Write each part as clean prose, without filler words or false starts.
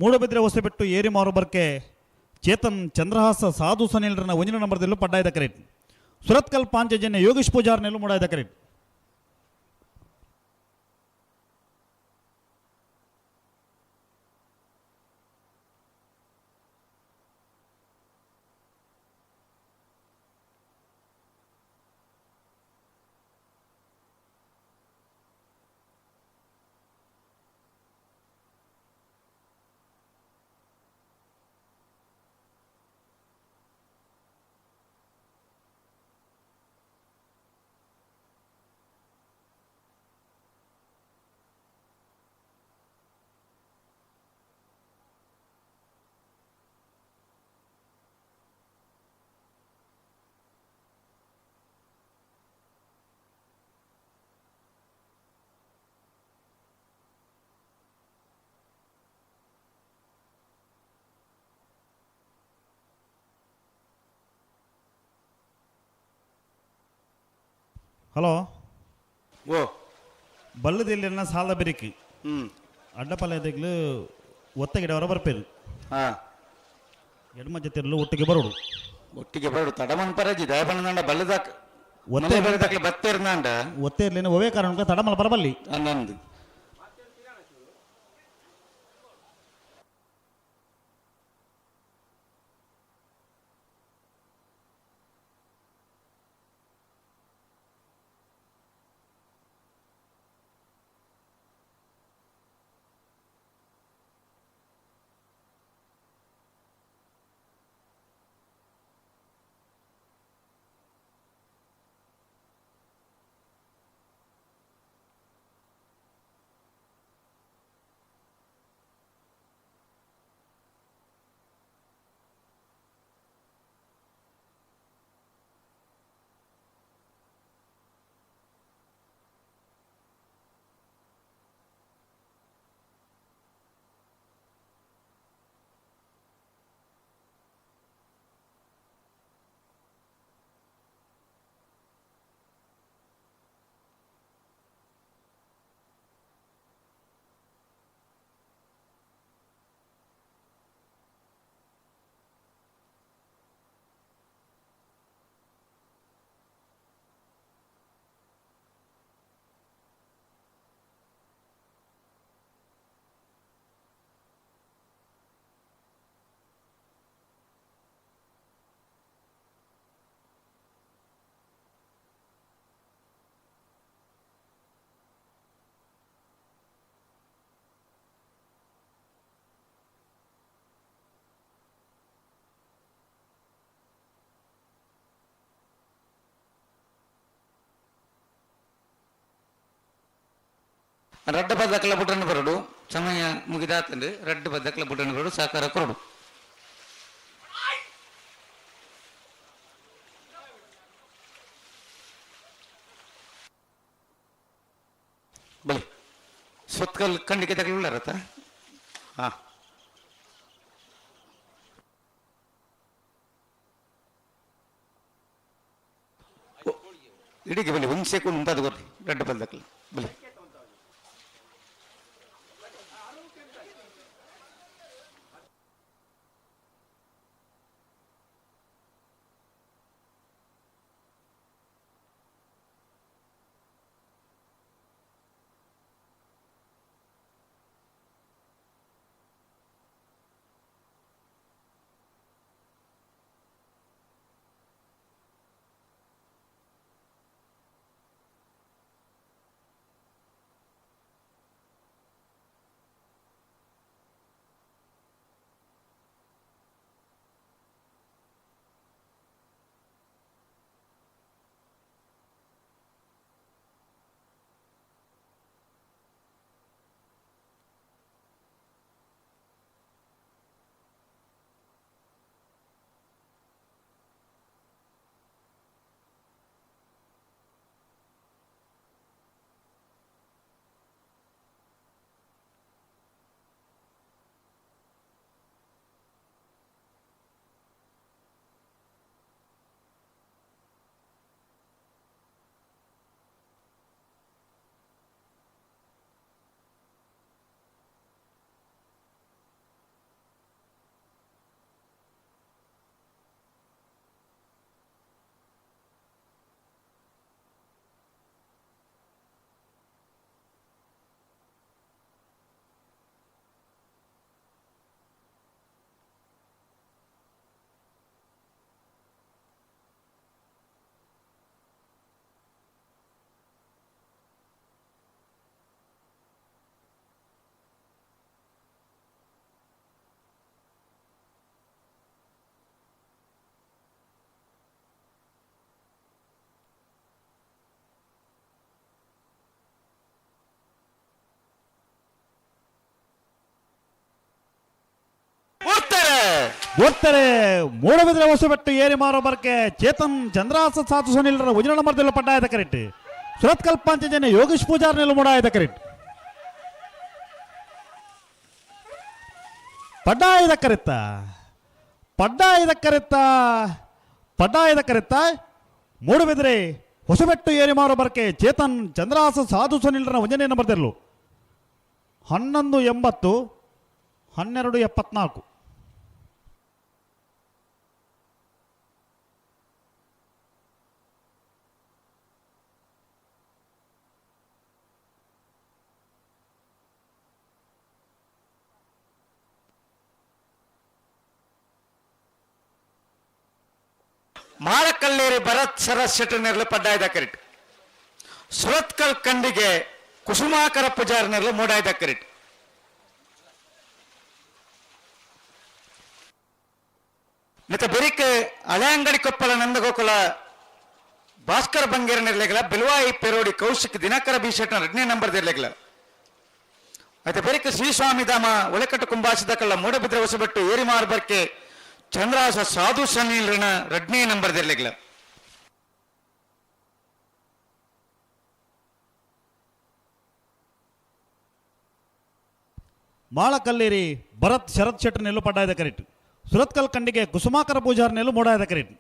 ಮೂಡಬಿದ್ರೆ ಹೊಸಬೆಟ್ಟು ಏರಿಮಾರು ಬರ್ಕೆ ಚೇತನ್ ಚಂದ್ರಹಾಸ ಸಾಧು ಸನಿಲ್ರನ ಒಂಜಿನ ನಂಬರ್ದಲ್ಲೂ ಪಡ್ಡಾಯ್ದ ಕರೆಟ್. ಸುರತ್ಕಲ್ ಪಾಂಚಜನ್ಯ ಯೋಗೇಶ್ ಪೂಜಾರ್ ನೆಲ್ಲು ಮೂಡಾಯ್ದ ಕರೆಟ್. ಹಲೋ. ಓ. ಬಲ್ಲದೆಲ್ಲಿನ ಸಾಲ ಬೆರಿಕಿ. ಅಡ್ಡಪಲ್ಯದಗ್ಲು ಒತ್ತಗಿಡವರ ಬರ್ಪೇರು. ಹಾ. ಎಡಮ ಜೊತೆಯಲ್ಲೂ ಒಟ್ಟಿಗೆ ಬರೋಡು. ಒಟ್ಟಿಗೆ ಬರೋಡು ತಡಮನ್ ಪರಜಿ ದಯಪಣ್ಣಂಡ ಬಲ್ಲದಾಕ. ಒತ್ತೆ. ಬರದಾಕ್ಲೆ ಬತ್ತೇರ್ನಾಂಡ. ಒತ್ತೆ ಇರ್ಲಿನ ಒವೇ ಕಾರಣಕ್ಕೆ ತಡಮಲ ಬರಬಲ್ಲಿ. ಅನ್ನಂದು. ರಡ್ಡ ಪದಕ್ಲ ಬುಡನ್ನು ಬರಡು, ಸಮಯ ಮುಗಿದಾತಂದು ರಡ್ಡ ಪದಕ್ಲ ಬುಡನ್ನು ಬರಡು, ಸಹಕಾರ ಕೊರಡು. ಬಲಿ ಸೊತ್ಕಲ್ ಖಂಡಿಕೆ ತಗಲುಳ್ಳಾರತ್ತ. ಹಾ, ಇಡಿಗೆ ಬಲಿ ಒಂದು ಸೆಕೆಂಡ್ ಉಂಟಾದ ಗೊತ್ತಿ ರಡ್ಡ ಪದಕ್ಲ ಬಲಿ. ಒತ್ತರೆ ಮೂಡಬಿದ್ರೆ ಹೊಸಬೆಟ್ಟು ಏರಿ ಮಾರೋ ಬರ್ಕೆ ಚೇತನ್ ಚಂದ್ರಾಸ ಸಾಧು ಸುನಿಲ್ರ ಉಜಿನ ನಂಬರ್ದಲ್ಲ ಪಡ್ಡಾಯದ ಕರೆಕ್ಟ್. ಸುರತ್ಕಲ್ ಪಾಂಚಜನ್ಯ ಯೋಗೇಶ್ ಪೂಜಾರ್ ನೆಲ್ಲ ಮೂಡಾಯದ ಕರೆಕ್ಟ್. ಪಡ್ಡಾಯದ ಕರೆತ್ತ, ಪಡ್ಡಾಯದ ಕರೆತ್ತ, ಪಡ್ಡಾಯದ ಕರೆತ್ತ. ಮೂಡುಬಿದ್ರೆ ಹೊಸಬೆಟ್ಟು ಏರಿ ಮಾರೋ ಬರ್ಕೆ ಚೇತನ್ ಚಂದ್ರಾಸ ಸಾಧು ಸುನಿಲ್ರ ಒಂಜನೇ ನಂಬರ್ದಲ್ಲೂ. 11.80, 12.74. ಮಾಳಕಲ್ಲೇರಿ ಭರತ್ ಶರತ್ ಶೆಟ್ಟರ್ನೆರ್ಲು ಪಡ್ಡಾಯ್ದ ಕರಿಟ್. ಸುರತ್ಕಲ್ ಕಂಡಿಗೆ ಕುಸುಮಾಕರ ಪೂಜಾರ್ನೆರ್ಲು ಮೂಡಾಯ್ದ ಕರಿಟ್. ಮತ್ತೆ ಬೆರಿಕೆ ಹಳೆಂಗಡಿ ಕೊಪ್ಪಳ ನಂದಗೋಕುಲ ಭಾಸ್ಕರ ಬಂಗೇರನಿರ್ಲೆಗಲ ಬಿಲ್ವಾಯಿ ಪೆರೋಡಿ ಕೌಶಿಕ್ ದಿನಕರ ಬಿ ಶೆಟ್ಟರ್ ಎರಡನೇ ನಂಬರ್ ಇರ್ಲೆಗಲ. ಮತ್ತೆ ಬೆರಿಕೆ ಶ್ರೀಸ್ವಾಮಿ ಧಾಮ ಒಳೆಕಟ್ಟು ಕುಂಬಾಸಿದ ಕಳ್ಳ ಮೂಡಬಿದ್ರೆ ಹೊಸಬೆಟ್ಟು ಏರಿಮಾರ್ ಬರ್ಕೆ ಚಂದ್ರಾಸ ಸಾಧು ಸನ್ನಿಲ್ರನ ಎರಡನೇ ನಂಬರ್ ಇರ್ಲೆಗಲ. ಮಾಳಕಲ್ಲೇರಿ ಭರತ್ ಶರತ್ ಶೆಟ್ಟರ್ ನೆಲ್ಲು ಪಡ್ಡಾಯದ ಕರೆಕ್ಟ್. ಸುರತ್ಕಲ್ ಕಂಡಿಗೆ ಕುಸುಮಾಕರ ಪೂಜಾರ್ ನೆಲ್ಲು ಮೂಡಾಯದ ಕರೆಕ್ಟ್.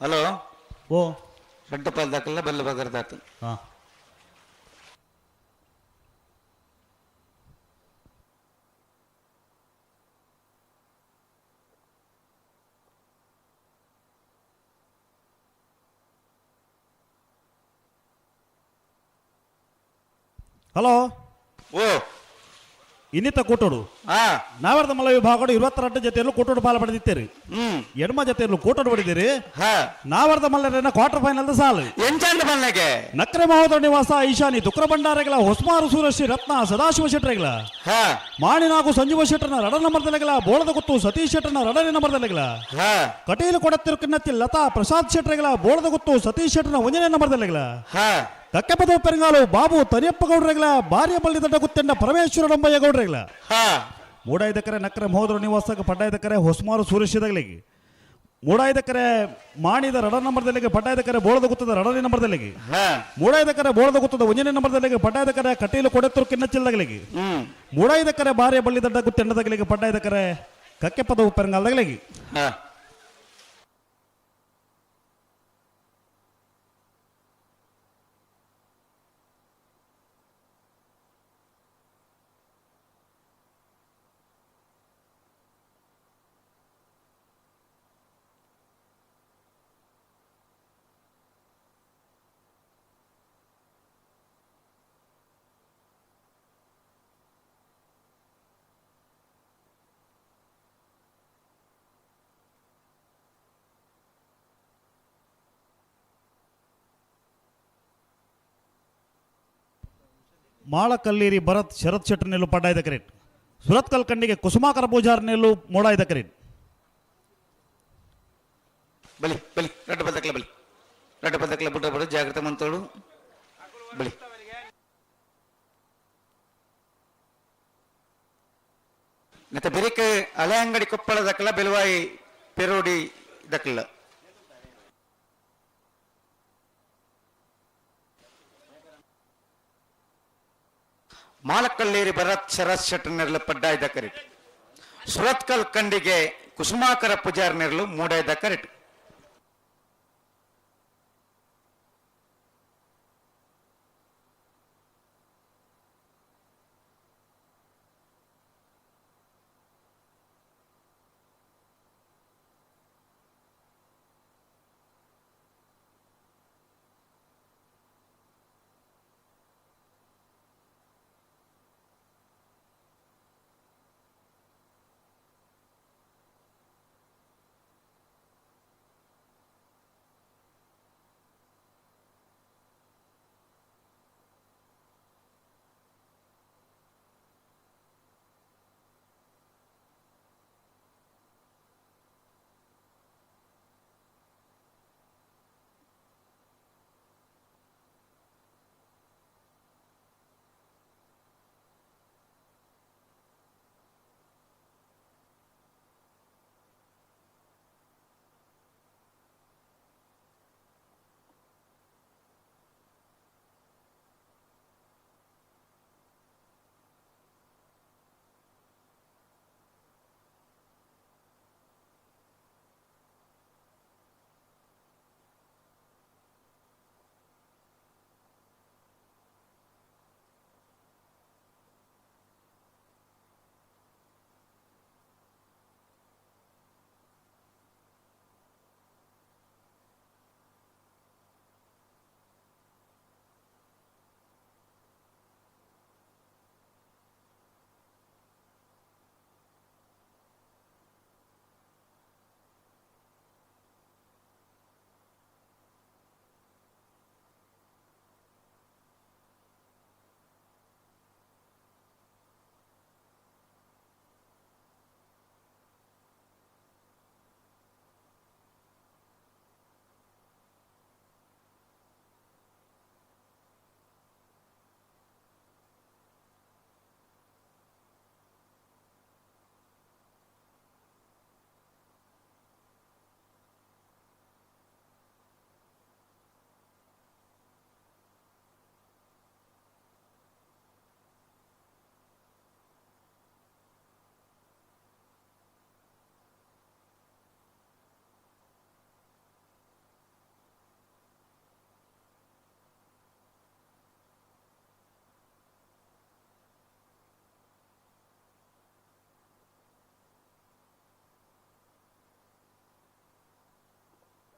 ಹಲೋ. ಓ. ರಡ್ಡಪಾಲ್ ದಾಖಲ ಬಲ್ಲ ಬಗರ್ದಾತು. ಹಾಂ. ಹಲೋ. ಓ. ಇನ್ನಿತ ಕೂಟೋಡು. ಹಾ. ನಾವರ್ದ ಮಲ್ಲ ವಿಭಾಗಡು 22 ಜೊತೆಯಲ್ಲೂ ಕೂಟೋಡು ಪಾಲು ಪಡೆದಿತ್ತೀರಿ. ಎಡಮ ಜೊತೆಯಲ್ಲೂ ಕೂಟೋಡು ಪಡೆದಿರಿ. ನಾವರ್ದ ಮಲ್ಲರನ್ನ ಕ್ವಾರ್ಟರ್ ಫೈನಲ್ ಸಾಲು. ಎಂಚಂದ ಮಲ್ಲಗೆ. ನಕ್ರೆ ಮಹೋದರ ನಿವಾಸ ಈಶಾನಿ ತುಕ್ರ ಭಂಡಾರಗಳ ಹೊಸ್ಮಾರು ಸೂರಶ್ರೀ ರತ್ನ ಸದಾಶಿವ ಶೆಟ್ಟರೆಗಳ. ಮಾಣಿನಾಗು ಸಂಜೀವ ಶೆಟ್ಟರ್ನ ರಡ ನಂಬರ್ದಲೆಗಳ ಬೋಳದ ಗುತ್ತು ಸತೀಶ್ ಶೆಟ್ಟರ್ನ ರಡನೆ ನಂಬರ್ದಲೆಗಳ. ಕಟೀಲು ಕೊಡತಿರುಕಿನ್ನತ್ತಿ ಲತಾ ಪ್ರಸಾದ್ ಶೆಟ್ಟರೆಗಳ ಬೋಳದ ಗುತ್ತು ಸತೀಶ್ ಶೆಟ್ಟರ್ನ ಒಂದನೇ ನಂಬರ್ದಲೆಗಳ. ಕಕ್ಕೆಪದ ಪೆರಂಗಾಲು ಬಾಬು ತರಿಯಪ್ಪ ಗೌಡ್ರೆಗಳ ಭಾರ್ಯ ಬಳ್ಳಿ ದಡ್ಡ ಗುತ್ತೆಂಡ ಪರಮೇಶ್ವರ ಡೊಂಬಯ್ಯ ಗೌಡ್ರೆಗಳ. ಮೂಡಾಯ್ದಕರೆ ನಕ್ರೆ ಮಹೋದರ ನಿವಾಸಕ್ಕೆ ಪಡ್ಡಾಯ್ದಕರೆ ಹೊಸ್ಮಾರು ಸೂರಶಿದಗಳಿಗೆ. ಮೂಡಾಯ್ದಕರೆ ಮಾಣಿದ ರಡ ನಂಬರ್ದಲ್ಲಿಗೆ ಪಡ್ಡಾಯ್ದಕರೆ ಬೋಳದ ಗುತ್ತದ ರಡನೆ ನಂಬರ್ದಲ್ಲಿಗೆ. ಮೂಡಾಯ್ದಕರೆ ಬೋಳದ ಗುತ್ತದ ಒಂದನೇ ನಂಬರ್ದಲ್ಲಿಗೆ ಪಡ್ಡಾಯ್ದಕರೆ ಕಟೀಲು ಕೊಡೆತ್ತರು ಕಿನ್ನಚಿಲ್ಲದಗಳಿಗೆ. ಮೂಡಾಯ್ದಕರೆ ಭಾರ್ಯ ಬಳ್ಳಿ ದಡ್ಡ ಗುತ್ತೆಂಡದಗಳಿಗೆ ಪಡ್ಡಾಯ್ದಕರೆ ಕಕ್ಕೆಪದ ಉಪ್ಪೆರಂಗಾಲದಗಳಿಗೆ. ಮಾಳಕಲ್ಲೇರಿ ಭರತ್ ಶರತ್ ಶೆಟ್ಟರ್ನೆಲ್ಲು ಪಡ್ಡಾಯ್ದ ಕರೆಟ್ ಸುರತ್ಕಲ್ ಕಂಡಿಗೆ ಕುಸುಮಾಕರ ಪೂಜಾರ್ನೆಲ್ಲು ಮೋಡಾಯ್ದ ಕರೆಟ್. ಬಲಿ ಬಲಿ ರಡ್ಡ ಬದಕ್ಲ ಬಲಿ ರಡ್ಡ ಬದಕ್ಲ ಬುಡ್ಡ ಬಡು ಜಾಗ್ರತೆ ಮಂತೋಳು ಬಲಿ. ಮತ್ತೆ ಬೆರಿಕೆ ಹಳೆ ಅಂಗಡಿ ಕೊಪ್ಪಳ ದಕ್ಕಲ ಬೆಲುವಾಯಿ ಪೆರೋಡಿ ದಕ್ಕಲ. ಮಾಲಕಲ್ಲೇರಿ ಭರತ್ ಶರತ್ ಶೆಟ್ಟರ್ನೆರ್ಲು ಪಡ್ಡಾಯ್ದ ಕರೆಟ್. ಸುರತ್ಕಲ್ ಕಂಡಿಗೆ ಕುಸುಮಾಕರ ಪೂಜಾರ್ನೆರ್ಲು ಮೂಡಾಯ್ದ ಕರೆಟ್.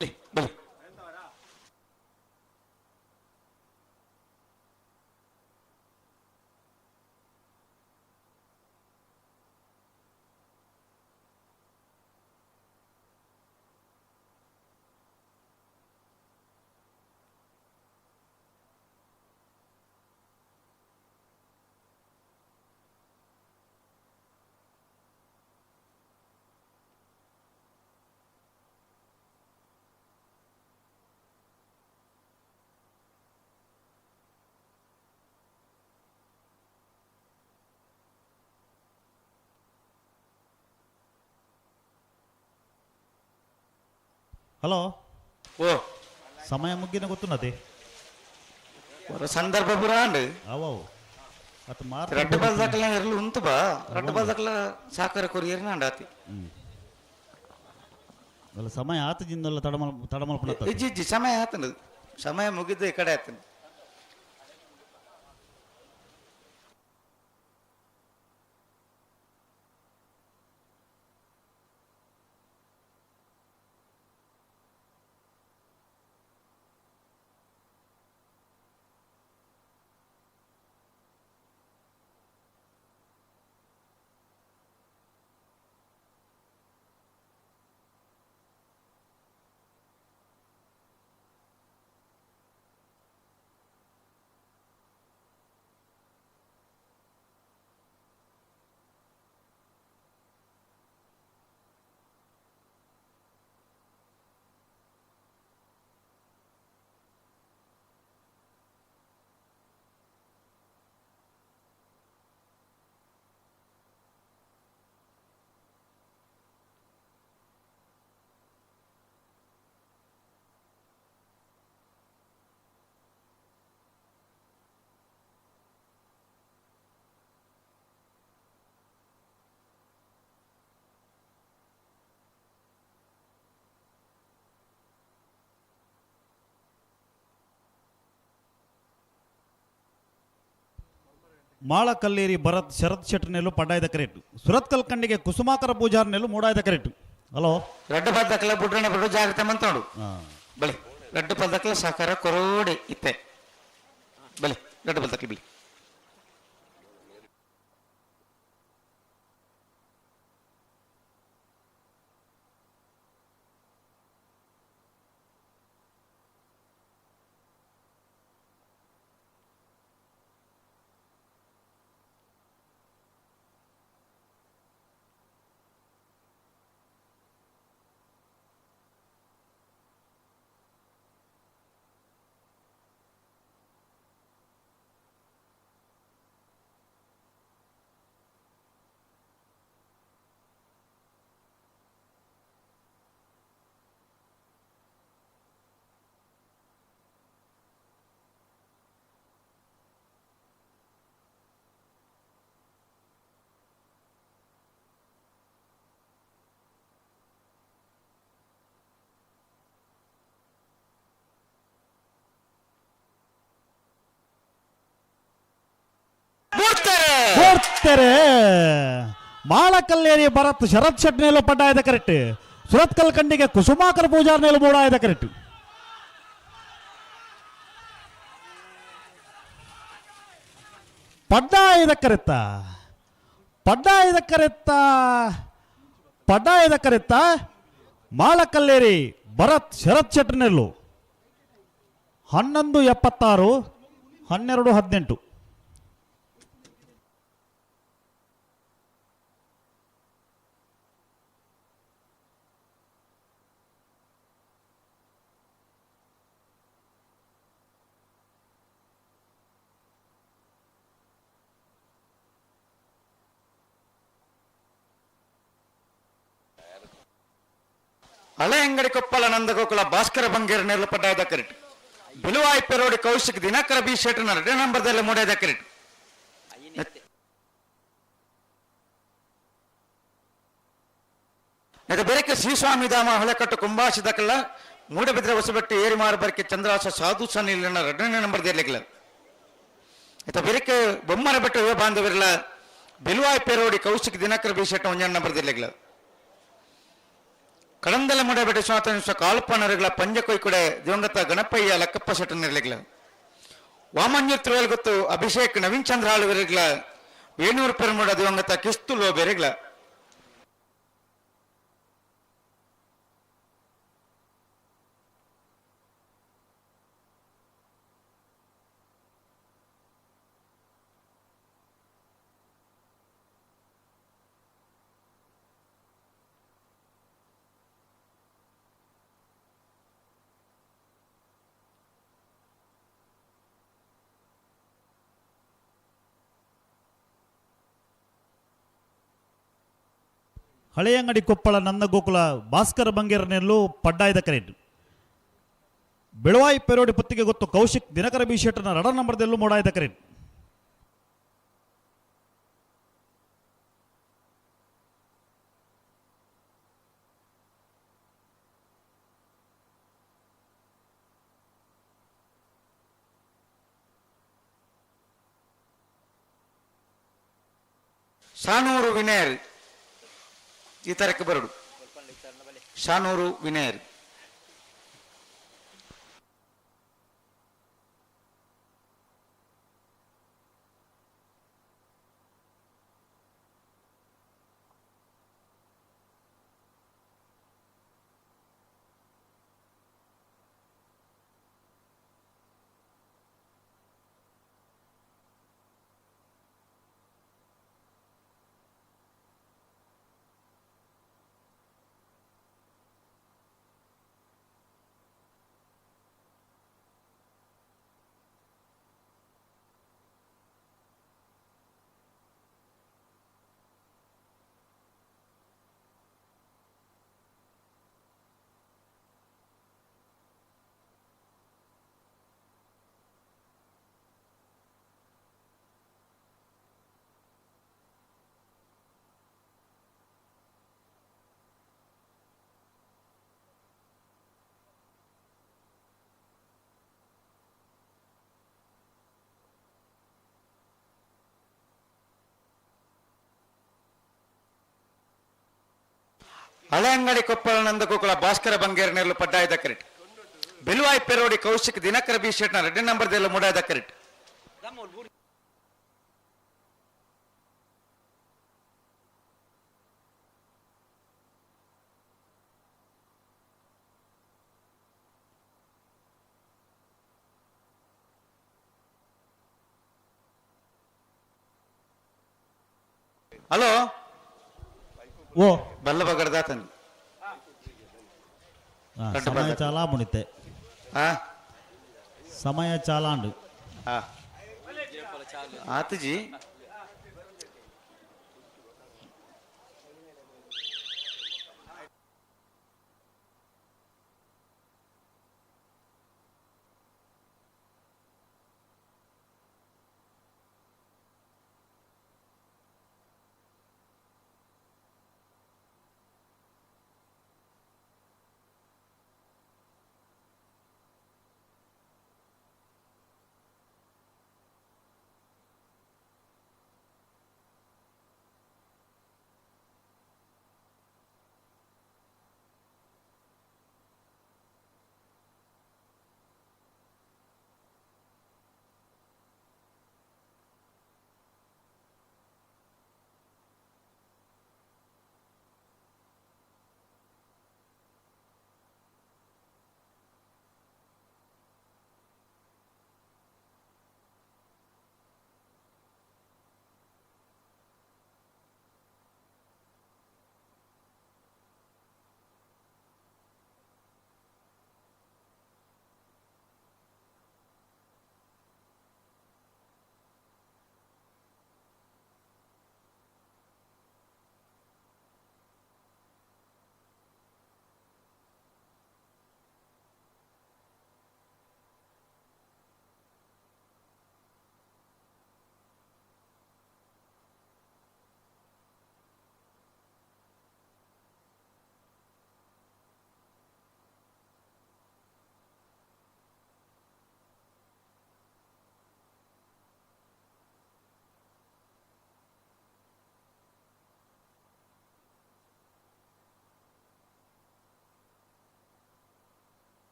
ಬಲಿ ಬಲಿ. ಹಲೋ. ಓ. ಸಮಯ ಮುಗ್ಗಿನ ಗೊತ್ತುನ್ನತೆ. ஒரு ಸಂದರ್ಭ ಪುರಾಂಡ್. ಅವು ಅತ್ ಮಾರ್. ರಡ್ಡ ಬಲ್ದಕ್ಲ ಇರಲು ಉಂತು ಬಾ ರಡ್ಡ ಬಲ್ದಕ್ಲ ಸಾಕರ ಕೊರಿಯರ್ ನಾಂಡಾತಿ. ಅಲ್ಲ, ಸಮಯ ಆತದಿಂದಲ್ಲ ತಡಮಲ್ ತಡಮಲ್ ಪುಣತ್ತ. ಇಜ್ಜಿ ಇಜ್ಜಿ, ಸಮಯ ಆತನದು, ಸಮಯ ಮುಗಿದ್ದು ಈ ಕಡೆ ಆತನ. ಮಾಳಕಲ್ಲೇರಿ ಭರತ್ ಶರತ್ ಶೆಟ್ಟರ್ನೆಲ್ಲು ಪಡ್ಡಾಯದ ಕರೆಟ್. ಸುರತ್ಕಲ್ ಕಂಡಿಗೆ ಕುಸುಮಾಕರ ಪೂಜಾರ್ನೆಲ್ಲು ಮೂಡಾಯದ ಕರೆಟ್. ಹಲೋ. ರಡ್ಡು ಪದಕಲ ಬುಡ್ರಣ ಬುಡು ಜಾಗ್ರತೆ ಮಂತೋಡು. ಬಲೆ ರಡ್ಡು ಪದಕಲ ಸಹಕಾರ ಕೊರೋಡೆ ಇತ್ತೆ. ಬಲೆ ರಡ್ಡು ಪದಕಲ ಬಿಳಿ. ಕೊಡ್ತಾರೆ. ಮಾಳಕಲ್ಲೇರಿ ಭರತ್ ಶರತ್ ಶೆಟ್ನೇಲು ಪಡ್ಡಾಯದ ಕರೆಕ್ಟ್. ಸುರತ್ಕಲ್ ಕಂಡಿಗೆ ಕುಸುಮಾಕರ ಪೂಜಾರ್ನೇಲು ಮೂಡಾಯದ ಕರೆಕ್ಟ್. ಪಡ್ಡಾಯದ ಕರೆತ್ತ, ಪಡ್ಡಾಯದ ಕರೆತ್ತ, ಪಡ್ಡಾಯದ ಕರೆತ್ತ. ಮಾಳಕಲ್ಲೇರಿ ಭರತ್ ಶರತ್ ಶೆಟ್ನೇಲು. 11.76, 12.18. ಹಳೆ ಅಂಗಡಿ ಕೊಪ್ಪಳ ನಂದಗೋಕುಲ ಭಾಸ್ಕರ ಬಂಗೇರ ನೆರಳು ಪಡ್ಡಾಯದ ಕರೆಟ್. ಬಿಲುವಾಯಿ ಪೆರೋಡಿ ಕೌಶಿಕ್ ದಿನಕರ ಬಿ ಶೆಟ್ಟರ್ನ ಎರಡನೇ ನಂಬರ್ದಲ್ಲಿ ಮೂಡಾಯದ ಕರೆಟ್. ಬೆರಕೆ ಶ್ರೀಸ್ವಾಮಿ ಧಾಮ ಹೊಳೆಕಟ್ಟು ಕುಂಬಾಸಿದಕಲ್ಲ ಮೂಡಬಿದ್ರೆ ಹೊಸಬೆಟ್ಟು ಏರಿಮಾರು ಬರಕೆ ಚಂದ್ರಾಸ ಸಾಧು ಸನ್ನಿಲನ ಎರಡನೇ ನಂಬರ್ ದೇರ್ಲಿಕ್ಲ. ಆಯ್ತಾ, ಬೆರಕೆ ಬೊಮ್ಮನ ಬೆಟ್ಟ ಯುವ ಬಾಂಧವರಿಲ್ಲ ಬಿಲುವಾಯಿ ಪೆರೋಡಿ ಕೌಶಿಕ್ ದಿನಕರ ಬಿ ಶೆಟ್ಟ ಒಂಜನ ನಂಬರ್ ದೇರ್ಲಿಕ್ಲ. ಕಡಂದಲ ಮೂಡಬೆಟ್ಟ ಸ್ವಾತಂತ್ರ್ಯ ಕಾಲ್ಪನರುಗಳ ಪಂಜಕೊಯ್ ಕೂಡ ದಿವಂಗತ ಗಣಪಯ್ಯ ಲಕ್ಕಪ್ಪ ಶೆಟ್ಟನಿರ್ಲಿಕ್ಲ. ವಾಮಂಜೂರ್ ತಿರುವಲ್ ಗೊತ್ತು ಅಭಿಷೇಕ್ ನವೀನ್ ಚಂದ್ರ ಆಳುವರಿಗ್ಲ ವೇಣೂರು ಪೆರುಮುಡ ದಿವಂಗತ ಕಿಸ್ತು ಲೋಬೆರಿಗ್ಲ. ಹಳೆಯಂಗಡಿ ಕೊಪ್ಪಳ ನಂದಗೋಕುಲ ಭಾಸ್ಕರ ಬಂಗೇರನೆಲ್ಲು ಪಡ್ಡಾಯದ ಕರೆಟ್. ಬೆಳವಾಯಿ ಪೆರೋಡಿ ಪುತ್ತಿಗೆ ಗೊತ್ತು ಕೌಶಿಕ್ ದಿನಕರ ಬಿ ಶೆಟ್ಟರ್ನ ರಡ ನಂಬರ್ದಲ್ಲೂ ಮೋಡಾಯದ ಕರೆಟ್. ಶಾನೂರು ವಿನಯರ್ ಈ ತರಕ್ಕೆ ಬರಡು. ಶಾನೂರು ವಿನಯರ್. ಹಳೆಯಂಗಡಿ ಕೊಪ್ಪಳ ನಂದಗೋಕುಲ ಭಾಸ್ಕರ ಬಂಗೇರ ನೆರಳು ಪಡ್ಡಾಯದ ಕರೆಟ್. ಬೆಲುವಾಯಿ ಪೆರೋಡಿ ಕೌಶಿಕ್ ದಿನಕರ ಬಿ ಶೆಟ್ನ ರೆಡ್ಡಿ ನಂಬರ್ ದೆಲ್ಲ ಮುಡಾಯದ ಕರೆಟ್. ಹಲೋ. ಓ. ಬಲ್ಲ ಬಗಡ್ದಾತನ್. ರಡ್ಡು ಸಮಯ ಬಂದ. ಚಾಲಾ ಮುಣಿತೆ. ಆ. ಸಮಯ ಚಾಲಾಂಡು. ಆ ಆತಜಿ.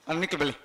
ನಿಕ್ಲು ಬಲ್ಲಿ.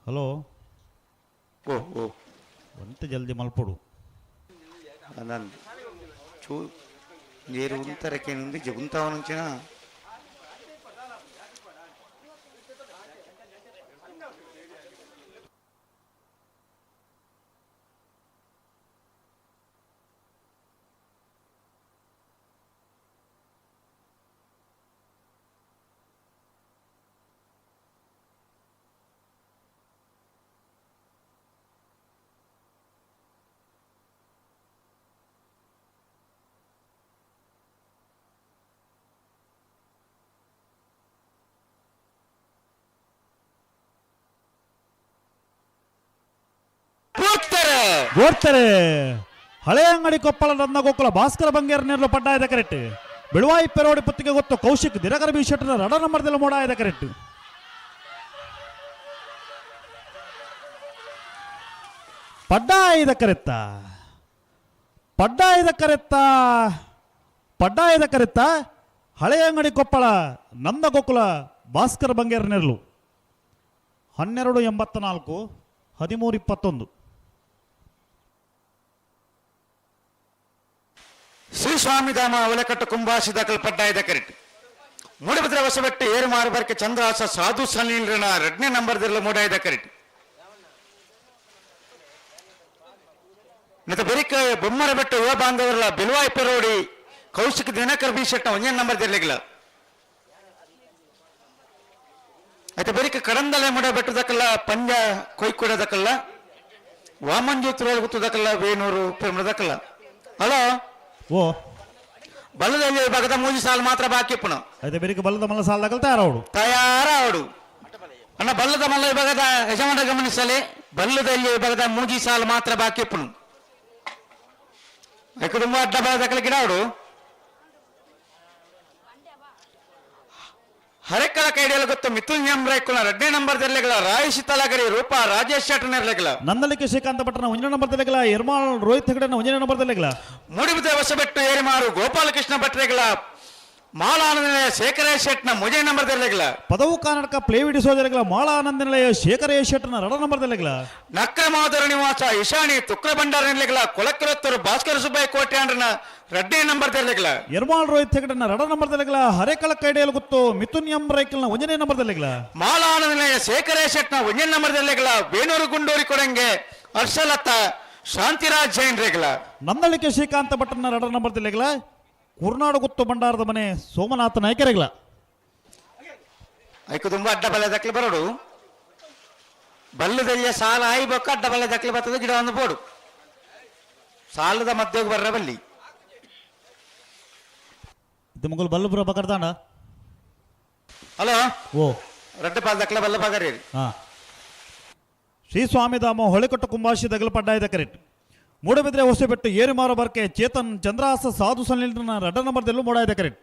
ಹಲೋ. ಓ ಓ. ಒಂತೆ ಜಲ್ದಿ ಮಲ್ಪೊಡು. ಅಂದಂದು ಚೂ ನೀರು ಉಂತರಕ್ಕೆ ಜಗುಂತಾವನಂಚಿನ. ಗೋಡ್ತಾರೆ. ಹಳೆ ಅಂಗಡಿ ಕೊಪ್ಪಳ ನಂದಗೋಕುಲ ಭಾಸ್ಕರ ಬಂಗೇರ ನೇರಲು ಪಡ್ಡಾಯದ ಕರೆಕ್ಟ್. ಬೆಳುವಾಯಿ ಪೆರೋಡಿ ಪುತ್ತಿಗೆ ಗೊತ್ತು ಕೌಶಿಕ್ ದಿನಕರ ಬಿ ಶೆಟ್ಟರ ರಡ ನಂಬರ್ದಲ್ಲಿ ಮೋಡಾಯದ ಕರೆಕ್ಟ್. ಪಡ್ಡಾಯದ ಕರೆತ್ತ, ಪಡ್ಡಾಯದ ಕರೆತ್ತ, ಪಡ್ಡಾಯದ ಕರೆತ್ತ. ಹಳೆ ಅಂಗಡಿ ಕೊಪ್ಪಳ ನಂದಗೋಕುಲ ಭಾಸ್ಕರ ಬಂಗೇರ ನೆರಳು. 12.84, 13.21. ಶ್ರೀ ಸ್ವಾಮಿಧಾಮ ಅವಲಕಟ್ಟು ಕುಂಬಾಸಿ ದಾಖಲು ಪಡ್ಡಾಯದ ಕರೆಕ್ಟ್. ಮೂಡಬಿದ್ರ ಹೊಸಬೆಟ್ಟು ಏರು ಮಾರುಬರ್ಕೆ ಚಂದ್ರಹಾಸ ಸಾಧು ಸಲೀಲ್ರನ ಎರಡನೇ ನಂಬರ್ ದಿರಲು ಮೂಡಾಯದ ಕರೆಕ್ಟ್. ಮತ್ತೆ ಬೆರಿಕ ಬೊಮ್ಮರ ಬೆಟ್ಟು ಯುವ ಬಾಂಧವರಲ್ಲ ಬಿಲ್ವಾಯಿ ಪೆರೋಡಿ ಕೌಶಿಕ್ ದಿನಕರ್ ಬಿ ಶೆಟ್ಟ ಒಂದೇ ನಂಬರ್ ದಿರ್ಲಿಗಿಲ್ಲ. ಆಯ್ತು, ಬೆರಿಕ ಕಡಂದಲೆ ಮುಡ ಬೆಟ್ಟದಕ್ಕಲ್ಲ ಪಂಜ ಕೊಯ್ಕೊಡದಕ್ಕಲ್ಲ ವಾಮನ್ ಜ್ಯೋತಿರಾಜ್ ಗೊತ್ತದಕ್ಕಲ್ಲ ವೇಣೂರು ಪ್ರೇಮದಕ್ಕಲ್ಲ. ಹಲೋ. ಓ. ಬಲ್ಲದಲ್ಲಿ ವಿಭಾಗದ ಮೂಜಿ ಸಾಲು ಮಾತ್ರ ಬಾಕಿ ಪುನಃ. అయితే ಬೆರಿಕ ಬಲ್ಲದ ಮಲ್ಲ ಸಾಲದಾಗಲ್ ತಯಾರಾವಡು. ತಯಾರಾವಡು ಅಣ್ಣ. ಬಲ್ಲದ ಮಲ್ಲ ವಿಭಾಗದ ಯಜಮಾನ ಗಮನಿಸಲಿ, ಬಲ್ಲದಲ್ಲಿ ವಿಭಾಗದ ಮೂಜಿ ಸಾಲು ಮಾತ್ರ ಬಾಕಿ ಪುನಃ. ಕುಟುಂಬ ಅಡ್ಡ ಬಲದಕ್ಕಲ ಗಿಡ ಅವಡು. ಹರೆಕಳ ಕೈಡಿಯಲು ಗೊತ್ತು ಮಿಥುನ್ ಎಂ ರೈಕುಲ ಎರಡನೇ ನಂಬರ್ ದರ್ಲೆಗಳ ರಾಯಶಿ ತಲಗರಿ ರೂಪಾ ರಾಜೇಶ್ ಶೆಟ್ಟರ್ ನಂದಲಿಕೆ ಶ್ರೀಕಾಂತ ಭಟ್ಟನ ಒಂದನೇ ನಂಬರ್ ದಲೆಗಳ ಎರ್ಮಾಳ್ ರೋಹಿತ್ ಹೆಗಡೆನ ಒಂದನೇ ನಂಬರ್ ದಲೆಗಳ. ಮೂಡಿಬಿದ್ದ ಹೊಸಬೆಟ್ಟು ಏರಿಮಾರು ಗೋಪಾಲಕೃಷ್ಣ ಭಟ್ರೆಗಳ ಮಾಲಾನಂದ ಶೇಖರ ಶೆಟ್ನ ಮೊಜೆ ನಂಬರ್ ದರ್ಲೆಗಳ. ಪದವು ಕರ್ನಾಟಕ ಪ್ಲೇವಿಡಿ ಸೋದರಿಗಳ ಮಾಳ ಆನಂದ ನಿಲಯ ಶೇಖರ ಶೆಟ್ಟನ ರಡ ನಂಬರ್ ದಲೆಗಳ. ನಕ್ರಮಾದರ ನಿವಾಸ ಇಶಾಣಿ ತುಕ್ರ ಭಂಡಾರ ನಿಲೆಗಳ ಕೊಳಕರತ್ತರು ಭಾಸ್ಕರ ಸುಬ್ಬಯ್ಯ ಕೋಟ್ಯಾಂಡ್ರನ ರಡ್ಡೇ ನಂಬರ್ ದರ್ಲೆಗಳ. ಎರ್ಮಾಳ್ ರೋಹಿತ್ ಹೆಗಡೆನ ರಡ ನಂಬರ್ ದಲೆಗಳ ಹರೇಕಳ ಕೈಡಿಯಲು ಗೊತ್ತು ಮಿಥುನ್ ಎಂ ರೈಕಲ್ನ ಒಂದನೇ ನಂಬರ್ ದಲೆಗಳ. ಮಾಲಾನಂದ ನಿಲಯ ಶೇಖರ ಶೆಟ್ನ ಒಂಜನೇ ನಂಬರ್ ದರ್ಲೆಗಳ ಬೇನೂರು ಗುಂಡೂರಿ ಕೊಡಂಗೆ ಹರ್ಷಲತಾ ಶಾಂತಿರಾಜ್ ಜೈನ್ ರೇಗಳ. ನಂದಳಿಕೆ ಶ್ರೀಕಾಂತ ಭಟ್ಟನ ರಡ ನಂಬರ್ ದಲೆಗಳ ಕುರ್ನಾಡು ಗುತ್ತು ಭಂಡಾರದ ಮನೆ ಸೋಮನಾಥ ನಾಯ್ಕರೆಗಳ. ಐಕು ತುಂಬ ಅಡ್ಡ ಬಲ ದಕ್ಲಿ ಬರೋಡು ಬಲ್ಲದಲ್ಲಿಯ ಸಾಲ ಆಯ್ಬೇಕು ಅಡ್ಡ ಬಲ್ಲ ದಕ್ಲಿ ಬರ್ತದೆ ಗಿಡ ಒಂದು ಬೋಡು ಸಾಲದ ಮಧ್ಯಕ್ಕೆ ಬರ್ರ ಬಲ್ಲಿ. ಇದು ಮುಗುಲ್ ಬಲ್ಲಪುರ ಬಕರ್ದಾಂಡ. ಹಲೋ. ಓ. ರಡ್ಡ ಪಾಲ್ ದಕ್ಲ ಬಲ್ಲ ಪಗರಿ. ಹಾ. ಶ್ರೀ ಸ್ವಾಮಿಧಾಮ ಹೊಳೆಕೊಟ್ಟ ಕುಂಬಾಶಿ ದಗಲು ಪಡ್ಡಾಯದ ಕರೆಕ್ಟ್. ಮೂಡಬಿದ್ರೆ ಹೊಸಬೆಟ್ಟು ಏರುಮಾರು ಬರ್ಕೆ ಚೇತನ್ ಚಂದ್ರಹಾಸ ಸಾಧು ಸನ್ನಿನ ರಡ್ಡ ನಂಬರ್ದಲ್ಲೂ ಮೋಡಾಯದ ಕರೆಕ್ಟ್.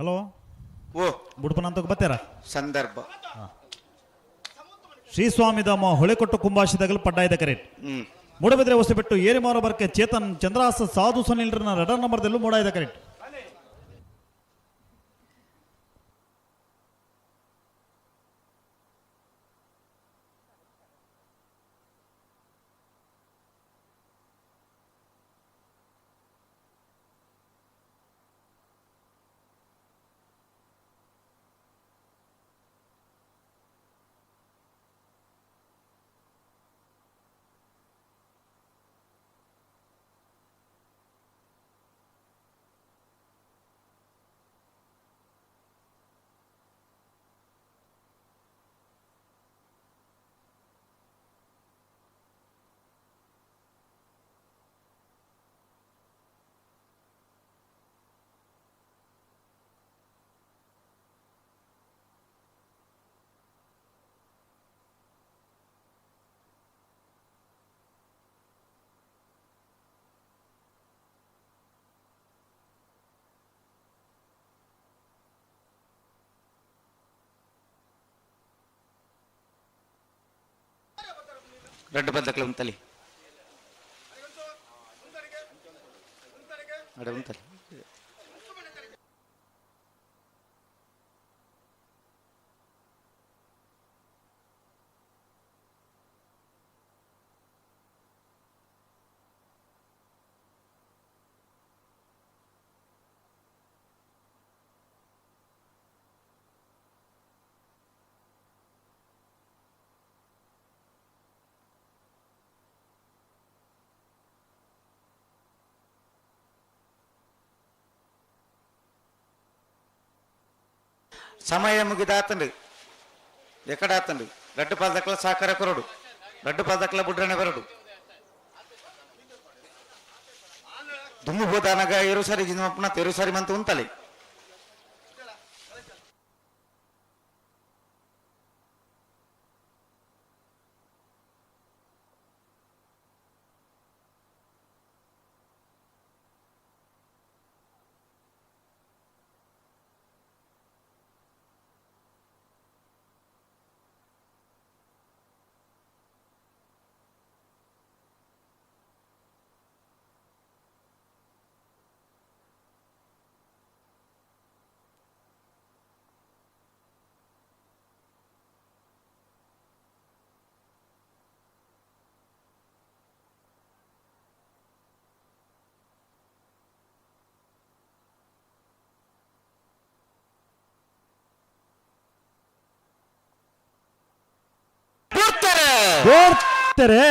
ಹಲೋ. ಓ. ಬುಡ್ಪನಂತಕ್ಕೆ ಬತ್ತೇರ. ಸಂದರ್ಭ. ಶ್ರೀ ಸ್ವಾಮಿಧಾಮ ಹೊಳೆಕೊಟ್ಟು ಕುಂಬಾಶಿದಾಗಲು ಪಡ್ಡಾಯ್ದ ಕರೆಟ್. ಮೂಡಬಿದ್ರೆ ಹೊಸಬೆಟ್ಟು ಏರಿಮಾರು ಬರ್ಕೆ ಚೇತನ್ ಚಂದ್ರಾಸ ಸಾಧು ಸುನಿಲ್ರನ್ನ ರಡರ್ ನಂಬರ್ದಲ್ಲೂ ಮೂಡಾಯ್ದ ಕರೆಟ್. ರಡ್ಡು ಬಂದಕ್ಲ ಉಂತಲಿ ಅಡೆ ಉಂತಲಿ. ಸಮಯ ಮುಗಿದಾತಂಡು ಎಕ್ಕಡಾತಂಡು. ರಡ್ಡು ಪಾದಕ್ಲ ಸಾಕರ ಕೊರಡು, ರಡ್ಡು ಪಾದಕ್ಲ ಬುಡ್ರನೆ ಬರಡು. ದುಮ್ಮು ಹೋದಾನಗ ಎರು ಸಾರಿ ಜಿಂದಪ್ಪನ ತೆರು ಸಾರಿ ಮಂತ ಉಂತಲೆ. ಬಿಡ್ತಾರೆ. ಬೋರ್ತೆರೆ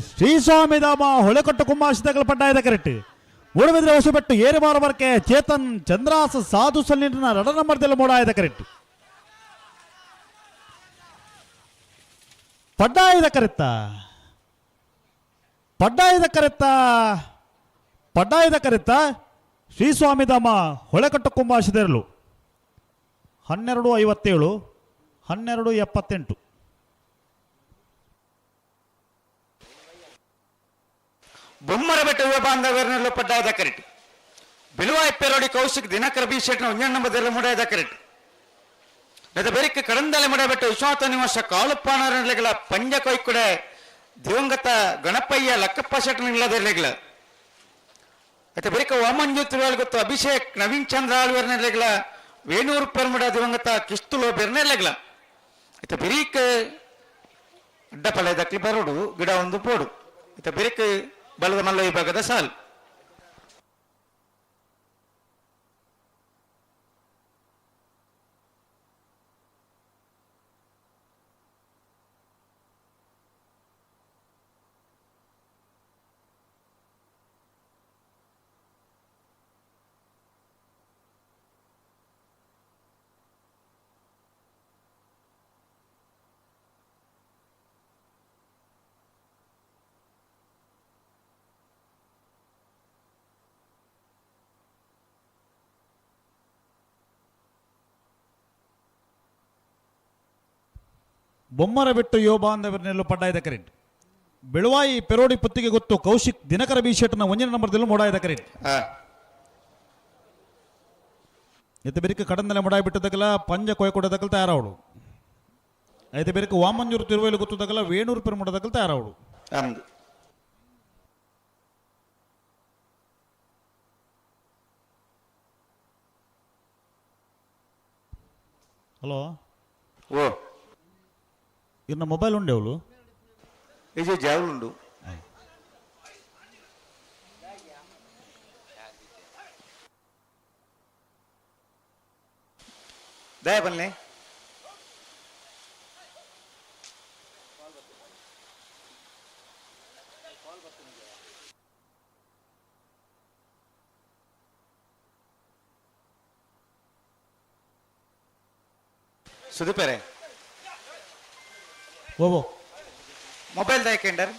ಶ್ರೀ ಸ್ವಾಮಿಧಾಮ ಹೊಳೆಕೊಟ್ಟು ಕುಂಬಾಶಿದಾಗಲು ಪಡ್ಡಾಯ್ದ ಕರೆಟ್. ಮೂಡಬಿದ್ರೆ ಹೊಸಬೆಟ್ಟು ಏರಿಮಾರು ಬರ್ಕೆ ಚೇತನ್ ಚಂದ್ರಾಸ ಸಾಧು ಸಲ್ಲಿನ ರಡ ನಂಬರ್ದಲ್ಲಿ ಮೂಡಾಯ್ದ ಕರೆಟ್. ಪಡ್ಡಾಯ್ದ ಕರೆತ್ತ, ಪಡ್ಡಾಯ್ದ ಕರೆತ್ತ, ಪಡ್ಡಾಯ್ದ ಕರೆತ್ತ. ಶ್ರೀ ಸ್ವಾಮಿಧಾಮ ಹೊಳೆಕಟ್ಟು ಕುಂಬಾಶಿದರಲು 12:57, 12:78. ಬೊಮ್ಮರ ಬೆಟ್ಟ ಯುವ ಬಾಂಧವ್ಯರನ್ನೆಲ್ಲ ಪಡ್ಡಾದ ಕರೆಟ್. ಬಿಳುವಾಯಿ ಪೆರೋಡಿ ಕೌಶಿಕ್ ದಿನಕರ ಬಿ ಶೆಟ್ನ ಒಂಜಣ್ಣಂಬದೆಲ್ಲ ಮುಡಾಯದ ಕರೆಟ್. ನೆದ ಬೆರಿಕ್ ಕಡಂದಲೆ ಮುಡಬೆಟ್ಟು ವಿಶ್ವನಾಥ ನಿವಾಸ ಕಾಳುಪ್ಪಾನರನೆಲೆಗಳ ಪಂಜ ಕೊಯ್ಕುಡೆ ದಿವಂಗತ ಗಣಪಯ್ಯ ಲಕ್ಕಪ್ಪ ಶೆಟ್ನ ಇಲ್ಲದೆಲೆಗಳ. అయితే ಬೆರಿಕ ವಾಮಂಜು ಗೊತ್ತು ಅಭಿಷೇಕ್ ನವೀನ್ ಚಂದ್ರ ಆಳ್ವೇರ್ನೆಲೆಗಳ ವೇಣೂರು ಪೆರ್ಮುಡ ದಿವಂಗತ ಕಿಸ್ತುಲೋ ಬೆರ್ನೆಲೆಗಳ. అయితే ಬೆರಿಕ್ ಅಡ್ಡಪಲೆ ದಕ್ಲಿ ಬರೋಡು ಗಿಡ ಒಂದು ಪೋಡು. అయితే ಬೆರಿಕ್ ಬಲದ ಮಲ್ಲ ವಿಭಾಗದ ಸಾಲು. ಬೊಮ್ಮರ ಬಿಟ್ಟು ಯುವ ಬಾಂಧವರನ್ನೆಲ್ಲೂ ಪಡ್ಡಾಯ್ದ ಕರೆಂಟ್. ಬೆಳುವಾಯಿ ಪೆರೋಡಿ ಪುತ್ತಿಗೆ ಗೊತ್ತು ಕೌಶಿಕ್ ದಿನಕರ ಬಿ ಶೆಟ್ನ ಒಂದಿನ ನಂಬರ್ದಲ್ಲೂ ಮೋಡಾಯ್ದ ಕರೆಂಟ್. ಇತ್ತೆ ಬೆರಿಕ್ ಕಡಂದಲೆ ಮುಡಾಯಿ ಬಿಟ್ಟದಗಲ ಪಂಜ ಕೊಯಕೊಡದಗಲ ತಯಾರಾವಡು. ಐತೆ ಬೆರಿಕ್ ವಾಮಂಜೂರು ತಿರುವೇಲು ಗುತ್ತದಗಲ ವೇಣೂರು ಪೆರುಮುಡದಗಲ ತಯಾರಾವಡು. ಅಂದು. ಹಲೋ. ಓ. ಇನ್ನ ಮೊಬೈಲ್ ಉಂಡೆ ಅವಳು? ಇದು ಜಾವಳುಂಡು. ದಯ ಬನ್ನಿ. ಸುದೀಪರೇ. ಓ ಓ. ಮೊಬೈಲ್ ದಯಕೆಂಡರ್.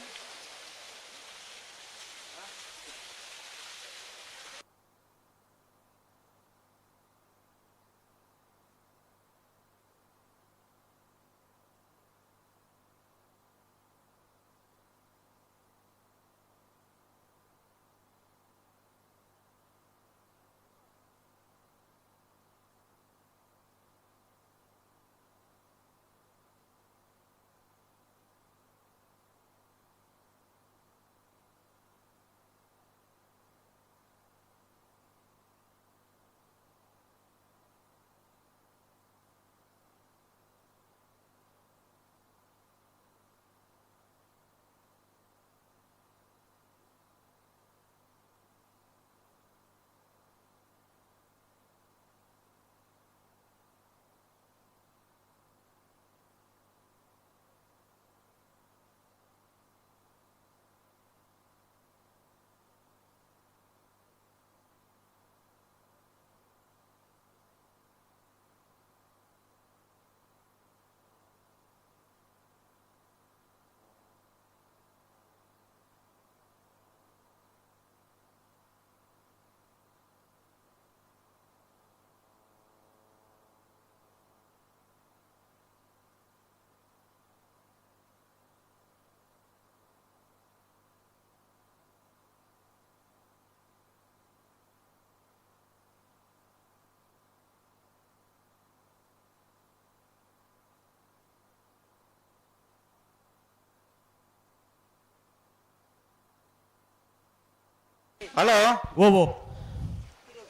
ಹಲೋ. ಓ ಓ.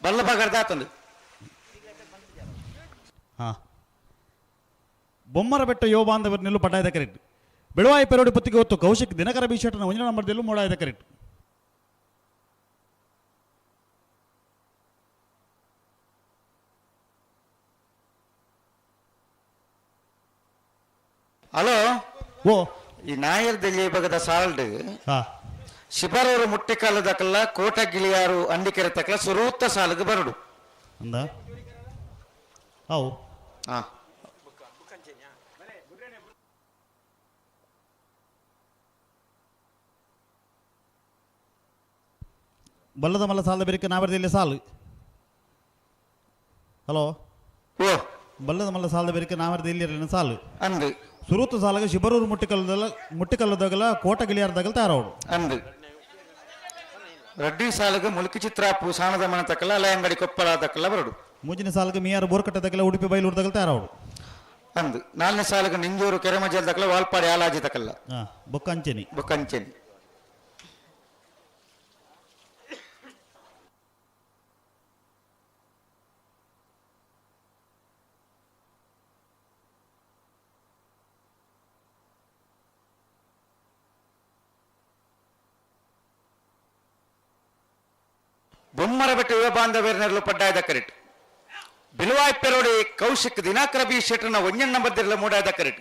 ಬಲ್ಲ ಬಗರ್ದಾತಂದು. ಹಾ, ಬೊಮ್ಮರ ಬೆಟ್ಟ ಯೋ ಬಾಂಧವರು ನಿಲ್ಲು ಪಡ್ಡಾಯದ ಕರೆಕ್ಟ್. ಬೆಳುವಾಯಿ ಪೆರೋಡಿ ಪತ್ತಿಗೆ ಹೊತ್ತು ಕೌಶಿಕ್ ದಿನಕರ ಬೀಶೆಟ್ಟನ ಒಂಜನ ನಂಬರ್ ದಿಲ್ಲು ಮೋಡಾಯದ ಕರೆಕ್ಟ್. ಹಲೋ. ಓ. ಈ ನಾಯರ್ ದೆಲ್ಲಿ ಬಗದ ಸಾಲ್ಡ್ ಹಾ. ಶಿಬರೂರು ಮುಟ್ಟಿಕಾಲದಕಲ್ಲ ಕೋಟ ಗಿಳಿಯಾರು ಅಂಡಿಕೆರೆ ತಕಲ ಸುರೂತ ಸಾಲಗ ಬರಡು. ಅಂದ ಅವು. ಹಾ. ಬಲ್ಲದ ಮಲ್ಲ ಸಾಲದ ಬೆರಿಕೆ ನಾವರದಲ್ಲಿ ಸಾಲು. ಹಲೋ. ಓ. ಬಲ್ಲದ ಮಲ್ಲ ಸಾಲದ ಬೆರಿಕೆ ನಾವರದಲ್ಲಿ ಸಾಲು. ಅಂದು. ಸುರೂತ ಸಾಲಗ ಶಿಬರೂರು ಮುಟ್ಟಿಕಲ್ಲದಲ್ಲ ಮುಟ್ಟಿಕಲ್ಲದಾಗಲ ಕೋಟ ಗಿಳಿಯಾರದಾಗಲ ತಯಾರಾವಡು. ಅಂದು. ರಡ್ಡಿ ಸಾಲಗ ಮುಲ್ಕಿ ಚಿತ್ರಾಪು ಸಾಣದ ಮನ ತಕಲ ಅಲಯಂಗಡಿ ಕೊಪ್ಪಳ ತಕಲ ಬರಡು. ಮೂಜಿನ ಸಾಲಗ ಮಿಯಾರು ಬೋರ್ಕಟ್ಟದಾಗಲ ಉಡುಪಿ ಬೈಲೂರ್ದಾಗಲ ತಯಾರಾವಡು. ಅಂದು. ನಾಲ್ನೇ ಸಾಲಗ ನಿಂಜೂರು ಕೆರೆಮಜಲ್ ತಕಲ ವಾಲ್ಪಾಡಿ ಆಲಾಜಿ ತಕಲ್ಲ. ಹಾ, ಬೊಕ್ಕ ಅಂಚೆನಿ. ಬೊಕ್ಕಂಚೆನಿ. ಬೊಮ್ಮರ ಬೆಟ್ಟ ಯುವ ಬಾಂಧವ್ಯರನೆರಲು ಪಡ್ಡಾಯದ ಕರೆಟ್. ಬಿಲುವಾಯ್ ಪೆರೋಡಿ ಕೌಶಿಕ್ ದಿನಾಕರ ಬಿ ಶೆಟ್ಟರ್ನ ಒಂಜಣ್ಣ ಬದ್ದಿರಲ ಮೂಡಾಯದ ಕರೆಟ್.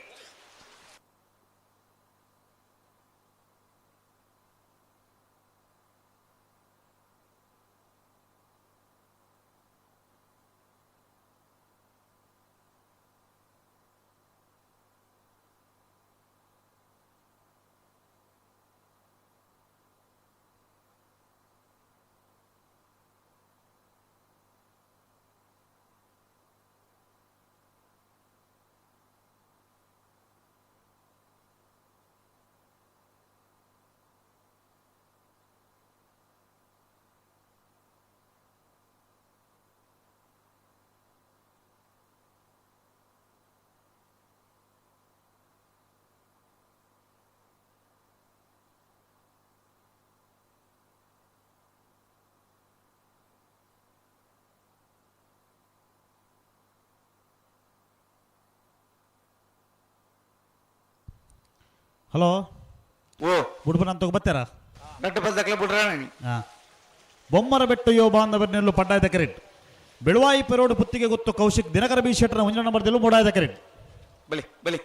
ಹಲೋ. ಓ. ಬುಡ್ಬನ ಅಂತ ಬತ್ತಾರ. ರಡ್ಡು ಬಲ್ದಕ್ಲ ಬುಡ್ರಾಣಿ. ಹಾ, ಬೊಮ್ಮರ ಬೆಟ್ಟು ಯೋ ಬಾಂಧವರ್ನೆಲ್ಲು ಪಡ್ಡಾಯದ ಕರೆಂಟ್. ಬೆಳುವಾಯಿ ಪೆರೋಡು ಪುತ್ತಿಗೆ ಗೊತ್ತು ಕೌಶಿಕ್ ದಿನಕರ ಬಿ ಶೆಟ್ಟರ್ನ ಒಂಜನ ನಂಬರ್ದಲ್ಲೂ ಮೂಡಾಯದ ಕರೆಂಟ್. ಬಲಿ ಬಲಿ.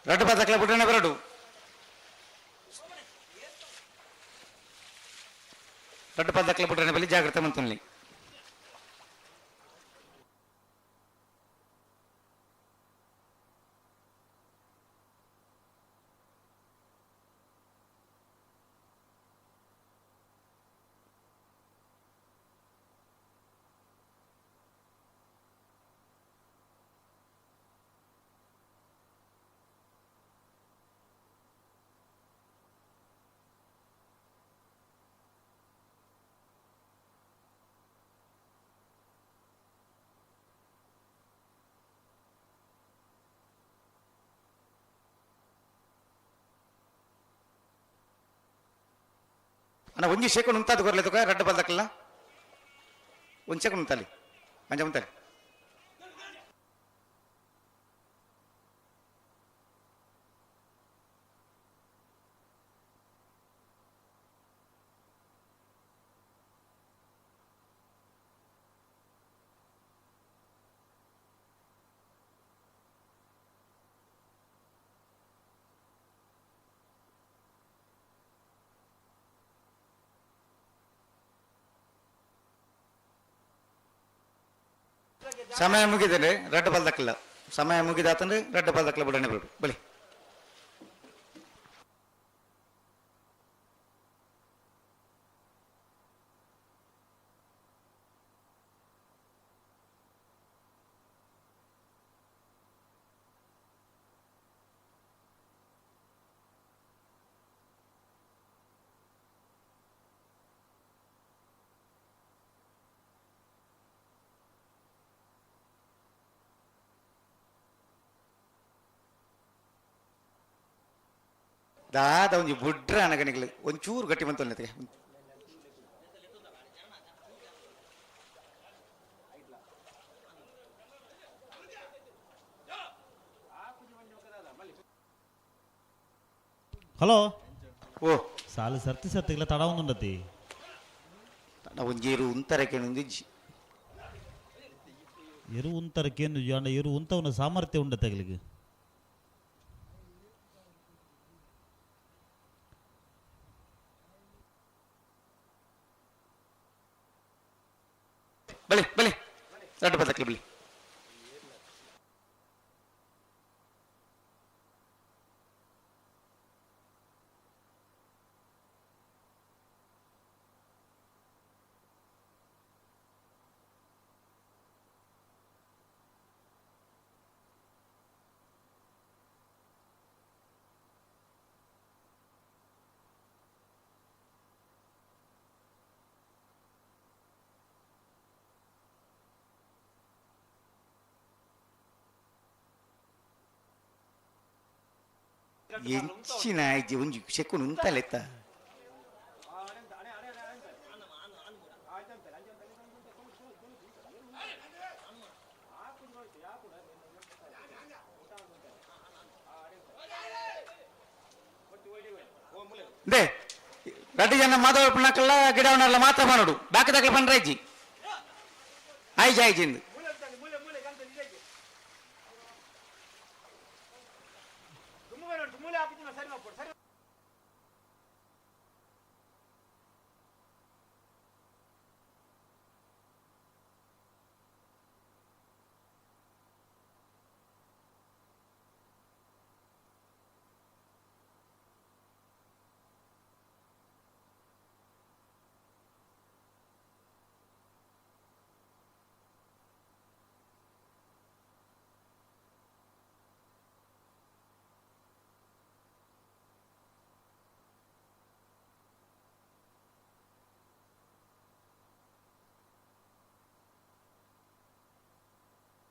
ರಡ್ಡು ಬಲ್ದಕ್ಲ ಬುಡ್ರಾಣಿ ಬರಡು. ರಡ್ಡು ಬಲ್ದಕ್ಲ ಬುಡ್ರಾಣಿ ಬಲಿ, ಜಾಗ್ರತೆ ಮಂತುನ್ಲಿ. ಅಣ್ಣ, ಒಂಜಿ ಸೆಕೆಂಡ್ ಉಂತಾದ ಕೊರ್ಲೆ ರಡ್ಡು ಬಲ್ದಕ್ಲ. ಒಂದು ಸೆಕೆಂಡ್ ಉಂತಾಲಿ, ಅಂಜ ಉಂತಾಲಿ. ಸಮಯ ಮುಗಿದರೆ ರಡ್ಡು ಬಲ್ದಕ್ಲ. ಸಮಯ ಮುಗಿದಾತಂದ್ರೆ ರಡ್ಡು ಬಲ್ದಕ್ಲ ಬಿಡಣೆ ಬಿಡು ಬಲಿ. ದಾದ ಒಂಜಿ ಬುಡ್ರ ಅನಗನಿಗ್ಲು ಒಂಚೂರು ಗಟ್ಟಿ ಬಂತು. ಹಲೋ. ಓ. ಸಾಲು ಸರ್ತಿ ಸರ್ತಿಗ್ಲ ತಡ ಒಂದುಂಡತಿ. ಒಂಜಿ ಎರು ಉಂತರಕ್ಕೆ ಒಂದಿಜ್ಜಿ. ಎರು ಉಂತರಕ್ಕೇನು ಅಂಡ ಎರು ಉಂತವನ ಸಾಮರ್ಥ್ಯ ಉಂಡತೆ ಅಗಲಿಗೆ. ಬಲಿ ಬಲಿ, ರಡ್ಡು ಬದಕ್ಲಿ ಬಲಿ. ಎಂಚಿನ ಇಜ್ಜಿ, ಒಂಜಿ ಸೆಕುಂಡ್ ಉಂತಲೆತ್ತ. They ರಡ್ಡು ಜನ ಮಾಧವ ಪಣ್ಣಕ್ಕಲ್ಲ ಗಿಡವನ್ನೆಲ್ಲ ಮಾತ್ರ ಮಾಡೋಡು ಬಾಕಿ ತಗಲ ಪಂಡ್ರಜ್ಜಿ ಆಯ್ಜ್ ಆಯ್ಜಿಂದು.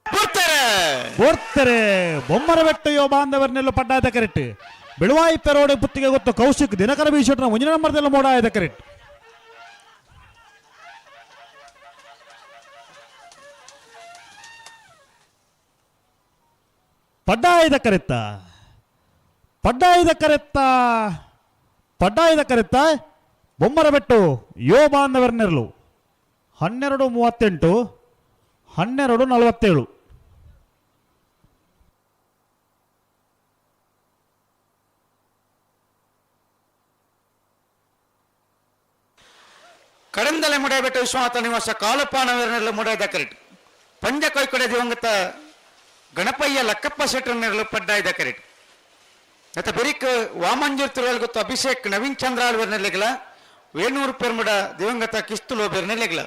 ಬರ್ತಾರೆ ಬೋರ್ತಾರೆ ಬೊಮ್ಮರ ಬೆಟ್ಟು ಯೋ ಬಾಂಧವರನ್ನೆಲ್ಲ ಪಡ್ಡಾದ ಕರೆಕ್ಟ್. ಬಿಳುವಾಯಿ ಪೆರೋಡೆ ಪುತ್ತಿಗೆ ಗೊತ್ತು ಕೌಶಿಕ್ ದಿನಕರ ಬೀಶಟ್ನ ಮುಂದಿನ ನಂಬರ್ದೆಲ್ಲ ಮೋಡ ಆಯ್ದ ಕರೆಕ್ಟ್. ಪಡ್ಡಾಯ್ದ ಕರೆತ್ತ, ಪಡ್ಡಾಯ್ದ ಕರೆತ್ತ, ಪಡ್ಡಾಯ್ದ ಕರೆತ್ತ ಬೊಮ್ಮರ ಬೆಟ್ಟು ಯೋ ಬಾಂಧವರನ್ನೆರಲು. 12:38, 12:47. ಕಡಂದಲೆ ಮುಡಾಯಬೆಟ್ಟು ವಿಶ್ವನಾಥ ನಿವಾಸ ಕಾಲಪಾನವರನ್ನೆಲ್ಲ ಮುಡಾಯ್ದ ಕರೆಕ್ಟ್. ಪಂಜ ಕೊಯ್ಕೊಡೆ ದಿವಂಗತ ಗಣಪಯ್ಯ ಲಕ್ಕಪ್ಪ ಶೆಟ್ಟರ್ನೆರಲು ಪಡ್ಡಾಯ್ದ ಕರೆಕ್ಟ್. ಮತ್ತೆ ಬೆರಿಕ್ ವಾಮಂಜೂರ್ ತಿರುವಲ್ ಗೊತ್ತು ಅಭಿಷೇಕ್ ನವೀನ್ ಚಂದ್ರ ಆಳ್ವರ್ನೆಲೆಗಲ ವೇಣೂರು ಪೆರ್ಮುಡ ದಿವಂಗತ ಕಿಸ್ತುಲು ಒಬ್ಬರ್ನೆಲೆಗಲ.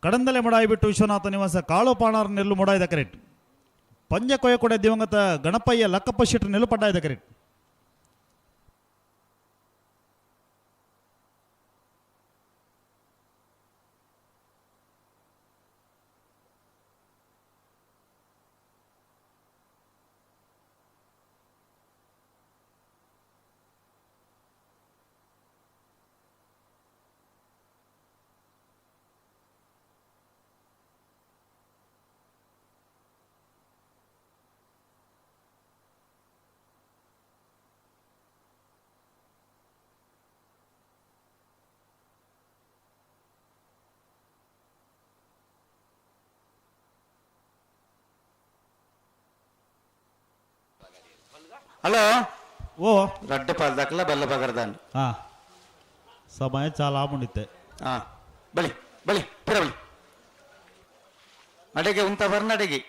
ಕಡಂದಲೆ ಮುಡಾಯಿಬಿಟ್ಟು ವಿಶ್ವನಾಥ ನಿವಾಸ ಕಾಳು ಪಾಣಾರ್ ನೆಲ್ಲು ಮುಡಾಯ್ದ ಕರೆಕ್ಟ್. ಪಂಜ ಕೊಯ್ಯಕೊಡೆ ದಿವಂಗತ ಗಣಪಯ್ಯ ಲಕ್ಕಪ್ಪ ಶೆಟ್ಟರ್ ನೆಲ್ಲು ಪಡ್ಡಾಯ್ದ ಕರೆಕ್ಟ್. ಹಲೋ. ಓ. ರಡ್ಡು ಪಾಲ್ದಾಕಲ್ಲ ಬೆಲ್ಲ ಬಗರ್ದಾನ್. ಹಾ, ಸಮಯ ಚಾಲ ಮುಂಡಿತ್ತೆ. ಹಾ, ಬಲಿ ಬಲಿ ಪಿರ ಬಲಿ ಅಡಿಗೆ ಉಂತ ಬರ್ನ ಅಡಿಗೆ.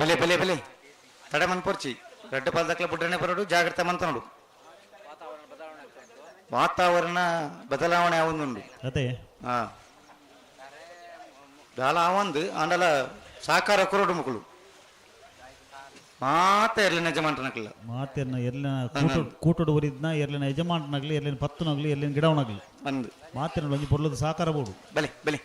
ಬಲೆ ಬಲೆ ಬಲೆ ತಡೆ ಮನ್ಪೊರ್ಚಿ ರಡ್ಡು ಪಾಲ್ದಕ್ಲ ಬುಡ್ಡನೆ ಬರೋಡು ಜಾಗ್ರತೆ ಮಂತನೋಡು. ವಾತಾವರಣ ಬದಲಾವಣೆ ಆವೊಂದುಂಡು. ಅದೇ. ಹಾ, ದಾಲ ಆವಂದು ಆಂಡಲ ಸಾಕಾರ ಕುರುಡು ಮುಕುಳು ಮಾತ ಎರ್ಲಿನ ಯಜಮಾನ್ರನಕ್ಲ. ಮಾತೆರ್ನ ಎರ್ಲಿನ ಕೂಟ ಕೂಟಡು ಉರಿದ್ನ ಎರ್ಲಿನ ಯಜಮಾನ್ರನಾಗ್ಲಿ, ಎರ್ಲಿನ ಪತ್ತುನಾಗ್ಲಿ, ಎರ್ಲಿನ ಗಿಡವನಾಗ್ಲಿ ಅಂದು ಮಾತಿನ ಒಂಜಿ ಪೊರ್ಲದ ಸಾಕಾರ ಬೋಡು. ಬಲೆ ಬಲೆ.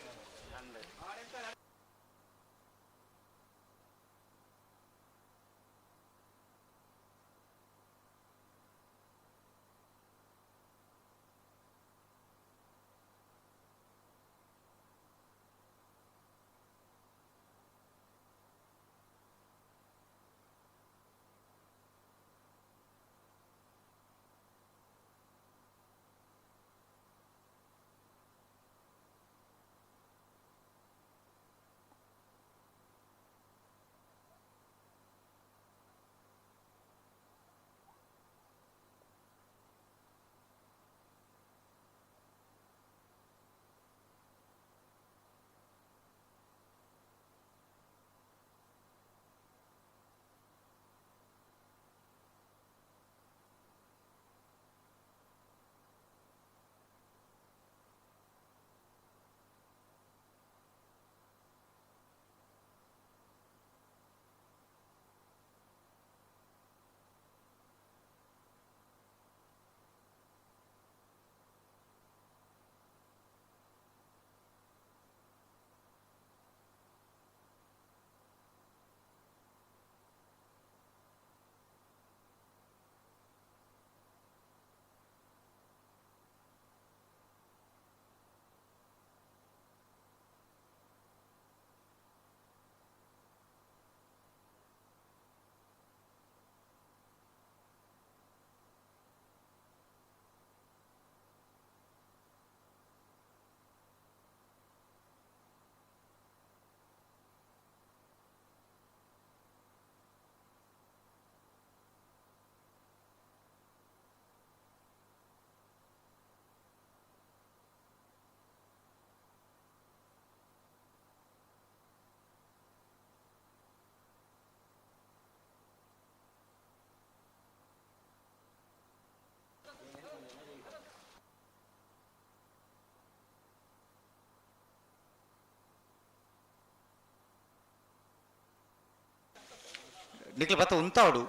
ನಿಕ್ಲ ಬತ್ತ ಉಂತಾವಡು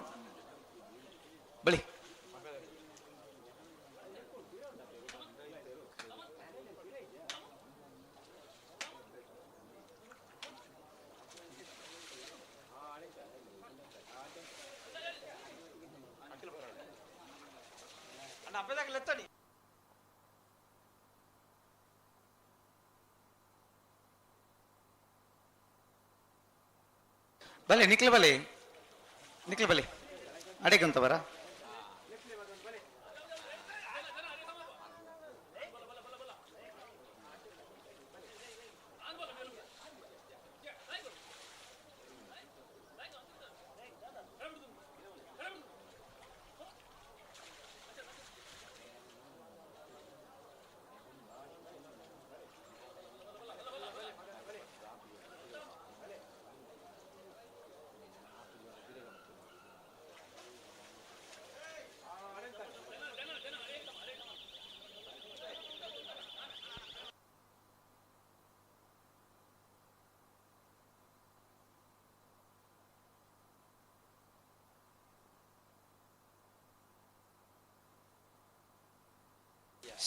ಬಳಿ. ಬಲೆ ನಿಕ್ಲ ಬಲೆ ನಿಕ್ಲ ಬಲೆ ಅಡೆಗೆ ಅಂತ ಬರ.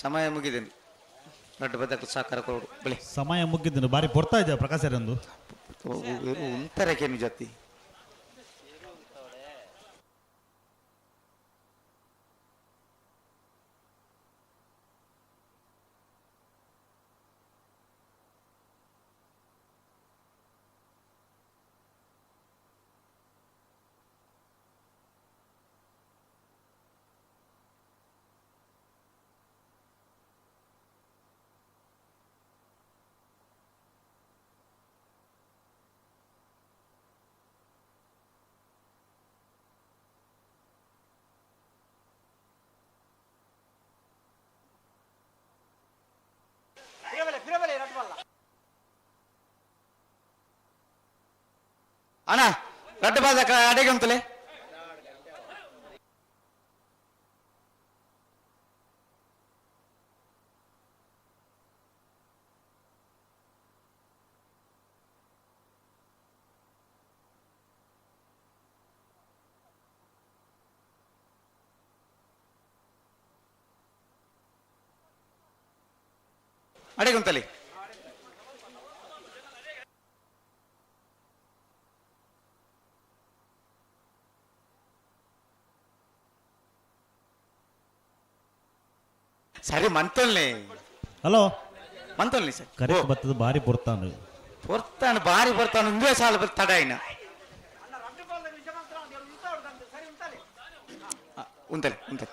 ಸಮಯ ಮುಗಿದೆ, ದೊಡ್ಡ ಬದಕು ಸಾಕಾರ ಕೊಡು ಬಳಿ. ಸಮಯ ಮುಗಿದ್ದು ಬಾರಿ ಪೊರ್ತಾ ಇದೆ ಪ್ರಕಾಶರಂದು. ಉಂತರಕೇನು ಜಾತಿ. ಅಣ್ಣ ರಡ್ಡ ಬಾದ ಅಡೆಗೆ ಅಂತಲೇ. ಅಡೆಗೆ ಅಂತಲೇ. ಸರಿ ಮಂತೊಲ್ನೆ. ಹಲೋ ಮಂತೊಲ್ನಿ ಸರ್. ಕರೆಕ್ಟ್ ಬರ್ತದೆ, ಬಾರಿ ಪೊರ್ತಾನು. ಪೊರ್ತಾನು ಬಾರಿ ಪೊರ್ತಾನು, ಒಂದೇ ಸಾಲ ತಡ ಇನ್ನ ಉಂತಲೆ ಉಂತಲೆ.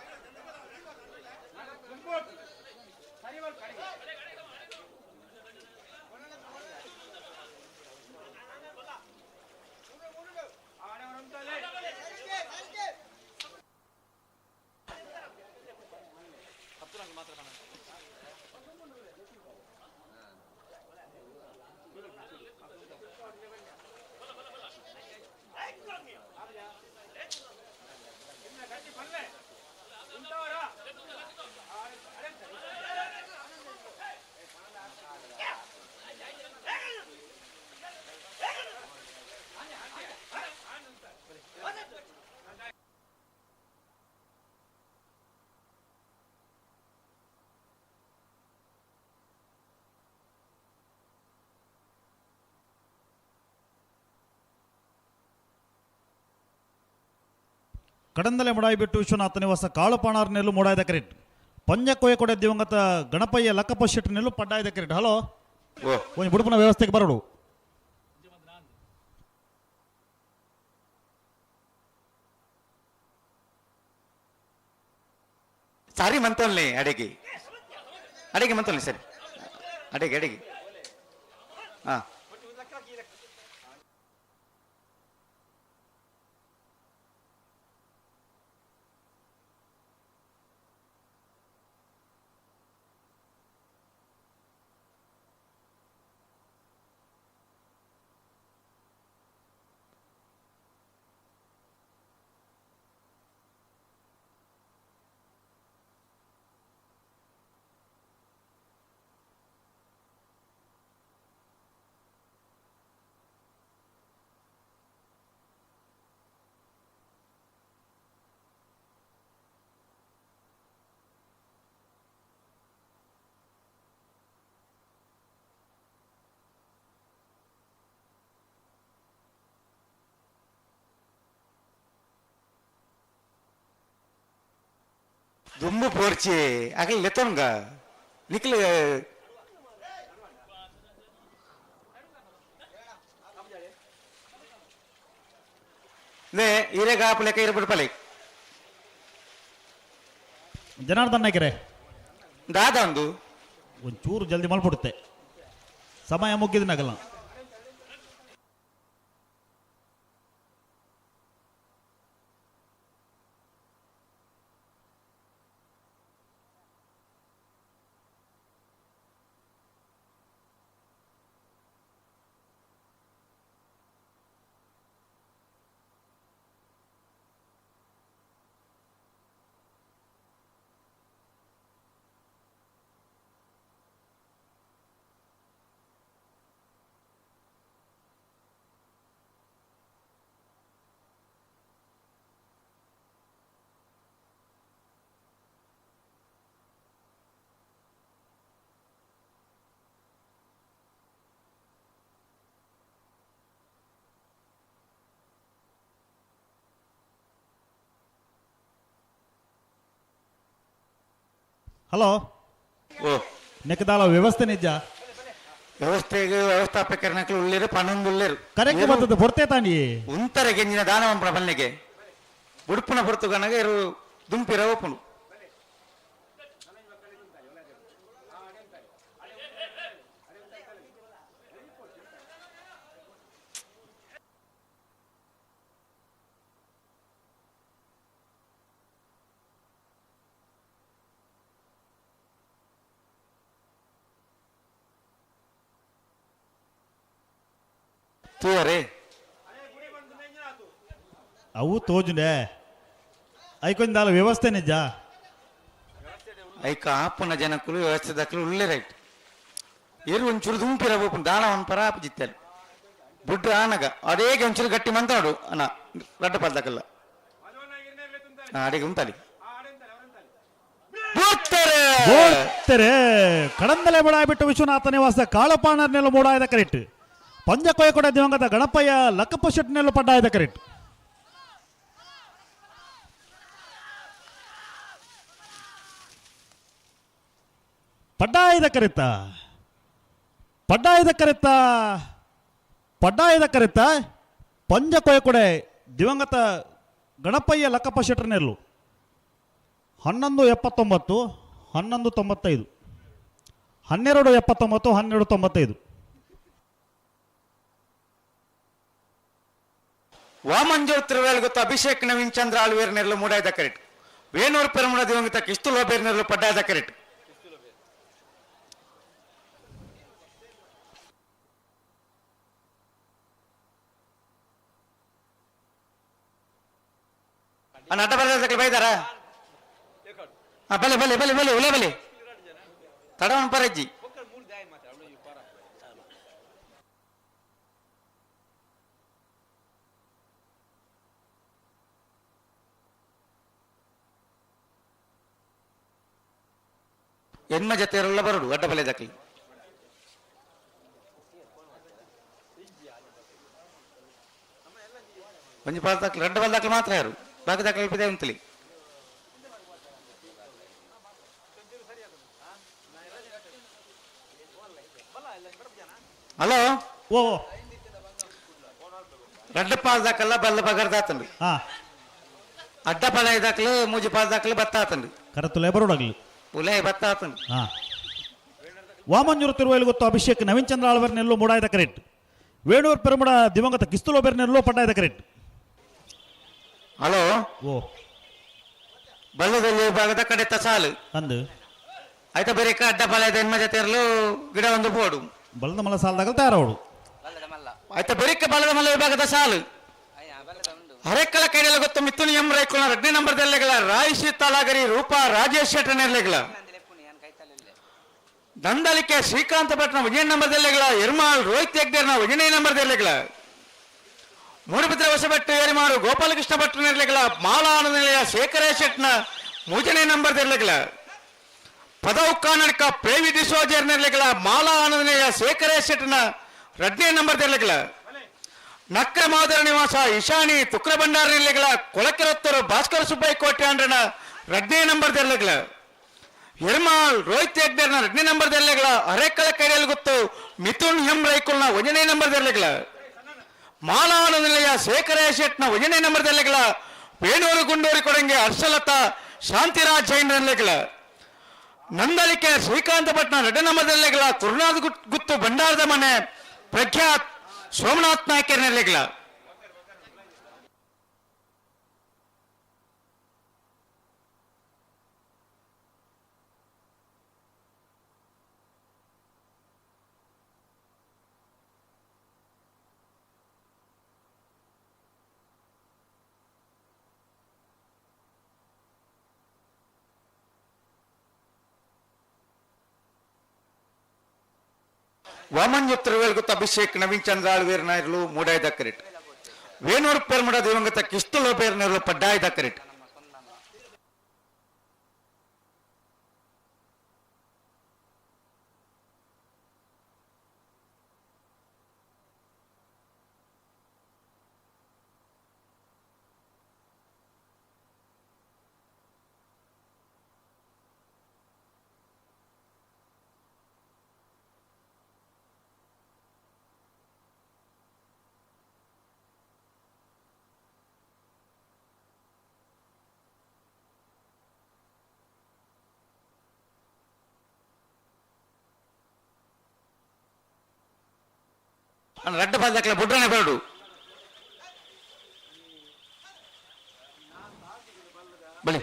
ಕಡಂದಲೆ ಮುಡಾಯಿಬಿಟ್ಟು ವಿಶ್ವನಾಥ ನಿವಾಸ ಕಾಳುಪಾಣಾರ್ ನೆಲ್ಲು ಮೂಡಾಯ್ದ ಕರೆಕ್ಟ್. ಪಂಜ ಕೊಡೆ ದಿವಂಗತ ಗಣಪಯ್ಯ ಲಕ್ಕಪ್ಪ ಶೆಟ್ಟಿ ನೆಲ್ಲು ಪಡ್ಡಾಯ್ದ ಕರೆಕ್ಟ್. ಹಲೋ ಒಂದು ಬುಡುಪನ ವ್ಯವಸ್ಥೆಗೆ ಬರೋಡು. ಸಾರಿ ಮಂತೊಲ್ನಿ ಅಡಿಗೆ ಅಡಿಗೆ ಮಂತೊಲ್ನಿ ಸರಿ ಅಡಿಗೆ ಅಡಿಗೆ ಹಾ. ದುಂಬು ಪೋರ್ಚಿ ಅಗಲ್ ಲೆತ್ತೊಂಗ ನಿಕ್ಲ ಲೇ ಇರೇಗ ಆಪಲೆಕ ಇರ ಬಿಡ್ಪಲೆ ಜನಾರ್ದನ್ ನಾಯ್ಕರೇ ದಾದ ಒಂದು ಒಂಚೂರು ಜಲ್ದಿ ಮಲ್ಪಡುತ್ತೆ ಸಮಯ ಮುಗ್ಗಿದನಾಗಲ್ಲ. ಹಲೋ. ಓ ನೆಕ್ಕದಾಲ ವ್ಯವಸ್ಥೆ ನಿಜ. ವ್ಯವಸ್ಥೆಗೆ ವ್ಯವಸ್ಥಾಪಕರನಕ್ಲು ಉಳ್ಳೇರು ಪನ್ನೊಂದು ಉಳ್ಳೇರು. ಕರೆಕ್ಟ್ ಬರ್ತದೆ ಬರ್ತೇ ತಾನಿ. ಉಂತರ ಗೆಂಜಿನ ದಾನ ಬಲ್ಲೆಗೆ ಉಡುಪುನ ಪೊರ್ತುಗನಗ ಇರು ದುಂಪಿರ ಓಪುನು. ತೂವರೇ ಅವು ತೋಜುಂಡೆ ಐಕೊಂದಾಲ ವ್ಯವಸ್ಥೆ ನಿಜ. ಐಕ ಆಪುನ ಜನಕ್ಕಲು ವ್ಯವಸ್ಥೆ ದಕ್ಕಲು ಉಳ್ಳೆ ರೈಟ್ ಏರು ಒಂಚೂರು ದುಂಪಿರ ಓಪುನು ದಾನ ಪರ ಆಪು ಜಿತ್ತಲು ಬುಡ್ಡು ಆನಗ ಅಡೇಗೆ ಒಂಚೂರು ಗಟ್ಟಿ ಮಂತಾಡು ಅಣ್ಣ ರಡ್ಡ ಪಲ್ದಕಲ್ಲ ಅಡಿಗೆ ಉಂತಾಲಿ ಬೂತ್ತರೆ. ಬೋಡ್ತಾರೆ ಕಡಂದಲೆ ಬಿಟ್ಟು ವಿಶ್ವನಾಥ ನಿವಾಸ ಕಾಳಪಾಣರ್ನೆಲ್ಲ ಮೂಡಾಯದ ಕರೆಕ್ಟ್ ಪಂಜಕೊಯ ಕೂಡ ದಿವಂಗತ ಗಣಪಯ್ಯ ಲಕ್ಕಪ್ಪ ಶೆಟ್ನೆಲ್ಲ ಪಡ್ಡಾಯದ ಕರೆಕ್ಟ್. ಪಡ್ಡಾಯದ ಕರೆತ ಪಡ್ಡಾಯದ ಕರೆತ ಪಡ್ಡಾಯದ ಕರೆತ ಪಂಜಕೊಯ ಕೊಡೆ ದಿವಂಗತ ಗಣಪಯ್ಯ ಲಕ್ಕಪ್ಪ ಶೆಟ್ಟರ್ನೆಲ್ಲು 11.79 11.95 12.79 12.95. ವಾಮಂಜೋರ್ ತಿರುವೇಲ್ ಗೊತ್ತ ಅಭಿಷೇಕ್ ನವೀನ್ ಚಂದ್ರ ಆಳ್ವೇರ್ ನೆರಳು ಮೂಡಾಯ್ದ ಕರೆಕ್ಟ್ ವೇಣೂರ್ ಪೆರುಮುಡ ದಿವಂಗತ ಕಿಸ್ತು ಲೋಬೇರ್ ನೆರಳು ಪಡ್ಡಾಯ್ದ ಕರೆಕ್ಟ್. ಅಣ್ಣ ಅಡ್ಡ ಬರದಕ್ಕೆ ಬೈದಾರ ಬಲೆ ಬಲೆ ಬಲೆ ಬಲೆ ಉಲೆ ಬಲೆ ತಡವನ್ ಪರಜ್ಜಿ ಎನ್ಮ ಜೊತೆಯರೆಲ್ಲ ಬರಡು ಅಡ್ಡ ಬಲೆ ದಕ್ಕಲಿ ಒಂಜಿ ಪಾಲ್ ದಾಖಲೆ ರಡ್ಡ ಬಾಲ್ ದಾಖಲೆ ಮಾತ್ರ ಯಾರು ಬಾಕಿ ದಾಖಲೆ ಇಪ್ಪಿದೆ ಅಂತಲಿ. ಹಲೋ. ಓ ರಡ್ಡ ಪಾಲ್ ದಾಖಲ ಬಲ್ಲ ಬಗರ್ ದಾತಂಡು. ಹಾ. ಅಡ್ಡ ಪಲ ದಾಖಲೆ ಮೂಜಿ ಪಾಲ್ ದಾಖಲೆ ಬತ್ತ ಆತಂಡು. ಕರತುಲೆ ಬರೋಡಾಗ್ಲಿ. ಉಲೆ ಬತ್ತ ಆತಂಡು. ಹಾ ವಾಮಂಜೂರು ತಿರುವೈಲು ಗೊತ್ತು ಅಭಿಷೇಕ್ ನವೀನ್ ಚಂದ್ರ ಆಳ್ವರ್ ನೆಲ್ಲು ಮೂಡಾಯದ ಕರೆಕ್ಟ್ ವೇಣೂರ್ ಪೆರುಮಡ ದಿವಂಗತ ಕಿಸ್ತುಲೋಬೆರ್ ನೆಲ್ಲು ಪಡ್ಡಾಯದ ಕರೆಕ್ಟ್. ಹಲೋ. ಓ ಬಲ್ಲದಲ್ಲಿ ಭಾಗದ ಕಡೆ ಸಾಲು ಅಂದು ಆಯ್ತಾ ಬೇರೆ ಅಡ್ಡ ಪಲ ಎನ್ಮ ಜೊತೆ ಇರಲು ಗಿಡ ಒಂದು ಬೋಡು. ಬಲದ ಮಲ ಸಾಲದಾಗ ತಯಾರವಡು. ಆಯ್ತಾ ಬೆರಿಕ ಬಲದ ಮಲ್ಲ ವಿಭಾಗದ ಸಾಲು ಹರೆಕ್ಕಳ ಕೈಡೆಲ್ಲ ಗೊತ್ತು ಮಿಥುನ್ ಎಂ ರೈಕುಳ ಎರಡನೇ ನಂಬರ್ ದಲ್ಲೆಗಳ ರಾಯಿಸಿ ತಲಾಗರಿ ರೂಪಾ ರಾಜೇಶ್ ಶೆಟ್ಟನೆರ್ಲೆಗಳ ದಂದಲಿಕೆ ಶ್ರೀಕಾಂತ ಭಟ್ನ ವಿಜಯ ನಂಬರ್ ದಲ್ಲೆಗಳ ಎರ್ಮಾಳ್ ರೋಹಿತ್ ಹೆಗ್ಡೇರ್ನ ವಿಜಯನೇ ನಂಬರ್ ದಲ್ಲೆಗಳ ಮೂಡುಬಿದ್ರೆ ಹೊಸಬೆಟ್ಟು ಏರಿಮಾರು ಗೋಪಾಲಕೃಷ್ಣ ಭಟ್ಟ ನೆರ್ಲೆಗಳ ಮಾಲಾ ನಿಲಯ ಶೇಖರ ಶೆಟ್ನ ಮೂಜನೇ ನಂಬರ್ ದಲ್ಲೆಗಳ ಪದವು ಕನ್ನಡಕ ಪ್ರೇವಿ ಡಿಸೋಜರ್ ನೆರ್ಲೆಗಳ ಮಾಲಾ ಆನಂದ ನಿಲಯ ಶೇಖರ ಶೆಟ್ನ ಎರಡನೇ ನಂಬರ್ ದಲ್ಲೆಗಳ ನಕ್ರ ಮಾದರ ನಿವಾಸ ಇಶಾನಿ ತುಕ್ರ ಭಂಡಾರ ನೆಲೆಗಳ ಕೊಳಕೆರತ್ತರು ಭಾಸ್ಕರ ಸುಬ್ಬಯ್ಯ ಕೋಟೆ ಅಂಡ್ರನ ರಡ್ನೇ ನಂಬರ್ ದೆರ್ಲೆಗ್ಲ ಎರ್ಮಾಲ್ ರೋಹಿತ್ ಹೆಗ್ಡೇರ್ನ ರಡ್ನೇ ನಂಬರ್ ದೆರ್ಲೆಗ್ಲ ಅರೆಕಳ ಕೈಯಲ್ಲಿ ಗೊತ್ತು ಮಿಥುನ್ ಹೆಂ ರೈಕುಲ್ನ ಒಂದನೇ ನಂಬರ್ ದೆರ್ಲೆಗ್ಲ ಮಾಲಾನ ನಿಲಯ ಶೇಖರ ಶೆಟ್ನ ಒಂದನೇ ನಂಬರ್ ದೆರ್ಲೆಗ್ಲ ವೇಣೂರು ಗುಂಡೂರಿ ಕೊಡಂಗೆ ಹರ್ಷಲತಾ ಶಾಂತಿರಾಜ್ ಜೈನ್ ನೆಲೆಗಳ ನಂದಳಿಕೆ ಶ್ರೀಕಾಂತ ಭಟ್ನ ಎರಡನೇ ನಂಬರ್ ದೆರ್ಲೆಗ್ಲ ಕುರುನಾಥ್ ಗುತ್ತು ಭಂಡಾರದ ಮನೆ ಪ್ರಖ್ಯಾತ್ ಸೋಮನಾಥ್ ನಾಯ್ಕರ್ ನೆಲೆಗಳ ವಾಮನ್ ಗೊತ್ತ ಅಭಿಷೇಕ್ ನವೀನ್ ಚಂದ್ರ ಆಳ್ವೀರ್ ನಾಯರ್ಲು ಮೂಡಾಯ್ದ ಕರೆಟ್ ವೇಣೂರು ಪೇರ್ಮಡ ದಿವಂಗತ ಕಿಸ್ತುಲ ಪೇರ್ನರ್ಲು ಪಡ್ಡಾಯ್ದ ಕರೆಟ್. ರಡ್ಡ ಪಾದಕ್ಲ ಬುಡ್ರನೆ ಬೇಡು ಬಲಿ.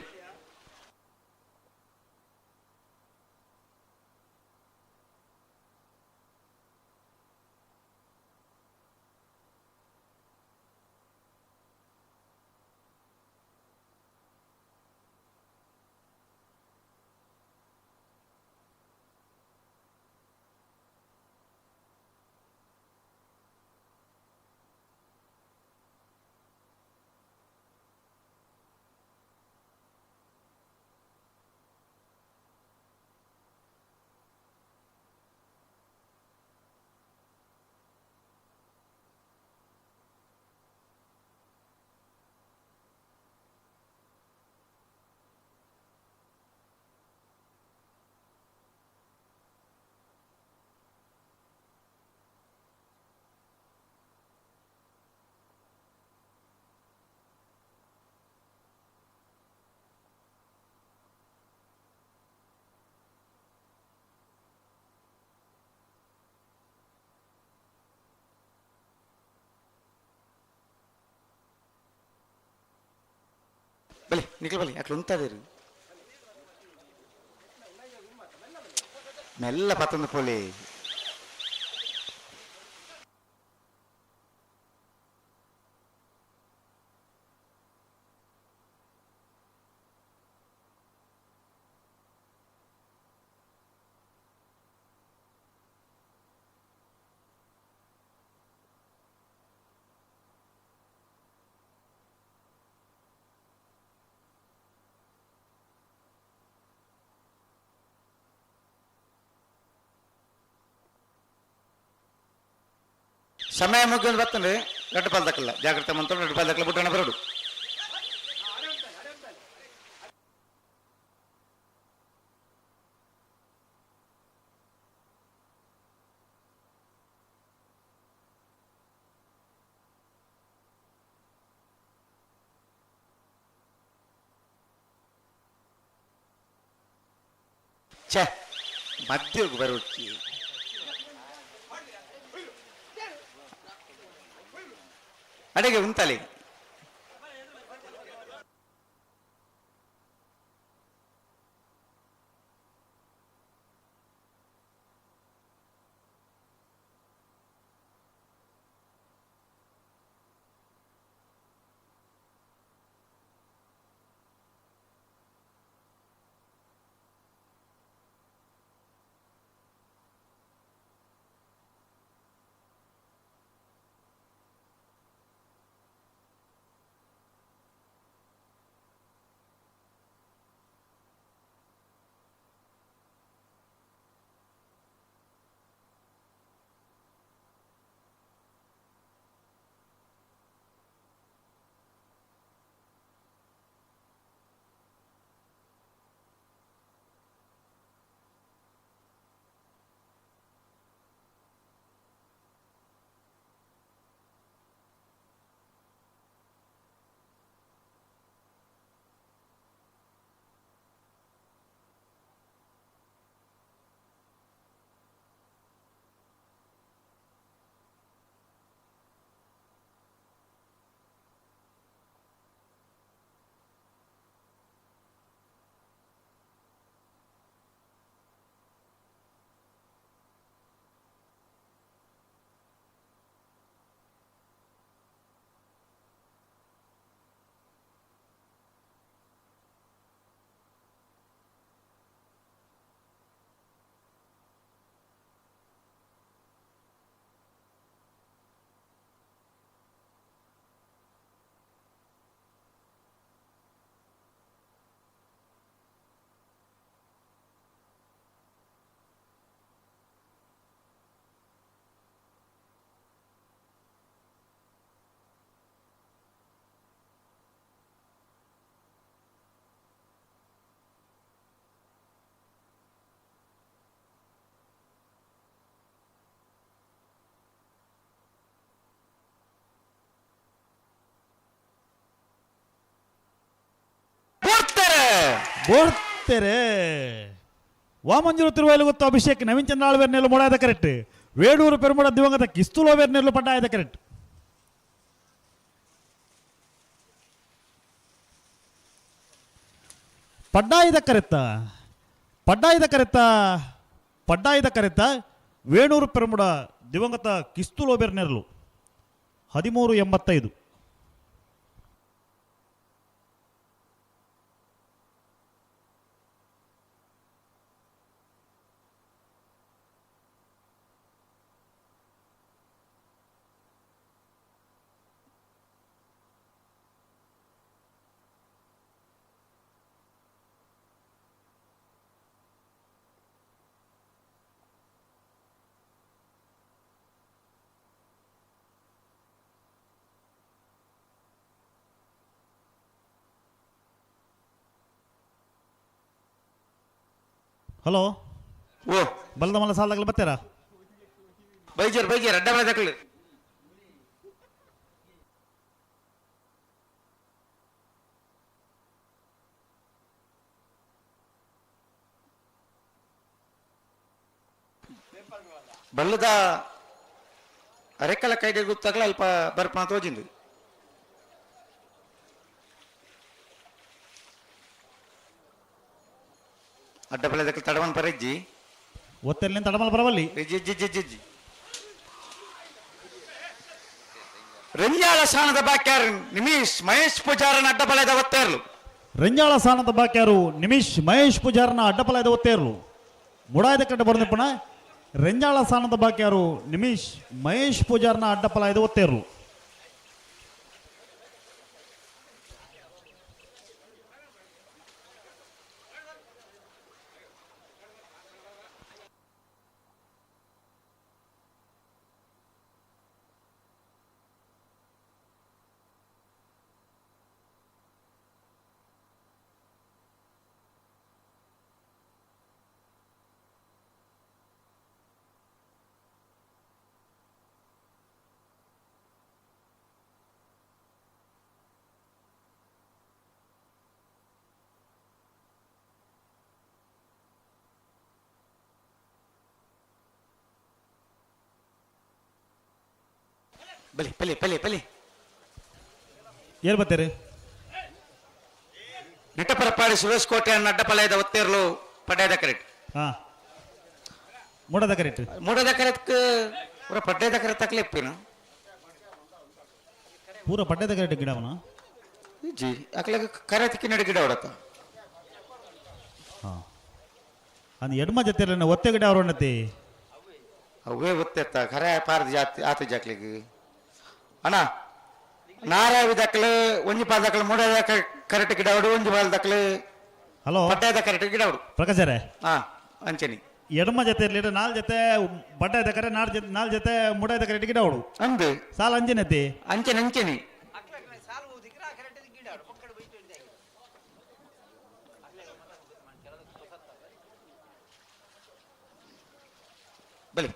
ಬಲಿ ನಿಖಲ್ ಬಲಿ ಯಾಕೆ ಉಂತಾದಿರಿ ಮೆಲ್ಲ ಪತ್ತಂದು ಪೋಲಿ. ಸಮಯ ಮುಗಿದು ಬರ್ತಂದ್ರೆ ರಡ್ಡು ಪಾಲ್ದಕ್ಕಲ್ಲ ಜಾಗ್ರತೆ ಮಂತ್ರ ರಡ್ಡು ಪಾಲ್ದಕ್ಕಲ್ಲ ಬುಟ್ಟಣ ಬರೋಡು. ಛೇ ಮಧ್ಯಕ್ಕೆ ಬರೋಚಿ ಅಡಿಗೆ ಉಂತಲಿ. ಬೋಡ್ತೇರೆ. ವಾಮಂಜೂರು ತಿರುವೈಲು ಗೊತ್ತು ಅಭಿಷೇಕ್ ನವೀನ್ ಚಂದ್ರ ಆಳ್ವೇರ್ ನೆಲ್ಲು ಮೊಡಾಯದ ಕರೆಕ್ಟ್. ವೇಡೂರು ಪೆರುಮಡ ದಿವಂಗತ ಕಿಸ್ತುಲೋವೇರ್ ನೆಲ್ಲು ಪಡ್ಡಾಯದ ಕರೆಕ್ಟ್. ಪಡ್ಡಾಯಿದ ಕರೆತ್ತ, ಪಡ್ಡಾಯಿದ ಕರೆತ್ತ, ಪಡ್ಡಾಯಿದ ಕರೆತ್ತ. ವೇಣೂರು ಪೆರುಮುಡ ದಿವಂಗತ ಕಿಸ್ತುಲೋಬೇರ್ ನೆರಳು. 13.85. ಹಲೋ. ಓ. ಬಲದ ಮಲ್ಲ ಸಾಲದಾಗಲಿ ಬರ್ತೀರಾ? ಬೈಜರ್ ಬೈಜರ್, ಅಡ್ಡ ಬಲದಕ್ಲು. ಬಲ್ಲದ ಅರೆಕಲ ಕೈಗೆ ಗೊತ್ತಾಗಲ ಅಲ್ಪ ಬರ್ಪಣ ತೋಜಿಂದು. ಅಡ್ಡ ಬಲದಕ್ಕೆ ತಡವನ್ ಪರಜ್ಜಿ. ಒತ್ತೆಲ್ಲಿ ತಡಮಲ್ ಬರವಲ್ಲಿ. ಜಿ ಜಿ ಜಿ ಜಿ. ರಂಜಾಳ ಸ್ಥಾನದ ಬಾಕ್ಯಾರ್ ನಿಮೀಶ್ ಮಹೇಶ್ ಪೂಜಾರನ ಅಡ್ಡ ಬಲದ ಒತ್ತೇರ್ಲು. ರಂಜಾಳ ಸ್ಥಾನದ ಬಾಕ್ಯಾರು ನಿಮಿಷ್ ಮಹೇಶ್ ಪೂಜಾರನ ಅಡ್ಡಪಲಾಯದ ಒತ್ತೇರ್ಲು. ಮುಡಾಯದ ಕಡೆ ಬರೋದಿಪ್ಪಣ. ರೆಂಜಾಳ ಸ್ಥಾನದ ಬಾಕ್ಯಾರು ನಿಮಿಷ್ ಮಹೇಶ್ ಪೂಜಾರನ ಅಡ್ಡಪಲಾಯದ ಒತ್ತೇರ್ಲು. ಬಲಿ ಬಲಿ ಬಲಿ ಬಲಿ. ಏರ್ ಬರ್ತೀರಿ? ನಿಟ್ಟಪರಪಾಡಿ ಸುರೇಶ್ ಕೋಟೆ ಅನ್ನ ಅಡ್ಡಪಲಯದ ಒತ್ತೇರ್ಲು ಪಡ್ಡಾಯದ ಕರೆಕ್ಟ್. ಹಾ, ಮೂಡದ ಕರೆಕ್ಟ್. ಮೂಡದ ಕರೆಕ್ಟ್, ಪೂರ ಪಡ್ಡಾಯದ ಕರೆಕ್ಟ್ ತಕ್ಲೆಪ್ಪಿನ. ಪೂರ ಪಡ್ಡದ ಕರೆಕ್ಟ್ ಗಿಡವನ. ಜಿ ಅಕ್ಲಾಗ ಕರೆ ತಿಕ್ಕಿ ಗಿಡ ಹೊಡತ. ಹಾ, ಅಂದ್ ಎಡ್ಮ ಜೊತೆ ಒತ್ತೆ ಗಿಡ ಅವ್ರ ಉನ್ನತಿ. ಅವೇ ಒತ್ತೆತ್ತ ಖರೆ ಪಾರದ ಜಾತಿ ಆತ ಜಾಕ್ಲಿಗೆ ಅಣ್ಣ. ನಾರಾವಿ ದಕ್ಕಲು ಒಂಜಿ ಪಾಲ್ ದಕ್ಕಲು ಮೂಡದ ಕರೆಕ್ಟ್ ಗಿಡ ಹೊಡು, ಒಂಜಿ ಪಾಲ್ ದಕ್ಕಲು ಹಲೋ. ಪಡ್ಡಾಯದ ಕರೆಕ್ಟ್ ಗಿಡ ಹೊಡು. ಪ್ರಕಾಶರೇ. ಹಾ, ಅಂಚನಿ. ಎಡಮ ಜೊತೆ ಇರ್ಲಿ, ನಾಲ್ ಜೊತೆ ಬಡ್ಡ ಕರೆ, ನಾಲ್ ಜೊತೆ, ನಾಲ್ ಜೊತೆ ಮುಡಾಯದ ಕರೆ ಗಿಡ ಅವಡು. ಅಂದು. ಸಾಲ ಅಂಜಿನತಿ. ಅಂಚನೆ ಅಂಚನಿ. ಬಲಿ.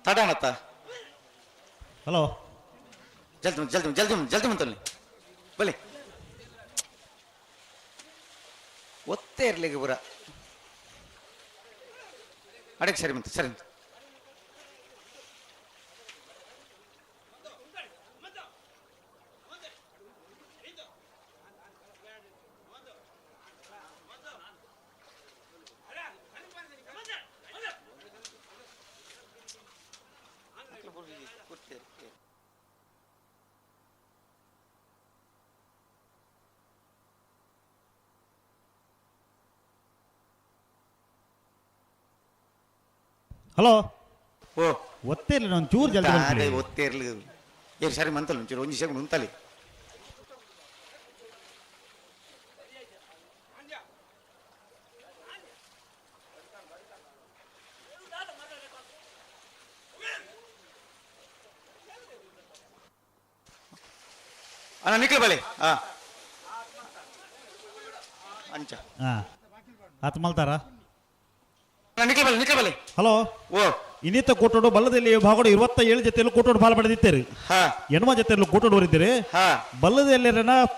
ತಡಣತ್ತ. ಹಲೋ. ಜಲ್ದಿ ಜಲ್ದಿ ಜಲ್ದಿ ಜಲ್ದಿ ಮುಂತಲ್ಲಿ ಬಲಿ. ಒತ್ತೇ ಇರ್ಲಿಕ್ಕೆ ಪೂರ ಅಡಕ್ಕೆ ಸರಿ ಮಂತ ಸರಿ. ಹಲೋ. ಓ. ಒತ್ತೇ ಇಲ್ಲ, ಒಂದ್ ಚೂರು ಜಲ್ದಿ ಅದೇ ಬರ್ತೀನಿ. ಒತ್ತೇ ಇರ್ಲಿ. ಏರು ಸರಿ ಮಂತಲ್ಲ, ಒಂಚೂರು ಒಂಜಿ ಸೆಕೆಂಡ್ ಉಂತಲಿ. ಅಣ್ಣ, ನಿಕ್ಲು ಬಲೆ. ಹಾ, ಅಂಚ. ಹಾ, ಆತ್ ಮಲ್ತಾರ. ಅಣ್ಣ, ನಿಕ್ಲು ಬಲೆ, ನಿಕ್ಲು ಬಲೆ. ಹಲೋ. ಓ. ಇನ್ನಿತ ಕೂಟೋಡು ಬಲ್ಲದಲ್ಲಿ ಭಾಗಡು 27 ಜೊತೆಯಲ್ಲೂ ಕೂಟೋಡು ಪಾಲ್ ಪಡೆದಿದ್ದೀರಿ. 80 ಜೊತೆಯಲ್ಲೂ ಕೂಟೋಡು ಹೊರಿದ್ದೀರಿ. ಬಲ್ಲದಲ್ಲಿ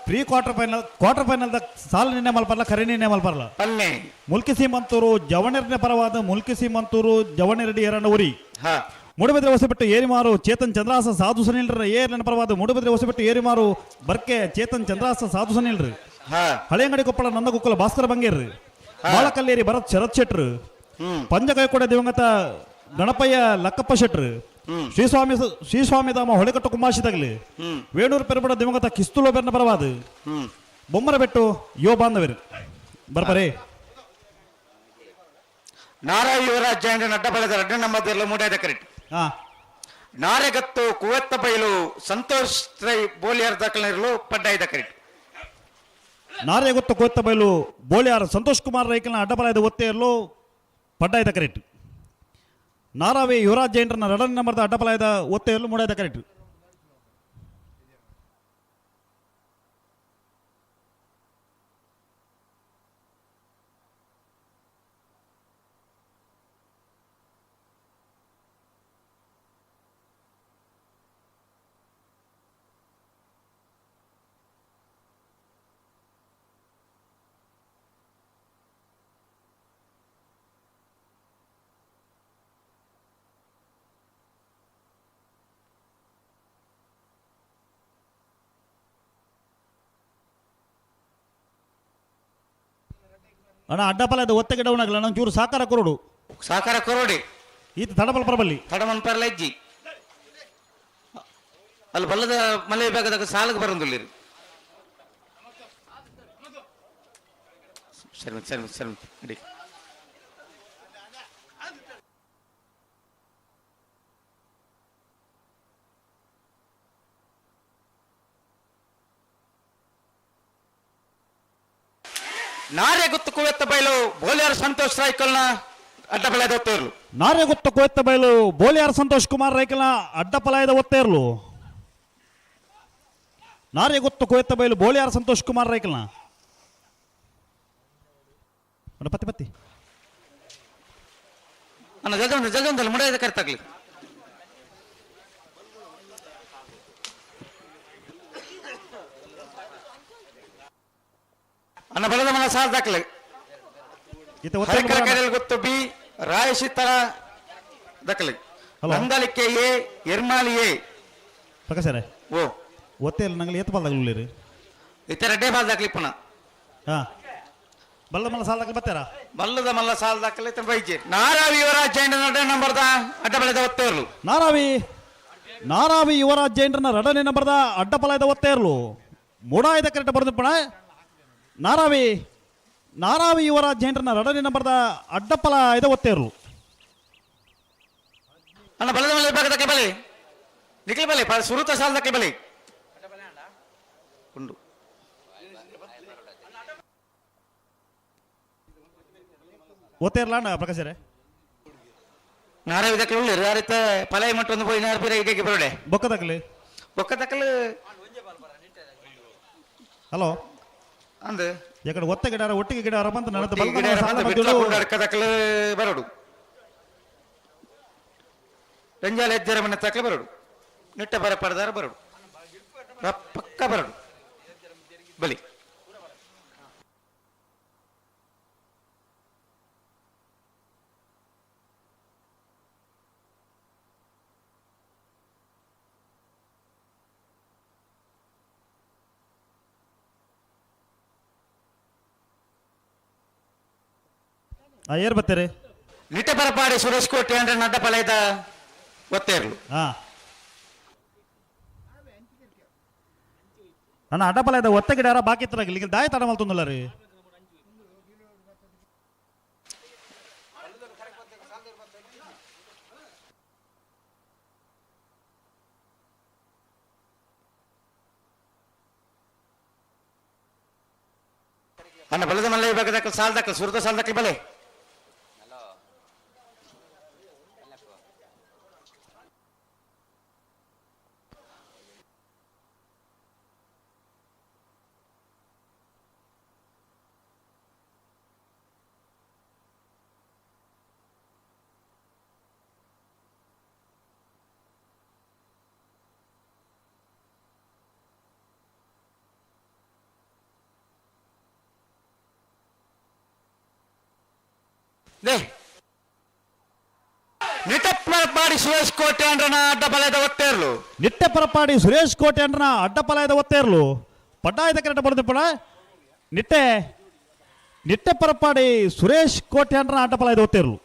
pre quarter final, quarter final ಸಾಲ ನಿನ್ನೆ ಮಲ್ಪರ್ಲ, ಕರೆ ನಿನ್ನೆ ಮಲ್ಪರ್ಲ. ಪಲ್ಲೆ. ಮುಲ್ಕಿ ಸೀಮಂತೂರು ಜವಣೆರನೇ ಪರವಾದ ಮುಲ್ಕಿ ಸೀಮಂತೂರು ಜವಣೆರಡಿ ಎರಡ ಉರಿ. ಮೂಡುಬಿದ್ರೆ ಹೊಸಬೆಟ್ಟು ಏರಿಮಾರು ಚೇತನ್ ಚಂದ್ರಾಸ ಸಾಧು ಸುನಿಲ್ರ ಏರ್ನ ಪರವಾದ ಮೂಡುಬಿದ್ರೆ ಹೊಸಬೆಟ್ಟು ಏರಿಮಾರು ಬರ್ಕೆ ಚೇತನ್ ಚಂದ್ರಾಸ ಸಾಧು ಸುನಿಲ್ರಿ. ಹಳೆಯಂಗಡಿ ಕೊಪ್ಪಳ ನಂದಗುಕ್ಕಲ ಭಾಸ್ಕರ ಬಂಗೇರ್ರಿ, ಬಾಳಕಲ್ಲೇರಿ ಭರತ್ ಶರತ್ ಶೆಟ್ರು, ಪಂಜಕೈಕೋಡ ದಿವಂಗತ ಗಣಪಯ್ಯ ಲಕ್ಕಪ್ಪ ಶೆಟ್ರು, ಶ್ರೀಸ್ವಾಮಿ ಶ್ರೀಸ್ವಾಮಿಧಾಮ ಹೊಳೆಕಟ್ಟು ಕುಮಾಶಿದಾಗಲಿ, ವೇಣೂರು ಪೆರಬಡ ದಿವಂಗತ ಕಿಸ್ತುಲೋ ಬೆರ್ನ ಪರವಾದ ಬೊಮ್ಮರ ಬೆಟ್ಟು ಯೋ ಬಾಂಧವರು ಬರ್ಬರೇ. ನಾರಾಯ ಯುವರಾಜ್ ಜೈನ ಅಡ್ಡ ಬೆಳೆದ ರಡ್ಡ ನಂಬರ್ ಮೂಡಾದ ಕರೆಕ್ಟ್. ನಾರೆಗತ್ತು ಕುವೆತ್ತ ಬೈಲು ಸಂತೋಷ್ ರೈ ಬೋಲಿಯಾರ್ ದಾಖಲಿರಲು ಪಡ್ಡಾಯ್ದ ಕರೆಕ್ಟ್. ನಾರೇಗೊತ್ತ ಕೋತ್ತ ಬೈಲು ಬೋಳಿಯಾರ ಸಂತೋಷ್ ಕುಮಾರ್ ರೈಕಲ್ನ ಅಡ್ಡಬಲಾಯದ ಒತ್ತೆಯಲ್ಲೂ ಪಡ್ಡಾಯ್ದ ಕರೆಕ್ಟ್. ನಾರಾವಿ ಯುವರಾಜ್ ಜೈನ್ರನ್ನ ಎರಡನೇ ನಂಬರ್ದ ಅಡ್ಡಬಲಾಯದ ಒತ್ತೆಯಲ್ಲೂ ಮೂಡಾಯ್ದ ಕರೆಕ್ಟ್. ಅಣ್ಣ, ಅಡ್ಡಬಲಾಯದ ಒತ್ತೆ ಡೌನ್ ಆಗಲ್ಲ, ಅಣ್ಣ, ಚೂರು ಸಾಕಾರ ಕೊರಡು. ಸಾಕಾರ ಕೊರೋಡಿ. ಈತ ತಡಬಲ್ ಪರಬಲ್ಲಿ. ತಡಮನ್ ಪರ್ಲ ಇಜ್ಜಿ. ಅಲ್ಲಿ ಬಲ್ಲದ ಮಲೆ ಬೇಕಾದಾಗ ಸಾಲಕ್ಕೆ ಬರಂದಿಲ್ಲ. ಸರಿ ಸರಿ ಸರಿ, ನಡಿ. ನಾರೇ ಗುತ್ತು ಕುವೆತ್ತ ಬೈಲು ಬೋಲಿಯಾರ್ ಸಂತೋಷ್ ರಾಯ್ಕಲ್ನ ಅಡ್ಡ ಬೆಳೆದ ತೇರ್ಲು. ನಾರೇಗೊತ್ತ ಕೋತ್ತ ಬೈಲು ಬೋಲಿಯಾರ ಸಂತೋಷ್ ಕುಮಾರ್ ರೈಕಲ್ನ ಅಡ್ಡಪಲಾಯದ ಒತ್ತೆಯರ್ಲು. ನಾರೇಗೊತ್ತ ಕೋಯತ್ತ ಬೈಲು ಬೋಳಿಯಾರ ಸಂತೋಷ್ ಕುಮಾರ್ ರೈಕಲ್ನ ಅಣ್ಣ, ಪತ್ತಿ ಪತ್ತಿ. ಅಣ್ಣ, ಜಲ್ದಿ ಉಂಟು, ಜಲ್ದಿ ಉಂಟಲ್ಲ, ಮುಡಿದ ಕರೆತಾಗ್ಲಿ. ಅಣ್ಣ, ಬಲದ ಮನ ಸಾಲ ದಾಖಲೆ. ಈತ ಒತ್ತೆ ಹರಿಕರ ಕಡೆಯಲ್ಲಿ ಗೊತ್ತು ಬಿ ರಾಯಶಿತರ ದಾಖಲೆ. ಹಲೋ. ನಂದಲಿಕೆ ಎ, ಎರ್ಮಾಲಿ ಎ. ಪ್ರಕಾಶ್. ಓ. ಒತ್ತೆ ಇಲ್ಲ, ನಂಗೆ ಏತ್ ಬಾಲ್ದಾಗಲಿ. ಇತರ ಅಡ್ಡೆ ಬಾಲ್ ದಾಖಲೆ ಪುನಃ. ಹಾ, ಬಲ್ಲ ಮಲ್ಲ ಸಾಲ ಬರ್ತಾರ. ಬಲ್ಲದ ಮಲ್ಲ ಸಾಲ ದಾಖಲೆ ಬೈಜೆ. ನಾರಾವಿ ಯುವರಾಜ್ ಜೈನ ನಂಬರ್ದ ಅಡ್ಡ ಬೆಳೆದ ಒತ್ತೆಯರ್ಲು. ನಾರಾವಿ ನಾರಾವಿ ಯುವರಾಜ್ ಜೈನ್ರನ್ನ ಎರಡನೇ ನಂಬರ್ದ ಅಡ್ಡಪಲಾಯದ ಒತ್ತೆಯರ್ಲು ಮೂಡಾಯದ ಕರೆಕ್ಟ್ ಬರೆದಪ್ಪಣ. ನಾರಾವಿ ನಾರಾವಿ ಯುವರಾಜ್ ಜೈನ್ರನ್ನ ಎರಡನೇ ನಂಬರ್ದ ಅಡ್ಡಪಲಾಯದ ಒತ್ತೆಯರ್ಲು. ಅಣ್ಣ, ಬಲದ ಮಲ್ಲ ವಿಭಾಗದ ಬಲೆ ನಿಖಿಲ್ ಬಲೆ ಸುರುತ ಸಾಲ ದಾಖಲೆ ಬಲೆ ಉಂಡು. ಒತ್ತೆಯರ್ಲ ಪ್ರಕಾಶರೇ. ನಾರಾವಿ ದಾಖಲೆ ಉಳ್ಳಿ ಯಾರಿತ ಪಲಾಯಿ ಮಟ್ಟ ಒಂದು ಪೋಯಿ ನಾರು ಪೀರ ಇಡಕ್ಕೆ ಬರೋಡೆ. ಬೊಕ್ಕದಾಗಲಿ. ಬೊಕ್ಕ ದಾಖಲೆ. ಹಲೋ. ಅಂದ್. ಯಾಕಡೆ ಒತ್ತ ಗಿಡಾರ ಒಟ್ಟಿಗೆ ಗಿಡಾರ ಬಂತ ನನ್ನ ಈ ಗಿಡ ಬಲದ ಬಂದು ಬಿಟ್ಲ ಕೊಂಡಾಡ್ಕ ದಾಖಲೆ ಬರೋಡು. ರಂಜಾಲ ಎಜ್ಜರ ಮನೆ ದಾಖಲೆ ಬರೋಡು. ನಿಟ್ಟ ಬರ ಪಡೆದಾರ ಬರೋಡು, ಪಕ್ಕ ಬರೋಡು ಬಲಿ. ಏರ್ ಬರ್ತೀರಿ? ನಿಟ್ಟ ಬರಪಾಡಿ ಸುರೇಶ್ ಕೋಟೆ ಅಂದ್ರೆ ನಡ್ಡ ಪಲಯದ ಒತ್ತೇರ್ಲು. ಹಾ ಅಣ್ಣ, ಅಡ್ಡಪಲಾಯದ ಒತ್ತ ಗಿಡಾರ ಬಾಕಿ ಇತ್ತರಾಗಿಲ್ಲ. ಈಗ ದಾಯ ತಡ ಮಲ್ತೊಂದಿಲ್ಲ ರೀ. ಅನ್ನ ಬಲದ ಮಲ್ಲ ವಿಭಾಗದ ಸಾಲ್ ದಾಖಲು ಸುರದ ಸಾಲ್ ದಾಖಲು ಬಲೆ. ನಿಟಪ್ಪರಪಾಡಿ ಸುರೇಶ್ ಕೋಟೆ ಅಂಡ್ರನ ಅಡ್ಡ ಬಲದ ಒತ್ತೇರ್ಲು. ನಿಟ್ಟೆ ಪರಪಾಡಿ ಸುರೇಶ್ ಕೋಟೆ ಅಂಡ್ರನ ಅಡ್ಡಪಲಾಯದ ಒತ್ತೇರ್ಲು ಪಡ್ಡಾಯದ ಕರೆಟ ಬರೆದಿಪ್ಪಣ. ನಿಟ್ಟೆ ನಿಟ್ಟೆ ಪರಪಾಡಿ ಸುರೇಶ್ ಕೋಟೆ ಅಂಡ್ರನ ಅಡ್ಡಪಲಾಯದ ಒತ್ತೇರ್ಲು.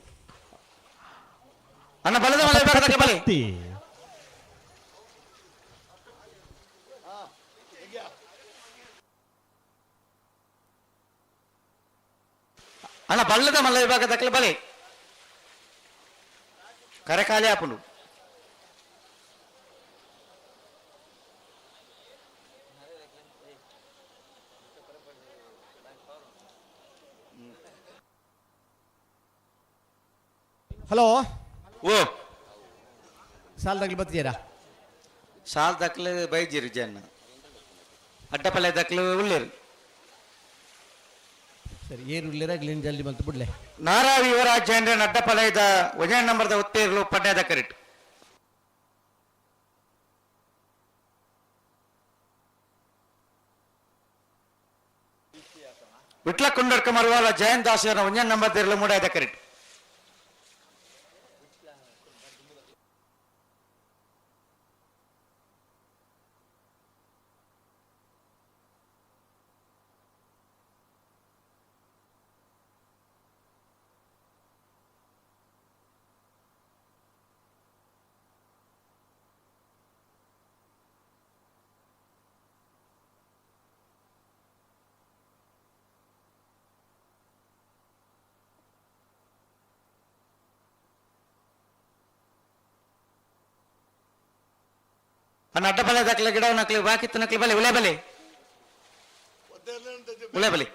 ಅನ್ನ ಬಲದ ಮಲ್ಲ ವಿಭಾಗದ ಬಲೆ. ಕತ್ತಿ. ಅಣ್ಣ ಬಲ್ಲದ ಮಲ್ಲ ವಿಭಾಗದ ಬಲೆ ಕರೆಕಾಲಿ ಆಪುಂಡು. ಹಲೋ. ಓ. ಸಾಲದಾಗ್ಲಿ ಬತ್ತೀರಾ? ಸಾಲ್ ದಾಖಲೆ ಬೈಜಿರಿ ಜನ ಅಡ್ಡಪಲ್ಲೆ ದಾಖಲೆ ಉಳ್ಳೇರು. ಸರಿ, ಏನು ಉಳ್ಳೇರ ಗ್ಲೀನ್ ಜಲ್ದಿ ಬಂತು ಬಿಡ್ಲೆ. ನಾರಾವಿ ಯುವರಾಜ್ ಅಂದ್ರೆ ಅಡ್ಡಪಲಯದ ಒಂದೇ ನಂಬರ್ದ ಒತ್ತೇರ್ಲು ಪಡ್ಡದ ಕರೆಕ್ಟ್. ವಿಟ್ಲ ಕುಂಡರ್ಕ ಮರುವಾಲ ಜಯಂತ್ ದಾಸರ ಒಂದೇ ನಂಬರ್ ದೇರ್ಲು ಮೂಡಾದ ಕರೆಕ್ಟ್. ಅಣ್ಣ ಅಡ್ಡಪಲ್ಲೆ ದಾಖಲೆ ಗಿಡ ನಕ್ಲಿ ಬಾಕಿತ್ತು ನಕ್ಲಿ ಬಲೆ ಉಳೆ ಬಲೆ ಉಳೆ ಬಲೆ.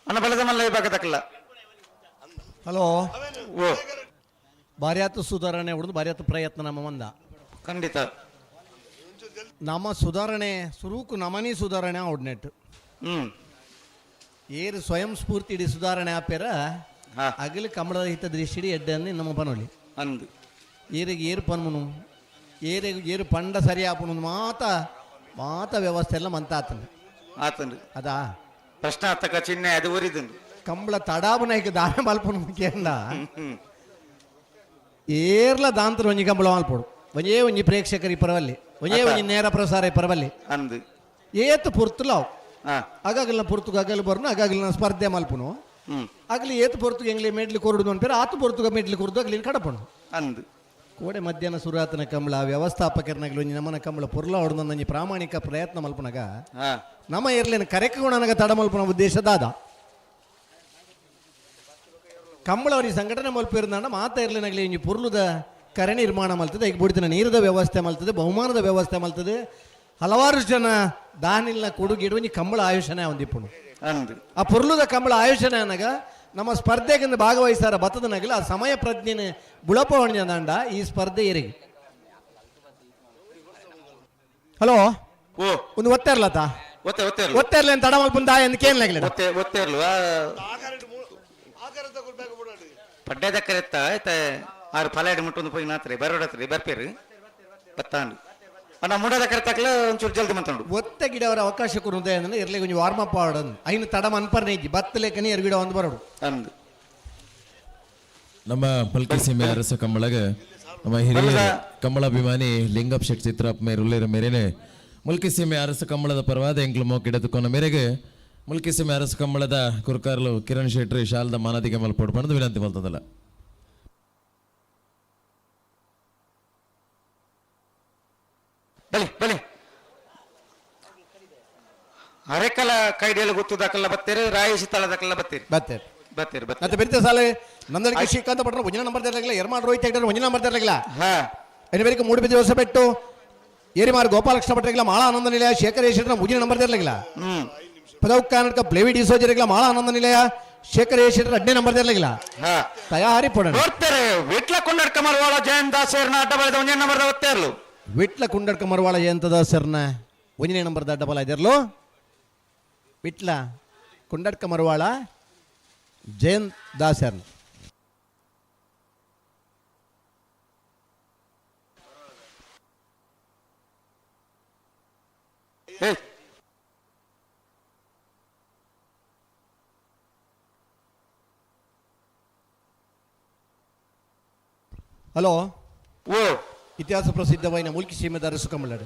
ಅಣ್ಣ ಬಲದ ಮಲ್ಲ ವಿಭಾಗ ದಾಖಲ. ಹಲೋ. ಓ. ಭಾರ್ಯಾತು ಸುಧಾರಣೆ ಹೊಡೆದು ಭಾರ್ಯಾತು ಪ್ರಯತ್ನ ನಮ್ಮ ಮಂದ. ಖಂಡಿತ. ನಮ್ಮ ಸುಧಾರಣೆ ಸುರೂಕು ನಮನಿ ಸುಧಾರಣೆ ಔಡ್ನೆಟ್. ಏರು ಸ್ವಯಂ ಸ್ಫೂರ್ತಿ ಇಡೀ ಸುಧಾರಣೆ ಆಪೇರ. ಅಗಲು ಕಮಲದ ಹಿತ ದೃಷ್ಟಿ ಎಡ್ಡನ್ನು ನಮ್ಮ ಪನೊಲಿ. ಅಂದು. ಏರಿಗೆ ಏರು ಪನ್ಮುನು ಏರಿಗೆ ಏರು ಪಂಡ ಸರಿ ಆಪುನು ಮಾತ ಮಾತ ವ್ಯವಸ್ಥೆ ಎಲ್ಲ ಮಂತಾತನ. ಆತಂದು. ಅದಾ. ಪ್ರಶ್ನಾರ್ಥಕ ಚಿಹ್ನೆ ಅದು ಊರಿದಂದು. ಕಂಬಳ ತಡಾಬುನ ಈಗ ದಾನ ಮಲ್ಪುನು ಮುಖ್ಯಂದ. ಏರ್ಲ ದಾಂತರ ಒಂಜಿ ಕಂಬಳ ಮಲ್ಪೊಡು ಒಂಜೇ ಒಂಜಿ ಪ್ರೇಕ್ಷಕರಿ ಪರವಲ್ಲಿ ಒಂಜೇ ಒಂಜಿ ನೇರ ಪ್ರಸಾರ ಪರವಲ್ಲಿ. ಅಂದು. ಏತು ಪೊರ್ತುಲಾವ್. ಅಗಾಗಲ್ನ ಪೊರ್ತುಗು ಅಗಲು ಬರ್ನು ಅಗಾಗಲ್ನ ಸ್ಪರ್ಧೆ ಮಲ್ಪುನು. ಅಗಲಿ ಏತು ಪೊರ್ತುಗು ಎಂಗ್ಲಿ ಮೆಡ್ಲಿ ಕೊರಡು ಅನ್ಪೇರು ಆತು ಪೊರ್ತುಗ ಮೆಡ್ಲಿ ಕೊರದು ಅಗಲಿ ಕಡಪಣು. ಅಂದು. ಕೋಡೆ ಮಧ್ಯಾಹ್ನ ಸುರಾತನ ಕಂಬಳ ವ್ಯವಸ್ಥಾಪಕರ್ನಗಲು ಒಂಜಿ ನಮ್ಮನ ಕಂಬಳ ಪೊರ್ಲ ಹೊಡೆದ ಒಂಜಿ ಪ್ರಾಮಾಣಿಕ ಪ್ರಯತ್ನ ಮಲ್ಪುನಗ ನಮ್ಮ ಏರ್ಲೇನು ಕರೆಕುಣನಗ ತಡ ಮಲ್ಪುನ ಉದ್ದೇಶ ದಾದ ಕಂಬಳವರಿ ಸಂಘಟನೆ ಮಲ್ಪಿರ್ನಾಂಡ ಮಾತ ಇರ್ಲಿನಗಲಿ ಒಂಜಿ ಪೊರ್ಲುದ ಕರೆ ನಿರ್ಮಾಣ ಮಲ್ತದೆ, ಈಗ ಬಿಡ್ತಿನ ನೀರದ ವ್ಯವಸ್ಥೆ ಮಲ್ತದೆ, ಬಹುಮಾನದ ವ್ಯವಸ್ಥೆ ಮಲ್ತದೆ, ಹಲವಾರು ಜನ ದಾನಿಲ್ನ ಕೊಡುಗೆ ಒಂಜಿ ಕಂಬಳ ಆಯೋಜನೆ ಒಂದಿಪ್ಪುನು. ಅಂದು. ಆ ಪೊರ್ಲುದ ಕಂಬಳ ಆಯೋಜನೆ ಅನಗ ನಮ್ಮ ಸ್ಪರ್ಧೆಗಿಂದ ಭಾಗವಹಿಸಾರ ಬತ್ತದ ನಗಲ ಆ ಸಮಯ ಪ್ರಜ್ಞೆನ ಬುಳಪವಣ್ಯದಾಂಡ ಈ ಸ್ಪರ್ಧೆ ಏರಿಗೆ. ಹಲೋ. ಓ. ಒಂದು ಒತ್ತಾರ್ಲತ. ಒತ್ತೆ ಒತ್ತೇರ್ಲು. ಒತ್ತಾರ್ಲ ಅಂತ ತಡ ಮಲ್ಪುನ ದಾಯ ಅಂತ ಕೇನ್ লাগಲ. ಒತ್ತೆ ಒತ್ತೇರ್ಲು. ಪಡ್ಡೆದ ಕರೆತ್ತ ಆಯ್ತ ಆರು ಫಲ ಇಡು ಮುಟ್ಟೊಂದು ಪೋಯಿ ನಾತ್ರಿ ಬರೋಡತ್ರಿ ಬರ್ಪೇರು ಬತ್ತಾಂಡು ಅಣ್ಣ ಮುಂಡದ ಕರೆತಾಕ್ಲ ಒಂಚೂರು ಜಲ್ದಿ ಮಂತಂಡು. ಒತ್ತ ಗಿಡವರ ಅವಕಾಶ ಕೊಡುವುದೇ ಅಂದ್ರೆ ಇರ್ಲಿ ಕೊಂಚ ವಾರ್ಮ್ ಅಪ್ ಆಡೋದು ಐನು ತಡ ಮನ್ಪರ್ನೆ ಇಜ್ಜಿ ಬತ್ತಲೇಕನಿ ಎರ್ ಗಿಡ ಒಂದು ಬರೋಡು. ಅಂದು. ನಮ್ಮ ಪಲ್ಕಿ ಸೀಮೆ ಅರಸ ಕಂಬಳಗ ನಮ್ಮ ಹಿರಿಯ ಕಂಬಳಾಭಿಮಾನಿ ಲಿಂಗಪ್ ಶೆಟ್ ಚಿತ್ರಪ್ಪ ಮೇರುಳ್ಳೇರ ಮೇರೆನೆ ಮುಲ್ಕಿ ಸೀಮೆ ಅರಸ ಕಂಬಳದ ಪರವಾದ ಎಂಕ್ಲು ಮೋಕಿಡತುಕೊನ ಮೇರೆಗೆ ಮುಲ್ಕಿ ಸೀಮೆ ಅರಸ ಕಂಬಳದ ಕುರ್ಕಾರ್ಲು ಕಿರಣ್ ಶೆಟ್ರಿ ಶಾಲದ ಮಾನದಿಗೆ ಮಲ್ಪೋಡು ಪಣದು ವಿನಂತಿ ಮಲ್ತದಲ್ಲ. ಬಲೆ ಬಲೆ ಅರೆಕಲ ಕೈಡಿಯಲ್ಲಿ ಗೊತ್ತುದಾಕಲ್ಲ ಬತ್ತೀರಿ ರಾಯಿ ಶಿತಳದಕಲ್ಲ ಬತ್ತೀರಿ. ಬತ್ತೇರು. ಬತ್ತೀರಿ ಬತ್ತೀರಿ. ಮತ್ತೆ ಬೆರಿತ ಸಾಲೆ ನಂದಳಿಕೆ ಶ್ರೀಕಾಂತ ಭಟ್ರು ಒಂಜಿನ ನಂಬರ್ ತರಲಿಲ್ಲ, ಎರ್ಮಾಡ್ ರೋಹಿತ್ ಹೆಗ್ಡೆ ಒಂಜಿನ ನಂಬರ್ ತರಲಿಲ್ಲ. ಎನ್ನು ಬೇರೆ ಮೂಡುಬಿದ್ದೆ ಹೊಸಬೆಟ್ಟು ಏರಿಮಾರು ಗೋಪಾಲಕೃಷ್ಣ ಭಟ್ರಿಗಿಲ್ಲ, ಮಾಳಾ ಆನಂದ ನಿಲಯ ಶೇಖರ್ ಶೆಟ್ಟರ್ ಒಂಜಿನ ನಂಬರ್ ತರಲಿಲ್ಲ. ಪದವು ಪ್ಲೇವಿ ಡಿಸೋಜರಿಗಳ ಮಾಳ ಆನಂದ ನಿಲಯ ಶೇಖರ್ ಶೆಟ್ಟರ್ 2ನೇ ನಂಬರ್ ಇರಲಿಲ್ಲ. ತಯಾರಿ ಪಡೋಣ. ನೋಡ್ತಾರೆ ವಿಟ್ಲ ಕುಂಡಡ್ಕ ಮರವಾಳ ಜಯಂತ ದಾಸರ್ನ ಅಡ್ಡ ಬಲದ 1ನೇ ನಂಬರ್ದ ಒತ್ತೇರ್ಲು. ವಿಟ್ಲ ಕುಂಡಡ್ಕ ಮರವಾಳ ಜಯಂತ ದಾಸರ್ನ 1ನೇ ನಂಬರ್ದ ಅಡ್ಡ ಬಲ ಇದಿರ್ಲು. ವಿಟ್ಲ ಕುಂಡಡ್ಕ ಮರವಾಳ ಜಯಂತ್ ದಾಸರ್ನ. ಹಲೋ. ಓ ಇತಿಹಾಸ ಪ್ರಸಿದ್ಧವಾಯಿನ ಮುಲ್ಕಿ ಸೀಮೆದ ಅರಸು ಕಂಬಳಾಡು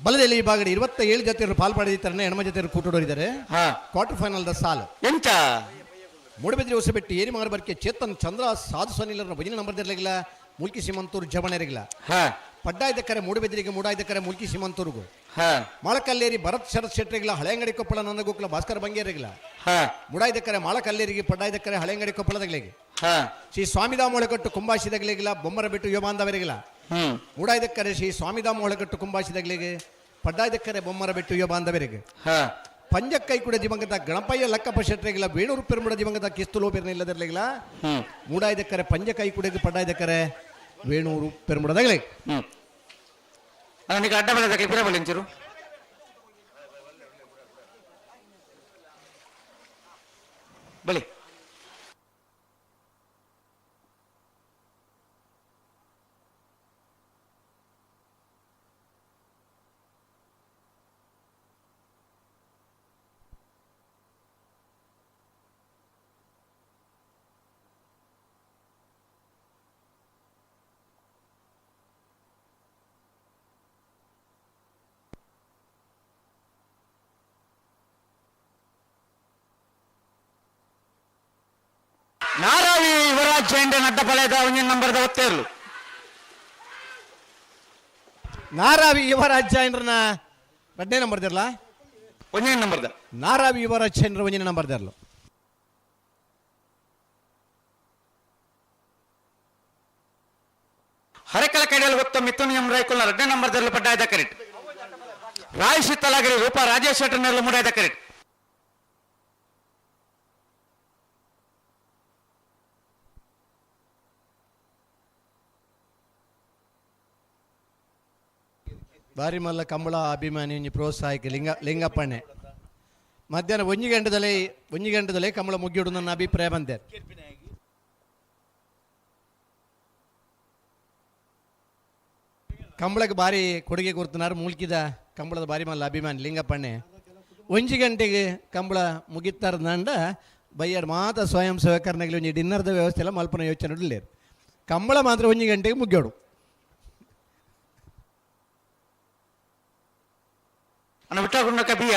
ಬಲದಲ್ಲಿ ಈ ಭಾಗಡೆ 27 ಜಾತಿಯರು ಪಾಲ್ ಪಡೆದಿದ್ದಾರೆ. ಎಣಮ ಜಾತಿಯರು ಕೂಟೋಡಿದ್ದಾರೆ. ಕ್ವಾರ್ಟರ್ ಫೈನಲ್ the ಸಾಲು ಎಂಚ ಮೂಡಬಿದ್ರಿ ಹೊಸಬೆಟ್ಟಿ ಏರಿ ಮಾರ್ಬರ್ಕೆ ಚೇತನ್ ಚಂದ್ರ ಸಾಧು ಸನಿಲರ ಭಜನೆ ನಂಬರ್ ಇರಲಿಲ್ಲ. ಮುಲ್ಕಿ ಸೀಮಂತೂರು ಜವಣರಿಗಿಲ್ಲ. ಪಡ್ಡಾಯ್ದಕ್ಕರೆ ಮೂಡಬಿದ್ರಿಗೆ, ಮೂಡಾಯ್ದಕ್ಕರೆ ಮುಲ್ಕಿ ಸೀಮಂತೂರಿಗೂ. ಮಾಳಕಲ್ಲೇರಿ ಭರತ್ ಶರತ್ ಶೆಟ್ಟರಿಗಿಲ್ಲ. ಹಳೆಯಂಗಡಿ ಕೊಪ್ಪಳ ನಂದಗೋಕುಲ ಭಾಸ್ಕರ ಬಂಗೇರಿಗಿಲ್ಲ. ಮುಡಾಯ್ದಕ್ಕರೆ ಮಾಳಕಲ್ಲೇರಿಗೆ, ಪಡ್ಡಾಯ್ದಕ್ಕರೆ ಹಳೆಯಂಗಡಿ ಕೊಪ್ಪಳದಗಳಿಗೆ. ಶ್ರೀ ಸ್ವಾಮಿದಾಮ ಒಳಗಟ್ಟು ಕುಂಬಾಶಿದಗಳಿಗಿಲ್ಲ. ಬೊಮ್ಮರ ಬಿಟ್ಟು ಯುವ ಬಾಂಧವರಿಗಿಲ್ಲ. ಮೂಡಾಯ್ದಕ್ಕರೆ ಶ್ರೀ ಸ್ವಾಮಿದಾಮ ಒಳಗಟ್ಟು ಕುಂಬಾಶಿದಗಳಿಗೆ, ಪಡ್ಡಾಯ್ದಕ್ಕರೆ ಬೊಮ್ಮರ ಬಿಟ್ಟು ಯುವ ಬಾಂಧವರಿಗೆ. ಪಂಜಕ್ಕೈ ಕೂಡ ದಿವಂಗತ ಗಣಪಯ್ಯ ಲಕ್ಕಪ್ಪ ಶೆಟ್ಟರಿಗಿಲ್ಲ. ವೇಣೂರು ಪೆರುಮುಡ ದಿವಂಗತ ಕಿಸ್ತುಲೋ ಪೆರ್ನ ಇಲ್ಲದಿರಲಿಲ್ಲ. ಮೂಡಾಯ್ದಕ್ಕರೆ ಪಂಜಕೈ ಕುಡಿಗೆ, ಪಡ್ಡಾಯ್ದಕ್ಕರೆ ವೇಣೂರು ಪೆರುಮುಡದಾಗಲಿ. ನನಗೆ ಅಡ್ಡ ಬಲದ ಪಿರ ಬಲಿಂಚರು ಬಲಿ. ನಾರಾವಿ ಯುವರಾಜ್ ಜೈಂಡ ಅಡ್ಡ ಬಲದ 1ನೇ ನಂಬರ್ದ ಒತ್ತೇರ್ಲು. ನಾರಾವಿ ಯುವರಾಜ್ ಜೈನ್ರನ್ನ 2ನೇ ನಂಬರ್ ದಿರ್ಲ. 1ನೇ ನಂಬರ್ದ ನಾರಾವಿ ಯುವರಾಜ್ ಜೈನ್ರ 1ನೇ ನಂಬರ್ ದಿರ್ಲು. ಹರಕಲ ಕಡೆಯಲ್ಲಿ ಗೊತ್ತ ಮಿಥುನ್ ಎಂ ರೈಕುಲ್ನ 2ನೇ ನಂಬರ್ ದಿರ್ಲು ಪಡ್ಡಾಯ್ದ ಕರೆಕ್ಟ್. ರಾಯ್ ಶೀತಲಾಗಿರಿ ರೂಪಾ ರಾಜೇಶ್ ಶೆಟ್ಟರ್ನೆಲ್ಲ ಮೂಡಾಯ್ದ ಕರೆಕ್ಟ್. ಬಾರಿ ಮಲ್ಲ ಕಂಬಳ ಅಭಿಮಾನಿ ಒಂಜಿ ಪ್ರೋತ್ಸಾಹಕ್ಕೆ ಲಿಂಗಪ್ಪಣ್ಣೆ ಮಧ್ಯಾಹ್ನ 1 ಗಂಟೆದಲ್ಲಿ 1 ಗಂಟೆದಲ್ಲೇ ಕಂಬಳ ಮುಗಿಯೋಡು ನನ್ನ ಅಭಿಪ್ರಾಯ ಬಂದೆ. ಕಂಬಳಕ್ಕೆ ಬಾರಿ ಕೊಡುಗೆ ಕೊಡ್తున్నారు ಮೂಲ್ಕಿದ ಕಂಬಳದ ಬಾರಿ ಮಲ್ಲ ಅಭಿಮಾನಿ ಲಿಂಗಪ್ಪಣ್ಣೆ. 1 ಗಂಟೆಗೆ ಕಂಬಳ ಮುಗಿತ್ತಾರ ನಂಡ ಬಯ್ಯಾಡ್ ಮಾತ ಸ್ವಯಂ ಸೇವಕರನಾಗಲಿ ಒಂಜಿ ಡಿನ್ನರ್ದ ವ್ಯವಸ್ಥೆ ಎಲ್ಲ ಮಲ್ಪನ ಯೋಚನೆ ಇಡಲೇರು. ಕಂಬಳ ಮಾತ್ರ 1 ಗಂಟೆಗೆ ಮುಗಿಯೋಡು. ಅಣ್ಣ ವಿಟ್ಲ ಕಬಿಯ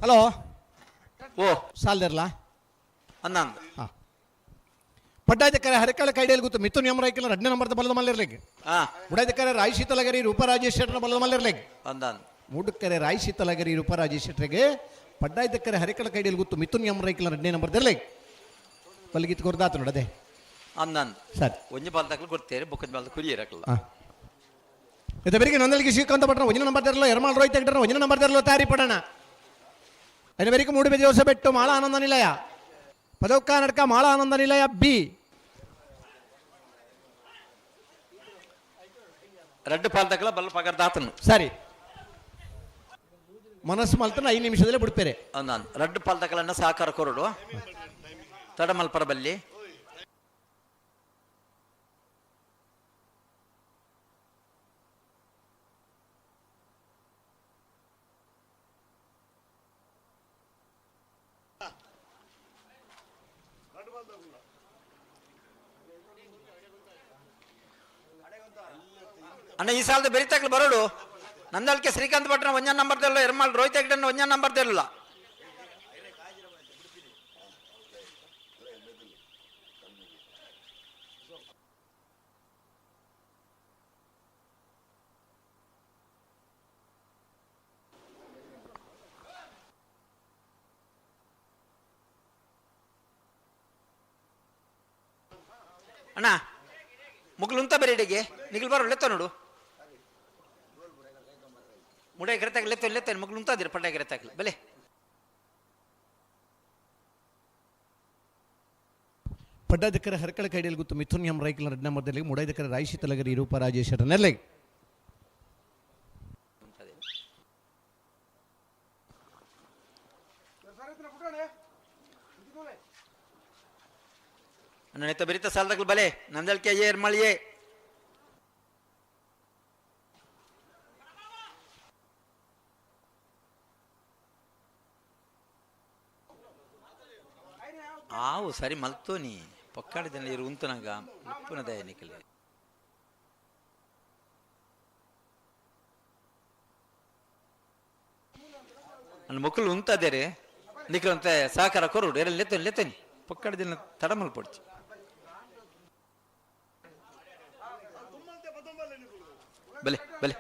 ಹಲೋ. ಓ ಸಾಲ್ದಿರ್ಲಾ ಅಂದಂದ. ಹಾಂ ಪಡ್ಡಾಯ್ದಕ್ಕರೆ ಹರಕಳ ಕೈಡಿಯಲ್ಲಿ ಗೊತ್ತು ಮಿಥುನ್ ಎಂ ರೈಕಲ್ 2ನೇ ನಂಬರ್ದ ಬಲದ ಮಲ್ಲಿರ್ಲಿಕ್ಕೆ. ಉಡಾಯ್ದಕ್ಕರೆ ರಾಯ್ ಶೀತಲಗರಿ ರೂಪ ರಾಜೇಶ್ ಶೆಟ್ಟರ್ನ ಬಲದ ಮಲ್ಲಿರ್ಲಿಕ್ಕೆ. ಅಂದಂದ. ಮೂಡುಕ್ಕರೆ ರಾಯ್ ಶೀತಲಗರಿ ರೂಪ ರಾಜೇಶ್ ಶೆಟ್ಟರಿಗೆ, ಪಡ್ಡಾಯ್ದಕ್ಕರೆ ಹರಿಕಳ ಕೈಡಿಯಲ್ಲಿ ಗೊತ್ತು ಮಿಥುನ್ ಎಂ ರೈಕಲ್ 2ನೇ ನಂಬರ್ದಿರ್ಲಿಕ್ಕೆ. ಬಲ್ಗಿತ್ ಕೊರ್ದಾತು ನೋಡದೆ. ಅಂದಂದ್. ಸರಿ. ಒಂಜಿ ಬಾಲ್ದಾಕ್ಲು ಕೊಡ್ತೇನೆ ಬೊಕ್ಕದ ಬಾಲ್ದ ಕುರಿ ಇರಕಲ್ಲ. ಹಾಂ ಇದು ಬೆಳಿಗ್ಗೆ ನೊಂದಲಿಗೆ ಶ್ರೀಕಾಂತ ಪಟ್ಟಣ 1ನೇ ನಂಬರ್ ತೆರಲು ಎರ್ಮಾಲ್ ರೋಹಿತ್ ಹೆಗ್ಡರ್ನ 1ನೇ ನಂಬರ್ ತೆರಲು ತಾರಿ ಪಡೋಣ. അതിന് വരിക്ക് ಮೂಡುಬಿದಿರೆ ಹೊಸಬೆಟ್ಟು ಮಾಳ ಆನಂದ ನಿಲಯ ಪದೌಕ ನಡ್ಕ ಮಾಳ ಆನಂದ ನಿಲಯ ಬಿ. ರಡ್ಡು ಪಾಲ್ದಾಕಲ ಬಲ್ಲ ಪಗರ್ದಾತನು. ಸರಿ ಮನಸ್ಸು ಮಲ್ತನ 5 ನಿಮಿಷದಲ್ಲೇ ಬಿಡ್ಪೇರೆ. ಅಂದಂದ್ ರಡ್ಡು ಪಾಲ್ದಾಕಲನ್ನ ಸಹಕಾರ ಕೊರಡು ತಡಮಲ್ಪರ ಬಲ್ಲಿ. ಅಣ್ಣ, ಈ ಸಾಲದ ಬೆರಿತಾಕ್ಲು ಬರೋಡು. ನಂದಲ್ಕೆ ಶ್ರೀಕಾಂತ್ ಭಟ್ನ ಒಂಜ ನಂಬರ್ ತೆರಲ್ಲ, ಎರ್ಮಾಲ್ ರೋಹಿತ್ ಹೆಗ್ಡೆ ಒಂಜ ನಂಬರ್ ತೆರಲ್ಲ. ಅಣ್ಣ, ಮುಗ್ಲು ಉಂತ ಬೇರೆ ನಿಗ್ಲು ಬರೋ ಲೆತ್ತ ನೋಡು. ಮುಡೆ ಗೆರೆತಾಗ ಲೆತ್ತ ಲೆತ್ತ ಮುಗ್ಲು ಉಂತಾದಿರ ಪಡ್ಡ ಗೆರೆತಾಗ್ಲಿ ಬೆಲೆ. ಪಡ್ಡದಕ್ಕರೆ ಹರಕಳ ಕೈಡಿಯಲ್ಲಿ ಗೊತ್ತು ಮಿಥುನ್ ಎಂ ರೈಕಲ್ ರೆಡ್ ನಂಬರ್ದಲ್ಲಿ, ಮುಡೈದಕ್ಕರೆ ರಾಯಶಿ ತಲಗರಿ ರೂಪ ರಾಜೇಶ್ ನೆಲ್ಲೆ. ಅಣ್ಣ, ನೆತ್ತ ಬೆರಿತ ಸಾಲದಾಗ್ಲು ಬಲೆ. ನಂದಲ್ಕೆ ಏರ್ ಮಳಿಯೇ. ಆವು ಸರಿ ಮಲ್ತೋನಿ ಪಕ್ಕಾಡಿದ ಇರು ಉಂತನಾಗ ಉಪ್ಪುನ ದಯ ನಿಕಲೆ. ನನ್ನ ಮಕ್ಕಳು ಉಂತಾದೇರೆ ನಿಖಲ್ ಅಂತ ಸಹಕಾರ ಕೊರುಡು ಎಲ್ಲ ಲೆತ್ತನಿ ಲೆತ್ತನಿ ಪಕ್ಕಾಡಿದ ತಡಮಲ್ ಪಡ್ಚಿ. ಬಲೆ ಬಲೆ.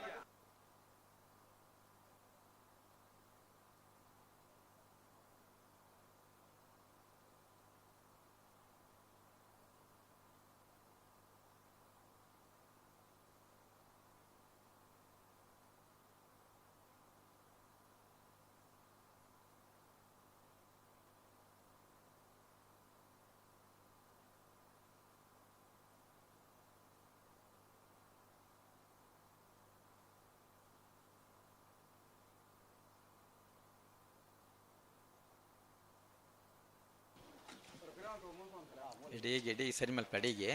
ಎಡಿಗೆ ಎಡಿಗೆ ಸರಿ ಮಲ್ಪ ಅಡಿಗೆ.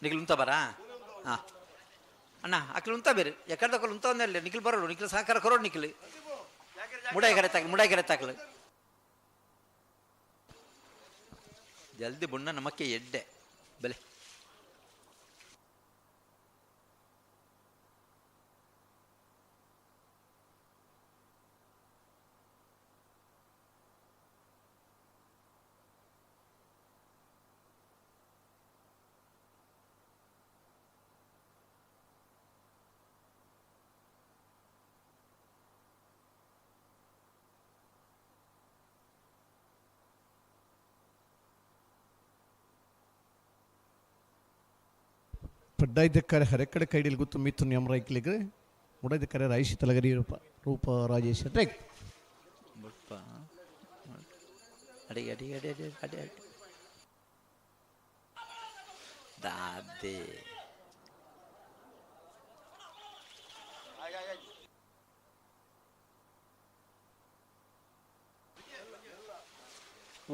ನಿಖಿಲ್ ಉಂತ ಬರಾ? ಹಾಂ ಅಣ್ಣ, ಅಕ್ಲು ಉಂತ ಬೇರೆ ಎಕ್ಕಡ ಉಂತ ಒಂದೇ. ನಿಖಿಲ್ ಬರೋಡು, ನಿಖಿಲ್ ಸಹಕಾರ ಕೊರೋಡು. ನಿಖಿಲ್ ಮುಡಾಯಿ ಕರೆ ತಾಕಲು, ಮುಡಾಯಿ ಕರೆ ತಾಕಲು ಜಲ್ದಿ ಬುಣ್ಣ ನಮಕ್ಕೆ ಎಡ್ಡೆ ಬೆಲೆ. ಪಡ್ಡಾಯ್ದಕ್ಕರೆ ಹರೆಕಡೆ ಕೈಡಿಲ್ ಗೊತ್ತು ಮಿಥುನ್ ಎಂ ರೈಕ್ಲಿಗೆ, ಮುಡೈದಕ್ಕರೆ ರಾಯಶಿ ತಲಗರಿ ರೂಪ ರೂಪ ರಾಜೇಶ್ ರೈಕ್. ಬುಡ್ಪ ಅಡಿಗೆ ಅಡಿಗೆ ಅಡಿ ಅಡಿ ಅಡಿ ಅಡಿ ದಾದೆ.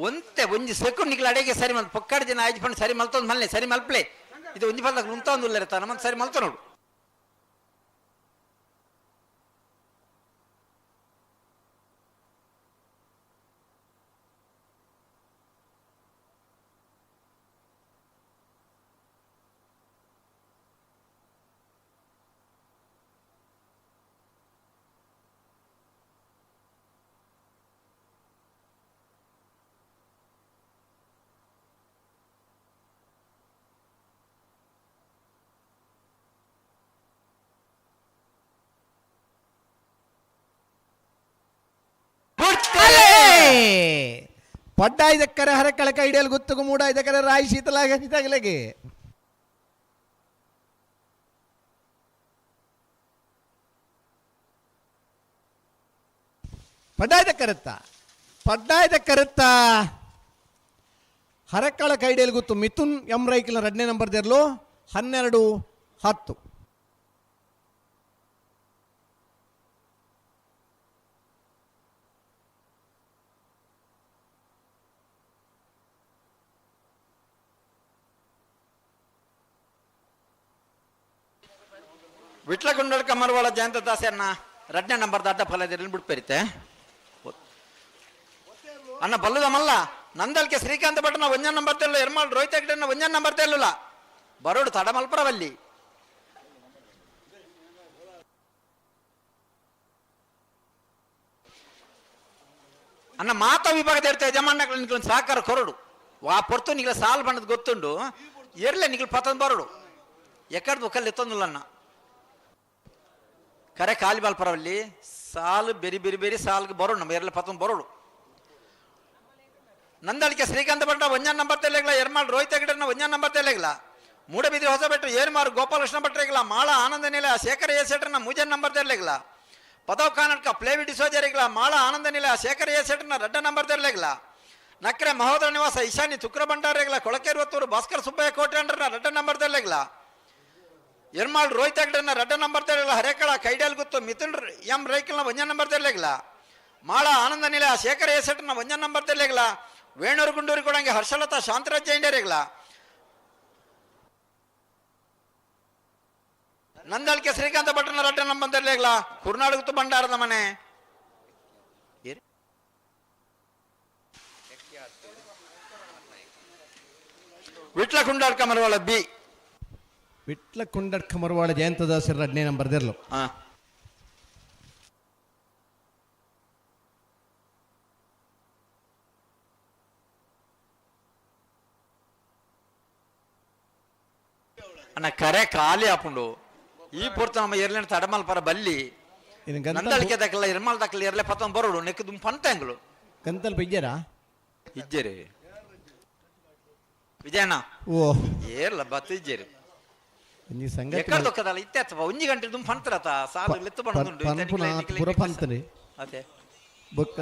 ಒಂತೆ ಒಂಜಿ ಸೆಕೆಂಡ್ ನಿಕ್ಲ ಅಡಿಗೆ ಸರಿ ಮಲ್ ಪೊಕ್ಕಾಡು ಜನ ಆಯ್ತು ಪಂಡು ಸರಿ ಮಲ್ತೊಂದು ಮಲ್ಲೆ ಸರಿ ಮಲ್ಪ್ಲೆ. ಇದು ಒಂಜಿ ಪಲ್ದಾಗ ಉಂತ ಒಂದು ಉಲ್ಲೆರ ನಮ್ಮ ಸರಿ ಮಲ್ತ ನೋಡು. ಪಡ್ಡಾಯ್ದಕ್ಕರೆ ಹರಕಳ ಕೈಡಿಯಲ್ಲಿ ಗುತ್ತುಗು ಮೂಡಾಯ್ದಕ್ಕರೆ ರಾಯಿ ಶೀತಲಾಗ ತಗಲಗೆ. ಪಡ್ಡಾಯ್ದ ಕರುತ್ತ ಪಡ್ಡಾಯ್ದ ಕರುತ್ತ ಹರಕಳ ಕೈಡಿಯಲ್ಲಿ ಗುತ್ತು ಮಿಥುನ್ ಎಂ ರೈಕಿನ ಎರಡನೇ ನಂಬರ್ ದೇರ್ಲು 12-10. Vitla Kundadka Marvala Jayanta ದಾಸೆಯನ್ನ ರಡ್ನೇ number ಅಡ್ಡ ಫಲದಲ್ಲಿ ಬಿಡ್ಪೇರಿತೆ. ಅಣ್ಣ ಬಲ್ಲದ ಮಲ್ಲ ನಂದಲ್ಕೆ ಶ್ರೀಕಾಂತ ಭಟ್ನ ಒಂಜನ್ ನಂಬರ್ ತೆಲ್ಲ, ಎರ್ಮಾಳ್ ರೋಹಿತ್ ಹೆಗ್ಡೆನ ಒಂಜನ್ ನಂಬರ್ ತೆಲ್ಲಲ್ಲ, ಬರೋಡು ತಡಮಲ್ಪರವಲ್ಲಿ. ಅಣ್ಣ ಮಾತಾ ವಿಭಾಗದ ಇರ್ತ ಯಜಮಾನ ನಿಕ್ಲ ಸಹಕಾರ ಕೊರಡು ವಾ ಪೊರ್ತು ನಿಕ್ಲ ಸಾಲ್ ಬಣ್ಣದ ಗೊತ್ತುಂಡು ಎರ್ಲೆ ನಿಕ್ಲ ಪತಂದ್ ಬರೋಡು ಎಕ್ಕಡ್ದು ಒಕ್ಕಲ್ಲಿ ಎತ್ತೊಂದಿಲ್ಲ ಅಣ್ಣ. ಕರೆ ಕಾಲಿ ಬಾಲ್ಪರವಲ್ಲಿ ಸಾಲು ಬೆರಿ ಬೆರಿ ಬೆರಿ ಸಾಲ್ಗೆ ಬರೋಡು ನಮ್ಮ ಎರ್ಲೆ ಪತಂದ್ ಬರೋಡು. ನಂದಳಿಕೆ ಶ್ರೀಕಾಂತ ಭಟ್ಟ ಒಂಜನ್ ನಂಬರ್ ತೆಲೆಗ್ಲ, ಎರ್ಮಾಳ್ ರೋಹಿತ್ ಹೆಗ್ಡೆನ ಒಂಜನ್ ನಂಬರ್ ತೆಲೆಗ್ಲ, ಮೂಡಬಿದ್ರಿ ಹೊಸಬೆಟ್ರು ಏರ್ಮಾರು ಗೋಪಾಲಕೃಷ್ಣ ಭಟ್ರೆಗ್ಲ, ಮಾಳ ಆನಂದ ನಿಲ ಶೇಖರ ಎ ಶೆಟ್ಟರ್ನ ಮೂಜನ್ ನಂಬರ್ ತೆರಲೆಗ್ಲ, ಪದವ್ ಕಾನಡ್ಕ ಪ್ಲೇವಿ ಡಿಸೋಜರಿಗ್ಲ, ಮಾಳ ಆನಂದ ನಿಲ ಶೇಖರ ಎ ಶೆಟ್ಟರ್ನ ರಡ್ಡ ನಂಬರ್ ತೆರಲೆಗ್ಲ, ನಕ್ರೆ ಮಹೋದರ ನಿವಾಸ ಈಶಾನ್ಯ ತುಕ್ರ ಭಂಡಾರೆಗ್ಲ, ಕೊಳಕೆರುವತ್ತೂರು ಭಾಸ್ಕರ್ ಸುಬ್ಬಯ್ಯ ಕೋಟ್ಯಾಂಡ್ರನ ರಡ್ಡ ನಂಬರ್ ತೆರಲೆಗ್ಲ, ಎರ್ಮಾಳ್ ರೋಹಿತ್ ಹೆಗ್ಡೆನ ರಡ್ಡ ನಂಬರ್ ತೆರಲೆಗ್ಲ, ಹರೇಕಳ ಕೈಡಾಲ್ ಗುತ್ತು ಮಿಥುನ್ ಎಂ ರೈಕಲ್ನ ಒಂಜನ್ ನಂಬರ್ ತೆರಲೆಗ್ಲ, ಮಾಳ ಆನಂದ ನಿಲ ಶೇಖರ ಎ ಶೆಟ್ಟರ್ನ ಒಂಜನ್ ನಂಬರ್ ತೆರಲೆಗ್ಲ, ವೇಣೂರು ಗುಂಡೂರು ಕೊಡಂಗೆ ಹರ್ಷಲತಾ ಶಾಂತರಾಜ್ ಜೈಂಡರಿಗ್ಲ, ನಂದಳಿಕೆ ಶ್ರೀಕಾಂತ ಭಟ್ರನ ರಡ್ಡ ನಂಬರ್ ತೆರಲೆಗ್ಲ, ಕುರ್ನಾಡು ಗುತ್ತು ಭಂಡಾರದ ಮನೆ. ವಿಟ್ಲ ಕುಂಡಾಡ್ಕ ಮರವಾಳ ಬಿ. ವಿಟ್ಲ ಕುಂಡಡ್ಕ ಮರವಾಳ ಜಯಂತದಾಸರ ರಡ್ನೇ ನಂಬರ್ ದೆರ್ಲು. ಅಣ್ಣ ಕರೆ ಖಾಲಿ ಆಪುಂಡು ಈ ಪೊರ್ತು ನಮ್ಮ ಎರ್ಲೆನ ತಡಮಲ್ ಪರ ಬಲ್ಲಿ ನಂದಳಿಕೆ ದಕ್ಕಲ್ಲ ಎರ್ಮಾಲ್ ದಕ್ಕಲ್ಲ ಎರ್ಲೆ ಪತ್ತೊಂದು ಬರೋಡು ನೆಕ್ ದುಮ್ ಪಂತಂಗ್ಲು. ಗಂತಲ್ ಇಜ್ಜರಾ? ಇಜ್ಜೇರಿ ವಿಜಯಣ್ಣ. ಓ ಏರ್ಲ ಬತ್ತ ಇಜ್ಜೇರಿ. ಒಂಜಿ ಸಂಗತಿ ಎಕ್ಕಡ ದೊಕ್ಕದಲ್ಲ ಇತ್ತೆ ಒಂಜಿ ಗಂಟೆ ದುಮ್ ಪಂತರತ ಸಾಲು ಲೆತ್ತು ಬಂದುಂಡು. ಪನ್ಪುನ ಪುರ ಪಂತನೆ. ಅದೇ ಬೊಕ್ಕ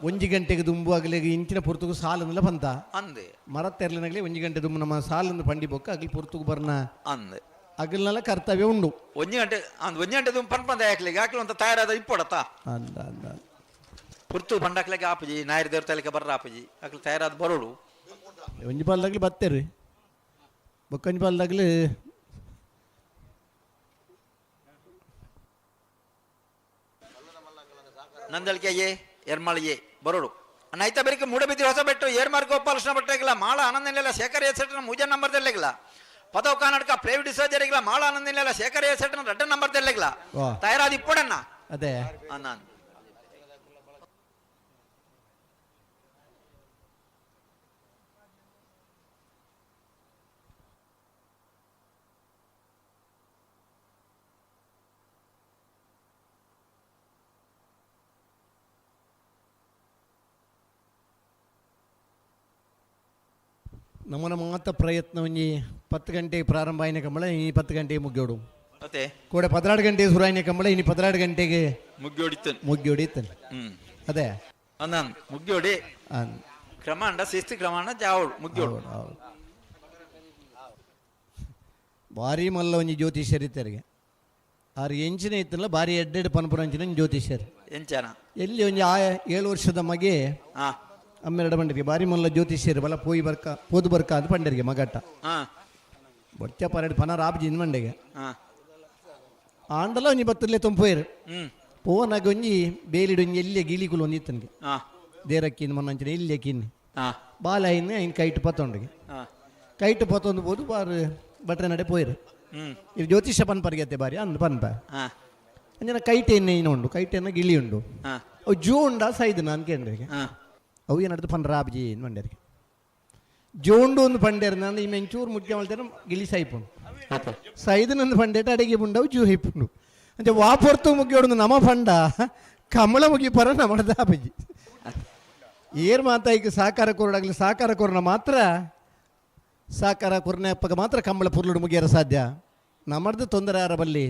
ಒಂಜಿ ಗಂಟೆಗೆ ದುಂಬು ಆಗಲಿ ಇಂಚಿನ ಪೊರ್ತುಗು ಸಾಲಂದಲ ಪಂತ ಅಂದೆ ಮರ ತೆರ್ಲಿನಾಗಲಿ ಒಂಜಿ ಗಂಟೆ ದುಂಬು ನಮ್ಮ ಸಾಲಂದು ಪಂಡಿ ಬೊಕ್ಕ ಅಗಲಿ ಪೊರ್ತುಗು ಬರ್ನ ಅಂದೆ ಅಗಲ್ನೆಲ್ಲ ಕರ್ತವ್ಯ ಉಂಡು. ಒಂಜಿ ಗಂಟೆ ಅಂದ್ ಒಂಜಿ ಗಂಟೆ ದುಂಬು ಪನ್ಪಂದ ಯಾಕ್ಲಿಗೆ ಯಾಕ್ಲಿ ಅಂತ ತಯಾರಾದ ಇಪ್ಪೊಡತ ಅಂದ ಅಂದ ಪುರ್ತು ಬಂಡಾಕ್ಲಿಗೆ ಆಪುಜಿ ನಾಯರ್ ದೇವ್ರ ತಲೆಗೆ ಬರ್ರ ಆಪುಜಿ ಅಕ್ಲು ತಯಾರಾದ ಬರೋಡು. ಒಂಜಿ ಪಾಲ್ದಾಗ್ಲಿ ಬತ್ತೇರಿ ಬೊಕ್ಕ ಒಂಜಿ ಪಾಲ್ದಾಗ್ಲಿ ನಂದಳಿಕೆ ಎ ಎರ್ಮಾಳ ಎ ಬರೋಡು. ಅಣ್ಣ ಐತ ಬೆರಿಕೆ ಮೂಡಬಿದ್ರಿ ಹೊಸಬೆಟ್ಟು ಏರ್ಮಾರ್ ಗೋಪಾಲಕೃಷ್ಣ ಭಟ್ಟಾಗಿಲ್ಲ, ಮಾಳ ಆನಂದನಿಲ್ಲ ಶೇಖರ್ ಎ ಸೆಟ್ನ ಮೂಜ ನಂಬರ್ ತೆರಲಿಲ್ಲ, ಪದವ್ ಕರ್ನಾಟಕ ಪ್ಲೇವಿ ಡಿಸೋಜರಿಗಿಲ್ಲ, ಮಾಳ ಆನಂದನಿಲ್ಲ ಶೇಖರ್ ಎ ಸೆಟ್ನ ರಡ್ಡ ನಂಬರ್ ತೆರಲಿಲ್ಲ, ತಯಾರಾದ ಇಪ್ಪಡಣ್ಣ. ಅದೇ ಅಣ್ಣ ನಮ್ಮನ ಮಾತ ಪ್ರಯತ್ನ ಒಂಜಿ 10 ಗಂಟೆಗೆ ಪ್ರಾರಂಭ ಆಯ್ನ ಕಂಬಳ ಈ 10 ಗಂಟೆಗೆ ಮುಗ್ಯೋಡು. ಅದೇ ಕೂಡ 12 ಗಂಟೆಗೆ ಶುರು ಆಯ್ನ ಕಂಬಳ ಇನಿ 12 ಗಂಟೆಗೆ ಮುಗ್ಯೋಡಿತ್ತೇನೆ. ಮುಗ್ಯೋಡಿತ್ತೇನೆ. ಅದೇ ಅನ್ನ ಮುಗ್ಯೋಡಿ ಕ್ರಮಾಂಡ ಶಿಸ್ತು ಕ್ರಮಾಂಡ ಜಾವಡು ಮುಗ್ಯೋಡು. ಭಾರಿ ಮಲ್ಲ ಒಂಜಿ ಜ್ಯೋತಿಷ್ಯರಿತ್ತರಿಗೆ ಆರು ಎಂಚಿನ ಇತ್ತಲ್ಲ ಭಾರಿ ಎಡ್ಡೆಡ್ ಪನ್ಪುರಂಚಿನ ಜ್ಯೋತಿಷ್ಯರು. ಎಂಚನ ಎಲ್ಲಿ ಒಂಜಿ ಆ 7 ವರ್ಷದ ಮಗೆ ಅಮ್ಮೆರಡ ಬಂಡಿಗೆ ಭಾರಿ ಮಲ್ಲ ಜ್ಯೋತಿಷ್ಯರು ಬಲ ಪೋಯಿ ಬರ್ಕ ಪೋದು ಬರ್ಕ ಅಂತ ಪಂಡರಿಗೆ ಮಗಟ್ಟ ಬೊಚ್ಚ ಪರಡು ಪನ ರಾಬ್ಜಿ ಮಂಡೆಗೆ ಆಂಡಲ ಒಂಜಿ ಬತ್ತಲ್ಲೇ ತೊಂಪೋಯರು ಪೋನಾಗ ಒಂಜಿ ಬೇಲಿಡು ಒಂಜಿ ಎಲ್ಲಿಯ ಗಿಲಿಕುಲು ಒಂಜಿ ಇತ್ತನಿಗೆ ದೇರಕ್ಕಿನ ಮೊನ್ನಂಚಿನ ಎಲ್ಲಿಯಕ್ಕಿನ್ ಬಾಲ ಇನ್ನು ಐನ್ ಕೈಟು ಪತ್ತೊಂಡಿಗೆ ಕೈಟು ಪತ್ತೊಂದು ಪೋದು ಬಾರು ಬಟ್ರೆ ನಡೆ ಪೋಯರು. ಇದು ಜ್ಯೋತಿಷ್ಯ ಪನ್ಪರಿಗೆ ಬಾರಿ ಅಂದ್ ಪನ್ಪ ಅಂಜನ ಕೈಟೆ ಎಣ್ಣೆ ಏನು ಉಂಡು ಕೈಟೆ ಎಣ್ಣೆ ಗಿಳಿ ಉಂಡು ಅವು ಜೋ ಉಂಡ ಸೈದು ನಾನು ಕೇಂದ್ರಿಗೆ ಅವು ಏನಡ್ದು ಪನ್ ರಾಬ್ಜಿ ಮಂಡ್ಯರಿಗೆ ಜೋಂಡು ಒಂದು ಪಂಡೇರ್ ನಾನು ಈ ಮೆಂಚೂರು ಮುಖ್ಯ ಮಲ್ತೇನೆ ಗಿಳಿ ಸೈಪುಂಡು ಸೈದನೊಂದು ಪಂಡೇಟ ಅಡಿಗೆ ಪುಂಡವು ಜೂ ಹಿಪ್ಪುಂಡು ಅಂಚೆ ವಾಪೊರ್ತು ಮುಗಿಯೋಡು ನಮ ಪಂಡ ಕಮಲ ಮುಗಿ ಪರ ನಮಡ ದಾಬಜಿ ಏರ್ ಮಾತಾಯಿಗೆ ಸಾಕಾರ ಕೊರಡಾಗಲಿ ಸಾಕಾರ ಕೊರನ ಮಾತ್ರ ಸಾಕಾರ ಕೊರನೆ ಅಪ್ಪಗ ಮಾತ್ರ ಕಂಬಳ ಪುರ್ಲುಡು ಮುಗಿಯರ ಸಾಧ್ಯ. ನಮರ್ದು ತೊಂದರೆ ಆರ ಬಲ್ಲಿ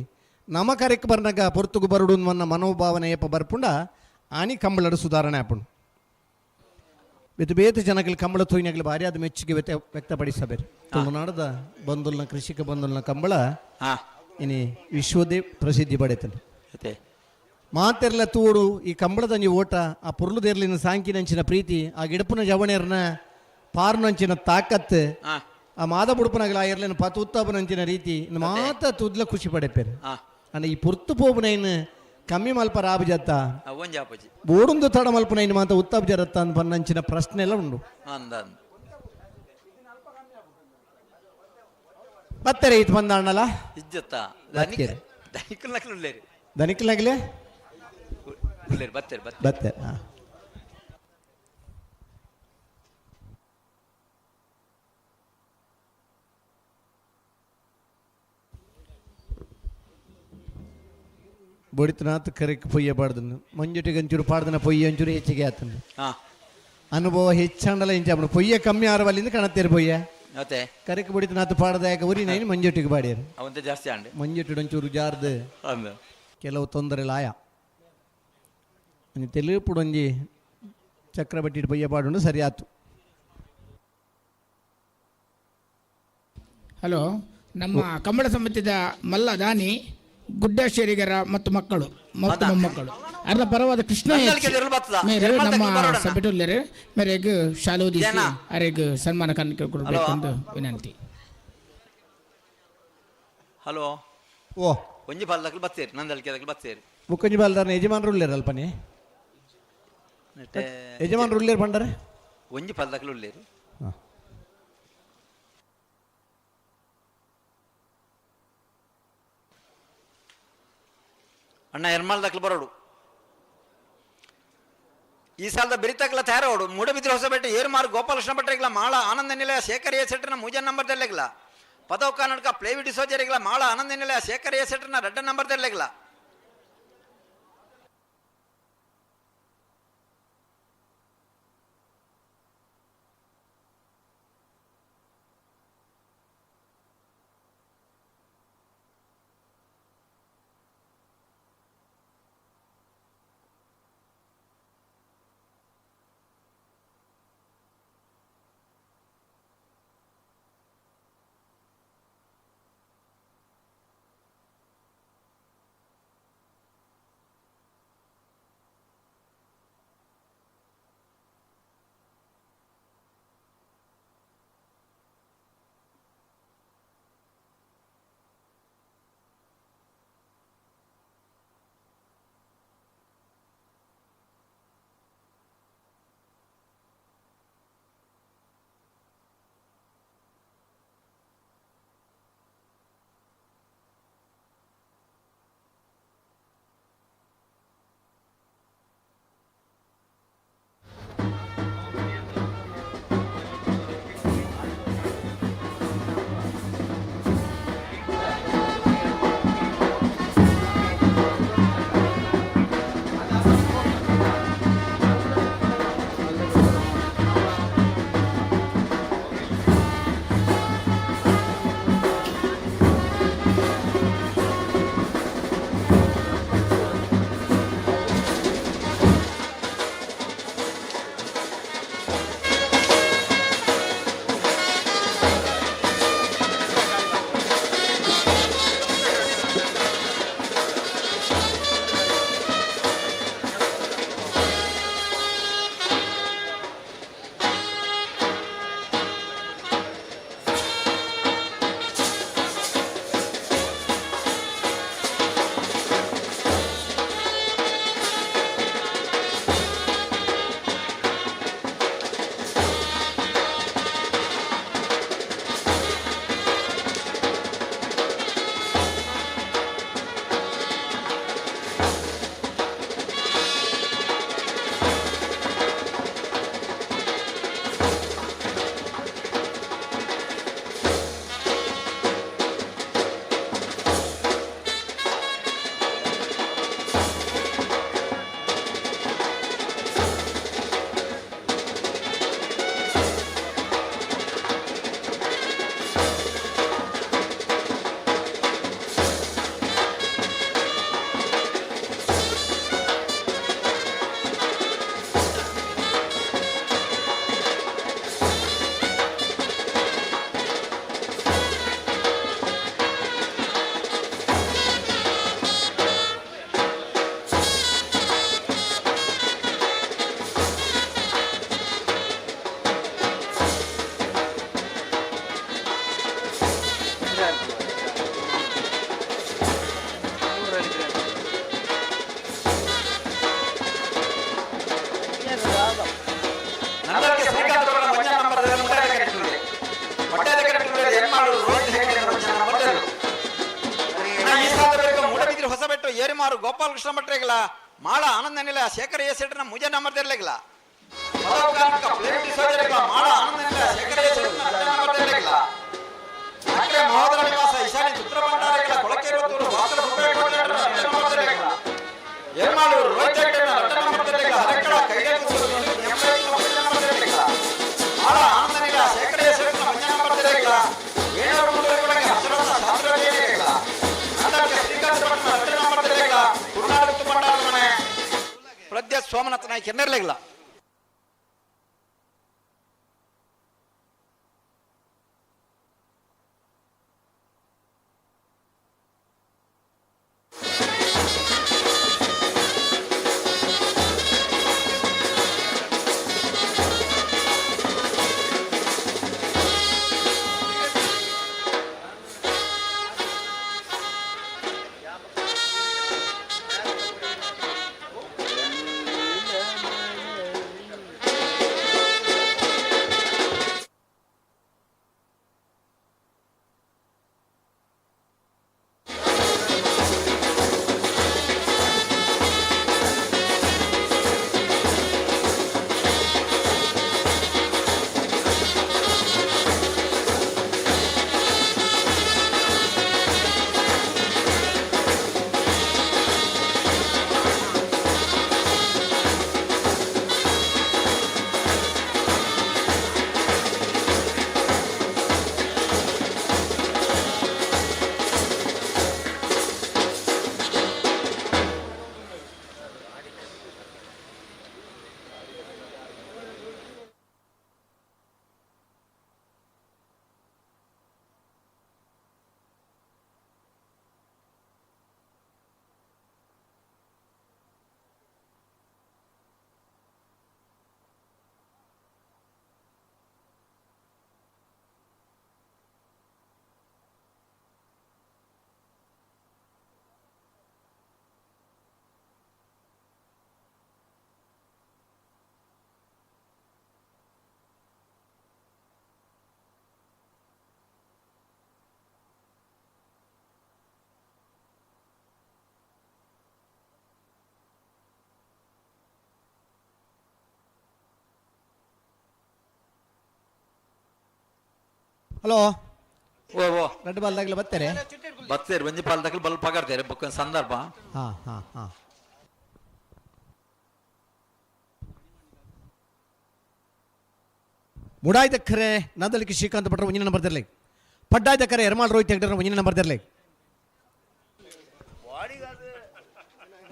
ನಮ ಕರೆಕ್ ಬರ್ನಗ ಪೊರ್ತುಗು ಬರುಡು ಮನ್ನ ಮನೋಭಾವನೆ ಏಪ ಬರ್ಪುಂಡ ಆನಿ ಕಂಬಳಡು ಸುಧಾರಣೆ ಆಪುಂಡು. ಬೇತೆ ಬೇತೆ ಜನಗಳು ಕಂಬಳ ತೂಯಿನಗಲು ಭಾರಿ ಅದು ಮೆಚ್ಚುಗೆ ವ್ಯಕ್ತಪಡಿಸಬೇಕು. ತುಳುನಾಡದ ಬಂಧುಲ್ನ ಕೃಷಿಕ ಬಂಧುಲ್ನ ಕಂಬಳ ಇನಿ ವಿಶ್ವದೇ ಪ್ರಸಿದ್ಧಿ ಪಡೆತದೆ. ಮಾತೆರ್ಲ ತೂಡು ಈ ಕಂಬಳದಂಜಿ ಓಟ ಆ ಪುರ್ಲುದೇರ್ಲಿನ ಸಾಂಕಿನಂಚಿನ ಪ್ರೀತಿ ಆ ಗಿಡಪುನ ಜವಣೇರ್ನ ಪಾರ್ನಂಚಿನ ತಾಕತ್ತು ಆ ಮಾದ ಬುಡುಪನಗಲ ಆ ಎರ್ಲಿನ ಪತುತ್ತಪನಂಚಿನ ರೀತಿ ಮಾತ ತುದ್ಲ ಖುಷಿ ಪಡೆಪೇರು. ಅಂಡ ಈ ಪೊರ್ತು ಪೋಪುನೈನ್ ಕಮ್ಮಿ ಮಲ್ಪ ರಾಬು ಜತ್ತ ಒಂಜಿ ಆಪುಜಿ. ಬೋಡುಂದು ತಡ ಮಲ್ಪುನೈನ್ ಮಾತ ಉತ್ತಪ್ ಜರತ್ತ ಅಂತ ಪನ್ನಂಚಿನ ಪ್ರಶ್ನೆ ಎಲ್ಲ ಉಂಡು. ಅಂದ ಅಂದ. ಬತ್ತಾರೆ ಇತ್ತು ಬಂದ ಅಣ್ಣಲ. ಇಜ್ಜತ್ತ. ಬತ್ತೇರು. ದನಿಕುಲ್ ನಕಲು ಉಳ್ಳೇರಿ. ದನಿಕ್ಲಾಗ್ಲೆ. ಉಳ್ಳೇರಿ, ಬತ್ತೇರಿ ಬತ್ತೇರಿ. ಬತ್ತೆ ಹಾ. ಬಡಿತನಾಥ್ ಕರೆಕ್ ಪೊಯ್ಯ ಪಾಡ್ದನು ಮಂಜುಟಿಗೆ ಒಂಚೂರು ಪಾಡ್ದನ ಪೊಯ್ಯ ಒಂಚೂರು ಹೆಚ್ಚಿಗೆ ಆತನು. ಹಾ. ಅನುಭವ ಹೆಚ್ಚಾಂಡಲ ಇಂಚ ಪೊಯ್ಯ ಕಮ್ಮಿ ಆರವಲ್ಲಿಂದ ಕಣತ್ತೇರು ಪೊಯ್ಯ. ಮತ್ತೆ ಕರೆಕ್ ಬಡಿತನಾಥ್ ಪಾಡ್ದ ಯಾಕ ಉರಿ ನೈನ್ ಮಂಜುಟಿಗೆ ಬಾಡಿಯರು. ಅವಂತ ಜಾಸ್ತಿ ಆಂಡೆ. ಮಂಜುಟಿಡ್ ಒಂಚೂರು ಜಾರ್ದು. ಅಂದ. ಕೆಲವು ತೊಂದರೆ ಲಾಯ ಒಂಜಿ ತೆಲುಪುಡು ಒಂಜಿ ಚಕ್ರಬಟ್ಟಿ ಪೊಯ್ಯ ಪಾಡುಂಡು ಸರಿ ಆತು. ಹಲೋ, ನಮ್ಮ ಕಂಬಳ ಸಮಿತಿದ ಮಲ್ಲ ದಾನಿ ಗುಡ್ಡ ಶೇರಿಗರ ಮತ್ತು ಮಕ್ಕಳು ಮತ್ತು ಮೊಮ್ಮಕ್ಕಳು ಅದರ ಪರವಾದ ಕೃಷ್ಣ ನಂದಲ್ಕೆ ಜರುಲ್ ಬರ್ತದ. ಮೇರೆ ಎರ್ಮಲ್ ನಮ್ಮ ತಕ್ಲು ಬರೋಣ. ಸಭೆಟುಲ್ಲೇರು ಮೇರೆಗ್ ಶಾಲೋದಿಸಿ ಜನ. ಅರೆಗ್ ಸನ್ಮಾನ ಕಾಣಿಕೆ ಕೊಡಬೇಕೆಂದು ವಿನಂತಿ. ಹಲೋ. ಓ. ಒಂಜಿ ಬಾಲ್ ಬತ್ತೇರಿ, ನಂದಲ್ಕೆ ದಕ್ಲು ಬತ್ತೇರಿ. ಮುಕ್ಕಂಜಿ ಬಾಲ್ದಾರನ ಯಜಮಾನರು ಉಳ್ಳೇರು ಅಲ್ಪನೆ. ನೆಟ್ಟೆ. ಯಜಮಾನರು ಉಳ್ಳೇರು ಪಂಡರೆ. ಒಂಜಿ ಪಲ್ದಕ್ಲು ಉಳ್ಳೇರು. ಅಣ್ಣ ಎರ್ಮಾಲ್ ದಕ್ಲು ಬರೋಡು. ಈ ಸಾಲದ ಬೆರಿತಕ್ಲ ತಯಾರೋಡು ಮೂಡಬಿದ್ರೆ ಹೊಸಬೆಟ್ಟೆ ಏರುಮಾರು ಗೋಪಾಲಕೃಷ್ಣ ಭಟ್ರಿಗ್ಲ, ಮಾಳ ಆನಂದ ನಿಲಯ ಶೇಖರ್ ಎ ಸೆಟ್ರನ ಮೂಜನ್ ನಂಬರ್ ದೆಲ್ಲೆಗ್ಲ, ಪದವ್ ಕರ್ನಾಟಕ ಪ್ಲೇವಿ ಡಿಸೋಜರಿಗ್ಲ ಮಾಳ ಆನಂದ ನಿಲಯ ಶೇಖರ್ ಎ ಸೆಟ್ರನ ರಡ್ಡ ನಂಬರ್ ದೆಲ್ಲೆಗ್ಲ. ಏರಿಮಾರು ಗೋಪಾಲಕೃಷ್ಣ ಭಟ್ರೆಗಳ ಮಾಳ ಆನಂದ ನಿಲಯ ಶೇಖರ A ಶೆಟ್ಟರ್ನ ಮುಜೆ number ತೆರಲಿಲ್ಲ. ಮಾಳ Ananda Nilaya Shekhara A ಶೆಟ್ಟರ್ನ ರಡ್ಡನೇ ನಂಬರ್ ತೆರಲಿಲ್ಲ. ಅಕ್ರೆ ಮಹೋದರ ನಿವಾಸ ಈಶಾನ್ಯ ಚಿತ್ರ ಭಂಡಾರಗಳ ಕೊಳಕೆರತ್ತೂರು ಭಾಸ್ಕರ ಸುಬ್ಬಯ್ಯ ರಡ್ಡನೇ ನಂಬರ್ ತೆರಲಿಲ್ಲ. ಏರ್ಮಾಳೂರು ರೋಹಿತ್ ಹೆಗ್ಡೆನ ರಡ್ಡನೇ ನಂಬರ್ ತೆರಲಿಲ್ಲ. ಹರಕಳ ಕೈಗಾರಿಕೆ number ತೆರಲಿಲ್ಲ. ಮಾಳ Ananda Nilaya Shekhara A ಶೆಟ್ಟರ್ನ ಮುಂಜೆ ನಂಬರ್ ತೆರಲಿಲ್ಲ. ವೇಣೂರು ಗುಂಡೂರುಗಳಿಗೆ ಹಸರತ್ನ ಶಾಸ್ತ್ರವೇದಿಕೆಗಳ ನಂದಕ್ಕೆ ಶ್ರೀಕಾಂತ ಭಟ್ನ ರಡ್ಡನೇ ನಂಬರ್ ತೆರಲಿಲ್ಲ. ಕುರುನಾಡು ಭಂಡಾರದ ಮನೆ ಪ್ರದ್ಯ ಸೋಮನಾಥ ನಾಯ್ಕ ಎನ್ನಿರ್ಲಿಲ್ಲ. ಹಲೋ. ಓ ಓ. ರಡ್ಡು ಬಾಲ್ದಾಗಲ ಬರ್ತಾರೆ. ಬತ್ತೇರು ಒಂಜಿ ಪಾಲ್ದಾಗಲು ಬಲ್ ಪಗಾಡ್ತೇರೆ ಬೊಕ್ಕ ಸಂದರ್ಭ. ಹಾ ಹಾ ಹಾ. ಮುಡಾಯ್ದಕ್ಕರೆ ನಂದಲಿಕ್ಕೆ ಶ್ರೀಕಾಂತ್ ಭಟ್ರ ಒಂಜಿನ ನಂಬರ್ ತೆರಲಿ. ಪಡ್ಡಾಯ್ದಕ್ಕರೆ ಎರ್ಮಾಳ್ ರೋಹಿತ್ ಹೆಗ್ಡರ ಒಂಜಿನ ನಂಬರ್ ತೆರಲಿ.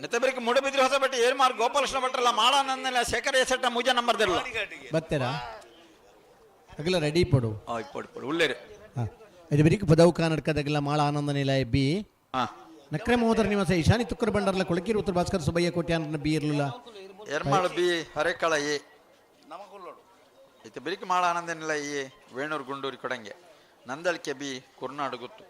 ನೆತ್ತಬರಿಗೆ ಮೂಡಬಿದ್ರಿ ಹೊಸಬೆಟ್ಟ ಏರ್ಮಾರ್ ಗೋಪಾಲಕೃಷ್ಣ ಭಟ್ರಲ್ಲ ಮಾಳಾನಂದನ ಶೇಖರ ಎಸೆಟ್ಟ ಮುಜ ನಂಬರ್ ತೆರಲ. ಬರ್ತೀರಾ? ಅಗಲ ರೆಡಿ ಪಡು. ಪೊಡಿ ಪೊಡಿ ಉಳ್ಳೇರು. ಹಾಂ, ಇದು ಬೆರಿಕ್ ಪದವು ಕಾನಡ್ಕದಾಗಲ ಮಾಳ ಆನಂದ ನಿಲಯ ಬಿ. ಹಾ. ನಕ್ರೆ ಮಹೋದರ ನಿವಾಸ ಈಶಾನಿ ತುಕ್ಕರ ಬಂಡರ್ಲ ಕೊಳಕೀರು ಉತ್ತರ ಭಾಸ್ಕರ ಸುಬ್ಬಯ್ಯ ಕೋಟ್ಯಾನ ಬಿ ಇರಲಿಲ್ಲ. ಎರ್ಮಾಳು ಬಿ ಹರೇಕಳ ಎ ಇತ್ತು ಬಿರಿಕ್ ಮಾಳ ಆನಂದನಿಲ್ಲ ಎ ವೇಣೂರು ಗುಂಡೂರಿ ಕೊಡಂಗೆ ನಂದಳಿಕೆ ಬಿ ಕುರ್ನಾಡು ಗುತ್ತು.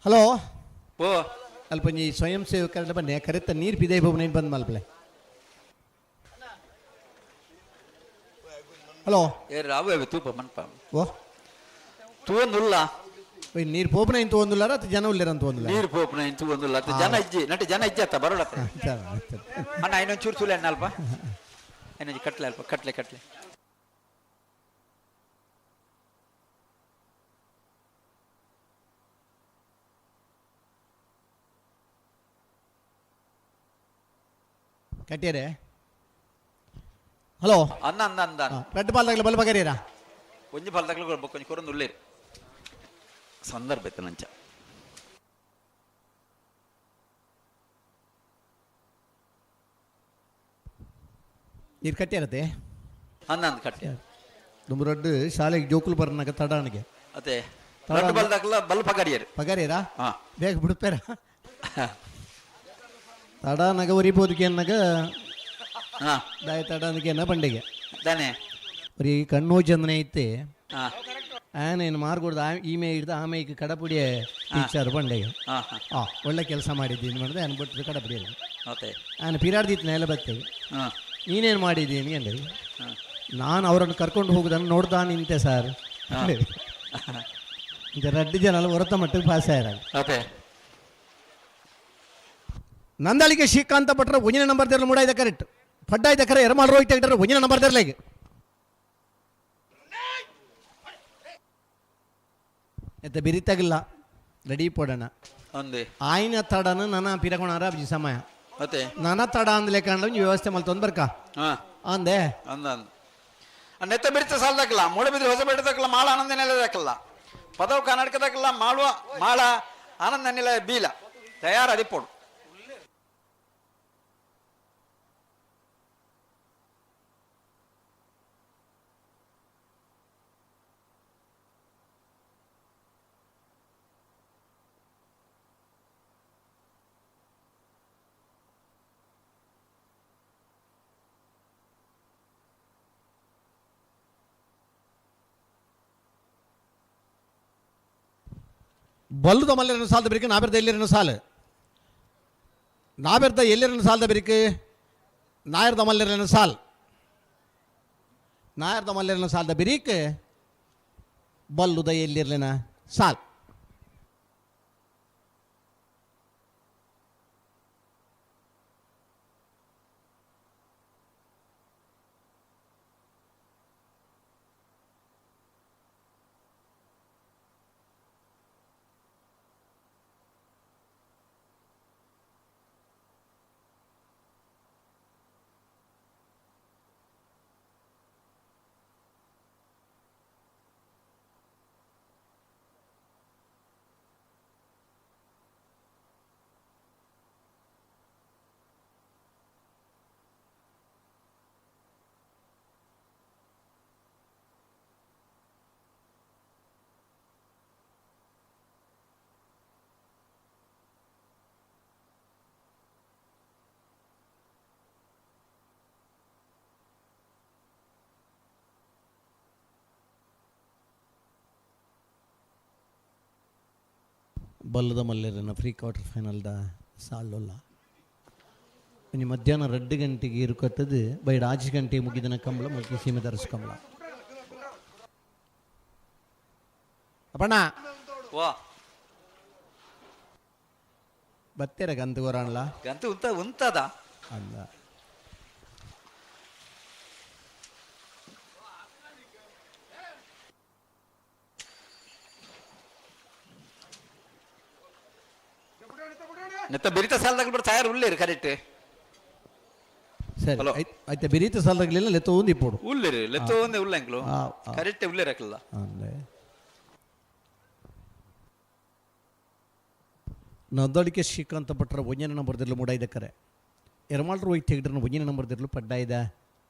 ಹಲೋ. ಓ. ಅಲ್ಪ ಈ ಸ್ವಯಂ ಸೇವಕರ ಬನ್ನಿ ಕರೆತ ನೀರು ಪಿದೈ ಬೋಬನ ಬಂದ್ ಮಲ್ಪಲೆ. ಹಲೋ. ಏ ರಾವು ಅವೆ ತೂಪ ಮನ್ಪ. ಓ. ತೂವೊಂದುಲ್ಲ. ಒಯ್ ನೀರು ಪೋಪನ ಇಂತ ಒಂದುಲ್ಲಾರ ಅಥವಾ ಜನ ಉಲ್ಲೇರ ಅಂತ ಒಂದುಲ್ಲ? ನೀರು ಪೋಪನ ಇಂತು ಒಂದುಲ್ಲ ಅತ್ತ ಜನ ಇಜ್ಜಿ ನಟ ಜನ ಇಜ್ಜಿ ಅತ್ತ ಬರೋಡತ್ತ. ಅಣ್ಣ ಇನ್ನೊಂದು ಚೂರು ಚೂಲೆ ಅಣ್ಣ ಅಲ್ಪ ಇನ್ನೊಂದು ಕಟ್ಲೆ ಅಲ್ಪ ಕಟ್ಲೆ ಕಟ್ಲೆ. ಕಟ್ಟಿಯರೆ. ಹಲೋ. ಅನ್ನ ಅಂದ ಅಂದ. ರಡ್ಡು ಪಾಲ್ದಾಗಲ ಬಲ್ಪ ಕರಿಯರಾ? ಒಂಜಿ ಫಲದಾಗಲು ಕೊಂಚ ಕೊರೊಂದು ಉಲ್ಲೇರು ಸಂದರ್ಭ ಇತ್ತು ನಂಚ. ನೀರು ಕಟ್ಟಿರತ್ತೆ. ಅಂದ ಅಂದ ಕಟ್ಟಿ. ದುಂಬು ರಡ್ಡು ಶಾಲೆಗೆ ಜೋಕುಲು ಬರ್ನಾಗ ತಡಾಣಿಗೆ. ಅದೇ ರಡ್ಡು ಬಲ್ದಾಗಲ ಬಲ್ಪ ಕರಿಯರು. ಪಗಾರಿರಾ? ಹಾ. ಬೇಗ ಬಿಡ್ಪೇರ ತಡಾನಗ ಒರಿಬೋದು ಅನ್ನಗ. ಹಾ. ದಾಯ ತಡಾನಗೆ ಬಂಡಿಗೆ. ದಾನೆ? ಒರಿ ಕಣ್ಣು ಚಂದನೆ ಐತೆ. ಹಾ. ಆನೇನು ಮಾರ್ಗೊಡ್ದು ಈಮೆ ಹಿಡ್ದು ಆಮೇಲೆ ಕಡಪುಡಿಯ ಟೀಚರ್ ಬಂಡೆಗೆ. ಹಾ ಹಾ. ಆ ಒಳ್ಳೆ ಕೆಲಸ ಮಾಡಿದ್ದೀನಿ ಮಾಡಿದೆ ಆನೆ ಬಿಟ್ಟು ಕಡಪುಡಿ. ಅದೇ. ಆನೆ ಪಿರಾಡ್ದಿತ್ತು ನೆಲ ಬತ್ತೆಗೆ. ಹಾ. ನೀನೇನು ಮಾಡಿದ್ದೀನಿ ಅಂದೆ. ನಾನು ಅವರನ್ನು ಕರ್ಕೊಂಡು ಹೋಗುದನ್ನು ನೋಡ್ತಾ ನಿಂತೆ ಸರ್. ಇಂತ ರಡ್ಡು ಜನ ಹೊರತ ಮಟ್ಟಿಗೆ ಪಾಸ್ ಆಯ್ರ. ಅದೇ. ನಂದಳಿಗೆ ಶ್ರೀಕಾಂತ ಭಟ್ರ ಒಂದಿನ ನಂಬರ್ ದೇರ್ಲ ಮೂಡಾಯ್ದ ಕರೆಕ್ಟ್ ಪಡ್ಡಾಯ್ದ ಕರೆ ಎರಮಾಲ್ ರೋಹಿತ್ ತೆಗ್ದಾರ ಒಂದಿನ ನಂಬರ್ ದೇರ್ಲಾಗ ಎತ್ತ ಬಿರಿತಾಗಿಲ್ಲ ರೆಡಿ ಪೋಡಣ. ಅಂದೆ. ಆಯ್ನ ತಡನ ನನ್ನ ಪಿರಕೊಣಾರ ಅಬ್ಜಿ ಸಮಯ. ಅದೇ. ನನ್ನ ತಡ ಅಂದ್ಲೆ ಕಾಣಲ ಒಂಜಿ ವ್ಯವಸ್ಥೆ ಮಲ್ತೊಂದು ಬರ್ಕ. ಹಾ. ಅಂದೆ. ಅಂದ ಅಂದ ನೆತ್ತ ಬಿರಿತ ಸಾಲದಕ್ಕಲ್ಲ ಮೂಡಬಿದ್ರೆ ಹೊಸ ಬೆಟ್ಟದಕ್ಕಲ್ಲ ಮಾಳ ಆನಂದ ನೆಲದಕ್ಕಲ್ಲ ಪದವು ಕರ್ನಾಟಕದಕ್ಕಲ್ಲ ಮಾಳುವ ಮಾಳ ಆನಂದ ನೆಲ ಬೀಲ ತಯಾರ ಅದಿಪ್ಪೋಡು. ಬಲ್ಲುದ ಮಲ್ಲೆರನ್ನು ಸಾಲದ ಬಿರಿಕೆ ನಾಬೆರ್ದ ಎಲ್ಲಿರನ್ನು ಸಾಲು ನಾಬೆರ್ದ ಎಲ್ಲಿರನ್ನು ಸಾಲದ ಬಿರಿಕೆ ನಾಯರ್ದ ಮಲ್ಲೆರನ್ನು ಸಾಲ್ ನಾಯರ್ದ ಮಲ್ಲೆರನ್ನು ಸಾಲದ ಬಿರಿಕೆ ಬಲ್ಲುದ ಎಲ್ಲಿರ್ಲಿನ ಸಾಲ್. ಬಲ್ಲದ ಮಲ್ಲೆರನ ಪ್ರೀ ಕ್ವಾರ್ಟರ್ ಫೈನಲ್ದ ಸಾಲಲ್ಲ ಇನ್ನು ಮಧ್ಯಾಹ್ನ 2 ಗಂಟೆಗೆ ಇರುಕತ್ತದು ಬೈಡ್ ಆಜು ಗಂಟೆಗೆ ಮುಗಿದನ ಕಂಬಳ ಮುಲ್ಕಿ ಸೀಮೆ ಧರಿಸ್ ಕಂಬಳ ಅಪ್ಪಣ್ಣ. ವಾ. ಬತ್ತೀರ ಗಂತು ಗೊರಾಣ್ಲ? ಗಂತು ಉಂತ ಉಂತದ. ಅಲ್ಲ. ನೆತ್ತ ಬಿರಿತ ಸಾಲದಾಗ ಬಿಡ ತಯಾರು ಉಳ್ಳೇರು ಕರೆಕ್ಟ್. ಸರಿ. ಹಲೋ. ಐತೆ ಬಿರಿತ ಸಾಲದಾಗಲಿಲ್ಲ ಲೆತ್ತ ಒಂದು ಇಪ್ಪೋಡು. ಉಳ್ಳೇರು ಲೆತ್ತ ಒಂದೇ ಉಳ್ಳಂಕ್ಲು. ಆ, ಆ. ಕರೆಕ್ಟ್ ಉಳ್ಳೇರು ಹಾಕಲ್ಲ. ಅಂದೆ ನೊಂದಳಿಕೆ ಶ್ರೀಕಾಂತ ಭಟ್ರ ಒಂಜನ ನಂಬರ್ ದಿರ್ಲು ಮೂಡಾಯ್ದ ಕರೆ ಎರಮಾಲ್ರು ಹೋಗಿ ತೆಗ್ಡ್ರನ್ನ ಒಂಜನ ನಂಬರ್ ದಿರ್ಲು ಪಡ್ಡಾಯ್ದ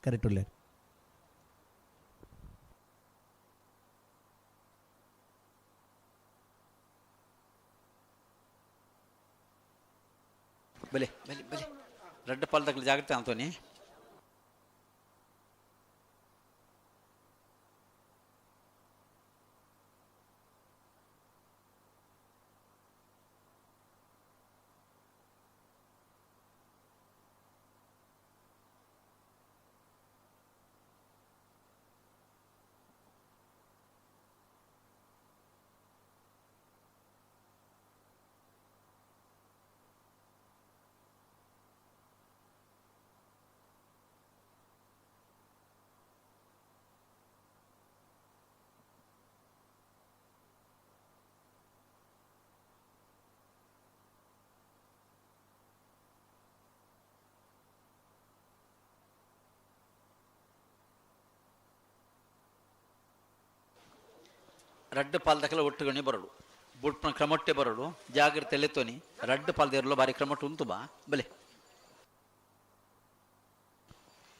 ಕರೆಕ್ಟ್ ಉಳ್ಳೇರು. ಬಲೆ ಬಲೆ ಬಲೆ ರಡ್ಡ ಪಾಲ್ದಾಗಲಿ ಜಾಗ್ರತೆ ಅಂತೋನಿ. ರಡ್ಡ್ ಪಾಲ್ದಕಲ ಒಟ್ಟುಗಣಿ ಬರಡು ಬುಡ್ಪನ ಕ್ರಮೊಟ್ಟೆ ಬರಡು ಜಾಗ್ರತೆ ಲೆತ್ತೋನಿ ರಡ್ಡ್ ಪಾಲ್ದೇರ್ಲು ಬಾರಿ ಕ್ರಮೊಟ್ಟು ಉಂತು ಬಾ ಬಲೆ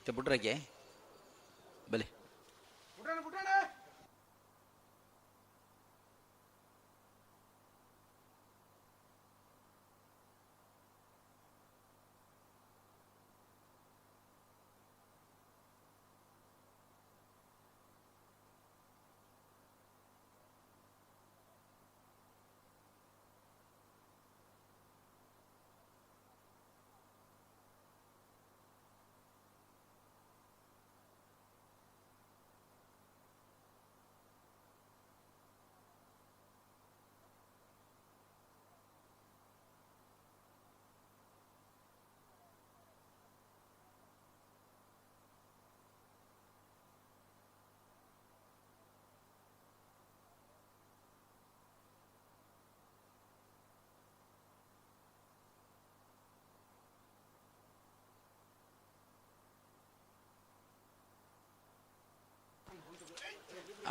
ಬುಡ್ರಗೆ ಬಲೆ.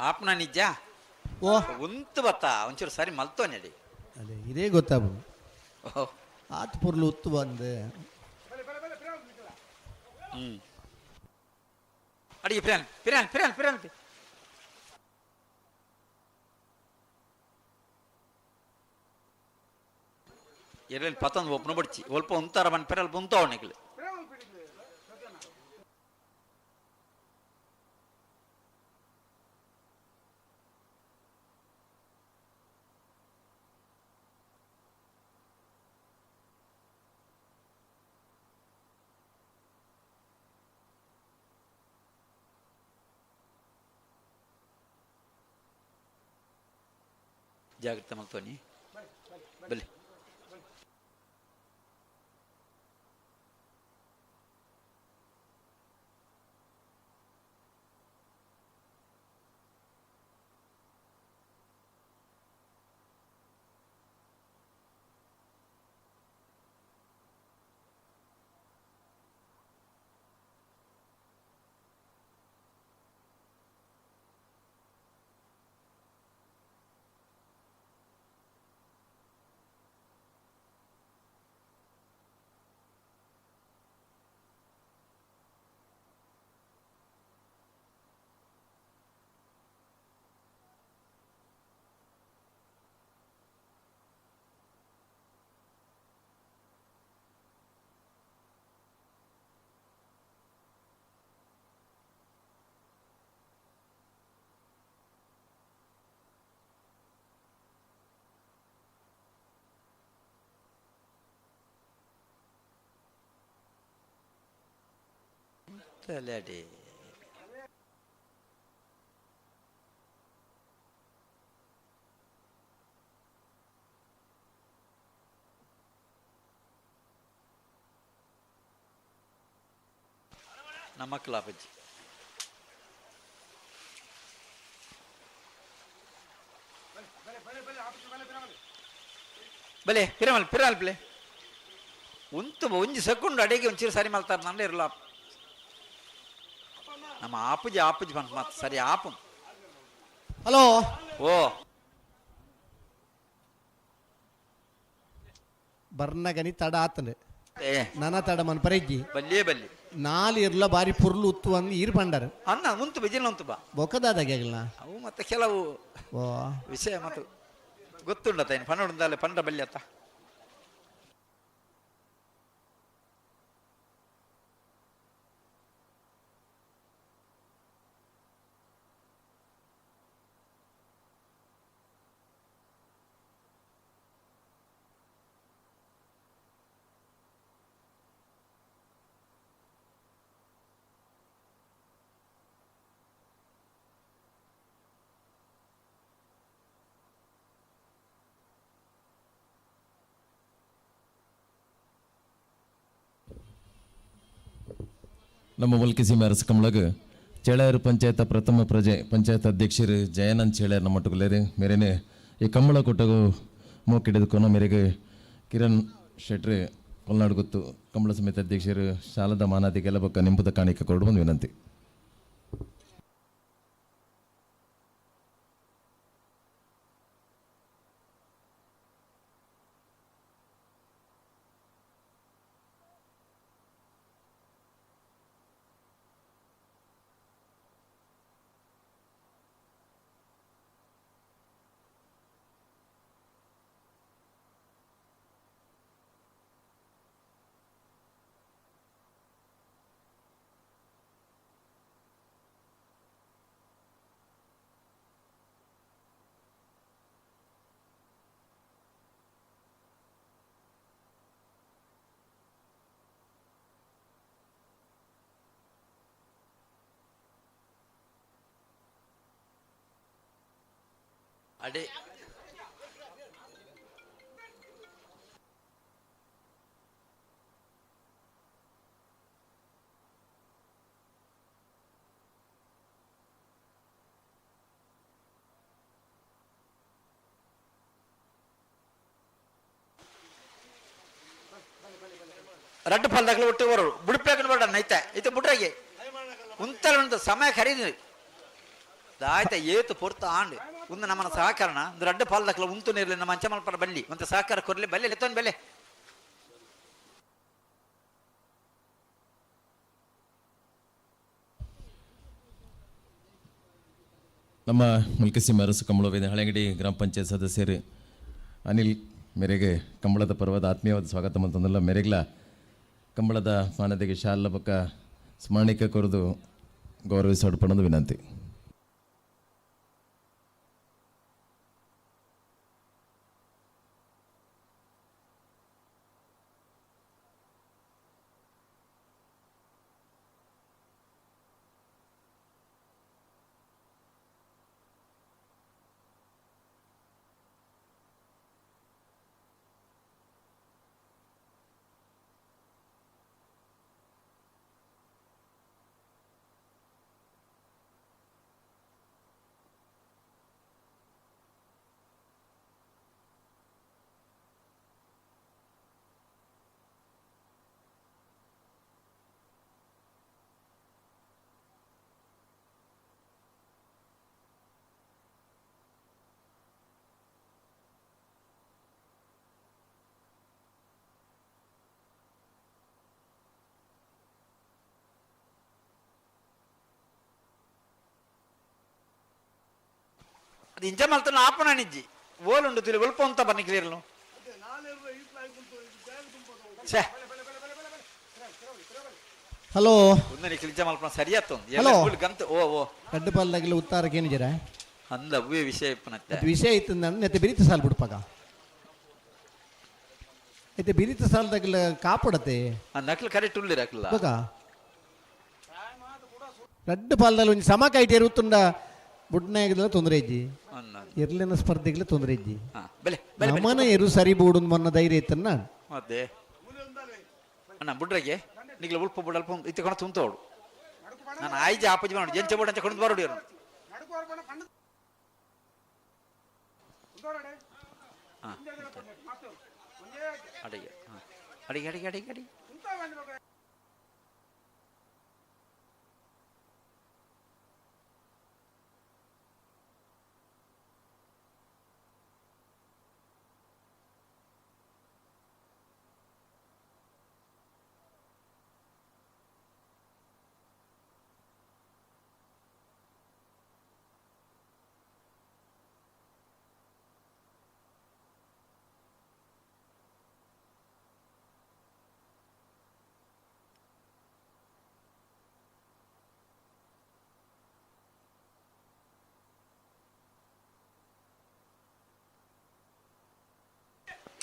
ಆಪ್ನ ನಿಜ. ಓ. ಉಂತು ಬತ್ತ ಒಂಚೂರು ಸರಿ ಮಲ್ತೋನೆಡಿ. ಅದೇ ಇದೇ ಗೊತ್ತಾಬು. ಓ. ಆತ್ ಪೊರ್ಲು ಉತ್ತು ಬಂದು. ಅಡಿಗೆ ಪಿರಾನ್ ಪಿರಾನ್ ಪಿರಾನ್ ಪಿರಾನ್. ಎರಡಲ್ಲಿ ಪತ್ತೊಂದು ಒಪ್ಪನ ಬಡ್ಚಿ ಒಲ್ಪ ಉಂತಾರ ಬನ್ ಪೆರಲ್ ಉಂತಾವಣಿಗ್ಲು. ಜಾಗ್ರತೆ ಮಲ್ತೋನಿ ಬಲೆ. ತಲೆಡಿ ನಮ್ಮ ಮಕ್ಕಳ ಬಲೆ ಪಿರಮಲ್ ಪಿರಮಲ್ ಪ್ಲೆ ಉಂತು ಒಂಜಿ ಸೆಕೆಂಡ್ ಅಡಿಗೆ ಒಂಚೂರು ಸರಿ ಮಲ್ತಾರೆ ನಂಡ ಇರಲ್ಲ. ನಮ್ಮ ಆಪುಜಿ ಆಪುಜಿ ಬಂತು ಮತ್ತೆ ಸರಿ ಆಪು. ಹಲೋ. ಓ. ಬರ್ನಗನಿ ತಡ ಆತಂದೆ. ಏ. ನನ ತಡ ಮನ್ ಪರೆಜ್ಜಿ. ಬಲ್ಲಿಯೇ ಬಲ್ಲಿ. ನಾಲ್ ಇರ್ಲ ಬಾರಿ ಪುರ್ಲು ಉತ್ತು ಅಂದ್ ಈರ್ ಪಂಡರ್. ಅನ್ನ ಉಂತು ಬಿಜಿಲ್ ಉಂತು ಬಾ. ಬೊಕ್ಕದಾದಾಗ್ಯಾಗಲ್ಲ. ಅವು ಮತ್ತೆ ಕೆಲವು ಓ. ವಿಷಯ ಮತ್ತು ಗೊತ್ತುಂಡತ ಏನು ಪಂಡ ಪಂಡ ಬಲ್ಲಿ ಅತ್ತ. ನಮ್ಮ ಮುಲ್ಕಿ ಸೀಮೆ ಅರಸು ಕಮಲಗ್ ಚೇಳಾರು ಪಂಚಾಯತ್ ಪ್ರಥಮ ಪ್ರಜೆ ಪಂಚಾಯತ್ ಅಧ್ಯಕ್ಷರು ಜಯಾನಂದ್ ಚೇಳಾರ್ ನಮ್ಮ ಒಟ್ಟುಗುಲೇರು ಮೇರೇನೆ ಈ ಕಂಬಳ ಕೊಟ್ಟಗು ಮೋಕಿಡಿದುಕೊನ ಮೇರೆಗೆ ಕಿರಣ್ ಶೆಟ್ರು ಕೊಲ್ನಾಡು ಗೊತ್ತು ಕಂಬಳ ಸಮಿತಿ ಅಧ್ಯಕ್ಷರು ಶಾಲದ ಮಾನಾದಿ ಗೆಲಬಕ್ಕ ನಿಂಪುದ ಕಾಣಿಕೆ ಕೊರಡು ಒಂದು ವಿನಂತಿ. ಅಡೆ ರಡ್ಡು ಫಲದಾಗಲು ಒಟ್ಟು ಬರೋರು ಬುಡ್ಪೇಕನ್ ಬೇಡ ನೈತೆ ಐತೆ ಬುಡ್ರಾಗೆ ಉಂತಲ ಉಂಟು ಸಮಯ ಖರೀದಿ ಆಯ್ತ ಏತು ಪೊರ್ತು ಆಂಡ್ ಒಂದು ನಮ್ಮನ ಸಹಕರಣ ಒಂದು ರಡ್ಡು ಫಲದಾಗಲು ಉಂತು ನೀರ್ಲಿ ನಮ್ಮ ಅಂಚಮಲ್ಪರ ಬಲ್ಲಿ ಒಂದು ಸಹಕಾರ ಕೊರ್ಲಿ ಬಲ್ಲೆ ಲೆತ್ತೊಂದು ಬೆಲೆ. ನಮ್ಮ ಮುಲ್ಕಿಸಿ ಅರಸು ಕಂಬಳವೇದ ಹಳೆಂಗಡಿ ಗ್ರಾಮ ಪಂಚಾಯತ್ ಸದಸ್ಯರು ಅನಿಲ್ ಮೇರೆಗೆ ಕಂಬಳದ ಪರ್ವದ ಆತ್ಮೀಯವಾದ ಸ್ವಾಗತ ಅಂತಂದಲ್ಲ ಮೇರೆಗ್ಲ ಕಂಬಳದ ಮಾನದಿಗೆ ಶಾಲ ಬಕ್ಕ ಸ್ಮರಣಿಕೆ ಕೊರೆದು ಗೌರವಿಸೋಡ್ಪಣದ ವಿನಂತಿ. ಅದು ಇಂಚ ಮಲ್ತನ ಆಪಣ ನಿಜ್ಜಿ ಓಲುಂಡು ತಿಳಿ ಒಲ್ಪ ಅಂತ ಬನ್ನಿ ಕ್ಲಿಯರ್ಲು ಛೇ. ಹಲೋ. ಒಂದು ನಿಕ್ಲಿ ಇಂಚ ಮಲ್ಪನ ಸರಿಯಾತು. ಹಲೋ. ಗಂತ ಓ ಓ. ರಡ್ಡು ಪಾಲ್ದಾಗಲ ಉತ್ತಾರಕ್ಕೆ ಏನಿದ್ದೀರ? ಅಂದ ಅವೇ ವಿಷಯ ಇಪ್ಪನತ್ತೆ. ಅದು ವಿಷಯ ಇತ್ತು ನಾನು ನೆತ್ತೆ ಬಿರಿತ ಸಾಲ್ ಬಿಡ್ಪಾಗ ಐತೆ ಬಿರಿತ ಸಾಲ್ದಾಗಲ ಕಾಪಡತೆ. ಆ ನಕ್ಲು ಕರೆಕ್ಟ್ ಉಳ್ಳಿರಕ್ಲ. ಬಗ ರಡ್ಡು ಪಾಲ್ದಲ್ಲಿ ಒಂಜಿ ಸಮ ಕೈಟ್ ಇರುತ್ತುಂಡ ಬುಡ್ನಾಗದಲ್ಲ ತೊಂದರೆ ಇಜ್ಜಿ. ಎರ್ಲಿನ ಸ್ಪರ್ಧೆಗಳ ತೊಂದರೆ ಇಜ್ಜಿ. ಹಾ ಬೆಲೆ ಬೆಲೆ. ನಮನ ಎರು ಸರಿ ಬೋಡು ಮೊನ್ನ ಧೈರ್ಯ ಇತ್ತನ್ನ. ಮತ್ತೆ ಅಣ್ಣ ಬುಡ್ರಗೆ ನಿಗ್ಲ ಉಳ್ಪ ಬುಡಲ್ಪ ಇತ್ತ ಕೊಂಡು ತುಂತೋಡು ನಾನು ಆಯ್ಜ ಆಪಜಿ ಮಾಡು ಜಂಚ ಬೋಡ ಅಂಚ ಕೊಂಡು ಬರೋಡು ಇವ್ರು. ಹಾ. ಅಡಿಗೆ ಹಾ. ಅಡಿಗೆ ಅಡಿಗೆ ಅಡಿಗೆ ಅಡಿಗೆ.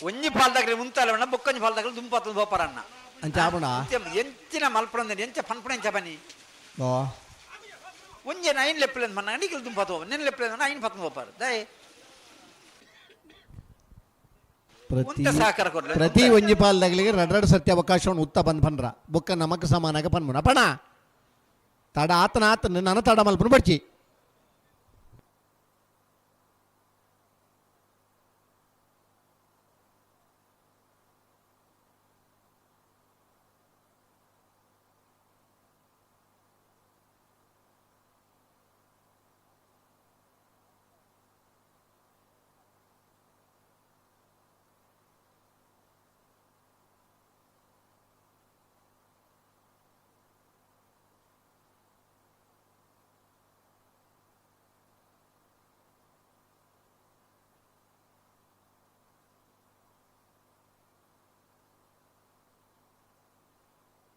ಒಂಜಿ ಪಾಲ್ದಾಗ್ಲಿ ಉಂತಾಲ ಬೊಕ್ಕೊಂಜಿ ಪಾಲ್ದಾಗ್ಲಿ ದುಂಪಾತದ ಬೋಪರನ್ನ. ಅಂಚ ಆಪಣ. ಎಂಚಿನ ಮಲ್ಪಣ ಎಂಚ ಪನ್ಪಣ ಎಂಚ ಬನ್ನಿ. ಓ. ಒಂಜೆ ಐನ್ ಲೆಪ್ಪಲೆ ಮನ್ನ ಅಡಿಕಲ್ ದುಂಪಾತು ನಿನ್ನ ಲೆಪ್ಪಲೆ ಐನ್ ಪತ್ನ ಬೋಪಾರ ದಯೆ. ಪ್ರತಿ ಉಂತ ಸಹಕಾರ ಕೊಡ್ಲೆ. ಪ್ರತಿ ಒಂಜಿ ಪಾಲ್ದಾಗಲಿಗೆ ರಡ್ ರಡ್ ಸತ್ಯ ಅವಕಾಶವನ್ನು ಉತ್ತ ಬಂದ್ ಪನ್ರ ಬೊಕ್ಕ ನಮಕ್ ಸಮಾನಾಗ ಪನ್ಮುನ ಪಣ ತಡ ಆತನ ಆತನ ನನ್ನ ತಡ ಮಲ್ಪನ ಬಡ್ಚಿ.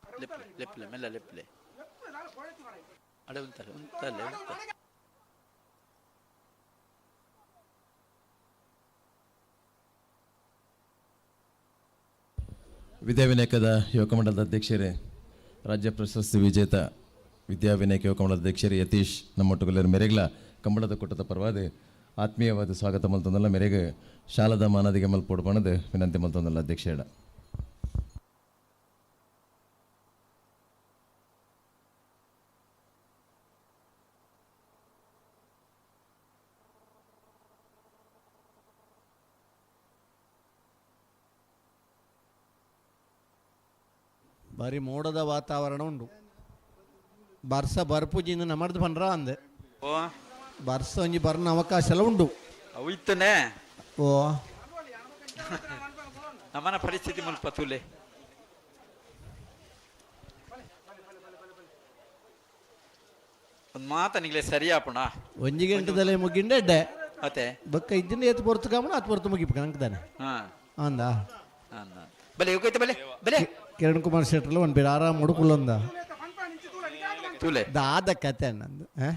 ಲೆಪ್ಪಲೆ ಲೆಪ್ಪಲೆ ಮೆಲ್ಲ ಲೆಪ್ಪಲೆ ಅಡೆ ಉಂತಲೆ ಉಂತಲೆ ಉಂತಲೆ. ವಿದ್ಯಾವಿನಾಯಕದ ಯುವಕ ಮಂಡಲದ ಅಧ್ಯಕ್ಷರೇ, ರಾಜ್ಯ ಪ್ರಶಸ್ತಿ ವಿಜೇತ ವಿದ್ಯಾವಿನಾಯಕ ಯುವಕ ಮಂಡಲದ ಅಧ್ಯಕ್ಷರೇ ಯತೀಶ್ ನಮ್ಮೊಟ್ಟುಗಲ್ಲರ ಮೆರೆಗ್ಲ ಕಂಬಳದ ಕೂಟದ ಪರವಾದ ಆತ್ಮೀಯವಾದ ಸ್ವಾಗತ ಮಲ್ತೊಂದಲ್ಲ ಮೇರೆಗೆ ಶಾಲದ ಮಾನದಿಗೆ ಮಲ್ಪೋಡು ಪಣದು ವಿನಂತಿ ಮಲ್ತೊಂದಲ್ಲ ಅಧ್ಯಕ್ಷ ಬಾರಿ ಮೋಡದ ವಾತಾವರಣ ಉಂಡು. ಬರ್ಸ ಬರ್ಪುಜಿಂದ ನಮರ್ದು ಪನ್ರ ಅಂದೆ. ಓ. ಬರ್ಸ ಒಂಜಿ ಬರ್ನ ಅವಕಾಶ ಎಲ್ಲ ಉಂಡು. ಅವು ಇತ್ತನೆ. ಓ. ನಮ್ಮನ ಪರಿಸ್ಥಿತಿ ಮುಲ್ಪ ತೂಲೆ. ಒಂದು ಮಾತನಿಗ್ಲೆ ಸರಿಯಾಪುಣ. ಒಂಜಿ ಗಂಟೆದಲ್ಲೇ ಮುಗ್ಗಿಂಡೆ ಎಡ್ಡೆ. ಅತ್ತೆ. ಬೊಕ್ಕ ಇದ್ದಿಂದ ಏತ್ ಪೊರ್ತು ಕಾಮಣ ಅತ್ ಪೊರ್ತು ಮುಗಿಪ್ ಕಣಕ್ದಾನೆ. ಹಾ. ಅಂದ. ಅಂದ. ಬಲೆ ಹೋಗೈತೆ ಬಲೆ ಬಲೆ. ಕಿರಣ್ ಕುಮಾರ್ ಶೆಟ್ಟರ್ಲ ಒಂದು ಬೇರೆ ಆರಾಮ್ ಮುಡುಕುಲ್ಲೊಂದ. ತೂಲೆ. ದಾದ ಕತೆ ನಂದು. ಆ?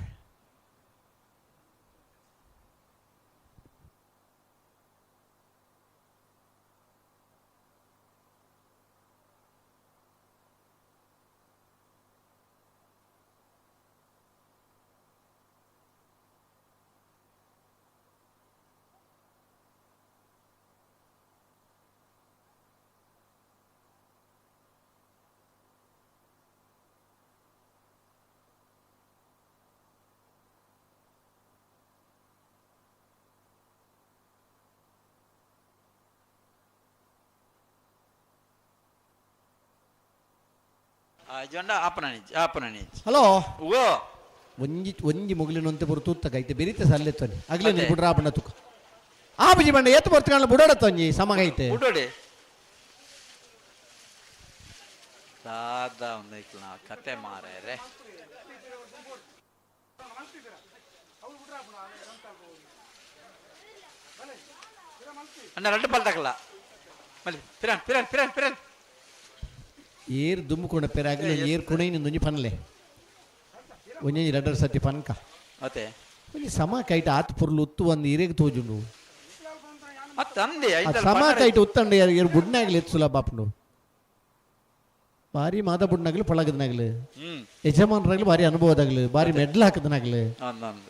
ಜೊಂಡ ಆಪನ ಆಪನ. ಹಲೋ. ಓ. ಒಂಜಿ ಒಂಜಿ ಮುಗಿಲಿನಂತೆ ಬರು ತೂತಕ ಐತೆ ಬೆರಿತೆ ಸಲ್ಲೆತ್ತೊಂಜಿ ಅಗ್ಲೇ ಅದೇ. ಬುಡ್ರ ಆಪಣ ತುಕ ಆ ಬುಜಿ ಬಂಡ ಏತ್ ಬರ್ತಕಾಣ ಬುಡಾಡತ್ತೊಂಜಿ ಸಮಗೈತೆ. ಉಡೋಡಿ ದಾದ ಒಂದು ಇಕ್ಲ ಕತೆ ಮಾರೇರೆ. ಅಣ್ಣ ರಡ್ಡು ಪಾಲ್ ತಕಲ್ಲ ಮಲ್ಲಿ ಪಿರಾನ್ ಪಿರಾನ್ ಪಿರಾನ್ ಪಿರಾನ್. ಏರ್ ದುಮ್ಮುಕೊಂಡ ಪೆರ ಅಗ್ಲೇ ಏರ್ ಕುಣೈನ ಒಂಜಿ ಪನ್ಲೆ ಒಂಜಿ ರಡ್ಡರ್ ಸತಿ ಪನ್ಕ. ಅತ್ತೆ. ಒಂಜಿ ಸಮ ಕೈಟ ಆತ್ ಪುರ್ಲು ಉತ್ತು ಒಂದು ಇರೆಗ್ ತೋಜುಂಡು. ಅತ್ತ ಅಂದೆ. ಆ ಐತಲ್. ಸಮ ಕೈಟ ಉತ್ತಂಡ ಏರ್ ಬುಡ್ನಾಗ್ಲಿ ಎತ್ ಸುಲಭ ಆಪುಂಡು. ಬಾರಿ ಮಾದ ಬುಡ್ನಾಗ್ಲಿ ಪಳಗದನಾಗ್ಲಿ. ಯಜಮಾನರಾಗ್ಲಿ ಭಾರಿ ಅನುಭವದಾಗ್ಲಿ ಭಾರಿ ಮೆಡ್ಲ್ ಹಾಕದನಾಗ್ಲಿ. ಅಂದ ಅಂದ.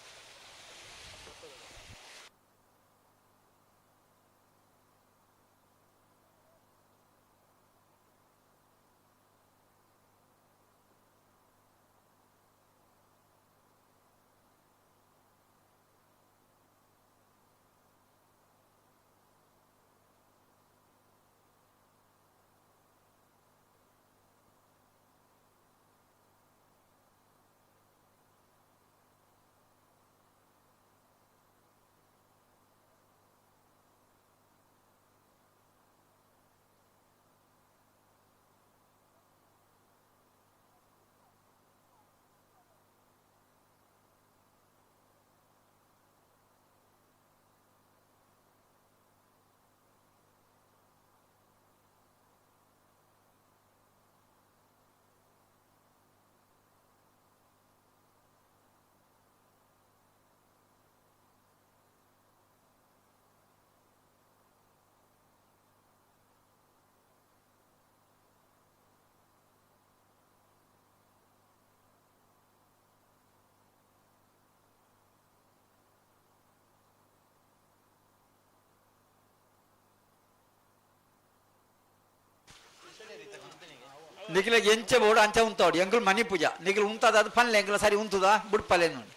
ನಿಖಿಲ ಎಂಚೆ ಬೋಡು ಅಂಚೆ ಉಂತಾವಡು ಎಂಕುಲು ಮನಿ ಪೂಜಾ ನಿಖಿಲ್ ಉಂತಾದ ಅದು ಪನ್ಲೆ ಎಂಕುಲ ಸರಿ ಉಂತುದ ಬುಡ್ಪಲೆ ನೋಡಿ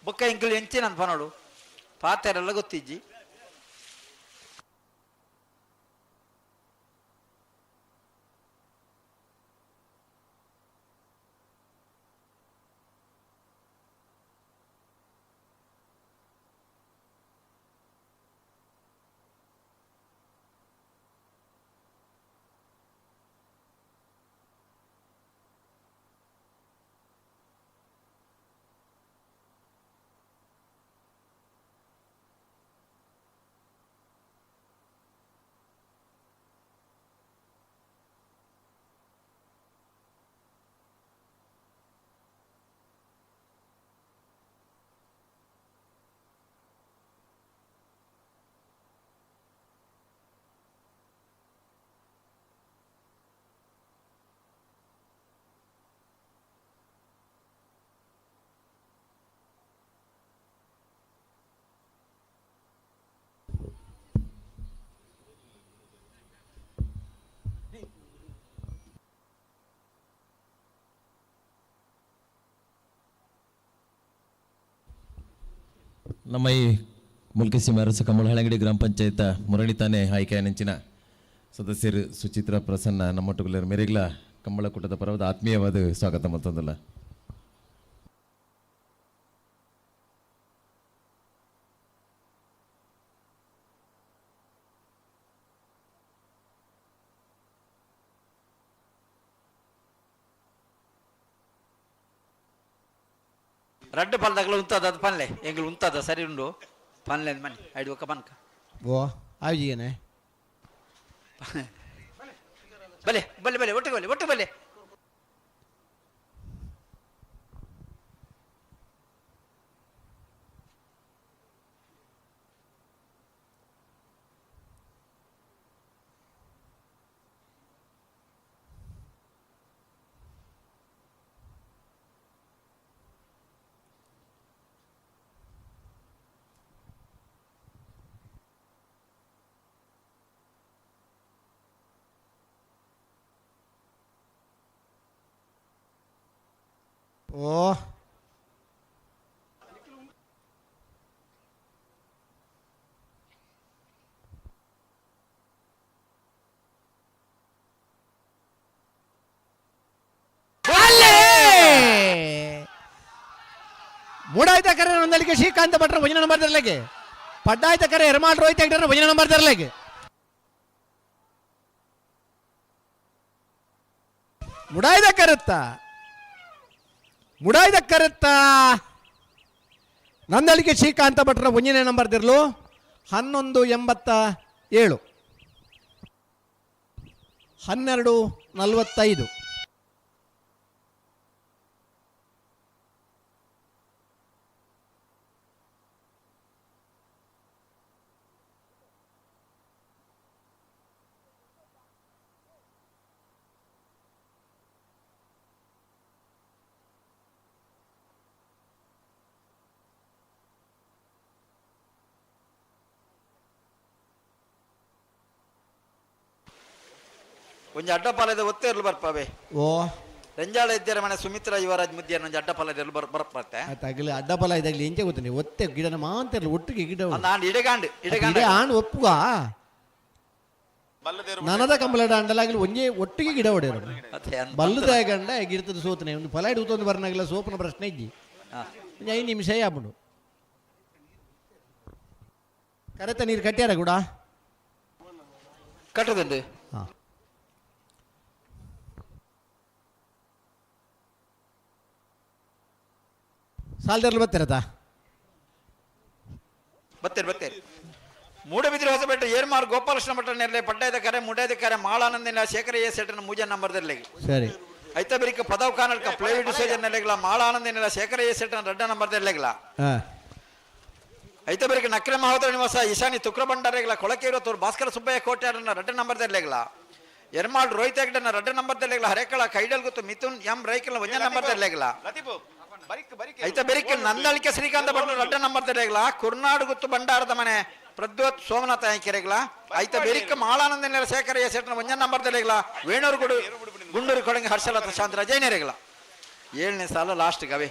ಬೊಕ್ಕ ಎಂಕುಲು ಎಂಚೆ ನಾನು ಪನೋಡು ಪಾತೆರೆಲ್ಲ ಗೊತ್ತಿಜ್ಜಿ. ನಮ್ಮ ಈ ಮುಲ್ಕಿ ಸೀಮೆ ಅರಸು ಕಂಬಳ ಹಳಂಗಡಿ ಗ್ರಾಮ ಪಂಚಾಯತ್ ಮುರಳಿ ತಾನೆ ಆಯ್ಕೆ ನೆಂಚಿನ ಸದಸ್ಯರು ಸುಚಿತ್ರಾ ಪ್ರಸನ್ನ ನಮ್ಮೊಟ್ಟುಗುಲರ್ ಮೇರೆಗ್ಲ ಕಂಬಳ ಕೂಟದ ಪರವಾದ ಆತ್ಮೀಯವಾದ ಸ್ವಾಗತ ಮತ್ತೊಂದಲ್ಲ. ರಡ್ಡು ಪಲ್ದಾಗಲ ಉಂತದ ಅದು ಪನ್ಲೆ ಎಂಗ್ಲು ಉಂತದ ಸರಿ ಉಂಡು ಪನ್ಲೆ ಮನಿ ಐದು ಒಕ್ಕ ಪನ್ಕ. ಓ ಆಯೋಜಿಗೇನೆ. ಬಲೆ ಬಲೆ ಬಲೆ ಒಟ್ಟಿಗೆ ಬಲೆ ಒಟ್ಟು ಬಲೆ. ಓ ಮೂಡಾಯ್ತ ಕರೆ ನೊಂದಳಿಕೆ ಶ್ರೀಕಾಂತ ಭಟ್ರ ಭಜನ ನಂಬರ್ ತರಲಿಕ್ಕೆ, ಪಡ್ಡಾಯ್ತ ಕರೆ ಎರ್ಮಾಳ್ ರೋಹಿತ್ ಹೆಗ್ಡೆರ ಭಜನ ನಂಬರ್ ತರಲಿಕ್ಕೆ. ಮುಡಾಯ್ದ ಕರುತ್ತ ಮುಡಾಯ್ದ ಕರುತ್ತ ನಂದಳಿಕೆ ಶ್ರೀಕಾಂತ ಭಟ್ರ ಒಂದನೇ ನಂಬರ್ ತಿರ್ಲು 11.87, 12.45. ಒಂಜಿ ಅಡ್ಡ ಪಾಲದ ಒತ್ತೆ ಇರ್ಲು ಬರ್ಪಾವೆ. ಓ ರಂಜಾಳ ಇದ್ದೀರ ಮನೆ ಸುಮಿತ್ರಾ ಯುವರಾಜ್ ಮುದ್ದಿಯನ್ನ ಒಂಜಿ ಅಡ್ಡ ಪಾಲದ ಇರ್ಲು ಬರ್ ಬರ್ಪತ್ತೆ. ಆಯ್ತು ಅಡ್ಡ ಫಲ ಇದಾಗಲಿ ಎಂಚೆ ಗೊತ್ತ ನೀವು ಒತ್ತೆ ಗಿಡನ ಮಾಂತಿರ್ಲಿ ಒಟ್ಟಿಗೆ ಗಿಡ ಉಂಟು. ನಾನು ಇಡಗಾಂಡ್ ಇಡಗಾಂಡ್ ಇಡೇ ಆಣ್ ಒಪ್ಪುಗ ನನದ ಕಂಬಲಡ ಅಂಡಲಾಗಲಿ ಒಂಜೇ ಒಟ್ಟಿಗೆ ಗಿಡ ಹೊಡೆಯರು. ಅದೇ ಅಂದ್- ಬಲ್ಲದ ಗಂಡ ಗಿಡತದ ಸೋತನೆ ಒಂದು ಫಲ ಹಿಡಿದು ಬರ್ನಾಗಿಲ್ಲ ಸೋಪನ ಪ್ರಶ್ನೆ ಇಜ್ಜಿ. ಹಾ. ಒಂದು 5 ನಿಮಿಷ ಆಪುಂಡು ಕರೆತ ನೀರು ಕಟ್ಟ್ಯಾರ ಕೂಡ. ಕಟ್ಟುದುಂಡು. ಹಾಂ ಸಾಲದರ್ಲು ಬರ್ತಿರತ್ತಾ? ಬತ್ತೇರಿ ಬತ್ತೇರಿ. ಮೂಡಬಿದಿರೆ ಹೊಸಪೇಟೆ ಏರ್ಮಾರ್ ಗೋಪಾಲಕೃಷ್ಣ ಭಟ್ಟ ನೆರಳೆ ಪಡ್ಡಾಯದ ಕರೆ ಮುಡಾಯದ ಕರೆ ಮಾಳಾನಂದಿನ ಶೇಖರ ಎ ಸೆಟ್ಟನ ಮೂಜ ನಂಬರ್ ದರ್ಲೆಗೆ. ಸರಿ. ಐತ ಬೆರಿಕ ಪದವ್ ಕಾನಡ್ಕ ಪ್ಲೇವಿಡ್ ಸೋಜನ್ ನೆಲೆಗ್ಲ ಮಾಳಾನಂದಿನ ಶೇಖರ ಎ ಸೆಟ್ಟನ ರಡ್ಡ ನಂಬರ್ ದರ್ಲೆಗ್ಲ. ಹಾಂ ಐತ ಬೆರಿಕ ನಕ್ರೆ ಮಹೋದರ ನಿವಾಸ ಈಶಾನಿ ತುಕ್ರ ಭಂಡಾರೆಗ್ಲ ಕೊಳಕೇರು ತೋರ್ ಭಾಸ್ಕರ ಸುಬ್ಬಯ್ಯ ಕೋಟ್ಯಾರನ ರಡ್ಡ ನಂಬರ್ ದರ್ಲೆಗ್ಲ. ಎರ್ಮಾಳ್ ರೋಹಿತ್ ಹೆಗ್ಡೆನ ರಡ್ಡ ನಂಬರ್ ದರ್ಲೆಗ್ಲ. ಹರೇಕಳ ಕೈಡಲ್ ಗೊತ್ತು ಮಿಥುನ್ ಎಂ ರೈಕಲ್ನ ಒಂಜ ನಂಬರ್ ದರ್ಲೆಗ್ಲ. ಐತ ಬೆರಿಕ ನಂದಳಿಕೆ ಶ್ರೀಕಾಂತ ಭಟ್ರು ರಡ್ಡ ನಂಬರ್ ದರ್ಲೆಗ್ಲ. ಕುರ್ನಾಡು ಗುತ್ತು ಭಂಡಾರದ ಮನೆ ಪ್ರದ್ಯೋತ್ ಸೋಮನಾಥ ಕೆರೆಗ್ಲ. ಐತ ಬೆರಿಕ ಮಾಳಾನಂದ ಶೇಖರ ಎ ಸೆಟ್ನ ಒಂಜ ನಂಬರ್ ದರ್ಲೆಗ್ಲ. ವೇಣೂರುಗುಡು ಗುಂಡೂರು ಕೊಡಂಗಿ ಹರ್ಷಲತ ಶಾಂತರ ಜೈನರೆಗ್ಲ. 7ನೇ ಸಾಲ ಲಾಸ್ಟ್ ಗವೆ.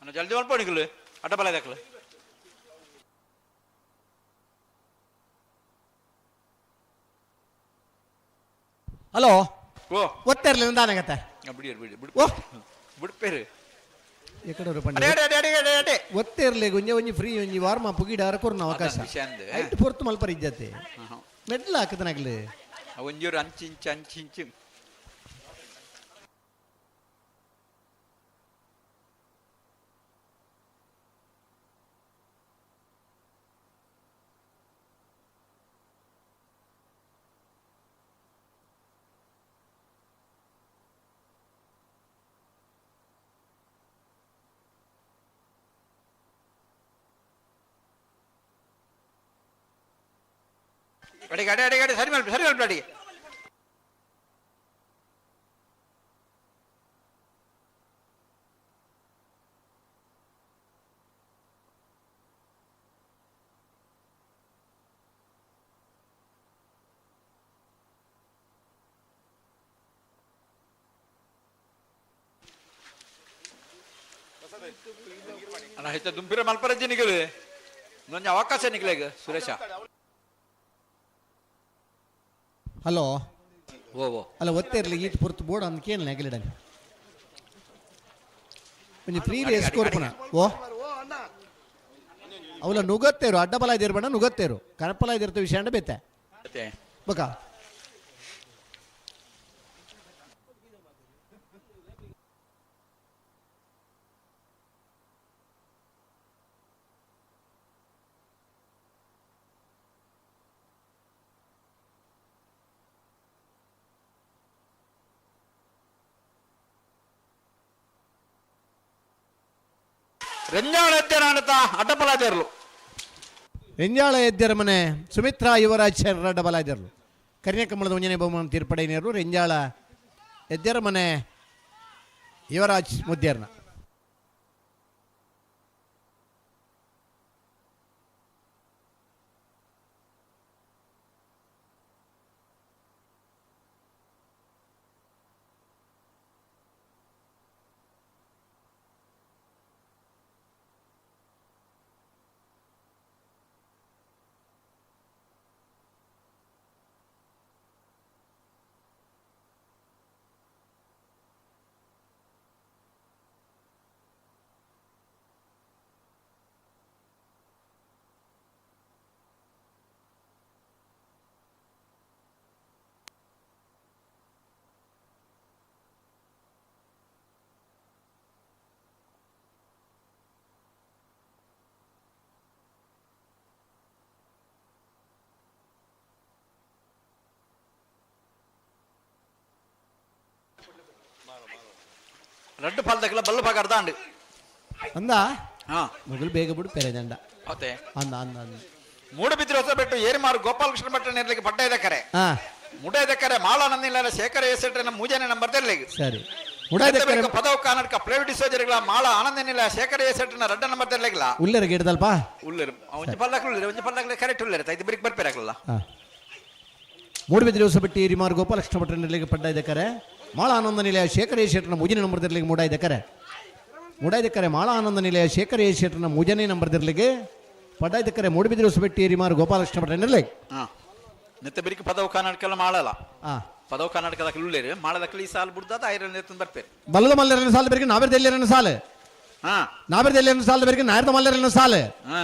ಅಣ್ಣ ಜಲ್ದಿ ಮಲ್ಪಣಿಕಲು ಅಡ್ಡ ಬಲ ದಾಖಲು. ಹಲೋ. ಓ ಒತ್ತಾ ಇರಲಿಲ್ಲ ದಾನಾಗತ್ತೆ. ಬಿಡಿ ಬಿಡಿ ಬಿಡಿ. ಓ ಬಿಡ್ಪೇರು. ಎಕಡೆ ಅಡೆ ಅಡೆ ಅಡೆ ಅಡೆ ಅಡೆ ಅಡೆ. ಒತ್ತೆ ಇರಲಿ ಒಂಜೆ ಒಂಜಿ ಫ್ರೀ ಒಂಜಿ ವಾರ್ಮ ಅಪ್ ಗಿಡ ಕೊರ್ನ ಅವಕಾಶ. ಅದೊಂದು ವಿಷಯ ಅಂದೆ. ಐಟ್ ಪೊರ್ತು ಮಲ್ಪರ ಇಜ್ಜತೆ ಮೆಡ್ಲ ಹಾಕದನಾಗ್ಲಿ. ಒಂಜೂರು ಅಂಚು ಇಂಚು ಅಂಚು ಇಂಚು. ಅಡಿಗೆ ಅಡೆ ಅಡಿಗೆ ಅಡೆ ಸರಿ ಮಲ್ಪ ಸರಿ ಮಲ್ಪ ಅಡಿಗೆ. ಅಣ್ಣ ಹೆಚ್ಚ ದುಂಪಿರ ಮಲ್ಪರಜ್ಜಿ ನಿಗಲು ಒಂಜಿ ಅವಕಾಶ ನಿಗಲೇಗ ಸುರೇಶ. ಹಲೋ. ಓ ಓ ಅಲ್ಲ ಒತ್ತೆ ಇರಲಿ ಈಟ್ ಪುರ್ತು ಬೋರ್ಡ್ ಅಂದ್ಕೇನು ನೆಗಲಿಡನ್ ಒಂಜಿ ಫ್ರೀ ರೇಸ್ ಕೊರ್ಪುನ ಓ ಅವಲ ನುಗತ್ತೇರು ಅಡ್ಡಬಲ ಇದಿರ್ಬೇಡ ನುಗತ್ತೇರು ಕರಪಲ ಇದಿರ್ತ ವಿಷಯ ಅಂಡ ಬೇತೆ ಮತ್ತೆ ಬಕ ರೆಂಜಾಳ ಎದ್ದೇನಾನತ ಅಡ್ಡಬಲ ಇದಿರ್ಲು. ರೆಂಜಾಳ ಎದ್ದೆರ ಮನೆ ಸುಮಿತ್ರಾ ಯುವರಾಜ್ ಶೆಟ್ಟರ್ ಅಡ್ಡಬಲ ಇದ್ದರು ಕನ್ಯಾಕಮಲದ ಒಂಜನೆ ಬಹುಮಾನ ತೀರ್ಪಡೆಯರು ರೆಂಜಾಳ ಎದ್ದೆರ ಮನೆ ಯುವರಾಜ್ ಮುದ್ದೇರ್ನ. ರಡ್ಡು ಫಲದಕ್ಕೆಲ್ಲ ಬಲ್ಲು ಭಾಗ ಅರ್ಧ ಅಂಡು. ಅಂದ ಹಾ ಮಗಳು ಬೇಗ ಬಿಡು ಪೆರೆ ದಂಡ. ಮತ್ತೆ ಅಂದ ಅಂದ ಅಂದ ಮೂಡಬಿದ್ರೆ ಹೊಸ ಬೆಟ್ಟು ಏರಿಮಾರು ಗೋಪಾಲಕೃಷ್ಣ ಭಟ್ಟ ನೆರಳಿಗೆ ಪಡ್ಡ ಇದಕ್ಕರೆ ಹಾ ಮುಡ ಇದಕ್ಕರೆ ಮಾಳಾನಂದಿಲ್ಲ ಶೇಖರ ಎಸೆಟ್ರೆ ಮೂಜನೆ ನಂಬರ್ ತೆರಲಿಗೆ ಸರಿ ಉಡಾಯ್ದ ಪದವು ಕರ್ನಾಟಕ ಪ್ಲೇವಿಟಿ ಸೋಜರಿಗಳ ಮಾಳ ಆನಂದನಿಲ್ಲ ಶೇಖರ ಎಸೆಟ್ರನ ರಡ್ಡ ನಂಬರ್ ತೆರಲಿಲ್ಲ. ಉಲ್ಲೆರ ಗಿಡದಲ್ಪ ಉಳ್ಳರು ಒಂಜಿ ಪಲ್ಲಕ್ಲು ಉಳ್ಳರು ಒಂಜಿ ಪಲ್ಲಕ್ಲು ಕರೆಕ್ಟ್ ಉಳ್ಳರು ಐದು ಬಿರಿಕ್ ಬರ್ಪೇರಾಗಲ್ಲ. ಹಾ ಮೂಡಬಿದ್ರೆ ಹೊಸಬೆಟ್ಟಿ ಹಿರಿಮಾರು ಗೋಪಾಲಕೃಷ್ಣ ಭಟ್ರ ನೆರಳಿಗೆ ಪಡ್ಡ ಇದಕ್ಕರೆ ಮಾಳ ಆನಂದ ನಿಲಯ ಶೇಖರ ಶೆಟ್ಟರ್ನ ಮೂಜನೆ ನಂಬರ್ ದಿರ್ಲಿಗೆ ಮೂಡ ಇದಕ್ಕರೆ ಮೂಡ ಇದಕ್ಕರೆ ಮಾಳ ಆನಂದ ನಿಲಯ ಶೇಖರ ಶೆಟ್ಟರ್ನ ಮೂಜನೆ ನಂಬರ್ ದಿರ್ಲಿಗೆ ಪಡ್ಡ ಇದಕ್ಕರೆ ಮೂಡಬಿದ್ರೆ ಹೊಸಬೆಟ್ಟಿ ಹಿರಿಮಾರು ಗೋಪಾಲಕೃಷ್ಣ ಭಟ್ರ ನೆರಳಿಗೆ. ಹಾ ನೆತ್ತ ಬಿರಿಕ್ ಪದವು ಕರ್ನಾಟಕ ಮಾಳಲ್ಲ ಹಾ ಪದವು ಕರ್ನಾಟಕದ ಉಳ್ಳೇರು ಮಾಳದಕ್ಕಲಿ ಈ ಸಾಲು ಬುಡ್ದಾದ ಐರನ್ ಎತ್ತಂದು ಬರ್ಪೇರು. ಬಲ್ಲದ ಮಲ್ಲರನ್ನ ಸಾಲ ಬೆರಗೆ ನಾವೆರ್ದ ಎಲ್ಲಿರನ್ನ ಸಾಲು ಹಾ ನಾವೆರ್ದ ಎಲ್ಲಿರನ್ನ ಸಾಲದ ಬೆರಗೆ ನಾಯರ್ದ ಮಲ್ಲರನ್ನ ಸಾಲು ಹಾ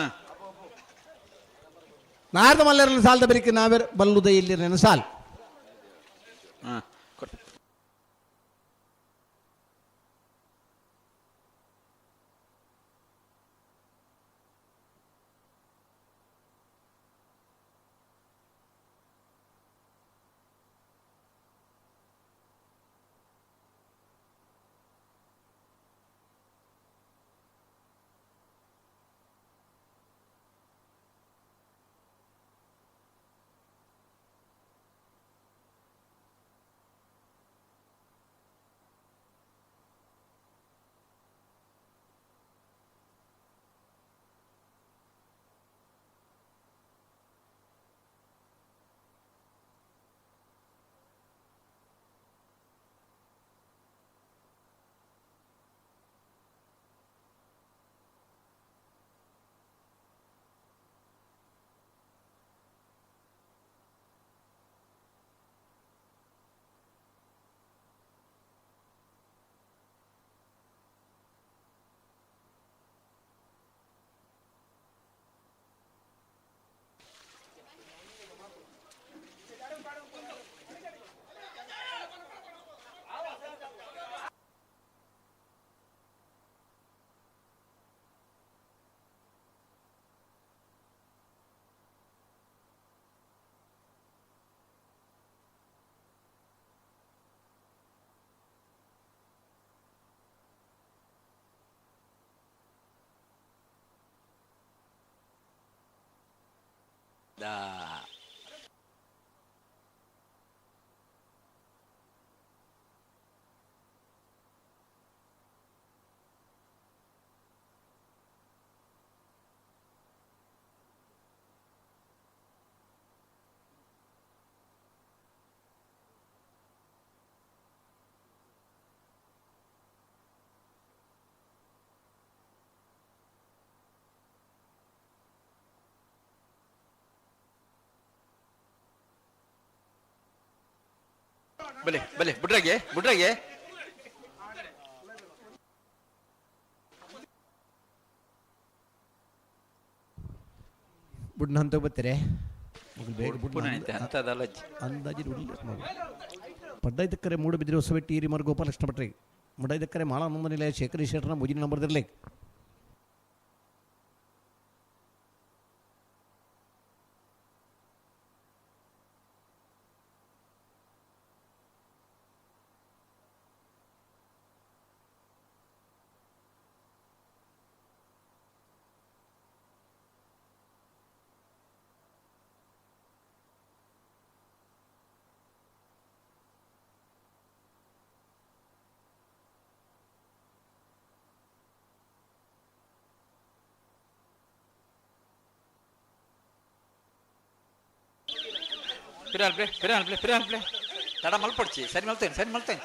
ನಾಯರ್ದ ಮಲ್ಲರನ್ನ ಸಾಲದ ಬೆರಕೆ ನಾವೆರ್ ಬಲ್ಲುದ ಎಲ್ಲಿರನ್ನ ಸಾಲು. ಹಾ ಕೊಟ್ಟು ಬಲೆ ಬಲೆ ಬುಡ್ರಾಗೆ ಬುಡ್ರಾಗೆ. ಬುಡ್ನ ಅಂತ ಬರ್ತಾರೆ ಬೇಗ. ಅಂತದಲ್ಲ. ಅಂದಾಜು ಪಡ್ಡೈದಕ್ಕರೆ ಮೂಡುಬಿದ್ರೆ ಹೊಸಬೆಟ್ಟಿ ಹಿರಿಮರ್ ಗೋಪಾಲಕೃಷ್ಣ ಭಟ್ರಿಗೆ, ಮುಡೈದಕ್ಕರೆ ಮಾಳಾನಂದ ನಿಲಯ ಶೇಖರಿ ಶೆಟ್ಟರ್ನ ಮುಜಿನ ನಂಬರ್ದಿರಲಿ. ಪಿರಾಲ್ ಪ್ಲೇ ಪಿರಾಲ್ ಪ್ಲೇ ಪಿರಾಲ್ ಪ್ಲೇ ತಡ ಮಲ್ಪಡ್ಚಿ. ಸರಿ ಮಲ್ತೇನೆ, ಸರಿ ಮಲ್ತೇನೆ.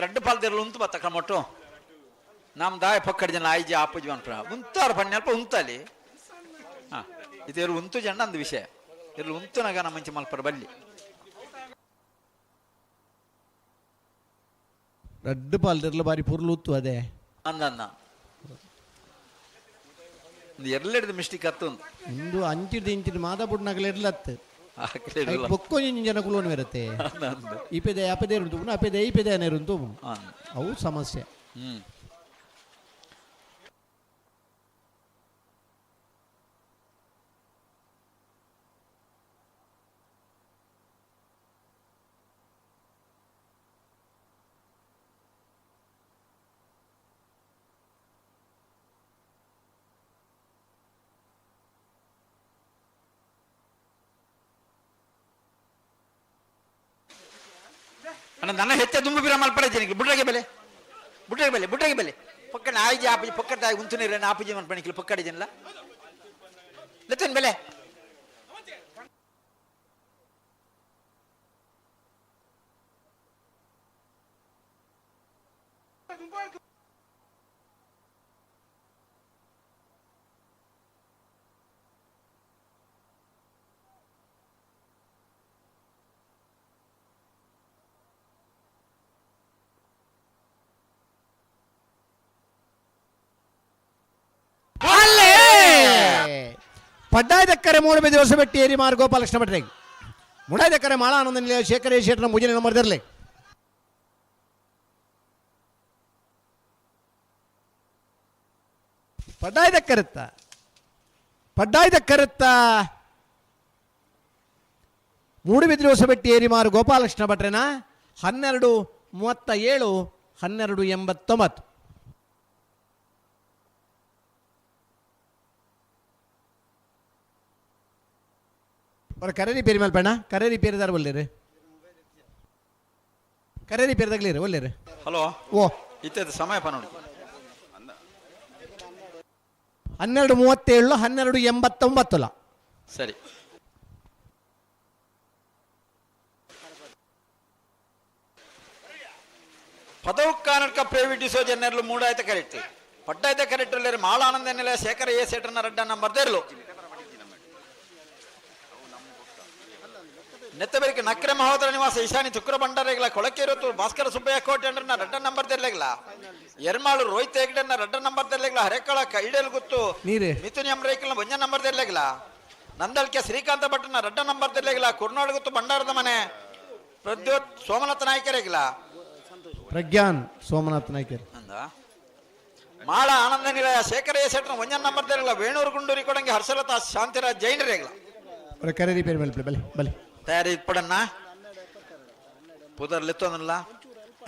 ರಡ್ಡು ಪಾಲ್ದಿರಲು ಉಂತು ಬತ್ತ ಕ್ರಮೊಟ್ಟು ನಮ್ಮ ದಾಯ ಪಕ್ಕಡ ಜನ ಆಯ್ಜಿ ಆಪುಜಿ ಅನ್ಪ್ರ ಉಂತಾರ ಪಣ್ಣ ಅಲ್ಪ ಉಂತಲಿ. ಹಾಂ, ಇದು ಉಂತು ಜನ ಅಂದ ವಿಷಯ ಇರ್ಲು ಉಂತುನಗ ನಮ್ಮ ಮಂಚಿ ಮಲ್ಪರ ಬಲ್ಲಿ. ರಡ್ಡು ಪಾಲ್ದಿರಲು ಬಾರಿ ಪುರ್ಲು ಉತ್ತು ಅದೇ. ಅಂದ ಅಂದ ಎರಡೆರಡು ಮಿಸ್ಟೇಕ್ ಅತ್ತು. ಇಂದು ಅಂಚಿದ ಇಂಚಿದ ಮಾದ ಬುಡ್ನಗಲ ಇರ್ಲತ್ತು ಬೊಕ್ಕೊಂಜಿ ಜನ ಕುಲೋನ್ ಇರುತ್ತೆ. ಇಪೆದೆ ಅಪೆದೆ ಉಂಟು, ಅಪೆದೆ ಇಪೆದೆ ಉಂಟು, ಅವು ಸಮಸ್ಯೆ. ಅಣ್ಣ ನನ್ನ ಹೆಚ್ಚ ದುಂಬು ಬಿರ ಮಲ್ಪಡ ಜನಕ್ಕೆ ಬುಡ್ರಗೆ ಬೆಲೆ ಬುಡ್ರಗೆ ಬೆಲೆ ಬುಡ್ರಗೆ ಬೆಲೆ ಪಕ್ಕನ ಆಯ್ಜಿ ಆಪುಜಿ ಪಕ್ಕದ ಆಯಿ ಉಂತು ನೀರನ್ನ ಆಪುಜಿ ಮನ್ಪಣಿಕ್ಲು ಪಕ್ಕಡಿ ಜನಲ ಲೆತ್ತನ್ ಬೆಲೆ. ಪಡ್ಡಾಯದಕ್ಕರೆ ಮೂಡುಬಿದಿ ಹೊಸಬೆಟ್ಟಿ ಏರಿಮಾರು ಗೋಪಾಲಕೃಷ್ಣ ಭಟ್ರಿಗೆ, ಮುಡಾಯದಕ್ಕರೆ ಮಾಳಾನಂದ ನಿಲಯ ಶೇಖರ ಶೆಟ್ಟರ ಮುಜಿನ ನಂಬರ್ದಿರಲಿ. ಪಡ್ಡಾಯದಕ್ಕರುತ್ತ ಪಡ್ಡಾಯದಕ್ಕರುತ್ತ ಮೂಡುಬಿದಿರೆ ಹೊಸಬೆಟ್ಟಿ ಏರಿಮಾರು ಗೋಪಾಲಕೃಷ್ಣ ಭಟ್ರೆನ 12:37 12:89. ಅವ್ರ ಕರೆ ರಿಪೇರಿ ಮಲ್ಪಣ್ಣ, ಕರೆ ರಿಪೇರಿದಾರ ಒಲ್ಲೇರಿ, ಕರೆ ರಿಪೇರಿದಾಗ್ಲಿರಿ ಒಲ್ಲೇರಿ. ಹಲೋ. ಓ ಇತ್ತದ ಸಮಯಪ್ಪ ನೋಡಿ. 12:37 12:89. ಸರಿ. ಪದವು ಕಾನಡ್ಕ ಪ್ರೇವಿಟಿ ಸೋಜನ್ನೆರ್ಲು ಮೂಡಾಯ್ತ ಕರೆಕ್ಟ್ ಪಟ್ಟಾಯ್ತ ಕರೆಕ್ಟ್ ಅಲ್ಲೇರು ಮಾಳ ಆನಂದನೆಲ್ಲ ಶೇಖರ ಎ ಸೇಟರ್ನ ರಡ್ಡ ನಂಬರ್ ದೇರ್ಲು. ನೆತ್ತಬೆರಿಕೆ ನಕ್ರೆ ಮಹೋದರ ನಿವಾಸ ಈಶಾನಿ ತುಕ್ರ ಭಂಡಾರಿಗಳ ಕೊಳಕೆರತ್ತು ಭಾಸ್ಕರ ಸುಬ್ಬಯ್ಯ ಕೋಟೆ ಅಂಡ್ರನ್ನ ರಡ್ಡ ನಂಬರ್ ತೆರ್ಲೆಗ್ಲ. ಎರ್ಮಾಳು ರೋಹಿತ್ ಹೆಗ್ಡೆನ ರಡ್ಡ ನಂಬರ್ ತೆರ್ಲೆಗ್ಲ. ಹರೇಕಳ ಕೈಡೇಲ್ ಗುತ್ತು ನೀರೇ. ಮಿಥುನ್ ಎಂ ರೇಖಲ್ನ ಒಂಜ ನಂಬರ್ ತೆರ್ಲೆಗ್ಲ. ನಂದಲ್ಕೆ ಶ್ರೀಕಾಂತ ಭಟ್ಟನ ರಡ್ಡ ನಂಬರ್ ತೆರ್ಲೆಗ್ಲ. ಕುರ್ನಾಡು ಗುತ್ತು ಭಂಡಾರದ ಮನೆ ಪ್ರದ್ಯೋತ್ ಸೋಮನಾಥ ನಾಯ್ಕರೇಗ್ಲ. ಪ್ರಜ್ಞಾನ್ ಸೋಮನಾಥ್ ನಾಯ್ಕರ್. ಅಂದ ಮಾಳ ಆನಂದ ನಿಲಯ ಶೇಖರ ಎ ಶೆಟ್ಟರ್ನ ಒಂಜ ನಂಬರ್ ತೆರ್ಲೆಗ್ಲ. ವೇಣೂರು ಗುಂಡೂರಿ ಕೊಡಂಗಿ ಹರ್ಷಲತಾ ಶಾಂತಿರಾಜ್ ಜೈನರೇಗ್ಲ. ಅವರ ಕರೆ ರಿಪೇರಿ ಮಲ್ಪಲೆ ಬಲೆ ಬಲೆ ತಯಾರಿ ಇಪ್ಪಡನ್ನ ಪುದರ್ ಲೆತ್ತೊಂದಲ್ಲ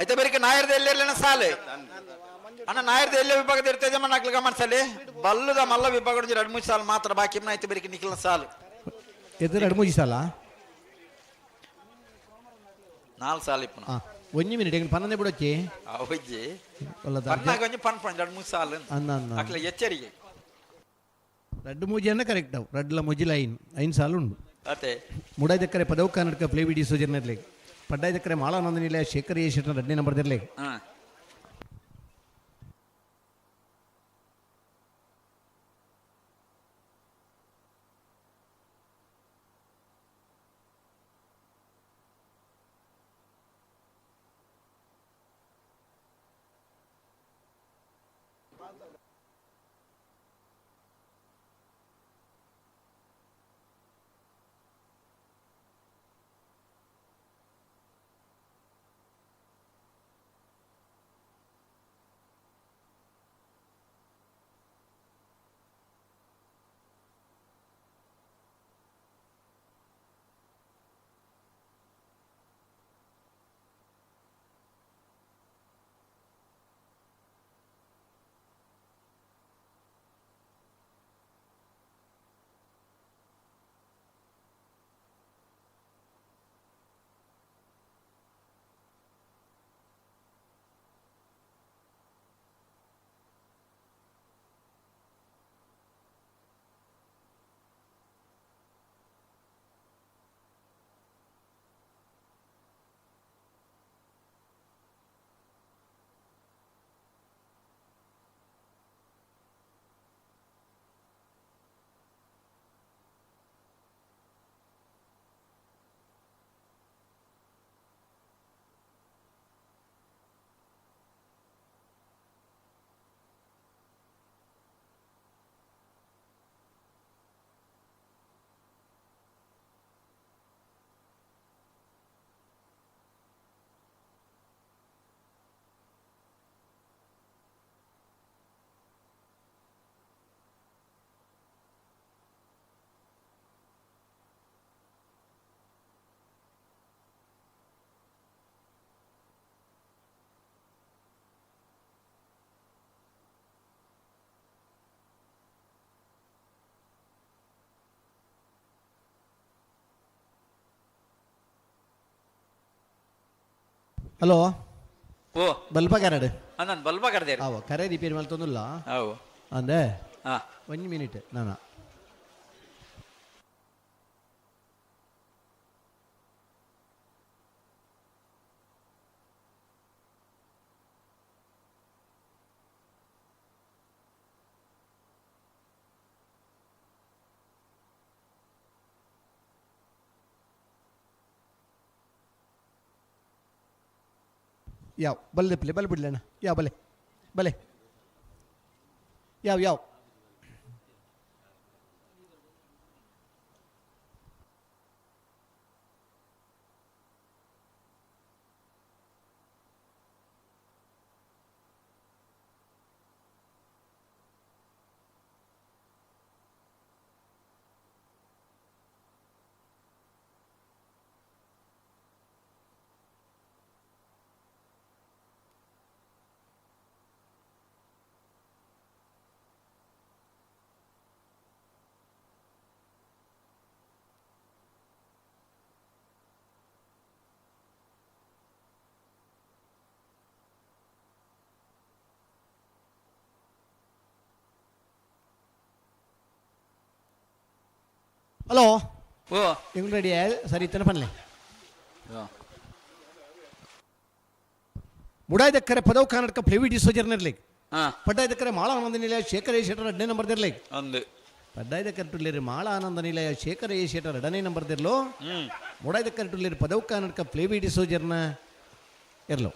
ಐತೆ ಬೇರೆ ನಾಯರ್ದ ಎಲ್ಲೆಲ್ಲ ಸಾಲು ಅಣ್ಣ ನಾಯರ್ದ ಎಲ್ಲೇ ವಿಭಾಗದ ಇರ್ತದೆ ಮಣ್ಣ ಗಮನಿಸಲಿ ಬಲ್ಲದ ಮಲ್ಲ ವಿಭಾಗ ಎರಡು ಮೂರು ಸಾಲು ಮಾತ್ರ ಬಾಕಿ ಐತೆ ಬೇರೆ ನಿಖಿಲ್ನ ಸಾಲು. ಎದುರು ಅಡ್ಮೂಜಿ ಸಾಲ. ನಾಲ್ಕು ಸಾಲು ಇಪ್ಪನ. ಹಾಂ ಒಂಜಿ ಮಿನಿಟ್ ಎಂಗ್ ಪನ್ನೊಂದೇ ಬಿಡೋಚಿ. ಒಜ್ಜಿ ಒಲ್ಲದ ಪನ್ನಾಗ ಒಂಜಿ ಪನ್ ಪನ್ ಎರಡು ಮೂರು ಸಾಲು ಅನ್ನ ಅನ್ನ ಅಕ್ಲ ಎಚ್ಚರಿಗೆ. ರಡ್ಡು ಮೂಜಿ ಅನ್ನ ಕರೆಕ್ಟ್ ಅವು ರಡ್ಲ ಮೂಜಿ ಲೈನ್ ಐನ್ ಸಾಲು ಉಂಡು. ಅತೆ ಮೂಡಾಯಿ ದಕ್ಕರೆ ಪದವು ಕರ್ನಾಟಕ ಪ್ಲೇ ವಿಡಿ ಸೋಜರ್ನಲ್ಲಿ ಪಡ್ಡಾಯಿ ದಕ್ಕರೆ ಮಾಳಾನಂದ ನಿಲಯ ಶೇಖರ್ ಎ ಶೆಟ್ಟರ್ ರಡ್ಡನೇ ನಂಬರ್ ದಿರ್ಲೆ. ಹಾ ಹಲೋ. ಓ ಬಲ್ಪ ಕ್ಯಾರಡ್. ನಾನು ಬಲ್ಬ ಕರ್ದೇರಿ. ಅವ ಕರೆ ರಿಪೇರಿ ಮಲ್ತೊಂದುಲ್ಲ. ಅವು ಅಂದೆ ಹಾ ಒಂಜಿ ಮಿನಿಟ್ ನಾನ ಯಾವ ಬಲ್ಲೆ ಪ್ಲೇ ಬಲ್ ಬಿಡ್ಲಣ್ಣ ಯಾವ ಬಲೆ ಬಲೆ ಯಾವ ಯಾವ ಹಲೋ. ಓ ಎಂಗ್ಳು ರೆಡಿ ಸರಿ ಇತ್ತನ ಪನ್ಲೆ. ಮುಡಾಯ್ದಕ್ಕರೆ ಪದವು ಕರ್ನಾಟಕ ಫ್ಲೇವಿ ಡಿಸೋಜರ್ನಿರ್ಲಿ. ಹಾ. ಪಡ್ಡಾಯ್ದಕ್ಕರೆ ಮಾಳ ಆನಂದ ನಿಲಯ ಶೇಖರ ಶೆಟ್ಟರ್ 2ನೇ ನಂಬರ್ ದಿರ್ಲಿ. ಅಂದು. ಪಡ್ಡಾಯ್ದಕ್ಕರೆ ಟುಲ್ಲೇರಿ ಮಾಳ ಆನಂದ ನಿಲಯ ಶೇಖರ ಎ ಶೆಟ್ಟರ್ 2ನೇ ನಂಬರ್ ದಿರ್ಲು. ಮುಡಾಯ್ದಕ್ಕರೆ ಟುಲ್ಲೇರಿ ಪದವು ಕರ್ನಾಟಕ ಫ್ಲೇವಿ ಡಿಸೋಜರ್ನ ಇರ್ಲು.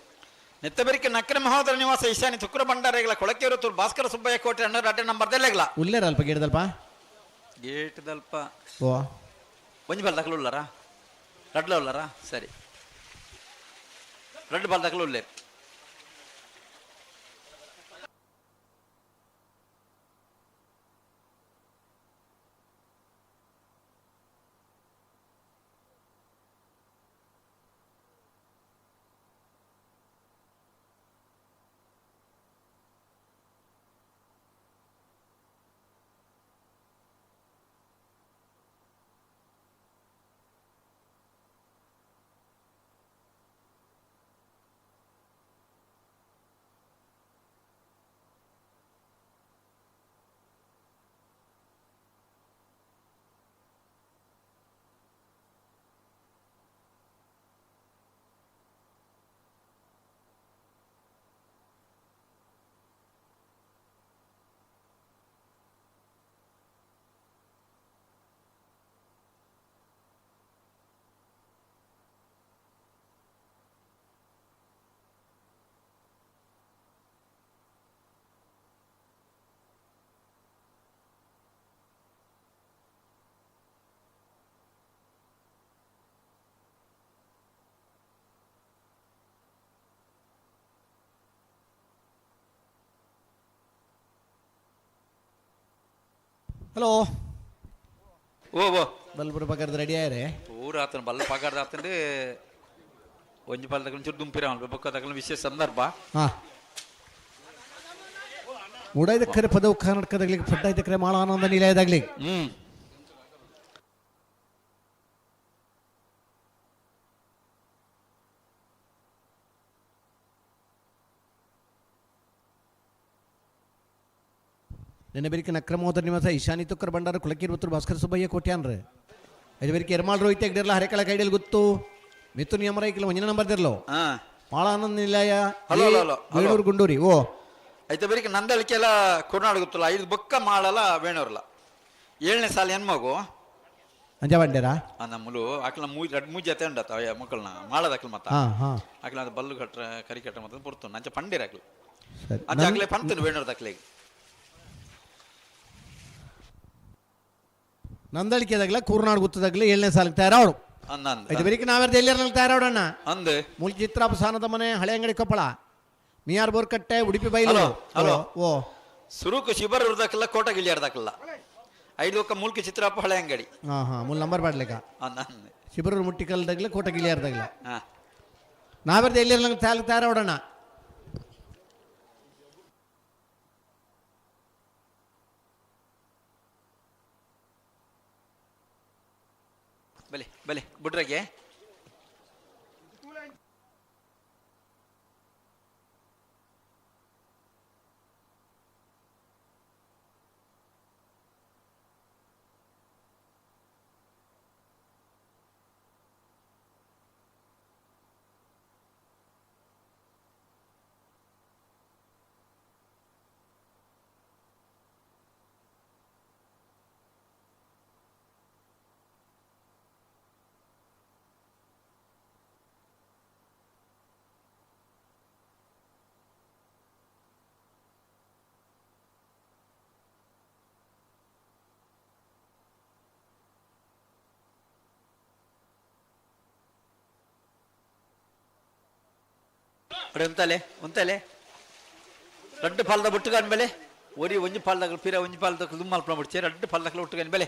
ನೆತ್ತಬೆರಿಕೆ ನಕ್ರ ಮಹೋದರ ನಿವಾಸ ಈಶಾನಿ ತುಕ್ರ ಭಂಡಾರಿಗಳ ಕೊಳಕೆಯವರು ತೂರು ಭಾಸ್ಕರ ಸುಬ್ಬಯ್ಯ ಕೋಟೆ ಅಣ್ಣ 2 ನಂಬರ್ ದೆಲ್ಲೆಗ್ಲ. ಉಲ್ಲೇರ ಅಲ್ಪ ಗೇಡ್ದಲ್ಪ. ಗೇಟ್ದಲ್ಪ. ಓ. ಒಂಜಿ ಬಾಲ್ ದಖಲು ಉಳ್ಳಾರ ರಡ್ಲ ಉಳ್ಳಾರ ಸರಿ ರಡ್ಡು ಬಾಲ್ ದಖಲು ಉಳ್ಳೇರು. ಹಲೋ. ಓ ಓ. ಬಲ್ಬುರ ಪಕ್ಕದ ರೆಡಿ ಆಯ್ರೆ. ಪೂರ ಆತನ ಬಲ್ಲ ಪಗಾರದ ಆತಂದು ಒಂಜಿ ಪಾಲ್ ತಗೊಂಡು ಚೂರು ದುಂಪಿರ ಬೊಕ್ಕ ತಗೊಂಡು ವಿಶೇಷ ಸಂದರ್ಭ. ಹಾ. ಮುಡಾಯ್ದಕ್ಕರೆ ಪದವು ಕರ್ನಾಟಕದಾಗ್ಲಿ ಪಡ್ಡಾಯ್ದಕ್ಕರೆ ಮಾಳ ಆನಂದ ನಿಲಯದಾಗ್ಲಿ. ನಿನ್ನೆ ಬೆರಿಕೆ ನಕ್ರಮೋದರ ನಿವಾಸ ಈಶಾನಿ ತುಕ್ಕರ್ ಭಂಡಾರ ಕುಲಕೀರ್ ಭಾಸ್ಕರ ಸುಬ್ಬಯ್ಯ ಕೋಟ್ಯಾನ್ರಿ. ಐದು ಬೆರಿಕೆ ಎರ್ಮಾಳ್ ರೋಹಿತ್ ಹೆಗ್ಡಿರ್ಲ ಹರೇಕಳ ಕೈಡಿಯಲ್ಲಿ ಗೊತ್ತು ಮಿಥುನ್ ಯಮರೈಕಲ್ ಒಂದಿನ number ದಿರ್ಲೋ. Mala Ananda Nilaya hello, hello, hello, hello. Venur ಗುಂಡೂರಿ ಓ. ಐತೆ ಬೆರಿಕೆ ನಂದಳಿಕೆಲ್ಲ ಕುರ್ನಾಡು ಗೊತ್ತಲ್ಲ 5 ಬೊಕ್ಕ ಮಾಳಲ್ಲ ವೇಣೂರ್ಲ 7ನೇ ಸಾಲ ಹೆಣ್ಮಗು. ಅಂಜ ಬಂಡೇರಾ? ನಮ್ಮಲು ಆಕಲ ಮೂಜ್ ರಡ್ ಮೂಜ್ ಜೊತೆ ಉಂಡತ್ತ ಮಕ್ಕಳನ್ನ ಮಾಳದ ಅಕ್ಲ ಮತ್ತ. ಹಾ ಹಾ. ಆಕಲ ಅದು ಬಲ್ಲು ಕಟ್ರ ಕರಿ ಕಟ್ರ ಮತ್ತೆ ಪೊರ್ತು ನಂಚ ಪಂಡಿರ ಆಕಲು. ಸರಿ. ಅಂಚ ಆಕಲೆ ಪಂತನು ವೇಣೂರ್ ದಾಖಲೆಗೆ. ನಂದಳಿಕೆದಾಗಲ ಕೂರ್ನಾಡು ಗುತ್ತದಾಗಲ 7ನೇ ಸಾಲಿಗೆ ತಯಾರವಳು. ಅಂದ. ಐದು ಬೆರಿಕೆ ನಾವ್ಯಾರ್ದು ಎಲ್ಲಿರ ತಯಾರವಡಣ್ಣ. ಅಂದು. ಮೂಲ ಚಿತ್ರಾಪಸಾನದ ಮನೆ ಹಳೆ ಅಂಗಡಿ ಕೊಪ್ಪಳ ಮಿಯಾರ್ ಬೋರ್ಕಟ್ಟೆ ಉಡುಪಿ ಬೈಲು. Hello, hello. ಓ. ಸುರುಕು ಶಿಬರ್ ಉರ್ದಕ್ಕಲ್ಲ ಕೋಟ ಗಿಳಿಯಾರ್ದಕ್ಕಲ್ಲ 5 ಒಕ್ಕ ಮೂಲ್ಕಿ ಚಿತ್ರಾಪ ಹಳೆ ಅಂಗಡಿ. ಹಾ ಹಾ ಮೂಲ ನಂಬರ್ ಬಾಡ್ಲಿಕ್ಕ. ಅಂದ ಅಂದ. ಶಿಬರೂರು ಮುಟ್ಟಿಕಲ್ದಾಗಲ ಕೋಟ ಗಿಳಿಯಾರ್ದಾಗಲ. ಹಾ. ನಾವ್ಯಾರ್ದು ಎಲ್ಲಿರ ಸಾಲಿಗೆ ತಯಾರವಡಣ್ಣ. ಬಲೆ ಬಲೆ ಬುಡ್ರಗೆ. ಉಂತಲೆ ಉಂತಲೆ ರಡ್ಡು ಪಾಲ್ದ ಬುಟ್ಟುಗಾನ್ ಬೆಲೆ ಒರಿ ಒಂಜಿ ಪಾಲ್ದಾಗ ಪಿರ ಒಂಜಿ ಪಾಲ್ದ ದುಮ್ಮಲ್ಪನ ಬಿಡ್ಚೆ ರಡ್ಡು ಪಾಲ್ದಕ್ಲ ಒಟ್ಟುಗಾನ್ ಬೆಲೆ.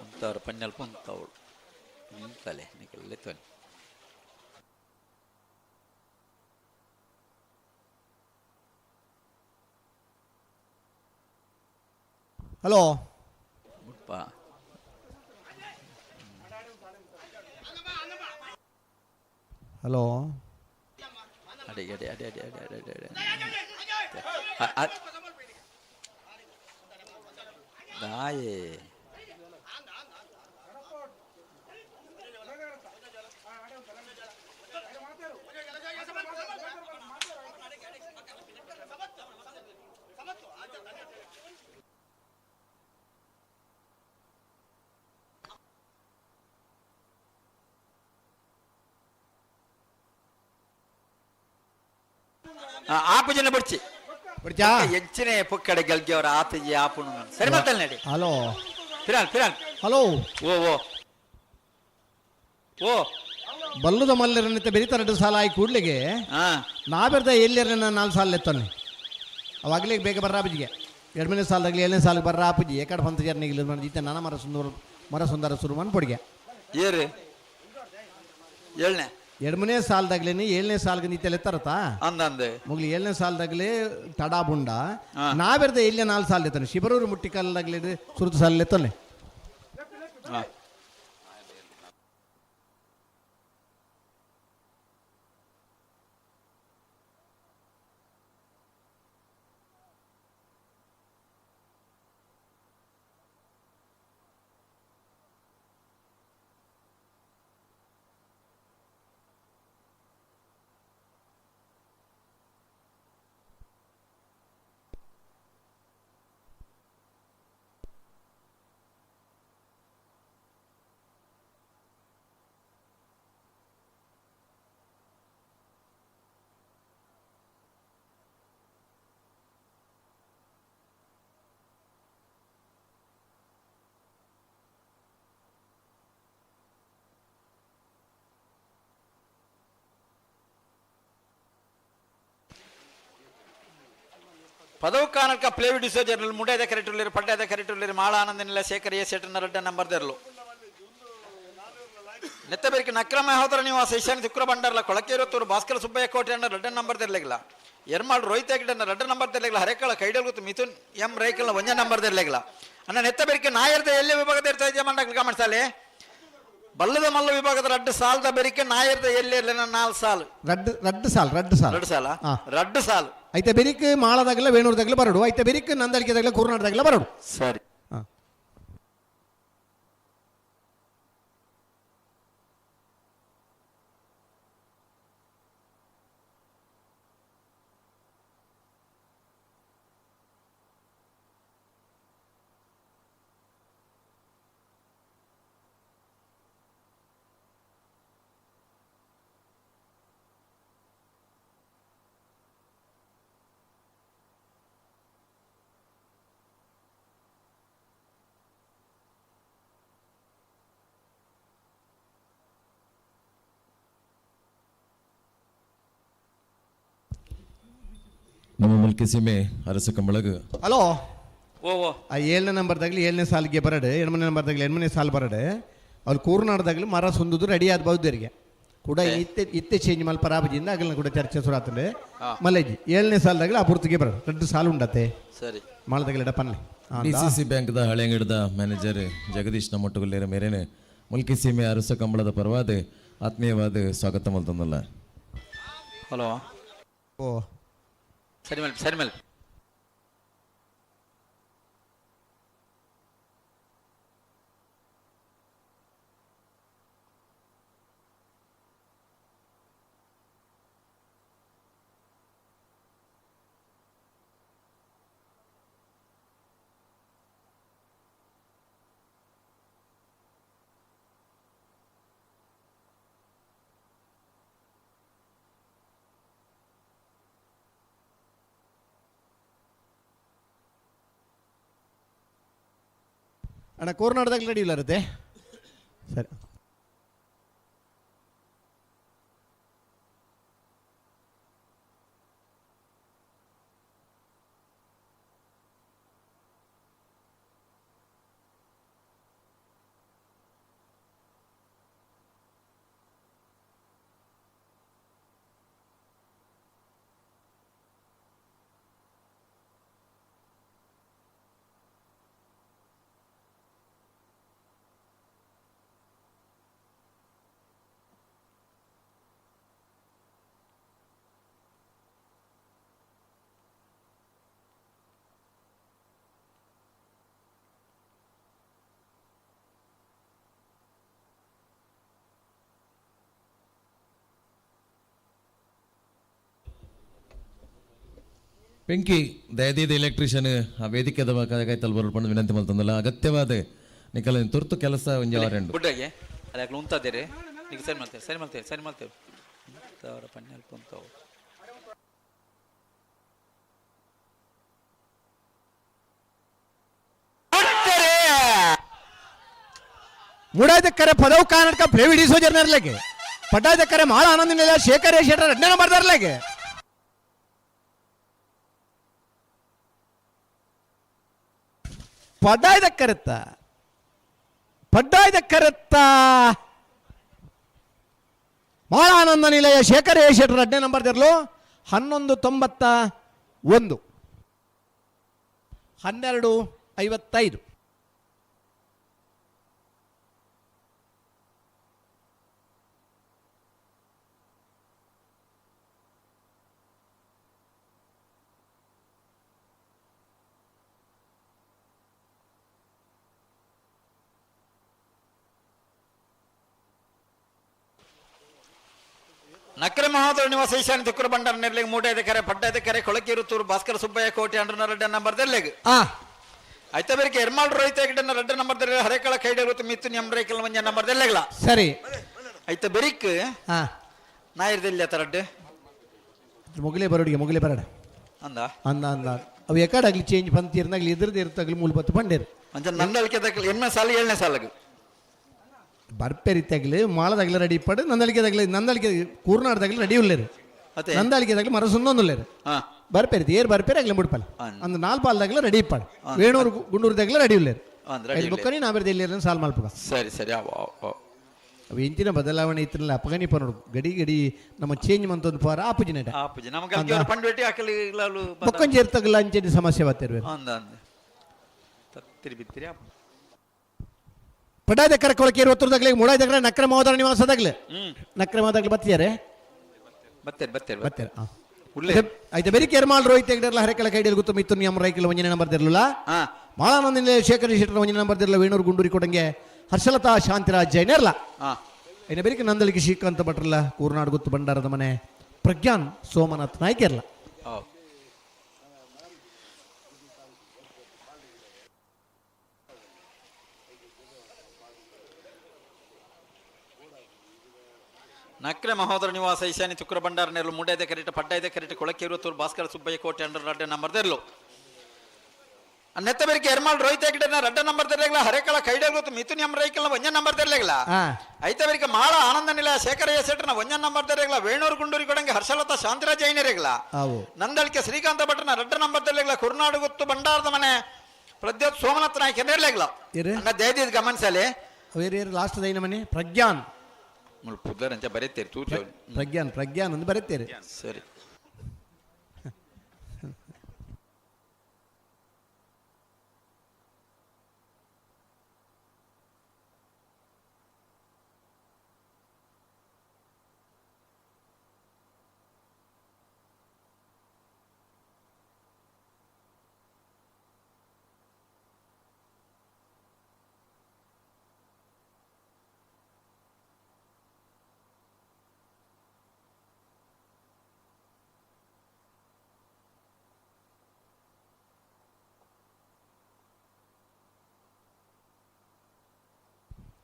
ಉಂತಾರು ಪಂಜಲ್ಪ ಉಂತಾವಳು ಉಂತಲೆ ನಿಕಲ್ಲೆ ತೊನಿ. ಹಲೋ. ಮುಟ್ಪ. ಹಲೋ. ಅಡೆ ಅಡೆ ಅಡೆ ಅಡೆ ಅಡೆ ಅಡೆ ಅಡೆ ಅಡೆ. ದಾಯೆ ಆಪು ಜನ ಬಿಡ್ಚಿ. ಬಿಡ್ಚಾ? ಎಂಚಿನ ಪುಕ್ಕಡೆ ಗಲ್ಗೆಯವರ ಆತಜಿ ಆಪುನು ಸರಿ ಮಾತಲ್ಲ ನಡಿ. ಹಲೋ. ಫಿರಾನ್ ಫಿರಾನ್. ಹಲೋ. ಓ ಓ ಓ. ಬಲ್ಲುದ ಮಲ್ಲರನ್ನಿತ್ತ ಬೆರಿತ 2 ಸಾಲ ಆಯಿ ಕೂಡ್ಲಿಗೆ ನಾಬೆರ್ದ ಎಲ್ಲರ 4 ಸಾಲ ಎತ್ತಾನೆ ಅವಾಗಲೇ ಬೇಗ ಬರ್ರ ಆಪುಜಿಗೆ 2ನೇ ಸಾಲದಾಗಲಿ 7ನೇ ಸಾಲಿಗೆ ಬರ್ರ ಆಪುಜಿ ಏಕಡ ಪಂತ ಜರ್ನಿಗೆ ಇಲ್ಲ ಈತ ನನ್ನ ಮರ ಸುಂದರ ಮರ ಸುಂದರ ಸುರುಮನ್ ಪೊಡಿಗೆ ಏರು ಏಳನೇ 2ನೇ ಸಾಲದಾಗ್ಲೇನೆ 7ನೇ ಸಾಲ್ಗೆ ನೀತೆಲ್ಲ ಎತ್ತಾರತಾ ಅಂದಂದು ಮುಗ್ಲಿ 7ನೇ ಸಾಲದಾಗಲೇ ತಡಾ ಬುಂಡ ನಾವೆರ್ದ ಎಲ್ಲಿ 4 ಸಾಲ ಎತ್ತಾನೆ ಶಿಬರೂರು ಮುಟ್ಟಿಕಾಲದಾಗಲಿ ಸುರುತು ಸಾಲ ಎತ್ತಾನೆ. ಪದವು ಕಾನಕ ಪ್ಲೇವಿ ಡಿಸೋಜರ್ಲು ಮುಂಡೇದ ಕರೆಟುಲ್ಲಿರು ಪಡ್ಡೇದ ಕರೆಟುಲ್ಲಿರು ಮಾಳ ಆನಂದನಿಲ್ಲ ಶೇಖರ್ ಎ ಸೆಟನ್ನ ರಡ್ಡ ನಂಬರ್ ದೆರ್ಲು ನೆತ್ತಬೇರಿಗೆ ನಕ್ರಮ ಹೋದ್ರ ನೀವು ಆ ಶೈಶಾನ್ ತಿಕ್ರ ಬಂಡರ್ಲ ಕೊಳಕೇರುತ್ತೂರು ಭಾಸ್ಕರ ಸುಬ್ಬಯ್ಯ ಕೋಟೆ ಅಣ್ಣ ರಡ್ಡ ನಂಬರ್ ದೆರ್ಲೆಗಿಲ್ಲ ಎರ್ಮಾಳ್ ರೋಹಿತ್ ಹೆಗ್ಡೆನ ರಡ್ಡ ನಂಬರ್ ದೆರ್ಲೆಗಿಲ್ಲ ಹರೇಕಳ ಕೈಡಲ್ ಗೊತ್ತು ಮಿಥುನ್ ಎಂ ರೈಕಲ್ನ ಒಂಜ ನಂಬರ್ ದೆರ್ಲೆಗಿಲ್ಲ ಅಣ್ಣ ನೆತ್ತಬೇರಿಗೆ ನಾಯರ್ದ ಎಲ್ಲಿ ವಿಭಾಗದ ಇರ್ತಾ ಇದೆಯಾ ಮಂಡಕ್ ಗಮನಿಸಾಲೆ ಬಲ್ಲದ ಮಲ್ಲ ವಿಭಾಗದ ರಡ್ಡು ಸಾಲದ ಬೆರಿಕೆ ನಾಯರ್ದ ಎಲ್ಲಿ ಇರಲಿಲ್ಲ 4 ಸಾಲು ರಡ್ಡು ರಡ್ಡು ಸಾಲ್ ರಡ್ಡು ಸಾಲ್ ರಡ್ಡು ಸಾಲ ರಡ್ಡು ಸಾಲು ಐತೆ ಬೆರಿಕ್ ಮಾಳದಾಗಲ ವೇಣೂರ್ದಾಗಲ ಬರಡು ಐತೆ ಬೆರಿಕ್ ನಂದಳಿಕೆದಾಗಲ ಕೂರ್ನಾಡ್ದಾಗಲ ಬರಡು. ಸರಿ. ನಮ್ಮ ಮುಲ್ಕಿ ಸೀಮೆ ಅರಸ ಕಂಬಳಗ. ಹಲೋ. ಓ ಓ. ಆ 7ನೇ ನಂಬರ್ದಾಗಲಿ 7ನೇ ಸಾಲಿಗೆ ಬರಡು 8ನೇ ನಂಬರ್ದಾಗಲಿ 8ನೇ ಸಾಲು ಬರಡು ಅವ್ರು ಕೂರ್ನಾಡ್ದಾಗಲಿ ಮರ ಸುಂದುದು ರೆಡಿ ಆದ ಬೌದ್ಧರಿಗೆ ಕೂಡ ಇತ್ತೆ ಇತ್ತೆ ಚೇಂಜ್ ಮಲ್ಪ ರಾಬಜಿಂದ ಅಗಲನ ಕೂಡ ಚರ್ಚೆ ಸುರಾತಂಡೆ ಮಲ್ಲೇಜಿ 7ನೇ ಸಾಲದಾಗಲಿ ಆ ಪೂರ್ತಿಗೆ ಬರಡು 2 ಸಾಲು ಉಂಡತೆ ಸರಿ ಮಾಳದಾಗಲಿ ಪನ್ಲೆ ಡಿಸಿಸಿ ಬ್ಯಾಂಕ್ದ ಹಳೆಯಂಗಡದ ಮ್ಯಾನೇಜರ್ ಜಗದೀಶ್ ನಮ್ಮೊಟ್ಟುಗುಲ್ಲೇರ ಮೇರೇನೆ ಮುಲ್ಕಿ ಸೀಮೆ ಅರಸ ಕಂಬಳದ ಪರವಾದ ಆತ್ಮೀಯವಾದ ಸ್ವಾಗತ ಮಲ್ತಂದಲ್ಲ. ಹಲೋ. ಓ. ಸರಿ ಮೇಲ್ ಸರಿ ಮೇಲ್. ಅಣ್ಣ ಕೋರ್ನಾಡ್ದಾಗ ರೆಡಿ ಇಲ್ಲ ಇರುತ್ತೆ ಸರಿ. ಪಿಂಕಿ ದಯದೀದ ಎಲೆಕ್ಟ್ರಿಷಿಯನ್ ಆ ವೇದಿಕೆದ ಕೈತಲ್ ಬರೋಡು ಪಂಡ ವಿನಂತಿ ಮಲ್ತಂದಲ್ಲ ಅಗತ್ಯವಾದ ನಿಕಲ ತುರ್ತು ಕೆಲಸ ಒಂಜಿ ಅವರೆಂಡು ಬುಡ್ಡಗೆ ಅಲ್ಲಿ ಅಕ್ಲು ಉಂತಾದೇರಿ ಈಗ ಸರಿ ಮಾಡ್ತೇವೆ ಸರಿ ಮಾಡ್ತೇವೆ ಸರಿ ಮಾಡ್ತೇವೆ ಅವರ ಪನ್ನೆಲ್ಪ ಉಂತಾವು. ಮೂಡಾಯ್ದಕ್ಕರೆ ಪದವು ಕರ್ನಾಟಕ ಪ್ಲೇವಿಡಿ ಸೋಜರ್ನರ್ಲೆಗೆ ಪಡ್ಡಾಯ್ದಕ್ಕರೆ ಮಾಳ ಆನಂದ ನಿಲಯ ಶೇಖರ್ ಶೆಟ್ಟರ್ ಎರಡನೇ ನಂಬರ್ ದರ್ಲೆಗೆ. ಪಡ್ಡಾಯ್ದಕ್ಕರೆತ್ತ ಪಡ್ಡಾಯ್ದಕ್ಕರೆತ್ತ ಮಾಳ ಆನಂದ ನಿಲಯ ಶೇಖರ್ ಎ ಶೆಟ್ಟರ್ ಎರಡನೇ ನಂಬರ್ ದರ್ಲು 11.91 12.55. ನಕ್ರೆ ಮಹೋದರ ನಿವಾಸ ಈಶಾನ್ಯ ತುಕ್ಕುರು ಬಂಡಾರ ನೆರ್ಲಿಗೆ ಮೂಟೆ ಕರೆ ಪಡ್ಡ ಕರೆ ಕೊಳಕೀರು ಭಾಸ್ಕರ ಸುಬ್ಬಯ್ಯ ಕೋಟೆ ಅಂಡ್ರನ ರೆಡ್ಡ ನಂಬರ್ ದೆಲ್ಲೆಗ್. ಐತ ಬೇರೆ ಎರ್ಮಾಳ್ ರೋಹಿತ ಹೆಗ್ಡೆನ ರೆಡ್ಡ ನಂಬರ್ ದೆಲ್ಲ ಹರೇಕಳ ಕೈಡೆ ಮಿತ್ತು ನಿಮ್ ರೈಕಲ್ ಮಂಜ ನಂಬರ್ ದೆಲ್ಲೆಗ್ಲ. ಸರಿ. ಐತ ಬೆರಿಕ್ ನಾಯಿರ್ದೆಲ್ಲ ತರಡ್ಡು. ಮೊಗಲೇ ಬರೋಡಿಗೆ ಮೊಗಲೇ ಬರಡ. ಅಂದ. ಅಂದ ಅಂದ ಅವು ಎಕಾಡಾಗ್ಲಿ ಚೇಂಜ್ ಬಂತೀರ್ನಾಗ್ಲಿ ಇದ್ರದ್ದು ಇರ್ತಾಗ್ಲಿ ಮೂಲ ಬತ್ತು ಬಂಡೇರು. ಅಂಚ ನಂದಳಿಕೆ ದಕ್ಕಲ್ ಎಣ್ಮೆ ಸಾಲ ಏಳನೇ ಸಾಲಗ್. ಬರ್ಪೆರಿತಾಗ್ಲಿ ಮಾಳದಾಗ್ಲಿ ರೆಡಿ ಪಡು ನಂದಳಿಕೆದಾಗ್ಲಿ ನಂದಳಿಕೆ ಕೂರ್ನಾಡ್ದಾಗ್ಲಿ ರೆಡಿ ಉಳ್ಳೇರು. ಅತ್ತೆ. ನಂದಳಿಕೆದಾಗ್ಲಿ ಮರ ಸುನ್ನೊಂದುಳ್ಳೇರು. ಬರ್ಪೇರಿ ಏರ್ ಬರ್ಪೇರಿ ಆಗ್ಲಿ ಮುಡ್ಪಲ್ಲ. ಅಂದ್ ನಾಲ್ ಪಾಲ್ದಾಗ್ಲ ರೆಡಿ ಇಪ್ಪಾಡು ವೇಣೂರು ಗುಂಡೂರ್ದಾಗ್ಲ ರೆಡಿ ಉಳ್ಳೇರು. ಅಂದ್ ready. ಬೊಕ್ಕನಿ ನಾವೇರ್ದ ಇಲ್ಲಿ ಸಾಲ್ ಮಲ್ಪುಗ. ಸರಿ ಸರಿ ಅವು ಅವು, ಅವು. ಅವು ಎಂಚಿನ ಬದಲಾವಣೆ ಇತ್ತಿರಲ್ಲ ಅಪಗನಿ ನೋಡು ಗಡಿ ಗಡಿ ನಮ್ಮ ಚೇಂಜ್ ಮಂತೊಂದು ಪಾರ ಆಪುಜಿನ. ಆ ಪೂಜೆ ನಮಗೆ ಅಲ್ಲಿ ಪಂಡು ಬೆಟ್ಟಿ ಹಾಕಲಿ ಬೊಕ್ಕಂಜಿ ಇರ್ತಗಲ್ಲ ಅಂಚಿನ ಸಮಸ್ಯೆ ಬತ್ತಿರ್ವೆ. ಅಂದ ಅಂದ ತತ್ತಿರಿ ಬಿತ್ತಿರಿ ಅಪ್ಪ. ಪಡಾದ ಕರಕೊಳಕ್ಕೆ ಇರುವತ್ತರದಾಗ್ಲಿ ಮೂಡಾಯ್ದಾಗ್ಲೆ ನಕ್ರ ಮಹೋದರ ನಿವಾಸದಾಗ್ಲೆ ನಕ್ರ ಮಹೋದಾಗ್ಲೆ ಬತ್ತಿದ್ದಾರೆ. ಬತ್ತೇರಿ ಬತ್ತೇರಿ. ಬತ್ತಾರೆ. ಉಲ್ಲೇ. ಆಯ್ತು ಬೆರಿ ಕೆರ್ಮಾಲ್ ರೋಹಿತ್ ಹೆಗ್ಡೆರ್ಲ ಹರೆಕಳ ಕೈಡಿಯಲ್ಲಿ ಗೊತ್ತು ಮಿತ್ತು ನಿಯಮ ರೈಕಲ್ ಒಂಜನೇ ನಂಬರ್ ದಿರಲಿಲ್ಲ. ಮಾಳಾನಂದ ಶೇಖರ್ ಶೆಟ್ಟರ್ ಒಂಜನೇ ನಂಬರ್ ದಿರಲ್ಲ ವೇಣೂರು ಗುಂಡೂರಿ ಕೊಡಂಗೆ ಹರ್ಷಲತಾ ಶಾಂತಿರಾಜ್ ಜೈನರ್ಲ. ಇನ್ನು ಬೆರಿಕೆ ನಂದಳಿಕೆ ಶ್ರೀಕಾಂತ ಭಟ್ರಲ್ಲ ಕೂರ್ನಾಡ್ ಗುತ್ತು ಭಂಡಾರದ ಮನೆ ಪ್ರಜ್ಞಾನ್ ಸೋಮನಾಥ್ ನಾಯ್ಕೆರ್ಲ. ಹೌದು. ನಕ್ರೆ ಮಹೋದರ ನಿವಾಸ ಈಶಾನ್ಯ ತುಕ್ರ ಭಂಡಾರ ನೆರಳು ಮುಂಡೈದೆ ಕರಿಟ ಪಡ್ಡೈದೆ ಕರಿಟ ಕೊಳಕಿರುತ್ತೂರು ಭಾಸ್ಕರ ಸುಬ್ಬಯ್ಯ ಕೋಟೆ ಅಂಡರ್ ರಡ್ಡೆ ನಂಬರ್ ದೆರ್ಲು. ನೆತ್ತ ಬೆರಿಕೆ ಎರ್ಮಾಳ್ ರೋಹಿತ್ ಹೆಗ್ಡೆನ ರಡ್ಡ ನಂಬರ್ ದೆರ್ಲೆಗ್ಲ ಹರೇಕಳ ಕೈಡಲ್ ಮಿಥುನ್ ಎಂ ರೈಕಲ್ನ ಒಂಜ ನಂಬರ್ ದೆರ್ಲೆಗ್ಲ. ಐತ ಬೆರಿಕೆ ಮಾಳ ಆನಂದ ನಿಲಯ ಶೇಖರ ಎಸ್ ಶೆಟ್ಟರ್ನ ಒಂಜ ನಂಬರ್ ದೆರ್ಲೆಗ್ಲ ವೇಣೂರು ಗುಂಡೂರಿ ಕೊಡಂಗೆ ಹರ್ಷಲತಾ ಶಾಂತಿರಾಜ್ ಐನರೆಗ್ಲ. ಆವು. ನಂದಳಿಕೆ ಶ್ರೀಕಾಂತ ಭಟ್ರನ ರಡ್ಡ ನಂಬರ್ ದೆರ್ಲೆಗ್ಲ ಕುರ್ನಾಡು ಗುತ್ತು ಭಂಡಾರದ ಮನೆ ಪ್ರದ್ಯೋತ್ ಸೋಮನಾಥ್ ನಾಯ್ಕ ನೆರ್ಲೆಗ್ಲ. ಇರು. ಅಣ್ಣ ದಯದೀದ್ ಗಮನಿಸಲಿ. ಬೇರೆ ಲಾಸ್ಟ್ ದೈನ ಮನೆ ಪ್ರಜ್ಞಾನ್. ಪುದ್ದರಂಚ ಬರೀತೀರಿ ತೂತು. ಪ್ರಜ್ಞಾನ್ ಪ್ರಜ್ಞಾನ್ ಅಂತ ಬರೀತೀರಿ. ಸರಿ.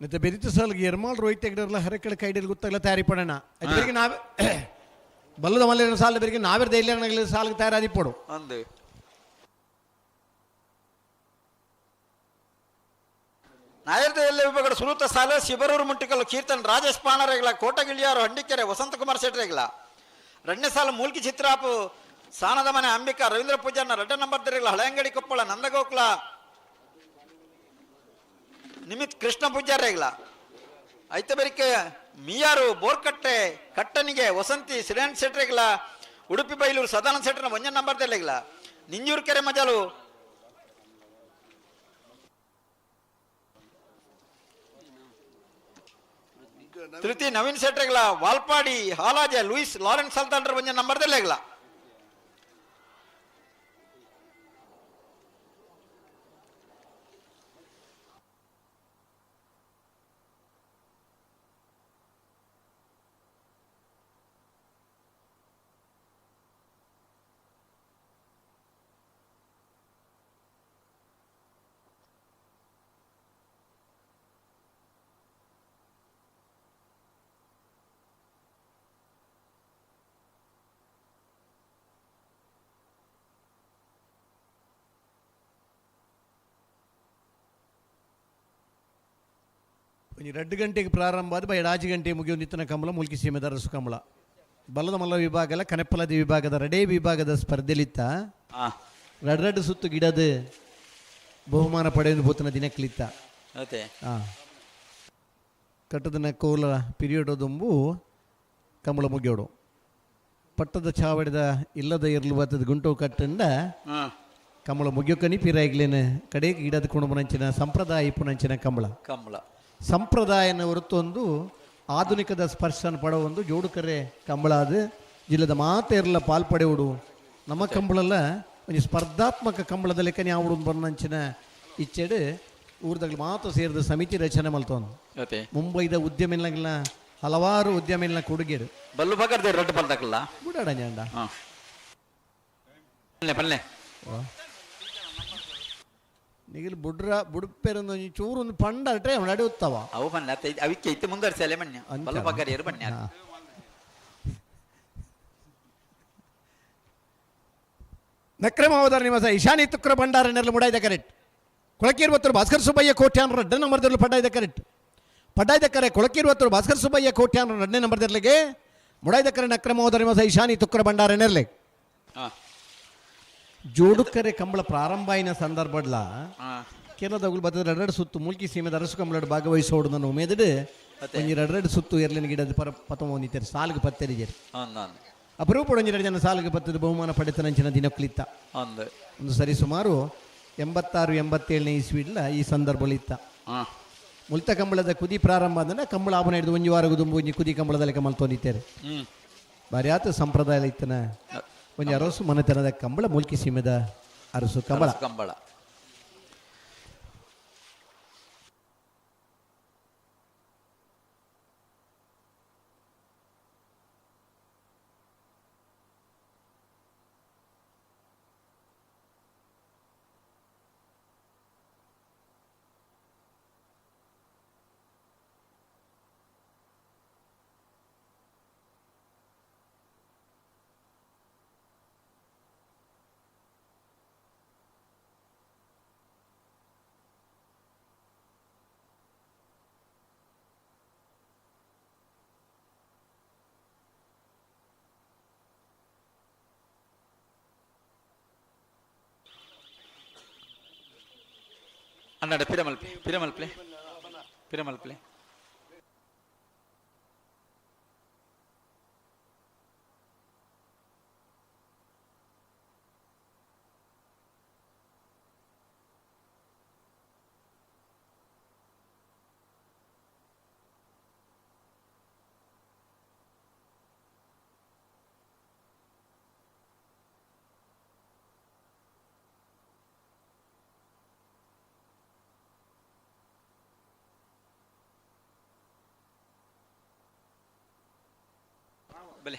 ಮತ್ತೆ ಬೆರಿತು ಸಾಲ್ಗೆ ಎರ್ಮಾಲ್ ರೋಹಿತ್ ಹೆಗ್ಡೆರ್ಲ ಹರೆಕಳ ಕೈಡಿಯಲ್ಲಿ ಗೊತ್ತಾಗಲ್ಲ ತಯಾರಿ ಪಡೋಣ ಬೆರಿಗೆ ನಾವೇ ಬಲ್ಲದ ಮಲ್ಲ ಸಾಲ ಬೆರಿಗೆ ನಾವೇರ್ ಧೈರ್ಯ ಸಾಲಿಗೆ ತಯಾರಾದಿ ಪಡು. ಅಂದು ನಾಯರ್ದ ವಿಭಾಗದ ಸುರುತ ಸಾಲ ಶಿಬರೂರು ಮುಟ್ಟಿಕಲ್ಲು ಕೀರ್ತನ್ ರಾಜೇಶ್ ಪಾಣರೇಗಲ ಕೋಟಗಿಳಿಯಾರು ಹಂಡಿಕೆರೆ ವಸಂತಕುಮಾರ್ ಶೆಟ್ಟರೇಗಲ. ಎರಡನೇ ಸಾಲ ಮೂಲ್ಕಿ ಚಿತ್ರಾಪು ಸಾನದ ಮನೆ ಅಂಬಿಕಾ ರವೀಂದ್ರ ಪೂಜಾರ್ನ ರಡ್ಡ ನಂಬರ್ ದೆರೆಗಲ ಹಳೆಯಂಗಡಿ ಕೊಪ್ಪಳ ನಂದಗೋಕುಲ ನಿಮಿತ್ ಕೃಷ್ಣ ಪೂಜಾರೇಗಲ. ಐತ ಬೆರಿಕೆ ಮಿಯಾರು ಬೋರ್ಕಟ್ಟೆ ಕಟ್ಟನಿಗೆ ವಸಂತಿ ಶ್ರೇಯನ್ ಶೆಟ್ರೇಗಲ ಉಡುಪಿ ಬೈಲೂರು ಸದಾನಂದ ಶೆಟ್ಟರ್ನ ಒಂಜ ನಂಬರ್ ದೆರೆಗಲ ನಿಂಜೂರು ಕೆರೆ ಮಜಾಲು ತೃತೀಯ ನವೀನ್ ಶೆಟ್ಟರ್ಗಳ ವಾಲ್ಪಾಡಿ ಹಾಲಾಜೆ ಲೂಯಿಸ್ ಲಾರೆನ್ಸ್ ಅಲ್ತಾಂಡ್ರ ಒಂಜ ನಂಬರ್ ದೆಲ್ಲೆಗ್ಲ. ಒಂಜಿ 2 ಗಂಟೆಗೆ ಪ್ರಾರಂಭ ಆದ ಬೈ 5 ಗಂಟೆ ಮುಗಿಯೊಂದಿತ್ತನ ಕಂಬಳ ಮುಲ್ಕಿ ಸೀಮೆದ ಅರಸು ಕಂಬಳ ಬಲದ ಮಲ್ಲ ವಿಭಾಗಲ ಕನೆಪ್ಪಲದ ವಿಭಾಗದ ರಡೇ ವಿಭಾಗದ ಸ್ಪರ್ಧೆಲಿತ್ತ ರಡ್ ರಡ್ ಸುತ್ತು ಗಿಡದ ಬಹುಮಾನ ಪಡೆಯುವ ಪೋತನ ದಿನಕ್ಲಿತ್ತ. ಅತೆ. ಕಟ್ಟದನ ಕೋಲ ಪಿರಿಯಡ್ ದುಂಬು ಕಂಬಳ ಮುಗಿಯೋಡು ಪಟ್ಟದ ಚಾವಡಿದ ಇಲ್ಲದ ಇರ್ಲು ಬತ್ತದ ಗುಂಟು ಕಟ್ಟಂಡ ಕಂಬಳ ಮುಗಿಯೋಕನಿ ಪಿರಾಗ್ಲೇನ ಕಡೆ ಗಿಡದ ಕುಣುಬನಂಚಿನ ಸಂಪ್ರದಾಯ ಇಪ್ಪುನಂಚಿನ ಕಂಬಳ. ಕಂಬಳ ಸಂಪ್ರದಾಯನ ಹೊರತೊಂದು ಆಧುನಿಕದ ಸ್ಪರ್ಶನ ಪಡವೊಂದು ಜೋಡುಕರೆ ಕಂಬಳ ಅದು ಜಿಲ್ಲದ ಮಾತೆರ್ಲ ಪಾಲ್ಪಡೆಯುಡು ನಮ್ಮ ಕಂಬಳಲ್ಲ ಒಂಜಿ ಸ್ಪರ್ಧಾತ್ಮಕ ಕಂಬಳದ ಲೆಕ್ಕನೆ ಆವಡು ಬನ್ನಂಚಿನ ಇಚ್ಚೆಡು ಊರ್ದಾಗ ಮಾತು ಸೇರಿದ ಸಮಿತಿ ರಚನೆ ಮಲ್ತೊಂದು. ಅತೆ. ಮುಂಬೈದ ಉದ್ಯಮಿಲ್ಲ ಹಲವಾರು ಉದ್ಯಮಿಲ್ಲ ಕೊಡುಗೆಡು ಬಲ್ಲು ಬಗರ್ದೆ ರಡ್ಡು ಬಲ್ದಕಲ್ಲ. ಬುಡಾಡ ಞಾಂಡ. ಪಲ್ಲೆ ಪಲ್ಲೆ. ನಿಗಿಲ್ ಬುಡ್ರ ಬುಡುಪೆರೊಂದು ಒಂಜಿ ಚೂರೊಂದು ಪಂಡ ಅಟ್ರೆ ನಡೆ ಉತ್ತವ. ಅವು ಪನ್ಲೆ ಅತ್ತ ಅವಿಕ್ಕೆ ಇತ್ತೆ ಮುಂದುವರಿಸಲೆ ಮಣ್ಣ ಬಲ್ಲು ಬಗ್ಗರಿಯರು ಬಣ್ಣ. ನಕ್ರಮ ಅವತಾರ ನಿವಾಸ ಈಶಾನಿ ತುಕ್ರ ಭಂಡಾರ ನೆರಳು ಮುಡಾಯ್ದ ಕರೆಕ್ಟ್ ಕೊಳಕೀರ್ವತ್ತರು ಭಾಸ್ಕರ್ ಸುಬ್ಬಯ್ಯ ಕೋಟ್ಯಾನ್ ರಡ್ಡ ನಂಬರ್ದಲ್ಲಿ ಪಡ್ಡಾಯ್ದ ಕರೆಕ್ಟ್ ಪಡ್ಡಾಯ್ದ ಕರೆ ಕೊಳಕೀರ್ವತ್ತರು ಭಾಸ್ಕರ್ ಸುಬ್ಬಯ್ಯ ಕೋಟ್ಯಾನ್ ರಡ್ಡನೇ ನಂಬರ್ದರ್ಲಿಗೆ ಮುಡಾಯ್ದ ಕರೆ ನಕ್ರಮ ಅವತಾರ ನಿವಾಸ ಈಶಾನಿ ತುಕ್ರ ಭಂಡಾರ ನೆರಲೆ. ಜೋಡುಕರೆ ಕಂಬಳ ಪ್ರಾರಂಭ అయిన ಸಂದರ್ಭಡ್ಲ ಕೇರಳದಗುಲು ಬತ್ತದ ರಡ್ರಡ್ ಸುತ್ತು ಮೂಲ್ಕಿ ಸೀಮೆದ ಅರಸು ಕಂಬಳಡ್ ಭಾಗವಹಿಸೋಡು ನನ್ನ ಉಮೇದಡು ಒಂಜಿ ರಡ್ರಡ್ ಸುತ್ತು ಎರ್ಲಿನ ಗಿಡದ ಪರ ಪತಮೋನಿತ್ತಾರೆ ಸಾಲ್ಗೆ ಪತ್ತೆರಿಜರು. ಅಪರೂಪ ಒಂಜಿ ಎರಡು ಜನ ಸಾಲಿಗೆ ಪತ್ತದ ಬಹುಮಾನ ಪಡೆತನಂಚಿನ ದಿನಕ್ಲಿತ್ತ. ಒಂದು ಸರಿ ಸುಮಾರು 86 87ನೇ ಇಸ್ವಿಡ್ಲ ಈ ಸಂದರ್ಭಗಳಿತ್ತ. ಮುಲ್ತ ಕಂಬಳದ ಕುದಿ ಪ್ರಾರಂಭ ಅಂದ್ರೆ ಕಂಬಳ ಆಬನ ಹಿಡಿದು ಒಂಜಿ ವಾರ ದುಂಬು ಒಂಜಿ ಕುದಿ ಕಂಬಳದ ಲೆಕ್ಕ ಮಲ್ತೊಂದಿತ್ತಾರೆ. ಬಾರಿ ಆತ ಸಂಪ್ರದಾಯ ಇತ್ತನ ಒಂಜಿ ಅರಸು ಮನೆತನದ ಕಂಬಳ ಮೂಲ್ಕಿ ಸೀಮೆದ ಅರಸು ಕಂಬಳ. ಕಂಬಳ. ಅನ್ನಾಡ ಪಿರಮಲ್ಪೆ ಪಿರಮಲ್ಪೆ ಪಿರಮಲ್ಪೆ. ಬಲೆ.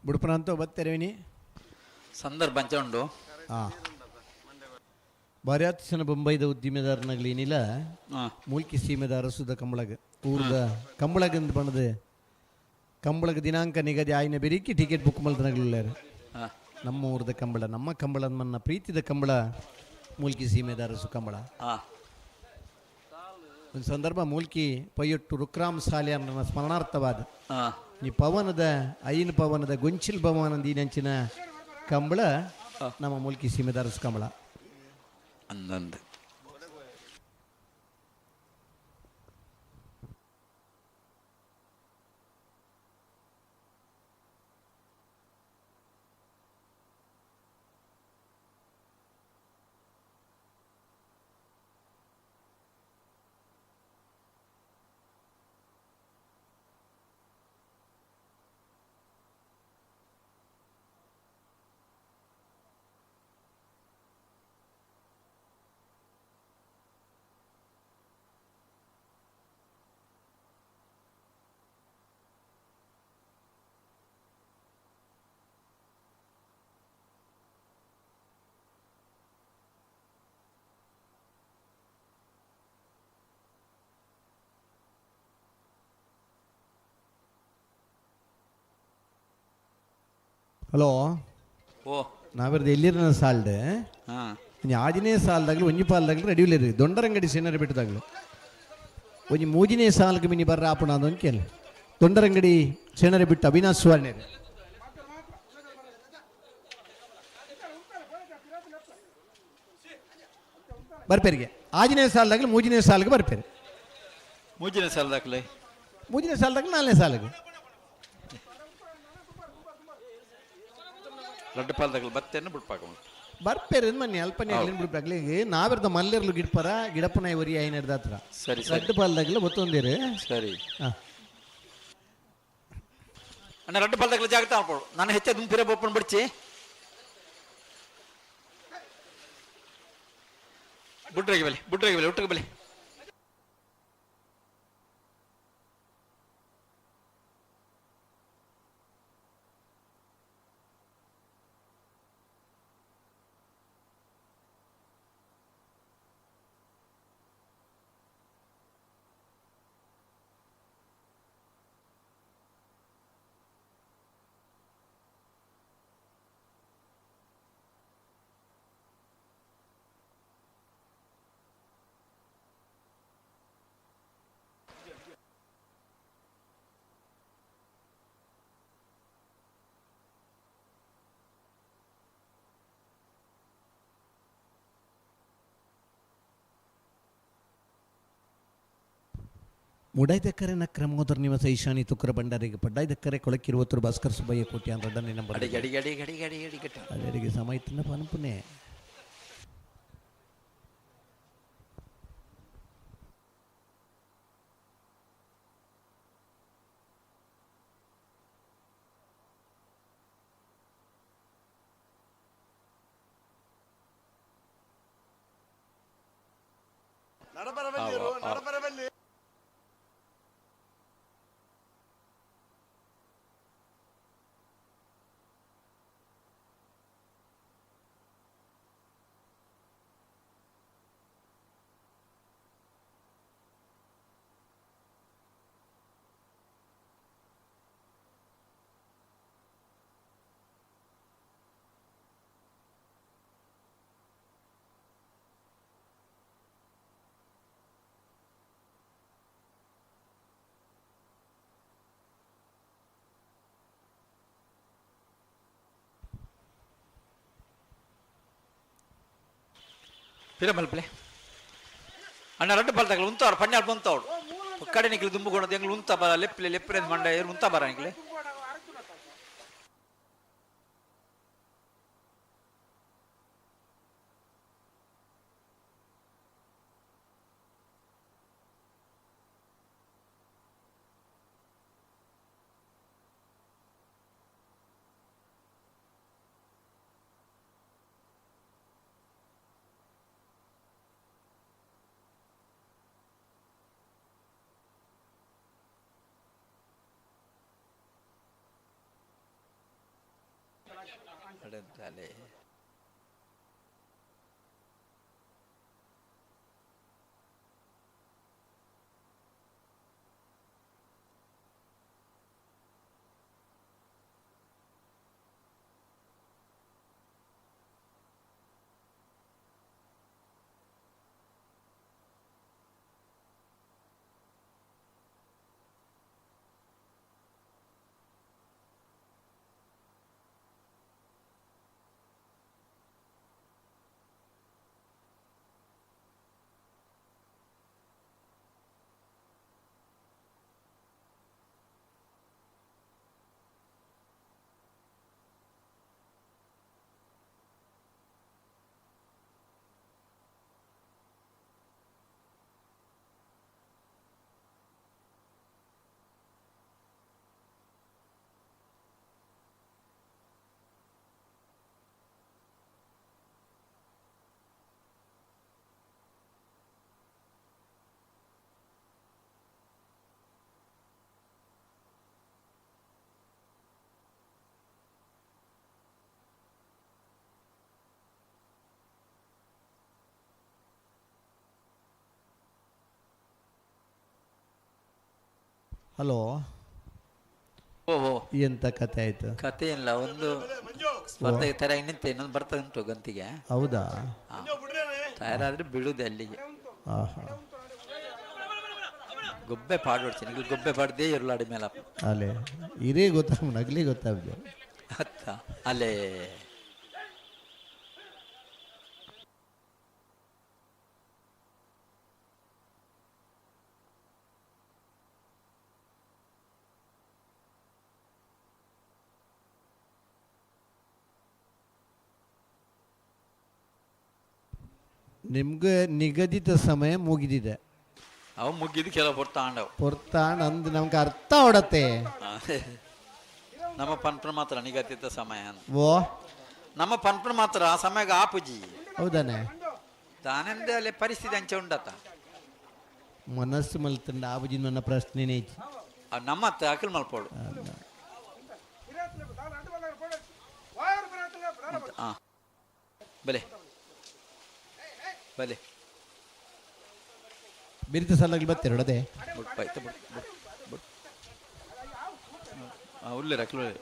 ಬುಡುಪನಂತೂ ಬತ್ತೆರವಿನಿ ಸಂದರ್ಭ ಅಂಚ ಉಂಡು. ಬಾರ್ಯಾತ್ ಜನ ಬೊಂಬೈದ ಉದ್ದಿಮೆದಾರನಾಗಲಿ ಏನಿಲ್ಲ ಮೂಲ್ಕಿ ಸೀಮೆದ ಅರಸುದ ಕಂಬಳಗ ಊರ್ದ ಕಂಬಳಗಂದ್ ಬಣ್ಣದ ಕಂಬಳಗ ದಿನಾಂಕ ನಿಗದಿ ಆಯ್ನ ಬೆರಿಕಿ ಟಿಕೆಟ್ ಬುಕ್ ಮಲ್ತನಗಲುಲ್ಲಾರು. ನಮ್ಮ ಊರ್ದ ಕಂಬಳ ನಮ್ಮ ಕಂಬಳ ಮನ್ನ ಪ್ರೀತಿದ ಕಂಬಳ ಮೂಲ್ಕಿ ಸೀಮೆದ ಅರಸು ಕಂಬಳ. ಒಂದು ಸಂದರ್ಭ ಮೂಲ್ಕಿ ಪೈಯೊಟ್ಟು ರುಕ್ರಾಮ್ ಸಾಲೆ ಅನ್ನೋ ಸ್ಮರಣಾರ್ಥವಾದ ಈ ಪವನದ ಐನ್ ಪವನದ ಗೊಂಚಿಲ್ ಪವನದ ಈ ನಂಚಿನ ಕಂಬಳ ನಮ್ಮ ಮೂಲ್ಕಿ ಸೀಮೆದ ಅರಸು ಕಂಬಳ. ಅಂದಂದು. ಹಲೋ. ಓ. ನಾವಿರ್ದು ಎಲ್ಲಿರ ಸಾಲ್ಡ್ ಹಾ. ಒಂಜಿ ಆಜಿನೇ ಸಾಲ್ದಾಗ್ಲು ಒಂಜಿ ಪಾಲ್ದಾಗ್ಲು ರೆಡಿ ಉಲ್ಲೇರಿ ದೊಂಡರಂಗಡಿ ಸೇನರೆ ಬಿಟ್ಟದಾಗ್ಲು ಒಂಜಿ ಮೂಜಿನೇ ಸಾಲ್ಗ್ ಮಿನಿ ಬರ್ರ ಆಪುಣ ಅದೊಂದು ಕೇಳಿ ದೊಂಡರಂಗಡಿ ಸೇನರೆ ಬಿಟ್ಟು ಅವಿನಾಶ್ ಸುವರ್ಣೇರು. ಬರ್ಪೇರಿಗೆ ಆಜಿನೇ ಸಾಲ್ದಾಗ್ಲು ಮೂಜಿನೇ ಸಾಲ್ಗೆ ಬರ್ಪೇರಿ. ಮೂಜಿನ ಸಾಲದಾಕ್ಲೆ. ಮೂಜಿನೇ ಸಾಲ್ದಾಗ್ಲು ನಾಲ್ನೇ ಸಾಲಿಗೆ. ರಡ್ಡು ಪಾಲ್ದಾಗ್ಲು ಬತ್ತೆನ್ನು ಬಿಡ್ಪಾಕ. ಬರ್ಪೇರು ಮನ್ನಿ ಅಲ್ಪನೆ ಬಿಡ್ಪಾಗ್ಲಿ ನಾವಿರ್ದ ಮಲ್ಲೆರ್ಲು ಗಿಡ್ಪರ ಗಿಡಪ್ಪನ ಒರಿ ಐನರ್ದ ಹತ್ರ. ಸರಿ ಸರಿ. ರಡ್ಡು ಪಾಲ್ದಾಗ್ಲು ಒತ್ತೊಂದಿರು. ಸರಿ. ಹಾ. ಅಣ್ಣ, ರಡ್ಡು ಪಾಲ್ದಾಗ್ಲು ಜಾಗ್ರತೆ ಮಾಡ್ಕೊಡು. ನಾನು ಹೆಚ್ಚ ದುಂಪಿರೆ ಬೋಪನ್ ಬಿಡ್ಚಿ ಬುಡ್ರಿಗೆ ಬಲಿ, ಬುಡ್ರಿಗೆ ಬಲಿ, ಒಟ್ಟಿಗೆ ಬಲಿ. ಮುಡಾಯ್ದಕ್ಕರೆ ನಕ್ರಮೋದರ ನಿವಾಸ ಈಶಾನಿ ತುಕ್ಕರ ಭಂಡಾರಿಗೆ ಪಡ್ಡಾಯ್ದಕ್ಕರೆ ಕೊಳಕಿರುವತ್ತರು ಭಾಸ್ಕರ್ ಸುಬ್ಬಯ್ಯ ಕೋಟಿ ಅಂತ ರಡ್ಡನೇ ನಂಬರ್. ಅಡಿಗೆ ಅಡಿಗೆ ಅಡಿಗೆ ಅಡಿಗೆ ಅಡಿಗೆ ಅಡಿಗೆ. ಅಡಿಗೆ ಸಮಯ ಪನಪುನೆ. ಪಿರ ಮಲ್ಪಲೆ ಅಣ್ಣ. ರಡ್ಡು ಪಾಲ್ದಾಗ್ಲು ಉಂತವ್ರು ಪಣ್ಯಾಡ್ ಬಂತವ್ರು ಕಡೆ ನಿಕ್ಲು ದುಂಬುಗೊಂಡು ಎಂಗ್ಲು ಉಂತ ಬರ ಲೆಪ್ಲೆ ಲೆಪ್ರೆ ಮಂಡ ಏರು ಉಂತ ಬರ ನಿಕ್ಲೆ. ಅಡೆ. ಹಲೋ. ಓಹೋ. ಎಂತ ಕತೆ ಆಯ್ತು? ಕತೆ ಇಲ್ಲ, ಒಂದು ಸ್ಪರ್ಧೆಗೆ ತಯಾರಾಗಿ ನಿಂತೆ, ಇನ್ನೊಂದು ಬರ್ತದೆ ಉಂಟು ಗಂತಿಗೆ. ಹೌದಾ? ತಯಾರಾದ್ರೆ ಬಿಡುದೆ ಅಲ್ಲಿಗೆ. ಆಹಾ. ಗೊಬ್ಬೆ ಪಾಡ್ಬಿಡ್ತೀನಿ ಈಗ, ಗೊಬ್ಬೆ ಪಾಡ್ದೇ ಇರ್ಲಾಡಿ ಮೇಲೆ. ಅಲ್ಲೇ ಇರೇ ಗೊತ್ತಾಗ ನಗ್ಲಿ ಗೊತ್ತಾಗ್ದೆ. ಅತ್ತ ಅಲ್ಲೇ. ನಿಮ್ಗೆ ನಿಗದಿತ ಸಮಯ ಮುಗಿದಿದೆ. ಅವು ಮುಗಿದು ಕೆಲವು ಪೊರ್ತಾಂಡವು. ಪೊರ್ತಾಂಡ್ ಅಂದ್ ನಮ್ಗೆ ಅರ್ಥ ಹೊಡತ್ತೆ. ನಮ್ಮ ಪನ್ಪನ ಮಾತ್ರ ನಿಗದಿತ ಸಮಯ ಅಂತ. ಓ. ನಮ್ಮ ಪನ್ಪನ ಮಾತ್ರ ಆ ಸಮಯಕ್ಕೆ ಆಪುಜಿ. ಹೌದಾನೆ? ತಾನೆಂದೇ ಅಲ್ಲಿ ಪರಿಸ್ಥಿತಿ ಅಂಚೆ ಉಂಡತ. ಮನಸ್ಸು ಮಲ್ತಂಡ ಆಬುಜಿ ನನ್ನ ಪ್ರಶ್ನೆನೇ ಐತಿ. ನಮ್ಮ ಅತ್ತೆ ಅಖಿಲ್ ಮಲ್ಪೋಡು. ಹಾ, ಬಲೆ ಬಲೆ. ಬಿರಿತ ಸಲಗ್ಲಿ ಬತ್ತೆರಡದೆ. ಬುಡ್ ಆಯ್ತು, ಬುಡ್ ಬುಡ್ ಬುಡ್. ಉಲ್ಲೇರ ಅಖಿಲ್ ಉಲ್ಲೇರ.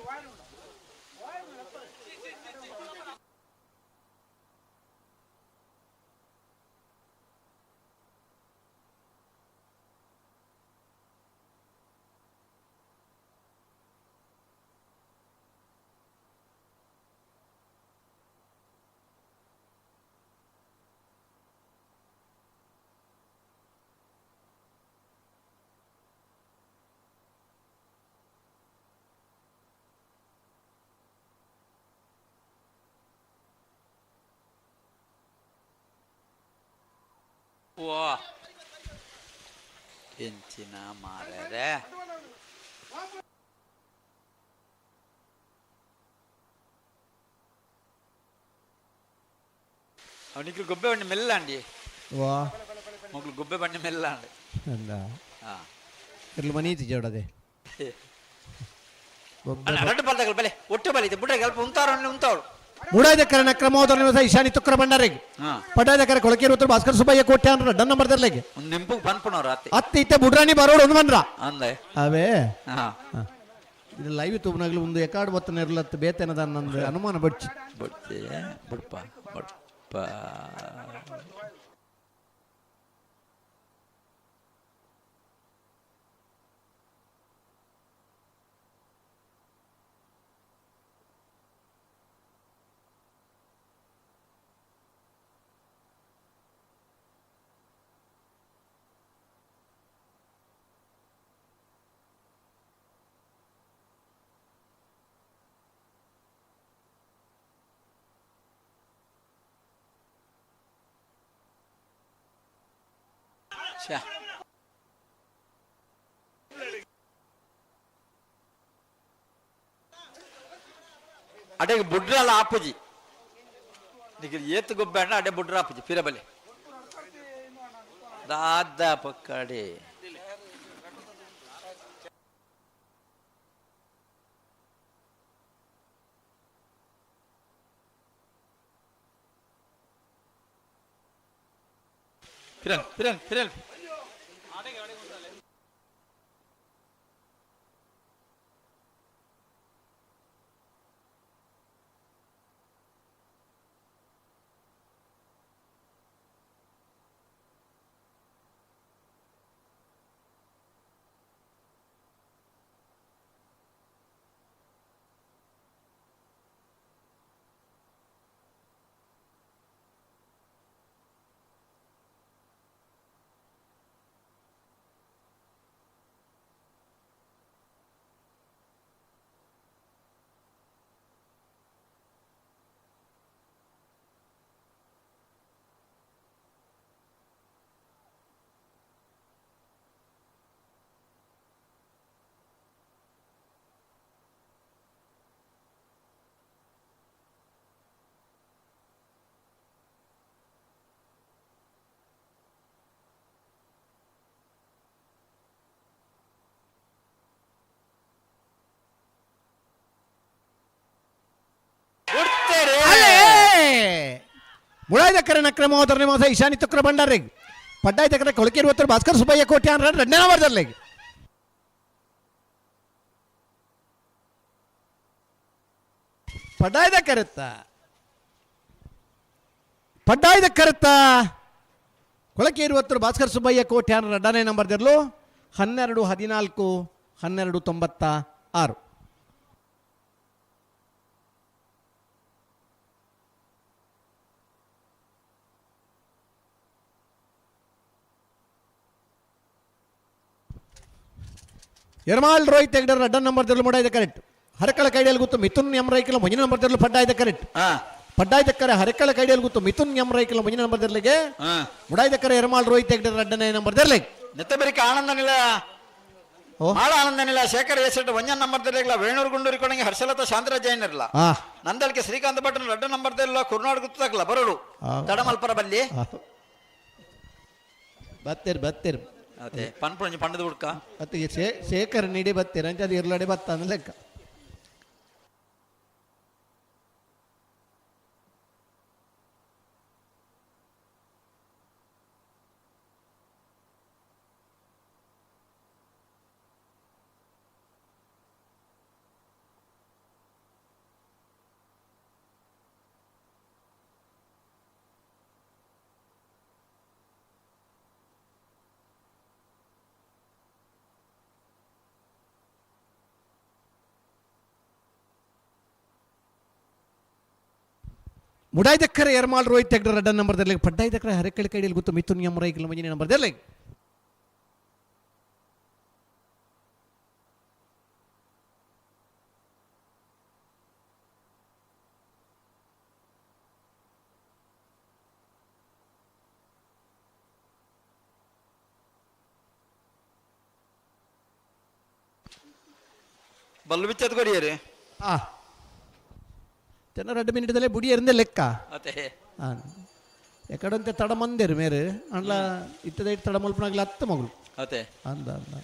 ವಾ, ಎಂಚಿನ ಮಾರರೆ. ಅವನಿಗೆ ಗೊಬ್ಬೆ ಬಣ್ಣಿ ಮೆಲ್ಲಾಂಡಿ. ವಾ. ಮಗಳು ಗೊಬ್ಬೆ ಬಣ್ಣಿ ಮೆಲ್ಲಾಂಡಿ. ಅಂದ. ಹಾ. ಇರ್ಲಿ ಮನಿ ಜೋಡದೆ. ಅಲ್ಲ, ರಡ್ಡು ಬಲ್ದಗಳು ಬಲೆ ಒಟ್ಟು ಬಲೆ ಇದೆ ಬುಡ್ರೆ ಅಲ್ಪ ಉಂತಾರು ಉಂತಾವಳು. ಮೂಡಾದ ಕರಣ ಕ್ರಮೋದರ ನಿವಾಸ ಈಶಾನಿ ತುಕ್ರ ಭಂಡಾರಿಗೆ. ಹಾ. ಪಟಾದ ಕರೆ ಕೊಳಕೇರು ಉತ್ತರ ಭಾಸ್ಕರ ಸುಬ್ಬಯ್ಯ ಕೋಟ್ಯಾನ್ ಡನ್ ನಂಬರ್ ದರ್ಲೆಗೆ. ಒಂದು ನಿಂಪು ಪನ್ಪುನವ್ರು ಅತ್ತೆ. ಅತ್ತೆ ಇತ್ತೆ ಬುಡ್ರಾಣಿ ಬರೋಡು ಒಂದು ಬಂದ್ರ. ಅಂದೆ. ಅವೇ. ಹಾ. ಹಾ. ಇದು ಲೈವ್ ತುಬ್ನಾಗ್ಲಿ ಒಂದು ಎಕಾಡ್ ಬತ್ತನ ಇರ್ಲತ್ತು ಬೇತೇನದ ನಂದು ಅನುಮಾನ ಬಡ್ಚಿ. ಬಡ್ಚೆ ಬುಡ್ಪ ಬಡ್ಪ. ಶ್ಯಾ. ಅಡೆಗೆ ಬುಡ್ರಲ್ಲ ಆಪುಜಿ, ನಿಗೆ ಏತು ಗೊಬ್ಬೆ ಅಣ್ಣ ಅಡೆ ಬುಡ್ರ ಆಪುಜಿ ಪಿರಬಲೆ ದಾದ ಪಕ್ಕಡೆ. ಫಿರಲ್ ಫಿರಲ್ ಫಿರಲ್. ಮುಳಾಯ್ದ ಕರಣ ಕ್ರಮೋದರ ನಿವಾಸ ಈಶಾನಿ ತುಕ್ರ ಭಂಡಾರಿಗೆ. ಪಡ್ಡಾಯ್ದ ಕರೆ ಕೊಳಕೇರು ಉತ್ತರ ಭಾಸ್ಕರ ಸುಬ್ಬಯ್ಯ ಕೋಟ್ಯಾನ್ ರಡ್ಡನೇ ನಂಬರ್ ದರ್ಲೆಗೆ. ಪಡ್ಡಾಯ್ದ ಕರೆತ್ತ, ಪಡ್ಡಾಯ್ದ ಕರೆತ್ತ. ಕೊಳಕೇರಿ ಒತ್ತರು ಭಾಸ್ಕರ್ ಸುಬ್ಬಯ್ಯ ಕೋಟ್ಯಾನ ರಡ್ಡನೇ ನಂಬರ್ ದಿರ್ಲು. 12-14, 12-96. ಯರ್ಮಾಲ್ ರೋಹಿತ್ ಹೆಗ್ಡರ್ ರಡ್ಡ ನಂಬರ್ ದಿರ್ಲು ಮುಡಾಯ್ದ ಕರೆಕ್ಟ್. ಹರಕಳ ಕೈಡಿಯಲ್ಲಿ ಗೊತ್ತು ಮಿಥುನ್ ಎಂ ರೈಕಲ ಮುಂದಿನ ನಂಬರ್ ದಿರ್ಲು. ಪಡ್ಡಾಯ್ದ ಕರೆಕ್ಟ್. ಪಡ್ಡಾಯ್ದಕ್ಕರೆ ಹರಕಳ ಕೈಡಿಯಲ್ಲಿ ಗೊತ್ತು ಮಿಥುನ್ ಎಂ ರೈಕಲ ಮುಂದಿನ ನಂಬರ್ ದಿರ್ಲಿಗೆ. ಮುಡಾಯ್ದಕ್ಕರೆ ಯರ್ಮಾಲ್ ರೋಹಿತ್ ಹೆಗ್ಡರ್ ರಡ್ಡನೇ ನಂಬರ್ ದಿರ್ಲಿಗೆ. ನೆತ್ತಬೆರಿಕೆ ಆನಂದ ನಿಲ. ಓ. ಮಾಳ ಆನಂದ ನಿಲ ಶೇಖರ್ ಎಸೆಟ್ ಒಂಜನ್ ನಂಬರ್ ತೆಲೆಗ್ಲ. ವೇಣೂರು ಗುಂಡೂರಿ ಕೊಡಂಗಿ ಹರ್ಷಲತಾ ಶಾಂತರ ಜೈನ್ ಇರಲ್ಲ. ನಂದಳಿಕೆ ಶ್ರೀಕಾಂತ್ ಭಟ್ನ ರಡ್ಡ ನಂಬರ್ ತೆಲ್ಲ ಕುರ್ನಾಡ್ ಗುತ್ತಕ್ಲ ಬರಡು. ತಡಮಲ್ಪರ ಬಲ್ಲಿ. ಬತ್ತೀರ್ ಬತ್ತೀರ್. ಅದೇ ಪನ್ಪುಂಜಿ ಪಂಡದ ಹುಡ್ಕ. ಮತ್ತೆ ಶೇಖರ್ ನೀಡಿ ಬತ್ತೀರ ಅಂತ ಅದು ಇರ್ಲಡೆ ಬತ್ತ ಅಂದ್ ಲೆಕ್ಕ. ಮುಡಾಯ್ದಕ್ಕರೆ ಎರ್ಮಾಲ್ ರೋಹಿತ್ ಹೆಗ್ಡರ್ ರಡ್ಡ ನಂಬರ್ ದರ್ಲಿಗೆ. ಪಡ್ಡಾಯ್ದಕ್ಕರೆ ಹರಕಳ ಕೈಡಿಯಲ್ಲಿ ಗೊತ್ತು ಮಿಥುನ್ ಎಂ ರೈಕಲ ಮುಂದಿನ ನಂಬರ್ ದರ್ಲಿಗೆ. ಬಲ್ಲು ಬಿಚ್ಚದ್ ಕೊಡಿಯರಿ. ಆ ಜನ 2 ಮಿನಿಟ್ದಲ್ಲೇ ಬುಡಿ ಎರಿಂದ ಲೆಕ್ಕ. ಅದೇ. ಹಾಂ, ಎಕಡಂತೆ ತಡ ಮಂದಿರು ಮೇರೆ ಅಂಡ್ಲ ಇತ್ತದ ಇಟ್ಟು ತಡ ಮಲ್ಪನಾಗ್ಲ ಹತ್ತು ಮಗಳು. ಅದೇ. ಅಂದ ಅಂದ.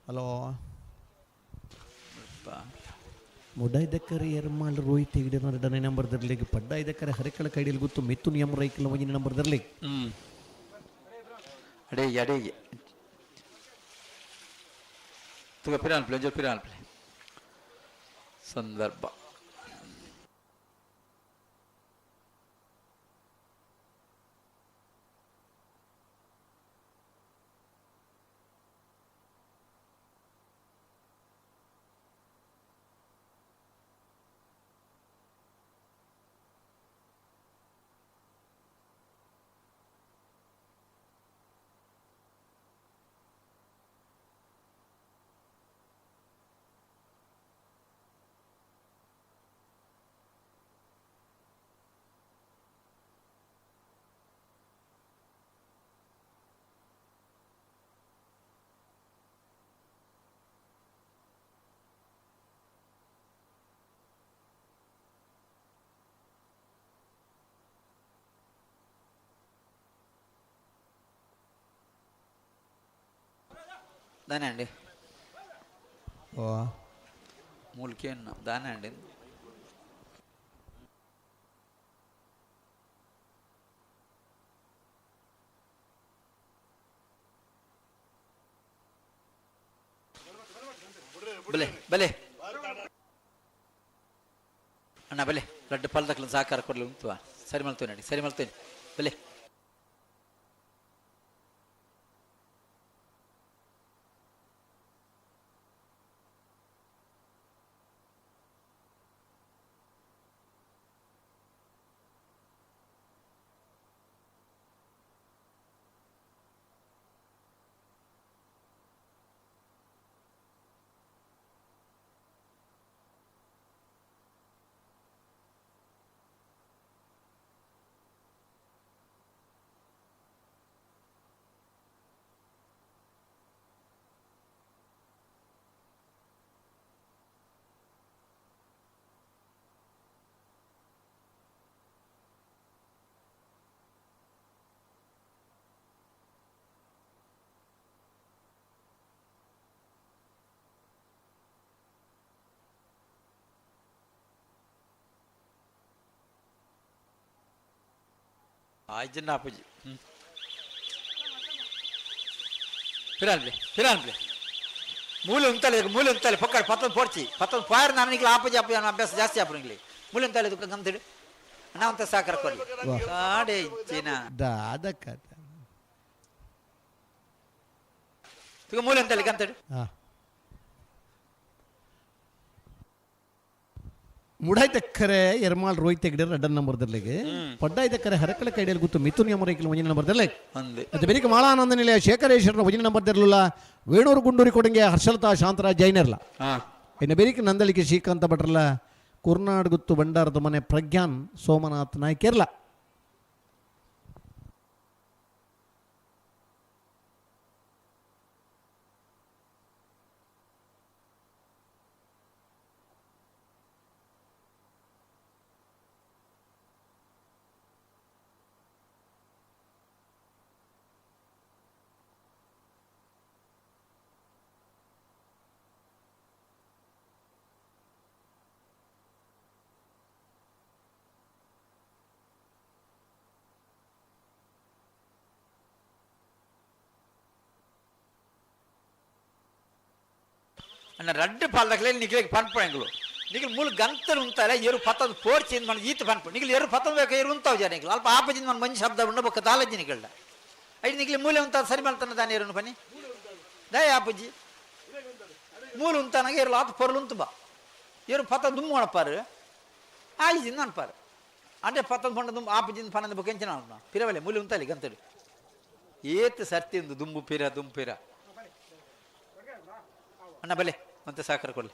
ಹಲೋ ಮುಡಾಯ್ದಕ್ಕರೆ ಎರ್ಮಾಲ್ ರೋಹಿತ್ ಹೆಗ್ಡೆ ಎರಡನೇ ನಂಬರ್ ದರ್ಲಿಗೆ ಪಡ್ಡಾಯ್ದಕ್ಕರೆ ಹರಿಕಳ ಕೈಡಿಯಲ್ಲಿ ಗೊತ್ತು ಮಿಥುನ್ ಎಂ ರೈಕಲ್ ಒಂದನೇ ನಂಬರ್ ದರ್ಲಿಗೆ. ಅಡೇ ಅಡೇ ತುಗ ಪಿರಾನ್ ಪ್ಲೇ ಒಂಜೋರು ಪಿರಾನ್ ಪ್ಲೇ ಸಂದರ್ಭ. ದಾನೆ ಅಂಡಿ. ಓ ಮೂಲಿಕೆ ದಾನೆ ಅಂಡಿ. ಬಲೆ ಬಲೆ ಅಣ್ಣ ಬಲೆ ಲಡ್ಡು ಪಲ್ದಕ್ಲ ಸಹಕಾರ ಕೊಡ್ಲಿ ಉಂಟು ಸರಿ ಮಲ್ತೇನೆ ಅಡಿ ಸರಿ ಮಲ್ತೇನೆ ಬಲೆ. ಆಯ್ತು ಅಪ್ಪುಜಿ ಹ್ಞೂ ಪಿರಾನ್ಪ್ಲೆ ಪಿರಾನ್ಪ್ಲೆ ಮೂಲೆ ಉಂತಲೆ ಮೂಲೆ ಉಂತಲೆ ಪಕ್ಕ ಪತ್ತೊಂದು ಪೋಡ್ಚಿ ಪತ್ತೊಂದು ಪಾಯರ್ ನಾನು ನಿಗ್ಲ ಆಪುಜಿ ಅಪ್ಪು ಅಭ್ಯಾಸ ಜಾಸ್ತಿ ಆಪು ನಿಗ್ಲಿ ಮೂಲೆ ಉಂತಲೆ ದುಃಖ ಗಂತಿಡು ನಾವಂತ ಸಾಕರ ಕೊಡ್ಲಿ ಕಾಡೆ ಇಚ್ಚಿನ ದಾದ ಕಥ. ತುಗ ಮೂಲೆ ಉಂತಲೆ ಗಂತಿಡು. ಹಾ ಮುಡಾಯ್ತಕ್ಕರೆ ಎರ್ಮಾಲ್ ರೋಹಿತ್ ಹೆಗ್ಡೆ ಎರಡನೇ ನಂಬರ್ ದರ್ಲಿಗೆ ಪಡ್ಡಾಯ್ತಕ್ಕರೆ ಹರಕಳ ಕೈಡಿಯಲ್ಲಿ ಗೊತ್ತು ಮಿಥುನ್ ಎಂ ರೈಕಲ್ ಒಂದನೇ ನಂಬರ್ ದರ್ಲಿಗೆ. ಒಂದು ಮತ್ತೆ ಬೆಳಿಗ್ಗೆ ಮಾಳಾನಂದ ನಿಲಯ ಶೇಖರೇಶ್ವರನ ಒಂದನೇ ನಂಬರ್ ದರ್ಲಿಲ್ಲ ವೇಣೂರು ಗುಂಡೂರಿ ಕೊಡಂಗೆ ಹರ್ಷಲತಾ ಶಾಂತರಾಜ್ ಜೈನರ್ಲ. ಹಾಂ ಇನ್ನು ಬೆರಿಕೆ ನಂದಳಿಕೆ ಶ್ರೀಕಾಂತ ಭಟ್ರಲ್ಲ ಕುರ್ನಾಡ್ ಗುತ್ತು ಭಂಡಾರದ ಮನೆ ಪ್ರಜ್ಞಾನ್ ಸೋಮನಾಥ್ ನಾಯ್ಕೆರ್ಲ. ಅಣ್ಣ ರಡ್ಡು ಪಾಲ್ದಕ್ಲೆ ನಿಗ್ಲಿಗೆ ಪನ್ಪಣಗಳು ನಿಗ್ಲು ಮೂಲ ಗಂತನ ಉಂತಲ್ಲ ಎರು ಪತ್ತೊಂದು ಪೋರ್ಚಿ మన ಈತ ಪನ್ಪ ನಿಗ್ಲು ಎರು ಪತ್ತೊಂದು ಬೇಕು ಎರು ಉಂತಾವ್ ಜನ ನಿಗ್ಲು ಅಲ್ಪ ಆಪಜಿಂದ మన ಮಂಜು ಶಬ್ದ ಉಂಡ ಬೊಕ್ಕ ತಾಲಜ್ಜಿ ನಿಗಳ್ದ ಐದು ನಿಗ್ಲಿ ಮೂಲೆ ಉಂತ ಸರಿ ಮಲ್ತನ ದಾನಿ ಎರುನು ಪನಿ ದಯ ಆಪುಜಿ ಮೂಲ ಉಂತಾನಾಗ ಎರು ಆತ ಪೊರ್ಲು ಉಂತು ಬಾ ಎರು ಪತ್ತ ದುಮ್ಮು ಒಣಪಾರು ಆಯಿಜಿಂದ ಅನ್ಪಾರು ಅಂದ್ರೆ ಪತ್ತೊಂದು ಪಂಡ ದುಂಬು ಆಪಜಿಂದ ಪನ್ನೊಂದು ಬೊಕ್ಕ ಎಂಚಿನ ಪಿರವಲೆ ಮೂಲೆ ಉಂತಲಿ ಗಂತಡು ಏತ್ ಸರ್ತಿ ಒಂದು ದುಂಬು ಪಿರ ದುಂಬು ಪಿರ ಅಣ್ಣ ಬಲೆ ಮತ್ತೆ ಸಾಕರ ಕೊಡ್ಲಿ.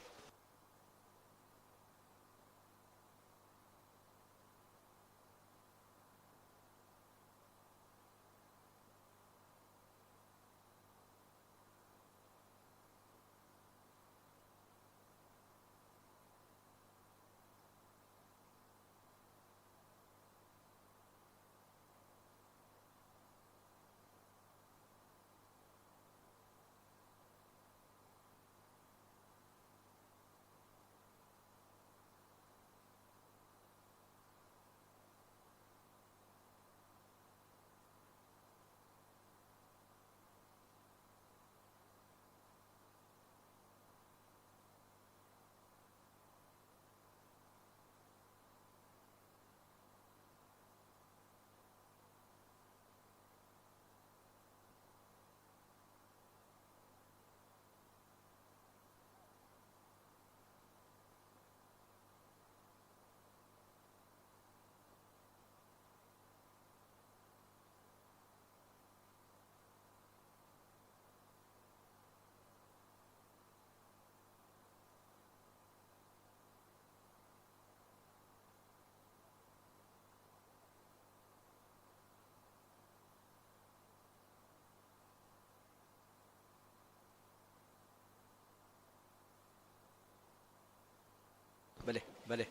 ಬಲೆ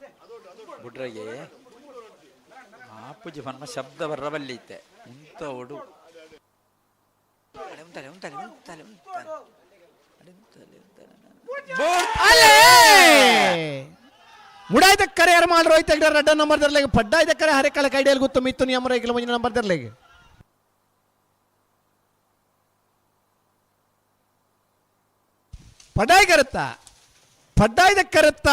ಬುಡ್ರಗೆ ಆಪುಜಿ ಪನ್ನ ಶಬ್ದ ಬರ್ರಬಲ್ಲೀತೆ ಉಂತ ಒಡು ಉಂತಲೆ ಉಂತಲೆ ಉಂತಲೆ ಉಂತಲೆ ಮುಡಾಯ್ದ ಕರೆ ಯಾರು ಮಾಡ್ರೋ ಐತೆ ರಡ್ಡ ನಂಬರ್ ದರ್ಲೆಗೆ ಪಡ್ಡಾಯ್ದ ಕರೆ ಹರೆಕಳ ಕೈಡಿಯಲ್ಲಿ ಗೊತ್ತು ಮಿತ್ತು ನಿಯಮ ರೈಕಲ ಮುಂಜಿನ ನಂಬರ್ ದರ್ಲೆಗೆ ಪಡ್ಡಾಯ್ ಕರುತ್ತ ಪಡ್ಡಾಯ್ದ ಕರುತ್ತ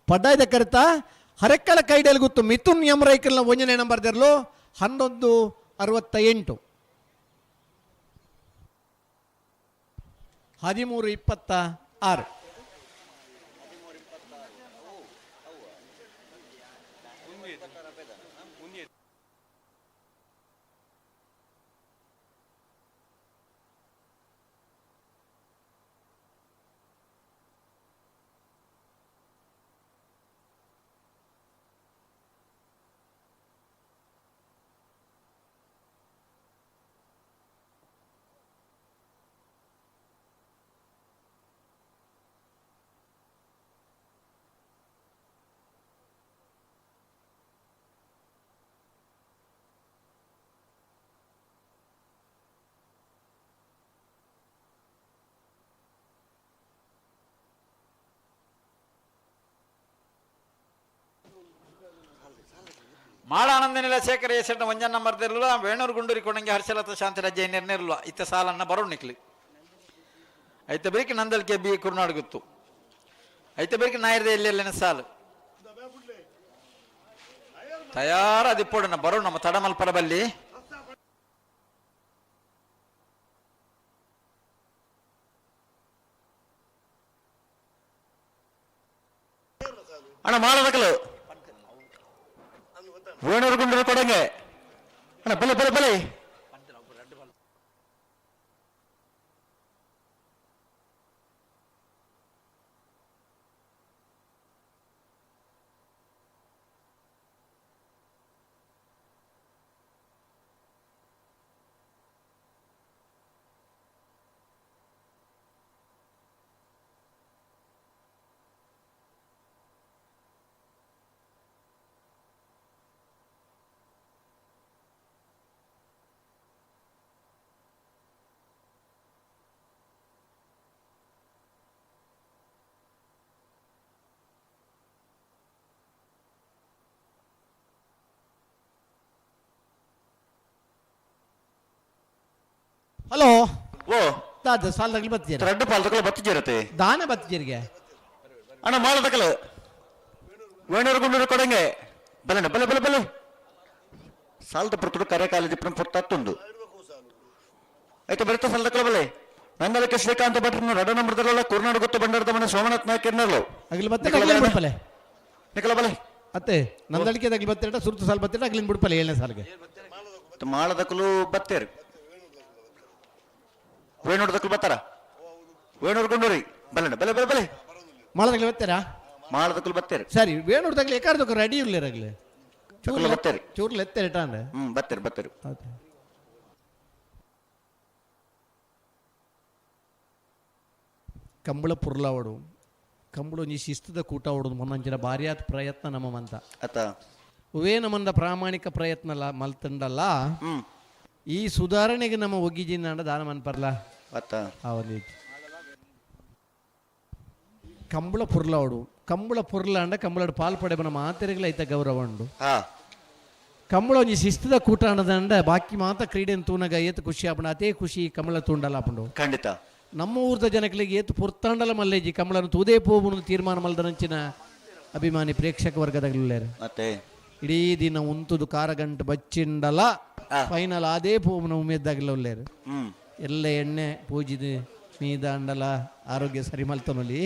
ಪಡ್ಡಾಯ್ದ ಕರುತ್ತ ಹರೆಕ್ಕಳ ಕೈಡಿಯಲ್ಲಿ ಗೊತ್ತು ಮಿಥುನ್ ಎಂ ರೈಕಲ್ನ ಒಂದನೇ ನಂಬರ್ ದರ್ಲು 11:68 13:26. ಮಾಳ ಆನಂದನಿಲ ಶೇಖರ ಎಸೆಟ್ನ ಒಂಜನ್ನ ನಂಬರ್ ವೇಣೂರು ಗುಂಡೂರಿ ಕೊಡಂಗೆ ಹರ್ಷಲತ ಶಾಂತಿರಾಜ್ಯ ನಿರ್ನಿರ್ಲ ಇತ್ತ ಸಾಲನ್ನ ಬರೋಣ ನಿಕ್ಲಿ ಐತ ಬೇಕಿ ನಂದಲ್ಕೆ ಬಿ ಕುರ್ನಾಡ್ ಗೊತ್ತು ಐತ ಬೇಕಿ ನಾಯರ್ದೆ ಎಲ್ಲೆಲ್ಲಿನ ಸಾಲು ತಯಾರ ಅದಿಪ್ಪೋಡನ ಬರೋ ನಮ್ಮ ತಡಮಲ್ಪರ ಬಲ್ಲಿ ಅಣ್ಣ ಮಾಡಬೇಕಲ್ಲ ವೇಣೂರು ಗುಂಡೂರು ಕೊಡಂಗೆ ಅಣ್ಣ ಬಲೆ ಬಲೆ ಬಲೆ ಹಲೋ ಓ ದಾದ ಸಾಲದಾಗಲಿ ಬತ್ತೀರ ರಡ್ಡು ಪಾಲ್ತಕಲ ಬತ್ತಿಜಿರತೆ ದಾನ ಬತ್ತಿಜರಿಗೆ ಅಣ್ಣ ಮಾಡಬೇಕಲ್ಲ ವೇಣೂರು ಗುಂಡೂರು ಕೊಡಂಗೆ ಬಲೆ ಬಲೆ ಬಲೆ ಬಲೆ ಸಾಲದ ಪುರ್ತುಡು ಕರೆ ಕಾಲೇಜು ಪುರ್ತತ್ತೊಂದು ಆಯ್ತು ಬರುತ್ತೆ ಸಾಲದ ಬಲೆ ನಂದಲಕ್ಕೆ ಶ್ರೀಕಾಂತ ಭಟ್ರನ್ನು ರಡ ನಂಬರ್ದಲ್ಲ ಕುರ್ನಾಡು ಗೊತ್ತು ಬಂಡಾರದ ಮನೆ ಸೋಮನಾಥ್ ನಾಯಕ್ ಎನ್ನಲು ಅಗಲಿ ಬತ್ತೆ ಅಗಲಿನ ಬಿಡ್ಪಲೆ ನಿಕಲ ಬಲೆ ಅತ್ತೆ ನಂದಳಿಕೆ ಅಗಲಿ ಬತ್ತಿರಟ ಸುರ್ತು ಸಾಲ ಬತ್ತಿರಟ ಅಗಲಿನ ಬಿಡ್ಪಲೆ ಏಳನೇ ಸಾಲಿಗೆ ಮಾಳದಕಲು ಬತ್ತೇರು ವೇಣೂರ್ದಕಲು ಬತ್ತಾರ ವೇಣೂರು ಗುಂಡೂರಿ ಬಲೆ ಬಲೆ ಬಲೆ ಬಲೆ ಮಾಳದಾಗಲಿ ಬತ್ತೀರಾ ಮಾಳದಕಲು ಬತ್ತೇರು ಸರಿ ವೇಣೂರ್ದಾಗಲಿ ಏಕಾರ್ದಕ್ಕೆ ರೆಡಿ ಇರಲಿ ಅಗಲಿ ಅಗಲು ಬತ್ತೇರಿ ಚೂರ್ಲು ಎತ್ತೇರಿ ಟಾಂಡೆ ಹ್ಮ್ ಬತ್ತೇರು ಬತ್ತೇರು ಕಂಬಳ ಪುರ್ಲಾವಡು ಕಂಬಳ ಒಂಜಿ ಶಿಸ್ತದ ಕೂಟ ಓಡೋದು ಮೊನ್ನಂಚಿನ ಭಾರಿಯಾದ ಪ್ರಯತ್ನ ನಮ್ಮ ಮಂತ ಆತ ಅವೇ ನಮ್ಮಂದ ಪ್ರಾಮಾಣಿಕ ಪ್ರಯತ್ನ ಅಲ್ಲ ಮಲ್ತಂಡಲ್ಲ ಹ್ಮ್ ಈ ಸುಧಾರಣೆಗೆ ನಮ್ಮ ಒಗ್ಗಿಜಿನ ದಾನ ಮನ್ಪರ್ಲ ಆತ ಆ ಒಂದು ರೀತಿ. ಕಂಬಳ ಪುರ್ಲಾವಡು ಕಂಬಳ ಪುರ್ಲ ಅಂಡ ಕಂಬಳಡು ಪಾಲ್ ಪಡೆಬನ ಮಾತೆರೆಗಳ ಐತ ಗೌರವ ಉಂಡು ಹಾ ಕಂಬಳ ಒಂಜಿ ಶಿಸ್ತದ ಕೂಟ ಅಂಡದಂಡ ಬಾಕಿ ಮಾತ ಕ್ರೀಡೆನ್ ತೂನಗ ಏತ್ ಖುಷಿ ಆಪುಂಡು ಅದೇ ಖುಷಿ ಕಂಬಳ ತೂಂಡಲ ಆಪುಂಡು ಖಂಡಿತ ನಮ್ಮ ಊರ್ದ ಜನಗಳಿಗೆ ಏತು ಪೊರ್ತಾಂಡಲ ಮಲ್ಲೇಜಿ ಕಂಬಳನ್ನು ತೂದೇ ಪೋಬುನು ತೀರ್ಮಾನ ಮಲ್ದನಂಚಿನ ಅಭಿಮಾನಿ ಪ್ರೇಕ್ಷಕ ವರ್ಗದಾಗಲಿಲ್ಲೇರು ಮತ್ತೆ ಇಡೀ ದಿನ ಉಂತುದು ಕಾರಗಂಟು ಬಚ್ಚಿಂಡಲ ಫೈನಲ್ ಅದೇ ಪೋಬುನ ಉಮೇದ್ದಾಗಲ ಉಲ್ಲೇರು ಹ್ಮ್ ಎಲ್ಲ ಎಣ್ಣೆ ಪೂಜಿದ ಮೀದಾಂಡಲ ಆರೋಗ್ಯ ಸರಿ ಮಲ್ತನಲ್ಲಿ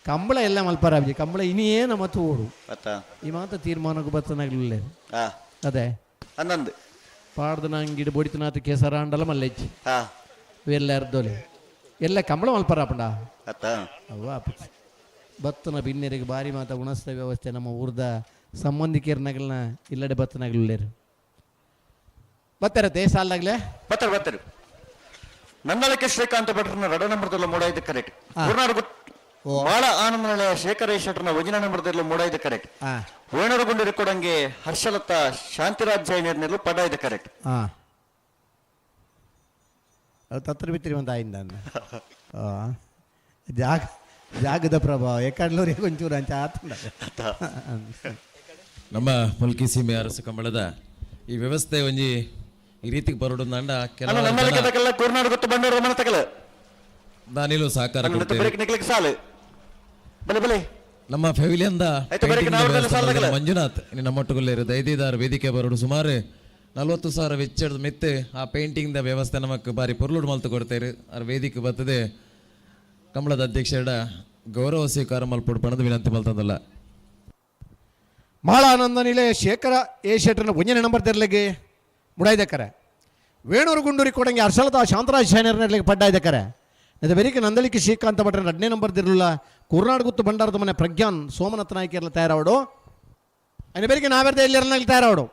ಕಂಬಳ ಎಲ್ಲ ಮಲ್ಪರಾಬ್ಜಿ ಕಂಬಳ ಇನ್ನೇ ನಮ್ಮ ತೋಡು ಆತ ಈ ಮಾತ ತೀರ್ಮಾನಕ್ಕೂ ಬತ್ತನಾಗ್ಲಿಲ್ಲ ಹಾ ಅದೇ ಹನ್ನೊಂದು ಪಾಡ್ದು ನಂಗಿಡು ಬೊಡಿತನಾಥ ಕೇಸರಾಂಡಲ ಮಲ್ಲೆಜ್ಜಿ ಹಾ ಇವೆಲ್ಲ ಅರ್ದೋಲೆ ಎಲ್ಲ ಕಂಬಳ ಮಲ್ಪರಾಪಂಡ ಆತ ಅವ್ವ ಬತ್ತನ ಬಿನ್ನೆರಿಗೆ ಭಾರಿ ಮಾತ ಉಣಸ್ತ ವ್ಯವಸ್ಥೆ ನಮ್ಮ ಊರ್ದ ಸಂಬಂಧಿಕರನಗಲ್ನ ಇಲ್ಲಡೆ ಬತ್ತನಾಗ್ಲಿಲ್ಲೇರು ಬತ್ತಾರತ್ತೆ ಸಾಲಾಗ್ಲೆ ಬರ್ತಾರೆ ಬರ್ತಾರೆ ನನ್ನಳಕ್ಕೆ ಶ್ರೀಕಾಂತ ಭಟ್ರನ್ನ ರಡ ನಂಬರ್ದಲ್ಲ ಮೂಡ ಇದು ಕರೆಕ್ಟ್ ಹಾ. ಕುರ್ನಾಡು ಗೊತ್ತು ಮಾಳ ಆನಂದನಳೆ ಶೇಖರ ಶೆಟ್ಟರ್ನ ಒಂಜಿನ ನಂಬರ್ ದಿರ್ಲು ಮೂಡಾಯ್ದ ಕರೆಕ್ಟ್. ವೇಣೂರುಗುಂಡಿ ಕೊಡಂಗೆ ಹರ್ಷಲತಾ ಶಾಂತಿರಾಜ್ ಜೈನರ್ನೆಲ್ಲ ಪಡಾಯ್ದ ಕರೆಕ್ಟ್. ಅದು ತತ್ರ ಬಿತ್ತಿರಿ ಒಂದು ಆಯಿಂದ ಜಾಗ ಜಾಗದ ಪ್ರಭಾವ ಎಕ್ಕಡ್ಲೂರಿಗೆ ಒಂಚೂರು ಅಂಚ ಆತಂಡ. ನಮ್ಮ ಮುಲ್ಕಿ ಸೀಮೆ ಅರಸು ಕಂಬಳದ ಈ ವ್ಯವಸ್ಥೆ ಒಂಜಿ ಈ ರೀತಿಗೆ ಬರೋಡು ಅಂಡ ಅಣ್ಣ ನಮ್ಮಲ್ಲಿ ಕೆಲವು ತಕಲ್ಲ ಕೂರ್ನಾಡು ಗೊತ್ತು ಬಂಡೂರು ಮನೆ ತಕಲ ದಾನಿಲು ಸಹಕಾರ ಅಣ್ಣ ಕೊಡ್ತೇವೆ. ಬ್ರೇಕ್ ನಿಕ್ಲಿಕ್ಕೆ ಸಾಲು ಬಲೆ ಬಲೆ. ನಮ್ಮ ಫೆವಿಲಿಯನ್ದ ಆಯ್ತು, ಬರೀ ಪೇಂಟಿಂಗ್ ನಾವು ವ್ಯವಸ್ಥೆ ಸಾಲ ತಗಲ. ಮಂಜುನಾಥ್ ಇನ್ನು ನಮ್ಮೊಟ್ಟುಗುಲ್ಲೇರು ದೈದಿದಾರ ವೇದಿಕೆ ಬರೋಡು ಸುಮಾರು 40,000 ವೆಚ್ಚದ ಮೆತ್ತು ಆ ಪೇಂಟಿಂಗ್ the ವ್ಯವಸ್ಥೆ ನಮಕ್ ಬಾರಿ ಪೊರ್ಲುಡು ಮಲ್ತು ಕೊಡ್ತೇರು. ಆರ್ ವೇದಿಕೆ ಬರ್ತದೆ ಕಂಬಳದ ಅಧ್ಯಕ್ಷರ ಗೌರವ ಸ್ವೀಕಾರ ಮಲ್ಪೊಡು ಪಣದ ವಿನಂತಿ ಮಲ್ತಂದಲ್ಲ. ಮಾಳ ಆನಂದ ನಿಲೆ ಶೇಖರ ಎ ಶೆಟ್ಟರ್ನ ಒಂಜನೇ ನಂಬರ್ ತೆರಲಿಗೆ ಮುಡಾಯ್ದಕ್ಕರೆ. ವೇಣೂರು ಗುಂಡೂರಿ ಕೊಡಂಗೆ ಹರ್ಷಲತಾ ಶಾಂತರಾಜ್ ಶೈನರ್ನಲ್ಲಿ ಪಡ್ಡಾಯ್ದಕ್ಕರೆ. ಇದು ಬೆರಿಕೆ ನಂದಳಿಕೆ ಶ್ರೀಕಾಂತ ಭಟ್ರ ಎರಡನೇ ನಂಬರ್ ದಿರಲಿಲ್ಲ. ಕುರ್ನಾಡ್ ಗುತ್ತು ಭಂಡಾರದ ಮನೆ ಪ್ರಜ್ಞಾನ್ ಸೋಮನಾಥ ನಾಯಕಿಯರ್ಲ ತಯಾರಾವಡು. ಅಯ್ಯ ಬೆರಿಕೆ ನಾವೆರ್ದ ಎಲ್ಲಿರನಲ್ಲಿ ತಯಾರಾವಡು.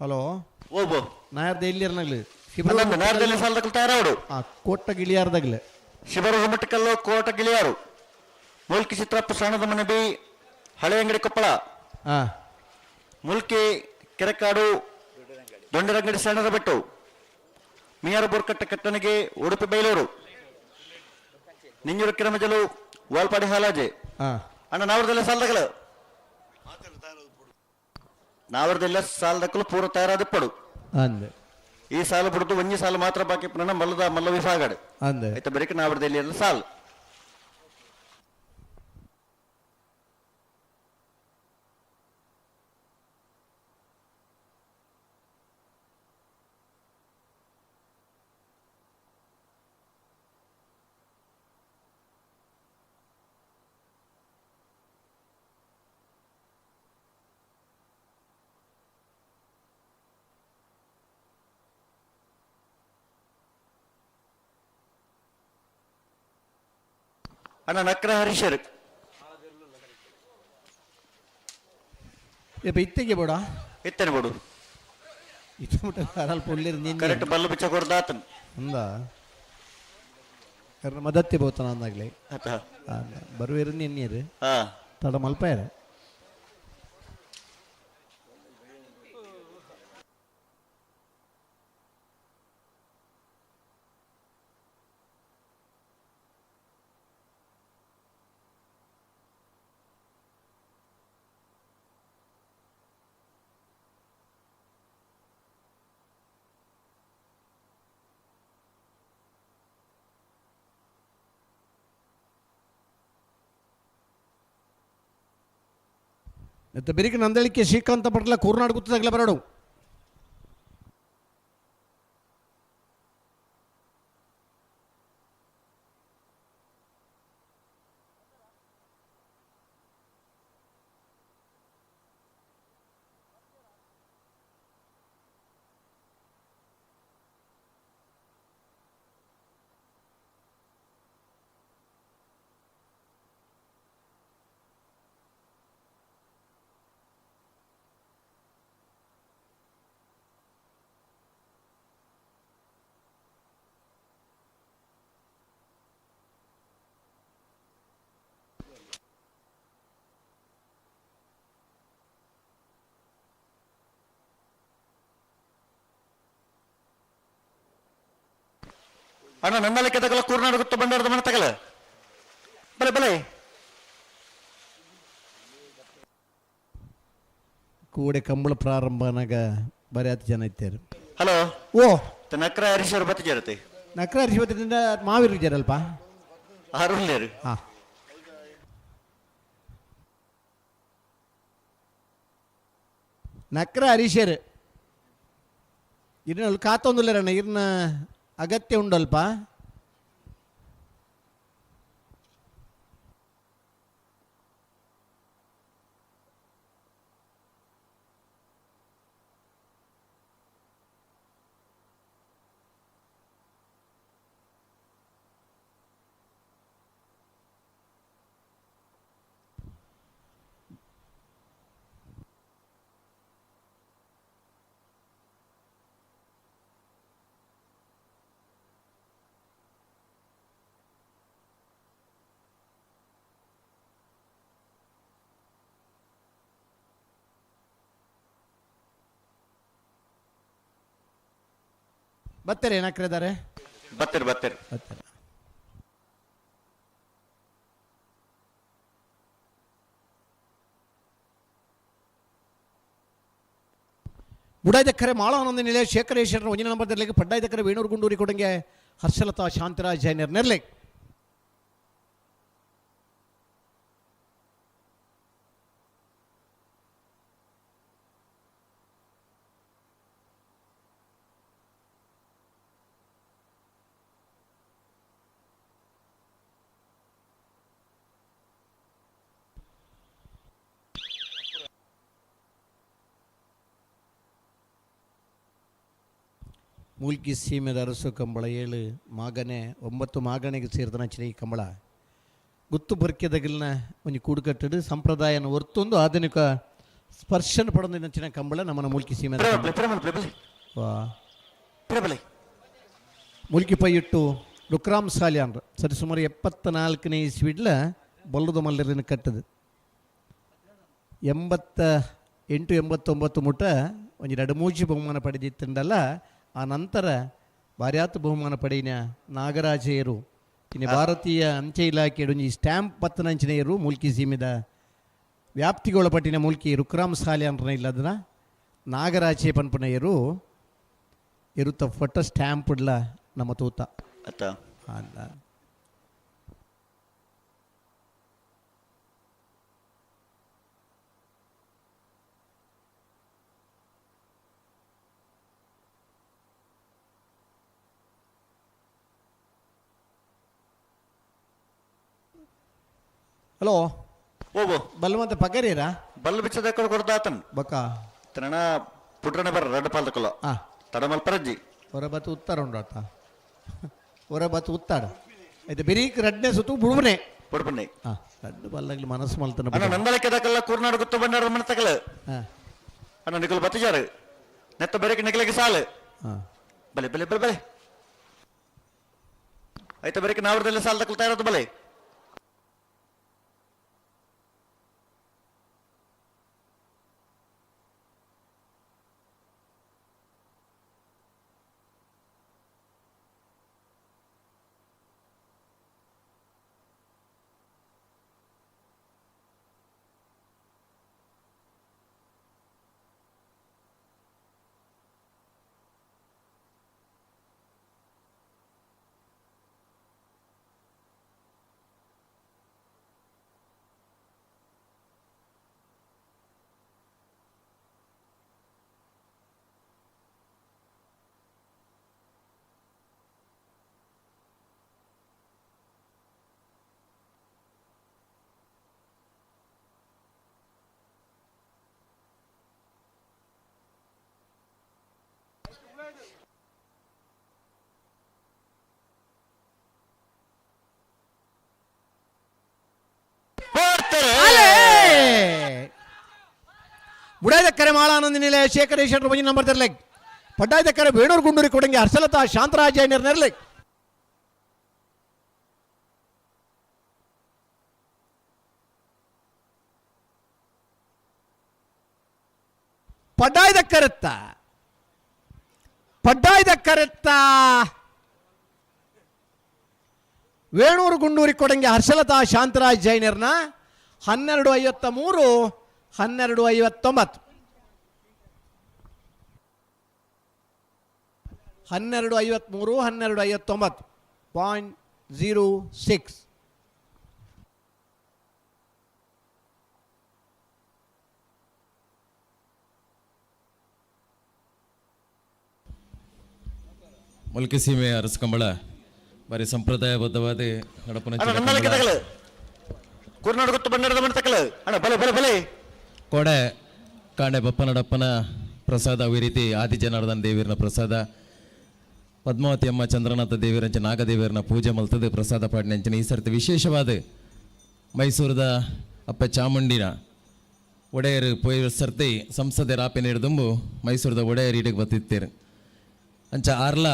ಹಲೋ. ಓಬೋ. ನಾಯರ್ದ ಎಲ್ಲಿರನಾಗ್ಲಿ? ನಾರ್ದಲ್ಲಿ ಸಾಲ ತಕಲ್ ತಯಾರಾವಡು. ಆ ಕೋಟ ಗಿಳಿಯಾರ್ದಾಗ್ಲೆ. ಶಿಬರು ಹೊಮಟಕಲ್ಲು ಕೋಟ ಗಿಳಿಯಾರು ಮುಲ್ಕಿ ಚಿತ್ರಪ್ಪ ಸಣ್ಣದ ಮನೆ ಬಿ ಹಳೆ ಅಂಗಡಿ ಕೊಪ್ಪಳ. ಮುಲ್ಕಿ ಕೆರೆಕಾಡು ದೊಂಡರಂಗಡಿ ಸಣ್ಣದ ಬೆಟ್ಟು ಮಿಯಾರ ಬೋರ್ಕಟ್ಟ ಕಟ್ಟನಿಗೆ ಉಡುಪಿ ಬೈಲೂರು ನಿಂಜೂರು ಕಿರಮಜಲು ವಾಲ್ಪಾಡಿ ಹಾಲಾಜೆ. ಅಣ್ಣ ನಾವರದೆಲ್ಲ ಸಾಲದಕಲು ನಾವರದೆಲ್ಲ ಸಾಲದಕ್ಕಲು ಪೂರ ತಯಾರಾದಿಪ್ಪಡು. ಅಂದೆ. ಈ ಸಾಲು ಬಿಡ್ದು ಒಂಜಿ ಸಾಲು ಮಾತ್ರ ಬಾಕಿ ಪುನಃ ಮಲ್ಲದ ಮಲ್ಲ ವಿಭಾಗಡು. ಅಂದೆ. ಆಯ್ತಾ ಬರೀಕ ನಾವರದಲ್ಲಿ ಎಲ್ಲ ಸಾಲು. ಅಣ್ಣ ನಕ್ರ ಹರೀಶರು. ಇಪ್ಪ ಇತ್ತೆಗೆ ಬೋಡ. ಇತ್ತನೆ ಬೋಡು. ಇತ್ತು ಮುಟ್ಟ ಅಲ್ಪ ಉಳ್ಳಿರ್ ನಿನ್ನೆ. ಕರೆಕ್ಟ್ ಬಲ್ಲು ಬಿಚ್ಚ ಕೊಡ್ದಾತನ್. ಅಂದ ಕರ್ನ ಮದತ್ತಿ ಬೋತನ ಅಂದಾಗ್ಲಿ. ಆತ. ಬರುವಿರು ನಿನ್ನಿರು. ತಡ ಮಲ್ಪಾಯರ. ಮತ್ತೆ ಬೆರಿಕೆ ನಂದಳಿಕೆ ಶ್ರೀಕಾಂತ ಪಟ್ಲ ಕೂರ್ನಾಡ್ ಗುತ್ತದಾಗಲೇ ಬರಡು. ಅಣ್ಣ ನನ್ನಲ್ಲಿ ತಗಲ ಕೂರ್ನಾಡು ಗೊತ್ತು ಬಂಡಾರದ ಮನೆ ತಗಲ ಬಲೆ ಬಲೆ. ಕೂಡೆ ಕಂಬಳ ಪ್ರಾರಂಭನಾಗ ಬರೀ 10 ಜನ ಇದ್ದಾರೆ. ಹಲೋ. ಓ. ನಕ್ರ ಹರೀಶರು ಬತ್ತಿಜರತೆ. ನಕ್ರ ಹರೀಶ್ವರದಿಂದ ಮಾವಿರು ಇದ್ದಾರಲ್ಪ. ಆರುಲ್ಲೇರು. ನಕ್ರ ಹರೀಶರು ಇರ್ನ ಕಾತೊಂದುಲ್ಲೇರಣ್ಣ ಇರ್ನ ಅಗತ್ಯ ಉಂಡಲ್ಪ. ಬತ್ತಾರೆ ಏನಾಕ್ರಿದ್ದಾರೆ? ಬತ್ತಾರೆ ಬತ್ತಾರೆ. ಬತ್ತಾರೆ. ಬುಡಾಯ್ದಕ್ಕರೆ ಮಾಳ ಆನಂದ ನಿಲಯ ಶೇಖರೇಶ್ವರನ ಒಂದಿನ ನಂಬರ್ ತೆರಲಿಕ್ಕೆ, ಪಡ್ಡಾಯ್ದಕ್ಕರೆ ವೇಣೂರು ಗುಂಡೂರಿ ಕೊಡಂಗೆ ಹರ್ಷಲತಾ ಶಾಂತರಾಜ್ ಜೈನರ್ ನೆರ್ಲೆ. ಮೂಲ್ಕಿ ಸೀಮೆದ ಅರಸು ಕಂಬಳ 7 ಮಾಗನೆ 9 ಮಾಗಣೆಗೆ ಸೇರಿದ ಈ ಕಂಬಳ ಗುತ್ತು ಬರ್ಕೆದಗಿಲ್ನ ಒಂಜಿ ಕೂಡುಕಟ್ಟಡು ಸಂಪ್ರದಾಯನ ಹೊರ್ತೊಂದು ಆಧುನಿಕ ಸ್ಪರ್ಶನ ಪಡೊಂದು ಕಂಬಳ ನಮ್ಮನ ಮೂಲ್ಕಿ ಸೀಮೆದ ಕಂಬಳ. ವಾ. ಮುಲ್ಕಿ ಪೈಯಿಟ್ಟು ರುಕ್ರಾಮ್ ಸಾಲ್ಯಾನ್ರ ಸರಿ ಸುಮಾರು 74ನೇ ಇಸ್ವಿಡ್ಲ ಬಲ್ಲದ ಮಲ್ಲರಿನ ಕಟ್ಟದು 88 89 ಮುಟ ಒಂಜಿ ಎರಡು ಮೂಜಿ ಬಹುಮಾನ ಪಡೆದಿತ್ತಂಡಲ್ಲ. ಆ ನಂತರ ಬಾರ್ಯಾತು ಬಹುಮಾನ ಪಡೆಯಿನ ನಾಗರಾಜೆಯರು ಇನ್ನು ಭಾರತೀಯ ಅಂಚೆ ಇಲಾಖೆ ಒಂಜಿ ಸ್ಟ್ಯಾಂಪ್ ಪತ್ತನಂಚಿನೆಯರು ಮೂಲ್ಕಿ ಸೀಮೆದ ವ್ಯಾಪ್ತಿಗೆ ಒಳಪಟ್ಟಿನ ಮೂಲ್ಕಿ ರುಕ್ರಾಮ್ ಸಾಲ್ಯಾನ್ರನ ಇಲ್ಲದನ ನಾಗರಾಜೆ ಪನ್ಪನೆಯರು ಎರುತ್ತ ಫೋಟೋ ಸ್ಟ್ಯಾಂಪ್ ಇಡ್ಲ ನಮ್ಮ ತೂತ ಅತ್ತ ಅಂತ. ಹಲೋ. ಓಬೋ. ಬಲ್ವಂತ ಪಗರಿರಾ? ಬಲ್ ಬಿಚ್ಚದ ಕೊಡ್ದಾತನ್. ಬಕ್ಕ ತನಣ ಪುಟ್ರನೆ ಬರ ರಡ್ಡ ಪಾಲ್ದಕೊಲ್ಲ. ತಡಮಲ್ ಪರಜ್ಜಿ. ಹೊರ ಬತ್ತು ಉತ್ತಾರ ಉಂಡು ಆತ ಹೊರ ಬತ್ತು ಉತ್ತಾರ ಆಯ್ತು ಬಿರೀಕ್ ರಡ್ನೆ ಸುತ್ತು ಬುಡುಬನೆ. ಪುಡ್ಪನ್ನೆ. ರಡ್ಡು ಬಲ್ಲಾಗ್ಲಿ ಮನಸ್ಸು ಮಲ್ತನ. ಅಣ್ಣ ನಂದಲಕ್ಕೆ ದಕಲ್ಲ ಕೂರ್ನಾಡು ಗುತ್ತು ಬಂಡಾರ ಮನತಕಲ. ಅಣ್ಣ ನಿಕಲ್ ಬತ್ತಿಜಾರು ನೆತ್ತ ಬೆರಕೆ ನಿಕಲಿಗೆ ಸಾಲು. ಬಲೆ ಬಲೆ ಬಲೆ ಬಲೆ ಆಯ್ತಾ ಬೆರಕೆ ನಾವ್ರದೆಲ್ಲ ಸಾಲ ತಕೊಳ್ತಾ ಇರೋದು ಬಲೆ. ಬುಡಾಯ್ದಕ್ಕರೆ ಮಾಳಾನಂದ ನಿಲಯ ಶೇಖರೇಶ್ವರ ಬಂಜಿ ನಂಬರ್ ತೆರ್ಲೆಗ್, ಪಡ್ಡಾಯ್ದಕ್ಕರೆ ವೇಣೂರು ಗುಂಡೂರಿ ಕೊಡಂಗಿ ಹರ್ಷಲತಾ ಶಾಂತರಾಜ ನೆರ್ಲೆಗ್. ಪಡ್ಡಾಯ್ದಕ್ಕರೆತ್ತ ಪಡ್ಡಾಯ್ದಕ್ಕರೆತ್ತ ವೇಣೂರು ಗುಂಡೂರಿ ಕೊಡಂಗಿ ಹರ್ಷಲತಾ ಶಾಂತರಾಜ್ ಜೈನರ್ನ 12:53 12:59 12:53 12:59.06. ಮುಲ್ಕಿ ಸೀಮೆ ಅರಸು ಕಂಬಳ ಬಾರಿ ಸಂಪ್ರದಾಯಬದ್ಧವಾದ ನಡಪುನ. ಅಣ್ಣ ನಂದಲಕ್ಕೆ ತಗಲ ಕೂರ್ನಾಡು ಗುತ್ತು ಬಂಡಾರದ ಮನತಕಲ ಅಣ್ಣ ಬಲೆ ಬಲೆ ಬಲೆ. ಕೋಡೆ ಕಾಂಡೆ ಬಪ್ಪನಡಪ್ಪನ ಪ್ರಸಾದ, ಈ ರೀತಿ ಆದಿ ಜನಾರ್ದನ ದೇವಿಯರ್ನ ಪ್ರಸಾದ, ಪದ್ಮಾವತಿ ಅಮ್ಮ ಚಂದ್ರನಾಥ ದೇವಿಯರಂಚ ನಾಗದೇವಿಯರ್ನ ಪೂಜೆ ಮಲ್ತದೆ ಪ್ರಸಾದ ಪಾಡಿನಂಚಿನ. ಈ ಸರ್ತಿ ವಿಶೇಷವಾದ ಮೈಸೂರದ ಅಪ್ಪ ಚಾಮುಂಡಿನ ಒಡೆಯರು ಪೋಯಿ ಸರ್ತಿ ಸಂಸದೆ ರಾಪೆ ನೀಡಿದುಂಬು ಮೈಸೂರದ ಒಡೆಯರ್ ಈಡಿಗೆ ಬತ್ತಿತ್ತೀರು. ಅಂಚ ಆರ್ಲ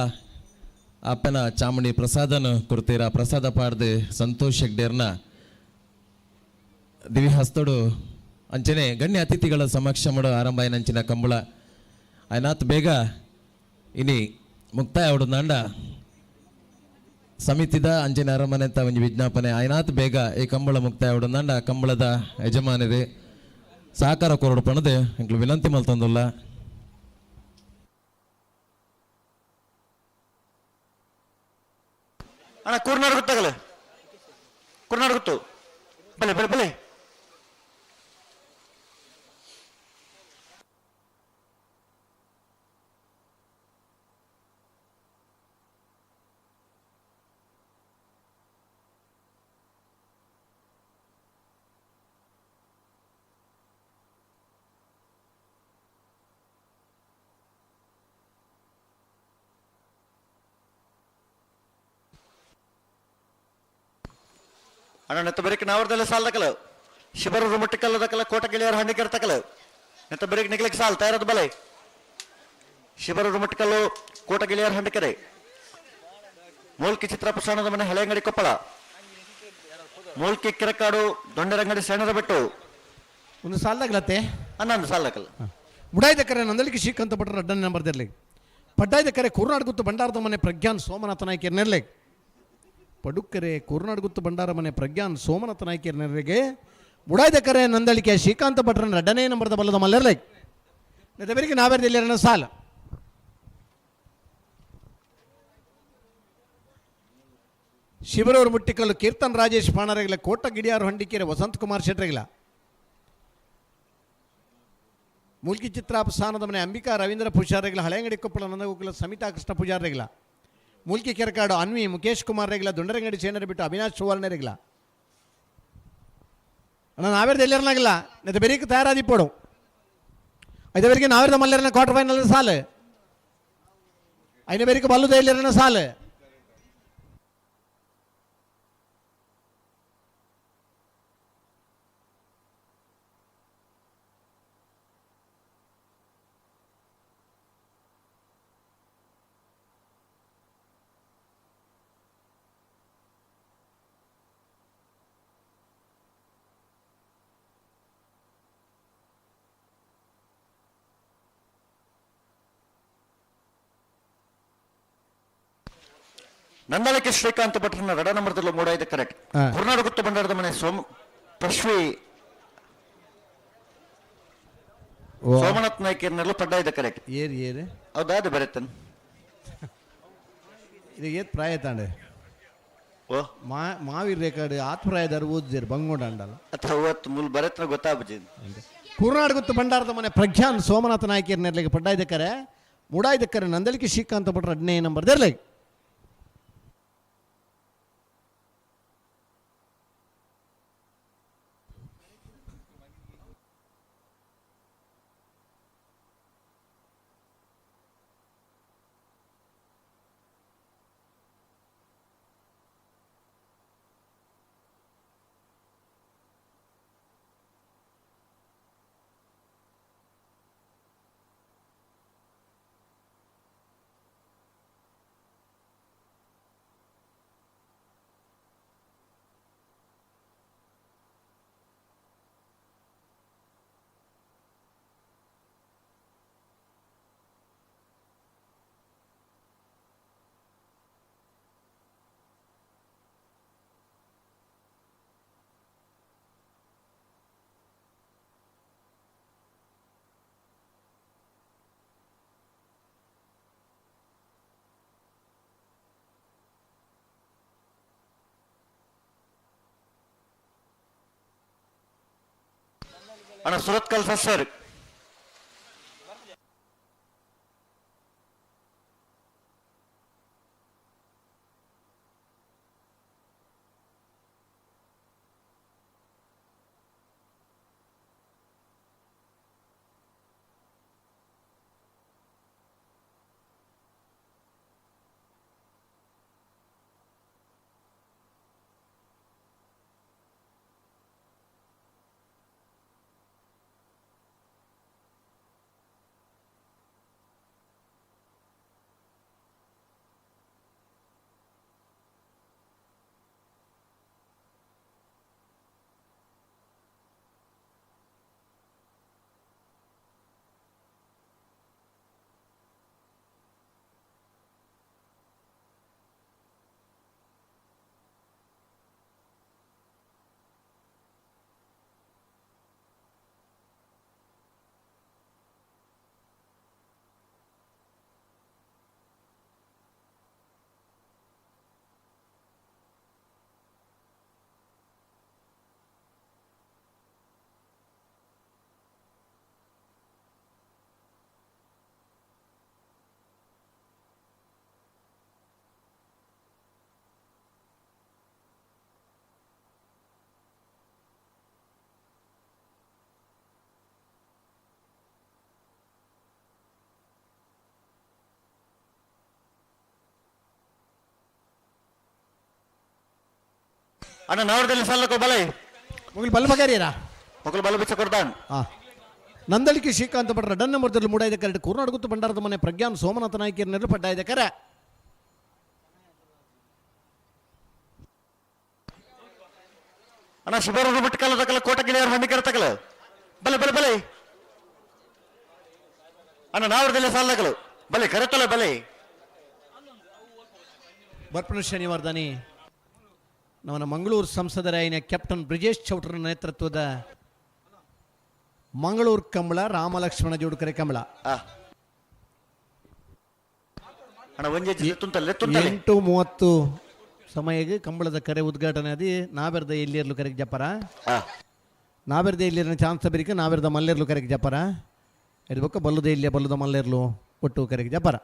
ಅಪ್ಪನ ಚಾಮುಂಡಿ ಪ್ರಸಾದನ ಕೊಡ್ತೀರ. ಪ್ರಸಾದ ಪಾಡ್ದು ಸಂತೋಷ್ ಹೆಗ್ಡೇರ್ನ ದಿವಿಹಸ್ತೋಡು ಅಂಚನೆ ಗಣ್ಯ ಅತಿಥಿಗಳ ಸಮಕ್ಷಮಡು ಆರಂಭ ಆಯ್ನಂಚಿನ ಕಂಬಳ ಆಯ್ನಾತ್ ಬೇಗ ಇನಿ ಮುಕ್ತಾಯ ಆವಡುಂದಾಂಡ ಸಮಿತಿದ ಅಂಚಿನ ಅರಮನೆತ ಒಂಜಿ ವಿಜ್ಞಾಪನೆ ಆಯ್ನಾತ್ ಬೇಗ ಈ ಕಂಬಳ ಮುಕ್ತಾಯ ಆವಡುಂದಾಂಡ ಕಂಬಳದ ಯಜಮಾನರು ಸಹಕಾರ ಕೊರಡು ಪಣದೆ ಎಂಕ್ಲು ವಿನಂತಿ ಮಲ್ತೊಂದುಲ್ಲ. ಅಣ್ಣ ಕೂರ್ನಾಡ್ ಗೊತ್ತಾಗಲ್ಲ, ಕೂರ್ನಾಡ್ ಗೊತ್ತು. ಬಲೆ ಬಲೆ ಬಲೆ. ಅಣ್ಣ ನೆತ್ತ ಬರೀಕ್ ನಾವರ್ದಲ್ಲ ಸಾಲ್ ದಕಲ ಶಿಬರೂರು ಮುಟ್ಟಿಕಲ್ಲ ದಕಲ ಕೋಟ ಗೆಳೆಯರ ಹಣ್ಣಿಕೆರ್ ತಕಲ ನೆತ್ತ ಬರೀಕ್ ನಿಗ್ಲಿಕ್ಕೆ ಸಾಲ್ ತಯಾರದ ಬಲೆ. ಶಿಬರೂರು ಮುಟ್ಟಿಕಲ್ಲು ಕೋಟ ಗೆಳೆಯರ ಹಂಡಿಕೆರೆ ಮೂಲ್ಕಿ ಚಿತ್ರಪ್ರಸಾರಣದ ಮನೆ ಹಳೆಯಂಗಡಿ ಕೊಪ್ಪಳ ಮೂಲ್ಕಿ ಕಿರಕಾಡು ದೊಂಡರಂಗಡಿ ಸಣ್ಣದ ಬಿಟ್ಟು ಒಂದು ಸಾಲ್ದಾಗ್ಲತ್ತೆ. ಅನ್ನೊಂದು ಸಾಲ್ ದಕಲ. ಬುಡಾಯ್ದ ಕರೆ ನಂದಳಿಕೆ ಶ್ರೀಕಾಂತ ಭಟ್ರ ಅಡ್ಡನೆ ನಂಬರ್ ಇರಲಿ. ಪಡ್ಡಾಯ್ದ ಕರೆ ಕುರ್ನಾಡ್ ಗುತ್ತು ಭಂಡಾರದ ಮನೆ ಪ್ರಜ್ಞಾನ್ ಸೋಮನಾಥ ನಾಯ್ಕರ್ ನೆರಲೆ. ಪಡುಕ್ಕರೆ ಕುರ್ನಾಡ್ ಗುತ್ತು ಭಂಡಾರ ಮನೆ ಪ್ರಜ್ಞಾನ್ ಸೋಮನಾಥ ನಾಯ್ಕರ್ ನೆರಳಿಗೆ. ಬುಡಾಯ್ದ ಕರೆ ನಂದಳಿಕೆ ಶ್ರೀಕಾಂತ ಭಟ್ರನ ರಡ್ಡನೇ ನಂಬರ್ದ ಬಲ್ಲದ ಮಲ್ಲೆರ್ಲೆ. ಬೆರಿಗೆ ನಾವೇರ್ದಿಲ್ಲ ಸಾಲ. ಶಿವರವರು ಮುಟ್ಟಿಕಲ್ಲು ಕೀರ್ತನ್ ರಾಜೇಶ್ ಪಾಣರೆಗಿಲ್ಲ ಕೋಟ ಗಿಡಿಯಾರು ಹಂಡಿಕೆರೆ ವಸಂತ್ ಕುಮಾರ್ ಶೆಟ್ರೆಗಿಲ್ಲ ಮೂಲ್ಕಿ ಚಿತ್ರಾಪಸಾನದ ಮನೆ ಅಂಬಿಕಾ ರವೀಂದ್ರ ಪೂಜಾರಿಗಳ ಹಳೆಯಂಗಡಿ ಕೊಪ್ಪಳ ನಂದಗೋಕುಲ ಸಮಿತಾ ಕೃಷ್ಣ ಪೂಜಾರಿಗಳ ಮೂಲ್ಕಿ ಕೆರಕಾಡು ಅನ್ವಿ ಮುಖೇಶ್ ಕುಮಾರ್ ರೆಗಿಲ ದೊಂಡರಂಗಡಿ ಸೇನರ ಬಿಟ್ಟು ಅವಿನಾಶ್ ಸುವರ್ಣರಿಗಳ. ಅಣ್ಣ ನಾವೇರ್ದು ಎಲ್ಲರನಾಗಿಲ್ಲ ನೆತ್ತ ಬೆರೀಕ್ ತಯಾರಾದಿಪ್ಪೋಡು. ಐದವರಿಗೆ ನಾವೇರ್ದ ಮಲ್ಲೆರನ ಕ್ವಾರ್ಟರ್ ಫೈನಲ್ ಸಾಲು. ಐನ ಬೇರಿಗೆ ಬಲ್ಲುದ ಎಲ್ಲರನ ಸಾಲು. ನಂದಳಿಕೆ ಶ್ರೀಕಾಂತ ಭಟ್ರನ ರಡ ನಂಬರ್ದಲ್ಲಿ ಮೂಡಾಯ್ದ ಕರೆಕ್ಟ್. ಹೊರನಾಡು ಗುತ್ತು ಭಂಡಾರದ ಮನೆ ಸೋಮ ಪಶ್ವಿ ಸೋಮನಾಥ್ ನಾಯ್ಕರ್ನೆಲ್ಲ ಪಡ್ಡಾಯ್ದ ಕರೆಕ್ಟ್. ಏರು ಏರು. ಹೌದಾ ಅದು ಬರತ್ತನ್. ಇದು ಏತ್ ಪ್ರಾಯ ತಾಂಡೆ. ಓ ಮಾ ಮಾವಿರ್ ರೇಖಾಡು ಆತ್ಪ್ರಾಯದಾರು ಓದಿರು ಬಂಗೋಡ ಅಂಡಲ್ಲ. ಅಥವಾ ಅವತ್ತು ಮುಲ್ ಬರತ್ನ ಗೊತ್ತಾಗ್ಬಜಿ. ಕುರ್ನಾಡ್ ಗುತ್ತು ಭಂಡಾರದ ಮನೆ ಪ್ರಜ್ಞಾನ್ ಸೋಮನಾಥ ನಾಯ್ಕರ್ ನೆರಳಿಗೆ ಪಡ್ಡಾಯ್ದ ಕರೆ ಮುಡಾಯ್ದ ಕರೆ ನಂದಳಿಕೆ ಶ್ರೀಕಾಂತ ಭಟ್ರ ಹದಿನೈದು ನಂಬರ್ ದೆರ್ಲೆ. ಅಣ್ಣ ಸುರತ್ಕಲ್ ಸರ್. ಅಣ್ಣ ನವರದಲ್ಲಿ ಸಲ್ಲಕೋ ಬಲೆ. ಮೊಗಲು ಬಲ್ ಬಗಾರಿಯರಾ? ಮೊಗಲು ಬಲ ಬಿಚ್ಚ ಕೊಡ್ದಾನ್. ಆ ನಂದಳಿಕೆ ಶ್ರೀಕಾಂತ ಭಟ್ರ ಡನ್ನ ಮೊದಲು ಮೂಡಾಯ್ದ ಕರೆ. ಕೂರ್ನಾಡುಗುತ್ತು ಭಂಡಾರದ ಮನೆ ಪ್ರಜ್ಞಾನ್ ಸೋಮನಾಥ ನಾಯ್ಕರ ನೆರಳು ಪಡ್ಡಾಯ್ದ ಕರೆ. ಅಣ್ಣ ಶಿಬಾರರು ಬಿಟ್ಟು ಕಲ್ಲ ತಕಲ ಕೋಟಗಿಳಿಯರ್ ಮಂಡಿಕರ ತಕಲ ಬಲೆ ಬಲೆ ಬಲೆ. ಅಣ್ಣ ನಾವರದಲ್ಲಿ ಸಾಲಗಳು ಬಲೆ ಕರೆತಲ ಬಲೆ. ಬರ್ಪಣ ಶನಿವಾರದಾನಿ ನವನ ಮಂಗಳೂರು ಸಂಸದರಾಯಿನ ಕ್ಯಾಪ್ಟನ್ ಬ್ರಿಜೇಶ್ ಚೌಟ್ರ ನೇತೃತ್ವದ ಮಂಗಳೂರು ಕಂಬಳ ರಾಮಲಕ್ಷ್ಮಣ ಜೋಡುಕರೆ ಕಂಬಳ. ಅಣ್ಣ ಒಂಜೆ ತುಂತಲ್ಲೆ ತುಂತಲೆ. 8:30 ಸಮಯಕ್ಕೆ ಕಂಬಳದ ಕರೆ ಉದ್ಘಾಟನೆ ಅದಿ ನಾವೆರ್ದ ಎಲ್ಲಿರ್ಲು ಕರೆಗೆ ಜಪ್ಪರ. ನಾವೆರ್ದ ಎಲ್ಲಿರ್ನ ಚಾನ್ಸ್ ಬಿರಿಕ ನಾವೆರ್ದ ಮಲ್ಲೇರ್ಲು ಕರೆಗೆ ಜಪ್ಪರ ಇರ್ಬೇಕು ಬಲ್ಲುದ ಇಲ್ಲಿಯ ಬಲ್ಲುದ ಮಲ್ಲೇರ್ಲು ಒಟ್ಟು ಕರೆಗೆ ಜಪ್ಪರ.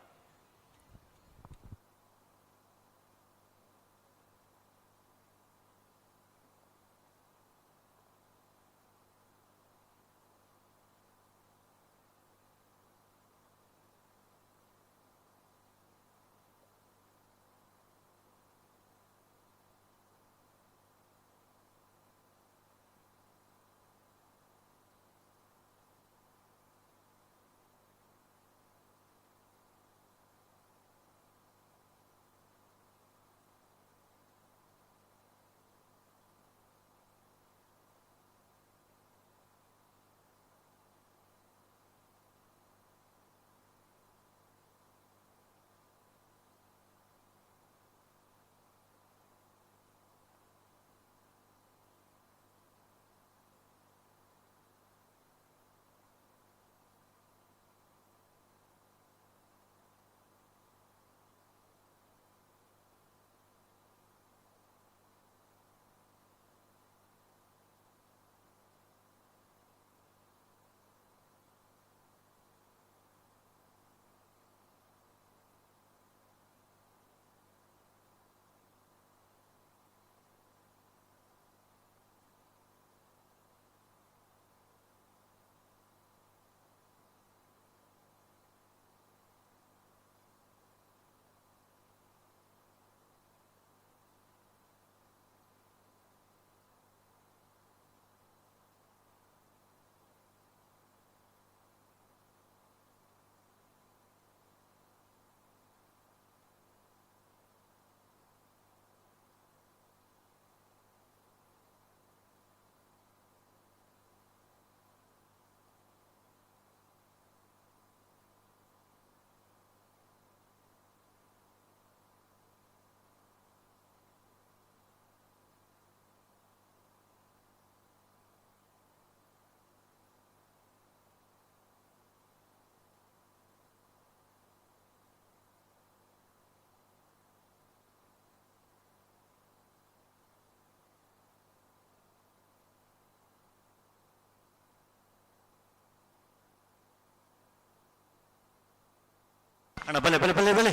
ಅಣ್ಣ ಬಲೆ ಬಲೆ ಬಲೆ ಬಲೆ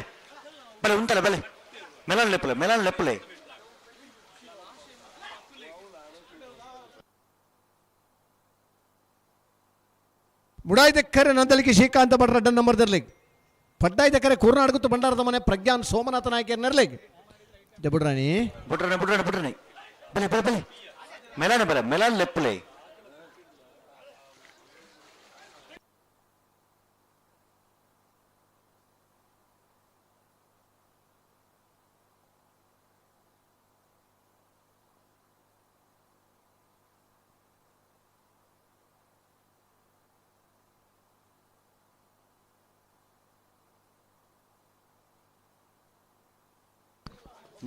ಬಲೆ ಉಂಟಲ್ಲ ಬಲೆ ಮೆಲನ್ ಲೆಪ್ಪಲೆ ಮೆಲನ್ ಲೆಪ್ಪಲೆ. ಮುಡಾಯ್ದ ಕರೆ ನಂದಲಿಕೆ ಶ್ರೀಕಾಂತ ಭಟ್ರ ಡನ್ ನಂಬರ್ ದರ್ಲಿಗ್ ಪಡ್ಡಾಯ್ದ ಕರೆ ಕೂರ್ನಾಡ್ಗುತ್ತು ಭಂಡಾರದ ಮನೆ ಪ್ರಜ್ಞಾನ್ ಸೋಮನಾಥ ನಾಯ್ಕರ್ ನೆರ್ಲಿಗ್ ಬುಡ್ರಾಣಿ ಬುಡ್ರಣ ಬುಡ್ರಣ ಬುಡ್ರಣಿ ಬಲೆ ಬಲೆ ಬಲೆ ಮೆಲಾನ ಬಲೆ ಮೆಲಾನ್ ಲೆಪ್ಪಲೆ.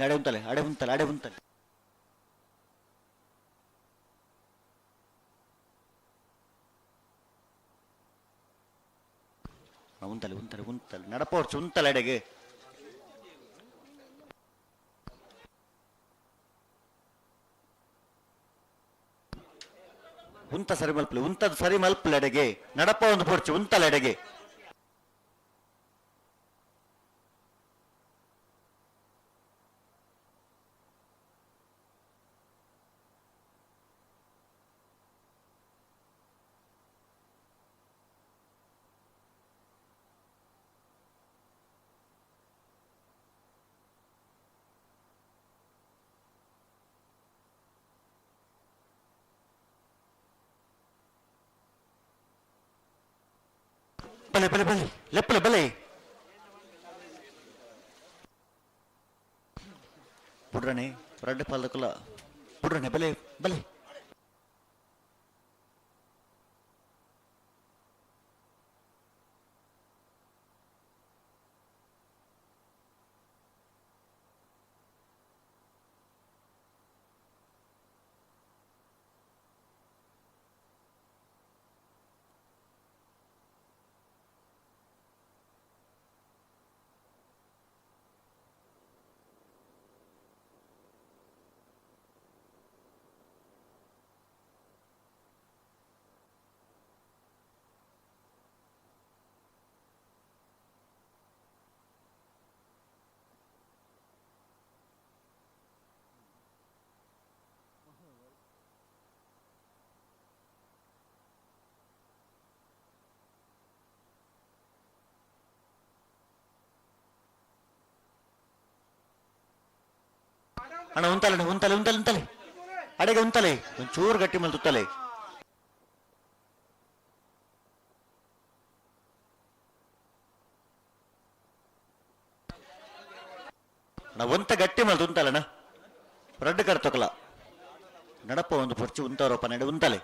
ಅಡೆ ಉಂತಲೆ ಅಡೆ ಉಂತಲೆ ಅಡೆ ಉಂತಲೆ. ಉಂತಲೆ ಉಂತಲೆ ಉಂತಲೆ ನಡಪೋರ್ಚು ಉಂತಲೆ ಅಡೆಗೆ. ಉಂತ ಸರಿ ಮಲ್ಪಲೆ ಉಂತದ ಸರಿ ಮಲ್ಪಲೆ ಅಡೆಗೆ ನಡಪ ಒಂದು ಪೋರ್ಚು ಉಂತಲೆ ಅಡೆಗೆ. ಬಲೆ ಬಲೆ ಬಲೆ ಲೆಪ್ಪಲೆ ಬಲೆ ಬುಡ್ರಣೆ ರಡ್ಡ ಪಾಲಕುಲ ಬುಡ್ರಣೆ ಬಲೆ ಬಲೆ ಅಣ್ಣ ಉಂತಲೆ ಉಂತಲೆ ಉಂತಲೆ ಉಂತಲೆ ಅಡೆಗೆ ಉಂತಲೆ ಒಂಚೂರು ಗಟ್ಟಿ ಮೇಲೆ ತುತ್ತಲೆ ಅಣ್ಣ ಒಂತ ಗಟ್ಟಿ ಮೇಲೆ ಉಂತಲಣ್ಣ ರಡ್ಡು ಕರ್ತೊಕಲ ನಡಪ ಒಂದು ಪೊರ್ಚು ಉಂತಾರೋಪ ನಡೆ ಉಂತಲೆ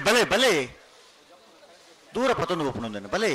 ಬಲೆ ಬಲೆ ದೂರ ಪತೊಂದು ಒಪ್ಪುನೊಂದನ್ನು ಬಲೆ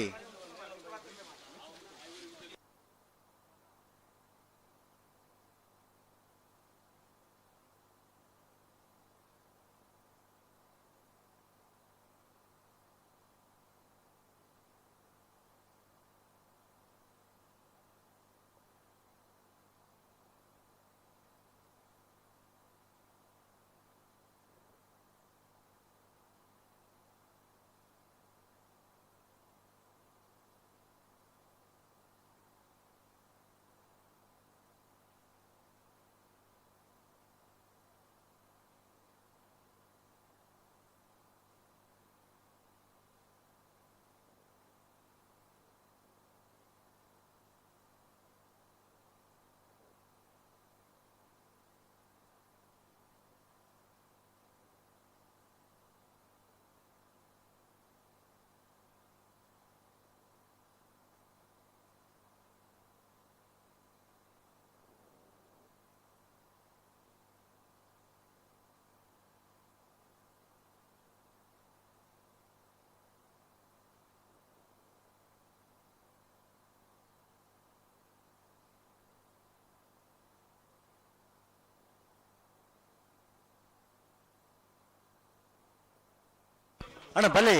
ಅಣ್ಣ ಬಲೆ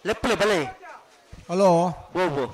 ಲೆಪ್ಪಲೆ ಬಲೆ ಹಲೋ ಓ ಓ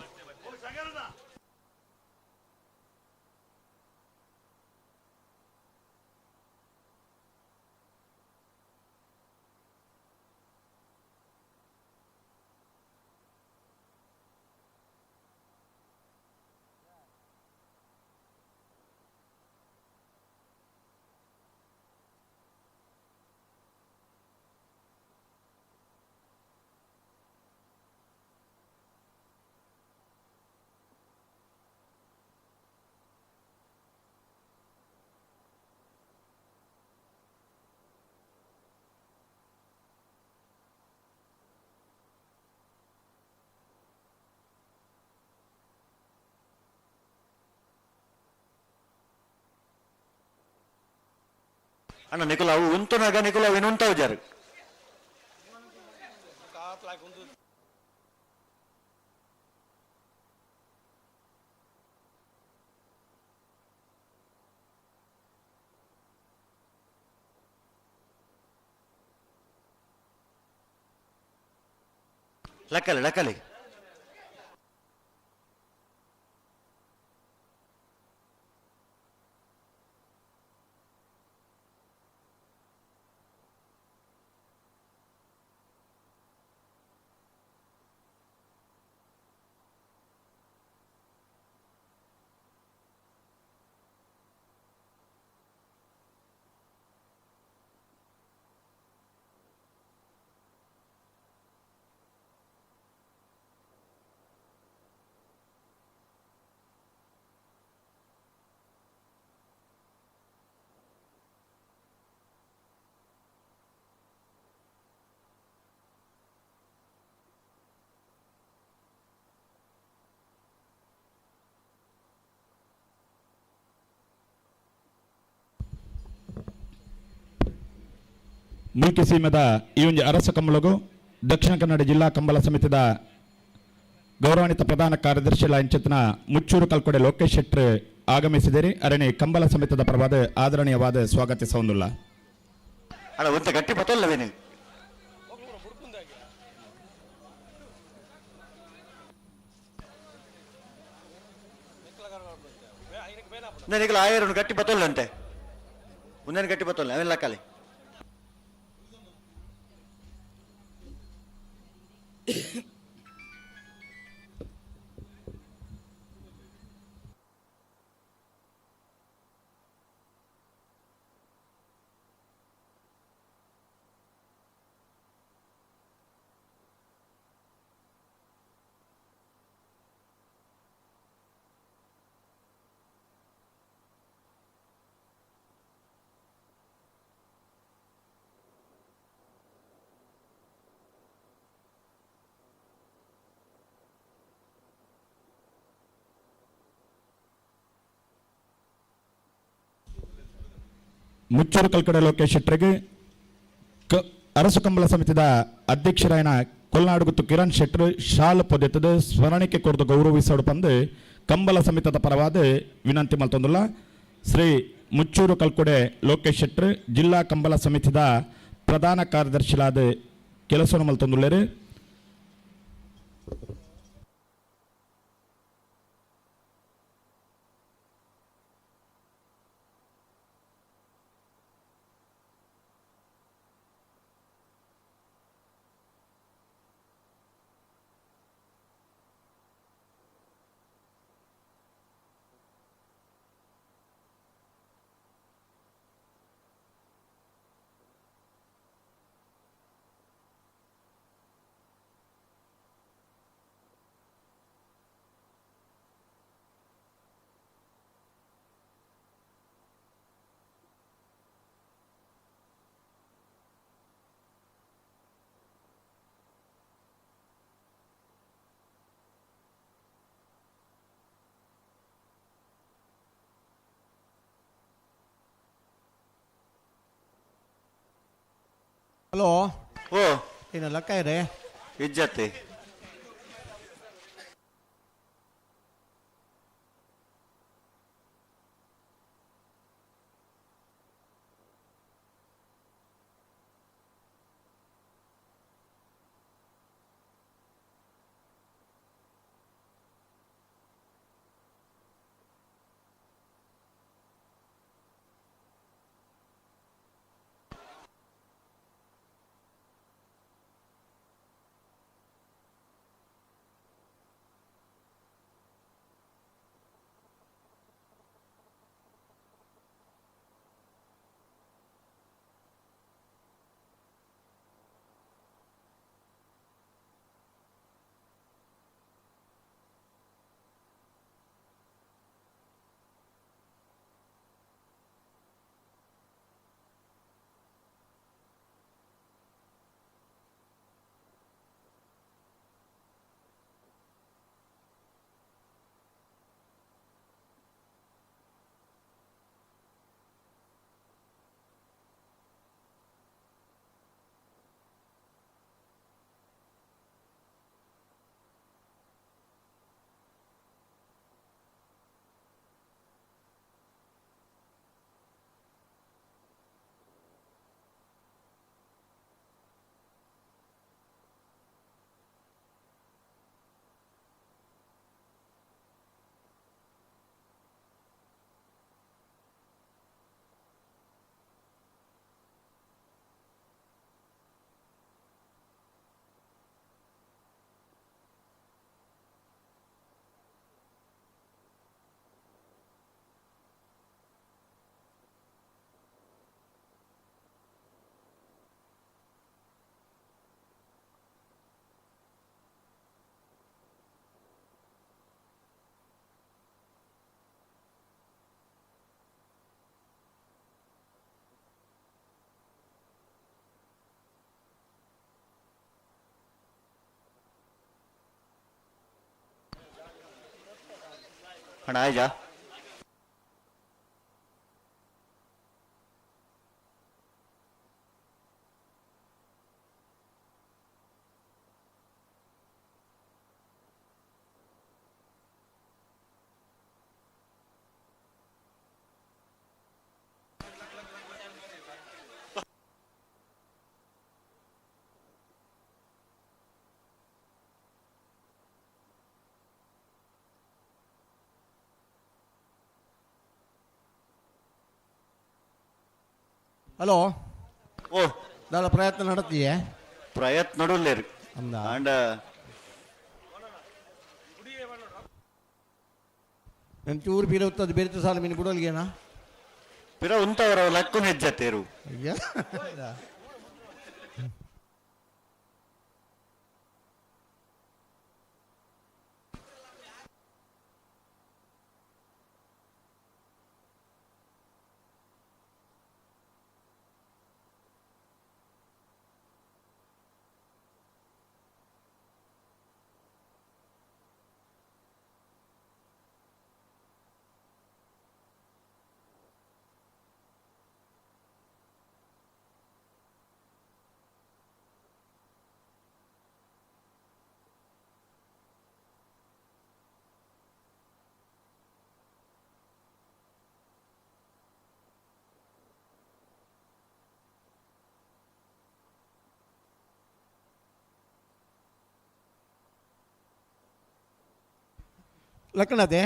ಅಣ್ಣ ನಿಕುಲ ಅವು ಉಂತುನಾಗ ನಿಕುಲ ಅವು ಉಂತಾವು ಜಾರು ಲಕ್ಕಲೆ ಲಕ್ಕಲೆ ಮುಲ್ಕಿ ಸೀಮೆದ ಈ ಒಂಜಿ ಅರಸ ಕಂಬಳಗು ದಕ್ಷಿಣ ಕನ್ನಡ ಜಿಲ್ಲಾ ಕಂಬಳ ಸಮಿತಿದ ಗೌರವಾನ್ವಿತ ಪ್ರಧಾನ ಕಾರ್ಯದರ್ಶಿ ಇಂಚಿತ್ತಿನ ಮುಚ್ಚೂರು ಕಲ್ಕೊಡೆ ಲೋಕೇಶ್ ಶೆಟ್ಟರ್ ಆಗಮಿಸಿದಿರಿ. ಅರಣಿ ಕಂಬಳ ಸಮಿತಿದ ಪರವಾದ ಆದರಣೀಯವಾದ ಸ್ವಾಗತಿಸೊಂದುಲ್ಲ. ಅಲ್ಲ, ಒಂತ ಗಟ್ಟಿ ಪತ್ತಲ್ಲವೇ ನೀವು? ನನಗೆ ಆಯರು ಗಟ್ಟಿ ಬತ್ತಲ್ಲ ಅಂತೆ, ಒಂದೇನು ಗಟ್ಟಿ ಬತ್ತಲ್ಲ ಅವೆಲ್ಲ ಕಾಲಿ. ಮುಚ್ಚೂರು ಕಲ್ಕಡೆ ಲೋಕೇಶ್ ಶೆಟ್ಟರಿಗೆ ಅರಸು ಕಂಬಳ ಸಮಿತಿದ ಅಧ್ಯಕ್ಷರಾಯನ ಕೊಲ್ನಾಡುಗುತ್ತು ಕಿರಣ್ ಶೆಟ್ಟರ್ ಶಾಲ್ ಪೊದೆತದ ಸ್ಮರಣಿಕೆ ಕೊರದು ಗೌರವಿಸೋಡು ಪಂದು ಕಂಬಳ ಸಮಿತದ ಪರವಾದ ವಿನಂತಿ ಮಲ್ತೊಂದುಲ್ಲ. ಶ್ರೀ ಮುಚ್ಚೂರು ಕಲ್ಕೊಡೆ ಲೋಕೇಶ್ ಶೆಟ್ಟರ್ ಜಿಲ್ಲಾ ಕಂಬಳ ಸಮಿತಿದ ಪ್ರಧಾನ ಕಾರ್ಯದರ್ಶಿಲಾದ ಕೆಲಸವನ್ನು ಮಲ್ತೊಂದುಲ್ಲೇರು. ಹಲೋ. ಓ. ಏನು ಲಕ್ಕ ಇದೆ? ಇಜ್ಜತ್ತೆ. ಹಣ ಆಯ್ಜಾ? ಹಲೋ. ಓ. ದಾದ ಪ್ರಯತ್ನ ನಡತ್ತೀಯೇ? ಪ್ರಯತ್ನ ನಡುಲ್ಲೇರು. ಅಂದ. ಆಂಡ ಒಂಚೂರು ಬೀರ ಉತ್ತದ ಬೇರೆ ಸಾಲ ಮೀನು ಬಿಡೋಲ್ಗೇನಾ? ಪಿರ ಉಂತವರ ಲಕ್ಕುನ ಹೆಜ್ಜತ್ತೇರು. ಅಯ್ಯ. ಲಕ್ಕಣತೆ?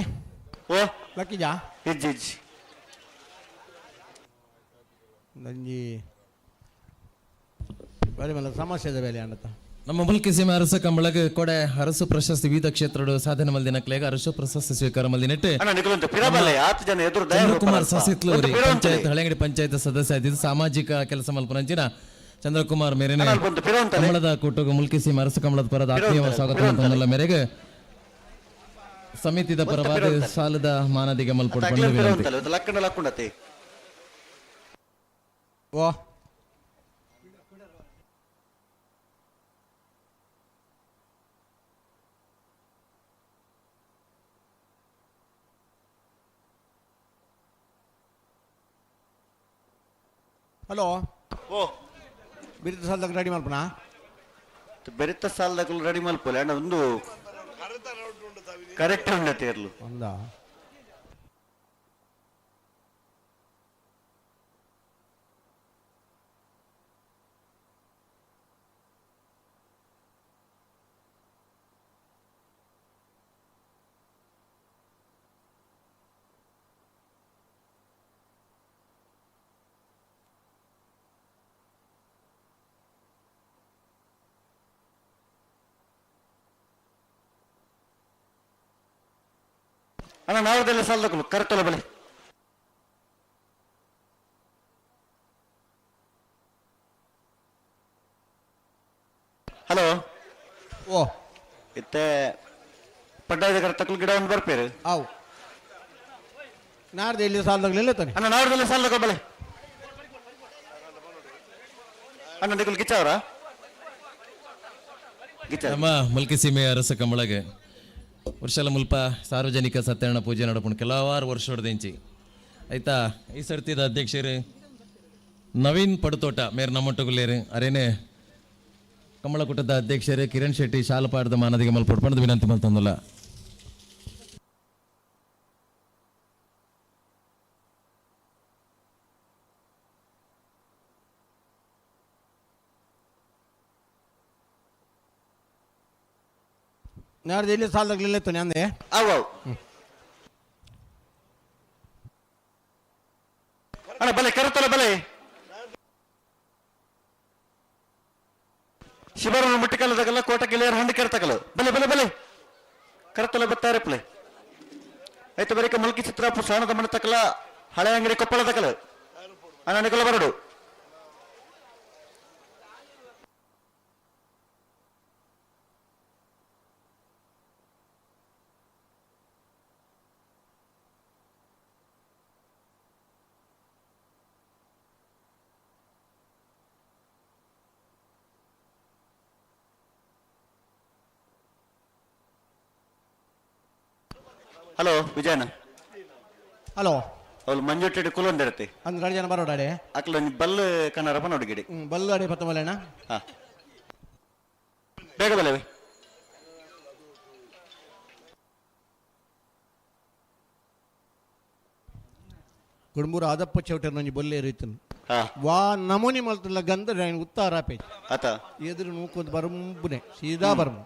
ಓ. ಲಕ್ಕಿಜಾ? ಇಜ್ಜಿ ಇಜ್ಜಿ. ನಂಜಿ ಬರಿ ಮಲ್ಲ ಸಮಸ್ಯೆದ ಬೇಲೆ ಅಣ್ಣತ. ನಮ್ಮ ಮುಲ್ಕಿ ಸೀಮೆ ಅರಸ ಕಂಬಳಗ ಕೊಡೆ ಅರಸು ಪ್ರಶಸ್ತಿ ವಿವಿಧ ಕ್ಷೇತ್ರಡು ಸಾಧನೆ ಮಲ್ದಿನಕ್ಲೇಗ ಅರಸು ಪ್ರಶಸ್ತಿ ಸ್ವೀಕಾರ ಮಲ್ದಿನೆಟ್ಟು ಅಣ್ಣ ನಿಕುಲಂತ ಪಿರ ಬಲ್ಲೆ ಆತ ಜನ ಎದುರು ದಯ ಚಂದ್ರಕುಮಾರ್ ಸಸಿತ್ಲೂರಿ ಪಂಚಾಯತ್ ಹಳೆಂಗಡಿ ಪಂಚಾಯತ್ ಸದಸ್ಯ ಇದ್ದಿದ್ದು ಸಾಮಾಜಿಕ ಕೆಲಸ ಮಲ್ಪನಂಚಿನ ಚಂದ್ರಕುಮಾರ್ ಮೇರೆನೆ ಅಣ್ಣ, ಬಂತು, ಪಿರ ಉಂಟಲೆ. ಕಮಲದ ಕೂಟಗ ಮುಲ್ಕಿ ಸೀಮೆ ಅರಸು ಕಮಲದ ಪರದ ಆತ್ಮೀಯ ಉಂಟಲೆ, ಸ್ವಾಗತ ಪಿರ ಉಂಟಲೆ. ಮಲ್ತೊಂದುಲ್ಲ ಮೇರೆಗೆ ಸಮಿತಿದ ಪರವಾದ ಸಾಲದ ಮಾನದಿಗೆ ಮಲ್ಪೊಡು ಪಿರ ವಿನಂತಿ. ಉಂಟಲೆ ಲಕ್ಕಣ ಲಕ್ಕುಂಡತೆ. ಓ. ಹಲೋ. ಓ. ಬಿರುದು ಸಾಲದಾಗ ರೆಡಿ ಮಲ್ಪನಾ? ಬೆರಿತ ಸಾಲದಾಗ ರೆಡಿ ಮಲ್ಪೊಲೆ ಅಣ್ಣ, ಒಂದು ಕರೆಕ್ಟ್ ಉಂಡತೆ ಇರ್ಲು. ಒಂದಾ. ಅಣ್ಣ ನಾವದೆಲ್ಲ ಸಾಲದಕ್ಕಲು ಕರೆತೊಲ ಬಲೆ. ಹಲೋ. ಓ. ಇತ್ತೆ ಪಡ್ಡಾದ ಕರೆತಕ್ಕಲು ಗಿಡ ಒಂದು ಬರ್ಪೇರು. ಅವು ನಾಡ್ದು ಇಲ್ಲಿ ಸಾಲದಾಗಲಿಲ್ಲ ತಾನೆ. ಅಣ್ಣ ನಾವದೆಲ್ಲ ಸಾಲದಕ್ಕ ಬಲೆ. ಅಣ್ಣ ನಿಕುಲ್ ಗಿಚ್ಚವರ ಗಿಚ್ಚ. ನಮ್ಮ ಮುಲ್ಕಿ ಸೀಮೆ ಅರಸ ಕಂಬಳಗೆ ವರ್ಷಲ ಮುಲ್ಪ ಸಾರ್ವಜನಿಕ ಸತ್ಯನಾರಾಯಣ ಪೂಜೆ ನಡಪುಂಡು ಕೆಲವಾರು ವರ್ಷ ಹೊಡೆದಿಂಚಿ ಆಯ್ತಾ. ಈ ಸರ್ತಿದ ಅಧ್ಯಕ್ಷರು ನವೀನ್ ಪಡುತೋಟ ಮೇರ್ ನಮ್ಮೊಟ್ಟುಗುಲ್ಲೇರು ಅರೇನೆ ಕಮಲಕೂಟದ ಅಧ್ಯಕ್ಷರು ಕಿರಣ್ ಶೆಟ್ಟಿ ಶಾಲಪಾಡದ ಮಾನದಿಗೆ ಮಲ್ಪೊಡ್ಪಣದ ವಿನಂತಿ ಮಲ್ತೊಂದುಲ್ಲ. ನಾಡ್ದು ಇಲ್ಲಿ ಸಾಲದಾಗಲಿಲ್ಲ ತಾನೆ ಅಂದೆ. ಅವು ಅವು ಅಣ್ಣ ಬಲೆ ಕರೆತೊಲ ಬಲೆ. ಶಿಬರನ್ನು ಮುಟ್ಟಿಕಲ್ಲದಾಗಲ್ಲ ಕೋಟ ಗೆಳೆಯರ ಹಂಡಿ ಕರೆತಕಲ್ಲ ಬಲೆ ಬಲೆ ಬಲೆ ಕರೆತೊಲ ಬತ್ತಾರೆ ಪ್ಲೆ. ಆಯ್ತು ಬರೀಕ ಮುಲ್ಕಿ ಚಿತ್ರಾಪು ಸಾಣದ ಮನೆ ತಕಲ ಹಳೆ ಅಂಗಡಿ ಕೊಪ್ಪಳ ತಕಲ ಅಣ್ಣ ನಿಕಲ ಬರಡು. ಹಲೋ ವಿಜಯನ. ಹಲೋ. ಅವಳು ಮಂಜುಟ್ಟಿಡಿ ಕುಲೊಂದಿರತ್ತೆ. ಅಂದ್ರೆ ಎರಡು ಜನ ಬರೋಡಾಡೆ. ಅಕ್ಲ ಒಂಜಿ ಬಲ್ಲು ಕನ್ನರಪ್ಪ ನೋಡಿಗಿಡಿ. ಹ್ಞೂ ಬಲ್ಲು ಅಡೆ ಪತ್ತ ಮಲೆಣ್ಣ. ಹಾ ಬೇಗ ಬಲ್ಲವೆ. ಕುಡುಂಬೂರು ಆದಪ್ಪ ಚೌಟರ್ ನಂಜಿ ಬೊಲ್ಲೆ ಇರಿತನು. ಹಾ. ವಾ ನಮೂನಿ ಮಲ್ತಲ್ಲ ಗಂಧ ಉತ್ತಾರ ಪೇಜ್. ಆತ. ಎದುರು ನೂಕೊಂದು ಬರಂಬುನೆ ಸೀದಾ ಬರಂ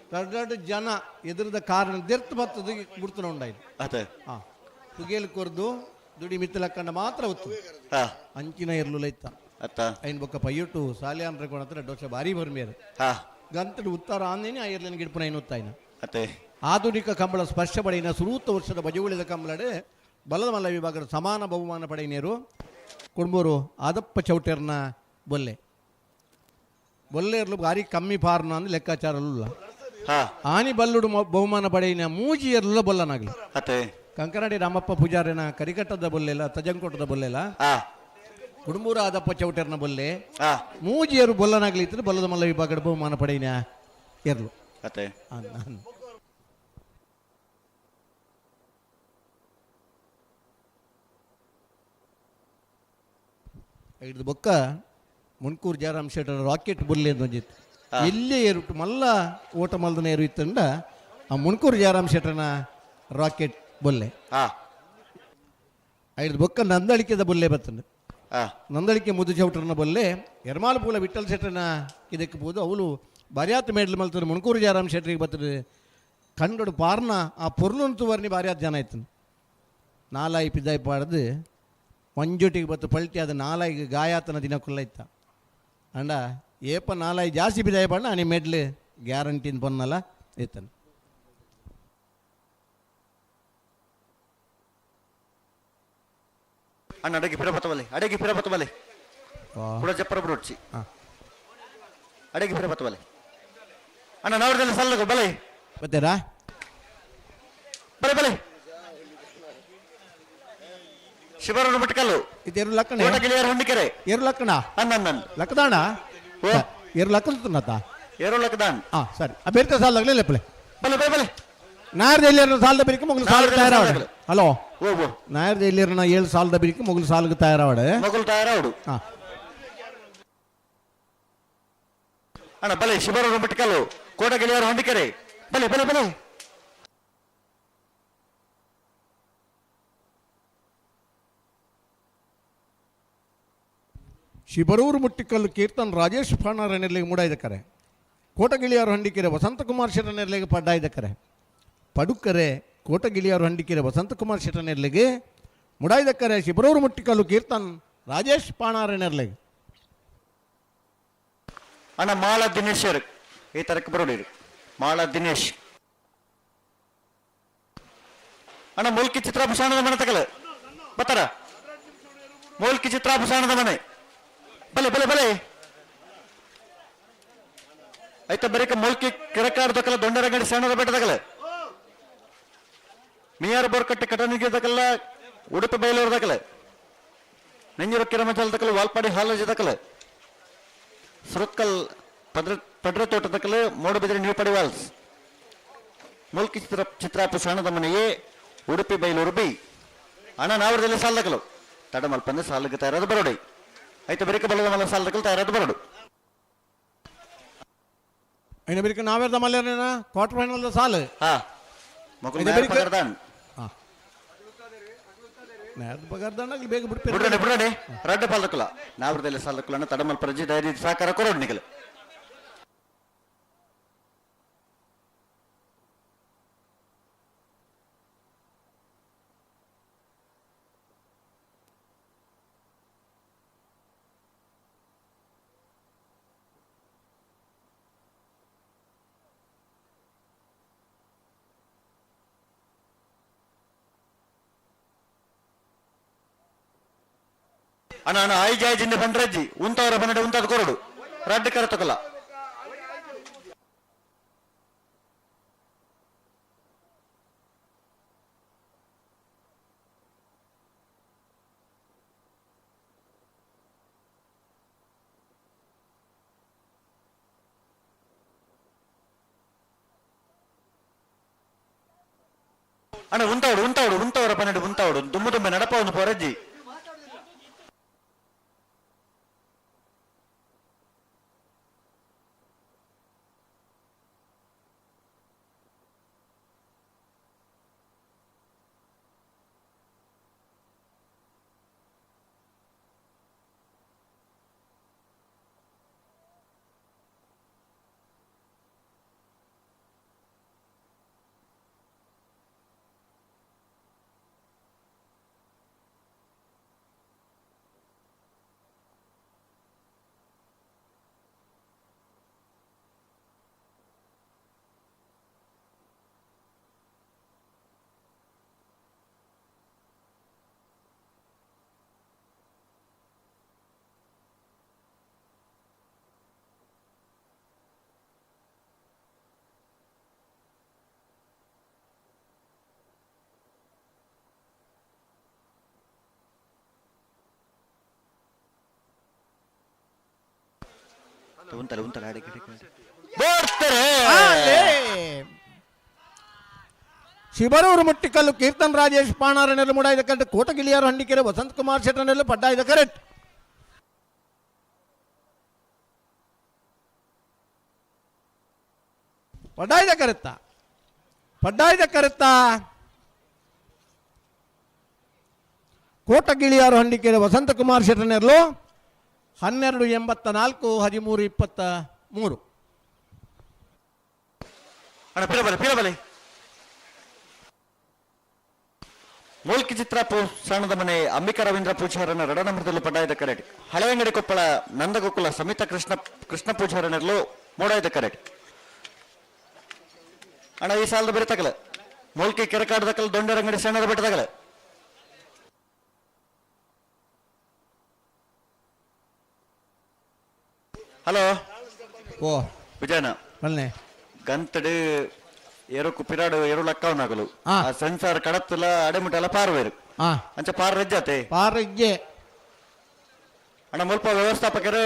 ದೊಡ್ಡ ದೊಡ್ಡ ಜನ ಎದುರದ ಕಾರಣ ದೆರ್ತು ಬರ್ತದ ಬಿಡ್ತಾನೆ ಉಂಡಾಯ್ತು. ಆತ. ಹಾ ಪುಗೇಲ್ ಕೊರ್ದು ದುಡಿ ಮಿತ್ತಲಕ್ಕಂಡ ಮಾತ್ರ ಉತ್ತು ಅಂಚಿನ ಎರ್ಲು ಇತ್ತ ಅತ್ತ ಐನ್ ಬೊಕ್ಕ ಪೈಯುಟ್ಟು ಸಾಲಿಯಾನ್ರ ಕೊಣತ್ರ ದೋಷ ಭಾರಿ ಬರ್ಮೇರು ಗಂತಡು ಉತ್ತರ ಆಂದೇನೆ ಆ ಎರ್ಲನ್ ಗಿಡ್ಪುನ ಐನು ಉತ್ತಾಯಿನ ಅತ್ತೆ ಆಧುನಿಕ ಕಂಬಳ ಸ್ಪರ್ಶ ಪಡೆಯಿನ ಸುರೂತ ವರ್ಷದ ಬಜುಗುಳಿದ ಕಂಬಳಡು ಬಲದ ಮಲ್ಲ ವಿಭಾಗದ ಸಮಾನ ಬಹುಮಾನ ಪಡೆಯಿನೇರು ಕುಡ್ಬೂರು ಆದಪ್ಪ ಚೌಟೆರ್ನ ಬೊಲ್ಲೆ ಬೊಲ್ಲೆ ಇರ್ಲು ಭಾರಿ ಕಮ್ಮಿ ಪಾರ್ನ ಅಂದ್ ಲೆಕ್ಕಾಚಾರ ಆನಿ ಬಲ್ಲುಡು ಬಹುಮಾನ ಪಡೆಯಿನ ಮೂಜಿ ಎರ್ಲ ಬೊಲ್ಲನಾಗ್ಲಿ ಅತ್ತೆ ಕಂಕನಾಡಿ ರಾಮಪ್ಪ ಪೂಜಾರಿನ ಕರಿಕಟ್ಟದ ಬೊಲ್ಲೆಲ್ಲ ತಜಂಕೋಟದ ಬೊಲ್ಲೆಲ್ಲ ಕುಡುಂಬೂರು ಆದಪ್ಪ ಚೌಟೆರ್ನ ಬೊಲ್ಲೆ ಮೂಜಿಯರು ಬೊಲ್ಲನಾಗ್ಲಿ ಇತ್ತು ಬೊಲ್ಲದ ಮಲ್ಲ ವಿಭಾಗದ ಬಹುಮಾನ ಪಡೆಯಿನ ಎರ್ಲು ಅತ್ತೆ ಹಿಡ್ದು ಬೊಕ್ಕ ಮುಣ್ಕೂರು ಜಯರಾಮ್ ಶೆಟ್ಟರ್ ರಾಕೆಟ್ ಬುಲ್ಲೆ ಅಂತ ಒಂಜಿತ್ತು ಎಲ್ಲೇ ಏರುಟ್ಟು ಮಲ್ಲ ಓಟ ಮಲ್ದನ ಏರು ಇತ್ತಂಡ ಆ ಮುಣ್ಕೂರು ಜಯರಾಮ್ ಶೆಟ್ಟರ್ನ ರಾಕೆಟ್ ಬೊಲ್ಲೆ ಐದು ಬೊಕ್ಕ ನಂದಳಿಕೆದ ಬೊಲ್ಲೆ ಬತ್ತಂಡು ನಂದಳಿಕೆ ಮುದ್ದು ಚೌಟರ್ನ ಬೊಲ್ಲೆ ಎರ್ಮಾಲಪೂಲ ವಿಠಲ್ ಶೆಟ್ಟರ್ನ ಇದಕ್ಕೆ ಬೋದು ಅವಳು ಬಾರ್ಯಾತ್ ಮೇಡ್ಲು ಮಲ್ತದ ಮುಣ್ಕೂರು ಜಯರಾಮ್ ಶೆಟ್ಟರಿಗೆ ಬರ್ತದೆ ಕಂಡಡು ಪಾರ್ನ ಆ ಪೊರ್ಲುಂತು ವರ್ಣಿ ಬಾರ್ಯಾತ್ ಜನ ಇತ್ತು ನಾಲಾಯಿ ಪಿದ್ದಾಯಿ ಪಾಡ್ದು ಮಂಜೊಟ್ಟಿಗೆ ಬತ್ತು ಪಲ್ಟಿ ಅದು ನಾಲಾಯಿಗೆ ಗಾಯಾತನ ದಿನ ಕುಲ್ಲ ಇತ್ತ ಅಂಡ ಏಪ ನಾಲಾಯಿ ಜಾಸ್ತಿ ಬಿದಾಯ ಪಾಡ ಅನಿ ಮೆಡ್ಲು ಗ್ಯಾರಂಟಿನ ಪೊನ್ನಲ್ಲ ಇತ್ತನು ಅಣ್ಣ ಅಡಗಿ ಪಿರ ಬತ್ತವಲ್ಲಿ ಅಡಗಿ ಪಿರ ಬತ್ತವಲ್ಲಿ ಕೂಡ ಜಪ್ಪರ ಬಿಡೋಡ್ಸಿ ಅಡಗಿ ಪಿರ ಬತ್ತವಲ್ಲಿ ಅಣ್ಣ ನಾವ್ರದಲ್ಲಿ ಸಲ್ಲಗು ಬಲೆ ಬತ್ತೀರಾ ಬಲೆ ಬಲೆ ಶಿವರನ್ನು ಬಿಟ್ಟಕಲ್ಲು ಇದು ಎರಡು ಲಕ್ಕಣ ಕೋಟಗಿಳಿಯರ ಹೊಂಡಿಕೆರೆ ಎರಡು ಲಕ್ಕಣ ಅನ್ನ ಲಕ್ಕದಾಣ ಎರಡು ಲಕ್ಕದ ಏರು ಲಕ್ಕದಾನ್ ಹಾಂ ಸರಿ ಆ ಬೇರೆ ಸಾಲ ಲೆಪ್ಪಲೆ ಬಲೆ ಬಲೆ ಬಲೆ ನಾಯರ್ ಜೈಲಿಯರ್ನ ಸಾಲದ ಬಿರಿಕೆ ಮೊಗಲು ಸಾಲ ತಯಾರಾವಡೆ ಹಲೋ ಓ ನಾಯರ್ ಜೈಲಿಯರ್ನ ಏಳು ಸಾಲದ ಬಿರಿಕೆ ಮೊಗಲು ಸಾಲಕ್ಕೆ ತಯಾರಾವಡೆ ಮೊಗಲು ತಯಾರಾವಡು ಹಾಂ ಅಣ್ಣ ಬಲೆ ಶಿವರನ್ನು ಬಿಟ್ಟಕಲ್ಲು ಕೋಟಗಿಳಿಯರ ಹೊಂಡಿಕೆರೆ ಬಲೆ ಬಲೆ ಬಲೆ ಶಿಬರೂರು ಮುಟ್ಟಿಕಲ್ಲು ಕೀರ್ತನ್ ರಾಜೇಶ್ ಫಾಣಾರನೆರ್ಲಿಗೆ ಮೂಡಾಯ್ದಕ್ಕರೆ ಕೋಟಗಿಳಿಯಾರು ಹಂಡಿಕೆರೆ ವಸಂತಕುಮಾರ್ ಶೆಟ್ಟನೆರ್ಲಿಗೆ ಪಡ್ಡಾಯ್ದಕ್ಕರೆ ಪಡುಕರೆ ಕೋಟಗಿಳಿಯಾರು ಹಂಡಿಕೆರೆ ವಸಂತಕುಮಾರ್ ಶೆಟ್ಟನೆರ್ಲಿಗೆ ಮುಡಾಯ್ದಕ್ಕರೆ ಶಿಬರೂರು ಮುಟ್ಟಿಕಲ್ಲು ಕೀರ್ತನ್ ರಾಜೇಶ್ ಪಾಣಾರನೆರ್ಲಿಗೆ ಅಣ್ಣ ಮಾಳ ದಿನೇಶ್ ಈ ತರಕ್ಕೆ ಬರೋಡಿರು ಮಾಳ ದಿನೇಶ್ ಅಣ್ಣ ಮೂಲ್ಕಿ ಚಿತ್ರಾಭೂಷಣದ ಮನೆ ತಗಲ ಬತ್ತಾರ ಮೂಲ್ಕಿ ಚಿತ್ರಾಭೂಷಣದ ಮನೆ ಬಲೆ ಬಲೆ ಬಲೆ ಆಯ್ತಾ ಬರೀಕ ಮೂಲ್ಕಿ ಕಿರಕಾಡ್ ದೊಕ್ಕಲ ದೊಂಡರಂಗಡಿ ಸಣ್ಣದ ಬೆಟ್ಟ ತಗಲ ಮಿಯಾರ್ ಬೋರ್ಕಟ್ಟೆ ಕಟನಿಗೆ ತಕಲ್ಲ ಉಡುಪಿ ಬಯಲೂರು ತಕಲ ನೆಂಜೂರು ಕಿರಮಚಲ್ ತಕಲ ವಾಲ್ಪಾಡಿ ಹಾಲಜಿ ತಕಲ ಸುರತ್ಕಲ್ ಪದ್ರ ಪಡ್ರ ತೋಟದಕಲು ಮೂಡುಬಿದಿರೆ ನ್ಯೂ ಪಡಿವಾಲ್ಸ್ ಮೂಲ್ಕಿ ಚಿತ್ರ ಚಿತ್ರಾಪು ಮನೆಯೇ ಉಡುಪಿ ಬೈಲೂರು ಬಿ ಅಣ್ಣ ನಾವರದಲ್ಲಿ ಸಾಲದಕಲು ತಡಮಲ್ಪಂದು ಸಾಲಕ್ಕೆ ತಯಾರಾದ ಬರೋಡಿ ಆಯ್ತು ಬರಿಕ ಬಲದ ಮಲ್ಲ ಸಾಲದಕಲು ತಯಾರಾದ ಬರೋಡು అయిన బిరిక నావేర్ద మళ్ళీ ಕ್ವಾರ್ಟರ್ ಫೈನಲ್ ಸಾಲು ಹಾ ಮಗುಲು ಪಗಾರ್ದಾನ್ ನೇರದ ಪಗಾರ್ದಾನ್ ಆಗಲಿ ಬೇಗ ಬಿಡ್ಪೇರು ಬಿಡ್ರಣೆ ಬಿಡ್ರಣೆ ರಡ್ಡ ಪಾಲ್ದಕುಲ ನಾವರದಲ್ಲಿ ಸಾಲದಕುಲ ಅಣ್ಣ ತಡಮಲ್ಪ ರಜೆ ಡೈರಿ ಸಹಕಾರ ಕೊರೋಡು ನಿಗಲು ಅಣ್ಣ ಅಣ್ಣ ಐಜ್ ಐಜಿಂದ ಬಂಡ್ರಜ್ಜಿ ಉಂತವರ ಬನ್ನಡೆ ಉಂತಾದ ಕೊರಡು ರಡ್ಡ ಕರ ತಕೊಲ್ಲ ಅಣ್ಣ ಉಂತಾವಡು ಉಂತಾವಡು ಉಂತವರ ಪನ್ನಡೆ ಉಂತಾವಡು ದುಮ್ಮು ದುಮ್ಮೆ ನಡಪ ಒಂದು ಪೊರಜ್ಜಿ ಉಂತಲೆ ಉಂತಲೆ ಅಡಿಗೆ ಬೋಡ್ತಾರೆ. ಅಲ್ಲೇ. ಶಿಬರೂರು ಮುಟ್ಟಿಕಲ್ಲು ಕೀರ್ತನ್ ರಾಜೇಶ್ ಪಾಣಾರನೆಲ್ಲ ಮುಡಾಯ್ದ ಕರೆಕ್ಟ್. ಕೋಟಗಿಳಿಯಾರು ಹಂಡಿಕೆರೆ ವಸಂತ್ ಕುಮಾರ್ ಶೆಟ್ಟರ್ನೆಲ್ಲ ಪಡ್ಡಾಯ್ದ ಕರೆಕ್ಟ್. ಪಡ್ಡಾಯ್ದ ಕರೆತ್ತ, ಪಡ್ಡಾಯ್ದ ಕರೆತ್ತ. ಕೋಟಗಿಳಿಯಾರು ಹಂಡಿಕೆರೆ ವಸಂತ ಕುಮಾರ್ ಶೆಟ್ಟರ್ನೆರ್ಲು 12.84, 13.23. ಅಣ್ಣ ಪಿರ ಬಲೆ ಪಿರ ಬಲೆ. ಮೂಲ್ಕಿ ಚಿತ್ರಾಪು ಸಣ್ಣದ ಮನೆ ಅಂಬಿಕಾ ರವೀಂದ್ರ ಪೂಜಾರನ ರಡನಮೃತದಲ್ಲಿ ಪಡ್ಡಾಯದ ಕರೆಟ್. ಹಳೆಯಂಗಡಿ ಕೊಪ್ಪಳ ನಂದಗೋಕುಲ ಸಮಿತ ಕೃಷ್ಣ ಕೃಷ್ಣ ಪೂಜಾರನೆರಲು ಮೋಡಾಯದ ಕರೆಟ್. ಅಣ್ಣ ಈ ಸಾಲದ ಬೇರೆ ತಗಲ ಮೂಲ್ಕಿ ಕೆರೆಕಾಡದಕಲ್ ದೊಂಡರಂಗಡಿ ಸಣ್ಣದ ಬೆಟ್ಟ ತಗಲ. ಹಲೋ. ಓ. ವಿಜಯನ. ಬಲ್ನೆ. ಗಂತಡು ಎರುಕು ಪಿರಾಡು ಎರು ಲಕ್ಕವನಾಗಲು ಆ. ಆ ಸೆನ್ಸಾರ್ ಕಡತ್ತಲ ಅಡೆಮುಟಲ ಪಾರ್ವೇರು. ಆ. ಅಂಚ ಪಾರ್ ರಜ್ಜಾತೆ. ಪಾರ ಇಜ್ಜೆ. ಅಣ್ಣ ಮುಲ್ಪ ವ್ಯವಸ್ಥಾಪಕರು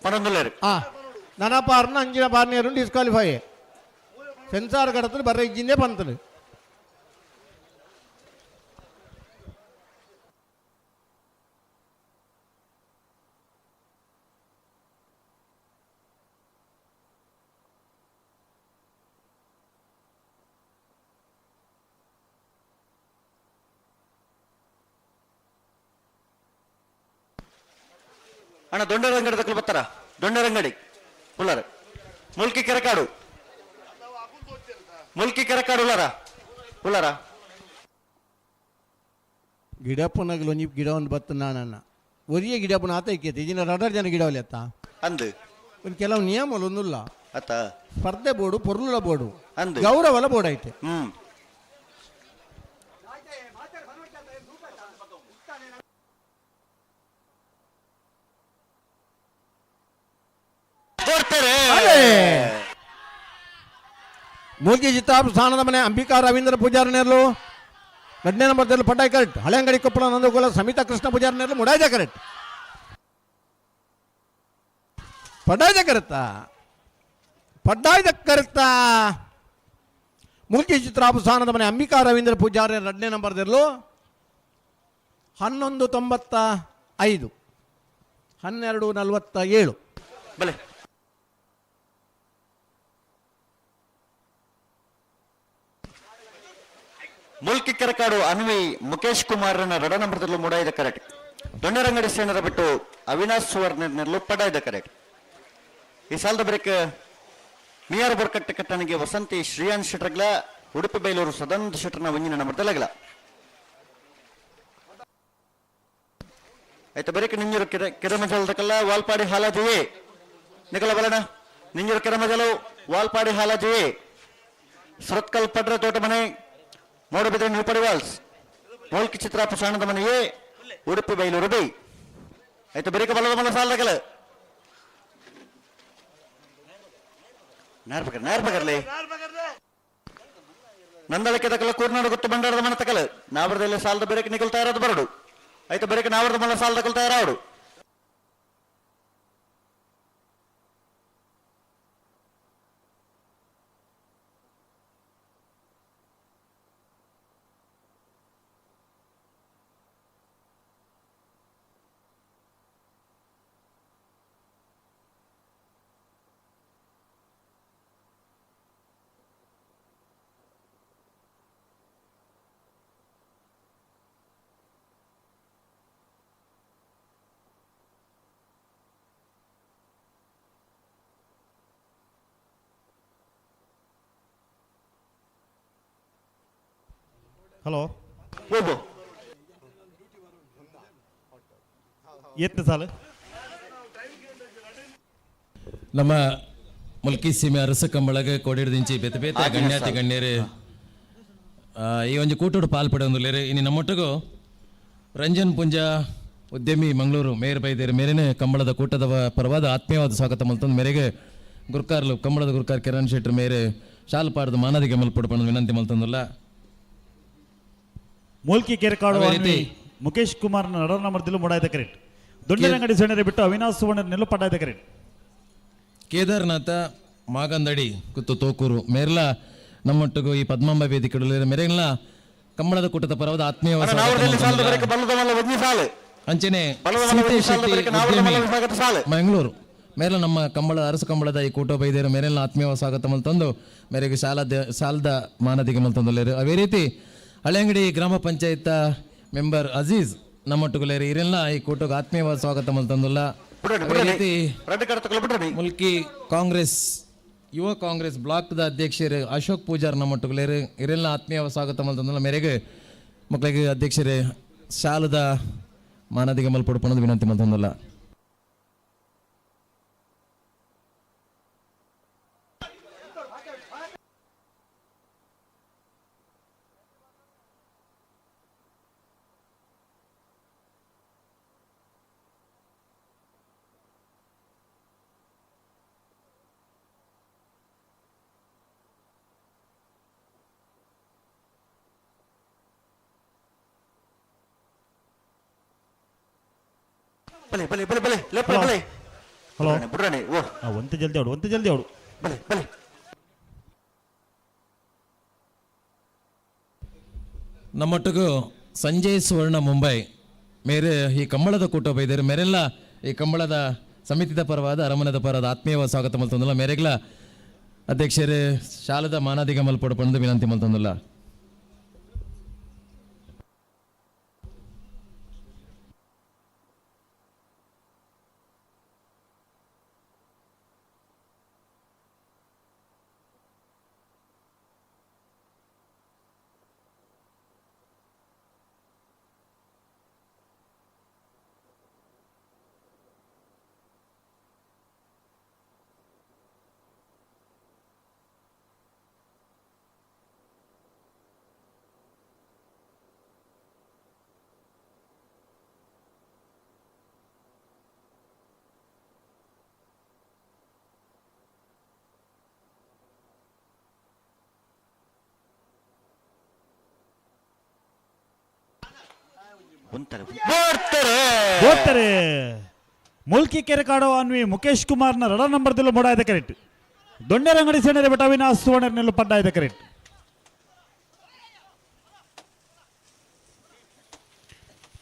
ಪನೊಂದುಲ್ಲೇರು. ಆ ನನ ಪಾರ್ನ ಅಂಚಿನ ಪಾರ್ನಿಯರು ಡಿಸ್ಕ್ವಾಲಿಫೈ. ಸೆನ್ಸಾರ್ ಕಡತಲು ಬರ್ರ ಇಜ್ಜಿಂದೇ ಬಂತಲು. ಅಣ್ಣ ದೊಂಡರಂಗಡಿ ತಕಲು ಬರ್ತಾರ ದೊಂಡರಂಗಡಿ ಉಳ್ಳಾರ ಮುಲ್ಕಿ ಕೆರೆಕಾಡು ಮುಲ್ಕಿ ಕೆರೆಕಾಡು ಉಳ್ಳಾರ ಉಳ್ಳಾರ. ಗಿಡಪ್ಪನಗಲು ಒಂಜಿ ಗಿಡ ಒಂದು ಬತ್ತು ನಾನನ್ನ ಒರಿಯ ಗಿಡಪ್ಪನ ಆತ ಇಕ್ಕೈತೆ ಇಜಿನ ರಡರ್ ಜನ ಗಿಡವಲ್ಲಿ ಅತ್ತ. ಅಂದು. ಒಂದು ಕೆಲವು ನಿಯಮ ಒಂದುಲ್ಲ. ಅತ್ತ. ಸ್ಪರ್ಧೆ ಬೋರ್ಡು ಪೊರ್ಲುಲ ಬೋರ್ಡು. ಅಂದು. ಗೌರವಲ ಬೋರ್ಡ್ ಐತೆ. ಹ್ಮ್. ಕೊಡ್ತಾರೆ. ಅದೇ. ಮೂಲ್ಕಿ ಚಿತ್ತಾಪ್ ಸ್ಥಾನದ ಮನೆ ಅಂಬಿಕಾ ರವೀಂದ್ರ ಪೂಜಾರಿ ನೇರ್ಲು ಎರಡನೇ ನಂಬರ್ದಲ್ಲಿ ಪಡ್ಡಾಯ್ ಕರೆಕ್ಟ್. ಹಳೆಂಗಡಿ ಕೊಪ್ಪಳ ನಂದಗೋಲ ಸಮಿತಾ ಕೃಷ್ಣ ಪೂಜಾರಿ ನೇರ್ಲು ಮುಡಾಯ್ದ ಕರೆಕ್ಟ್. ಪಡ್ಡಾಯ್ದ ಕರೆಕ್ತಾ, ಪಡ್ಡಾಯ್ದ ಕರೆಕ್ತಾ. ಮೂಲ್ಕಿ ಚಿತ್ರಾಪು ಸ್ಥಾನದ ಮನೆ ಅಂಬಿಕಾ ರವೀಂದ್ರ ಪೂಜಾರಿ ಎರಡನೇ ನಂಬರ್ದಿರಲು 11.95, 12.47. ಬಲೆ. ಮುಲ್ಕಿ ಕೆರಕಾಡು ಅನ್ವಿ ಮುಖೇಶ್ ಕುಮಾರ್ನ ರಡ ನಂಬರ್ದಲ್ಲಿ ಮೂಡಾಯ್ದ ಕರೆಕ್ಟ್. ದೊಣ್ಣರಂಗಡಿ ಸೇನರ ಬಿಟ್ಟು ಅವಿನಾಶ್ ಸುವರ್ಣ ಪಡಾಯ್ದ ಕರೆಕ್ಟ್. ಈ ಸಾಲದ ಬಳಿಕ ಮಿಯಾರ್ ಬೋರ್ಕಟ್ಟೆ ಕಟ್ಟಣಿಗೆ ವಸಂತಿ ಶ್ರೀಯಾನ್ ಶೆಟ್ರಗ್ಲ ಉಡುಪಿ ಬೈಲೂರು ಸದಾನಂದ ಶೆಟ್ಟರ್ನ ಒಂಜಿನ ನಂಬರ್ದಲ್ಲಾಗಲ. ಆಯ್ತು ಬರೀಕ ನಿಂಜೂರು ಕೆರೆ ಕೆರೆಮಜಲದಕಲ್ಲ ವಾಲ್ಪಾಡಿ ಹಾಲಾಜಿಯೇ ನಿಕಲ ಬಲಣ ನಿಂಜೂರು ಕೆರೆಮಜಲು ವಾಲ್ಪಾಡಿ ಹಾಲಾಜಿಯೇ ಸುರತ್ಕಲ್ ಪಡ್ರ ತೋಟ ಮನೆ ಮೂಡಬಿದ್ರೆ ನ್ಯೂಪಡಿ ವಾಲ್ಸ್ ಮೂಲ್ಕಿ ಚಿತ್ರಾಪ ಸಾಣದ ಮನೆಯೇ ಉಡುಪಿ ಬೈಲೂರು ಬೈ. ಆಯ್ತು ಬರೀಕ ಬಲದ ಮನ ಸಾಲದಕಲ ನಾರ್ಬಕರ್ ನಾರ್ಬಕರ್ಲಿ ನಂದಳಕ್ಕೆ ತಕಲ ಕೂರ್ನಾಡು ಗೊತ್ತು ಬಂಡಾರದ ಮನೆ ತಕಲ ನಾವರದಲ್ಲಿ ಸಾಲದ ಬೇರೆಕ್ ನಿಕಲ್ ತಯಾರಾದ ಬರಡು. ಆಯ್ತು ಬೇರೆಕ್ ನಾವರದ ಮನ ಸಾಲದ ಕಲ್ ತಯಾರಾವಡು. ಹಲೋ. ಹೋಗು. ಎತ್ತು ಸಾಲು. ನಮ್ಮ ಮುಲ್ಕಿ ಸೀಮೆ ಅರಸ ಕಂಬಳಗ ಕೋಡಿಡ್ದಿಂಚಿ ಬೇತೆ ಬೇತೆ ಆಗಿನ ಗಣ್ಯಾತಿ ಸಾಲು. ಗಣ್ಯರು ಈ ಒಂಜಿ ಕೂಟೋಡು ಪಾಲ್ ಪಡೆಯೊಂದುಲ್ಲೆರ್. ಇನಿ ನಮ್ಮೊಟ್ಟುಗು ರಂಜನ್ ಪುಂಜ ಉದ್ಯಮಿ ಮಂಗಳೂರು ಮೇಯರ್ ಬೈದೇರು ಮೇರೆನೆ ಕಂಬಳದ ಕೂಟದ ಪರವಾದ ಆತ್ಮೀಯವಾದ ಸ್ವಾಗತ ಮಲ್ತೊಂದು ಮೇರೆಗೆ ಗುರ್ಕಾರ್ಲು ಕಂಬಳದ ಗುರ್ಕಾರ್ ಕಿರಣ್ ಶೆಟ್ಟರ್ ಮೇರೆ ಶಾಲ್ ಪಾಡ್ದು ಮಾನದಿಗೆ ಮಲ್ಪೊಡು ಪಂದ್ ವಿನಂತಿ ಮಲ್ತೊಂದುಲ್ಲ. ಮೂಲ್ಕಿ ಕೆರೆಕಾಡು ಅದೇ ಅನ್ವಿ ರೀತಿ ಮುಖೇಶ್ ಕುಮಾರ್ ನಡನ ಮರ್ದಿಲು ಮುಡಾಯ್ದ ಕರೆಕ್ಟ್. ದೊಡ್ಡರಂಗಡಿ ಸೆಣರೆ ಬಿಟ್ಟು ಅವಿನಾಶ್ ಸುವರ್ಣ ನಿಲ್ಲು ಪಡ್ಡಾಯ್ದ ಕರೆಕ್ಟ್. ಕೇದಾರನಾಥ ಮಾಗಂದಡಿ ಕುತ್ತು ತೋಕೂರು ಮೇರ್ಲ ನಮ್ಮೊಟ್ಟಿಗೂ ಈ ಪದ್ಮಾಂಬ ವೇದಿಕೆ ಮೇರೆಲ್ಲ ಕಂಬಳದ ಕೂಟದ ಪರವಾದ ಆತ್ಮೀಯ ಅಂಚನೆ ಸೀತೇಶ್ ಶೆಟ್ಟಿ ಉದ್ಯಮಿ ಮಂಗಳೂರು ಮೇಲ ನಮ್ಮ ಕಂಬಳ ಅರಸು ಕಂಬಳದ ಈ ಕೂಟ ಬೈದೇರು ಮೇರೆಲ್ಲ ಆತ್ಮೀಯ ಸ್ವಾಗತ ಮಲ್ತಂದು ಮೇರೆಗೆ ಶಾಲದ ಮಾನದಿಗೆ ಮಲ್ತಂದು. ಅದೇ ರೀತಿ ಹಳೆಯಂಗಡಿ ಗ್ರಾಮ ಪಂಚಾಯತ್ ಮೆಂಬರ್ ಅಜೀಜ್ ನಮ್ಮೊಟ್ಟುಗುಲೇರು ಇರೆಲ್ಲ ಈ ಕೂಟಕ್ಕೆ ಆತ್ಮೀಯವಾದ ಸ್ವಾಗತ ಮಲ್ತಂದುಲ್ಲ. ಅದೇ ರೀತಿ ಮುಲ್ಕಿ ಕಾಂಗ್ರೆಸ್ ಯುವ ಕಾಂಗ್ರೆಸ್ ಬ್ಲಾಕ್ದ ಅಧ್ಯಕ್ಷರು ಅಶೋಕ್ ಪೂಜಾರ್ ನಮ್ಮೊಟ್ಟುಗುಲೇರು ಇರೆಲ್ಲ ಆತ್ಮೀಯ ಸ್ವಾಗತ ಮಲ್ತಂದುಲ್ಲ. ಮೇರೆಗೆ ಮಕ್ಕಳಿಗೆ ಅಧ್ಯಕ್ಷರೇ ಶಾಲದ ಮಾನದಿಗೆ ಮಲ್ಪೊಡು ವಿನಂತಿ ಮಲ್ತಂದುಲ್ಲ. ಬಲೆ ಬಲೆ ಬಲೆ ಬಲೆ ಲೆಪ್ಪ ಬಲೆ. ಹಲೋ ಬುಡ್ರಾಣಿ ಓ ಒಂತೆ ಜಲ್ದಿ ಅವಡು, ಒಂತೆ ಜಲ್ದಿ ಅವಡು. ಬಲೆ ಬಲೆ. ನಮ್ಮೊಟ್ಟಿಗೂ ಸಂಜಯ್ ಸುವರ್ಣ ಮುಂಬೈ ಮೇರೆ ಈ ಕಂಬಳದ ಕೂಟ ಬೈದರು ಮೇರೆಲ್ಲ ಈ ಕಂಬಳದ ಸಮಿತಿದ ಪರವಾದ ಅರಮನದ ಪರವಾದ ಆತ್ಮೀಯವಾದ ಸ್ವಾಗತ ಮಲ್ತಂದುಲ್ಲ. ಮೇರೆಗ್ಲ ಅಧ್ಯಕ್ಷರೇ ಶಾಲದ ಮಾನಾದಿಗ ಮಲ್ಪೊಡು ಪಂದು ವಿನಂತಿ ಮಲ್ತಂದುಲ್ಲ. ಓದ್ತಾರೆ ಮುಲ್ಕಿ ಕೆರೆ ಕಾಡು ಅನ್ವಿ ಮುಖೇಶ್ ಕುಮಾರ್ನ ರಡ ನಂಬರ್ ದಿಲ್ಲ ಮೊಡಾಯ್ದ ಕರೆಕ್ಟ್. ದೊಣ್ಣೆರಂಗಡಿ ಸೇನೆರೆ ಬೆಟ್ಟ ಅವಿನಾಶ್ ಸುವರ್ಣನೆಲ್ಲು ಪಡ್ಡಾಯ್ದ ಕರೆಕ್ಟ್.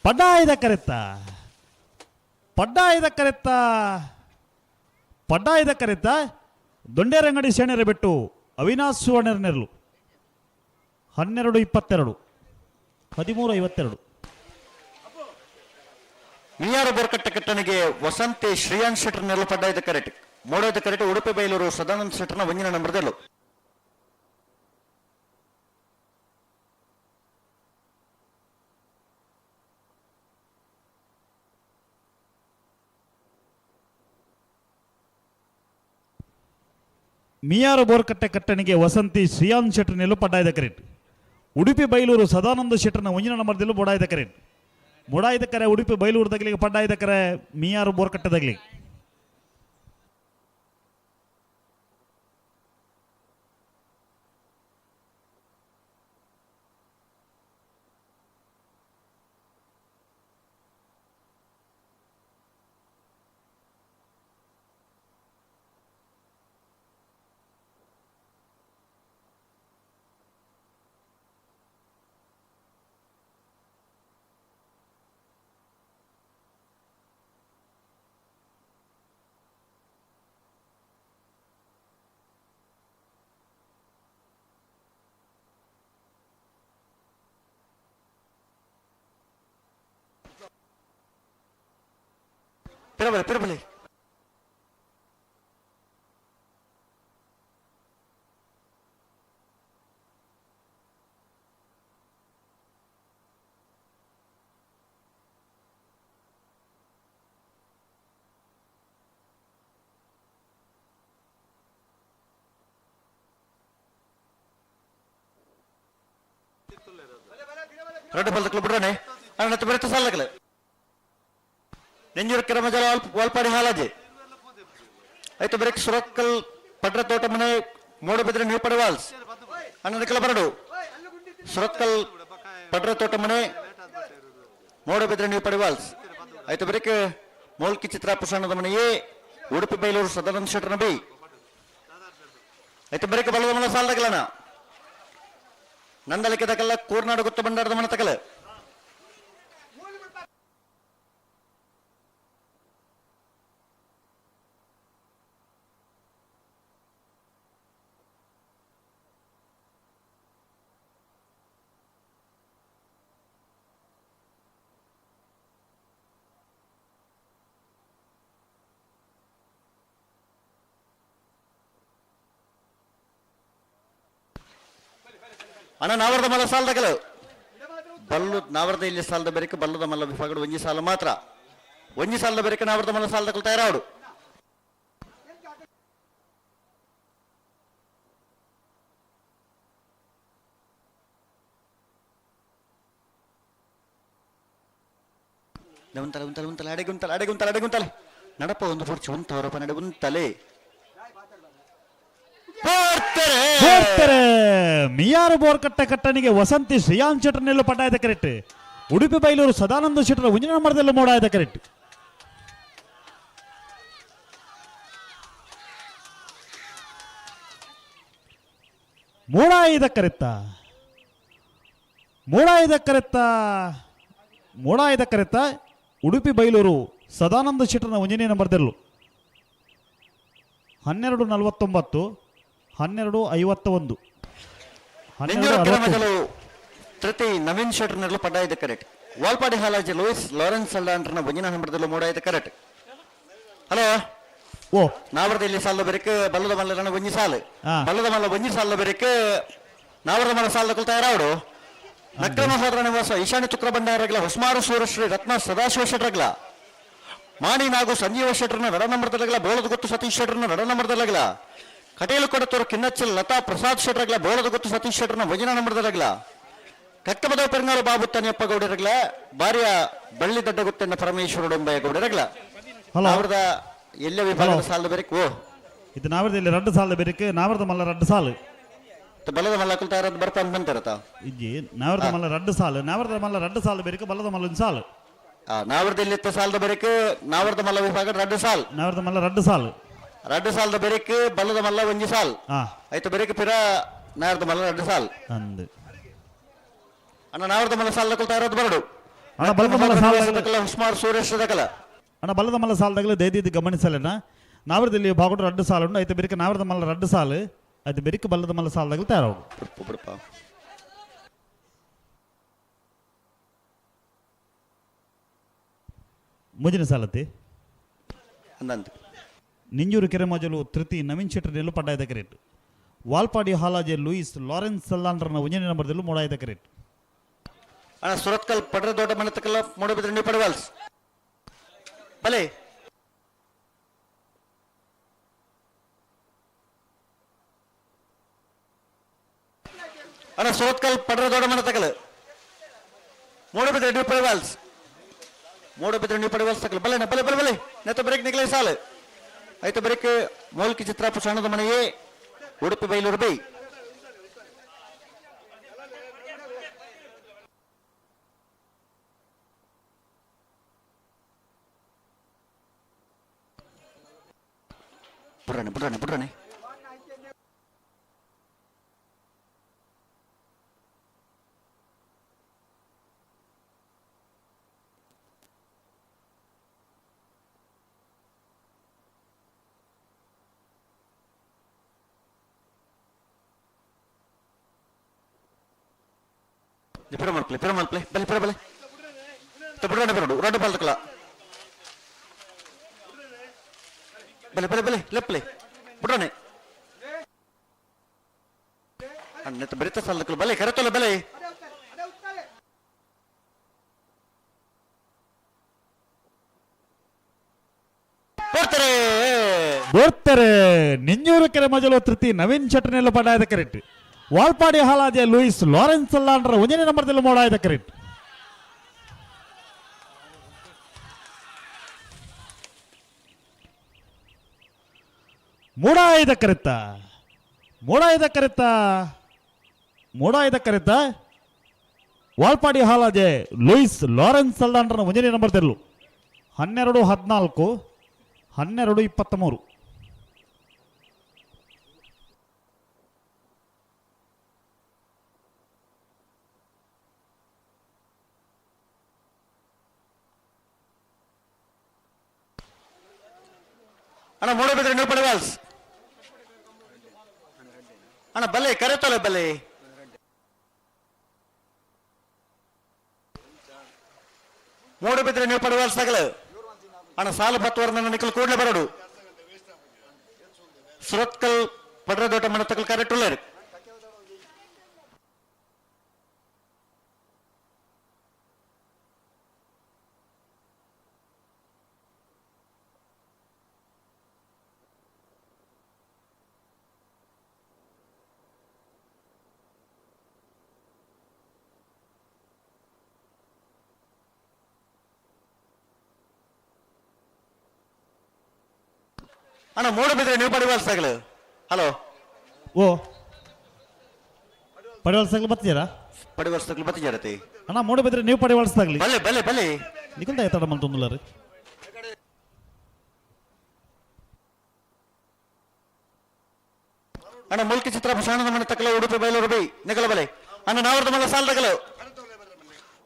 ಪಡ್ಡಾಯ್ದ ಕರೆತ್ತ ಪಡ್ಡಾಯ್ದ ಕರೆತ್ತ ಪಡ್ಡಾಯ್ದ ಕರೆತ್ತ ದೊಂಡೇರಂಗಡಿ ಸೇನೆರೆ ಬಿಟ್ಟು ಅವಿನಾಶ್ ಸುವರ್ಣನೆರಲು 12:22 13:52. ಮಿಯಾರು ಬೋರ್ಕಟ್ಟ ಕಟ್ಟನಿಗೆ ವಸಂತಿ ಶ್ರೀಯಾನ್ ಶೆಟ್ಟರ್ ನೆಲ ಪಡ್ಡಾಯ್ದ ಕರೆಕ್ಟ್. ಮೋಡದ ಕರೆಕ್ಟ್ ಉಡುಪಿ ಬೈಲೂರು ಸದಾನಂದ ಶೆಟ್ಟರ್ನ ಒಂದಿನ ನಂಬರ್ದಲ್ಲೂ. ಮಿಯಾರು ಬೋರ್ಕಟ್ಟೆ ಕಟ್ಟಣಿಗೆ ವಸಂತಿ ಶ್ರೀಯಾನ್ ಶೆಟ್ಟರ್ ನೆಲ್ಲು ಪಡ್ಡಾಯ್ದ ಕರೆಕ್ಟ್. ಉಡುಪಿ ಬೈಲೂರು ಸದಾನಂದ ಶೆಟ್ಟರ್ನ ಒಂಜಿನ ನಂಬರ್ದಲ್ಲೂ ಬೋಡಾಯ್ದ ಕರೆಕ್ಟ್. ಮೊಡಾಯ್ದ ಕರೆ ಉಡುಪಿ ಬೈಲೂರು ತಗಲಿಗೆ ಪಡ್ಡಾಯ್ದ ಕರೆ ಮಿಯಾರು ಬೋರ್ಕಟ್ಟೆ ತಗಲಿ. ಪಿರಬಲೆ ಪಿರಬಲೆ. ரெண்டு பல்துக்குள்ள ಬಿಡ್ರಾನೆ ಅಣ್ಣ ಬರುತ್ತೆ ಸಾಲಗಲೆ ನೆಂಜೂರು ಕಿರಮಜಲ ವಾಲ್ಪಾಡಿ ಹಾಲಾಜಿ ಆಯ್ತು ಬರೀ ಸುರಕ್ಕಲ್ ಪಡ್ರ ತೋಟ ಮನೆ ಮೂಡಬಿದ್ರೆ ನ್ಯೂ ಪಡವಾಲ್ಸ್ ಅಣ್ಣದಕ್ಕೆಲ್ಲ ಬರಡು ಸುರತ್ಕಲ್ ಪಡ್ರ ತೋಟ ಮನೆ ಮೂಡಬಿದ್ರೆ ನ್ಯೂ ಪಡಿವಾಲ್ಸ್ ಆಯ್ತು ಬರೀಕ್ ಮೋಲ್ಕಿ ಚಿತ್ರ ಪುಷಣದ ಮನೆಯೇ ಉಡುಪಿ ಬೈಲೂರು ಸದಾನಂದ ಶೆಟ್ಟರ್ನ ಬಿ. ಆಯ್ತು ಬರೀಕ ಬಲದ ಮಲ ಸಾಲದಗಲನ ನಂದಲಿಕೆ ತಕಲ್ಲ ಕೂರ್ನಾಡು ಗೊತ್ತು ಬಂಡಾರದ ಮನ ತಕಲ. ಅಣ್ಣ ನಾವರ್ದ ಮಲ್ಲ ಸಾಲದಗಲು ಬಲ್ಲು ನಾವರ್ದ ಇಲ್ಲಿ ಸಾಲದ ಬೆರಕೆ ಬಲ್ಲದ ಮಲ್ಲ ವಿಭಾಗಡು ಒಂಜಿ ಸಾಲ ಮಾತ್ರ ಒಂಜಿ ಸಾಲದ ಬೆರಕೆ ನಾವರ್ದ ಮಲ್ಲ ಸಾಲದಕಲು ತಯಾರಾವಡು. ಉಂತಲೆ ಉಂತಲೆ ಉಂತಲೆ ಅಡೆಗೆ ಉಂತಲೆ ಅಡೆಗೆ ಉಂತಲೆ ಅಡೆಗೆ ಉಂತಲೆ ನಡಪ ಒಂದು ಪುರ್ಚಿ ಉಂತವರಪ್ಪ ನಡೆ ಉಂತಲೆ ಬೋರ್ತಾರೆ ಮಿಯಾರು ಬೋರ್ಕಟ್ಟೆ ಕಟ್ಟನಿಗೆ ವಸಂತಿ ಶ್ರೀಯಾನ್ ಶೆಟ್ಟರ್ನೆಲ್ಲ ಪಟ್ಟಾಯದ ಕರೆಕ್ಟ್. ಉಡುಪಿ ಬೈಲೂರು ಸದಾನಂದ ಶೆಟ್ಟರ ಉಂಜಿನ ಮರದಲ್ಲೂ ಮೋಡಾಯದ ಕರೆಕ್ಟ್. ಮೋಡಾಯಿದ ಕರೆತ್ತ ಮೋಡಾಯಿದ ಕರೆತ್ತ ಮೋಡಾಯಿದ ಕರೆತ್ತ ಉಡುಪಿ ಬೈಲೂರು ಸದಾನಂದ ಶೆಟ್ಟರ್ನ ಒಂಜನೇ ನಂಬರ್ದಲ್ಲೂ 12:49 12:51 12:61. ತೃತಿ ನವೀನ್ ಶೆಟ್ಟರ್ನೆಲ್ಲ ಪಡ್ಡಾಯ್ದ ಕರೆಕ್ಟ್. ವಾಲ್ಪಾಡಿ ಹಾಲಾಜಿ ಲೂಯಿಸ್ ಲಾರೆನ್ಸ್ ಅಲ್ಲಾಂಡ್ರನ ಒಂಜಿನ ನಂಬರ್ದಲ್ಲೂ ಮೋಡಾಯ್ದ ಕರೆಕ್ಟ್. ಹಲೋ ಓ ನಾವರ್ದ ಇಲ್ಲಿ ಸಾಲ ಬೆರಕೆ ಬಲ್ಲದ ಮಲ್ಲರನ ಒಂಜಿ ಸಾಲು ಬಲ್ಲದ ಮಲ್ಲ ಒಂಜಿ ಸಾಲ ಬೆರಕೆ ನಾವರ್ದ ಮಲ್ಲ ಸಾಲದ ತಯಾರಾವಡು. ನಕ್ರಮ ಸೋದರ ನಿವಾಸ ಈಶಾನ್ಯ ಚುಕ್ರ ಭಂಡಾರಗಳ ಹೊಸ್ಮಾರು ಸೂರಶ್ರೀ ರತ್ನ ಸದಾಶಿವ ಶೆಟ್ಟರ್ಗಳ ಮಾಣಿ ನಾಗು ಸಂಜೀವ ಶೆಟ್ಟರ್ನ ನಡ ನಂಬರ್ದಲಗಲ ಬೋಳದ ಗೊತ್ತು ಸತೀಶ್ ಶೆಟ್ಟರ್ನ ನಡ ನಂಬರ್ದಲಗಲ ಕಟೇಲು ಕೊಡತೂರು ಕಿನ್ನಚ್ಚಲ್ ಲತಾ ಪ್ರಸಾದ್ ಶೆಟ್ಟರ್ಗಳ ಬೋಳದ ಗೊತ್ತು ಸತೀಶ್ ಶೆಟ್ಟರ್ನ ವಜನ ನಂಬರ್ದಲಗಲ ಕಟ್ಟಬದ ಪೆರಂಗಾರು ಬಾಬು ತನಿಯಪ್ಪ ಗೌಡರಗಳ ಬಾರಿಯ ಬಳ್ಳಿ ದಡ್ಡ ಗೊತ್ತನ್ನ ಪರಮೇಶ್ವರ ಡೊಂಬಯ್ಯ ಗೌಡರಗಳ ಅವ್ರದ ಎಲ್ಲ ವಿಭಾಗದ ಸಾಲದ ಬೇರೆ ಓ ಇದು ನಾವರ್ದ ಇಲ್ಲಿ ರಡ್ಡು ಸಾಲದ ಬೇರೆ ನಾವರ್ದ ಮಲ್ಲ ರಡ್ಡು ಸಾಲು ಬಲದ ಮಲ್ಲ ಕುಲ್ತಾರದ್ ಬರ್ತಾ ಅಂತ ಬಂತಾರತ ಇಜ್ಜಿ ನಾವರ್ದ ಮಲ್ಲ ರಡ್ಡು ಸಾಲು ನಾವರ್ದ ಮಲ್ಲ ರಡ್ಡು ಸಾಲು ಬೇರೆ ಬಲದ ಮಲ್ಲ ಒಂದು ಸಾಲು ನಾವರ್ದ ಇಲ್ಲಿ ಸಾಲದ ಬೇರೆ ನಾವರ್ದ ಮಲ್ಲ ವಿಭಾಗ ರಡ್ಡು ಸಾಲ್ ನಾವರ್ದ ಮಲ್ಲ ರಡ್ಡು ಸಾಲು ರಡ್ಡು ಸಾಲದ ಬೇರೆ ಬಲದ ಮಲ್ಲ ಒಂಜಿ ಸಾಲ್ ಆಯ್ತು ಬೇರೆ ಪಿರ ನಾವರ್ದ ಮಲ್ಲ ರಡ್ಡು ಸಾಲ್ ಅಂದು ಅಣ್ಣ ನಾವರ್ದ ಮಲ್ಲ ಸಾಲದ ಕುಲ್ತಾರದ್ ಬರಡು ಅಣ್ಣ ಬಲದ ಮಲ್ಲ ಸಾಲ ಹುಸ್ಮಾರ್ ಸೂರೇಶ್ ದಕಲ ಅಣ್ಣ ಬಲದ ಮಲ್ಲ ಸಾಲದಾಗಲೇ ದಯದಿದ್ದು ಗಮನಿಸಲೇನ ನಾವರ್ದಲ್ಲಿ ಬಾಗುಡು ರಡ್ಡು ಸಾಲು ಉಂಡು ಆಯ್ತು ಬೇರೆ ನಾವರ್ದ ಮಲ್ಲ ರಡ್ಡು ಸಾಲು ಆಯ್ತು ಬೆರಿಕ ಬಲ್ಲದ ಮಲ್ಲ ಸಾಲದಾಗಲೇ ತಯಾರಾವು. ಮುಂದಿನ ಸಾಲತಿ ಅಂದಂತೆ ನಿಂಜೂರು ಕೆರೆಮಜಲು ತೃತಿ ನವೀನ್ ಶೆಟ್ಟರ್ ನೆಲ್ಲು ಪಡ್ಡಾಯದ ಕರೆಟ್. ವಾಲ್ಪಾಡಿ ಹಾಲಾಜೆ ಲೂಯಿಸ್ ಲಾರೆನ್ಸ್ ಸಲ್ಲಾಂಡ್ರನ ಒಂಜನೇ ನಂಬರ್ದಲ್ಲೂ ಮೋಡಾಯದ ಕರೆಟ್. ಅಣ್ಣ ಸುರತ್ಕಲ್ ಪಡ್ರ ದೊಡ್ಡ ಮನೆ ತಕಲ್ಲ ಮೂಡಬಿದ್ರೆ ನೀವು ಪಡವಾಲ್ಸ್ ಬಲೆ ಅಣ್ಣ ಸುರತ್ಕಲ್ ಪಡ್ರ ದೊಡ್ಡ ಮನೆ ತಕಲ ಮೂಡಬಿದ್ರೆ ನೀವು ಪಡವಾಲ್ಸ್ ಮೂಡಬಿದ್ರೆ ನೀವು ಪಡವಾಲ್ಸ್ ತಕಲ ಬಲೆ ಬಲೆ ಬಲೆ ಬಲೆ ನೆತ್ತ ಬ್ರೇಕ್ ನಿಕ್ಲೆ ಸಾಲು ಆಯ್ತು ಬ್ರೇಕ್ ಮೌಲ್ಕಿ ಚಿತ್ರಾಪು ಸಣ್ಣದ ಮನೆಯೇ ಉಡುಪಿ ಬೈಲೂರು ಬೈ ಬುಡ್ರಾಣೆ ಬುಡ್ರಾಣೆ ಬುಡ್ರಾಣೆ ಪಿರ ಮಲ್ಪಲೆ ಪಿರ ಮಲ್ಪಲೆ ಬಲೆ ಪಿರ ಬಲೆ ಬುಡ್ರಾಣೆ ಬರೋಡು ರೊಡ್ಡ ಪಾಲ್ತಕಲ ಬಲೆ ಬಲೆ ಬಲೆ ಲೆಪ್ಪಲೆ ಬುಡ್ರಾಣೆ ಅಣ್ಣ ಬರಿತ ಸಾಲದಕ್ಕಲು ಬಲೆ ಕರೆತೊಲ್ಲ ಬಲೆ ಬರ್ತಾರೆ ಬರ್ತಾರೆ ನಿಂಜೂರು ಕೆರೆ ಮಜಲು ತೃತಿ ನವೀನ್ ಶೆಟ್ಟರ್ನೆಲ್ಲ ಪಡಾಯದ ಕರೆಕ್ಟ್. ವಾಲ್ಪಾಡಿ ಹಾಲಾಜೆ ಲೂಯಿಸ್ ಲಾರೆನ್ಸ್ ಅಲ್ಲಾಂಡ್ರ ಒಂದನೇ ನಂಬರ್ದಲ್ಲಿ ಮೋಡಾಯದ ಕರೆಕ್ಟ್. ಮೂಡಾಯ್ದ ಕರೆತ್ತ ಮೂಡಾಯ್ದ ಕರೆತ್ತ ಮೂಡಾಯ್ದ ಕರೆತ್ತ ವಾಲ್ಪಾಡಿ ಹಾಲಾಜೆ ಲೂಯಿಸ್ ಲಾರೆನ್ಸ್ ಅಲ್ಲಾಂಡ್ರನ ಒಂದನೇ ನಂಬರ್ ತೆರಲು 12:14 12-23. ಅಣ್ಣ ಮೂಡಬಿದ್ರೆ ನೀವು ಪಡೆವಾಲ್ಸ್ ಅಣ್ಣ ಬಲೆ ಕರೆತಲೆ ಬಲೆ. ಮೂಡಬಿದ್ರೆ ನೀವು ಪಡೆವಾಲ್ಸ್ ಆಗಲು ಅಣ್ಣ ಸಾಲು ಬತ್ತುವರ್ ನನ್ನ ನಿಖಲ್ ಕೂಡಲೇ ಬರಡು. ಸುರತ್ಕಲ್ ಪಡ್ರದೋಟ ಮಣತಕಲ್ ಕರೆಕ್ಟ್. ಅಣ್ಣ ಮೂಡಬಿದ್ರೆ ನೀವು ಪಡಿವಾಲ್ಸ್ ಆಗಲು. ಹಲೋ. ಓ ಪಡಿವಾಲ್ಸಾಗ್ಲಿ ಬರ್ತೀರಾ? ಪಡಿವಾಲ್ಸ್ ಆಗಲು ಬತ್ತಿಜಾರತಿ. ಅಣ್ಣ ಮೂಡಬಿದ್ರೆ ನೀವು ಪಡಿವಾಲ್ಸಾಗ್ಲಿ. ಬಲೆ ಬಲೆ ಬಲೆ. ನಿಖಲ್ ಎತ್ತಡ ಮಂತೊಂದುಲ್ಲಾರು. ಅಣ್ಣ ಮುಲ್ಕಿ ಚಿತ್ರ ಭೂಷಣದ ಮನೆ ತಕಲ ಉಡುಪಿ ಬೈಲೂರು ಬೈ ನಿಗಲ ಬಲೆ. ಅಣ್ಣ ನಾವರ್ದ ಮಲ್ಲ ಸಾಲದಗಲು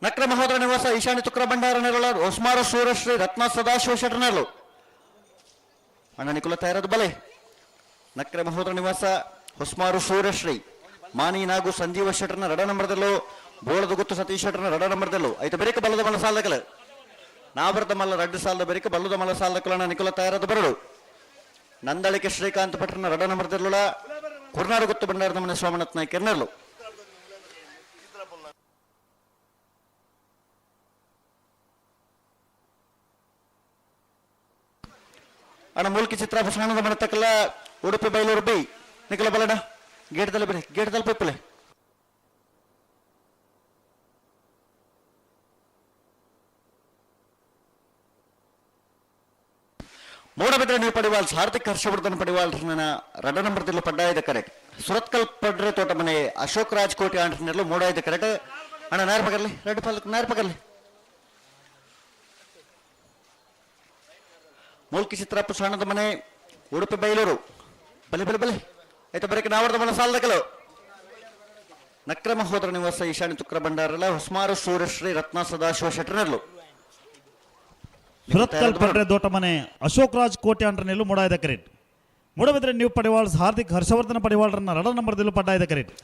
ನಕ್ರ ಮಹೋದರ ನಿವಾಸ ಈಶಾನ್ಯ ತುಕ್ರ ಭಂಡಾರ ನೆರಳ ಹೊಸ್ಮಾರ ಸೂರಶ್ರೀ ರತ್ನ ಸದಾಶಿವ ಶೆಟ್ಟರ್. ಅಣ್ಣ ನಿಕುಲ ತಯಾರದ ಬಲೆ. ನಕ್ರ ಮಹೋದರ ನಿವಾಸ ಹೊಸ್ಮಾರು ಸೂರ್ಯಶ್ರೀ ಮಾನಿ ನಾಗು ಸಂಜೀವ ಶೆಟ್ಟರ್ನ ರಡ ನಂಬರ್ದಲ್ಲೂ ಬೋಳದ ಗುತ್ತು ಸತೀಶ್ ಶೆಟ್ಟರ್ನ ರಡ ನಂಬರ್ದಲ್ಲೂ ಐತ ಬೆರಿಕ ಬಲ್ಲದ ಮಲ್ಲ ಸಾಲದಗಲು ನಾವರ್ದ ಮಲ್ಲ ರಡ್ಡು ಸಾಲದ ಬೆರಿಕ ಬಲ್ಲದ ಮಲ್ಲ ಸಾಲದಕಲ ನಿಕುಲ ತಯಾರದ ಬರಡು. ನಂದಳಿಕೆ ಶ್ರೀಕಾಂತ್ ಭಟ್ರನ ರಡ ನಂಬರ್ದಲ್ಲುಳ ಕುರ್ನಾಡು ಗುತ್ತು ಭಂಡಾರದ ಮನೆ ಸೋಮನಾಥ್ ನಾಯ್ಕ ನೆರಳು. ಅಣ್ಣ ಮೂಲ್ಕಿ ಚಿತ್ರ ಭೂಷಣದ ಮನೆ ತಕ್ಕಲ್ಲ ಉಡುಪಿ ಬೈಲೂರು ಬೈ ನಿಖಲ ಬಲಡ ಗೇಟ್ದಲ್ಲಿ ಬಿಡಿ ಗೇಟ್ದಲ್ಲಿ ಪೈಪಲೆ. ಮೂಡಬಿದ್ರೆ ನೀವು ಪಡಿವಾಲ್ಸ್ ಹಾರ್ದಿಕ್ ಹರ್ಷವರ್ಧನ್ ಪಡಿವಾಲ್ ರಡ ನಂಬರ್ದಿಲ್ಲ ಪಡ್ಡಾಯದ ಕರೆಕ್ಟ್. ಸುರತ್ಕಲ್ ಪಡ್ರೆ ತೋಟ ಮನೆ ಅಶೋಕ್ ರಾಜ್ ಕೋಟಿ ಆಂಟರ್ನೆಲ್ಲ ಮೂಡಾಯ್ದ ಕರೆಕ್ಟ್. ಅಣ್ಣ ನಾರ್ ಪಗರ್ಲಿ ರೆಡ್ ಪಾಲಕ್ ನಾರ್ ಪಗರ್ಲಿ. ಮೂಲ್ಕಿ ಚಿತ್ರಪ್ಪ ಸಣ್ಣದ ಮನೆ ಉಡುಪಿ ಬೈಲೂರು ಬಲೆ ಬಲೆ ಬಲೆ ಆಯ್ತಾ ಬರಕ್ಕೆ ನಾವರ್ದ ಮನೆ ಸಾಲದಕಲು ನಕ್ರ ಮಹೋದರ ನಿವಾಸ ಈಶಾನ್ಯ ತುಕ್ರ ಭಂಡಾರಲ್ಲ ಹೊಸ್ಮಾರು ಸೂರ್ಯಶ್ರೀ ರತ್ನ ಸದಾಶಿವ ಶೆಟ್ಟರ್ನೆಲ್ಲು. ಸುರತ್ಕಲ್ ಪಡ್ರೆ ದೋಟ ಮನೆ ಅಶೋಕ್ ರಾಜ್ ಕೋಟೆ ಅಂಟ್ರನೆಲ್ಲು ಮೂಡಾಯ್ದ ಕರೆಕ್ಟ್. ಮೂಡಬಿದ್ರೆ ನೀವು ಪಡಿವಾಳ್ಸ್ ಹಾರ್ದಿಕ್ ಹರ್ಷವರ್ಧನ ಪಡಿವಾಳ್ರನ್ನ ರಡ ನಂಬರ್ದಿಲ್ಲು ಪಡ್ಡಾಯ್ದ ಕರೆಕ್ಟ್.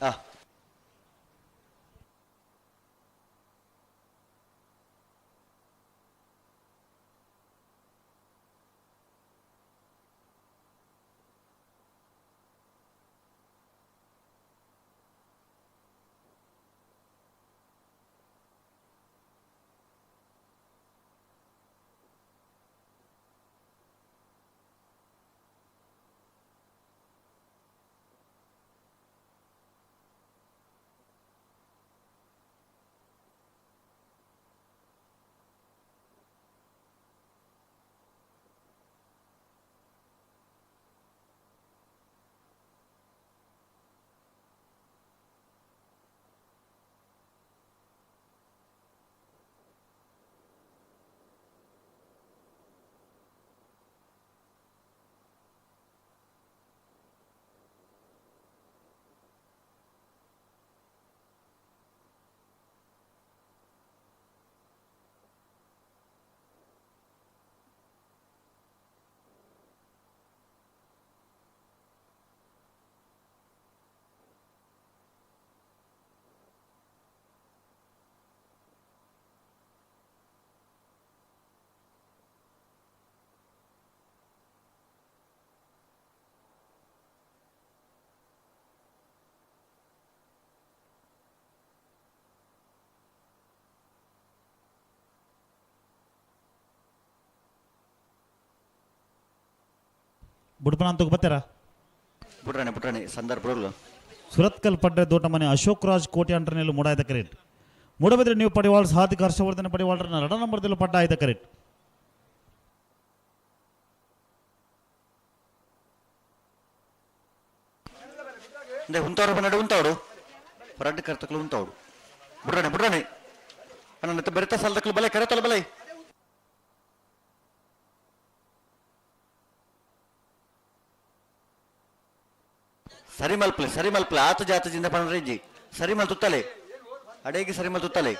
ಬುಡ್ಪನ ಅಂತ ಬರ್ತಾರ. ಬುಡ್ರಾಣಿ ಬುಡ್ರಾಣಿ ಸಂದರ್ಭ. ಸುರತ್ಕಲ್ ಪಡ್ರೆ ದೋಟ ಮನೆ ಅಶೋಕ್ ರಾಜ್ ಕೋಟೆ ಅಂಟ್ರನೆಲ್ಲು ಮೂಡಾಯ್ದ ಕರೆಕ್ಟ್. ಮೂಡಬಿದ್ರೆ ನೀವು ಪಡಿವಾಳ್ಸ್ ಹಾರ್ದಿಕ್ ಹರ್ಷವರ್ಧನ ಪಡಿವಾಳ್ರನ್ನ ರಡ ನಂಬರ್ದಿಲ್ಲು ಪಡ್ಡಾಯ್ದ ಕರೆಕ್ಟ್. ಅಂದ್ರೆ ಉಂತವ್ರು ಬನ್ನಡು ಉಂತವಡು ಹೊರಡ್ಡು ಕರ್ತಕ್ಲು ಉಂತವಡು ಬುಡ್ರಾಣಿ ಬುಡ್ರಾಣಿ ಅಣ್ಣ ಬೆರೆತ ಸಾಲದಕ್ಲು ಬಲೆ ಕರೆತಲ ಬಲೆ. ಸರಿ ಮಲ್ಪಲೆ ಸರಿ ಮಲ್ಪಲೆ ಆತ ಜಾತ ಜಿಂದ ಪಣರೇಜಿ ಸರಿ ಮಲ್ ತುತ್ತಲೆ ಅಡೇಗೆ ಸರಿ ಮಲ್ ತುತ್ತಲೆ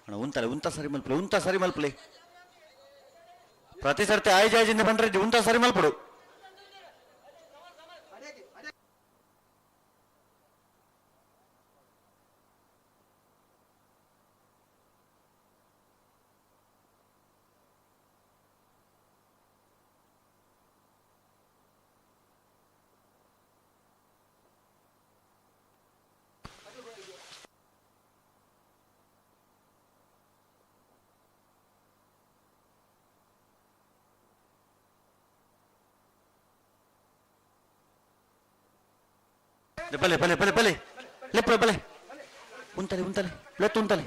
ಉಂತಲೆ ಉಂತ ಸರಿ ಮಲ್ಪಲೆ ಉಂತ ಸರಿ ಮಲ್ಪಲೆ ಪ್ರತಿ ಸರ್ತಿ ಆಯ್ ಜಾಯ್ಜಿಂದ ಬಂದ್ರೆ ಉಂತ ಸರಿ ಮಲ್ಪಡು ಬಲೆ ಬಲೆ ಬಲೆ ಬಲೆ ಲೆಪ್ಪ ಬಲೆ ಉಂತಲೆ ಉಂತಲೆ ಲೆತ್ತು ಉಂತಲೆ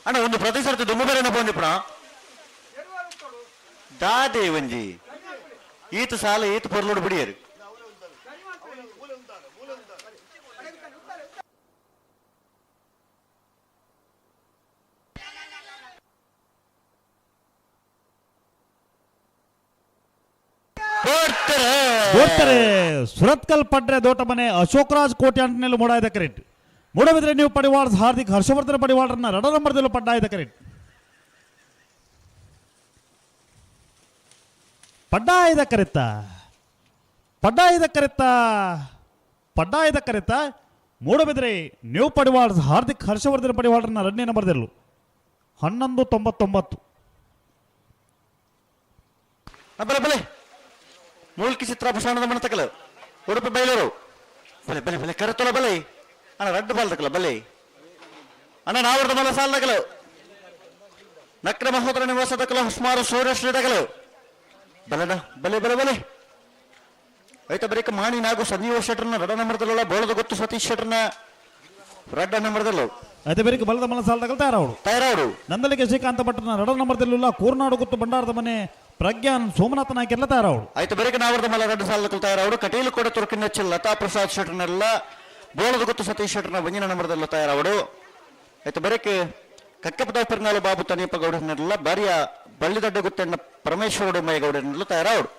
ಅಣ್ಣ ಒಂದು ಪ್ರತಿ ಸರ್ತಿ ದುಮ್ಮು ಬೇರೆ ಬಂದಿಪ್ಪಣ ದಾದೆ ಒಂಜಿ ಈತ ಸಾಲ ಈತ ಪೊರ್ಲೋಡು ಬಿಡಿಯರು ಬೋಡ್ತಾರೆ ಸುರತ್ಕಲ್ ಪಡ್ರೆ ದೋಟ ಮನೆ ಅಶೋಕರಾಜ್ ಕೋಟೆ ಅಂಟನೆಲ್ಲ ಮೂಡಾಯ್ದ ಕರೆಕ್ಟ್ ಮೂಡಬಿದ್ರೆ ನೀವು ಪಡಿವಾಳ ಹಾರ್ದಿಕ್ ಹರ್ಷವರ್ಧನ ಪಡಿವಾಳರನ್ನ ರಡ ನಂಬರ್ದಲ್ಲೂ ಪಡ್ಡಾಯ್ದ ಕರೆಕ್ಟ್ ಪಡ್ಡಾಯ್ದ ಕರೆತ್ತ ಪಡ್ಡಾಯ್ದ ಕರೆತ್ತ ಪಡ್ಡಾಯ್ದ ಕರೆತ್ತ ಮೂಡಬಿದ್ರೆ ನೀವು ಪಡಿವಾಳ ಹಾರ್ದಿಕ್ ಹರ್ಷವರ್ಧನ ಪಡಿವಾಳರನ್ನ ಎರಡನೇ ನಂಬರ್ದಲ್ಲೂ 11.99. ಬಲೆ ಬಲೆ ಮೂಲ್ಕಿ ಚಿತ್ರಾಭೂಷಣದ ಮಣತಕಲ ಉಡುಪಿ ಬೈಲೂರು ಬಲೆ ಬಲೆ ಬಲೆ ಕರತೊಲ ಬಲೆ ಅಣ್ಣ ರಡ್ಡು ಬಾಲ್ದಕಲ ಬಲೆ ಅಣ್ಣ ನಾವರ್ದ ಮಲ ಸಾಲದಕಲು ನಕ್ರ ಮಹೋದರ ನಿವಾಸದಕಲ ಸುಮಾರು ಸೂರ್ಯಶ್ರೀ ದಕಲು ಬಲನ ಬಲೆ ಬಲೆ ಬಲೆ ಐತ ಬರೀಕ ಮಾಣಿ ನಾಗು ಸಂಜೀವ ಶೆಟ್ರನ್ನ ರಡ ನಂಬರ್ದಲ್ಲ ಬೋಳದ ಗೊತ್ತು ಸತೀಶ್ ಶೆಟ್ರನ್ನ ರಡ್ಡ ನಂಬರ್ದಲ್ಲ అయితే ಬೆರಿಕೆ ಬಲದ ಮಲ ಸಾಲದಕಲ್ ತಯಾರವಳು ತಯಾರವಳು ನಂದಲಿಗೆ ಶ್ರೀಕಾಂತ ಭಟ್ರನ ರಡ ನಂಬರ್ದಲ್ಲ ಕೂರ್ನಾಡು ಗುತ್ತು ಭಂಡಾರದ ಮನೆ ಪ್ರಜ್ಞಾನ್ ಸೋಮನಾಥ ನಾಯ್ಕೆಲ್ಲ ತಯಾರವಳು ಆಯ್ತು ಬೆರಕೆ ನಾವರ್ದ ಮಲ ರಡ್ಡು ಸಾಲದಕಲ್ ತಯಾರವಳು ಕಟೀಲು ಕೂಡ ತುರ್ಕಿನ ಲತಾ ಪ್ರಸಾದ್ ಶೆಟ್ರನ್ನೆಲ್ಲ ಬೋಳದ ಗೊತ್ತು ಸತೀಶ್ ಶೆಟ್ರನ ಒಂಜಿನ ನಂಬರ್ದಲ್ಲ ತಯಾರವಳು ಆಯ್ತು ಬೆರಕೆ ಕಕ್ಕಪದ ಪೆರ್ನಾಲು ಬಾಬು ತನಿಯಪ್ಪ ಗೌಡರನ್ನೆಲ್ಲ ಬಾರಿಯ ಬಳ್ಳಿದಡ್ಡ ಗುತ್ತಣ್ಣ ಪರಮೇಶ್ವರ ಗೌಡರನ್ನೆಲ್ಲ ತಯಾರವಳು.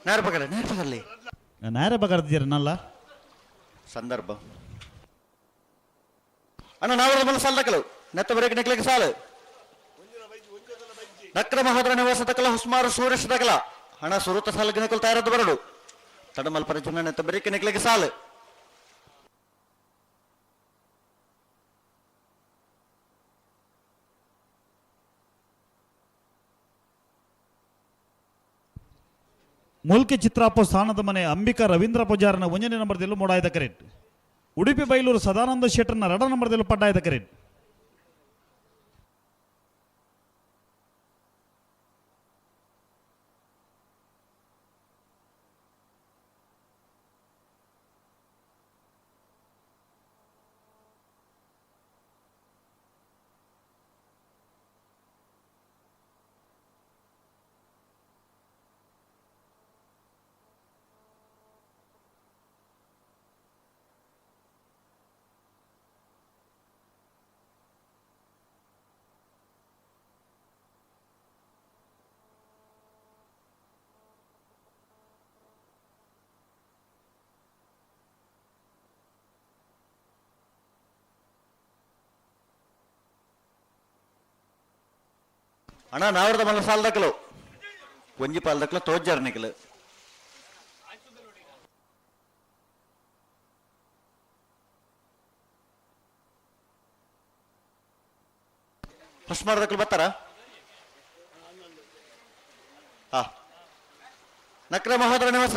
ನೇರ ಬಗಲ್ಲ ನೇರ ಬಗಲ್ಲಿ ನೇರ ಬಗರ್ದಿದ್ದೀರನಲ್ಲ ಸಂದರ್ಭ ಅಣ್ಣ ನಾವು ಮಲ ಸಾಲ ದಕ್ಕಲು ನೆತ್ತ ಬರೇಕ್ ನೆಕ್ಲಿಕ್ಕೆ ಸಾಲು. ನಕ್ರ ಮಹೋದರ ನಿವಾಸ ತಕಲ ಹುಸ್ಮಾರು ಸೂರೇಶ್ ತಕಲ ಹಣ ಸುರುತ ಸಾಲಗಿನ ತಯಾರದ್ದು ಬರಡು ತಡಮಲ್ಪರ ಜನ ಬರೀಕೆ ನಿಕ್ಲಿಗೆ ಸಾಲು. ಮುಲ್ಕಿ ಚಿತ್ರಾಪು ಸ್ಥಾನದ ಮನೆ ಅಂಬಿಕಾ ರವೀಂದ್ರ ಪೂಜಾರನ ಒಂದನೇ ನಂಬರ್ದಲ್ಲೂ ಮೂಡಾಯ್ದ ಕರೆಟ್. ಉಡುಪಿ ಬೈಲೂರು ಸದಾನಂದ ಶೆಟ್ಟರ್ನ ಎರಡ ನಂಬರ್ದಲ್ಲೂ ಪಡ್ಡಾಯ್ದ ಕರೆಟ್. ಅಣ್ಣ ನಾವ್ರದ ಮಲ್ಲ ಸಾಲದಕ್ಕಲು ಒಂಜಿ ಪಾಲ್ದಕ್ಕಲು ತೋಜ್ಜಾರ ನಿಕಲು. ಫಸ್ಟ್ ಮಾಡ್ದಕ್ಕಲು ಬರ್ತಾರ? ಹಾ ನಕ್ರ ಮಹೋದರ ನಿವಾಸ.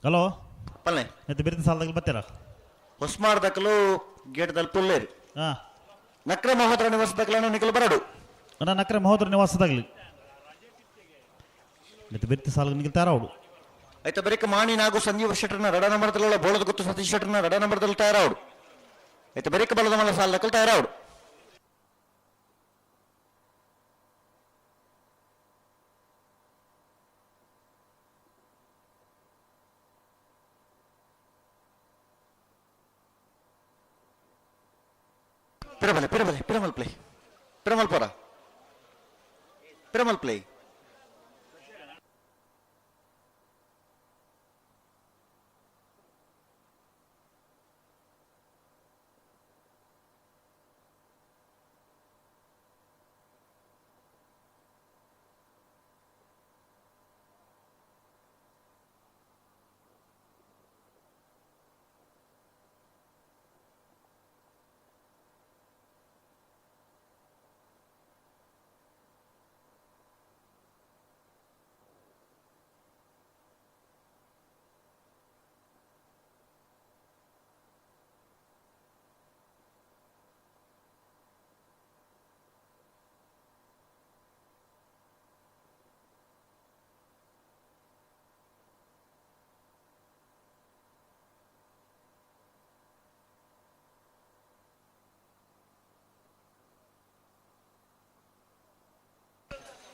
ಹಲೋ ಪಲ್ಲೆ ಮತ್ತೆ ಬಿರಿದ ಸಾಲದಾಗ ಬರ್ತೀರಾ? ಹೊಸ್ಮಾರ್ದಕ್ಕಲು ಗೇಟ್ ದಲ್ಲಿ ಪುಲ್ಲೇರಿ. ಹಾ ನಕ್ರ ಮಹೋದರ ನಿವಾಸದಕ್ಕಲ ನಿಕಲು ಬರಡು. ಅಣ್ಣ ನಕ್ರೆ ಮಹೋದರ ನಿವಾಸದಾಗಲಿ ಮತ್ತೆ ಬಿರ್ತಿ ಸಾಲ ನಿಲ್ತಾರ ಅವಳು. ಆಯ್ತಾ ಬರೀಕ ಮಾಣಿ ನಾಗು ಸಂಜೀವ ಶೆಟ್ಟರ್ನ ರಡ ನಂಬರ್ದಲ್ಲ ಬೋಳದ ಗುತ್ತು ಸತೀಶ್ ಶೆಟ್ಟರ್ನ ರಡ ನಂಬರ್ದಲ್ಲಿ ತಯಾರಾವಡು. ಆಯ್ತಾ ಬರೀಕ ಬಲದ ಮಲ್ಲ ಸಾಲದಕ್ಕಲು ತಯಾರಾವಡು. ಪಿರಮಲೆ ಪಿರಮಲೆ ಪಿರಮಲ್ ಪ್ಲೇ ಪಿರಮಲ್ ಪೋರ ಪಿರಮಲ್ ಪ್ಲೇ.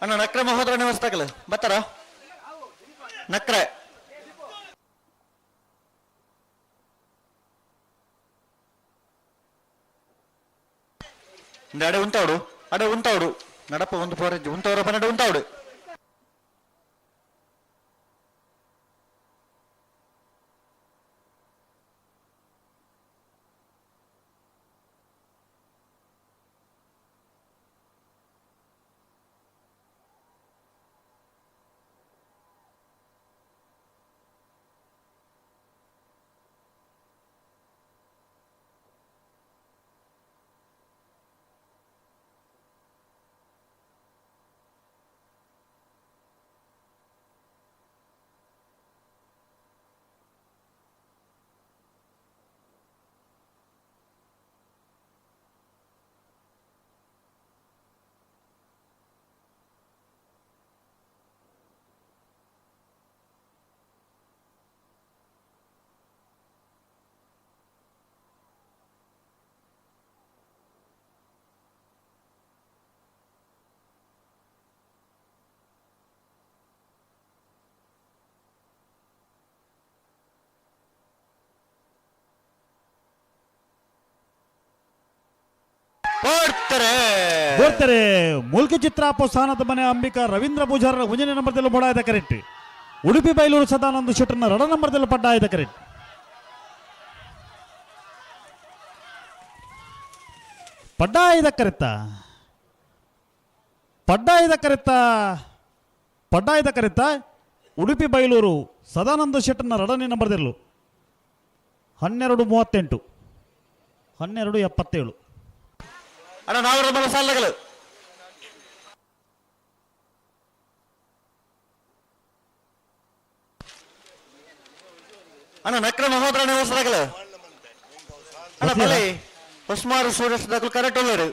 ಅಣ್ಣ ನಕ್ರೆ ಮಹೋದರ ನಿವಾಸ ಬರ್ತಾರ? ನಕ್ರೆ ಅಡೆ ಉಂತಾವಡು ಅಡೆ ಉಂತಾವಡು ನಡಪ ಒಂದು ಪೋರೆಜ್ಜು ಉಂತವರ ಪನ್ನಡೆ ಉಂತಾವಡು. ಓಡ್ತಾರೆ ಮೂಲ್ಕಿ ಚಿತ್ರಾಪು ಸ್ಥಾನದ ಮನೆ ಅಂಬಿಕಾ ರವೀಂದ್ರ ಪೂಜಾರರ ಒಂಜನೇ ನಂಬರ್ದಲ್ಲಿ ಮೊಡಾಯದ ಕರೆಕ್ಟ್. ಉಡುಪಿ ಬೈಲೂರು ಸದಾನಂದ ಶೆಟ್ಟರ್ನ ರಡ ನಂಬರ್ದಲ್ಲಿ ಪಡ್ಡಾಯದ ಕರೆಕ್ಟ್. ಪಡ್ಡಾಯದ ಕರೆತ್ತ, ಪಡ್ಡಾಯದ ಕರೆತ್ತ, ಪಡ್ಡಾಯದ ಕರೆತ್ತ ಉಡುಪಿ ಬೈಲೂರು ಸದಾನಂದ ಶೆಟ್ಟರ್ನ ರಡನೇ ನಂಬರ್ದಿರಲು. 12:38, 12:77. ಅಣ್ಣ ನಾವರ ಮಲ ಸಾಲಗಳು. ಅಣ್ಣ ನಕ್ರ ಮಹೋದರ ನಿವಾಸದಾಗಲು. ಅಣ್ಣ ಬಲೆ ಹೊಸ್ಮಾರು ಸೂರ್ಯದಾಗಲು ಕರೆಕ್ಟ್ ಉಳ್ಳರು.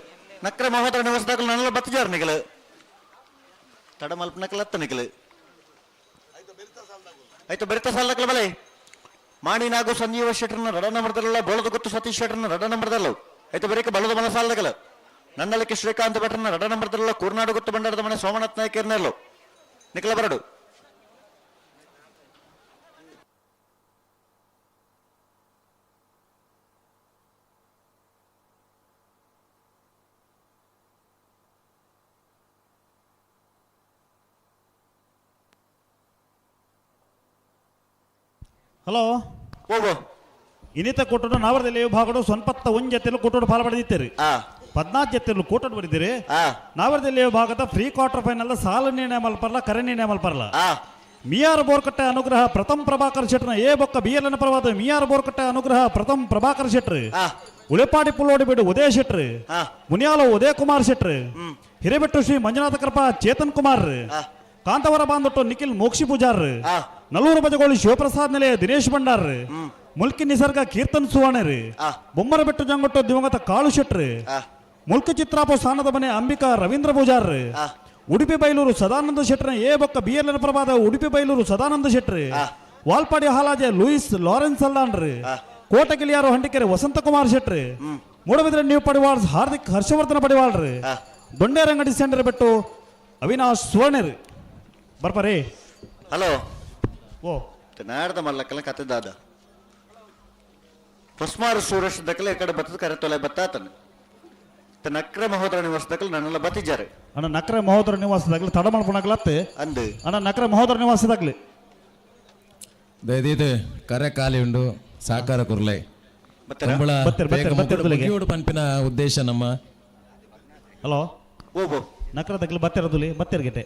ನಕ್ರ ಮಹೋದರ ನಿವಾಸದಾಗಲು ನನ್ನೆಲ್ಲ ಬತ್ತಿಜಾರ ನಿಗಲು ತಡ ಮಲ್ಪನಕಲ್ ಹತ್ತ ನಿಗಲು ಆಯ್ತು ಬೆರಿತ ಸಾಲದಾಗಲು ಬಲೆ ಮಾಣಿ ನಾಗು ಸಂಜೀವ ಶೆಟ್ಟರ್ನ ರಡ ನಂಬರ್ದಲ್ಲ, ಬೋಳದ ಗುತ್ತು ಸತೀಶ್ ಶೆಟ್ಟರ್ನ ರಡ ನಂಬರ್ದಲ್ಲ. ಆಯ್ತು ಬರೀಕ ಬಳದ ಮಲ ಸಾಲದಾಗಲು ನನ್ನಲಕ್ಕೆ ಶ್ರೀಕಾಂತ್ ಭಟ್ರನ ರಡ ನಂಬರ್ದಲ್ಲ, ಕೂರ್ನಾಡು ಗುತ್ತು ಬಂಡಾರದ ಮನೆ ಸೋಮನಾಥ್ ನಾಯಕರ್ನೆಲ್ಲು ನಿಖಲ ಬರಡು. ಹಲೋ. ಹೋಗು. ಇನ್ನಿತ ಕೊಟ್ಟಡು ನಾವರದಲ್ಲಿ ವಿಭಾಗಡು ಸೊನ್ಪತ್ತ ಒಂದ್ ಜೊತೆಲು ಕೊಟ್ಟಡು ಫಾಲ ಪಡೆದಿತ್ತೀರಿ. 14 ಜೊತೆಲು ಕೂಟಡು ಬರೆದಿರಿ. ನಾವರದಲ್ಲಿ ವಿಭಾಗದ ಪ್ರೀ ಕ್ವಾರ್ಟರ್ ಫೈನಲ್ ಸಾಲು ನಿರ್ಣಯ ಮಲ್ಪರ್ಲ, ಕರೆ ನಿರ್ಣಯ ಮಲ್ಪರ್ಲ. ಮಿಯಾರ್ ಬೋರ್ಕಟ್ಟೆ ಅನುಗ್ರಹ ಪ್ರಥಮ್ ಪ್ರಭಾಕರ್ ಶೆಟ್ಟರ್ನ ಎ ಬೊಕ್ಕ ಬಿ ಎಲ್ ಎನ್ ಪರವಾದ ಮಿಯಾರ್ ಬೋರ್ಕಟ್ಟೆ ಅನುಗ್ರಹ ಪ್ರಥಮ್ ಪ್ರಭಾಕರ್ ಶೆಟ್ರ್, ಉಳೆಪಾಡಿ ಪುಲ್ಲೋಡಿ ಬೀಡು ಉದಯ ಶೆಟ್ರ್, ಮುನಿಯಾಲ ಉದಯ ಕುಮಾರ್ ಶೆಟ್ರ್, ಹಿರೇಬೆಟ್ಟು ಶ್ರೀ ಮಂಜುನಾಥ ಕೃಪಾ ಚೇತನ್ ಕುಮಾರ್, ಕಾಂತವರ ಬಾಂದೊಟ್ಟು ನಿಖಿಲ್ ಮೋಕ್ಷಿ ಪೂಜಾರ್, ನಲ್ಲೂರು ಬಜಗೋಳಿ ಶಿವಪ್ರಸಾದ್ ನೆಲೆಯ ದಿನೇಶ್ ಭಂಡಾರ್, ಮುಲ್ಕಿ ನಿಸರ್ಗ ಕೀರ್ತನ್ ಸುವರ್ಣರ್, ಬೊಮ್ಮರಬೆಟ್ಟು ಜಂಗೊಟ್ಟು ದಿವಂಗತ ಕಾಳು ಶೆಟ್ರ್, ಮುಲ್ಕಿ ಚಿತ್ರಾಪ ಸ್ಥಾನದ ಮನೆ ಅಂಬಿಕಾ ರವೀಂದ್ರ ಪೂಜಾರ್, ಉಡುಪಿ ಬೈಲೂರು ಸದಾನಂದ ಶೆಟ್ಟರ್ನ ಎ ಬೊಕ್ಕ ಬಿ ಎಲ್ ಎನ್ ಪ್ರಭಾದ ಉಡುಪಿ ಬೈಲೂರು ಸದಾನಂದ ಶೆಟ್ರ್, ವಾಲ್ಪಾಡಿ ಹಾಲಾಜೆ ಲೂಯಿಸ್ ಲಾರೆನ್ಸ್ ಅಲ್ಲಾಂಡ್ರ್, ಕೋಟಗಿಲಿಯಾರು ಹಂಡಿಕೆರೆ ವಸಂತ ಕುಮಾರ್ ಶೆಟ್ರ್, ಮೂಡಬಿದ್ರೆ ನೀವು ಪಡಿವಾಳ್ ಹಾರ್ದಿಕ್ ಹರ್ಷವರ್ಧನ ಪಡಿವಾಳ್ರಿ, ದೊಂಡೇರಂಗಡಿ ಸೆಂಟರ್ ಬಿಟ್ಟು ಅವಿನಾಶ್ ಸುವರ್ಣರ್ ಬರ್ಪಾರಿ. ಹಲೋ. ಓ. ನಾಡ್ದ ಮಲ್ಲಕ್ಕಲ್ಲ ಕತೆ ದಾದ ಹೊಸ್ಮಾರು ಸೂರಶ್ ದಕ್ಕಲೆ ಈ ಕಡೆ ಬತ್ತದ ಕರೆ ತೊಲೆ ಬತ್ತಾತನ ನಕ್ರ ಮಹೋದರ ನಿವಾಸ ದಕ್ಕಲು ನನ್ನೆಲ್ಲ ಬತ್ತಿದ್ದಾರೆ. ಅಣ್ಣ ನಕ್ರ ಮಹೋದರ ನಿವಾಸದಾಗ್ಲಿ ತಡ ಮಾಡ್ಕೊಳಗ್ಲತ್ತೆ. ಅಂದು. ಅಣ್ಣ ನಕ್ರ ಮಹೋದರ ನಿವಾಸದಾಗ್ಲಿ. ದಯದೀದು ಕರೆ ಖಾಲಿ ಉಂಡು ಸಾಕಾರ ಕುರ್ಲೆ. ಬತ್ತರ? ಕಂಬಳ ಬತ್ತೆರ್, ಬೇಗ ಬತ್ತೆರ್, ಬತ್ತೆರ್ ತುಲಿಗೆ. ಮುಗಿಯೋಡು ಪನ್ಪಿನ ಉದ್ದೇಶ ನಮ್ಮ. ಹಲೋ. ಓಬೋ. ನಕ್ರ ದಗ್ಲಿ ಬತ್ತೆರದುಲಿ ಬತ್ತೆರ್ಗೆಟೆ.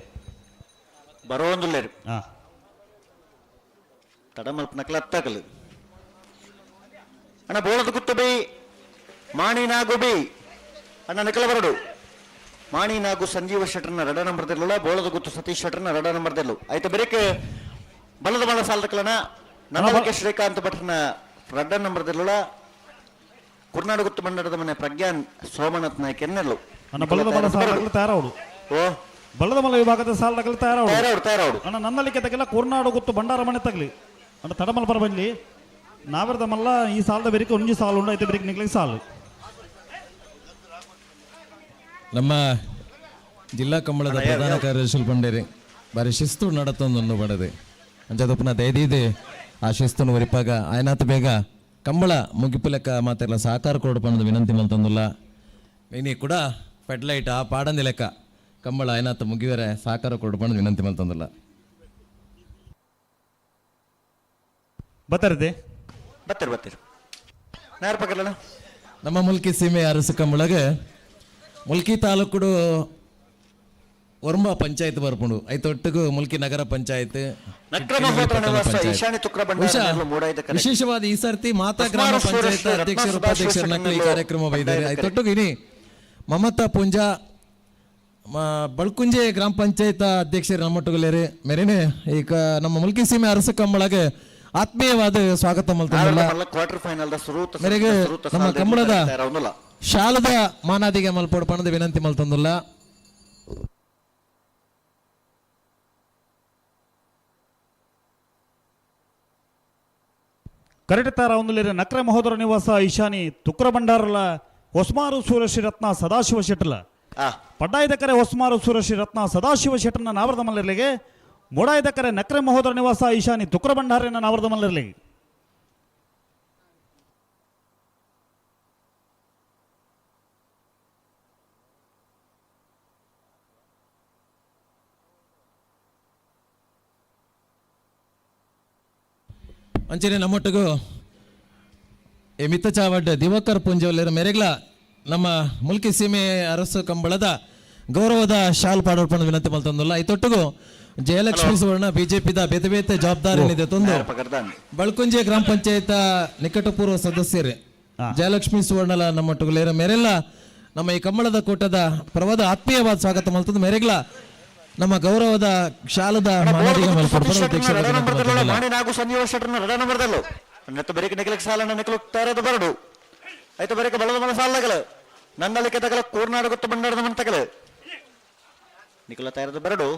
ಬರೋಂದುಲ್ಲೇರು. ಹಾ. ತಡ ಮಲ್ಪನಕ್ಕಲ ಅತ್ತಾಕಲು ಅಣ್ಣ ಬೋಳದ ಗುತ್ತು ಬಿ ಮಾಣಿ ನಾಗು ಬಿ ಅಣ್ಣ ನಕಲ ಬರಡು. ಮಾಣಿ ನಾಗು ಸಂಜೀವ ಶೆಟ್ಟರ್ನ ರಡ ನಂಬರ್ದಿರಲಿಲ್ಲ, ಬೋಳದ ಗುತ್ತು ಸತೀಶ್ ಶೆಟ್ಟರ್ನ ರಡ ನಂಬರ್ದಿರಲು. ಆಯ್ತು ಬರೀಕ್ ಬಲದ ಬಲ ಸಾಲದಕ್ಕಲನ ನನ್ನಲಿಕೆ ಶ್ರೀಕಾಂತ್ ಭಟ್ರನ ರಡ್ಡ ನಂಬರ್ದಿರಲಿಲ್ಲ, ಕುರ್ನಾಡು ಗುತ್ತು ಮಂಡಲದ ಮನೆ ಪ್ರಜ್ಞಾನ್ ಸೋಮನಾಥ್ ನಾಯ್ಕ ಎನ್ನೆಲ್ಲು. ಅಣ್ಣ ಬಲದ ಮಲ ಸಾಲದಾಗಲಿ ತಯಾರವಡು. ಓ. ಬಲದ ಮಲ ವಿಭಾಗದ ಸಾಲದಾಗಲಿ ತಯಾರವಡು. ತಯಾರವಡು, ತಯಾರವಡು. ಅಣ್ಣ ನನ್ನಲಿಕೆ ತಗಲ ಕೂರ್ನಾಡು ಗುತ್ತು ಭಂಡಾರ ಮನೆ ತಗಲಿ ಅಣ್ಣ ತಡಮಲ್ ಬರ ಬನ್ನಿ ನಾವಿರದ ಮಲ್ಲ ಈ ಸಾಲದ ಬೆರಿಕೆ ಒಂಜಿ ಸಾಲು ಉಂಡು ಐತೆ ಬೆರಿಕೆ ನಿಗ್ಲಿಗೆ ಸಾಲು. ನಮ್ಮ ಜಿಲ್ಲಾ ಕಂಬಳದ ಪ್ರಧಾನ ಕಾರ್ಯದರ್ಶಿ ಪಂಡೇರಿ ಬಾರಿ ಶಿಸ್ತು ನಡತೊಂದು ಬಡದೆ ಅಂಚದಪ್ಪನ ದಯದೀದೆ ಆ ಶಿಸ್ತನ್ನು ಒರಿಪಾಗ ಆಯನಾತ್ ಬೇಗ ಕಂಬಳ ಮುಗಿಪು ಲೆಕ್ಕ ಮಾತೆಲ್ಲ ಸಹಕಾರ ಕೊಡು ಪನ್ನದು ವಿನಂತಿ ಮಲ್ತೊಂದುಲ್ಲ. ಇನಿ ಕೂಡ ಫೆಡ್ಲೈಟ್ ಆ ಪಾಡಂದಿ ಲೆಕ್ಕ ಕಂಬಳ ಆಯನಾತ್ ಮುಗಿವರೆ ಸಹಕಾರ ಕೊಡು ಪನ್ನದು ವಿನಂತಿ ಮಲ್ತೊಂದುಲ್ಲ. ಬತ್ತರಿದೆ. ಬತ್ತಿರು ಬತ್ತಿರು ನಾರು ಪಕ್ಕಲ್ಲ. ನಮ್ಮ ಮುಲ್ಕಿ ಸೀಮೆ ಅರಸು ಕಂಬಳಗೆ ಮುಲ್ಕಿ ತಾಲೂಕುಡು ಒರ್ಂಬ ಪಂಚಾಯತ್ ಬರ್ಪುಂಡು. ಐತೊಟ್ಟಿಗೂ ಮುಲ್ಕಿ ನಗರ ಪಂಚಾಯತ್ ನಕ್ರ ಮಹೋದರ ನಿವಾಸ ಈಶಾನ್ಯ ತುಕ್ರ ಭಂಡಾರ ಬಹುಶಃ ನೆರಳು ಮೂಡಾಯ್ದ ಕರೆ. ವಿಶೇಷವಾದ ಈ ಸರ್ತಿ ಮಾತಾ ಗ್ರಾಮ ಉಸ್ಮಾನ್ ಪಂಚಾಯತ್ ಸೂರಜ್ ಅಧ್ಯಕ್ಷರು ರತ್ನ ಉಪಾಧ್ಯಕ್ಷರ ನಕಲಿ ಈ ಸುಧಾಶ್ ಕಾರ್ಯಕ್ರಮ ಬೈದಾರೆ. ಕರೆ. ಐತೊಟ್ಟಿಗೂ ಇನಿ ಮಮತಾ ಪುಂಜಾ ಬಳ್ಕುಂಜೆ ಗ್ರಾಮ ಪಂಚಾಯತ್ ಅಧ್ಯಕ್ಷರು ನಮ್ಮೊಟ್ಟುಗುಲೇರಿ ಮೇರೇನೆ ಈಗ ನಮ್ಮ ಮುಲ್ಕಿ ಸೀಮೆ ಅರಸು ಕಂಬಳಗೆ ಆತ್ಮೀಯವಾದ ಸ್ವಾಗತ ಮಲ್ತೊಂದುಲ್ಲ. ಕ್ವಾರ್ಟರ್ ಫೈನಲ್ the ಸುರೂತ ಮೇರೆಗೆ ಸುರೂತ ನಮ್ಮ ಸಾಲದ ಕಂಬಳದ ತಯಾರವನ್ನಲ್ಲ. ಶಾಲದ ಮಾನಾದಿಗೆ ಮಲ್ಪೋಡು ಪಣದ ವಿನಂತಿ ಮಲ್ತೊಂದುಲ್ಲ. ಕರೆಟತಾರ ಒಂದು ನಕ್ರ ಮಹೋದರ ನಿವಾಸ ಈಶಾನಿ ತುಕ್ರ ಭಂಡಾರಲ ಹೊಸ್ಮಾರು ಸೂರ್ಯಶ್ರೀ ರತ್ನ ಸದಾಶಿವ ಶೆಟ್ಟಲ. ಪಡ್ಡಾಯದ ಕರೆ ಹೊಸ್ಮಾರು ಸೂರ್ಯಶ್ರೀ ರತ್ನ ಸದಾಶಿವ ಶೆಟ್ಟನ ನಾವರದ ಮಲ್ಲರ್ಲಿಗೆ, ಮೂಡಾಯದ ಕರೆ ನಕ್ರೆ ಮಹೋದರ ನಿವಾಸ ಈಶಾನಿ ತುಕ್ರ ಭಂಡಾರನ ನಾವರದ ಮಲ್ಲರ್ಲಿಗೆ. ಅಂಚನೆ ನಮ್ಮೊಟ್ಟಿಗೂ ಈ ಮಿತ್ತಚಾವಡ್ ದಿವಾಕರ್ ಪೂಂಜವಲ್ಲೇರು ಮೇರೆಗ್ಲ ನಮ್ಮ ಮುಲ್ಕಿ ಸೀಮೆ ಅರಸು ಕಂಬಳದ ಗೌರವದ ಶಾಲ್ ಪಾಡೋರ್ಪಣ ವಿನಂತಿ ಮಲ್ತೊಂದುಲ್ಲ. ಇತ್ತೊಟ್ಟಿಗೂ ಜಯಲಕ್ಷ್ಮಿ ಸುವರ್ಣ ಬಿಜೆಪಿದ ಬೇತೆ ಬೇತೆ ಜವಾಬ್ದಾರಿ ಇದೆ ತಂದು ಬಳ್ಕುಂಜೆ ಗ್ರಾಮ ಪಂಚಾಯತ್ ನಿಕಟಪೂರ್ವ ಸದಸ್ಯರೇ ಜಯಲಕ್ಷ್ಮಿ ಸುವರ್ಣಲ ನಮ್ಮೊಟ್ಟುಗು ಮೇರೆಲ್ಲ ನಮ್ಮ ಈ ಕಂಬಳದ ಕೂಟದ ಪರವಾದ ಆತ್ಮೀಯವಾದ ಸ್ವಾಗತ ಮಲ್ತಂದು ಮೇರೆಗ್ಲ ನಮ್ಮ ಗೌರವದ ಶಾಲದ ಮಾನದಿಗ ಮಲ್ಪಡ್ಪಣ ಅಧ್ಯಕ್ಷರ ವಿನಂತಿ ಮಲ್ತೊಂದುಲ್ಲ. ಮಾಣಿ ನಾಗು ಸಂಜೀವ ಶೆಟ್ಟರ್ನ ರಡ ನಂಬರ್ದಲ್ಲು ನೆತ್ತ ಬರೀಕ ನೆಕ್ಲಕ್ ಸಾಲ ನೆಕ್ಲು ತಯಾರದ ಬರಡು ಆಯ್ತು ಬರೀಕ ಬಲದ ಮನ ಸಾಲಗಲ ನನ್ನಲಿಕ್ಕೆ ತಗಲ ಕೂರ್ನಾಡು ಗೊತ್ತು ಬಂಡಾರದ ಮನ ತಗಲ ನಿಖಲ ತಯಾರದ ಬರಡು.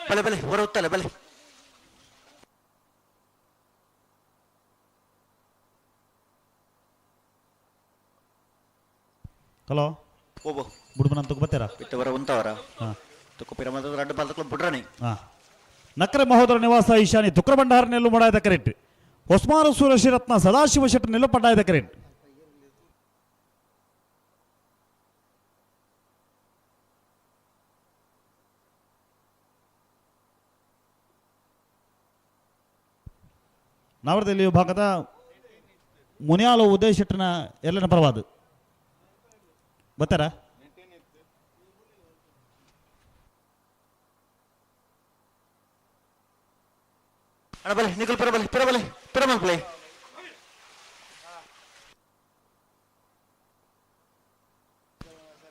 ಬಲೆ ಬಲೆ ಹೊರ ಹೊತ್ತಲ್ಲ ಬಲೆ. ಹಲೋ. ಓಬೋ. ಬುಡ್ಬನ ತುಕ್ ಬತ್ತೀರಾ? ಬಿಟ್ಟವರ ಉಂತವರ. ಹಾಂ. ತುಕ್ಕು ಪಿರ ಮಾತ್ರ ರಡ್ಡು ಬಾಲ್ತಕ್ಲು ಬುಡ್ರನಿ. ಹಾಂ. ನಕ್ರೆ ಮಹೋದರ ನಿವಾಸ ಈಶಾನಿ ತುಕ್ರ ಭಂಡಾರ ನೆಲ್ಲು ಮಾಡಾಯದ ಕರೆಕ್ಟ್. ಹೊಸ್ಮಾರು ಸೂರಶ್ರೀರತ್ನ ಸದಾಶಿವ ಶೆಟ್ಟ ನೆಲ್ಲು ಪಡ್ಡಾಯದ ಕರೆಕ್ಟ್. ನವರದಲ್ಲಿ ವಿಭಾಗದ ಮುನಿಯಾಲು ಉದಯ್ ಶೆಟ್ಟನ ಎಲ್ಲನ ಪರವಾದ ಬರ್ತಾರ? ಅಣ್ಣ ಬಲೆ ನಿಖಲ್ ಪಿರ ಬಲೆ ಪಿರ ಬಲೆ ಪಿರ ಮಲ್ಪಲೆ.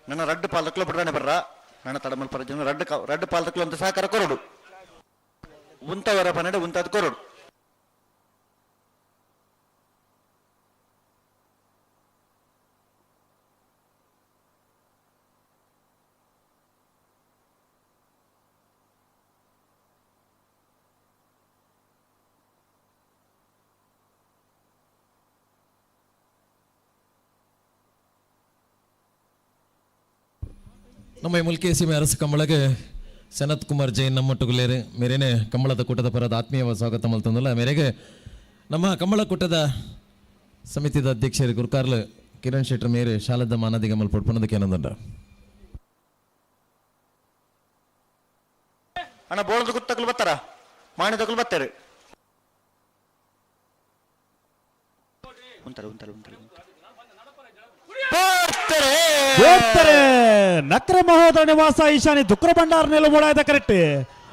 ನನ್ನ ರಡ್ಡು ಪಾಲಕ್ಲು ಬಿಡ್ರಾನೆ ಬರ್ರ ನನ್ನ ತಡಮಲ್ ಪರ ಜನ ರಡ್ಡು ರಡ್ಡು ಪಾಲಕ್ಲು ಅಂತ ಸಹಕಾರ ಕೊರಡು ಉಂತವರ ಪನ್ನಡ ಉಂತಾದ ಕೊರಡು. ನಮ್ಮ ಈ ಮುಲ್ಕಿ ಸೀಮೆ ಅರಸು ಕಂಬಳಗೆ ಸನತ್ ಕುಮಾರ್ ಜೈನ್ ನಮ್ಮೊಟ್ಟುಗುಲೇರು ಮೇರೇನೆ ಕಂಬಳದ ಕೂಟದ ಪರದ ಆತ್ಮೀಯ ಸ್ವಾಗತ ಮಲ್ತಂದಲ್ಲ. ಮೇರೆಗೆ ನಮ್ಮ ಕಂಬಳ ಕೂಟದ ಸಮಿತಿದ ಅಧ್ಯಕ್ಷರು ಗುರುಕಾರ್ಲು ಕಿರಣ್ ಶೆಟ್ಟರ್ ಮೇರೆ ಶಾಲದ ಮಾನದಿಗ ಮಲ್ ಪೊಡ್ಪಣದಕ್ಕೆ ಏನಂದಂಡ. ಅಣ್ಣ ಬೋಳದ ಗುತ್ತಕ್ಲು ಬರ್ತಾರ ಮಾಣಿದಕ್ಲು ಬರ್ತಾರೆ ಉಂತಾರೆ ಉಂತಾರೆ ಉಂತಾರೆ ಉಂತಾರೆ ಬರ್ತಾರೆ. ಹೋಗ್ತಾರೆ. ನಕ್ರೆ ಮಹೋದರ ನಿವಾಸ ಈಶಾನಿ ದುಕ್ರ ಭಂಡಾರ ನೆಲ್ಲು ಮೂಡಾಯದ ಕರೆಕ್ಟ್.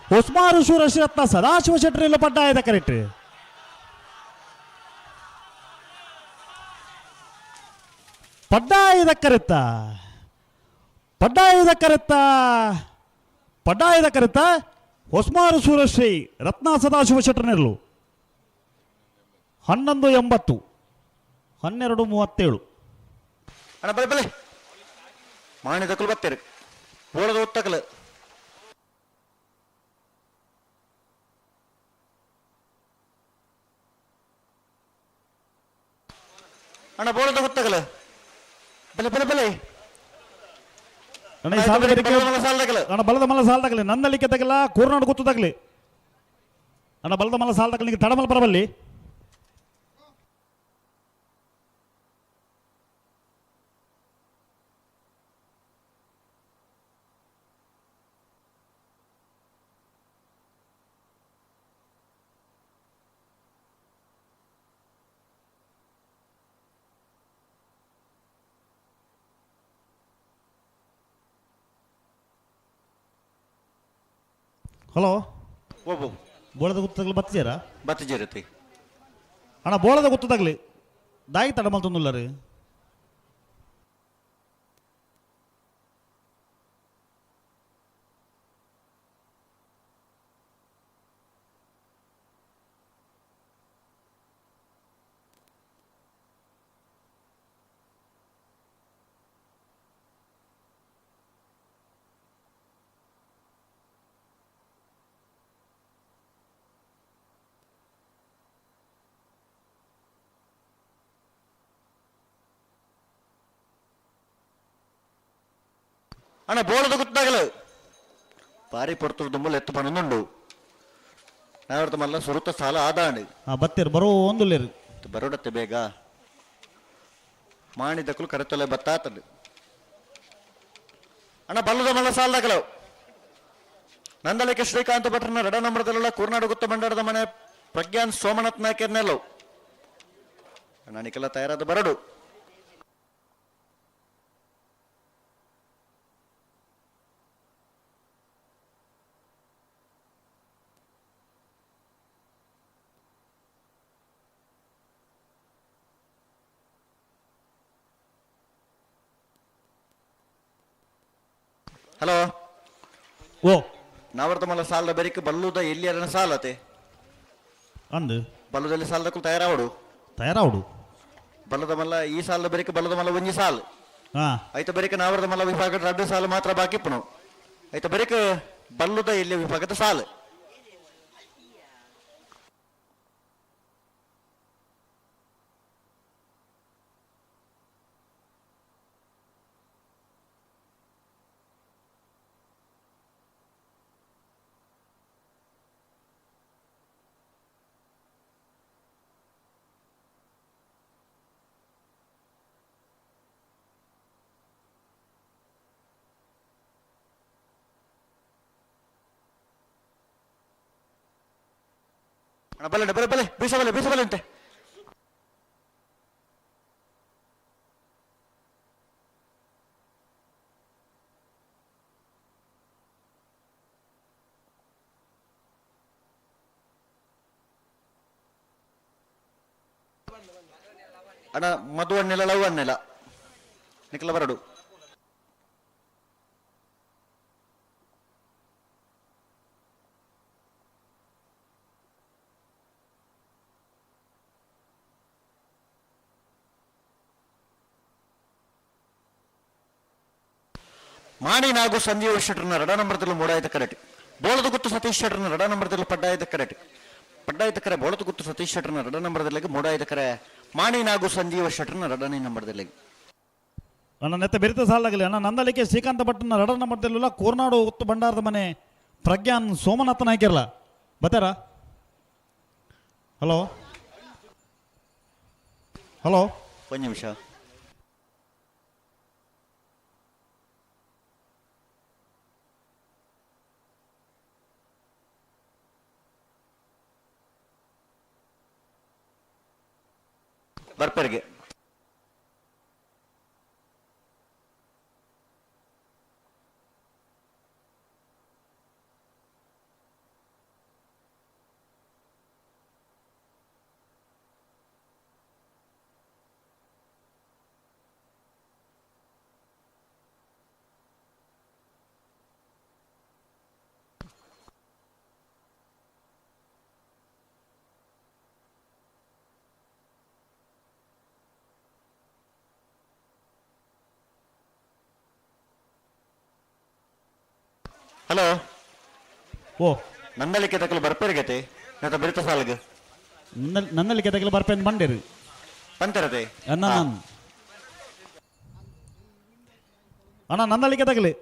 ಹೊಸ್ಮಾರು ಶೂರಶ್ರೀರತ್ನ ಸದಾಶಿವ ಶೆಟ್ಟರ್ ನೆಲ್ಲು ಪಡ್ಡಾಯದ ಕರೆಕ್ಟ್. ಪಡ್ಡಾಯದ ಕರೆತ್ತ ಪಡ್ಡಾಯದ ಕರೆತ್ತ ಪಡ್ಡಾಯದ ಕರೆತ್ತ ಹೊಸ್ಮಾರು ಸೂರಶ್ರೀ ರತ್ನ ಸದಾಶಿವ ಶೆಟ್ಟರ್ ನೆರಳು. 11.80, 12.37. ಅಣ್ಣ ಬಲೆ ಬಲೆ ಮಾಣಿದಕ್ಲು ಬರ್ತಾರೆ ಬೋಳದ ಉತ್ತಕ್ಲು. ಅಣ್ಣ ಬೋಳದ ಗೊತ್ತಾಗಲ್ಲ ಬಲೆ ಬಲೆ ಬಲೆ. ಅಣ್ಣ, ಈ ಸಾಲದ ಬರಿಕೆ- ಬಲದ ಮಲ್ಲ ಸಾಲದಗಲ. ಅಣ್ಣ ಬಲದ ಮಲ್ಲ ಸಾಲ ತಗಲಿ ನನ್ನಲ್ಲಿಕ್ಕೆ ತಗಲ ಕೂರ್ನಾಡು ಗೊತ್ತು ತಗಲಿ ಅಣ್ಣ ಬಲದ ಮಲ್ಲ ಸಾಲ ತಗಲಿ ನಿಂಗೆ ತಡಮಲ್ ಬರಬಲ್ಲಿ. ಹಲೋ. ಒಬ್ಬ ಬೋಳದ ಗುತ್ತಗಲಿ ಬತ್ತಿಜಾರ? ಬತ್ತಿಜರತಿ. ಅಣ್ಣ ಬೋಳದ ಗುತ್ತದಾಗಲಿ ದಾಯಿ ತಡ ಮಲ್ತೊಂದುಲ್ಲರು. ಅಣ್ಣ ಬೋಳದ ಗುತ್ತಾಗಲು ಬಾರಿ ಪೊರ್ತುಡು ದುಂಬಲ್ ಎತ್ತು ಪನೊಂದುಂಡು ನಾವರ್ತ ಮಲ್ಲ ಸುರುತ ಸಾಲ ಆದಾಂಡು. ಹಾಂ ಬತ್ತೀರು ಬರೋ ಒಂದುಲ್ಲೇರು. ಬರೋಡತ್ತೆ ಬೇಗ ಮಾಣಿದಕ್ಕಲು ಕರೆತೊಲೆ ಬತ್ತಾತಂಡು. ಅಣ್ಣ ಬಲ್ಲದ ಮಲ್ಲ ಸಾಲದಾಗಲವು ನಂದಲಿಕೆ ಶ್ರೀಕಾಂತ ಭಟ್ರನ ರಡ ನಂಬರದಲ್ಲ ಕೂರ್ನಾಡು ಗುತ್ತ ಬಂಡಾರದ ಮನೆ ಪ್ರಜ್ಞಾನ್ ಸೋಮನಾಥ್ ನಾಯ್ಕರ್ನೆಲ್ಲವು. ಅಣ್ಣ ನಿಕ್ಕೆಲ್ಲ ತಯಾರಾದ ಬರಡು. ಹಲೋ. ಓ ನಾವರ್ತ ಮಲ್ಲ ಸಾಲದ ಬೆರಿಕೆ ಬಲ್ಲುದ ಎಲ್ಲಿ ಅರಣ ಸಾಲತೆ ಅಂದು ಬಲ್ಲದಲ್ಲಿ ಸಾಲದಕ್ಕೂ ತಯಾರಾವಡು. ತಯಾರಾವಡು. ಬಲ್ಲದ ಮಲ್ಲ ಈ ಸಾಲದ ಬೆರಿಕೆ ಬಲ್ಲದ ಮಲ್ಲ ಒಂಜಿ ಸಾಲ್. ಹಾಂ ಐತ ಬೆರಿಕೆ ನಾವರ್ದ ಮಲ್ಲ ವಿಭಾಗದ ರಡ್ಡು ಸಾಲು ಮಾತ್ರ ಬಾಕಿ ಇಪ್ಪನು. ಐತ ಬೆರಿಕೆ ಬಲ್ಲುದ ಎಲ್ಲಿ ವಿಭಾಗದ ಸಾಲು. ಅಣ್ಣ ಬಲೆ ಬಲೆ ಬಲೆ ಬೀಸಬಲೆ ಬೀಸಬಲೆ ಅಂತೆ. ಅಣ್ಣ ಮಧು ಅಣ್ಣೆಲ್ಲ ಲವ್ ಅಣ್ಣೆಲ್ಲ ನಿಖಲ ಬರಡು. ಮಾಣಿ ನಾಗು ಸಂಜೀವ ಶೆಟ್ಟರ್ನ ರಡ ನಂಬರ್ದಲ್ಲಿ ಮೂಡಾಯ್ತ ಕರೆಟ್. ಬೋಳದ ಗುತ್ತು ಸತೀಶ್ ಶೆಟ್ಟರ್ನ ರಡ ನಂಬರ್ದಲ್ಲಿ ಪಡ್ಡಾಯ್ತ ಕರೆಟ್. ಪಡ್ಡಾಯ್ತ ಕರೆ ಬೋಳದ ಗುತ್ತು ಸತೀಶ್ ಶೆಟ್ಟರ್ನ ರಡ ನಂಬರ್ದಲ್ಲಿ ಮೂಡಾಯ್ತ ಕರೆ ಮಾಣಿ ನಾಗು ಸಂಜೀವ ಶೆಟ್ಟರ್ನ ರಡನೇ ನಂಬರ್ದಲ್ಲಿ. ಅಣ್ಣ ನೆತ್ತ ಬೆರಿತ ಸಾಲಾಗಲಿ. ಅಣ್ಣ ನಂದಲಿಕೆ ಶ್ರೀಕಾಂತ ಭಟ್ಟನ ರಡ ನಂಬರ್ದಲ್ಲ ಕೋರ್ನಾಡು ಉತ್ತು ಭಂಡಾರದ ಮನೆ ಪ್ರಜ್ಞಾನ್ ಸೋಮನಾಥನ ಹಾಕಿರಲ್ಲ ಬತ್ತಾರ. ಹಲೋ ಹಲೋ ಒಂದು ನಿಮಿಷ. ಬರ್ಪರಿಗೆ ಹಲೋ. ಓ ನಂದಲಿಕೆ ತಕಲು ಬರ್ಪೇರಿಗತೆ ನತ ಬಿರಿತ ಸಾಲಗ ನನ್ನಲ್ಲಿಕೆ ತಗಲು ಬರ್ಪೇನ್ ಬಂಡಿರಿ ಪಂತರತೆ. ಅಣ್ಣ ನಾನು ಅಣ್ಣ ನಂದಲಿಕೆ ತಗಲಿ.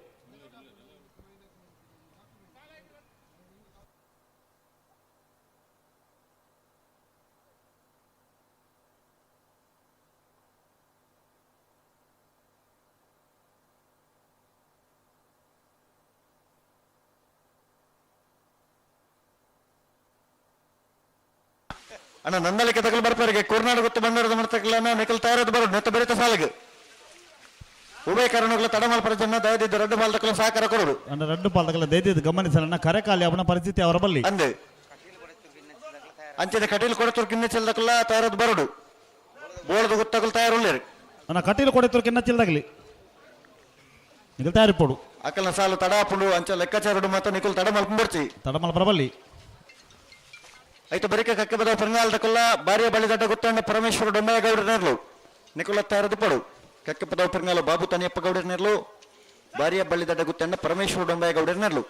ಅಣ್ಣ ನಂದಲಿಕೆ ತಕಲು ಬರ್ಪೇರಿಗೆ ಕೂರ್ನಾಡು ಗೊತ್ತು ಬಂಡಾರದ ಮರ್ತಕಲ ನಿಕಲ್ ತಯಾರದ ಬರೋ ನೆತ್ತ ಬೆರಿತ ಸಾಲಗ. ಉಭಯ ಕಾರಣಗಳ ತಡಮಲ್ ಪರಜನ್ನ ದಯದಿದ್ದು ರಡ್ಡು ಬಾಲ್ದಕ್ಕಲ ಸಹಕಾರ ಕೊರಡು. ಅಂದ್ರೆ ರಡ್ಡು ಪಾಲ್ದಕಲ ದಯದಿದ್ದು ಗಮನಿಸಲನ್ನ ಕರೆಕಾಲಿ ಅವನ ಪರಿಸ್ಥಿತಿ ಅವರ ಬಲ್ಲಿ. ಅಂದೆ ಅಂಚನೆ ಕಟೀಲ್ ಕೊಡತೂರು ಕಿನ್ನೆ ಚೆಲ್ದಕ್ಕಲ್ಲ ತಯಾರದ್ ಬರಡು ಬೋಳದ ಗೊತ್ತಗಲ್ ತಯಾರುಳ್ಳೇರು. ನನ್ನ ಕಟೀಲು ಕೊಡೆತರು ಕಿನ್ನ ಚಿಲ್ದಾಗಲಿ ನಿಗಲ್ ತಯಾರಿಪೋಡು. ಅಕಲ್ನ ಸಾಲು ತಡಾಪುಂಡು ಅಂಚ ಲೆಕ್ಕಾಚಾರಡು ಮಾತ್ರ ನಿಕುಲ್ ತಡ ಮಲ್ಪಂಬರ್ಚಿ. ತಡಮಲ್ ಬರಬಲ್ಲಿ. ಐತ ಬರಿಕ ಕಕ್ಕೆ ಬದ ಪೆರಂಗಾಲದಕಲ್ಲ ಭಾರ್ಯ ಬಳಿ ದಡ್ಡ ಗೊತ್ತಣ್ಣ ಪರಮೇಶ್ವರ ಡೊಂಬಯ ಗೌಡರನೇರ್ಲು ನಿಕುಲ ತಯಾರದು ಪಡು. ಕಕ್ಕೆ ಪದವ ಪೆರಂಗಾಲ ಬಾಬು ತನಿಯಪ್ಪ ಗೌಡರನೇರ್ಲು ಭಾರ್ಯ ಬಳ್ಳಿ ದಡ್ಡ ಗುತ್ತಣ್ಣ ಪರಮೇಶ್ವರ ಡೊಂಬಯ ಗೌಡರನೇರ್ಲು.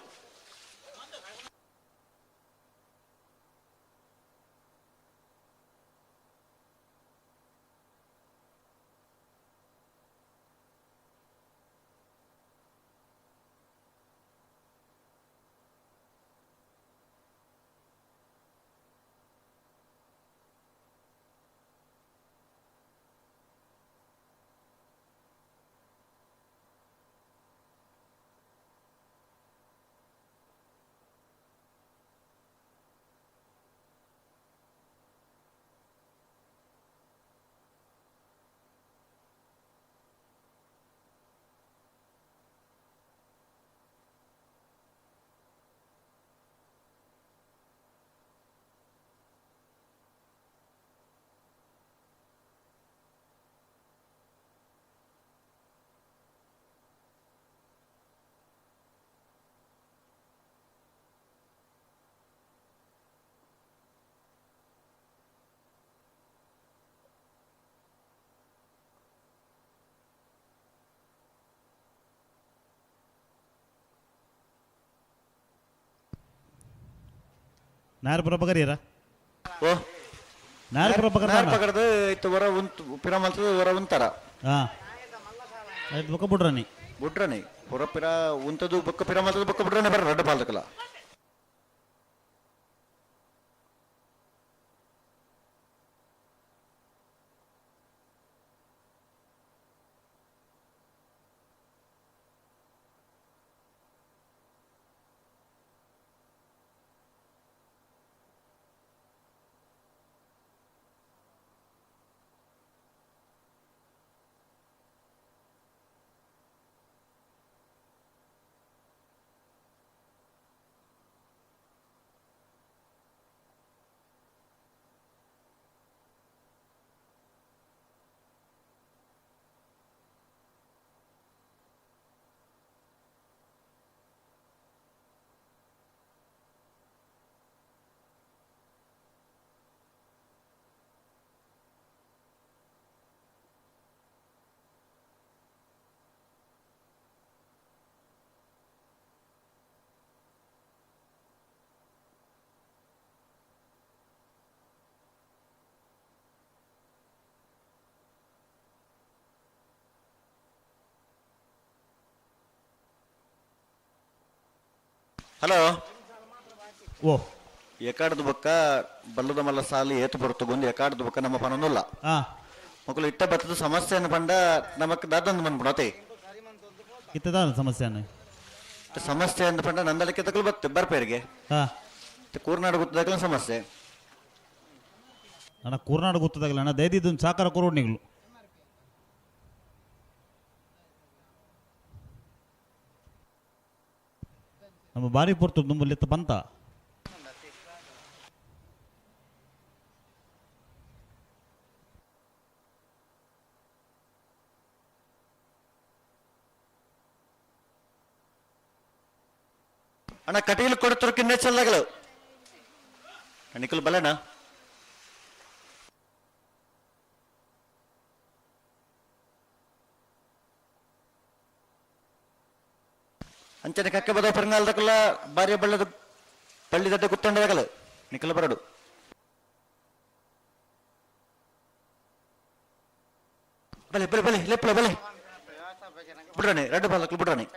ನಾಯರ್ಪುರ ಬಗರಿಯರ. ಓ. ನಾಯರ್ಪುರ ಬಗರ. ನಾರ್ ಪಗಡ್ದು ಇತ್ತು ಹೊರ ಉಂತ್ ಪಿರ ಮಲ್ತದ ಹೊರ ಉಂತಾರ. ಹಾ ಆಯ್ತು ಬೊಕ್ಕ ಬುಡ್ರನಿ. ಬುಡ್ರನಿ ಹೊರ ಪಿರ ಉಂತದು ಬೊಕ್ಕ ಪಿರ ಮಲ್ತದ ಬೊಕ್ಕ ಬುಡ್ರನಿ ಬರ ರಡ್ಡು ಪಾಲ್ದಕಲ. ಹಲೋ. ಓ. ಎಕಾಡ್ದ ಬೊಕ್ಕ ಬಲ್ಲದ ಮಲ್ಲ ಸಾಲಿ ಏತು ಬರ್ತಗೊಂದು ಎಕಾಡ್ದ ಬೊಕ್ಕ ನಮ್ಮ ಪನೊಂದುಲ್ಲ. ಮಕ್ಕಳು ಇಟ್ಟ ಬತ್ತದ ಸಮಸ್ಯೆಯನ್ನು ಪಂಡ ನಮಕ್ ದಾದಂದು ಬಂದ್ಬಿಡತೆ. ಇತ್ತದ ಸಮಸ್ಯೆನ. ಸಮಸ್ಯೆ ಅಂದ ಪಂಡ ನಂದಳಿಕೆ ತಕಲು ಬತ್ತು ಬರ್ಪೇರಿಗೆ. ಕೂರ್ನಾಡು ಗೊತ್ತದಾಗಲ ಸಮಸ್ಯೆ. ನನ್ನ ಕೂರ್ನಾಡು ಗೊತ್ತದಾಗಲ್ಲ ಅಣ್ಣ ದಯದಿದ್ದು ಸಾಕಾರ ಕೊರೋಡ್ ನಿಗ್ಲು. ನಮ್ಮ ಬಾರಿ ಪೊರ್ತು ದುಂಬಲಿತ್ತ ಬಂತ. ಅಣ್ಣ ಕಟೀಲು ಕೊಡ್ತರು ಕಿನ್ನೆ ಚೆಲ್ಲಗಳು ನಿಖಲ್ ಬಲಣ್ಣ. ಅಂಚನೆ ಕಕ್ಕೆ ಬದ ಪರಂಗಾಲದಕಲ್ಲ ಭಾರ್ಯ ಬಳ್ಳದ ಪಳ್ಳಿದಡ್ಡ ಗುತ್ತಂಡದಗಲ ನಿಖಲ್ ಬರಡು. ಬಲೆ ಬಲೆ ಬಲೆ ಲೆಪ್ಪಲೆ ಬಲೆ ಬಿಡ್ರಾಣಿ ರಡ್ಡು ಬಾಲಕಲು ಬಿಡ್ರಾಣಿ.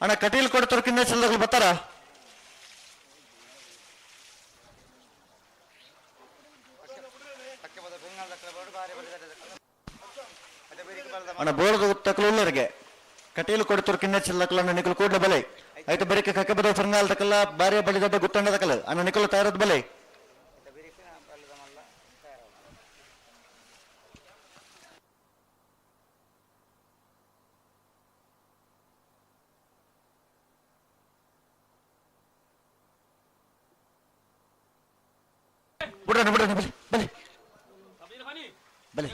ಅಣ್ಣ ಕಟೀಲ್ ಕೊಡ್ತರು ಕಿನ್ನೆಚ್ಚಲ್ದಾಗಲು ಬರ್ತಾರ? ಅಣ್ಣ ಬೋರ್ದ ತಕಲು ಉಳ್ಳರಿಗೆ ಕಟೀಲ್ ಕೊಡ್ತರು ಕಿನ್ನೆಚ್ಚಲ್ದಕಲ ಅಣ್ಣ ನಿಕಲ್ ಕೂಡ್ಲ ಬಲೆ. ಆಯ್ತು ಬರಿಕೆ ಕಕ್ಕೆ ಬದ ಫರ್ನಾಲ್ ತಕಲ್ಲ ಬಾರಿಯ ಬಳಿದಡ್ಡ ಗುತ್ತಣ್ಣ ತಕಲ ಅಣ್ಣ ನಿಕಲ್ ತಯಾರದ ಬಲೆ. ಬಿಡ್ರಣ್ಣ ಬಿಡ್ರಣ್ಣ ಬಲೆ ಬಲೆ ಬಲೆ.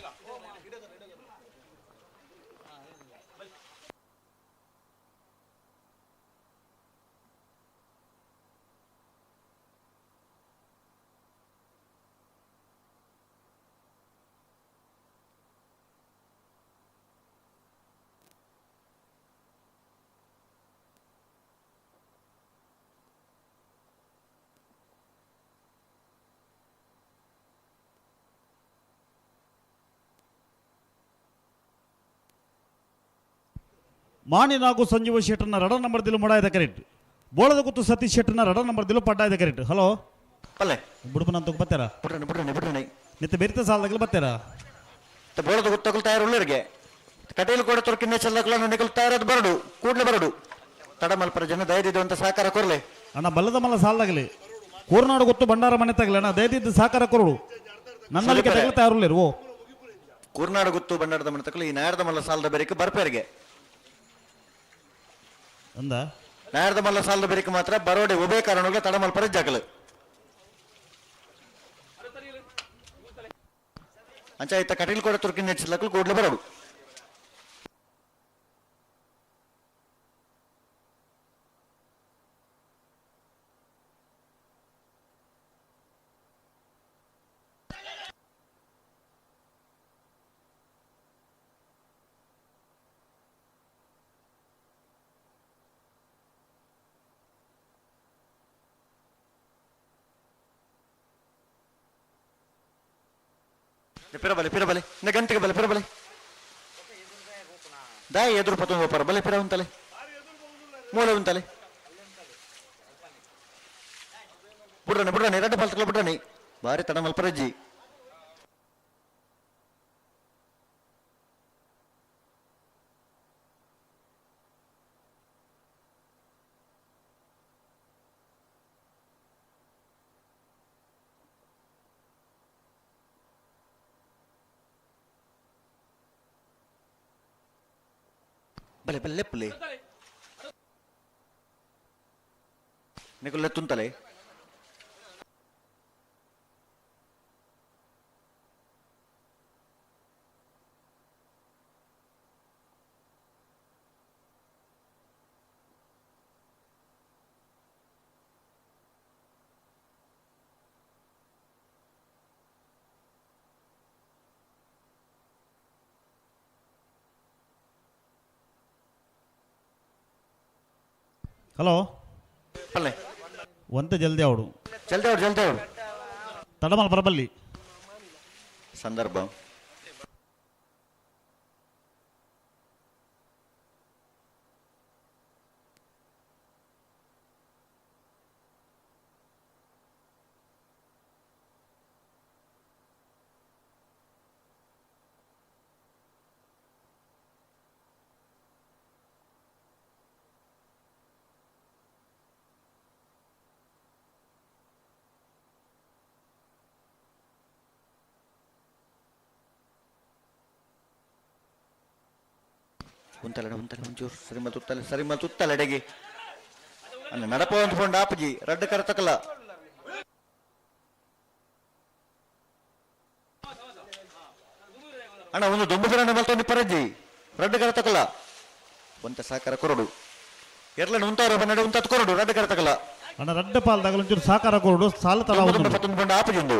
ಮಾಣಿನಾಗು ಸಂಜೀವ ಶೆಟ್ಟರ್ನ ರಡ ನಂಬರ್ ದಿಲು ಮೊಡಾಯದ ಕರೆಕ್ಟ್. ಬೋಳದ ಗುತ್ತು ಸತೀಶ್ ಶೆಟ್ಟರ್ನ ರಡ ನಂಬರ್ ದಿಲು ಪಡ್ಡಾಯದ ಕರೆಕ್ಟ್. ಹಲೋ ಪಲ್ಲೆ ಬುಡುಪನ ಅಂತ ಬತ್ತಾರ? ಬಿಡ್ರಣ್ಣ ಬಿಡ್ರಣ್ಣ ಬಿಡ್ರಣ್ಣ. ನಿತ್ತ ಬೆರಿತ ಸಾಲದಾಗಲು ಬತ್ತಾರ? ಬೋಳದ ಗುತ್ತಕಲ್ ತಯಾರು ಉಳ್ಳರಿಗೆ ಕಟೀಲ್ ಕೊಡ್ತರು ಕಿನ್ನೆಚ್ಚಲ್ದಕಲ ಅಣ್ಣ ನಿಕಲ್ ತಯಾರದ ಬರಡು ಕೂಡ್ಲೆ ಬರಡು. ತಡಮಲ್ಪರ ಜನ ದಯದಿದ್ದು ಅಂತ ಸಹಕಾರ ಕೊರ್ಲೆ. ಅಣ್ಣ ಬಲ್ಲದ ಮಲ್ಲ ಸಾಲದಾಗಲಿ ಕೋರ್ನಾಡು ಗೊತ್ತು ಭಂಡಾರ ಮನೆ ತಗಲಿ ಅಣ್ಣ ದಯದಿದ್ದು ಸಹಕಾರ ಕೊರಡು. ನನ್ನಲ್ಲಿಗೆ ತಗಲು ತಯಾರುಳ್ಳಿರು. ಓ ಕೂರ್ನಾಡು ಗುತ್ತು ಭಂಡಾರದ ಮನೆ ತಕಲು ಈ ನಾಯರದ ಮಲ್ಲ ಸಾಲದ ಬೆರಿಕೆ ಬರ್ಪೇರಿಗೆ. ಅಂದ ನಾಯರದ ಮಲ್ಲ ಸಾಲದ ಬೆರಿಕೆ ಮಾತ್ರ ಬರೋಡೆ ಉಭಯ ಕಾರಣಗಳ ತಡಮಲ್ಪರ ಜಾಗಲು. ಅಂಚ ಇತ್ತ ಕಟೀಲ್ ಕೂಡ ತುರ್ಕಿನ ಹೆಚ್ಚಲಕ್ಕೂ ಕೂಡ್ಲೆ ಬರೋಡು. ಪಿರಬಲೆ ಪಿರಬಲೆ ಇನ್ನ ಗಂಟೆಗೆ ಬಲೆ ಪಿರಬಲೆ ದಾಯಿ ಎದುರು ಪತ್ತೊಂದು ಪರ ಬಲೆ ಪಿರ ಉಂತಲೆ ಮೂಲೆ ಉಂತಲೆ ಬುಡ್ರನೆ ಬುಡ್ರನೆ ಎರಡು ಬಲ್ತಕಲ ಬುಡ್ರನೆ ಬಾರಿ ತಡ ಮಲ್ಪರಜ್ಜಿ. ಬಲೆ ಬಲೆ ಲೆಪ್ಪಲೆ ನಿಕುಲ್ ತುಂತಲೆ ಹಲೋ ಪಲ್ಲೆ ಒಂತೆ ಜಲ್ದಿ ಅವಡು. ಜಲ್ದಿ ಅವಡು ಜಲ್ದಿ ಅವಡು. ತಡಮಲ್ ಬರಬಲ್ಲಿ ಸಂದರ್ಭ. ಉಂತಲೆ ಉಂತಲೆ ಒಂಚೂರು ಸರಿ ಮಲ್ತು ಉತ್ತಲೆ ಸರಿ ಮಲ್ತು ಉತ್ತಲೆ ಅಡೆಗೆ ಅನ್ನ ನಡಪ ಒಂದು ಫೋನ್ ಆಪಜಿ ರಡ್ಡ ಕರ ತಕಲ. ಅಣ್ಣ ಒಂದು ದೊಂಬು ಬಿರಣ ಮಲ್ತೊಂದು ಪರಜ್ಜಿ ರಡ್ಡ ಕರ ತಕಲ ಒಂತ ಸಾಕಾರ ಕೊರಡು ಎರ್ಲನ ಉಂತಾರ ಬನ್ನಡ ಉಂತತ್ ಕೊರಡು ರಡ್ಡ ಕರ ತಕಲ. ಅಣ್ಣ ರಡ್ಡ ಪಾಲ್ದಾಗ ಒಂಚೂರು ಸಾಕಾರ ಕೊರಡು ಸಾಲ ತಡ ದೊಂಬು ಪತ್ತೊಂದು ಬಂಡ ಆಪಜಿ ಒಂದು.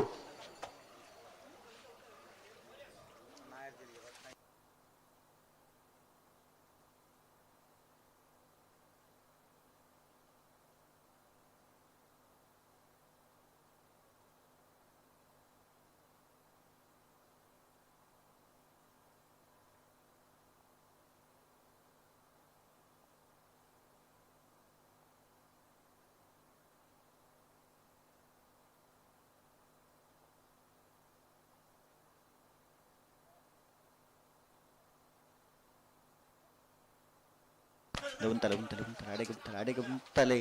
ಉಂತಲೆ ಉಂತಲೆ ಉಂತಲೆ ಅಡೆಗೆ ಉಂತಲೆ ಅಡೆಗೆ ಉಂತಲೆ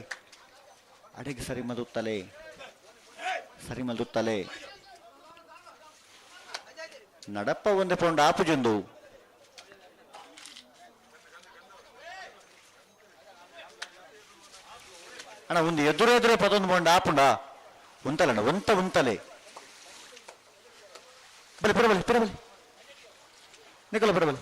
ಅಡೆಗೆ ಸರಿ ಮದುತ್ತಲೆ ಸರಿ ಮದುತ್ತಲೆ ನಡಪ್ಪ ಒಂದೇ ಪೌಂಡ್ ಆಪುಜೊಂದು ಅಣ್ಣ ಒಂದು ಎದುರು ಎದುರೇ ಪದೊಂದು ಪೌಂಡ್ ಆಪುಂಡ ಉಂತಲಣ್ಣ ಉಂತ ಉಂತಲೆ ಬಲೆ ಪರಬಲೆ ಪರಬಲೆ ನಿಕಲ ಪರಬಲೆ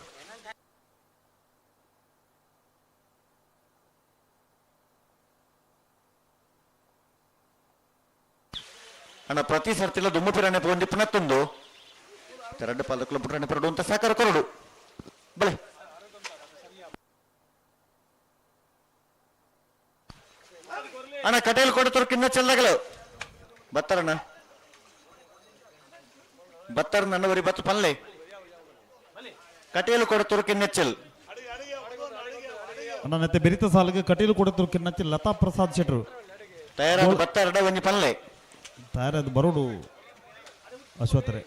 ಅಣ್ಣ ಪ್ರತಿ ಸರ್ತಿಲ ದುಮ್ಮು ಪಿರಾಣೆ ಪೋಂದಿ ಪುನತ್ತೊಂದು ತೆರಡು ಪಾಲಕುಲ ಪುಟ್ರಾಣೆ ಪರಡು ಅಂತ ಸಾಕಾರ ಕೊರಡು ಬಲೆ ಅಣ್ಣ ಕಟೇಲ್ ಕೊಡ್ತರು ಕಿನ್ನ ಚೆಲ್ಲಗಲು ಬತ್ತಾರಣ್ಣ ಬತ್ತಾರ ನನ್ನವರಿ ಬತ್ತು ಪಲ್ಲೆ ಕಟೇಲು ಕೊಡ್ತರು ಕಿನ್ನೆಚ್ಚಲ್ ಅಣ್ಣ ನೆತ್ತೆ ಬೆರಿತ ಸಾಲಿಗೆ ಕಟೀಲು ಕೊಡುತ್ತರು ಕಿನ್ನಚ್ಚಿ ಲತಾ ಪ್ರಸಾದ್ ಶೆಟ್ರು ತಯಾರಾದ ಬತ್ತಾರಡ ಒಂಜಿ ಪಲ್ಲೆ ತಯಾರಾದ ಬರೋಡು ಅಶ್ವತ್ಥರೇ.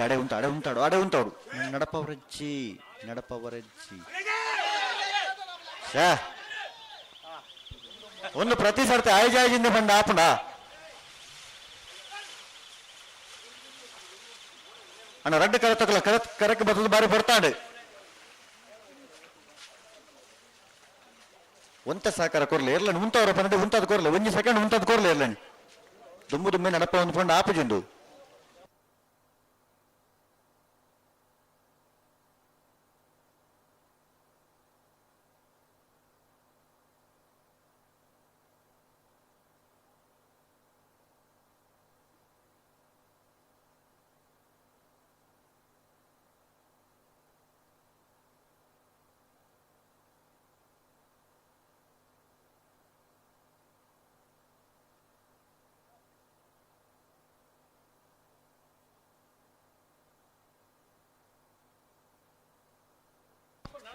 ಅಡೆ ಉಂಟು ಅಡೆ ಉಂಟಾಡು ಅಡೆ ಉಂಟಾಡು ನಡಪವರಜ್ಜಿ ನಡಪವರಜ್ಜಿ ಶ್ಯಾ. ಒಂದು ಪ್ರತಿ ಸರ್ತಿ ಆಯ್ಜಾಯ್ಜಿಂದ ಬಂದ ಆಪುಂಡ ಅಣ್ಣ ರಡ್ಡು ಕರೆ ತಕಲ ಕರೆ ಕರಕ್ಕೆ ಬರ್ತದ ಬಾರಿ ಬರ್ತಾಂಡು ಒಂತ ಸಾಕಾರ ಕೊರ್ಲೆ ಇರ್ಲನ್ ಉಂತವರ ಪನ್ನಡೆ ಉಂತದ ಕೊರ್ಲೆ ಒಂಜಿ ಸೆಕೆಂಡ್ ಉಂತದ ಕೊರ್ಲೆ ಇರ್ಲನ್ ದುಂಬು ದುಂಬೆ ನಡಪ ಹೊಂದ್ಕೊಂಡು ಆಪುಜುಂಡು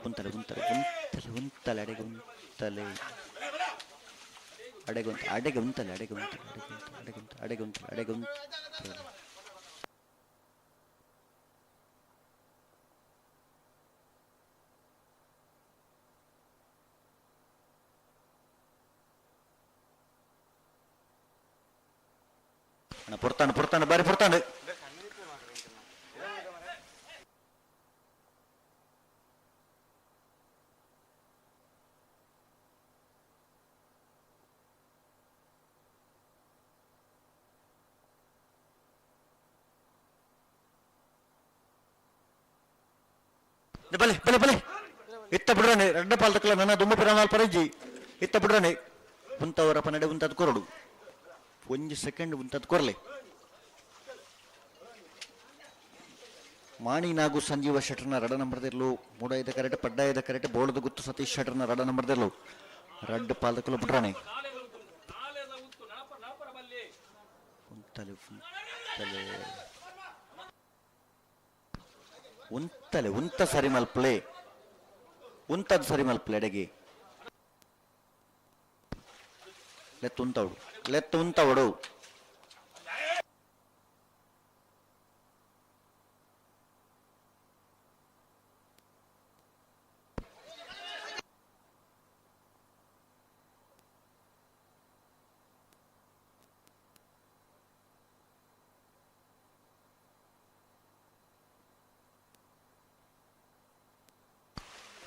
ಉಂತಲೆ ಉಂತಲೆ ಉಂತಲೆ ಉಂತಲೆ ಅಡೆಗೆ ಉಂತಲೆ ಅಡೆಗೆ ಉಂತ ಅಡೆಗೆ ಉಂತಲೆ ಅಡೆಗೆ ಉಂತಲೆ ಅಡೆಗೆ ಉಂತಲೆ ಅಡೆಗೆ ಉಂತಲೆ ಅಡೆಗೆ ಉಂತಲೆ ಅಣ್ಣ ಪುರ್ತಾಂಡು ಪುರ್ತಾಂಡು ಬಾರಿ ಪುರ್ತಾಂಡು ಬಲೆ ಬಲೆ ಬಲೆ ಇತ್ತ ಬಿಡ್ರಾನೆ ರಡ್ಡ ಪಾಲ್ತಕ್ಕಲ್ಲ ನನ್ನ ದುಮ್ಮ ಪಿರಾಣಾಲ್ ಪರಂಜಿ ಇತ್ತ ಬಿಡ್ರಾನೆ ಉಂತವರ ಪನ್ನಡೆ ಉಂತದ್ ಕೊರಡು ಒಂಜಿ ಸೆಕೆಂಡ್ ಉಂತದ್ ಕೊರಲೆ ಮಾಣಿ ನಾಗು ಸಂಜೀವ ಶೆಟ್ಟರ್ನ ರಡ ನಂಬರ್ದಿರ್ಲು ಮೂಡಾಯ್ದ ಕರೆಟ್ ಪಡ್ಡಾಯದ ಕರೆಟ್ ಬೋಳದ ಗುತ್ತು ಸತೀಶ್ ಶೆಟ್ಟರ್ನ ರಡ ನಂಬರ್ದಿರ್ಲು ರಡ್ಡ ಪಾಲ್ತಕ್ಕಲ್ಲ ಬಿಡ್ರಾನೆ ಉಂತಲೆ ಉಂತಲೆ ಉಂತಲೆ ಉಂತ ಸರಿ ಮಲ್ಪ್ಲೆ ಉಂತದ್ ಸರಿ ಮಲ್ಪ್ಲೆ ಅಡಗಿ ಲೆತ್ತು ಉಂತವಡು ಲೆತ್ತು ಉಂತವಡು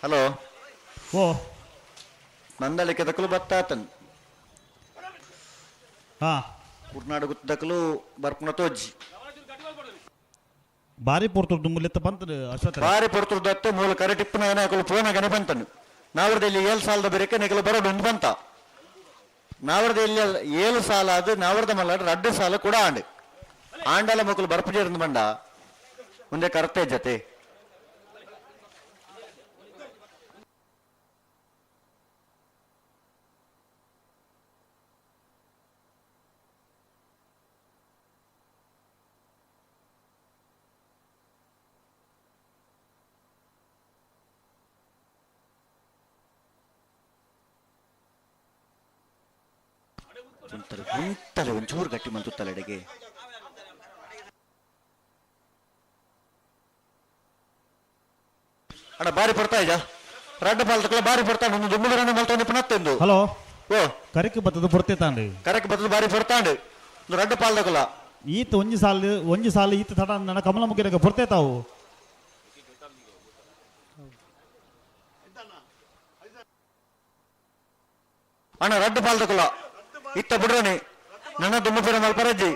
ಹಲೋ. ಓ. ನಂದಳಿಕೆ ದಕ್ಕಲು ಬತ್ತಾತನ್. ಹಾ. ಕುರ್ನಾಡು ಗುತ್ತದಕ್ಕಲು ಬರ್ಪುಣ ತೋಜಿ. ಬಾರಿ ಪೊರ್ತುಡು ದುಂಬುಲೆತ್ತ ಬಂತ ಅಶ್ವತ್ಥ. ಬಾರಿ ಪೊರ್ತುಡು ದತ್ತ ಮೂಲ ಕರೆ ಟಿಪ್ಪನ ಏನಾಕಲು ಫೋನಾಗನೆ ಬಂತನು. ನಾವರದಲ್ಲಿ ಏಳು ಸಾಲದ ಬೆರಕೆ ನಿಕಲು ಬರೋಡು ಒಂದು ಬಂತ. ನಾವರದಲ್ಲಿ ಏಳು ಸಾಲ ಅದು ನಾವರದ ಮಲ್ಲ ರಡ್ಡು ಸಾಲ ಕೂಡ ಆಂಡು. ಆಂಡಲ ಮಕ್ಕಳು ಬರ್ಪುಜೇರಂದು ಬಂಡ. ಮುಂದೆ ಕರತೆ ಜತೆ. ಉಂತಲೆ ಉಂತಲೆ ಒಂಚೂರು ಗಟ್ಟಿ ಮಂತುತ್ತಲೆ ಅಡೆಗೆ. ಅಣ್ಣ ಬಾರಿ ಪಡ್ತಾ ಇದ್ಯಾ ರಡ್ಡ ಪಾಲ್ತಕ್ಕಲ್ಲ ಬಾರಿ ಪಡ್ತಾ ಒಂದು ದುಂಬುಡು ರಣ್ಣ ಮಲ್ತೊಂದು ಪುನತ್ತೆಂದು. ಹಲೋ ಓ ಕರೆಕ್ ಬತ್ತದ ಪೊರ್ತೆ ತಾಂಡು. ಕರೆಕ್ ಬತ್ತದ ಬಾರಿ ಪಡ್ತಾಂಡು ಒಂದು ರಡ್ಡ ಪಾಲ್ತಕ್ಕಲ್ಲ. ಈತ ಒಂಜಿ ಸಾಲು ಒಂಜಿ ಸಾಲು ಈತ ತಡ ನನ್ನ ಕಮಲ ಮುಗಿನ ಪೊರ್ತೆ ತಾವು. ಅಣ್ಣ ರಡ್ಡ ಪಾಲ್ತಕ್ಕಲ್ಲ ಇತ್ತ ಬಿಡ್ರಣಿ ನನ್ನ ದುಂಬು ಪೀರ ಮಲ್ಪರಜ್ಜಿ.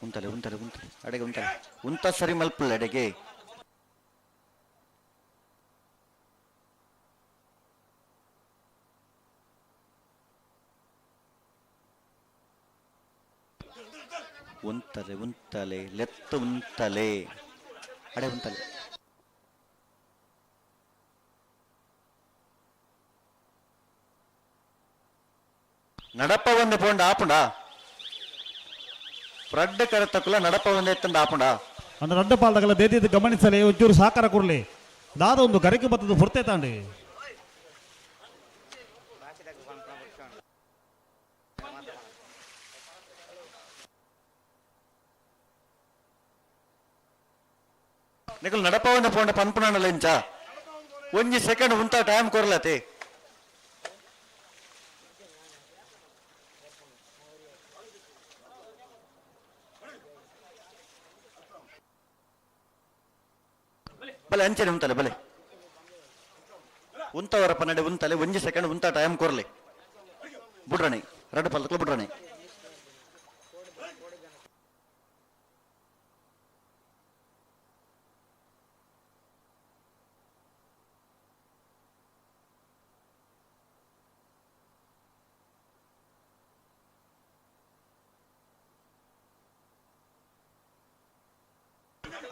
ಉಂತಲೆ ಉಂತಲೆ ಉಂತಲೆ ಅಡೆಗೆ ಉಂತಲೆ ಉಂತ ಸರಿ ಮಲ್ಪಲ್ಲ ಅಡೆಗೆ. ಉಂತಲೆ ಉಂತಲೆ ಲೆತ್ತ ಉಂತಲೆ ಅಡೆ ಉಂತಲೆ. ನಡಪ ಒಂದು ಪೋಂಡ ಆಪುಂಡ ರಡ್ಡ ಕರತಕ್ಕಲ್ಲ ನಡಪ ಒಂದೇ ಎತ್ತಂಡ ಆಪುಂಡ. ಅಂದ್ರೆ ರಡ್ಡ ಪಾಲ್ದಗಲ ದೇದಿದ್ದು ಗಮನಿಸಲಿ ಒಂಚೂರು ಸಹಕಾರ ಕೊಡ್ಲಿ ದಾದ ಒಂದು ಕರೆಕ್ ಬತ್ತದ ಪೊರ್ತೆ ತಾಂಡು. ನಿಕಲ್ ನಡಪ ಒಂದು ಪೋಂಡ ಪನ್ಪುಣ ಇಂಚ ಒಂಜಿ ಸೆಕೆಂಡ್ ಉಂತ ಟೈಮ್ ಕೊರ್ಲತೆ. ಬಲೆ ಅಂಚನೆ ಉಂತಲೆ ಬಲೆ ಉಂತವರಪ್ಪ ನಡೆ ಉಂತಲೆ ಒಂಜಿ ಸೆಕೆಂಡ್ ಉಂತ ಟೈಮ್ ಕೊರ್ಲಿ ಬುಡ್ರಣಿ ರಡ್ಡು ಪಲ್ತಕ್ಲ ಬುಡ್ರಣಿ.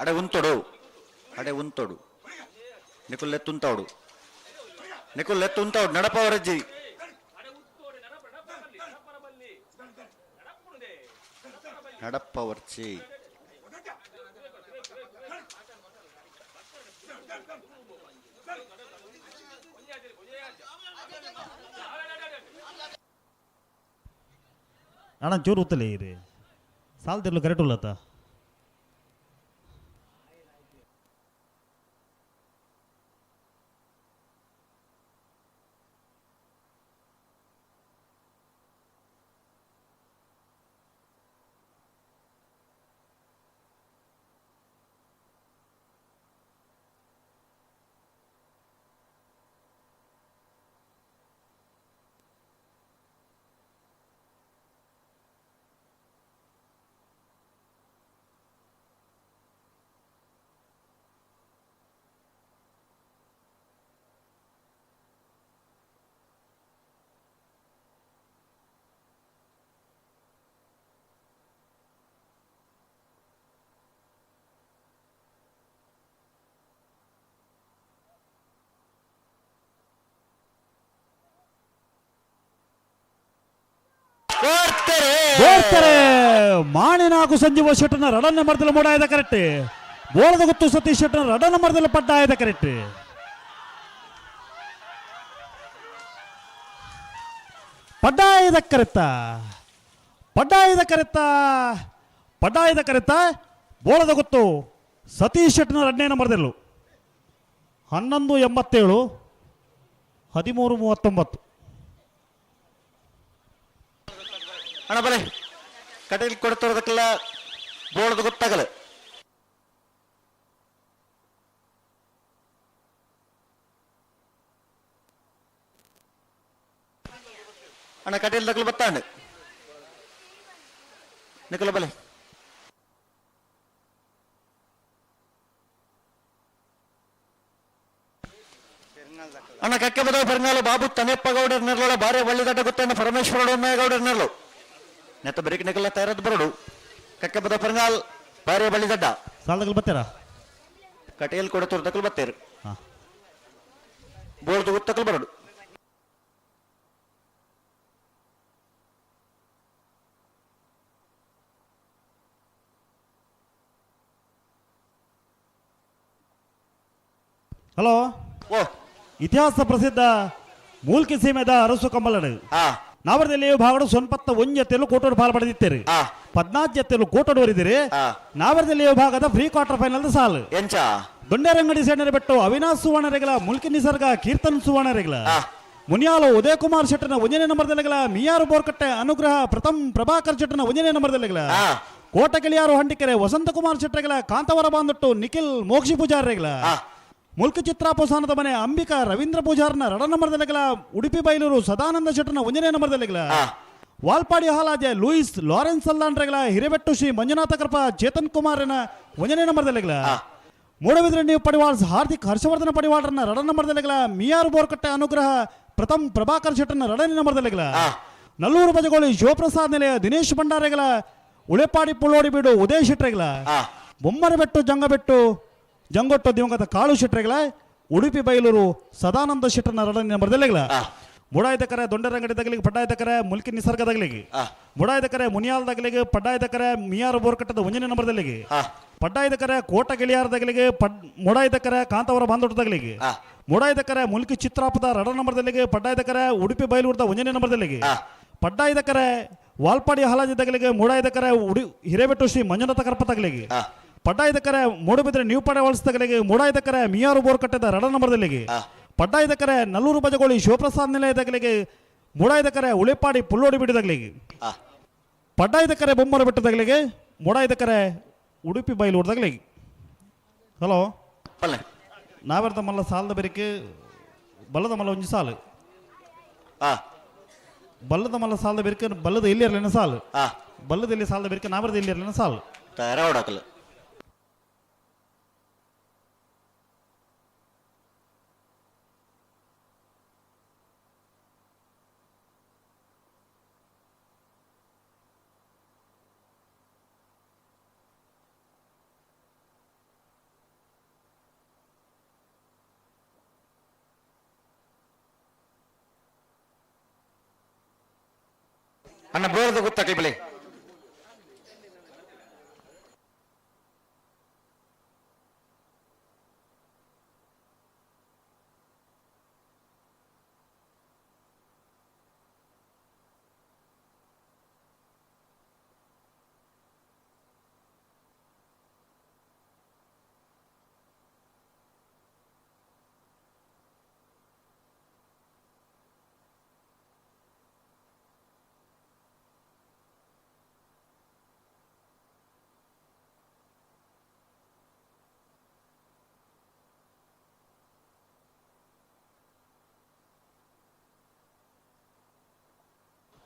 ಅಡೆ ಉಂತೊಡು ಅಡೆ ಉಂತೊಡು ನಿಕುಲ್ಲೆತ್ತುಂತಾవుಡು ನಿಕುಲ್ಲೆತ್ತುಂತಾవుಡು ನಡಪವರಜ್ಜಿ. ನಡಪವರ್ಚಿ ಅಣ್ಣ ಚೂರು ಉತ್ತಲೇ ಇರಿ ಸಾಲ್ತಿರ್ಲು ಕರೆಕ್ಟ್ ಉಲ್ಲತ್ತ. ಮಾಣಿನಾಕು ಸಂಜೀವ ಶೆಟ್ಟನ ರಡನ್ನ ಮರದಲ್ಲಿ ಮೂಡಾಯದ ಕರೆಕ್ಟ್. ಬೋಳದ ಗುತ್ತು ಸತೀಶ್ ಶೆಟ್ಟನ ರಡನ್ನ ಮರದಲ್ಲಿ ಪಡ್ಡಾಯದ ಕರೆಕ್ಟ್. ಪಡ್ಡಾಯದ ಕರೆತ್ತ ಪಡ್ಡಾಯದ ಕರೆತ್ತ ಪಡ್ಡಾಯದ ಕರೆತ್ತ ಬೋಳದ ಗುತ್ತು ಸತೀಶ್ ಶೆಟ್ಟನ ರಡನೇ ಮರದಲ್ಲೂ 11:87 13:39. ಅಣ್ಣ ಬಲೆ ಕಟೀಲ್ ಕೊಡ್ತಿರೋದಕ್ಕೆಲ್ಲ ಬೋಳದ ಗೊತ್ತಾಗಲ್ಲ. ಅಣ್ಣ ಕಟೀಲ್ ದಕ್ಕಲು ಬತ್ತಾಂಡು ನಿಕಲ ಬಲೆ. ಅಣ್ಣ ಕಕ್ಕೆ ಬದ ಪೆರಂಗಾಲು ಬಾಬು ತನೆಪ್ಪ ಗೌಡರ್ ನೆರ್ಲೋಳ ಬಾರೆ ಬಳ್ಳಿದಡ್ಡ ಗೊತ್ತಣ್ಣ ಪರಮೇಶ್ವರ ಗೌಡರ್ ನೆರ್ಲು ನೆತ್ತ ಬರೀಕ್ ನಿಕಲ ತಯಾರದ್ ಬರಡು. ಕಕ್ಕಬದ ಪರಂಗಾಲ್ ಬಾರೆ ಬಳ್ಳಿ ದಡ್ಡ. ಸಾಲದಗಳು ಬತ್ತೀರಾ? ಕಟೇಲ್ ಕೊಡ ತೋರ್ದಕಲ್ ಬತ್ತೇರು. ಹಾ. ಬೋರ್ದು ಗುತ್ತಕಲ್ ಬರಡು. ಹಲೋ. ಓ. ಇತಿಹಾಸ ಪ್ರಸಿದ್ಧ ಮೂಲ್ಕಿ ಸೀಮೆದ ಅರಸು ಕಂಬಲಡು ನಾವರದಲ್ಲಿ ಭಾಗಡು ಸೊನ್ಪತ್ತ ಒಂಜ ತೆಲು ಕೋಟೋಡು ಪಾಲ್ ಪಡೆದಿತ್ತೇರಿ. 14 ಜೊತೆಲು ಕೋಟೋಡು ವರಿದಿರಿ. ನಾವರದಲ್ಲಿ ಭಾಗದ ಪ್ರೀ ಕ್ವಾರ್ಟರ್ ಫೈನಲ್ ಸಾಲು. ಎಂಚ? ದೊಂಡೇರಂಗಡಿ ಸೇನರೆ ಬೆಟ್ಟು ಅವಿನಾಶ್ ಸುವರ್ಣರೆಗಳ ಮುಲ್ಕಿ ನಿಸರ್ಗ ಕೀರ್ತನ್ ಸುವರ್ಣರೆಗಳ ಮುನಿಯಾಲು ಉದಯ್ ಕುಮಾರ್ ಶೆಟ್ಟನ ಒಂದನೇ ನಂಬರ್ದಲ್ಲಿಗಳ ಮಿಯಾರು ಬೋರ್ಕಟ್ಟೆ ಅನುಗ್ರಹ ಪ್ರಥಮ್ ಪ್ರಭಾಕರ್ ಶೆಟ್ಟನ ಒಂದನೇ ನಂಬರ್ದಲ್ಲಿಗಳ ಕೋಟಗಿಳಿಯಾರು ಹಂಡಿಕೆರೆ ವಸಂತ ಕುಮಾರ್ ಶೆಟ್ಟರೆಗಳ ಕಾಂತವರ ಬಾಂದೊಟ್ಟು ನಿಖಿಲ್ ಮೋಕ್ಷಿ ಪೂಜಾರಿಗಳ ಮುಲ್ಕಿ ಚಿತ್ರಾಪಸಾನದ ಮನೆ ಅಂಬಿಕಾ ರವೀಂದ್ರ ಪೂಜಾರ್ನ ರಡ ನಂಬರ್ದಲ್ಲಿಗಳ ಉಡುಪಿ ಬೈಲೂರು ಸದಾನಂದ ಶೆಟ್ಟನ ಒಂದನೇ ನಂಬರ್ದಲ್ಲಿಗಳ ವಾಲ್ಪಾಡಿ ಹಾಲಾಜೆ ಲೂಯಿಸ್ ಲಾರೆನ್ಸ್ ಅಲ್ಲಾಂಡ್ರೆಗಳ ಹಿರೇಬೆಟ್ಟು ಶ್ರೀ ಮಂಜುನಾಥ ಕೃಪಾ ಚೇತನ್ ಕುಮಾರನ ಒಂದನೇ ನಂಬರ್ದಲ್ಲಿಗಳ ಮೂಡಬಿದ್ರೆ ನೀವು ಪಡಿವಾಳ್ಸ್ ಹಾರ್ದಿಕ್ ಹರ್ಷವರ್ಧನ ಪಡಿವಾಳ್ರನ್ನ ರಡ ನಂಬರ್ದಲ್ಲಿಗಳ ಮಿಯಾರು ಬೋರ್ಕಟ್ಟೆ ಅನುಗ್ರಹ ಪ್ರಥಮ್ ಪ್ರಭಾಕರ್ ಶೆಟ್ಟನ ರಡನೇ ನಂಬರ್ದಲ್ಲಿಗಳ ನಲ್ಲೂರು ಬಜಗೋಳಿ ಶಿವಪ್ರಸಾದ್ ನಿಲಯ ದಿನೇಶ್ ಭಂಡಾರೆಗಳ ಉಳೆಪಾಡಿ ಪುಳ್ಳೋಡಿ ಬೀಡು ಉದಯ ಶೆಟ್ರೆಗಳ ಬೊಮ್ಮರಬೆಟ್ಟು ಜಂಗಬೆಟ್ಟು ಜಂಗೊಟ್ಟು ದಿವಂಗತ ಕಾಳು ಶೆಟ್ರೆಗಳ ಉಡುಪಿ ಬೈಲೂರು ಸದಾನಂದ ಶೆಟ್ಟನ ರಡನೇ ನಂಬರ್ದಲ್ಲಿಗಳ ಮುಡಾಯ್ದಕರೆ ದೊಂಡರಂಗಡಿ ತಗಲಿಗೆ ಪಡ್ಡಾಯ್ದಕರೆ ಮುಲ್ಕಿ ನಿಸರ್ಗ ತಗಲಿಗೆ ಮುಡಾಯ್ದಕರೆ ಮುನಿಯಾಲ್ ತಗಲಿಗೆ ಪಡ್ಡಾಯ್ದಕರೆ ಮಿಯಾರು ಬೋರ್ಕಟ್ಟದ ಒಂಜನೇ ನಂಬರ್ದಲ್ಲಿಗೆ ಪಡ್ಡಾಯ್ದಕರೆ ಕೋಟ ಗಿಳಿಯಾರ ತಗಲಿಗೆ ಪಡ್ ಮುಡಾಯ್ದಕರೆ ಕಾಂತವರ ಬಾಂಧೋಟ ತಗಲಿಗೆ ಮುಡಾಯ್ದಕರೆ ಮುಲ್ಕಿ ಚಿತ್ರಾಪದ ರಡ ನಂಬರ್ದಲ್ಲಿಗೆ ಪಡ್ಡಾಯ್ದಕರೆ ಉಡುಪಿ ಬೈಲೂರದ ಒಂಜನೇ ನಂಬರ್ದಲ್ಲಿಗೆ ಪಡ್ಡಾಯ್ದಕರೆ ವಾಲ್ಪಾಡಿ ಹಾಲಾಜಿ ತಗಲಿಗೆ ಮುಡಾಯ್ದಕರೆ ಉಡಿ ಹಿರೇಬೆಟ್ಟು ಶ್ರೀ ಮಂಜುನಾಥ ಕರ್ಪ ತಗಲಿಗೆ ಪಡ್ಡಾಯ್ದಕರೆ ಮೂಡುಬಿದ್ರೆ ನ್ಯೂ ಪಡೆ ತಗಲಿಗೆ ಮುಡಾಯ್ದಕರೆ ಮಿಯಾರು ಬೋರ್ಕಟ್ಟದ ರಡ ನಂಬರ್ದಲ್ಲಿಗೆ ಪಡ್ಡಾಯ್ದಕರೆ ನಲ್ಲೂರು ಬಜಗೋಳಿ ಶಿವಪ್ರಸಾದ್ ನಿಲಯದಗಲಿಗೆ ಮುಡಾಯ್ದಕರೆ ಉಳಿಪಾಡಿ ಪುಲ್ಲೋಡಿ ಬಿಡಿದಗಲಿಗೆ ಪಡ್ಡಾಯ್ದಕರೆ ಬೊಮ್ಮರ ಬೆಟ್ಟದಗಲಿಗೆ ಮುಡಾಯ್ದಕರೆ ಉಡುಪಿ ಬೈಲೂರ್ದಗಲಿಗೆ. ಹಲೋ. ಪಲ್ಲೆ. ನಾವೆರ್ದ ಮಲ್ಲ ಸಾಲದ ಬೆರಿಕೆ ಬಲ್ಲದ ಮಲ್ಲ ಒಂಜಿ ಸಾಲು. ಬಲ್ಲದ ಮಲ್ಲ ಸಾಲದ ಬೆರಿಕೆ ಬಲ್ಲದ ಎಲ್ಲಿ ಇರಲಿನ ಸಾಲು. ಬಲ್ಲದ ಎಲ್ಲಿ ಸಾಲದ ಬೆರಿಕೆ ನಾವರದ ಎಲ್ಲಿ ಇರಲಿನ ಸಾಲು. ತಯಾರಾಡಕಲ್ಲ. ಅಣ್ಣ ಬೋರ್ದ ಗೊತ್ತಾಕಿ ಬಿಳಿ.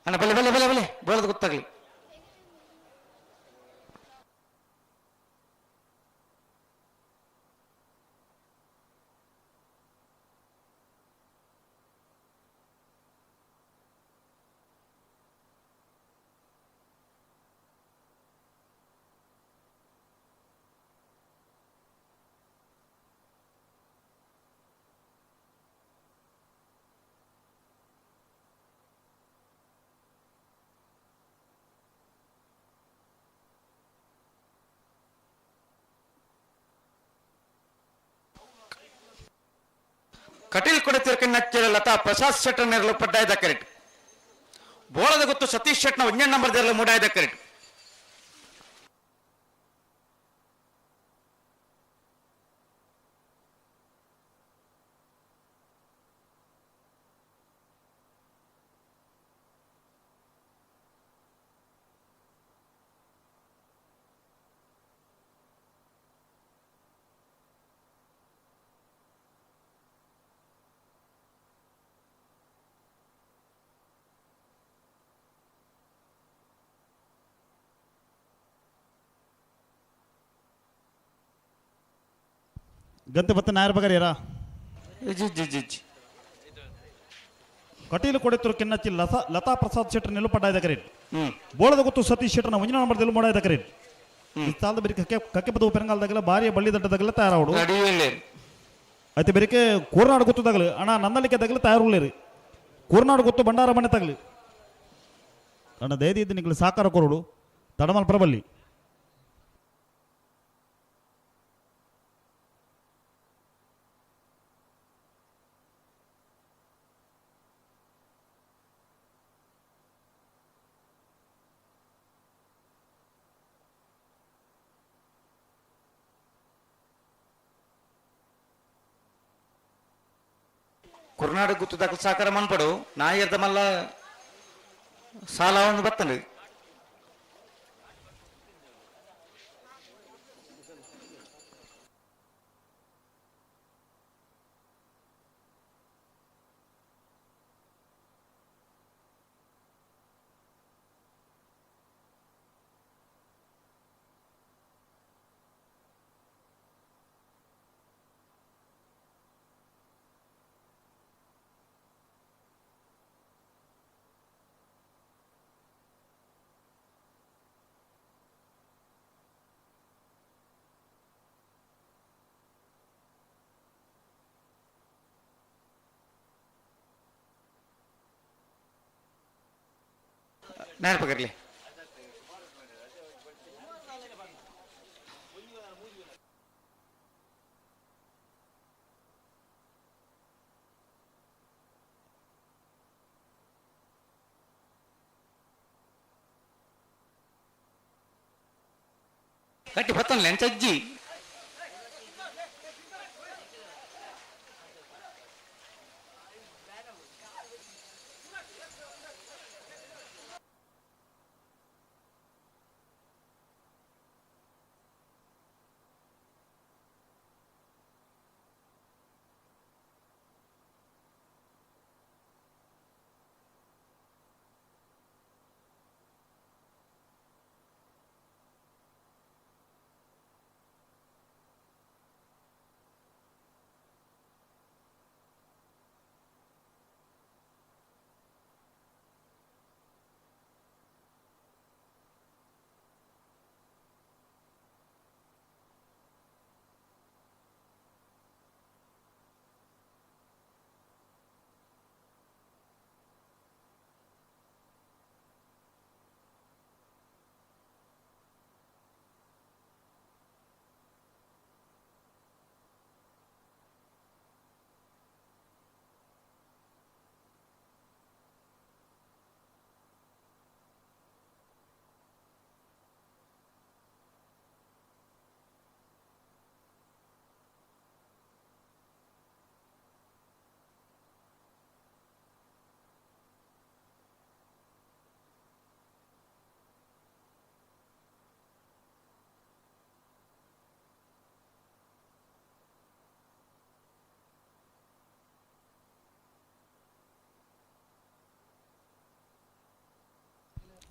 ಅಣ್ಣ ಬಲೆ ಬಲೆ ಬಲೆ ಬಲೆ ಬೋಳದ ಗೊತ್ತಾಗ್ಲಿ. ಕಟೀಲ್ ಕೊಡತಿರ್ಕಣ್ಣಕ್ಕಿರ ಲತಾ ಪ್ರಸಾದ್ ಶೆಟ್ಟರ್ ನೆರಳು ಪಡ್ಡಾಯ್ದ ಕರೆಕ್ಟ್. ಬೋಳದ ಗೊತ್ತು ಸತೀಶ್ ಶೆಟ್ನ ಒಂಜೆ ನಂಬರ್ ದೇರಲು ಮೂಡಾಯ್ದ ಕರೆಕ್ಟ್. ಗಂತೆ ಬತ್ತ ನಾಯರ್ ಬಗರಿಯರ. ಜಿ ಜಿ ಜಿ ಜಿ. ಕಟೀಲು ಕೊಡೆತರು ಕಿನ್ನಚ್ಚಿ ಲತಾ ಲತಾ ಪ್ರಸಾದ್ ಶೆಟ್ಟರ್ ನಿಲ್ಲು ಪಡ್ಡಾಯ್ದ ಕರೀಟ್. ಬೋಳದ ಗೊತ್ತು ಸತೀಶ್ ಶೆಟ್ಟರ್ನ ಒಂಜಿನ ನಂಬರ್ದಲ್ಲಿ ಮೂಡಾಯ್ದ ಕರೀಟ್. ಇತ್ತಾಲ್ದ ಬೆರಿ ಕಕ್ಕೆ ಕಕ್ಕೆ ಪದವು ಪೆರಂಗಾಲದಾಗಲ ಭಾರಿ ಬಳ್ಳಿ ದಡ್ಡದಾಗಲ ತಯಾರಾವಡು. ರೆಡಿ ಉಳ್ಳೇರು. అయితే ಬೆರಿಕೆ ಕೂರ್ನಾಡು ಗೊತ್ತದಾಗಲು ಅಣ್ಣ ನಂದಲಿಕೆ ತಗಲು ತಯಾರುಳ್ಳೇರಿ. ಕೂರ್ನಾಡು ಗೊತ್ತು ಬಂಡಾರ ಮನೆ ತಗಲು ಅಣ್ಣ ದಯದಿ ಇದ್ದು ನಿಂಗೆ ಸಾಕಾರ ಕೊರಡು ತಡಮಲ್ ಪ್ರಬಲ್ಲಿ. ಕುರ್ನಾಡು ಗುತ್ತದಾಗಲು ಸಾಕಾರ ಮನ್ಪಡು ನಾಯರ್ದ ಮಲ್ಲ ಸಾಲ ಒಂದು ಬತ್ತಂಡು. ನೆನಪು ಗಟ್ಟಿ ಬತ್ತಲ್ಲ ಎಂಚಜ್ಜಿ.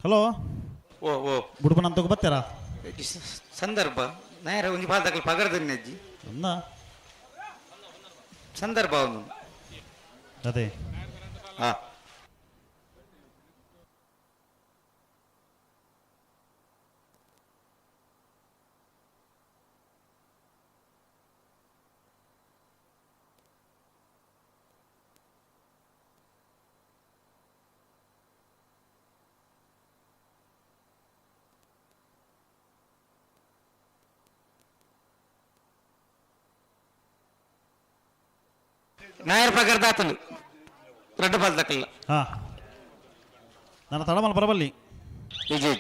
ಹಲೋ. ಓ ಓ. ಬುಡ್ಬನ ಅಂತ ಬರ್ತೀರಾ? ಸಂದರ್ಭ ನೇರ ಒಂಜಿ ಪಾದಕಲ್ ಪಗರ್ದನ್ನಿ ಅಜ್ಜಿ. ಅಂದ. ಸಂದರ್ಭ ಒಂದು. ಅದೇ. ಹಾ. ನಾಯರ್ ಪಗರ್ದಾತನು ರಡ್ಡು ಬಾಲ್ದಕಲ್ಲ. ಹಾ ನನ್ನ ತಡಮಲ್ ಬರಬಲ್ಲಿ. ಇಜಿ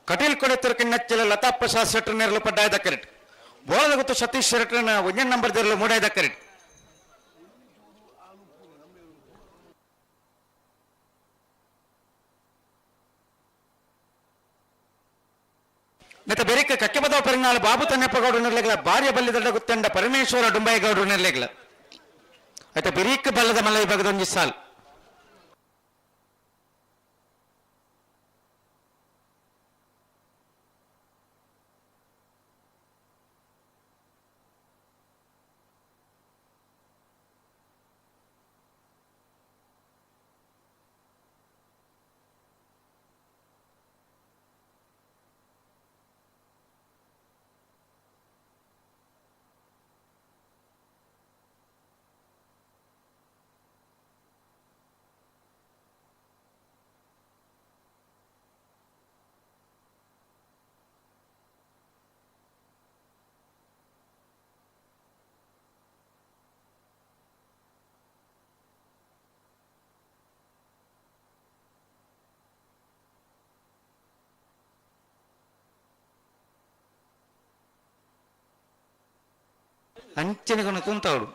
ಕಟೀಲ್ ಕೊಡೆತ್ತರಕ್ಕೆ ನಚ್ಚಲ ಲತಾ ಪ್ರಸಾದ್ ಶೆಟ್ಟರ್ ನೆರಳು ಪಡ್ಡಾಯ್ದ ಕರೆಕ್ಟ್ ಬೋಳದ ಗೊತ್ತು ಸತೀಶ್ ಶೆಟ್ಟರ್ನ ಒಂದೇ ನಂಬರ್ ದೇರಲು ಮೂಡಾಯ್ದ ಕರೆಕ್ಟ್. ನೆತ್ತ ಬೆರಿಕ ಕಕ್ಕೆಬದವ ಪೆರಂಗಾಲ ಬಾಬು ತನ್ನೆಪ್ಪಗೌಡರು ನೆರಲೆಗಳ ಭಾರ್ಯ ಬಲ್ಲಿದಡ ಗುತ್ತಂಡ ಪರಮೇಶ್ವರ ಡುಂಬಾಯಿಗೌಡರು ನೆರಲೆಗಳ ಆಯ್ತಾ ಬೆರಿಕ ಬಲ್ಲದ ಮಲ್ಲ ವಿಭಾಗದ ಒಂಜಿ ಸಾಲ್. ಅಂಚನೆ ತುಂತಾವಡು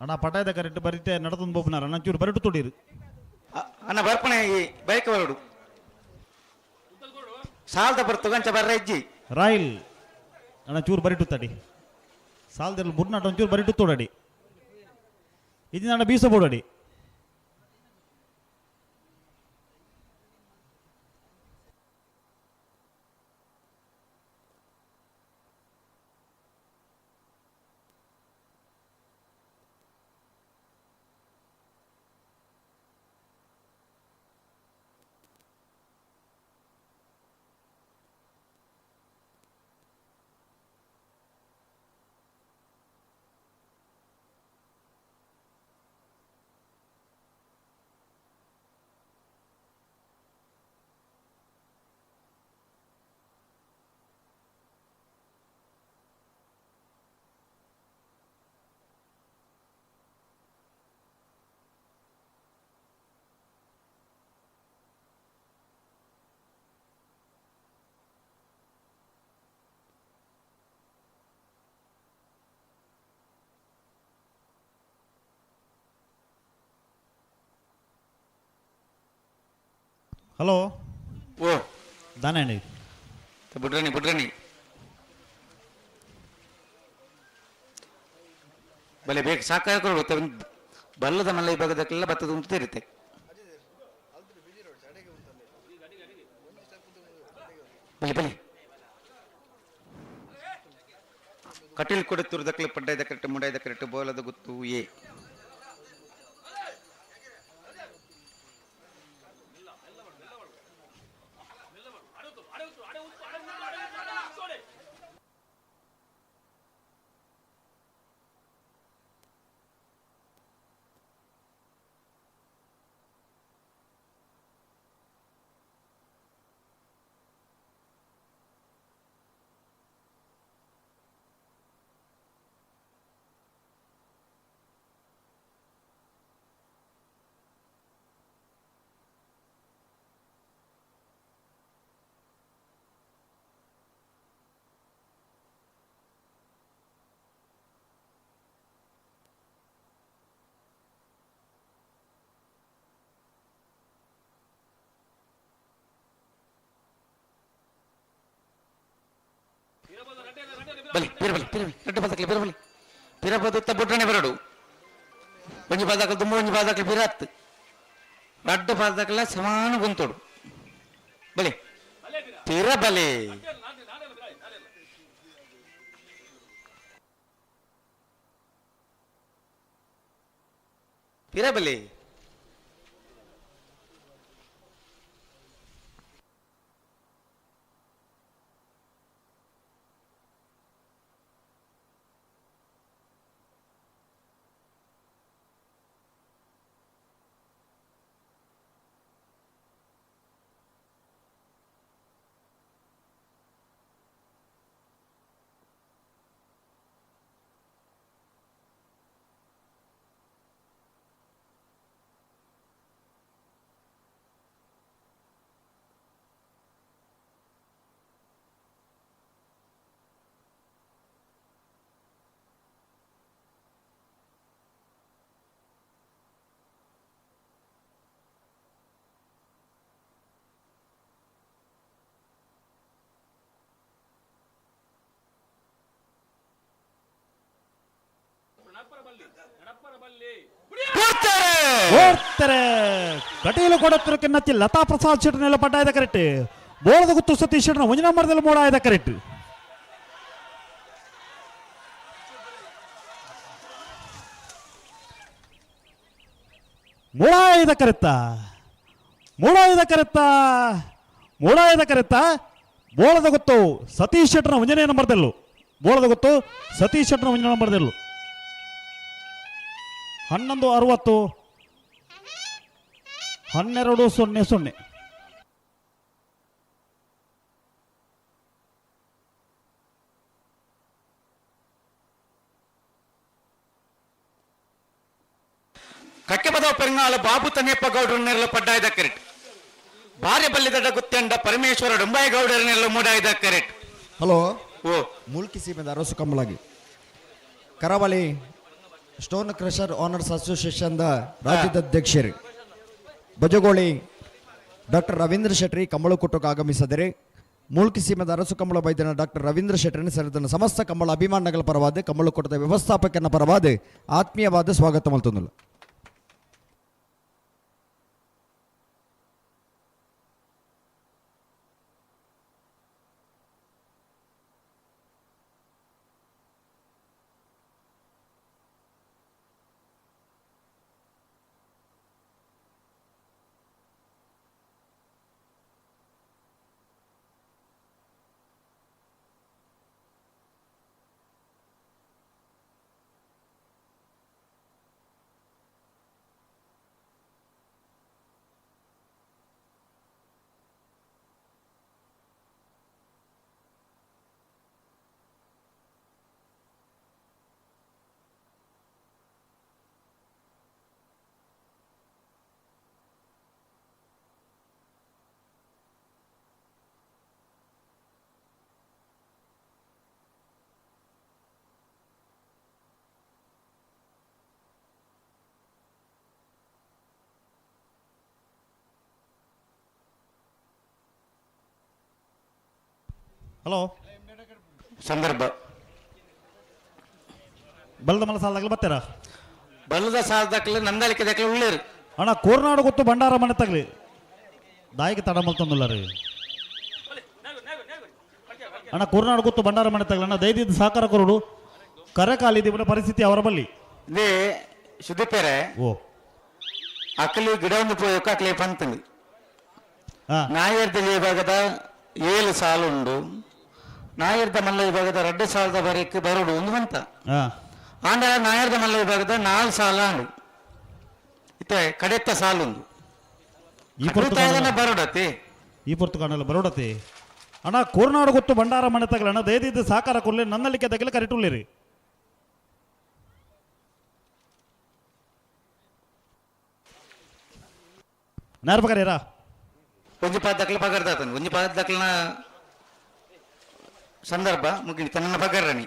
ಅಣ್ಣ ಪಟಾಯದ ಕರೆಕ್ಟ್ ಬರೀತೆ ನಡತಂದು ಬೋಪನಾರ ಅಣ್ಣ ಚೂರು ಬರಿಟು ತೊಡೀರು. ಅಣ್ಣ ಬರ್ಪಣೆ ಈ ಬೈಕ್ ಬರೋಡು ಸಾಲದ ಬರ್ತು ಗಂಚ ಬರ್ರ ಇಜ್ಜಿ ರಾಯಲ್ ಅಣ್ಣ ಚೂರು ಬರಿಟು ತಡಿ ಸಾಲದಲ್ಲಿ ಬುಡ್ನಾಟ ಒಂಚೂರು ಬರಿಟು ತೋಡಡಿ ಇದು ಅಣ್ಣ ಬೀಸ ಬೋಡಡಿ. ಹಲೋ ಓ ದಾನೆ ಬುಡ್ರಣಿ ಬುಡ್ರಣಿ ಬಲೆ ಬೇಕು ಸಾಕಾಗ ಬಲ್ಲದ ಮಲ್ಲ ಈ ಭಾಗದಕ್ಕೆಲ್ಲ ಭತ್ತದ ಉಂಟು ಇರುತ್ತೆ. ಬಲೆ ಬಲೆ ಕಟೀಲ್ ಕೊಡುತ್ತಿರುವುದಕ್ಕೆ ಪಡ್ಡಾಯ್ದ ಕರೆಕ್ಟ್ ಮುಂಡಾಯ್ದ ಕರೆಕ್ಟ್ ಬೋಲದ ಗುತ್ತು ಎ ಬಲಿ ಬೀರ ಬಲಿ ಬೀರ ಬಲಿ ರಡ್ಡು ಬದಕ್ಲಿ ಬೀರ ಬಲಿ ಬೀರ ಬದುತ್ತ ಬುಡ್ರಣೆ ಬರಡು ಒಂಜಿ ಬಾದಾಕಲ್ ತುಂಬ ಒಂಜಿ ಬಾದಾಕಲ್ ಬೀರಾತ್ ರಡ್ಡು ಬಾದಾಕಲ ಸಮಾನ ಗುಂತೋಡು ಬಲಿ ಪಿರ ಬಲಿ ಪಿರ ಬಲಿ. ಓಡ್ತಾರೆ. ಕಟೀಲು ಕೊಡತ್ತಿರು ಕಿನ್ನತ್ತಿ ಲತಾ ಪ್ರಸಾದ್ ಶೆಟ್ಟರ್ನೆಲ್ಲ ಪಡ್ಡಾಯದ ಕರೆಕ್ಟ್. ಬೋಳದ ಗುತ್ತು ಸತೀಶ್ ಶೆಟ್ಟರ್ನ ಒಂಜಿ ನಂಬರ್ದಲ್ಲಿ ಮೂಡಾಯದ ಕರೆಕ್ಟ್. ಮೂಡಾಯದ ಕರೆತ್ತ, ಮೂಡಾಯದ ಕರೆತ್ತ, ಮೂಡಾಯದ ಕರೆತ್ತ. ಬೋಳದ ಗೊತ್ತು ಸತೀಶ್ ಶೆಟ್ಟರ್ನ ಒಂಜನೇ ನಂಬರ್ದಲ್ಲೂ. ಬೋಳದ ಗೊತ್ತು ಸತೀಶ್ ಶೆಟ್ಟರ್ನ ಒಂಜನೇ ನಂಬರ್ದಲ್ಲೂ. 11:60, 12:00. ಕಕ್ಕೆಪದವ ಪೆರಂಗಾಲ ಬಾಬು ತನ್ನಿಯಪ್ಪ ಗೌಡರ ನೆರಳು ಪಡ್ಡಾಯ್ದ ಕರೆಟ್. ಭಾರ್ಯ ಬಲ್ಲಿದಡ ಗುತ್ತೆಂಡ ಪರಮೇಶ್ವರ ಡೊಂಬಾಯಿ ಗೌಡರ ನೆರಳು ಮೂಡಾಯ್ದ ಕರೆಟ್. ಹಲೋ. ಓ. ಮೂಲ್ಕಿ ಸೀಮೆದ ಅರಸು ಕಂಬಳಗಿ ಕರಾವಳಿ ಸ್ಟೋನ್ ಕ್ರಷರ್ ಓನರ್ಸ್ ಅಸೋಸಿಯೇಷನ್ದ ರಾಜ್ಯದ ಅಧ್ಯಕ್ಷರು ಬಜಗೋಳಿ ಡಾಕ್ಟರ್ ರವೀಂದ್ರ ಶೆಟ್ಟಿ ಕಂಬಳಕೂಟಕ್ಕೆ ಆಗಮಿಸಿದರೆ, ಮೂಲ್ಕಿ ಸೀಮೆದ ಅರಸು ಕಂಬಳ ಬೈದನ ಡಾಕ್ಟರ್ ರವೀಂದ್ರ ಶೆಟ್ಟರನ್ನು ಸರಿದನ ಸಮಸ್ತ ಕಂಬಳ ಅಭಿಮಾನಿಗಳ ಪರವಾದ, ಕಂಬಳಕೂಟದ ವ್ಯವಸ್ಥಾಪಕನ ಪರವಾದ ಆತ್ಮೀಯವಾದ ಸ್ವಾಗತ ಮಲ್ತೊಂದುಲ್ಲ. ಹಲೋ. ಸಂದರ್ಭ. ಬಲದ ಮಲ ಸಾಲದಾಗಲಿ ಬರ್ತಾರ. ಬಲ್ಲದ ಸಾಲದಕ್ಕಲು ನಂದಳಿಕೆ ದಕ್ಕಲು ಉಳ್ಳೇರು. ಅಣ್ಣ, ಕೋರ್ನಾಡು ಗೊತ್ತು ಭಂಡಾರ ಮನೆ ತಗಲಿ ದಾಯಿಗೆ ತಡ ಮಲ್ತೊಂದುಲ್ಲ ರೀ ಅಣ್ಣ. ಕೋರ್ನಾಡು ಗೊತ್ತು ಭಂಡಾರ ಮನೆ ತಗಲಿ ಅಣ್ಣ, ದೈದಿದ್ದು ಸಹಕಾರ ಕೊರಡು. ಕರೆ ಕಾಲಿದ್ದೀವಿ ಪರಿಸ್ಥಿತಿ ಅವರ ಬಲ್ಲಿ. ಇದೇ ಸುದೀಪೇರೆ. ಓ. ಅಕ್ಕಲಿ ಗಿಡ ಒಂದು ಪೋಯಕ್ಕೆ ಅಕ್ಲೆ ಪಂತಂದು. ಹಾ. ನಾಯರ್ದ ವಿಭಾಗದ 7 ಸಾಲು ಉಂಡು, ನಾಯರ್ದ ಮಲ್ಲ ವಿಭಾಗದ 2 ಸಾಲದ ಬರೀಕ್ ಬರೋಡು ಒಂದು ಬಂತ. ಹಾ. ಆಂಡ ನಾಯರ್ದ ಮಲ್ಲ ವಿಭಾಗದ 4 ಸಾಲ ಉಂಡು, ಇತ್ತೆ ಕಡೆತ್ತ ಸಾಲುಂದು. ಈ ಪೊರ್ತು ಕಾಣಲ್ಲ. ಬರೋಡತಿ. ಈ ಪೊರ್ತು ಕಾಣಲ್ಲ ಬರೋಡತಿ. ಅಣ್ಣ, ಕೋರ್ನಾಡು ಗೊತ್ತು ಭಂಡಾರ ಮನೆ ತಗಲ ಅಣ್ಣ, ದಯದಿದ್ದು ಸಹಕಾರ ಕೊಡ್ಲಿ. ನನ್ನಲ್ಲಿಕ್ಕೆ ತಗಲಿ ಕರೆಟುಳ್ಳಿರಿ. ನೇರ ಪಕರೇರಾ. ಒಂಜಿ ಪಾದ ದಕ್ಕಲ ಪಗರ್ದಾತನ, ಒಂಜಿ ಪಾದ ದಕ್ಕಲನ ಸಂದರ್ಭ ಮುಗಿನಿ ತನ್ನ ಪಗರ್ರನಿ.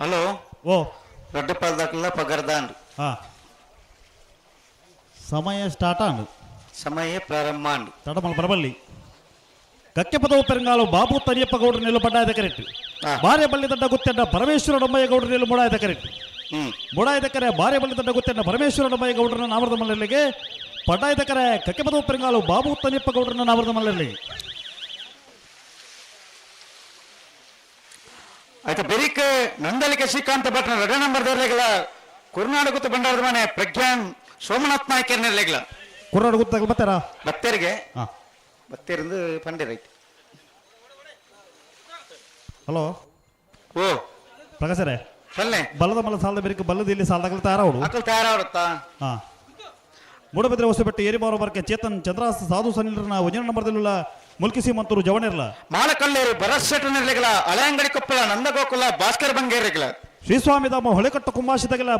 ಹಲೋ. ಓ. ರಡ್ಡು ಪಾದ ದಕ್ಕಲ ಪಗರ್ದಾಂಡ್. ಹಾ, ಸಮಯ ಸ್ಟಾರ್ಟ್ ಆಂಡ್. ಸಮಯ ಪ್ರಾರಂಭ ಆಂಡ್. ತಡಮಲ್ ಬರಬಲ್ಲಿ. ಕಕ್ಕೆಪದವು ಪೆರಂಗಾಲು ಬಾಬು ತನಿಯಪ್ಪ ಗೌಡರ ನಿಲ್ಲು ಪಡ್ಡಾಯದ ಕರೆಕ್ಟ್. ಬಾರೆ ಬಳ್ಳಿ ದಡ್ಡ ಗುತ್ತೆಂಡ ಪರಮೇಶ್ವರ ಡೊಮ್ಮಯ್ಯ ಗೌಡರ ನಿಲ್ಲು ಮೂಡಾಯದ ಕರೆಕ್ಟ್. ಮೂಡಾಯದ ಕರೆ ಬಾರೆ ಬಳ್ಳಿ ದಡ್ಡ ಗುತ್ತೆಂಡ ಪರಮೇಶ್ವರ ಡೊಮ್ಮಯ್ಯ ಗೌಡರನ್ನ ನಾಮರದ ಮಲ್ಲಲ್ಲಿಗೆ. ಪಡ್ಡಾಯದ ಕರೆ ಕಕ್ಕೆಪದವು ಪೆರಂಗಾಲು ಬಾಬು ತನಿಯಪ್ಪ ಗೌಡರನ್ನ ನಾಮರದ ಮಲ್ಲಲ್ಲಿಗೆ. ಆಯ್ತು ಬೆರಿಕ್ ನಂದಲಿಕೆ ಶ್ರೀಕಾಂತ ಭಟ್ನ ಎರಡನೇ ನಂಬರ್ ದೇರ್ಲೆಗಳ ಕುರುನಾಡು ಗುತ್ತು ಬಂಡಾರದ ಮನೆ ಪ್ರಜ್ಞಾನ್ ಸೋಮನಾಥ್ ನಾಯ್ಕರ್ ನೆರ್ಲೆಗಳ. ಕುರ್ನಾಡು ಗುತ್ತಾಗಲು ಬರ್ತಾರಾ? ಬತ್ತೇರಿಗೆ. ಹಾ. ಬತ್ತೇರಿಂದ ಪಂಡಿರೈಟ್. ಹಲೋ. ಓ. ಪ್ರಕಾಶರೇ. ಸೊನ್ನೆ. ಬಲ್ಲದ ಮಲ್ಲ ಸಾಲದ ಬೆರಿಕ್ ಬಲ್ಲದ ಇಲ್ಲಿ ಸಾಲದಾಗಲು ತಯಾರಾವಡು. ಅಕಲ್ ತಯಾರಾವಡುತ್ತಾ? ಹಾ. ಮೂಡಬಿದ್ರೆ ಹೊಸಬೆಟ್ಟು ಏರಿಮಾರು ಬರ್ಕೆ ಚೇತನ್ ಚಂದ್ರಾಸ್ ಸಾಧು ಸನಿಲ್ರನ ಒಂಜನ ನಂಬರ್ದಲ್ಲಿಲ್ಲ ಮುಲ್ಕಿಸಿ ಮಂತೂರು ಜವಣಿರ್ಲ. ಮಾಲಕಲ್ಲೇರು ಭರತ್ ಶೆಟ್ಟರ್ ನೆರ್ಲೆಗಳ ಹಳೆಯಂಗಡಿ ಕೊಪ್ಪಳ ನಂದಗೋಕುಲ ಭಾಸ್ಕರ್ ಬಂಗೇರಿಗಳ. ಶ್ರೀಸ್ವಾಮಿ ಧಾಮ ಹೊಳೆಕಟ್ಟು ಕುಂಬಾಶಿತಗಲ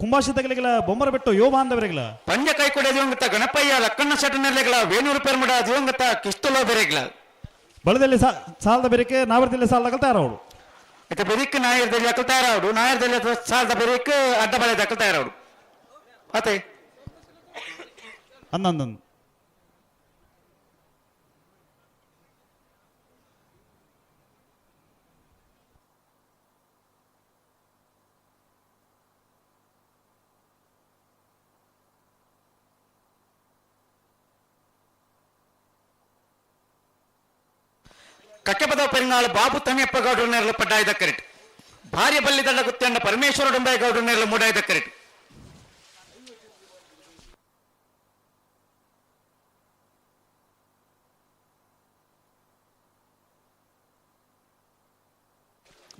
ಕುಂಬಾಶಿತಗಲಿಗಳ ಬೊಮ್ಮರ ಬೆಟ್ಟು ಯೋ ಬಾಂಧವರಿಗಳ. ಪಂಜ ಕೈಕೊಡೆ ದಿವಂಗತ ಗಣಪಯ್ಯ ಲಕ್ಕಣ್ಣ ಶೆಟ್ಟರ್ ನೆರ್ಲೆಗಳ ವೇಣೂರು ಪೆರ್ಮಡ ದಿವಂಗತ ಕಿಸ್ತುಲ ಬೆರೆಗಳ. ಬಳದಲ್ಲಿ ಸಾಲದ ಬೆರಿಕೆ ನಾವರದಲ್ಲಿ ಸಾಲದಾಗಲು ತಯಾರಾವಡು. ಆಯ್ತು ಬೆರಿಕ್ ನಾಯರ್ದಲ್ಲಿ ಅಕಲ್ ತಯಾರಾವಡು ನಾಯರ್ದಲ್ಲಿ ಸಾಲದ ಬೆರಿಕ್ ಅಡ್ಡ ಬಳೆ ಅಕಲ್ ತಯಾರಾವಡು ಅತೆ. ಅಂದಂದನ್. ಕಕ್ಕೆಪದ ಪೆರಿಂಗಾಳು ಬಾಬು ತನಿಯಪ್ಪ ಗೌಡರು ನೆರಳು ಪಡ್ಡಾಯ್ದ ಕರೆಟ್. ಭಾರ್ಯ ಬಲ್ಲಿದಳ್ಳ ಗುತ್ತಂಡ ಪರಮೇಶ್ವರ ಡೊಂಬೆ ಗೌಡರು ನೆರಳು ಮೂಡಾಯ್ದ ಕರೆಟ್.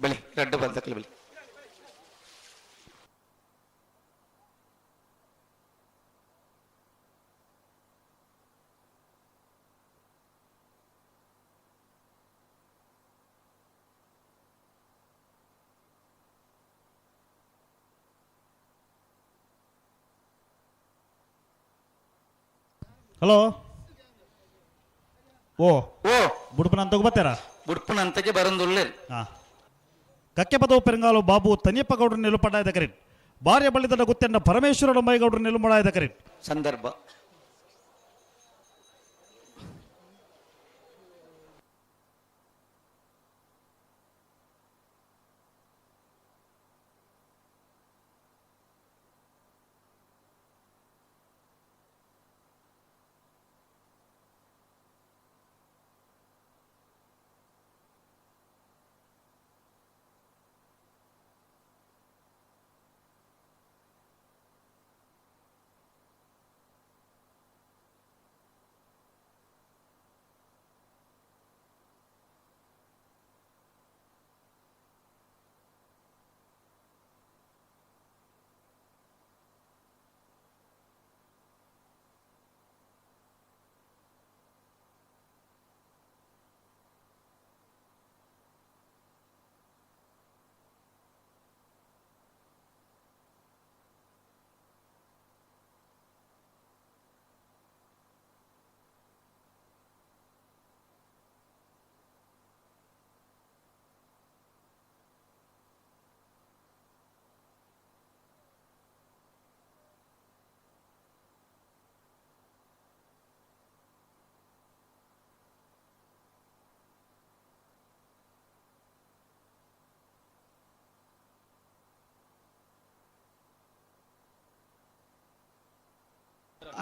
ಬಲಿ ರಡ್ಡು ಬಲ್ದಕ್ಕಲು ಬಲಿ. ಹಲೋ. ಓ. ಓ. ಬುಡುಪನ ಅಂತ ಬರ್ತಾರಾ? ಬುಡ್ಪನಂತಕ್ಕೆ ಬರಂದುಲ್ಲೇರ್. ಹಾ. ಕಕ್ಕೆಪದವು ಪೆರಂಗಾಲು ಬಾಬು ತನಿಯಪ್ಪ ಗೌಡರು ನಿಲುಪಡ್ಡಾಯ್ದ ಕರೆಟ್. ಭಾರ್ಯ ಬಳ್ಳಿದಡ ಗುತ್ತೆಂಡ ಪರಮೇಶ್ವರ ಡೊಂಬೈಗೌಡರು ನಿಲುಮಡಾಯ್ದ ಕರೆಟ್. ಸಂದರ್ಭ.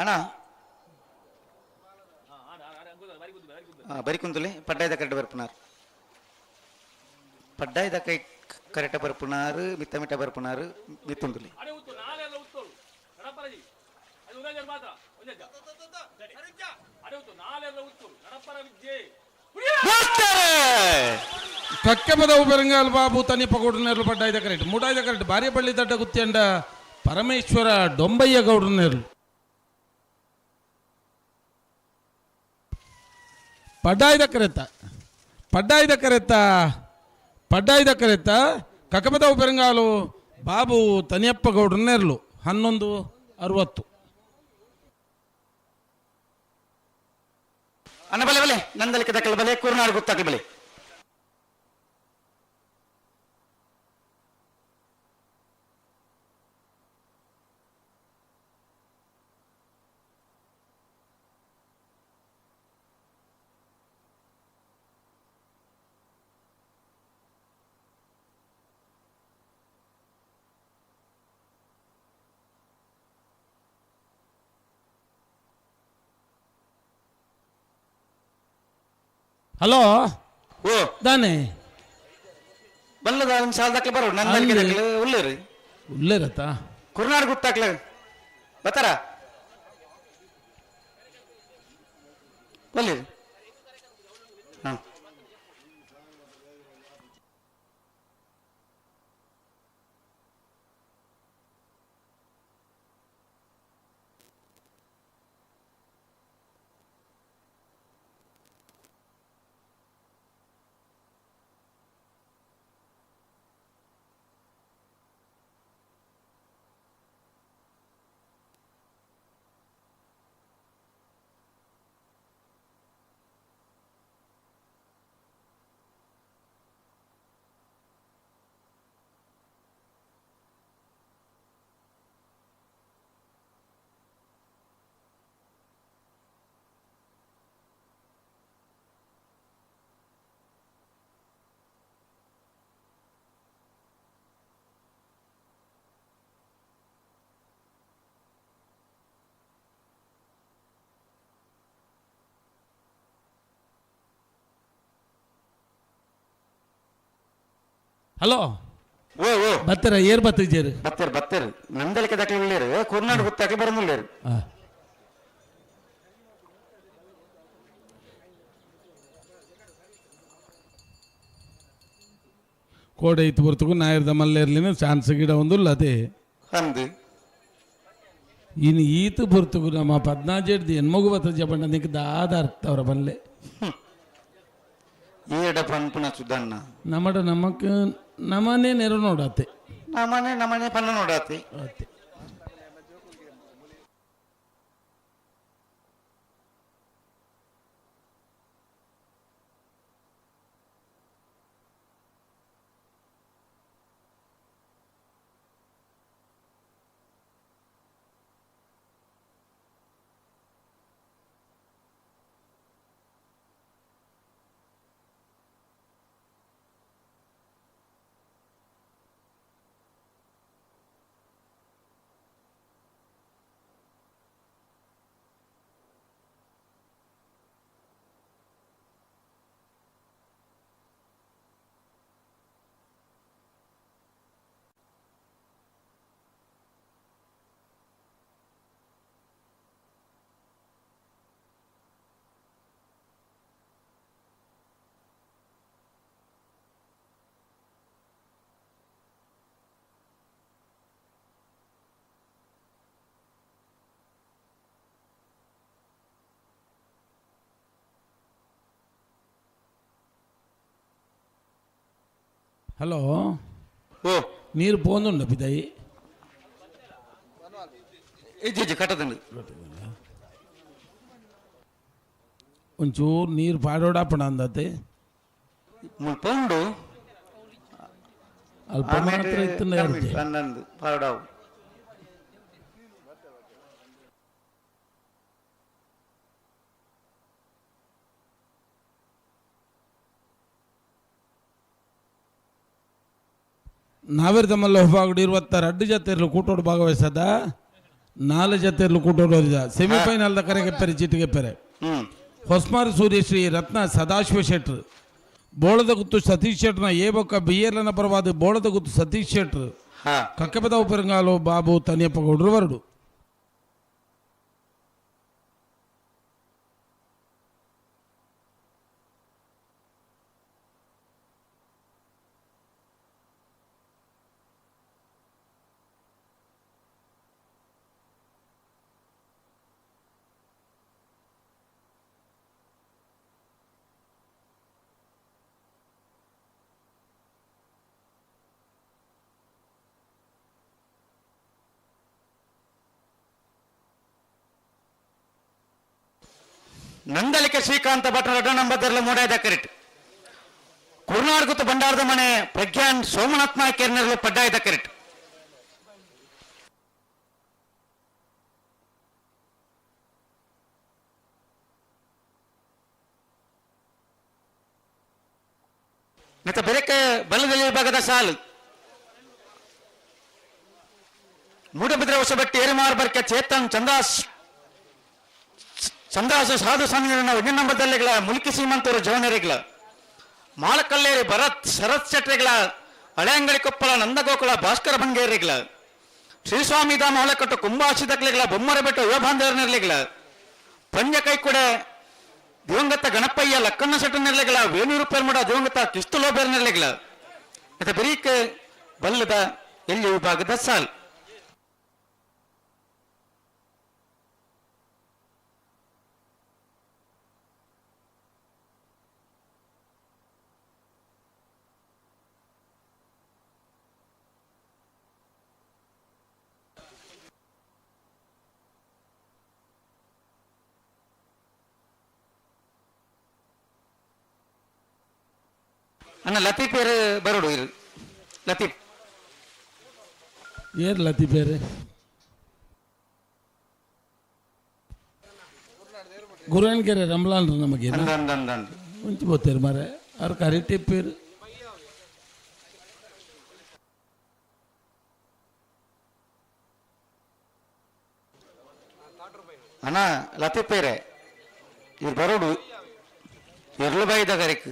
ಅಣ್ಣ ಬರಿಕುಂತಲೆ ಪಡ್ಡಾಯ್ದ ಕರೆಕ್ಟ್ ಬರ್ಪುನಾರ್ ಪಡ್ಡಾಯ್ದ ಕೈ ಕರೆಕ್ಟ್ ಬರ್ಪುನಾರು ಮಿತ್ತ ಮಿಟ್ಟ ಬರ್ಪುನಾರು ಮಿತ್ತುಂದುಲಿ. ಕಕ್ಕೆಪದವು ಪೆರಂಗಾಲ್ ಬಾಬು ತನಿಪ ಗೌಡ್ರ ಪಡ್ಡಾಯ್ದ ಕರೆಕ್ಟ್ ಮೂಡಾಯ್ದ ಕರೆಕ್ಟ್ ಬಾರ್ಯಪಳ್ಳಿ ದಡ್ಡ ಗುತ್ತಿಯಂಡ ಪರಮೇಶ್ವರ ಡೊಂಬಯ್ಯ ಗೌಡ್ರ ನೆರಳು. ಪಡ್ಡಾಯ್ದ ಕರೆತ ಪಡ್ಡಾಯ್ದ ಕರೆತ ಪಡ್ಡಾಯ್ದ ಕರೆತ ಕಕ್ಕಪದವು ಪೆರಂಗಾಲು ಬಾಬು ತನಿಯಪ್ಪ ಗೌಡ್ರ ನೆರಳು 11:60. ಅಣ್ಣ ಬಲೆ ಬಲೆ ನಂದಲಿಕ್ಕೆ ದಕ್ಕಲ ಬಲೆ ಕುರುನಾಡು ಗೊತ್ತಾಗಲಿ ಬಲೆ. ಹಲೋ. ಓ. ದಾನೆ. ಬಲ್ಲದ ಒಂದು ಸಾಲದಾಕ್ಲೆ ಬರೋ ನನ್ನ ಉಳ್ಳೇರಿ ಉಳ್ಳೇರತ್ತ ಕುರ್ನಾಡ್ ಗುತ್ತಾಕ್ಲೆ ಬತ್ತಾರ ಬಲ್ಲಿರಿ. ಹಾಂ ಹಲೋ ಓ ಓ ಬತ್ತರ ಏರ್ ಬತ್ತಿದ್ದೀರಿ ಬತ್ತೀರಿ ಬತ್ತೀರಿ ನಂದಲಿಕೆ ದಾಖಲೆ ಉಳ್ಳೇರಿ ಕುರ್ನಾಡ್ ಗುತ್ತಾಕ್ಲೆ ಬರೋದಿಲ್ಲೇರಿ. ಕೋಡೆ ಇತ್ತು ಬರ್ತಗೂ ನಾಯಿರ್ದ ಮಲ್ಲೇರ್ಲಿನ ಚಾನ್ಸ್ ಗಿಡ ಒಂದು ಅದೇ ಅಂದು ಇನ್ನು ಈತ ಬರ್ತಗು ನಮ್ಮ ಪದ್ನಾಜೆಡ್ದು ಹೆಣ್ಮಗು ಬತ್ತ ಜಬಣ್ಣ ನಿಕ್ ದಾದ ಅರ್ಥ ಅವರ ಬಲ್ಲೆ ಏಡ ಪನ್ಪುನ ಸುದ್ದಣ್ಣ ನಮ್ಮಡ ನಮಕ್ ನಮ್ಮನೆ ನೆರ ನೋಡತ್ತೆ ನಮ್ಮನೆ ನಮ್ಮನೆ ಪನ್ನ ನೋಡಾತಿ ಅತ್ತೆ. ಹಲೋ ಓ ನೀರು ಪೋಂದುಂಡ ಪಿದಾಯಿ ಇಜ್ಜಿ ಕಟ್ಟದಂడి ಒಂಚೂರು ನೀರು ಪಾಡೋಡಾಪಣ ಅಂದತೆ ಪೋಂಡು ಅಲ್ಪ ಮಾತ್ರ ಇತ್ತು ಹನ್ನೊಂದು ಪಾಡಾವು. ನಾವಿರ್ದಮಲ್ಲ ಹೊಬಾಗುಡು ಇರುವತ್ತಾರು ಅಡ್ಡು ಜೊತೆರ್ಲು ಕೂಟೋಡು ಭಾಗವಹಿಸದ ನಾಲ್ ಜೊತೆರ್ಲು ಕೂಟೋಡು ಓದಿದ ಸೆಮಿಫೈನಲ್ದ ಕರೆಗೆಪ್ಪರೆ ಚೀಟಿಗೆಪ್ಪರೆ. ಹೊಸ್ಮಾರು ಸೂರ್ಯಶ್ರೀ ರತ್ನ ಸದಾಶಿವ ಶೆಟ್ರು ಬೋಳದ ಗುತ್ತು ಸತೀಶ್ ಶೆಟ್ರನ ಎ ಬೊಕ್ಕ ಬಿ ಎಲ್ ಪರವಾದ ಬೋಳದ ಗುತ್ತು ಸತೀಶ್ ಶೆಟ್ರು ಕಕ್ಕೆಪದ ಉಪರಂಗಾಲು ಬಾಬು ತನಿಯಪ್ಪ ಗೌಡ್ರು ವರಡು. ನಂದಲಿಕೆ ಶ್ರೀಕಾಂತ ಭಟ್ರ ರಡ್ಡ ನಂಬರ್ದರ್ಲ ಮೂಡಾದ ಕರೆಕ್ಟ್ ಕುರ್ನಾಡ್ಗುತ್ತ ಭಂಡಾರದ ಮನೆ ಪ್ರಜ್ಞಾನ್ ಸೋಮನಾಥ್ ನಾಯ್ಕರ್ನೆಲ್ಲ ಪಡ್ಡಾಯ್ದ ಕರೆಕ್ಟ್. ಮತ್ತೆ ಬೆರಕೆ ಬಲದಲ್ಲಿ ವಿಭಾಗದ ಸಾಲು ಮೂಡಬಿದ್ರೆ ಹೊಸಬಟ್ಟಿ ಏರಿಮಾರ್ ಬರ್ಕೆ ಚೇತನ್ ಚಂದಾಸ್ ಚಂದಾಸು ಸಾಧು ಸ್ವಾಮಿಗಳನ್ನ ಇನ್ನೊಂಬದಲ್ಲಿಗಳ ಮುಲ್ಕಿ ಸೀಮಂತವರು ಜವನರಿಗಳ ಮಾಳಕಲ್ಲೇರಿ ಭರತ್ ಶರತ್ ಶೆಟ್ರಿಗಳ ಹಳೆಯಂಗಡಿ ಕೊಪ್ಪಳ ನಂದಗೋಕುಲ ಭಾಸ್ಕರ ಬಂಗೇರಿಗಳ ಶ್ರೀಸ್ವಾಮಿ ಧಾಮ ಹೊಲಕಟ್ಟು ಕುಂಬಾಸಿದಕ್ಲೆಗಳ ಬೊಮ್ಮರ ಬೆಟ್ಟು ಯುವಬಾಂಧವರನಿರ್ಲಿಗಳ ಪಂಜ ಕೈಕುಡೆ ದಿವಂಗತ ಗಣಪಯ್ಯ ಲಕ್ಕಣ್ಣ ಶೆಟ್ಟನಿರ್ಲಿಗಳ ವೇಣೂರು ಪೆರ್ಮಡ ದಿವಂಗತ ಕಿಸ್ತುಲೋಬೇರ್ನಿರ್ಲಿಗಳ ಇತ ಬರೀಕ್ ಬಲ್ಲದ ಎಲ್ಲಿ ವಿಭಾಗದ ಸಾಲ್. ಅಣ್ಣ ಲತೀಫ್ ಏರು ಬರೋಡು ಇರು ಲತೀಫ್. ಏರ್ ಲತೀಫ್ ಏರು ಗುರುವನ್ಕೆರೆ ರಂಬ್ಲಾನ್ರು ನಮಗೆ ಮುಂಚೆ ಬೋತೇರು ಮಾರೆ ಅವ್ರ ಕರಿ ಟಿಪ್ಪೀರು. ಅಣ್ಣ ಲತೀಫ್ ಏರೆ ಇವ್ರು ಬರೋಡು ಎರ್ಲು ಬಾಯಿದ ಕರೆಕ್.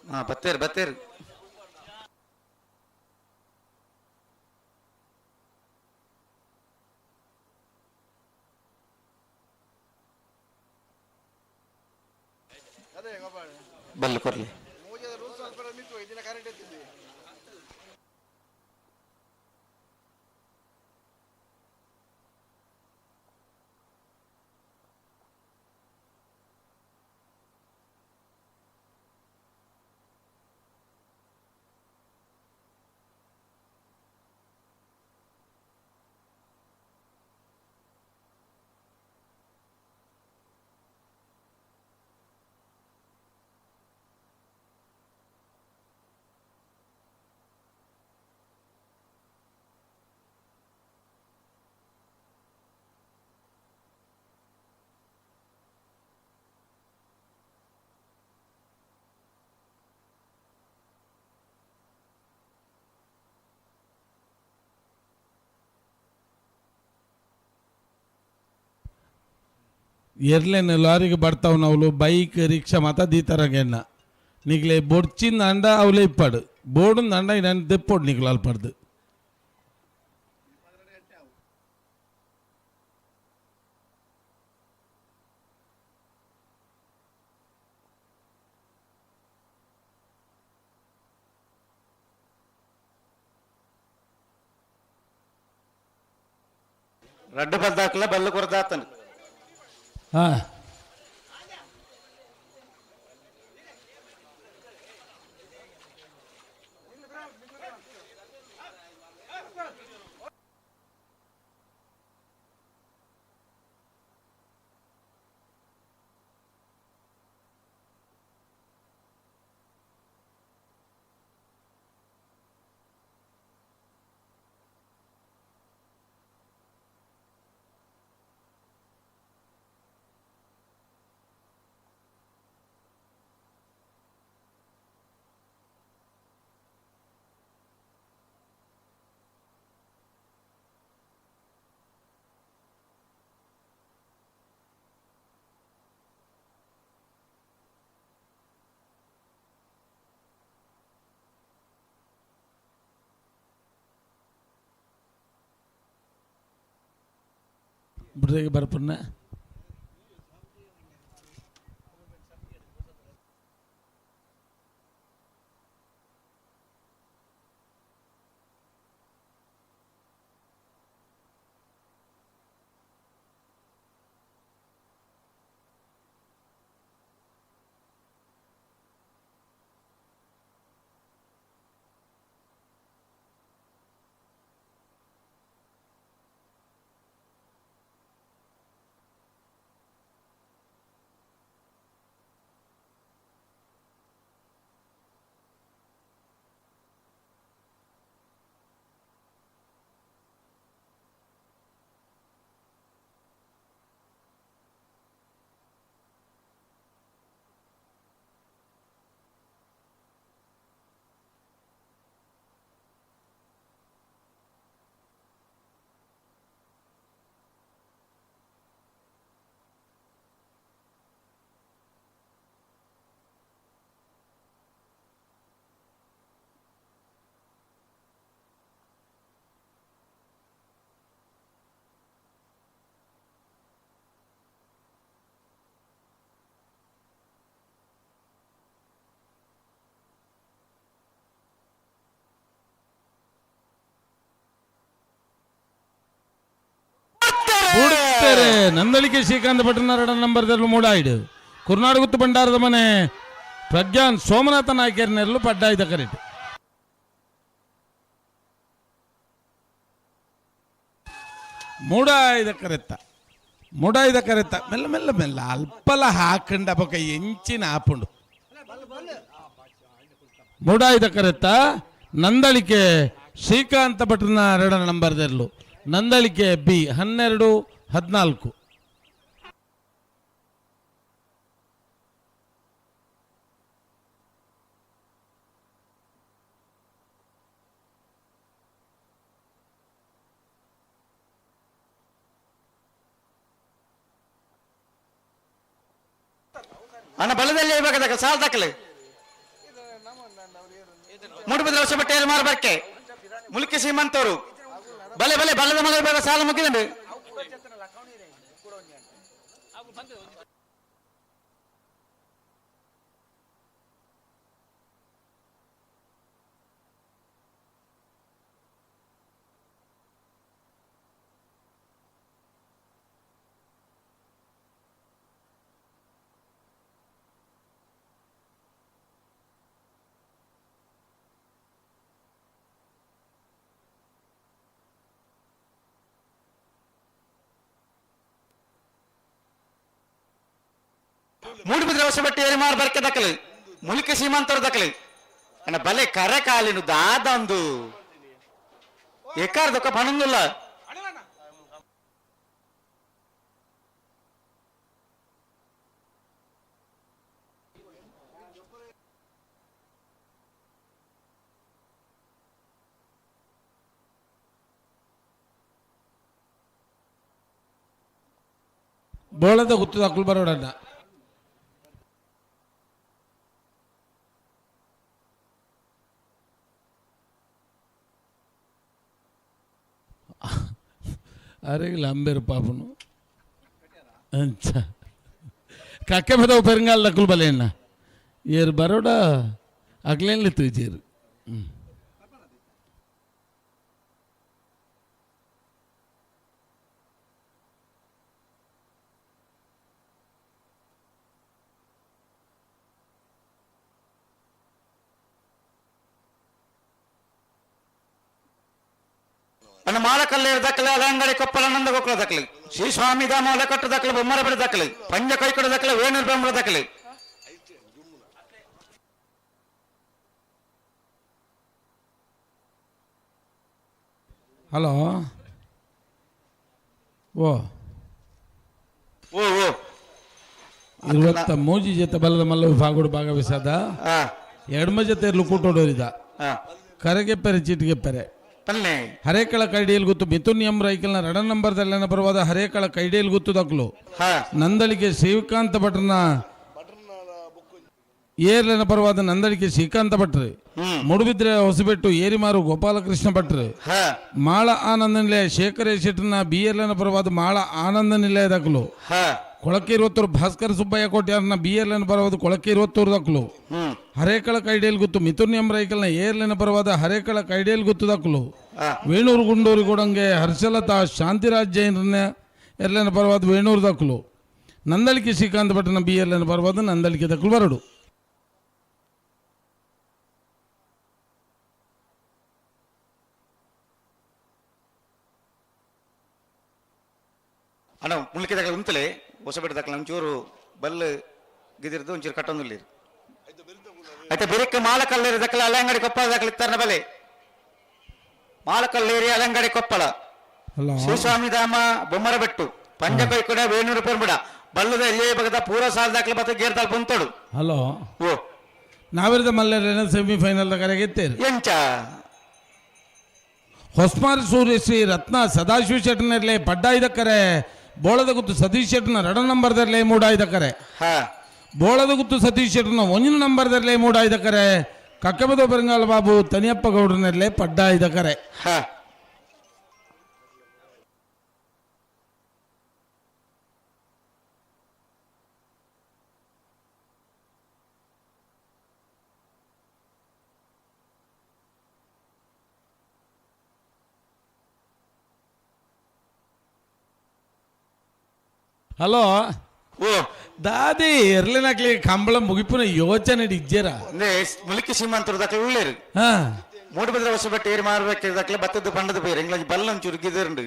ಹಾ ಬತ್ತೇರು ಬತ್ತೇರು. ಬಲ್ಲು ಕೊರ್ಲಿ. ಎರ್ಲೇನು ಲಾರಿಗೆ ಬರ್ತಾವ್ ನಾವು ಬೈಕ್ ರಿಕ್ಷಾ ಮಾತ ದೀತಾರಂಗೆಣ್ಣ ನಿಗ್ಲೆ ಬೊಡ್ಚಿನ ಅಂಡ ಅವಲೇ ಇಪ್ಪಾಡು ಬೋರ್ಡು ಅಂಡ ನಾನು ದೆಪ್ಪೋಡು ನಿಗ್ಲ ಅಲ್ಪಡ್ದು. ರಡ್ಡು ಬದ್ದಾಕಲ ಬಲ್ಲು ಕೊರದಾತನು. ಹಾ ಬ್ರೇಕ್ ಬರ್ಪಣ್ಣ. ಅರೆ ನಂದಳಿಕೆ ಶ್ರೀಕಾಂತ್ ಭಟ್ರನ ಎರಡನೇ ನಂಬರ್ ದೆರ್ಲು ಮೂಡಾಯಿಡು ಕುರ್ನಾಡುಗುತ್ತು ಭಂಡಾರದ ಮನೆ ಪ್ರಜ್ಞಾನ್ ಸೋಮನಾಥ ನಾಯ್ಕರ್ನೆರ್ಲು ಪಡ್ಡಾಯ್ದ ಕರೆಟ್. ಮೂಡಾಯ್ದ ಕರೆತ್ತ ಮೂಡಾಯ್ದ ಕರೆತ್ತ ಮೆಲ್ಲ ಮೆಲ್ಲ ಮೆಲ್ಲ ಅಲ್ಪಲ ಹಾಕಂಡ ಬೊಕ ಎಂಚಿನ ಆಪುಂಡು. ಮೂಡಾಯ್ದ ಕರೆತ್ತ ನಂದಳಿಕೆ ಶ್ರೀಕಾಂತ ಭಟ್ರನ ಎರಡನೇ ನಂಬರ್ ದೆರ್ಲು ನಂದಳಿಕೆ ಬಿ 12 14. ಅಣ್ಣ ಬಲದಲ್ಲಿ ಇವಾಗ ಸಾಲ ದಾಖಲೆ ಮೂಡುಬಿದ್ರೆ ಹೊಸ ಬಟ್ಟೆ ಮಾರಬರ್ಕೆ ಮುಲ್ಕಿ ಸೀಮಂತವರು ಬಲೆ ಬಲೆ ಬಲದ ಮಗ ಬೇಗ ಸಾಲ ಮುಗಿದಂಡು. ಮೂಡುಬಿದ್ರೆ ಹೊಸ ಬಟ್ಟೆ ಮಾರ ಬರ್ಕೆ ದಾಖಲೆ ಮುಲ್ಕಿ ಸೀಮಂತವ್ರ ದಾಖಲೆ ಅಣ್ಣ ಬಲೆ ಕರೆ ಕಾಲಿನು ದಾದಂದು ಎಕಾರ್ದೊಕ್ಕ ಪಣಂದುಲ್ಲ. ಬೋಳದ ಗುತ್ತದ ಅಕ್ಲು ಬರೋಡಣ್ಣ. ಅರೆಗಿಲ್ಲ ಅಂಬೇರು ಪಾಪನು ಅಂಚ ಕಕ್ಕೆ ಬದವು ಪೆರಂಗಾಲ್ ದಕ್ಕುಲು ಬಲೆಯಣ್ಣ ಏರು ಬರೋಡ ಅಕ್ಲೇನ್ಲಿ ತೂಜೇರು. ಅಣ್ಣ ಮಾಲಕಲ್ಲೇರು ದಾಖಲೆ ಅಲಂಗಡಿ ಕೊಪ್ಪಳ ನಂದ ಗೋಕುಲ ದಾಖಲೆ ಶ್ರೀ ಸ್ವಾಮಿ ಧಾಮ ಒಲಕಟ್ಟು ದಾಖಲೆ ಬೊಮ್ಮರಬೆಡ ದಾಖಲೆ ಪಂಜ ಕೈಕಡ ದಾಖಲೆ ವೇಣೂರು ಬೆಂಬಲ ದಾಖಲೆ. ಹಲೋ ಓ ಓ ಓ 23 ಜೊತೆ ಬಲದ ಮಲ್ಲ ವಿಭಾಗಡು ಭಾಗವಹಿಸದ ಎಡಮ ಜೊತೆ ಲುಕುಟೋಡೋರಿದ ಕರೆಗೆ ಪೆರೆ ಚೀಟಿಗೆ ಪೆರೆ ಪಲ್ಲೆ ಹರೇಕಳ ಕೈಡಿಯಲ್ಲಿ ಗೊತ್ತು ಮಿಥುನ್ ಎಂ ರೈಕಲ್ನ ಎರಡ ನಂಬರ್ ದಲ್ಲನ ಬರುವಾದ ಹರೇಕಳ ಕೈಡಿಯಲ್ಲಿ ಗೊತ್ತು ದಾಖಲು ನಂದಳಿಕೆ ಶ್ರೀಕಾಂತ ಭಟ್ರನ ಏರ್ಲನ ಪರವಾದ ನಂದಳಿಕೆ ಶ್ರೀಕಾಂತ ಭಟ್ರು ಮೂಡುಬಿದ್ರೆ ಹೊಸಬೆಟ್ಟು ಏರಿಮಾರು ಗೋಪಾಲಕೃಷ್ಣ ಭಟ್ರು ಮಾಳ ಆನಂದ ನಿಲಯ ಶೇಖರ ಶೆಟ್ಟರ್ನ ಬಿ ಎಲ್ ಪರವಾದ ಮಾಳ ಆನಂದ ನಿಲಯ ದಾಖಲು ಕೊಳಕ್ಕೆ ಇರುವತ್ತೂರು ಭಾಸ್ಕರ ಸುಬ್ಬಯ್ಯ ಕೋಟ್ಯಾರ್ನ ಬಿ ಎಲ್ ಎನ್ ಪರವಾದ ಕೊಳಕ್ಕೆ ಇರುವತ್ತೂರು ದಾಖಲು ಹರೇಕಳ ಕೈಡಿಯಲ್ಲಿ ಗೊತ್ತು ಮಿಥುನ್ ಎಂ ರೈಕಲ್ನ ಏರ್ಲಿನ ಪರವಾದ ಹರೇಕಳ ಕೈಡಿಯಲ್ಲಿ ಗೊತ್ತು ದಾಖಲು ವೇಣೂರು ಗುಂಡೂರು ಕೊಡಂಗೆ ಹರ್ಷಲತಾ ಶಾಂತಿರಾಜ್ ಜೈನರನ್ನ ಎರ್ಲಿನ ಪರವಾದ ವೇಣೂರು ದಾಖಲು ನಂದಳಿಕೆ ಶ್ರೀಕಾಂತ್ ಭಟ್ನ ಬಿ ಎಲ್ ಎನ್ ಪರವಾದ ನಂದಳಿಕೆ ದಾಖಲು ಬರಡು. ಅಣ್ಣ ಮುಲ್ಕಿ ದಾಖಲೆ ಉಂತಲೆ ಹೊಸಬೆಟ್ಟ ದಾಖಲೆ ಒಂಚೂರು ಬಲ್ಲು ಗಿದಿರ್ದು ಒಂಚೂರು ಕಟ್ಟೊಂದಿಲ್ಲ అయితే ಬಿರಿಕ್ ಮಾಲಕಲ್ಲೇರಿ ದಾಖಲೆ ಅಲಂಗಡಿ ಕೊಪ್ಪಳ ದಾಖಲೆ ಇತ್ತಾರನ ಬಲೆ ಮಾಲಕಲ್ಲೇರಿ ಅಲಂಗಡಿ ಕೊಪ್ಪಳ ಶ್ರೀಸ್ವಾಮಿ ಧಾಮ ಬೊಮ್ಮರಬೆಟ್ಟು ಪಂಜಕೈಕುಡ ವೇಣೂರು ಪೆರ್ಬುಡ ಬಲ್ಲದ ಎಲ್ಲಿ ಬಗದ ಪೂರ್ವ ಸಾಲ ದಾಖಲೆ ಬತ್ತ ಗೇರ್ದಾಲ್ ಪುಂತೋಡು. ಹಲೋ ಓ ನಾವಿರದ ಮಲ್ಲೇರಿನ ಸೆಮಿಫೈನಲ್ ಕರೆಗೆತ್ತೇರು ಎಂಚ ಹೊಸ್ಮಾರ್ ಸೂರ್ಯಶ್ರೀ ರತ್ನ ಸದಾಶಿವ ಶೆಟ್ಟನರ್ಲೆ ಪಡ್ಡಾಯ್ದಕ್ಕರೆ ಬೋಳದ ಗುತ್ತು ಸತೀಶ್ ಶೆಟ್ಟನ ಎರಡ ನಂಬರ್ದರ್ಲೆ ಮೂಡಾಯ್ದಕ್ಕರೆ ಬೋಳದ ಗುತ್ತು ಸತೀಶ್ ಶೆಟ್ಟನ ಒಂದಿನ ನಂಬರ್ದರ್ಲೆ ಮೂಡಾಯ್ದಕ್ಕರೆ ಕಕ್ಕಬದ ಬೆರಂಗಾಲ ಬಾಬು ತನಿಯಪ್ಪ ಗೌಡ್ರನರ್ಲೆ ಪಡ್ಡಾಯ್ದಕ್ಕರೆ. ಹಲೋ. ಓ. ದಾದಿ ಎರ್ಲಿನಕ್ಲಿ ಕಂಬಳ ಮುಗಿಪುನ ಯೋಚನೆ ಇಜ್ಜೇರ. ಅಂದ್ರೆ ಮುಲಿಕಿ ಸೀಮಾಂತರ ದಾಖಲೆ ಉಳ್ಳೇರು. ಹಾ. ಮೂಡುಬಿದ್ರೆ ಹೊಸ ಬಟ್ಟೆ ಏರಿ ಮಾರ್ಬೇಕು ದಾಖಲೆ ಬತ್ತದ ಬಣ್ಣದ ಬೇರೆ ಎಂಗ್ಲಾಜ್ ಬಲ್ಲ ಒಂಚೂರು ಗಿದರ್ಂಡು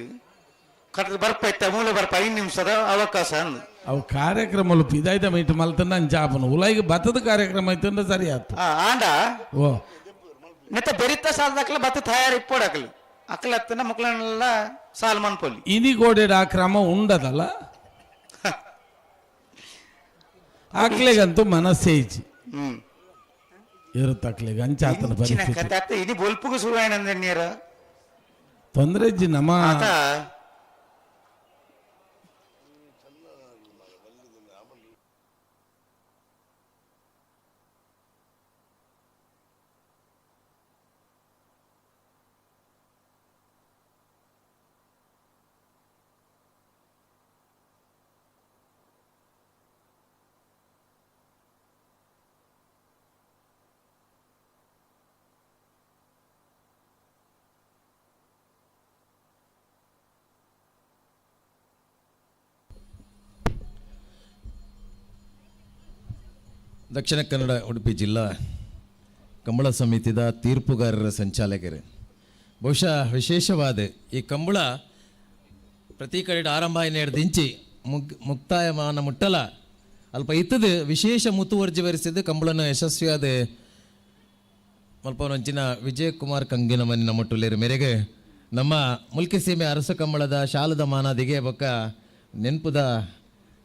ಕಟ್ಟದ ಬರ್ಪ ಇತ್ತ ಮೂಲೆ ಬರ್ಪ 5 ನಿಮಿಷದ ಅವಕಾಶ ಅಂದು. ಅವು ಕಾರ್ಯಕ್ರಮ ಇದಾಯ್ತ ಮೈಟ್ ಮಲ್ತಂದ ಅಂಚಾಪನ ಉಲಾಯಿಗೆ ಬತ್ತದ ಕಾರ್ಯಕ್ರಮ ಐತಂದ ಸರಿ ಆತು. ಆ, ಆಂಡ. ಓ. ನೆತ್ತ ಬೆರಿತ ಸಾಲ ದಾಖಲೆ ಬತ್ತ ತಯಾರಿ ಇಪ್ಪೋಡಕಲು ಅಕ್ಕಲ ಹತ್ತನ ಮಕ್ಕಳನ್ನೆಲ್ಲ ಸಾಲ್ ಮನ್ಪೊಲಿ. ಇನಿಗೋಡೆಡ್ ಆ ಕ್ರಮ ಉಂಡದಲ್ಲ ಅಕ್ಲೆಗಂತೂ ಮನಸ್ಸೇ ಇಜ್ಜಿ. ಇರುತ್ತಕ್ಲೆಗೆ ಅಂಚಾತನ ಇಂಚಿನ ಪರಿಸ್ಥಿತಿ. ಕತೆ ಅತ್ತ ಇನಿ ಬೊಲ್ಪುಗು ಶುರುವಾಯಿನಂದ ನೀರ. ತೊಂದರೆ ಇಜ್ಜಿ ನಮ್ಮ. ಆತ. ದಕ್ಷಿಣ ಕನ್ನಡ ಉಡುಪಿ ಜಿಲ್ಲಾ ಕಂಬಳ ಸಮಿತಿದ ತೀರ್ಪುಗಾರರ ಸಂಚಾಲಕರು. ಬಹುಶಃ ವಿಶೇಷವಾದ ಈ ಕಂಬಳ ಪ್ರತಿ ಕಡೆ ಆರಂಭ ದಿಂಚಿ ಮುಕ್ತಾಯಮಾನ ಮುಟ್ಟಲ ಅಲ್ಪ ಇತ್ತದು ವಿಶೇಷ ಮುತುವರ್ಜಿ ವರಿಸಿದ್ದು ಕಂಬಳನ ಯಶಸ್ವಿಯಾದ ಮಲ್ಪನಂಚಿನ ವಿಜಯಕುಮಾರ್ ಕಂಗಿನ ಮನೆ ನಮ್ಮಟ್ಟುಲೇರು ಮೇರೆಗೆ ನಮ್ಮ ಮುಲ್ಕಿ ಸೀಮೆ ಅರಸ ಕಂಬಳದ ಶಾಲದ ಮಾನಾದಿಗೆ ಬೊಕ್ಕ ನೆನ್ಪುದ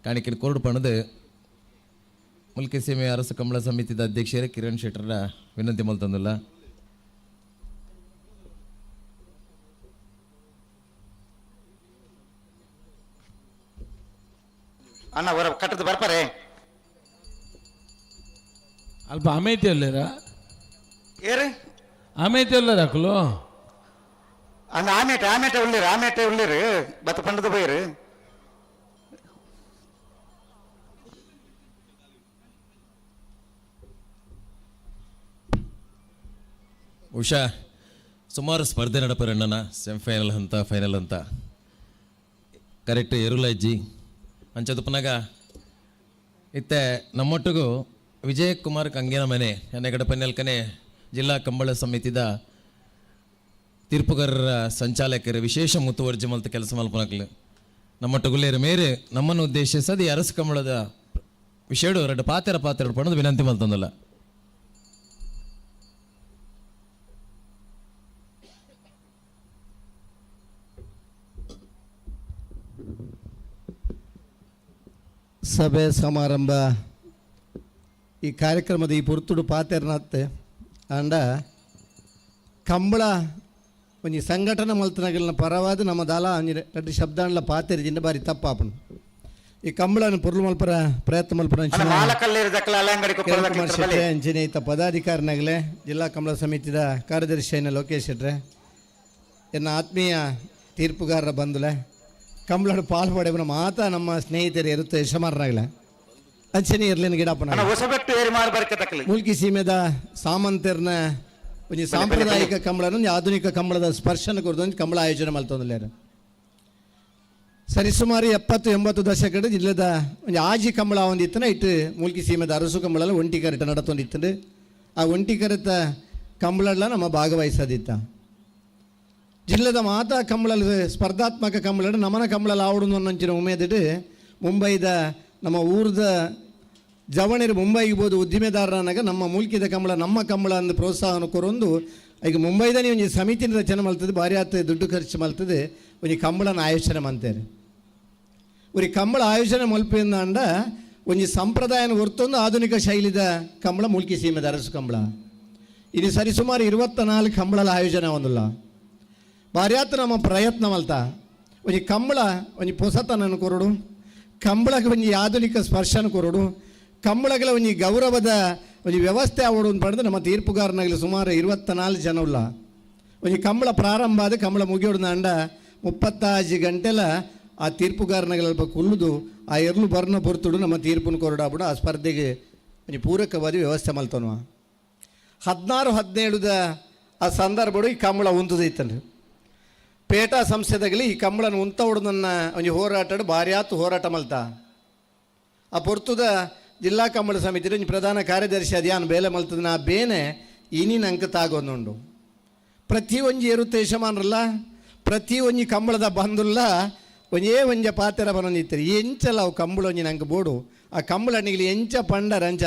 ಕಾಣಿಕೆ ಕೊರಡು ಪಣದು ಮುಲ್ಕಿ ಸೀಮೆ ಅರಸು ಕಂಬಳ ಸಮಿತಿದ ಅಧ್ಯಕ್ಷರೇ ಕಿರಣ್ ಶೆಟ್ಟರ ವಿನಂತಿ ಮಲ್ತಂದಿಲ್ಲ. ಅಣ್ಣ ಹೊರ ಕಟ್ಟದ ಬರ್ಪಾರೆ. ಅಲ್ಪ ಅಮೇತಿ ಅಲ್ಲೇರ. ಏರು. ಅಮೇತಿ ಅಲ್ಲರ ಅಕ್ಲು. ಅಣ್ಣ ಆಮೇಟೆ ಆಮೇಟೆ ಉಳ್ಳೀರು ಆಮೇಟೆ ಉಳ್ಳೀರು ಬತ್ತ ಪಂಡದ ಬೈರು. ಉಷಾ ಸುಮಾರು ಸ್ಪರ್ಧೆ ನಡಪರಣ್ಣನ ಸೆಮಿಫೈನಲ್ ಅಂತ ಫೈನಲ್ ಅಂತ ಕರೆಕ್ಟ್ ಎರುಲಜ್ಜಿ ಅಂಚದುಪನಾಗ ಇತ್ತೆ ನಮ್ಮೊಟ್ಟಿಗೂ ವಿಜಯ್ ಕುಮಾರ್ ಕಂಗಿನ ಮನೆ ಎಣ್ಣೆಗಡಪನೆಲ್ಕನೆ ಜಿಲ್ಲಾ ಕಂಬಳ ಸಮಿತಿದ ತೀರ್ಪುಗಾರರ ಸಂಚಾಲಕರು ವಿಶೇಷ ಮುತುವರ್ಜಿ ಮಲ್ತ ಕೆಲಸ ಮಲ್ಪನಕ್ಲು ನಮ್ಮೊಟ್ಟುಗುಲ್ಲೇರು ಮೇರೆ ನಮ್ಮನ್ನು ಉದ್ದೇಶಿಸದಿ ಅರಸು ಕಂಬಳದ ವಿಷಯಡು ಎರಡು ಪಾತ್ರ ಪಾತ್ರ ಪಣದು ವಿನಂತಿ ಮಲ್ತಂದಲ್ಲ. ಸಭೆ ಸಮಾರಂಭ ಈ ಕಾರ್ಯಕ್ರಮದ ಈ ಪುರ್ತುಡು ಪಾತೆರ್ನತ್ತೆ ಆಂಡ ಕಂಬಳ ಒಂಜಿ ಸಂಘಟನೆ ಮಲ್ತನಗಲ್ನ ಪರವಾದ ನಮ್ಮ ದಾಲ ಒಂಜಿ ರಡ್ಡ್ ಶಬ್ದಾಂಡ್ಲ ಪಾತೆರ್ಜಿಂಡ ಬಾರಿ ತಪ್ಪಾಪುಂಡು. ಈ ಕಂಬಳನ ಪೊರ್ಲು ಮಲ್ಪರ ಪ್ರಯತ್ನ ಮಲ್ಪರ ಕಿರಣ್ ಕುಮಾರ್ ಶೆಟ್ರೆ ಅಂಚನೆ ಈತ ಪದಾಧಿಕಾರಿನಾಗಲೇ ಜಿಲ್ಲಾ ಕಂಬಳ ಸಮಿತಿದ ಕಾರ್ಯದರ್ಶಿ అయిన ಲೋಕೇಶ್ ಶೆಟ್ರೆ ಎನ್ನ ಆತ್ಮೀಯ ತೀರ್ಪುಗಾರರ ಬಂಧುಲೆ ಕಂಬಳಡು ಪಾಲು ಪಡೆವನ ಮಾತಾ ನಮ್ಮ ಸ್ನೇಹಿತರು ಇರುತ್ತೆ ಯಶಮಾರನಾಗಲೆ ಅಂಚನೆ ಇರ್ಲಿನ ಗಿಡಪ್ಪನ ಮುಲ್ಕಿ ಸೀಮೆದ ಸಾಮಂತರ್ನ ಒಂಜಿ ಸಾಂಪ್ರದಾಯಿಕ ಕಂಬಳನ ಒಂಜಿ ಆಧುನಿಕ ಕಂಬಳದ ಸ್ಪರ್ಶನ ಕೊರ್ದು ಒಂಜಿ ಕಂಬಳ ಆಯೋಜನೆ ಮಲ್ತೊಂದುಲ್ಲೆರ್. ಸರಿಸುಮಾರು 70-80 ದಶಕಡ್ ಜಿಲ್ಲೆದ ಒಂಜಿ ಆಜಿ ಕಂಬಳ ಒಂದಿತ್ತನ ಇಟ್ಟು ಮುಲ್ಕಿ ಸೀಮೆದ ಅರಸು ಕಂಬಳಲ ಒಂಟಿ ಕರೆಟ ನಡತೊಂದಿತ್ತಂಡು. ಆ ಒಂಟಿ ಕರೆತ ಕಂಬಳಲ್ಲ ನಮ್ಮ ಭಾಗವಹಿಸದಿತ್ತ. ಜಿಲ್ಲೆದ ಮಾತಾ ಕಂಬಳಲ್ ಸ್ಪರ್ಧಾತ್ಮಕ ಕಂಬಳಡ್ ನಮನ ಕಂಬಳಲ್ ಆವಡುಂದು ಅನ್ನಂಚಿನ ಉಮೇದಿಡು ಮುಂಬೈದ ನಮ್ಮ ಊರ್ದ ಜವಣರು ಮುಂಬೈಗೆ ಬೋದು ಉದ್ದಿಮೆದಾರನಾಗ ನಮ್ಮ ಮೂಲ್ಕಿದ ಕಂಬಳ ನಮ್ಮ ಕಂಬಳ ಅಂದು ಪ್ರೋತ್ಸಾಹನ ಕೊರೊಂದು ಈಗ ಮುಂಬೈದ ಒಂಜಿ ಸಮಿತಿನ ರಚನೆ ಮಲ್ತದೆ ಭಾರಿ ಆತ ದುಡ್ಡು ಖರ್ಚು ಮಲ್ತದೆ ಒಂಜಿ ಕಂಬಳನ ಆಯೋಜನೆ ಮಂತೇರು. ಉರಿ ಕಂಬಳ ಆಯೋಜನೆ ಮಲ್ಪಿಂದ ಒಂಜಿ ಸಂಪ್ರದಾಯನ ಹೊರ್ತೊಂದು ಆಧುನಿಕ ಶೈಲಿದ ಕಂಬಳ ಮೂಲ್ಕಿ ಸೀಮೆದ ಅರಸು ಕಂಬಳ. ಇದು ಸರಿಸುಮಾರು 24 ಕಂಬಳಲ ಆಯೋಜನೆ ಒಂದುಲ್ಲ. ಭಾರ್ಯಾತ ನಮ್ಮ ಪ್ರಯತ್ನ ಮಲ್ತ ಒಂಜಿ ಕಂಬಳ ಒಂಜಿ ಪೊಸತನನ್ನು ಕೊರಡು ಕಂಬಳಕ್ಕೆ ಒಂಜಿ ಆಧುನಿಕ ಸ್ಪರ್ಶನ ಕೊರಡು ಕಂಬಳಗಳ ಒಂಜಿ ಗೌರವದ ಒಂಜಿ ವ್ಯವಸ್ಥೆ ಆವಡು ಅಂತ ಪಡೆದು ನಮ್ಮ ತೀರ್ಪುಗಾರನಾಗಲಿ ಸುಮಾರು 24 ಜನ ಉಲ್ಲ. ಒಂಜಿ ಕಂಬಳ ಪ್ರಾರಂಭ ಆದ ಕಂಬಳ ಮುಗಿಯೋಡು ಅಂಡ 35 ಗಂಟೆಲ ಆ ತೀರ್ಪುಗಾರನಾಗಲಿ ಅಲ್ಪ ಕುಲ್ಲುದು ಆ ಎರ್ಲು ಬರ್ನ ಪೊರ್ತುಡು ನಮ್ಮ ತೀರ್ಪುನ ಕೊರಡಾಬಿಡು ಆ ಸ್ಪರ್ಧೆಗೆ ಒಂಜಿ ಪೂರಕವಾದ ವ್ಯವಸ್ಥೆ ಮಲ್ತನ್ವ. 16-17 ಆ ಸಂದರ್ಭಡು ಈ ಕಂಬಳ ಉಂತದೈತನ್ರಿ. ಪೇಟಾ ಸಂಸ್ಥೆದಾಗಲಿ ಈ ಕಂಬಳನ ಉಂತ ಹೊಡೆದನ್ನ ಒಂಜಿ ಹೋರಾಟಡು ಭಾರ್ಯಾತು ಹೋರಾಟ ಮಲ್ತ. ಆ ಪೊರ್ತುದ ಜಿಲ್ಲಾ ಕಂಬಳ ಸಮಿತಿ ಒಂಜಿ ಪ್ರಧಾನ ಕಾರ್ಯದರ್ಶಿ ಅದ್ಯಾನ್ ಬೇಲೆ ಮಲ್ತದ ಆ ಬೇನೆ ಇನಿ ನಂಗೆ ತಾಗೊಂದುಂಡು. ಪ್ರತಿ ಒಂಜಿ ಎರುತ್ತ ಯಜಮಾನ್ರಲ್ಲ, ಪ್ರತಿ ಒಂಜಿ ಕಂಬಳದ ಬಂದುಲ್ಲ ಒಂಜೇ ಒಂಜ ಪಾತೆರ ಬನೊಂದಿತ್ತರಿ ಎಂಚಲ ಅವು ಕಂಬಳ ಒಂಜಿ ನಂಗೆ ಬೋಡು, ಆ ಕಂಬಳ ನಿಗಲಿ ಎಂಚ ಪಂಡರಂಚ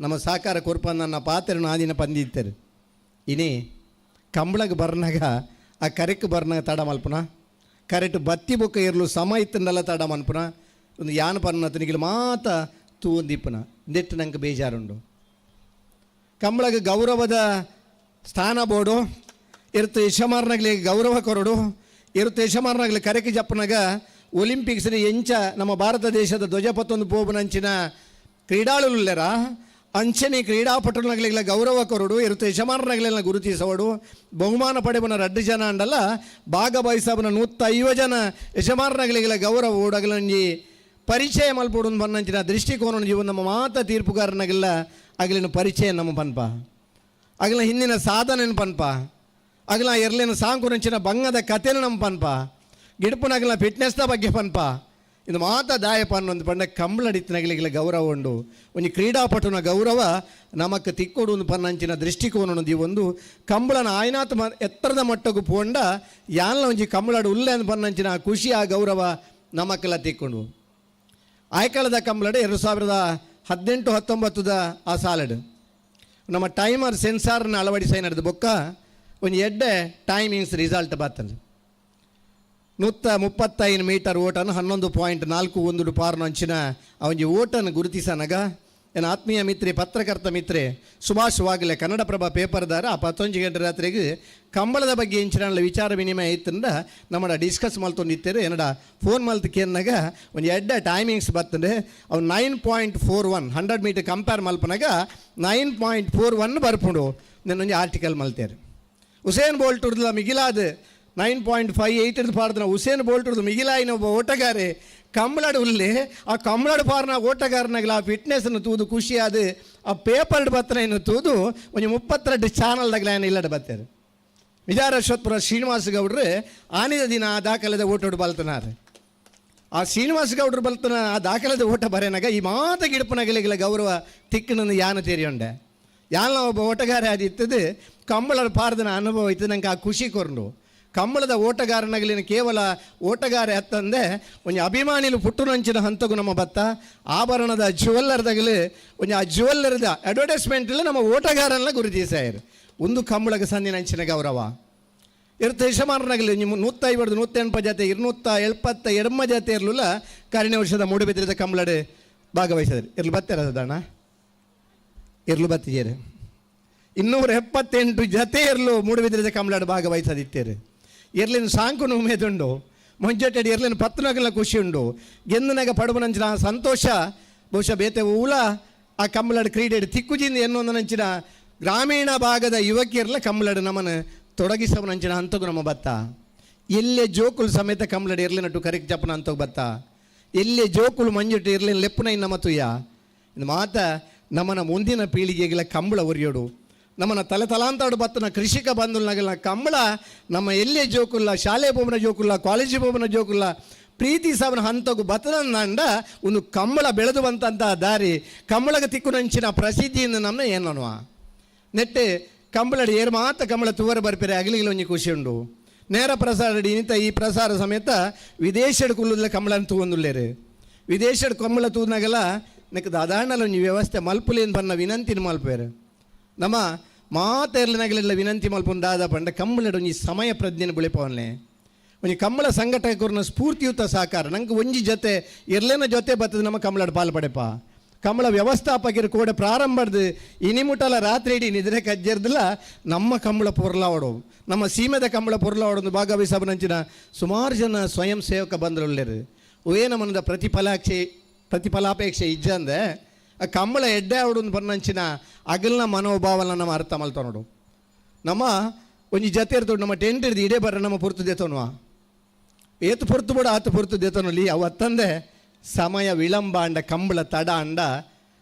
ನಮ್ಮ ಸಾಕಾರ ಕೊರ್ಪನ್ನ ಪಾತೆರನು ಆದಿನ ಪಂದಿತ್ತರು. ಇನಿ ಕಂಬಳಗೆ ಬರ್ನಾಗ ಆ ಕರೆಕ್ ಬರ್ನಾಗ ತಡ ಮಲ್ಪುನ, ಕರೆಕ್ಟ್ ಬತ್ತಿ ಬೊಕ್ಕ ಇರಲು ಸಮ ಇತ್ತಂದಲ್ಲ ತಡ ಮನ್ಪುನ, ಒಂದು ಯಾನ ಪನ್ನತನಿಗೆ ಮಾತ ತೂಂದಿಪ್ಪನ ನೆಟ್ಟು ನಂಗೆ ಬೇಜಾರುಂಡು. ಕಂಬಳಗೆ ಗೌರವದ ಸ್ಥಾನ ಬೋಡು, ಇರ್ತ ಯಶಮಾರ್ನಾಗ್ಲಿ ಗೌರವ ಕೊರಡು, ಇರ್ತ ಯಶಮಾರ್ನಾಗ್ಲಿ ಕರೆಕ್ ಜಪ್ಪನಾಗ ಒಲಿಂಪಿಕ್ಸ್ನ ಎಂಚ ನಮ್ಮ ಭಾರತ ದೇಶದ ಧ್ವಜಪತ್ತೊಂದು ಪೋಬುನಂಚಿನ ಕ್ರೀಡಾಳುಲ್ಲೆರ ಅಂಚನೆ ಕ್ರೀಡಾಪಟುನಗಲಿಲ್ಲ ಗೌರವ ಕೊರಡು, ಇರುತ್ತೆ ಯಜಮಾನರಾಗಲಿಲ್ಲ ಗುರುತಿಸವಡು, ಬಹುಮಾನ ಪಡೆಬನ ರಡ್ಡು ಜನ ಅಂಡಲ್ಲ ಭಾಗವಹಿಸಬನ 150 ಜನ ಯಜಮಾನರಾಗಲಿಲ್ಲ ಗೌರವ ಓಡಗಲಂಜಿ ಪರಿಚಯ ಮಲ್ಪೋಡು ಬನ್ನಂಚಿನ ದೃಷ್ಟಿಕೋನ ಜೀವನ ನಮ್ಮ ಮಾತ ತೀರ್ಪುಗಾರನಾಗೆಲ್ಲ ಅಗಲಿನ ಪರಿಚಯ ನಮ್ಮ ಪನ್ಪ, ಅಗಲಿನ ಹಿಂದಿನ ಸಾಧನೆನ ಪನ್ಪ, ಅಗಲ ಎರ್ಲಿನ ಸಾಂಕುರಂಚಿನ ಬಂಗದ ಕಥೆನ ನಮ್ಮ ಪನ್ಪ, ಗಿಡಪುನಗಲ ಫಿಟ್ನೆಸ್ನ ಬಗ್ಗೆ ಪನ್ಪ, ಇದು ಮಾತ ದಾಯಪ ಅನ್ನೊಂದು ಪಂಡ ಕಂಬಳಡಿತ್ತನಗಲಿಗೆಲ್ಲ ಗೌರವ ಉಂಡು. ಒಂಜಿ ಕ್ರೀಡಾಪಟುನ ಗೌರವ ನಮಕ್ ತಿಕ್ಕೊಡು ಒಂದು ಪನ್ನಂಚಿನ ದೃಷ್ಟಿಕೋನ ಈ ಒಂದು ಕಂಬಳನ ಆಯ್ನಾತ್ ಎತ್ತರದ ಮಟ್ಟಕ್ಕೂ ಪೋಂಡ ಯಾನ್ಲ ಒಂಜಿ ಕಂಬಳಡು ಉಲ್ಲೆ ಅಂದ್ ಪನ್ನಂಚಿನ ಆ ಖುಷಿ ಆ ಗೌರವ ನಮಕ್ಕೆಲ್ಲ ತಿಕ್ಕೊಂಡು. ಆಯ್ಕಳದ ಕಂಬಳಡು 2018-19 ಆ ಸಾಲಡು ನಮ್ಮ ಟೈಮರ್ ಸೆನ್ಸಾರ್ನ ಅಳವಡಿಸೈ ನಡೆದು ಬೊಕ್ಕ ಒಂಜಿ ಎಡ್ಡೆ ಟೈಮಿಂಗ್ಸ್ ರಿಸಲ್ಟ್ ಬರ್ತದೆ. 135 ಮೀಟರ್ ಓಟನ್ನು 11.41 ಪಾರ್ನ ಅಂಚಿನ ಆ ಒಂಜಿ ಓಟನ್ನು ಗುರುತಿಸನಗ ನನ್ನ ಆತ್ಮೀಯ ಮಿತ್ರೆ ಪತ್ರಕರ್ತ ಮಿತ್ರೆ ಸುಭಾಷ್ ವಾಗಲೆ ಕನ್ನಡಪ್ರಭ ಪೇಪರ್ದಾರ ಆ 11 ಗಂಟೆ ರಾತ್ರಿಗೆ ಕಂಬಳದ ಬಗ್ಗೆ ಇಂಚಿನ ವಿಚಾರ ವಿನಿಮಯ ಇತ್ತಂದ ನಮ್ಮಡ ಡಿಸ್ಕಸ್ ಮಲ್ತೊಂದಿತ್ತೇರು. ಏನಡ ಫೋನ್ ಮಲ್ತ್ ಕೇನ್ನಾಗ ಒಂದು ಎಡ್ಡೆ ಟೈಮಿಂಗ್ಸ್ ಬರ್ತದೆ. ಅವ್ನು 9.41 100 ಮೀಟರ್ ಕಂಪೇರ್ ಮಲ್ಪನಾಗ 9.41 ಬರ್ಪುಂಡು ನನ್ನೊಂದು ಆರ್ಟಿಕಲ್ ಮಲ್ತೇರು. ಉಸೇನ್ ಬೋಲ್ಟ್ ಉರ್ದಲ ಮಿಗಿಲಾದ 9.58 ಪಾಡ್ದನ ಉಸೇನ್ ಬೋಲ್ಟ್ ಉರ್ದು ಮಿಗಿಲಾಯಿನ ಒಬ್ಬ ಓಟಗಾರೆ ಕಂಬಳಡು ಉಲ್ಲೆ ಆ ಕಂಬಳಡು ಪಾರ್ನ ಓಟಗಾರನಾಗಲ ಆ ಫಿಟ್ನೆಸ್ನ ತೂದು ಖುಷಿಯಾದ ಆ ಪೇಪರ್ಡ್ ಬತ್ತನ ತೂದು ಒಂಜಿ 32 ಚಾನಲ್ದಾಗಲ ಇಲ್ಲಡ ಬತ್ತಾರೆ. ವಿಜಯರಶ್ವತ್ಪುರ ಶ್ರೀನಿವಾಸ ಗೌಡ್ರು ಆನಿದ ದಿನ ಆ ದಾಖಲೆದ ಓಟೋಡು ಬಲ್ತನಾರೆ. ಆ ಶ್ರೀನಿವಾಸ ಗೌಡ್ರು ಬಲ್ತನ ಆ ದಾಖಲೆದ ಓಟ ಬರೇನಾಗ ಈ ಮಾತ ಗಿಡಪನಗಲಿಗೆಲ್ಲ ಗೌರವ ತಿಕ್ಕನನ್ನು ಯಾನ ತೇರಿಯೊಂಡೆ ಯಾನ ಒಬ್ಬ ಓಟಗಾರ ಆದಿತ್ತದು ಕಂಬಳದ ಪಾರ್ದನ ಅನುಭವ ಇತ್ತು ನಂಗೆ ಆ ಖುಷಿ ಕೊರಂಡು. ಕಂಬಳದ ಓಟಗಾರನಾಗಲಿನ ಕೇವಲ ಓಟಗಾರ ಅತ್ತಂದೆ ಒಂಜಿ ಅಭಿಮಾನಿಲು ಪುಟ್ಟುನಂಚಿನ ಹಂತಗು ನಮ್ಮ ಬತ್ತ ಆಭರಣದ ಜ್ಯುವೆಲ್ಲರ್ದಾಗಲಿ ಒಂಜಿ ಆ ಜ್ಯುವೆಲ್ಲರ್ದ ಅಡ್ವರ್ಟೈಸ್ಮೆಂಟ್ ನಮ್ಮ ಓಟಗಾರನ ಗುರುತಿಸಾಯರು. ಒಂದು ಕಂಬಳಗೆ ಸಂದಿನ ಅಂಚಿನ ಗೌರವ ಇರ್ತ ಯಜಮಾನರಾಗಲಿ ನಿಮ್ಮ 150 180 ಜಾತಿ 272 ಜಾತಿ ಇರಲಿಲ್ಲ ಕರಿನ ವರ್ಷದ ಮೂಡುಬಿದ್ರಿದ ಕಂಬಳಡೆ ಭಾಗವಹಿಸಿದ್ರು. ಇರ್ಲು ಬತ್ತಾರ ಸದಾಣ ಇರ್ಲು ಬತ್ತಿಜೇರು 278 ಜತೆ ಇರ್ಲು ಮೂಡುಬಿದ್ರಿದ ಕಂಬಳಾಡು ಭಾಗವಹಿಸದಿತ್ತೇರು. ಎರ್ಲಿನ ಸಾಂಕುನು ಉಮೇದುಂಡು ಮುಂಜಟ್ಟಡಿ ಎರ್ಲಿನ ಪತ್ನಗಲ ಖುಷಿ ಉಂಡು ಗೆಂದನಾಗ ಪಡುವನಂಚಿನ ಸಂತೋಷ ಬಹುಶಃ ಬೇತೆ ಊಲ ಆ ಕಂಬಳಾಡು ಕ್ರೀಡೆ ತಿಕ್ಕುಜಿಂದ ಎನ್ನೊಂದನಂಚಿನ ಗ್ರಾಮೀಣ ಭಾಗದ ಯುವಕಿಯರ್ಲ ಕಂಬಳಾಡು ನಮ್ಮನ್ನು ತೊಡಗಿಸವನಂಚಿನ ಹಂತಗು ನಮ್ಮ ಬತ್ತ. ಎಲ್ಲೇ ಜೋಕುಲು ಸಮೇತ ಕಂಬಳಾಡು ಎರ್ಲಿನಟ್ಟು ಕರಿಕ್ ಜಪ್ಪನ ಹಂತಗು ಬತ್ತ. ಎಲ್ಲೇ ಜೋಕುಲು ಮಂಜುಟ್ಟು ಇರ್ಲಿನ ಲೆಪ್ಪುನ ನಮ್ಮ ತುಯ್ಯ ಇದು ಮಾತ ನಮ್ಮನ ಮುಂದಿನ ಪೀಳಿಗೆಗೆಲ್ಲ ಕಂಬಳ ಒರಿಯೋಡು. ನಮ್ಮನ್ನ ತಲೆ ತಲಾಂತಾಡು ಬತ್ತನ ಕೃಷಿಕ ಬಂಧುಲನಾಗಲ್ಲ ಕಂಬಳ ನಮ್ಮ ಎಲ್ಲೇ ಜೋಕುಲ್ಲ ಶಾಲೆ ಬೋಬನ ಜೋಕುಲ್ಲ ಕಾಲೇಜು ಬೋಬನ ಜೋಕುಲ್ಲ ಪ್ರೀತಿ ಸಾವನ ಹಂತಗು ಬತ್ತನಂದ ಒಂದು ಕಂಬಳ ಬೆಳೆದು ಬಂತಂತ ದಾರಿ ಕಂಬಳಗ ತಿಕ್ಕುನಂಚಿನ ಪ್ರಸಿದ್ಧಿಯಿಂದ ನಮ್ಮ ಏನನ್ನುವ ನೆಟ್ಟೆ ಕಂಬಳಡಿ ಏರು ಮಾತ ಕಂಬಳ ತುವರ ಬರ್ಪಿರೆ ಅಗಲಿಗಿಲ ಒಂಜಿ ಖುಷಿ ಉಂಡು. ನೇರ ಪ್ರಸಾರ ಇನ್ನಿತ ಈ ಪ್ರಸಾರ ಸಮೇತ ವಿದೇಶಡ್ ಕುಲ್ಲುಲ್ಲ ಕಂಬಳನ ತೂವೊಂದುಲ್ಲೇರು. ವಿದೇಶಡ್ ಕಂಬಳ ತೂನಾಗೆಲ್ಲ ನೆಕ್ ದಾದಾಣಲ ಒಂಜಿ ವ್ಯವಸ್ಥೆ ಮಲ್ಪುಲೇನು ಬನ್ನ ವಿನಂತಿನ ಮಲ್ಪೇರು. ನಮ್ಮ ಮಾತೆರ್ಲಿನಾಗಲೆಲ್ಲ ವಿನಂತಿ ಮಲ್ಪುಂದು ದಾದ ಪಂಡ ಕಂಬಳಡ್ ಒಂಜಿ ಸಮಯ ಪ್ರಜ್ಞೆನ ಬುಳಿಪವನ್ಲೆ ಒಂಜಿ ಕಂಬಳ ಸಂಘಟಕರನ್ನ ಸ್ಫೂರ್ತಿಯುತ ಸಹಕಾರ ನಂಗೆ ಒಂಜಿ ಜೊತೆ ಎರ್ಲೇನ ಜೊತೆ ಬರ್ತದೆ ನಮ್ಮ ಕಂಬಳಡ್ ಪಾಲ್ ಪಡೆಪ. ಕಂಬಳ ವ್ಯವಸ್ಥಾಪಕರು ಕೂಡ ಪ್ರಾರಂಭದ ಇನಿಮುಟಲ ರಾತ್ರಿ ಇಡೀ ನಿದ್ರೆ ಕಜ್ಜರ್ದಿಲ್ಲ ನಮ್ಮ ಕಂಬಳ ಪೊರ್ಲಾವಡು ನಮ್ಮ ಸೀಮೆದ ಕಂಬಳ ಪೊರ್ಲಾವಡು ಭಾಗವಹಿಸಬನಂಚಿನ ಸುಮಾರು ಜನ ಸ್ವಯಂ ಸೇವಕ ಬಂದರುಳ್ಳೇರು. ಓ ನಮ್ಮನದ ಪ್ರತಿಫಲಾಪೇಕ್ಷೆ ಇಜ್ಜಂದೆ ಆ ಕಂಬಳ ಎಡ್ಡೆ ಅವಡು ಬನ್ನಂಚಿನ ಅಗಲ್ನ ಮನೋಭಾವನ ನಮ್ಮ ಅರ್ಥ ಮಲ್ತ ನೋಡು. ನಮ್ಮ ಒಂಜಿ ಜತೆ ಇರ್ತೋಡು ನಮ್ಮ ಟೆಂಟ್ ಹಿಡ್ದು ಇಡೇ ಬರ್ರ ನಮ್ಮ ಪೊರ್ತು ದೇತೋನುವ ಏತು ಪೊರ್ತು ಬೋಡ ಆತು ಪೊರ್ತು ದೇತೋನಲ್ಲಿ ಅವು ಅತ್ತಂದೆ ಸಮಯ ವಿಳಂಬ ಅಂಡ ಕಂಬಳ ತಡ ಅಂಡ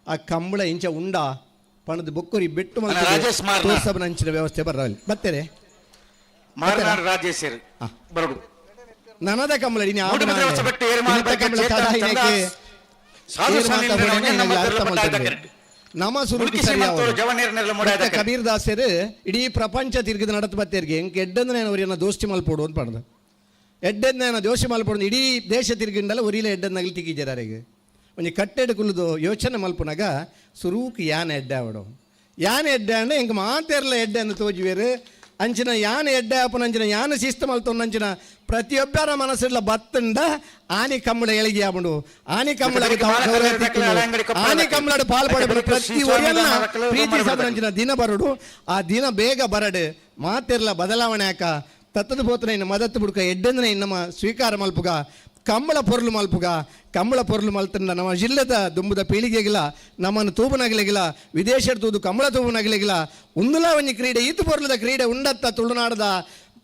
ಆ ಕಂಬಳ ಇಂಚ ಉಂಡ ಪಣದ ಬೊಕ್ಕುರಿ ಬೆಟ್ಟು ರಾಜೇಶ್ ಮಾರ್ನ. ತೋರ್ಸಬನ ಅಂಚಿನ ವ್ಯವಸ್ಥೆ ಬರ್ರವಲ್ಲಿ ಬತ್ತೇರೆ. ಮಾರನಾಡು ರಾಜೇಶ್ ಬರಡು. ನನದ ಕಂಬಳ ಇನಿ ನಮ್ಮ ಸುರುಟಿ ಕಬೀರ್ ದಾಸರು ಇಡೀ ಪ್ರಪಂಚ ತಿರುಗಿದ ನಡತ್ ಬತ್ತೇರಿಗೆ ಎಂಕ್ ಎಡ್ಡಂದ್ರೆ ಅವರಿನ ದೋಸ್ತಿ ಮಲ್ಪೋಡು ಅಂತ ಪಡ್ದು ಎಡ್ಡೆಂದ ದೋಷಿ ಮಲ್ಪೋಡು ಇಡೀ ದೇಶ ತಿರುಗಿಂಡಲ್ಲ ಒರಿಲ ಎಡ್ಡಂದಾಗಲಿ ತಿಕ್ಕಿಜಾರಿಗೆ ಒಂಜಿ ಕಟ್ಟೆಡ್ ಕುಲ್ಲುದು ಯೋಚನೆ ಮಲ್ಪುನಾಗ ಸುರೂಕ್ ಯಾನೆ ಎಡ್ಡೆ ಅವಡು ಯಾನೆ ಎಡ್ಡೆ ಅಂಡ ಎಂಕ್ ಮಾತೇರ್ಲ ಎಡ್ಡೆ ಅಂದ್ ತೋಜುವೇರು ಅಂಚಿನ ಯಾನೆ ಎಡ್ಡೆ ಆಪುನ ಅಂಚಿನ ಯಾನೆ ಶಿಸ್ತು ಮಲ್ತೊಂದು ಅಂಚಿನ ಪ್ರತಿಯೊಬ್ಬರ ಮನಸ್ಸಿಲ್ಲ ಬತ್ತಂಡ ಆನಿ ಕಂಬಳ ಎಳಗಿ ಆಪುಂಡು ಆನಿ ಕಂಬಳ ಆನಿ ಕಂಬಳಡು ಪಾಲ್ ಪಡಪುಂಡು ಪ್ರತಿ ಒರಿಯನ್ನ ಪ್ರೀತಿ ಅಂಚಿನ ದಿನ ಬರಡು ಆ ದಿನ ಬೇಗ ಬರಡು ಮಾತೆರ್ಲ ಬದಲಾವಣೆ ಆಕ ತತ್ತದ ಪೋತನ ಇನ್ನು ಮದತ್ತು ಬುಡ್ಕ ಎಡ್ಡೆಂದನೆ ನಮ್ಮ ಸ್ವೀಕಾರ ಮಲ್ಪುಗ ಕಂಬಳ ಪೊರ್ಲು ಮಲ್ಪುಗ ಕಂಬಳ ಪೊರ್ಲು ಮಲ್ತಂಡ ನಮ್ಮ ಜಿಲ್ಲೆದ ದುಂಬುದ ಪೀಳಿಗೆಗಿಲ್ಲ ನಮ್ಮನ್ನು ತೂಬುನಗಲಿಗಿಲ್ಲ ವಿದೇಶದ ತೂದು ಕಂಬಳ ತೂಬುನಗಲಿಗಿಲ್ಲ ಉಂದುಲ ಒಂಜಿ ಕ್ರೀಡೆ ಈತು ಪೊರ್ಲುದ ಕ್ರೀಡೆ ಉಂಡತ್ತ ತುಳುನಾಡದ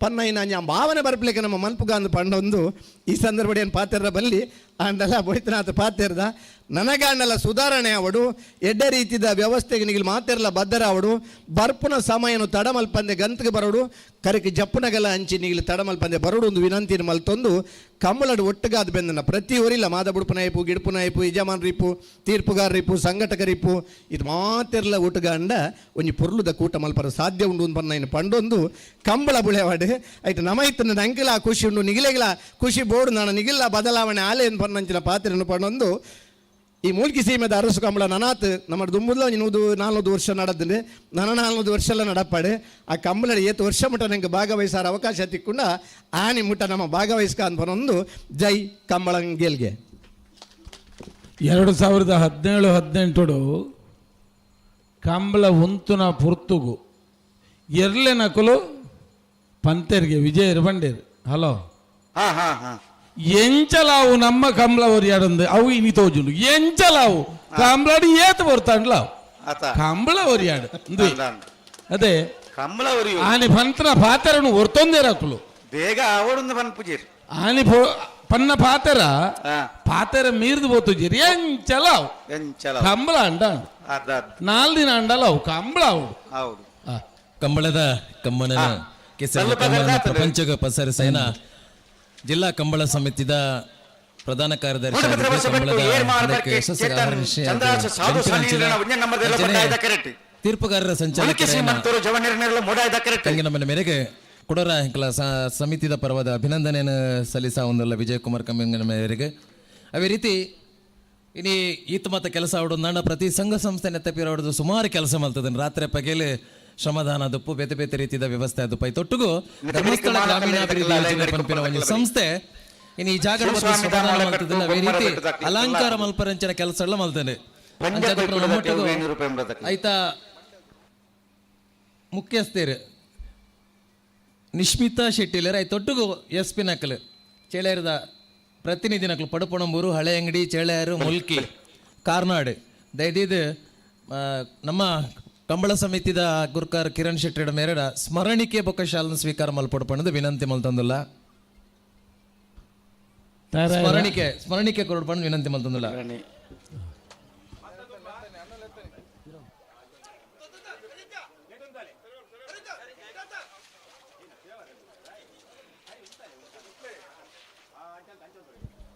ಪನ್ನೈನ ಭಾವನೆ ಬರ್ಪ್ಲಿಕ್ಕೆ ನಮ್ಮ ಮನ್ಪುಗ ಅಂದ್ ಪಂಡೊಂದು ಈ ಸಂದರ್ಭ ಏನು ಪಾತೆರ ಬಲ್ಲಿ ಆಂಡಲ ಬೊಯ್ತನಾಥ ಪಾತೆರ್ದ ನನಗಾಂಡಲ ಸುಧಾರಣೆ ಅವಡು ಎಡ್ಡೆ ರೀತಿದ ವ್ಯವಸ್ಥೆಗೆ ನಿಗಿಲ್ ಮಾತೆರ್ಲ ಬದ್ದರ ಅವಡು ಬರ್ಪುನ ಸಮಯನು ತಡಮಲ್ಪಂದೆ ಗಂತಿಗೆ ಬರೋಡು ಕರಕ್ಕೆ ಜಪ್ಪುನಗಲ ಅಂಚಿ ನಿಗಿಲ್ ತಡಮಲ್ಪಂದೆ ಬರೋಡು ಒಂದು ವಿನಂತಿನ ಮಲ್ತೊಂದು ಕಂಬಳಡು ಒಟ್ಟುಗಾದ ಬೆಂದನ ಪ್ರತಿ ಊರಿಲ್ಲ ಮಾದ ಬುಡುಪನಾಯ್ಪು ಗಿಡ್ಪುನಾಯ್ಪು ಯಜಮಾನ್ರಿಪ್ಪು ತೀರ್ಪುಗಾರರಿಪ್ಪು ಸಂಘಟಕರಿಪ್ಪು ಇದು ಮಾತೆರ್ಲ ಒಟ್ಟುಗಾಂಡ ಒಂಜಿ ಪೊರ್ಲುದ ಕೂಟ ಮಲ್ಪರ ಸಾಧ್ಯ ಉಂಡು ಪನ್ನ ಪಂಡೊಂದು ಕಂಬಳ ಬುಳೆವಾಡು ಐಟ್ ನಮ ಇತ್ತು ನಂಕಿಲ ಖುಷಿ ಉಂಡು ನಿಗಿಲೆಗಿಲ ಖುಷಿ ಬೋಡು ನಾನು ನಿಗಿಲ್ಲ ಬದಲಾವಣೆ ಆಲೆ ಪನ್ನಂಚಿನ ಪಾತ್ರೆಯನ್ನು ಪಂಡೊಂದು ಈ ಮೂಲ್ಕಿ ಸೀಮೆದ ಅರಸು ಕಂಬಳ ನನಾತ್ ನಮ್ಮ ದುಂಬುದ 400 ವರ್ಷ ನಡೆದ್ರೆ ನನ್ನ 400 ವರ್ಷ ಎಲ್ಲ ನಡಪಾಡು ಆ ಕಂಬಳ ಏತು ವರ್ಷ ಮುಟ್ಟ ನಂಗೆ ಭಾಗವಹಿಸಾರ ಅವಕಾಶ ತಿಕ್ಕೊಂಡ ಆನಿ ಮುಟ್ಟ ನಮ್ಮ ಭಾಗವಹಿಸ್ಕ ಅಂತ ಜೈ ಕಂಬಳಂಗೇಲ್ಗೆ. 2017-18 ಕಂಬಳ ಉಂತುನ ಪುರ್ತುಗು ಎರ್ಲೆ ನಕಲು ಪಂತೆರ್ಗೆ ವಿಜಯರು ಬಂಡೇರು ಹಲೋ ಎಂಚಲಾವು ನಮ್ಮ ಕಂಬಳ ಒರಿಯಾಡಂದು ಅವು ಇನಿ ತೋಜುಂಡು ಎಂಚಲಾವು ಕಂಬಳಾಡಿ ಏತು ಬರ್ತಾಂಡ್ಲ ಕಂಬಳ ಒರಿಯಾಡು ಅದೇ ಕಂಬಳ ಆನೆ ಪಂತನ ಪಾತೆರನು ಒರ್ತೊಂದೇರಕುಲು ಬೇಗ ಅವಡೊಂದು ಪನ್ಪುಜೀರ್ ಆನೆ ಪನ್ನ ಪಾತೆರ ಪಾತೆರ ಮೀರ್ದು ಪೋತುಜೀರ್ ಎಂಚಲಾವು ಎಂಚಲ ಕಂಬಳ ಅಂಡ 4 ದಿನ ಅಂಡಲ್ಲ ಅವು ಕಂಬಳ ಅವು ಹೌದು. ಕಂಬಳದ ಕಮ್ಮನನ ಪ್ರಪಂಚಕ್ಕೆ ಪಸರಿಸೇನ ಜಿಲ್ಲಾ ಕಂಬಳ ಸಮಿತಿದ ಪ್ರಧಾನ ಕಾರ್ಯದರ್ಶಿ ತೀರ್ಪುಗಾರರ ಸಂಚಾಲಕ ತಂಗಿನಮ್ಮನ ಮೇರೆಗೆ ಕೊಡರ ಸಮಿತಿದ ಪರವಾದ ಅಭಿನಂದನೆಯನ್ನು ಸಲ್ಲಿಸ ಒಂದಲ್ಲ ವಿಜಯಕುಮಾರ್ ಕಮ್ಮಿಂಗನ ಮೇರೆಗೆ. ಅದೇ ರೀತಿ ಇನಿ ಈತ ಮತ್ತ ಕೆಲಸ ಆಡೋದು ಪ್ರತಿ ಸಂಘ ಸಂಸ್ಥೆ ನೆತ್ತಪಿರೋದು ಸುಮಾರು ಕೆಲಸ ಮಾಡ್ತದೆ ರಾತ್ರಿ ಪಗೇಲಿ ಶ್ರಮದಾನ ದುಪ್ಪು ಬೇತೆ ಬೇತೆ ರೀತಿಯ ವ್ಯವಸ್ಥೆ ಅದು ಪೈತೊಟ್ಟಿಗೂ ಧರ್ಮಸ್ಥಳ ಗ್ರಾಮೀಣಾಭಿವೃದ್ಧಿ ಯೋಜನೆ ಪನ್ಪಿನ ಒಂದು ಸಂಸ್ಥೆ ಇನ್ನು ಈ ಜಾಗ ಅದೇ ರೀತಿ ಅಲಂಕಾರ ಮಲ್ಪರಂಚಿನ ಕೆಲಸ ಎಲ್ಲ ಮಲ್ತೇನೆ ಆಯ್ತಾ. ಮುಖ್ಯಸ್ಥರು ನಿಶ್ಮಿತಾ ಶೆಟ್ಟಿಲರ್ ಐತೊಟ್ಟಿಗೂ ಎಸ್ ಪಿ ನಕಲು ಚೇಳೇರದ ಪ್ರತಿನಿಧಿ ನಕಲು ಪಡುಪಣಂಬೂರು ಹಳೆಯಂಗಡಿ ಚೇಳೆಯಾರು ಮುಲ್ಕಿ ಕಾರ್ನಾಡ್ ದಯದೀದು ನಮ್ಮ ಕಂಬಳ ಸಮಿತಿದ ಗುರ್ಕಾರ್ ಕಿರಣ್ ಶೆಟ್ಟಿಡ ಮೇರೆಡ ಸ್ಮರಣಿಕೆ ಬೊಕ್ಕ ಶಾಲನ ಸ್ವೀಕಾರ ಮಲ್ಪೊಡು ವಿನಂತಿ ಮಲ್ತಂದುಲ್ಲ. ಸ್ಮರಣಿಕೆ ಸ್ಮರಣಿಕೆ ಕೊರಡು ವಿನಂತಿ ಮಲ್ತಂದುಲ್ಲ.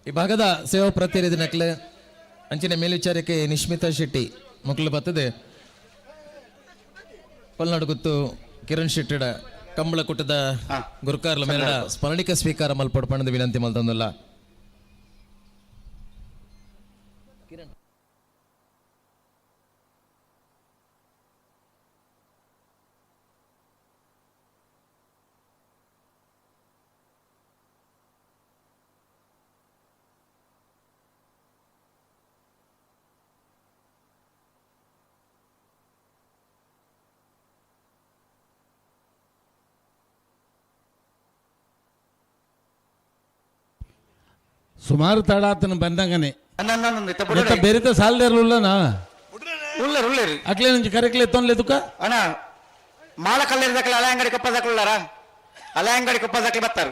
ಈ ಭಾಗದ ಸೇವಾ ಪ್ರತಿನಿಧಿ ನಕ್ಲೆ ಅಂಚಿನ ಮೇಲ್ವಿಚಾರಕ್ಕೆ ನಿಶ್ಮಿತಾ ಶೆಟ್ಟಿ ಮಕ್ಕಳು ಬರ್ತದೆ. ಪಲ್ನಾಡು ಗುತ್ತು ಕಿರಣ್ ಶೆಟ್ಟಿಡ ಕಂಬಳ ಕುಟ್ಟದ ಗುರುಕಾರ್ಲ ಮೇರಡ ಸ್ಮರಣಿಕ ಸ್ವೀಕಾರ ಮಲ್ಪೊಡು ಪಣದ ವಿನಂತಿ ಮಲ್ತಂದುಲ್ಲ. ಸುಮಾರು ತಡ ಆತನ ಬಂದಂಗನೆ ಬೆರಿತ ಸಾಲದೇರ್ಲುಲ್ಲನಾ ಅಕ್ಲೆ ನಂಜಿ ಕರೆಕ್ಲೆ ಎತ್ತೊನ್ಲೆ ತುಕ ಅಣ್ಣ ಮಾಲ ಕಲ್ಲೇರ್ದಕ್ಲೆ ಹಳೆ ಅಂಗಡಿ ಕೊಪ್ಪದಕ್ಳುಳ್ಳಾರ ಹಳೆ ಅಂಗಡಿ ಕೊಪ್ಪದಕ್ಲೆ ಬರ್ತಾರ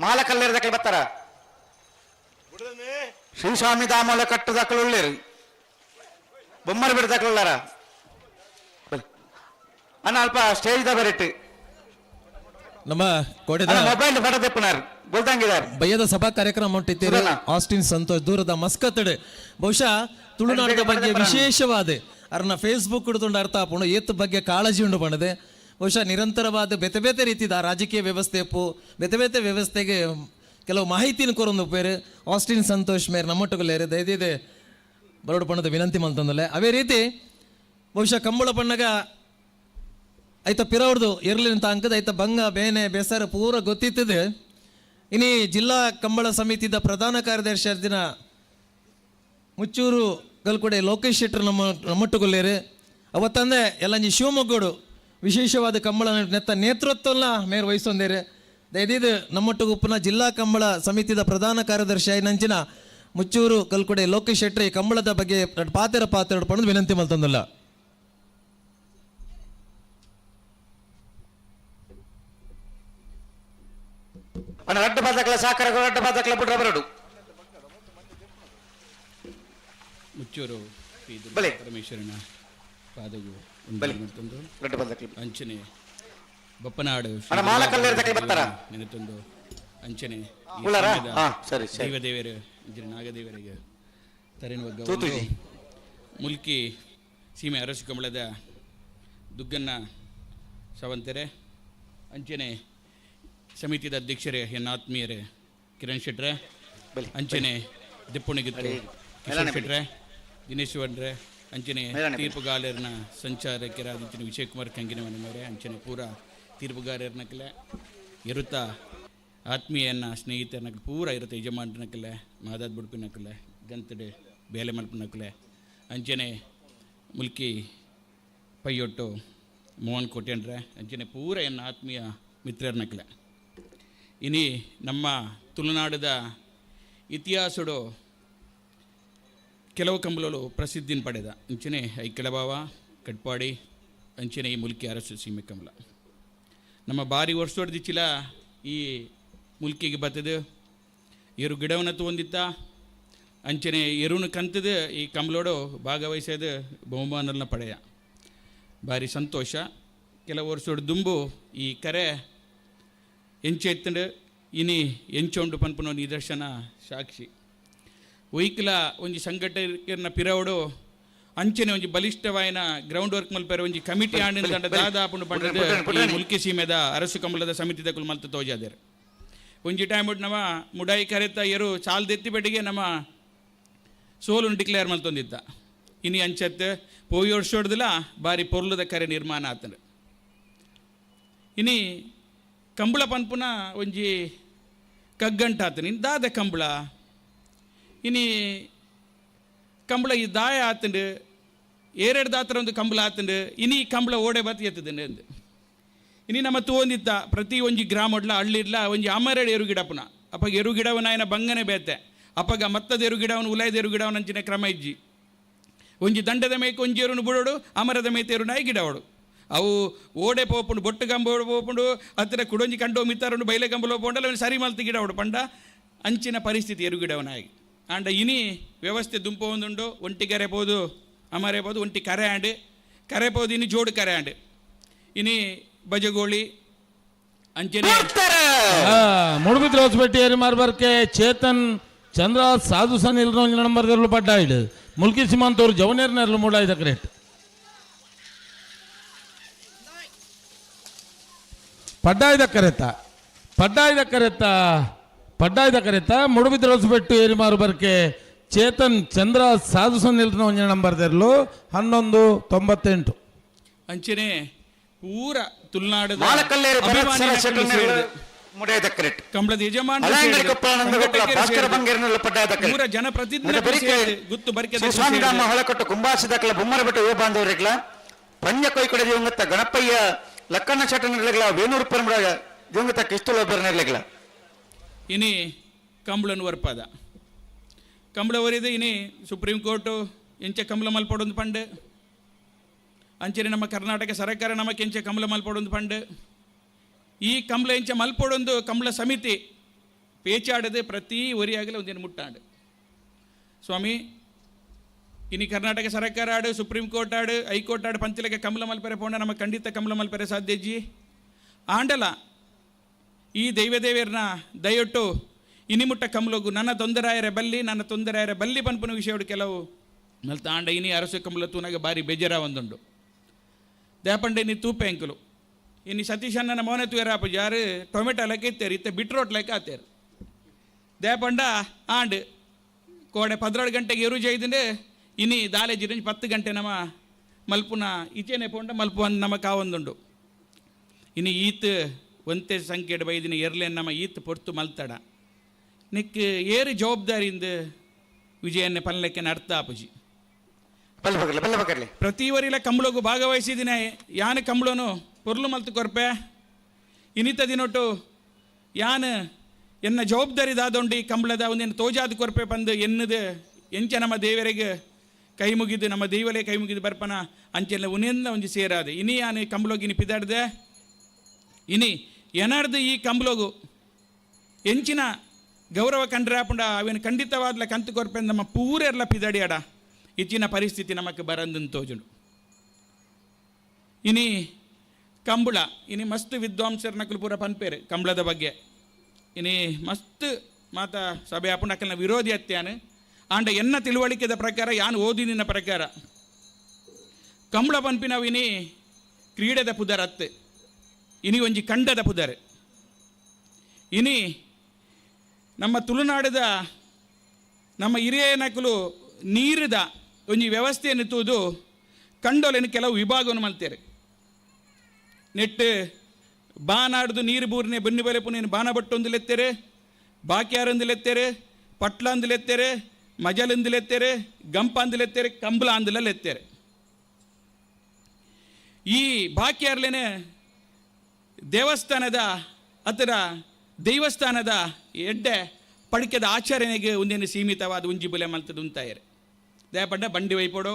ಮಾಲ ಕಲ್ಲೇರ್ದಕ್ಲೆ ಬರ್ತಾರ ಶ್ರೀಸ್ವಾಮಿ ದಾಮಲ ಕಟ್ಟದಕ್ಲು ಉಳ್ಳೇರು ಬೊಮ್ಮರ್ ಬಿಡದಕ್ಳುಳ್ಳಾರ ಅಣ್ಣ ಅಲ್ಪ ಸ್ಟೇಜ್ the ಬರೆಟ್ಟು ನಮ್ಮ ಕೊಡೆದ ಮೊಬೈಲ್ ಬಡದಪ್ಪನಾರ್ ಗೊಲ್ದಂಗಿದಾರ್ ಬಯ್ಯದ ಸಭಾ ಕಾರ್ಯಕ್ರಮ ಉಂಟಿತ್ತೀರಿ ಆಸ್ಟಿನ್ ಸಂತೋಷ್ ದೂರದ ಮಸ್ಕತ್ಡ್ ಬಹುಶಃ ತುಳುನಾಡಿನ ಬಗ್ಗೆ ವಿಶೇಷವಾದ ಅರ್ನ ಫೇಸ್ಬುಕ್ ಹಿಡಿದುಂಡು ಅರ್ಥ ಆಪುಂಡು ಏತ್ ಬಗ್ಗೆ ಕಾಳಜಿ ಉಂಡು ಪಣದೆ. ಬಹುಶಃ ನಿರಂತರವಾದ ಬೇತೆ ಬೇತೆ ರೀತಿದ ರಾಜಕೀಯ ವ್ಯವಸ್ಥೆ ಪು ಬೇತೆ ಬೇತೆ ವ್ಯವಸ್ಥೆಗೆ ಕೆಲವು ಮಾಹಿತಿನ ಕೊರೊಂದು ಪೇರು ಆಸ್ಟಿನ್ ಸಂತೋಷ್ ಮೇರ್ ನಮ್ಮೊಟ್ಟುಗುಲ್ಲೇರು ದಯದಿದೆ ಬರೋಡು ಪಣದ ವಿನಂತಿ ಮಲ್ತಂದಲೆ. ಅವೇ ರೀತಿ ಬಹುಶಃ ಕಂಬಳ ಪಣ್ಣಗ ಐತ ಪಿರವ್ರದು ಎರ್ಲಿನ ಅಂಕದ ಐತ ಬಂಗ ಬೇನೆ ಬೇಸರ ಪೂರ ಗೊತ್ತಿತ್ತದೆ. ಇನಿ ಜಿಲ್ಲಾ ಕಂಬಳ ಸಮಿತಿದ ಪ್ರಧಾನ ಕಾರ್ಯದರ್ಶಿ ಅರ್ಜಿನ ಮುಚ್ಚೂರು ಗಲ್ಕೊಡೆ ಲೋಕೇಶ್ ಶೆಟ್ಟರ್ ನಮ್ಮ ನಮ್ಮೊಟ್ಟುಗೊಲ್ಲೇರು. ಅವತ್ತಂದೆ ಎಲ್ಲಂಜಿ ಶಿವಮೊಗ್ಗಡು ವಿಶೇಷವಾದ ಕಂಬಳ ನೆತ್ತ ನೇತೃತ್ವಲ್ಲ ಮೇರ್ ವಹಿಸೊಂದೇರು. ದಯದೀದು ನಮ್ಮೊಟ್ಟುಗುಪ್ಪನ ಜಿಲ್ಲಾ ಕಂಬಳ ಸಮಿತಿದ ಪ್ರಧಾನ ಕಾರ್ಯದರ್ಶಿ ನಂಚಿನ ಮುಚ್ಚೂರು ಕಲ್ಕೊಡೆ ಲೋಕೇಶ್ ಶೆಟ್ಟರ್ ಈ ಕಂಬಳದ ಬಗ್ಗೆ ಪಾತೆರ ಪಾತ್ರ ಪಣದು ವಿನಂತಿ ಮಲ್ತಂದಲ್ಲ. ಅಣ್ಣ ರಡ್ಡ ಬಾದಕಲ ಸಾಕರ ರಡ್ಡ ಬಾದಕಲ ಬಿಡ್ರ ಬರಡು. ಮುಚ್ಚೂರು ಬಲೆ. ಪರಮೇಶ್ವರನ ಪಾದವು ಬಲೆ. ಮತ್ತೊಂದು ರಡ್ಡ ಬಾದಕಲ ಅಂಚನೆ ಬಪ್ಪನಾಡು ಅಣ್ಣ, ಮಾಲಕಲ್ಲೇರ್ ತಕಲಿ ಬತ್ತಾರ? ನೆನತೊಂದು ಅಂಚನೆ ಈ ಉಳ್ಳಾರ? ಸಮಯದ ಹಾ, ಸರಿ, ಸರಿ. ದೈವದೇವರು ಅಂಚನೆ ನಾಗದೇವರಿಗೆ ತರೇನು ತೂತುಜಿ. ಮುಲ್ಕಿ ಸೀಮೆ ಅರಸು ಕಮಲದ ದುಗ್ಗನ್ನ ಸವಂತೆರೆ ಅಂಚನೆ ಸಮಿತಿದ ಅಧ್ಯಕ್ಷರೇ ಎನ್ನ ಆತ್ಮೀಯರೇ ಕಿರಣ್ ಶೆಟ್ರೆ ಬಲಿ, ಅಂಚನೆ ದೆಪ್ಪುಣಿಗಿತ್ತು ಬಲಿ. ಕಿಶೋರ್ ಮೇಲಾನೆ ಶೆಟ್ರೆ ದಿನೇಶ್ ವನ್ರೆ ಅಂಚನೆ ಮೇಲಾನೆ ಬಲಿ. ತೀರ್ಪುಗಾಲರ್ನ ಸಂಚಾರಕರಾದ ಅಂಚನೆ ವಿಜಯಕುಮಾರ್ ಕಂಗಿನವನವರೇ ಅಂಚನೆ ಪೂರ ತೀರ್ಪುಗಾರರ್ನಕಲೆ ಇರುತ್ತ ಆತ್ಮೀಯನ್ನ ಸ್ನೇಹಿತರನಕಲೆ ಪೂರ ಇರುತ್ತೆ ಯಜಮಾನ್ರನಕಲೆ ಮಾದಾದ್ ಬುಡ್ಪಿನಕಲೆ ಗಂತಡೆ ಬೇಲೆ ಮಲ್ಪನಕಲೆ ಅಂಚನೆ ಮುಲ್ಕಿ ಪೈಯೊಟ್ಟು ಮೋಹನ್ ಕೋಟ್ಯನ್ರೆ ಅಂಚನೆ ಪೂರ ಎನ್ನ ಆತ್ಮೀಯ ಮಿತ್ರರ್ನಕಲೆ. ಇನಿ ನಮ್ಮ ತುಳುನಾಡದ ಇತಿಹಾಸಡು ಕೆಲವು ಕಂಬಲಲು ಪ್ರಸಿದ್ಧಿನ ಪಡೆದ ಅಂಚನೆ ಐಕೆಳಬಾವ ಕಟ್ಪಾಡಿ ಅಂಚನೆ ಈ ಮುಲ್ಕಿ ಅರಸು ಸೀಮೆ ಕಂಬಲ ನಮ್ಮ ಬಾರಿ ವರ್ಷದೊಡ್ದಿಚ್ಚಿಲ ಈ ಮುಲ್ಕಿಗೆ ಬತ್ತದು ಎರು ಗಿಡವನ್ನ ತೊಗೊಂದಿತ್ತ ಅಂಚನೆ ಎರುನು ಕಂತದ ಈ ಕಂಬಲೋಡು ಭಾಗವಹಿಸೋದು ಬಹುಮಾನನ ಪಡೆಯ ಭಾರಿ ಸಂತೋಷ. ಕೆಲವು ವರ್ಷೋಡು ದುಂಬು ಈ ಕರೆ ಎಂಚೆತ್ತಂಡು ಇನಿ ಎಂಚೊಂಡು ಪನ್ಪುನ ನಿದರ್ಶನ ಸಾಕ್ಷಿ. ಒಯ್ಕಲ ಒಂಜಿ ಸಂಘಟಕರ್ನ ಪಿರವಡು ಅಂಚನೆ ಒಂಜಿ ಬಲಿಷ್ಠವಾಯಿನ ಗ್ರೌಂಡ್ ವರ್ಕ್ ಮಲ್ಪೆರೆ ಒಂಜಿ ಕಮಿಟಿ ಆಂಡಿನ ದಂಡ ದಾದಾಪುಂಡು ಪಂಡದು ಈ ಮುಲ್ಕಿ ಸೀಮೆದ ಅರಸು ಕಮಲದ ಸಮಿತಿದ ಕುಲ್ ಮಲ್ತ ತೋಜಾದೇರು. ಒಂಜಿ ಟೈಮ್ ನಮ್ಮ ಮುಡಾಯಿ ಕರೆತ ಎರು ಚಾಲ್ದೆತ್ತಿ ಬೆಟ್ಟಿಗೆ ನಮ್ಮ ಸೋಲುನು ಡಿಕ್ಲೇರ್ ಮಲ್ತೊಂದಿತ್ತ. ಇನಿ ಅಂಚತ್ ಪೋಯಿ ವರ್ಷೋಡ್ದಿಲ್ಲ ಬಾರಿ ಪೊರ್ಲುದ ಕರೆ ನಿರ್ಮಾಣ ಆತಂಡು. ಇನಿ ಕಂಬಳ ಪನ್ಪುನ ಒಂಜಿ ಕಗ್ಗಂಟ ಆತನ ಇನ್ ದಾದ ಕಂಬಳ ಇನಿ ಕಂಬಳ ಈ ದಾಯ ಆತಂಡು ಏರೆಡ್ ದಾತ್ರ ಒಂದು ಕಂಬಳ ಆತಂಡು ಇನಿ ಕಂಬಳ ಓಡೆ ಬತ್ತಿ ಎತ್ತದಂಡು ಅಂದು. ಇನಿ ನಮ್ಮ ತೋಂದಿತ್ತ ಪ್ರತಿ ಒಂಜಿ ಗ್ರಾಮಡ್ಲ ಹಳ್ಳಿಡ್ಲ ಒಂಜಿ ಅಮರಡ್ ಎರು ಗಿಡಪುನ ಅಪ್ಪಗ ಎರು ಗಿಡವನ ಆಯನ ಬಂಗನೆ ಬೇತೆ ಅಪ್ಪಗ ಮತ್ತದ ಎರು ಗಿಡವನು ಉಲಾಯದ ಎರು ಗಿಡವನ ಅಂಚಿನ ಕ್ರಮ ಇಜ್ಜಿ. ಒಂಜಿ ದಂಡದ ಮೇಕ್ ಒಂಜಿ ಎರುನು ಬುಡೋಡು ಅಮರದ ಮೇತ ಎರು ನಾಯಿ ಗಿಡವಡು ಅವು ಓಡೆ ಪೋಪುಂಡು ಬೊಟ್ಟು ಕಂಬ ಪೋಪುಂಡು ಹತ್ತಿರ ಕುಡೊಂಜಿ ಕಂಡೋ ಮಿತ್ತಾರುಂಡು ಬೈಲೆ ಕಂಬ ಪೋಂಡಲ್ಲ ಅವನು ಸರಿ ಮಲ್ತಿ ಗಿಡವಡು ಪಂಡ ಅಂಚಿನ ಪರಿಸ್ಥಿತಿ ಎರು ಗಿಡವನಾಗಿ. ಆಂಡ ಇನಿ ವ್ಯವಸ್ಥೆ ದುಂಪ ಒಂದುಂಡು ಒಂಟಿ ಕರೆ ಪೋದು ಅಮರೆ ಪೋದು ಒಂಟಿ ಕರೆ ಆಂಡ್ ಕರೆ ಪೋದು ಇನಿ ಜೋಡು ಕರೆ ಆಂಡ್ ಇನಿ ಬಜಗೋಳಿ ಅಂಚನೆ ಮುಡುಬಿದ್ರೆ ಹೊಸಪೇಟೆ ಮಾರ್ಬರ್ಕೆ ಚೇತನ್ ಚಂದ್ರ ಸಾಧು ಸನ್ ಇಲ್ರ ನಂಬರ್ ಪಡ್ಡಾಯಿಡು ಮುಲ್ಕಿ ಸೀಮಾಂತವ್ರು ಜವನೇರ್ನೆರ್ಲು ಮೂಡಾಯ್ದ ಕ್ರೇಟ್ ಪಡ್ಡಾಯ್ದ ಕರೆತ ಪಡ್ಡಾಯ್ದ ಕರೆತ ಪಡ್ಡಾಯ್ದ ಕರೆತ ಮುಡುಬಿದ್ರೆ ಹೊಸಬೆಟ್ಟು ಏರಿಮಾರು ಬರ್ಕೆ ಚೇತನ್ ಚಂದ್ರ ಸಾಧು ಸನ್ ಇಲ್ರ ನಂಬರ್ 1198. ಅಂಚನೆ ಪೂರ ತುಳುನಾಡದ ಮಾಲಕಲ್ಲೇರು ಭರತ್ ಅಭಿಮಾನಿನ ಸರ ಶೆಟ್ಟರ್ ಸೇರಿದೆ. ಮುಡಿಯದ ಕ್ರೆಟ್. ಕಂಬಳದ ಯಜಮಾನರು ಹಳೆಯಂಗಡಿ ಸೇರಿದೆ. ಕೊಪ್ಪಳ ನಂದಗೋಕುಲ ಸಂಘಟಕರು ಭಾಸ್ಕರ ಸೇರಿದೆ. ಬಂಗೇರಿನಲ್ಲಿ ಪಡ್ಡಾಯದ ಕ್ರೆಟ್. ಪೂರ ಜನಪ್ರತಿನಿಧಿಗಳು ಮತ್ತೆ ಬರಿಕೆ ಸೇರಿದೆ. ಗುತ್ತು ಬರಿಕೆ ಶ್ರೀ ಸ್ವಾಮಿಧಾಮ ಹೊಳಕೊಟ್ಟು ಕುಂಬಾಸಿದಕಲ ಬೊಮ್ಮರಬೆಟ್ಟು ಯುವ ಬಾಂಧವರಿಗಳ ಪಂಜ ಕೊಯ್ಕೊಡೆ ದಿವಂಗತ ಗಣಪಯ್ಯ ಲಕ್ಕಣ್ಣ ಶೆಟ್ಟರ್ನಿರ್ಲಿಗಳ ವೇಣೂರು ಪರಮಡ ದಿವಂಗತ ಕಿಸ್ತುಲ ಒಬ್ಬರನಿರ್ಲಿಗಳ. ಇನಿ ಕಂಬಳನ್ ವರ್ಪದ ಕಂಬಳ ಒರಿದು ಇನಿ ಸುಪ್ರೀಂ ಕೋರ್ಟು ಎಂಚ ಕಂಬಳ ಮಲ್ಪಡೊಂದು ಪಂಡು ಅಂಚನೆ ನಮ್ಮ ಕರ್ನಾಟಕ ಸರ್ಕಾರ ನಮಕ್ ಎಂಚ ಕಂಬಳ ಮಲ್ಪಡೊಂದು ಪಂಡು ಈ ಕಂಬಳ ಎಂಚ ಮಲ್ಪಡೊಂದು ಕಂಬಳ ಸಮಿತಿ ಪೇಚಾಡದೆ ಪ್ರತಿ ಒರಿಯಾಗಲೇ ಒಂದೇನು ಮುಟ್ಟಾಡು. ಸ್ವಾಮಿ ಇನಿ ಕರ್ನಾಟಕ ಸರ್ಕಾರ ಆಡು ಸುಪ್ರೀಂ ಕೋರ್ಟ್ ಆಡು ಹೈಕೋರ್ಟ್ ಆಡು ಪಂಚಲಕ್ಕೆ ಕಂಬಳ ಮಲ್ಪರೆ ಪೋಂಡ ನಮ್ಮ ಖಂಡಿತ ಕಂಬಳ ಮಲ್ಪರೆ ಸಾಧ್ಯಜ್ಜಿ ಆಂಡಲ. ಈ ದೈವದೇವರನ ದಯೊಟ್ಟು ಇನಿಮುಟ್ಟ ಕಮ್ಲೋಗು ನನ್ನ ತೊಂದರಾಯರೆ ಬಲ್ಲಿ, ನನ್ನ ತೊಂದರಾಯರೆ ಬಲ್ಲಿ ಪನ್ಪುನ ವಿಷಯಡು ಕೆಲವು ಮಲ್ತ ಆಂಡ ಇನಿ ಅರಸು ಕಮ್ಲ ತೂನಾಗ ಬಾರಿ ಬೇಜಾರ ಒಂದುಂಡು. ದೇಪಂಡೆ ಇನಿ ತೂಪೆ ಅಂಕಲು ಇನಿ ಸತೀಶ್ ಅಣ್ಣನ ಮೋನೆ ತೂಯರಾಪ ಜಾರು ಟೊಮೆಟೊ ಲೆಕ್ಕ ಇತ್ತೇರು, ಇತ್ತೆ ಬಿಟ್ರೋಟ್ ಲೆಕ್ಕ ಆತೇರು. ದೇಪಂಡ ಆಂಡ್ ಕೋಡೆ 12 ಗಂಟೆಗೆ ಎರು ಜೈದಿಂಡೆ ಇನಿ ದಾಲೇಜಿ 10 ಗಂಟೆ ನಮ್ಮ ಮಲ್ಪುನ ಇಚೇನೆ ಪೋಂಡ ಮಲ್ಪು ಅಂದ್ ನಮ್ಮ ಕಾವೊಂದುಂಡು. ಇನಿ ಈತ್ ಒಂತೆ ಸಂಖ್ಯೆಡ್ ಬೈದಿನ ಎರ್ಲೇನ್ ನಮ್ಮ ಈತ್ ಪೊರ್ತು ಮಲ್ತಡ ನಿಕ್ ಏರು ಜವಾಬ್ದಾರಿಯಿಂದ ವಿಜಯನ್ನೇ ಪನ್ಲೆಕ್ಕೆ ಅರ್ಥ ಆಪುಜಿ. ಪ್ರತಿ ವರಿಲ ಕಂಬಳಗು ಭಾಗವಹಿಸಿದಿನ ಯಾನ್ ಕಂಬಳನು ಪೊರ್ಲು ಮಲ್ತು ಕೊರ್ಪೆ ಇನಿತ ದಿನೊಟ್ಟು ಯಾನ್ ಎನ್ನ ಜವಾಬ್ದಾರಿ ದಾದೊಂಡಿ ಕಂಬಳದ ಒಂದೇನು ತೋಜಾದ ಕೊರ್ಪೆ ಬಂದು ಎನ್ನದು ಎಂಚ ನಮ್ಮ ದೇವರಿಗೆ ಕೈ ಮುಗಿದು ನಮ್ಮ ದೈವಲೇ ಕೈ ಮುಗಿದು ಬರ್ಪನ ಅಂಚೆಲ್ಲ ಉನೆಂದ ಒಂಜಿ ಸೇರಾದೆ. ಇನಿ ಯಾನ್ ಕಂಬಳೋಗಿನಿ ಪಿದಾಡ್ದೆ ಇನಿ ಎನಾರ್ದು ಈ ಕಂಬಳೋಗು ಎಂಚಿನ ಗೌರವ ಕಂಡ್ರೆ ಆಪುಂಡ ಅವೇನು ಖಂಡಿತವಾದ್ಲ ಕಂತು ಕೊರ್ಪೆ ನಮ್ಮ ಪೂರೆರ್ಲ ಪಿದಾಡಿಯಾಡ ಇಚ್ಚಿನ ಪರಿಸ್ಥಿತಿ ನಮಕ್ ಬರಂದನ್ ತೋಜುಂಡು. ಇನಿ ಕಂಬಳ ಇನಿ ಮಸ್ತ್ ವಿದ್ವಾಂಸರ ನಕಲು ಪೂರ ಪನ್ಪೇರು ಕಂಬಳದ ಬಗ್ಗೆ. ಇನಿ ಮಸ್ತ್ ಮಾತ ಸಭೆ ಆಪುಂಡ ಅಕಲ್ನ ವಿರೋಧಿ ಅತ್ಯಾನು ಆಂಡ ಎನ್ನ ತಿಳುವಳಿಕೆದ ಪ್ರಕಾರ ಯಾನು ಓದಿನ ಪ್ರಕಾರ ಕಂಬಳ ಪನ್ಪಿನವು ಇನಿ ಕ್ರೀಡೆದ ಪುದರ್ ಅತ್ತೆ, ಇನಿ ಒಂಜಿ ಕಂಡದ ಪುದರ್. ಇನಿ ನಮ್ಮ ತುಳುನಾಡದ ನಮ್ಮ ಹಿರಿಯ ನಕಲು ನೀರಿದ ಒಂಜಿ ವ್ಯವಸ್ಥೆಯನ್ನು ತೂದು ಕಂಡೋಲೆನ ಕೆಲವು ವಿಭಾಗವನ್ನು ಮಲ್ತೇರೆ. ನೆಟ್ಟು ಬಾನಾಡ್ದು ನೀರು ಬೂರ್ನೆ ಬನ್ನಿ ಬಲೆ ಪುನೇನು ಬಾನ ಬಟ್ಟೊಂದುಲೆತ್ತೇರೆ, ಬಾಕ್ಯಾರೊಂದುಲೆತ್ತೇರೆ, ಪಟ್ಲ ಅಂದುಲೆತ್ತೇರೆ, ಮಜಲಂದುಲೆತ್ತೇರೆ, ಗಂಪ ಅಂದುಲೆತ್ತೇರೆ, ಕಂಬಳ ಅಂದುಲೆತ್ತೇರೆ. ಈ ಬಾಕ್ಯಾರ್ಲೇನೆ ದೇವಸ್ಥಾನದ ಹತ್ತಿರ ದೇವಸ್ಥಾನದ ಎಡ್ಡೆ ಪಡಿಕೆದ ಆಚರಣೆಗೆ ಒಂದೇನು ಸೀಮಿತವಾದ ಉಂಜಿ ಬುಲೆ ಮಲ್ತದ ಉಂತಾಯರೆ. ದೇಪಂಡ ಬಂಡಿ ವೈಪೋಡು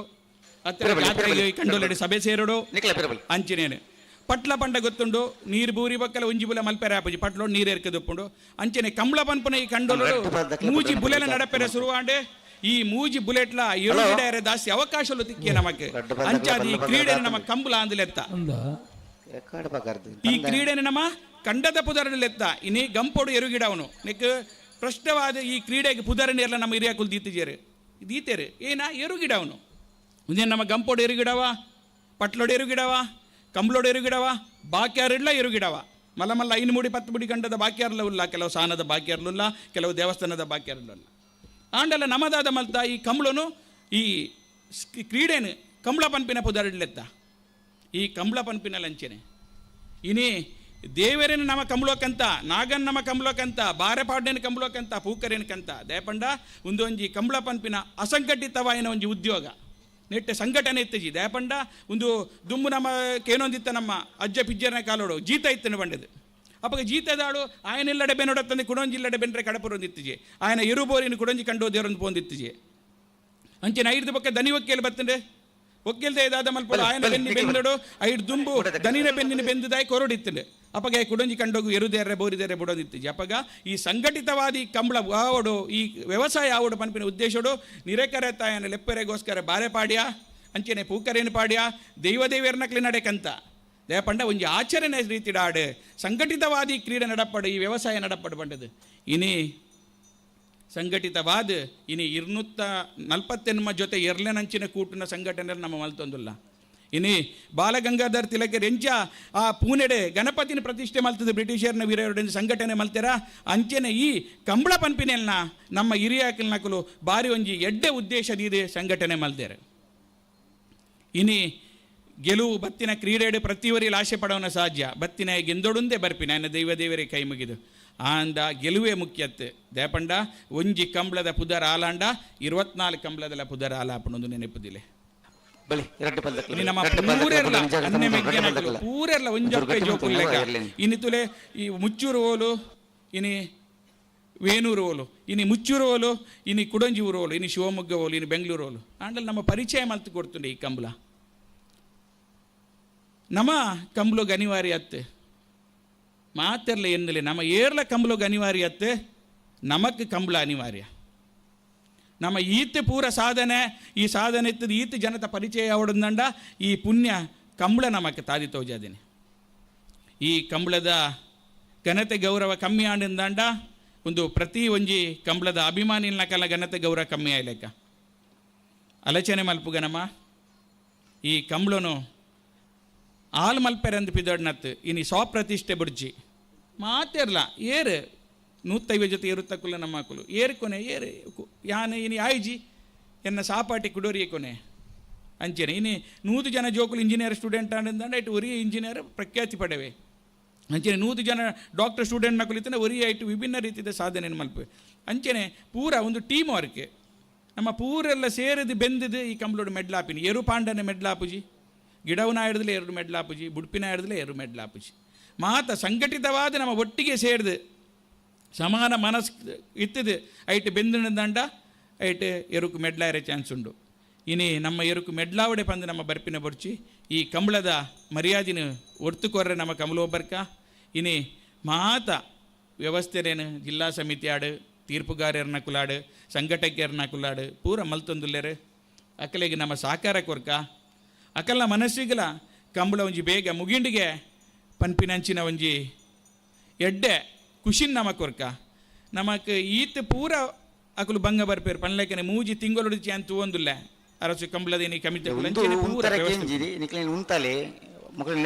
ಹತ್ತಿರ ಜಾತ್ರೆಗೆ ಕಂಡೋಲೆಡೆ ಸಭೆ ಸೇರೋಡು ಅಂಚಿನೇನು ಪಟ್ಲ ಪಂಡ ಗೊತ್ತುಂಡು ನೀರು ಬೂರಿ ಬಕ್ಕಲ ಉಂಜಿ ಬುಲೆ ಮಲ್ಪೆರೆ ಆಪುಜಿ ಪಟ್ಲೋಡು ನೀರು ಎರ್ಕದುಪ್ಪುಂಡು. ಅಂಚನೆ ಕಮಲ ಪನ್ಪುನ ಈ ಕಂಡೋಲು ಮೂಜಿ ಬುಲೆಲ ನಡಪೆರೆ ಶುರುವಾಂಡೆ ಈ ಮೂಜಿ ಬುಲೆಟ್ಲ ಎರುಗಿಡರೆ ದಾಸ್ತಿ ಅವಕಾಶಲು ತಿಕ್ಕಿ ನಮಕ್ ಅಂಚಾದ ಈ ಕ್ರೀಡೆ ನಮ್ಮ ಕಂಬಳ ಅಂದಲೆತ್ತ ಈ ಕ್ರೀಡೆನ ನಮ್ಮ ಕಂಡದ ಪುದರಲೆತ್ತ ಇನಿ ಗಂಪೋಡು ಎರುಗಿಡವನು ನೆಕ್ ಪ್ರಶ್ನವಾದ ಈ ಕ್ರೀಡೆಗೆ ಪುದರನೇರ್ಲ ನಮ್ಮ ಹಿರಿಯ ಕುಲ್ ದೀತಿಜೇರು ದೀತೇರು ಏನ ಎರುಗಿಡವನು ಒಂದೇನು ನಮ್ಮ ಗಂಪೋಡು ಎರುಗಿಡವ, ಪಟ್ಲೋಡು ಎರುಗಿಡವ, ಕಂಬ್ಲೋಡು ಎರುಗಿಡವ, ಬಾಕ್ಯಾರಿಡ್ಲ ಎರುಗಿಡವ. ಮಲ್ಲ ಮಲ್ಲ 5 ಮುಡಿ 10 ಮುಡಿ ಗಂಡದ ಬಾಕ್ಯಾರ್ಲ ಉಲ್ಲ, ಕೆಲವು ಸಾನದ ಬಾಕ್ಯಾರ್ಲುಲ್ಲ, ಕೆಲವು ದೇವಸ್ಥಾನದ ಬಾಕ್ಯಾರ್ಲುಲ್ಲ. ಆಂಡಲ ನಮದಾದ ಮಲ್ತ ಈ ಕಂಬ್ಳನು ಈ ಕ್ರೀಡೆನು ಕಂಬಳ ಪನ್ಪಿನ ಪುದರಿಡ್ಲೆತ್ತ ಈ ಕಂಬಳ ಪನ್ಪಿನ ಲಂಚನೆ ಇನಿ ದೇವರೇನು ನಮ್ಮ ಕಂಬ್ಳೋಕಂತ, ನಾಗನ್ ನಮ್ಮ ಕಂಬ್ಳೋಕಂತ, ಬಾರೆಪಾಡ್ನೇನು ಕಂಬ್ಳೋಕಂತ, ಪೂಕರೇನಕಂತ ದೇಪಂಡ ಒಂದೊಂಜಿ ಕಂಬಳ ಪನ್ಪಿನ ಅಸಂಘಟಿತವಾಯಿನ ಒಂಜಿ ಉದ್ಯೋಗ ನೆಟ್ಟೆ ಸಂಘಟನೆ ಇತ್ತಜಿ. ದೇಪಂಡ ಒಂದು ದುಂಬು ನಮ್ಮ ಕೇನೊಂದಿತ್ತ ನಮ್ಮ ಅಜ್ಜ ಪಿಜ್ಜರನ ಕಾಲೋಡು ಜೀತ ಇತ್ತನು ಬಂಡದು. ಅಪ್ಪಗ ಜೀತದಾಳು ಆಯನೆಲ್ಲಡೆ ಬೆನ್ನೊಡತ್ತಂದು ಕುಡೊಂಜಿಲ್ಲಡೆ ಬೆನ್ರೆ ಕಡಪುರೊಂದಿತ್ತಜಿ ಆಯನ ಎರುಬೋರಿನ ಕುಡೊಂಜಿ ಕಂಡು ದೇವರೊಂದು ಪೋಂದಿತ್ತಜಿ. ಅಂಚಿನ ಐದು ಪಕ್ಕ ದನಿ ಒಕ್ಕೇಲು ಬತ್ತಂಡೆ ಒಕ್ಕೇಲ್ದೆ ದಾದ ಮಲ್ಪಡು ಆಯನ ಬೆನ್ನಿ ಬೆಂದಡು ಐದು ದುಂಬು ದನಿನ ಬೆನ್ನಿನ ಬೆಂದುದಾಯಿ ಕೊರಡಿತ್ತಂಡೆ ಅಪ್ಪಗ ಕುಡೊಂಜಿ ಕಂಡೋಗು ಎರುದೇರೆ ಬೋರಿದೇರೆ ಬುಡೋದಿತ್ತು. ಅಪ್ಪಗ ಈ ಸಂಘಟಿತವಾದಿ ಕಂಬಳ ಆವಡು ಈ ವ್ಯವಸಾಯ ಆವಡು ಪನ್ಪಿನ ಉದ್ದೇಶಡು ನಿರೆಕರೆ ತಾಯನ ಲೆಪ್ಪರೆಗೋಸ್ಕರ ಬಾರೆ ಪಾಡ್ಯ ಅಂಚನೆ ಪೂಕರೇನು ಪಾಡ್ಯ ದೈವ ದೇವಿಯರ್ನಕ್ಲಿ ನಡೆಕಂತ ದೇಪಂಡ ಒಂಜಿ ಆಚರಣೆ ರೀತಿಡಾಡು ಸಂಘಟಿತವಾದಿ ಕ್ರೀಡೆ ನಡಪಡು ಈ ವ್ಯವಸಾಯ ನಡಪಡು ಬಂಡದು. ಇನಿ ಸಂಘಟಿತವಾದ ಇನಿ 248 ಜೊತೆ ಎರ್ಲೆನಂಚಿನ ಕೂಟಿನ ಸಂಘಟನೆ ನಮ್ಮ ಮಲ್ತೊಂದುಲ್ಲ. ಇನಿ ಬಾಲಗಂಗಾಧರ್ ತಿಲಕರ್ ಎಂಚ ಆ ಪೂನೆಡೆ ಗಣಪತಿನ ಪ್ರತಿಷ್ಠೆ ಮಲ್ತದೆ ಬ್ರಿಟಿಷರ್ನ ವೀರರು ಸಂಘಟನೆ ಮಲ್ತೆರ ಅಂಚನೆ ಈ ಕಂಬಳ ಪನ್ಪಿನೆಲ್ನ ನಮ್ಮ ಹಿರಿಯಾಕಲ್ ನಕಲು ಬಾರಿ ಒಂಜಿ ಎಡ್ಡೆ ಉದ್ದೇಶದಿದೆ ಸಂಘಟನೆ ಮಲ್ತೇರೆ. ಇನಿ ಗೆಲುವು ಬತ್ತಿನ ಕ್ರೀಡೆಡು ಪ್ರತಿವರಿಲಿ ಆಸೆ ಪಡವನ ಸಾಧ್ಯ ಬತ್ತಿನ ಗೆಂದೊಡುಂದೇ ಬರ್ಪಿನ ನನ್ನ ದೈವ ದೇವರೇ ಕೈ ಮುಗಿದು ಆಂದ ಗೆಲುವೇ ಮುಖ್ಯತ್ತೆ. ದೇಪಂಡ ಒಂಜಿ ಕಂಬಳದ ಪುದರ್ ಆಲಾಂಡ 24 ಕಂಬಳದಲ್ಲ ಪುದರ್ ಆಲಾಪಣೊಂದು ನೆನಪುದಿಲೆ. ಪೂರೆರ್ಲ ಒಂಜೊಕ್ಕೆ ಜೋಕುಲ್ಲೆಕ್ಕ ಇನಿ ತುಲೆ ಈ ಮುಚ್ಚೂರು ಓಲು ಇನಿ ವೇಣೂರು ಓಲು ಇನಿ ಮುಚ್ಚೂರು ಓಲು ಇನಿ ಕುಡಂಜಿ ಊರು ಓಲು ಇನಿ ಶಿವಮೊಗ್ಗ ಓಲು ಇನಿ ಬೆಂಗಳೂರು ಓಲು ಆಂಡಲ್ ನಮ್ಮ ಪರಿಚಯ ಮಲ್ತು ಕೊಡ್ತುಂಡೆ ಈ ಕಂಬಳ. ನಮ್ಮ ಕಂಬಳಗ್ ಅನಿವಾರ್ಯ ಅತ್ತೆ ಮಾತೆರ್ಲ ಎನ್ನಲೆ ನಮ್ಮ ಏರ್ಲ ಕಂಬಳಗ್ ಅನಿವಾರ್ಯ ಅತ್ತೆ ನಮಕ್ ಕಂಬಳ ಅನಿವಾರ್ಯ. ನಮ್ಮ ಈತ ಪೂರ ಸಾಧನೆ ಈ ಸಾಧನೆ ಇತ್ತದ ಈತ ಜನತ ಪರಿಚಯ ಅವಡಂದಂಡ ಈ ಪುಣ್ಯ ಕಂಬಳ ನಮಕ್ ತಾದಿ ತೋಜಾದಿನಿ. ಈ ಕಂಬಳದ ಘನತೆ ಗೌರವ ಕಮ್ಮಿ ಆಂಡಿಂದಾಂಡ ಒಂದು ಪ್ರತಿ ಒಂಜಿ ಕಂಬಳದ ಅಭಿಮಾನಿಲ್ನ ಕಲ ಘನತೆ ಗೌರವ ಕಮ್ಮಿ ಆಯ್ಲೆಕ್ಕ ಅಲಚನೆ ಮಲ್ಪುಗನಮ್ಮ ಈ ಕಂಬಳನು ಆಲ್ ಮಲ್ಪೆರಂದು ಪಿದೊಡ್ನತ್ತು ಇನಿ ಸ್ವಪ್ರತಿಷ್ಠೆ ಬುಡ್ಜಿ ಮಾತೇರ್ಲ ಏರು 150 ಜೊತೆ ಏರುತ್ತಕ್ಕುಲ್ಲ ನಮ್ಮ ಮಕ್ಕಳು ಏರು ಕೊನೆ ಏರು ಯಾನು ಇನಿ ಆಯ್ಜಿ ಎನ್ನ ಸಾಪಾಟಿ ಕುಡೋರಿಯ ಕೊನೆ ಅಂಚೆನೆ ಇನಿ 100 ಜನ ಜೋಕುಲು ಇಂಜಿನಿಯರ್ ಸ್ಟೂಡೆಂಟ್ ಆಂಡಂದಾಂಡ ಇಟ್ಟು ಒರಿಯ ಇಂಜಿನಿಯರ್ ಪ್ರಖ್ಯಾತಿ ಪಡೆವೆ ಅಂಚೆನೆ 100 ಜನ ಡಾಕ್ಟರ್ ಸ್ಟೂಡೆಂಟ್ ನಕುಲಿತನ ಒರಿಯ ಇಟ್ಟು ವಿಭಿನ್ನ ರೀತಿಯ ಸಾಧನೆ ಮಲ್ಪೆ ಅಂಚೆನೆ ಪೂರ ಒಂದು ಟೀಮ್ ವರ್ಕ್ ನಮ್ಮ ಪೂರೆಲ್ಲ ಸೇರಿದು ಬೆಂದಿದ್ದು ಈ ಕಂಬ್ಳೋಡು ಮೆಡ್ಲಾಪಿನಿ ಎರು ಪಾಂಡನೆ ಮೆಡ್ಲಾಪುಜಿ ಗಿಡವನ ಹಿಡಿದಲೇ ಎರಡು ಮೆಡ್ಲಾಪುಜಿ ಬುಡ್ಪಿನ ಹಿಡಿದಲೇ ಎರಡು ಮೆಡ್ಲಾಪುಜಿ ಮಾತ ಸಂಘಟಿತವಾದ ನಮ್ಮ ಒಟ್ಟಿಗೆ ಸೇರಿದು ಸಮಾನ ಮನಸ್ಸು ಇತ್ತಿದ್ದು ಐಟ್ ಬೆಂದಿನ ದಂಡ ಐಟ್ ಎರುಕು ಮೆಡ್ಲಾರೆ ಚಾನ್ಸ್ ಉಂಡು ಇನಿ ನಮ್ಮ ಎರುಕು ಮೆಡ್ಲಾವಡೆ ಪಂದು ನಮ್ಮ ಬರ್ಪಿನ ಬೊರ್ಚಿ ಈ ಕಂಬಳದ ಮರ್ಯಾದಿನ ಒಡ್ತುಕೊರ್ರೆ ನಮ್ಮ ಕಮಲೋಬರ್ಕ ಇನಿ ಮಾತ ವ್ಯವಸ್ಥೆರೇನು ಜಿಲ್ಲಾ ಸಮಿತಿ ಆಡು ತೀರ್ಪುಗಾರರ್ನ ಕುಲಾಡು ಸಂಘಟಕರ್ನ ಕುಲಾಡು ಪೂರ ಮಲ್ತೊಂದುಲ್ಲೇರು ಅಕಲೆಗೆ ನಮ್ಮ ಸಹಕಾರ ಕೊರ್ಕ ಅಕಲ್ನ ಮನಸ್ಸಿಗಲ ಕಂಬಳ ಒಂಜಿ ಬೇಗ ಮುಗಿಂಡಿಗೆ ಪನ್ಪಿನಂಚಿನ ಒಂಜಿ ಎಡ್ಡೆ ಖುಷಿನ್ ನಮ ಕೊರ್ಕ ನಮಕ್ ಈತ್ ಪೂರ ಅಕಲು ಬಂಗ ಬರ್ಪೇರು ಪನ್ಲೆಕನೆ ಮೂಜಿ ತಿಂಗಳು ಅಂತ ಒಂದುಲ್ಲ ಅರಸು ಕಂಬಳದೇನಿ ಕಮಿತೆ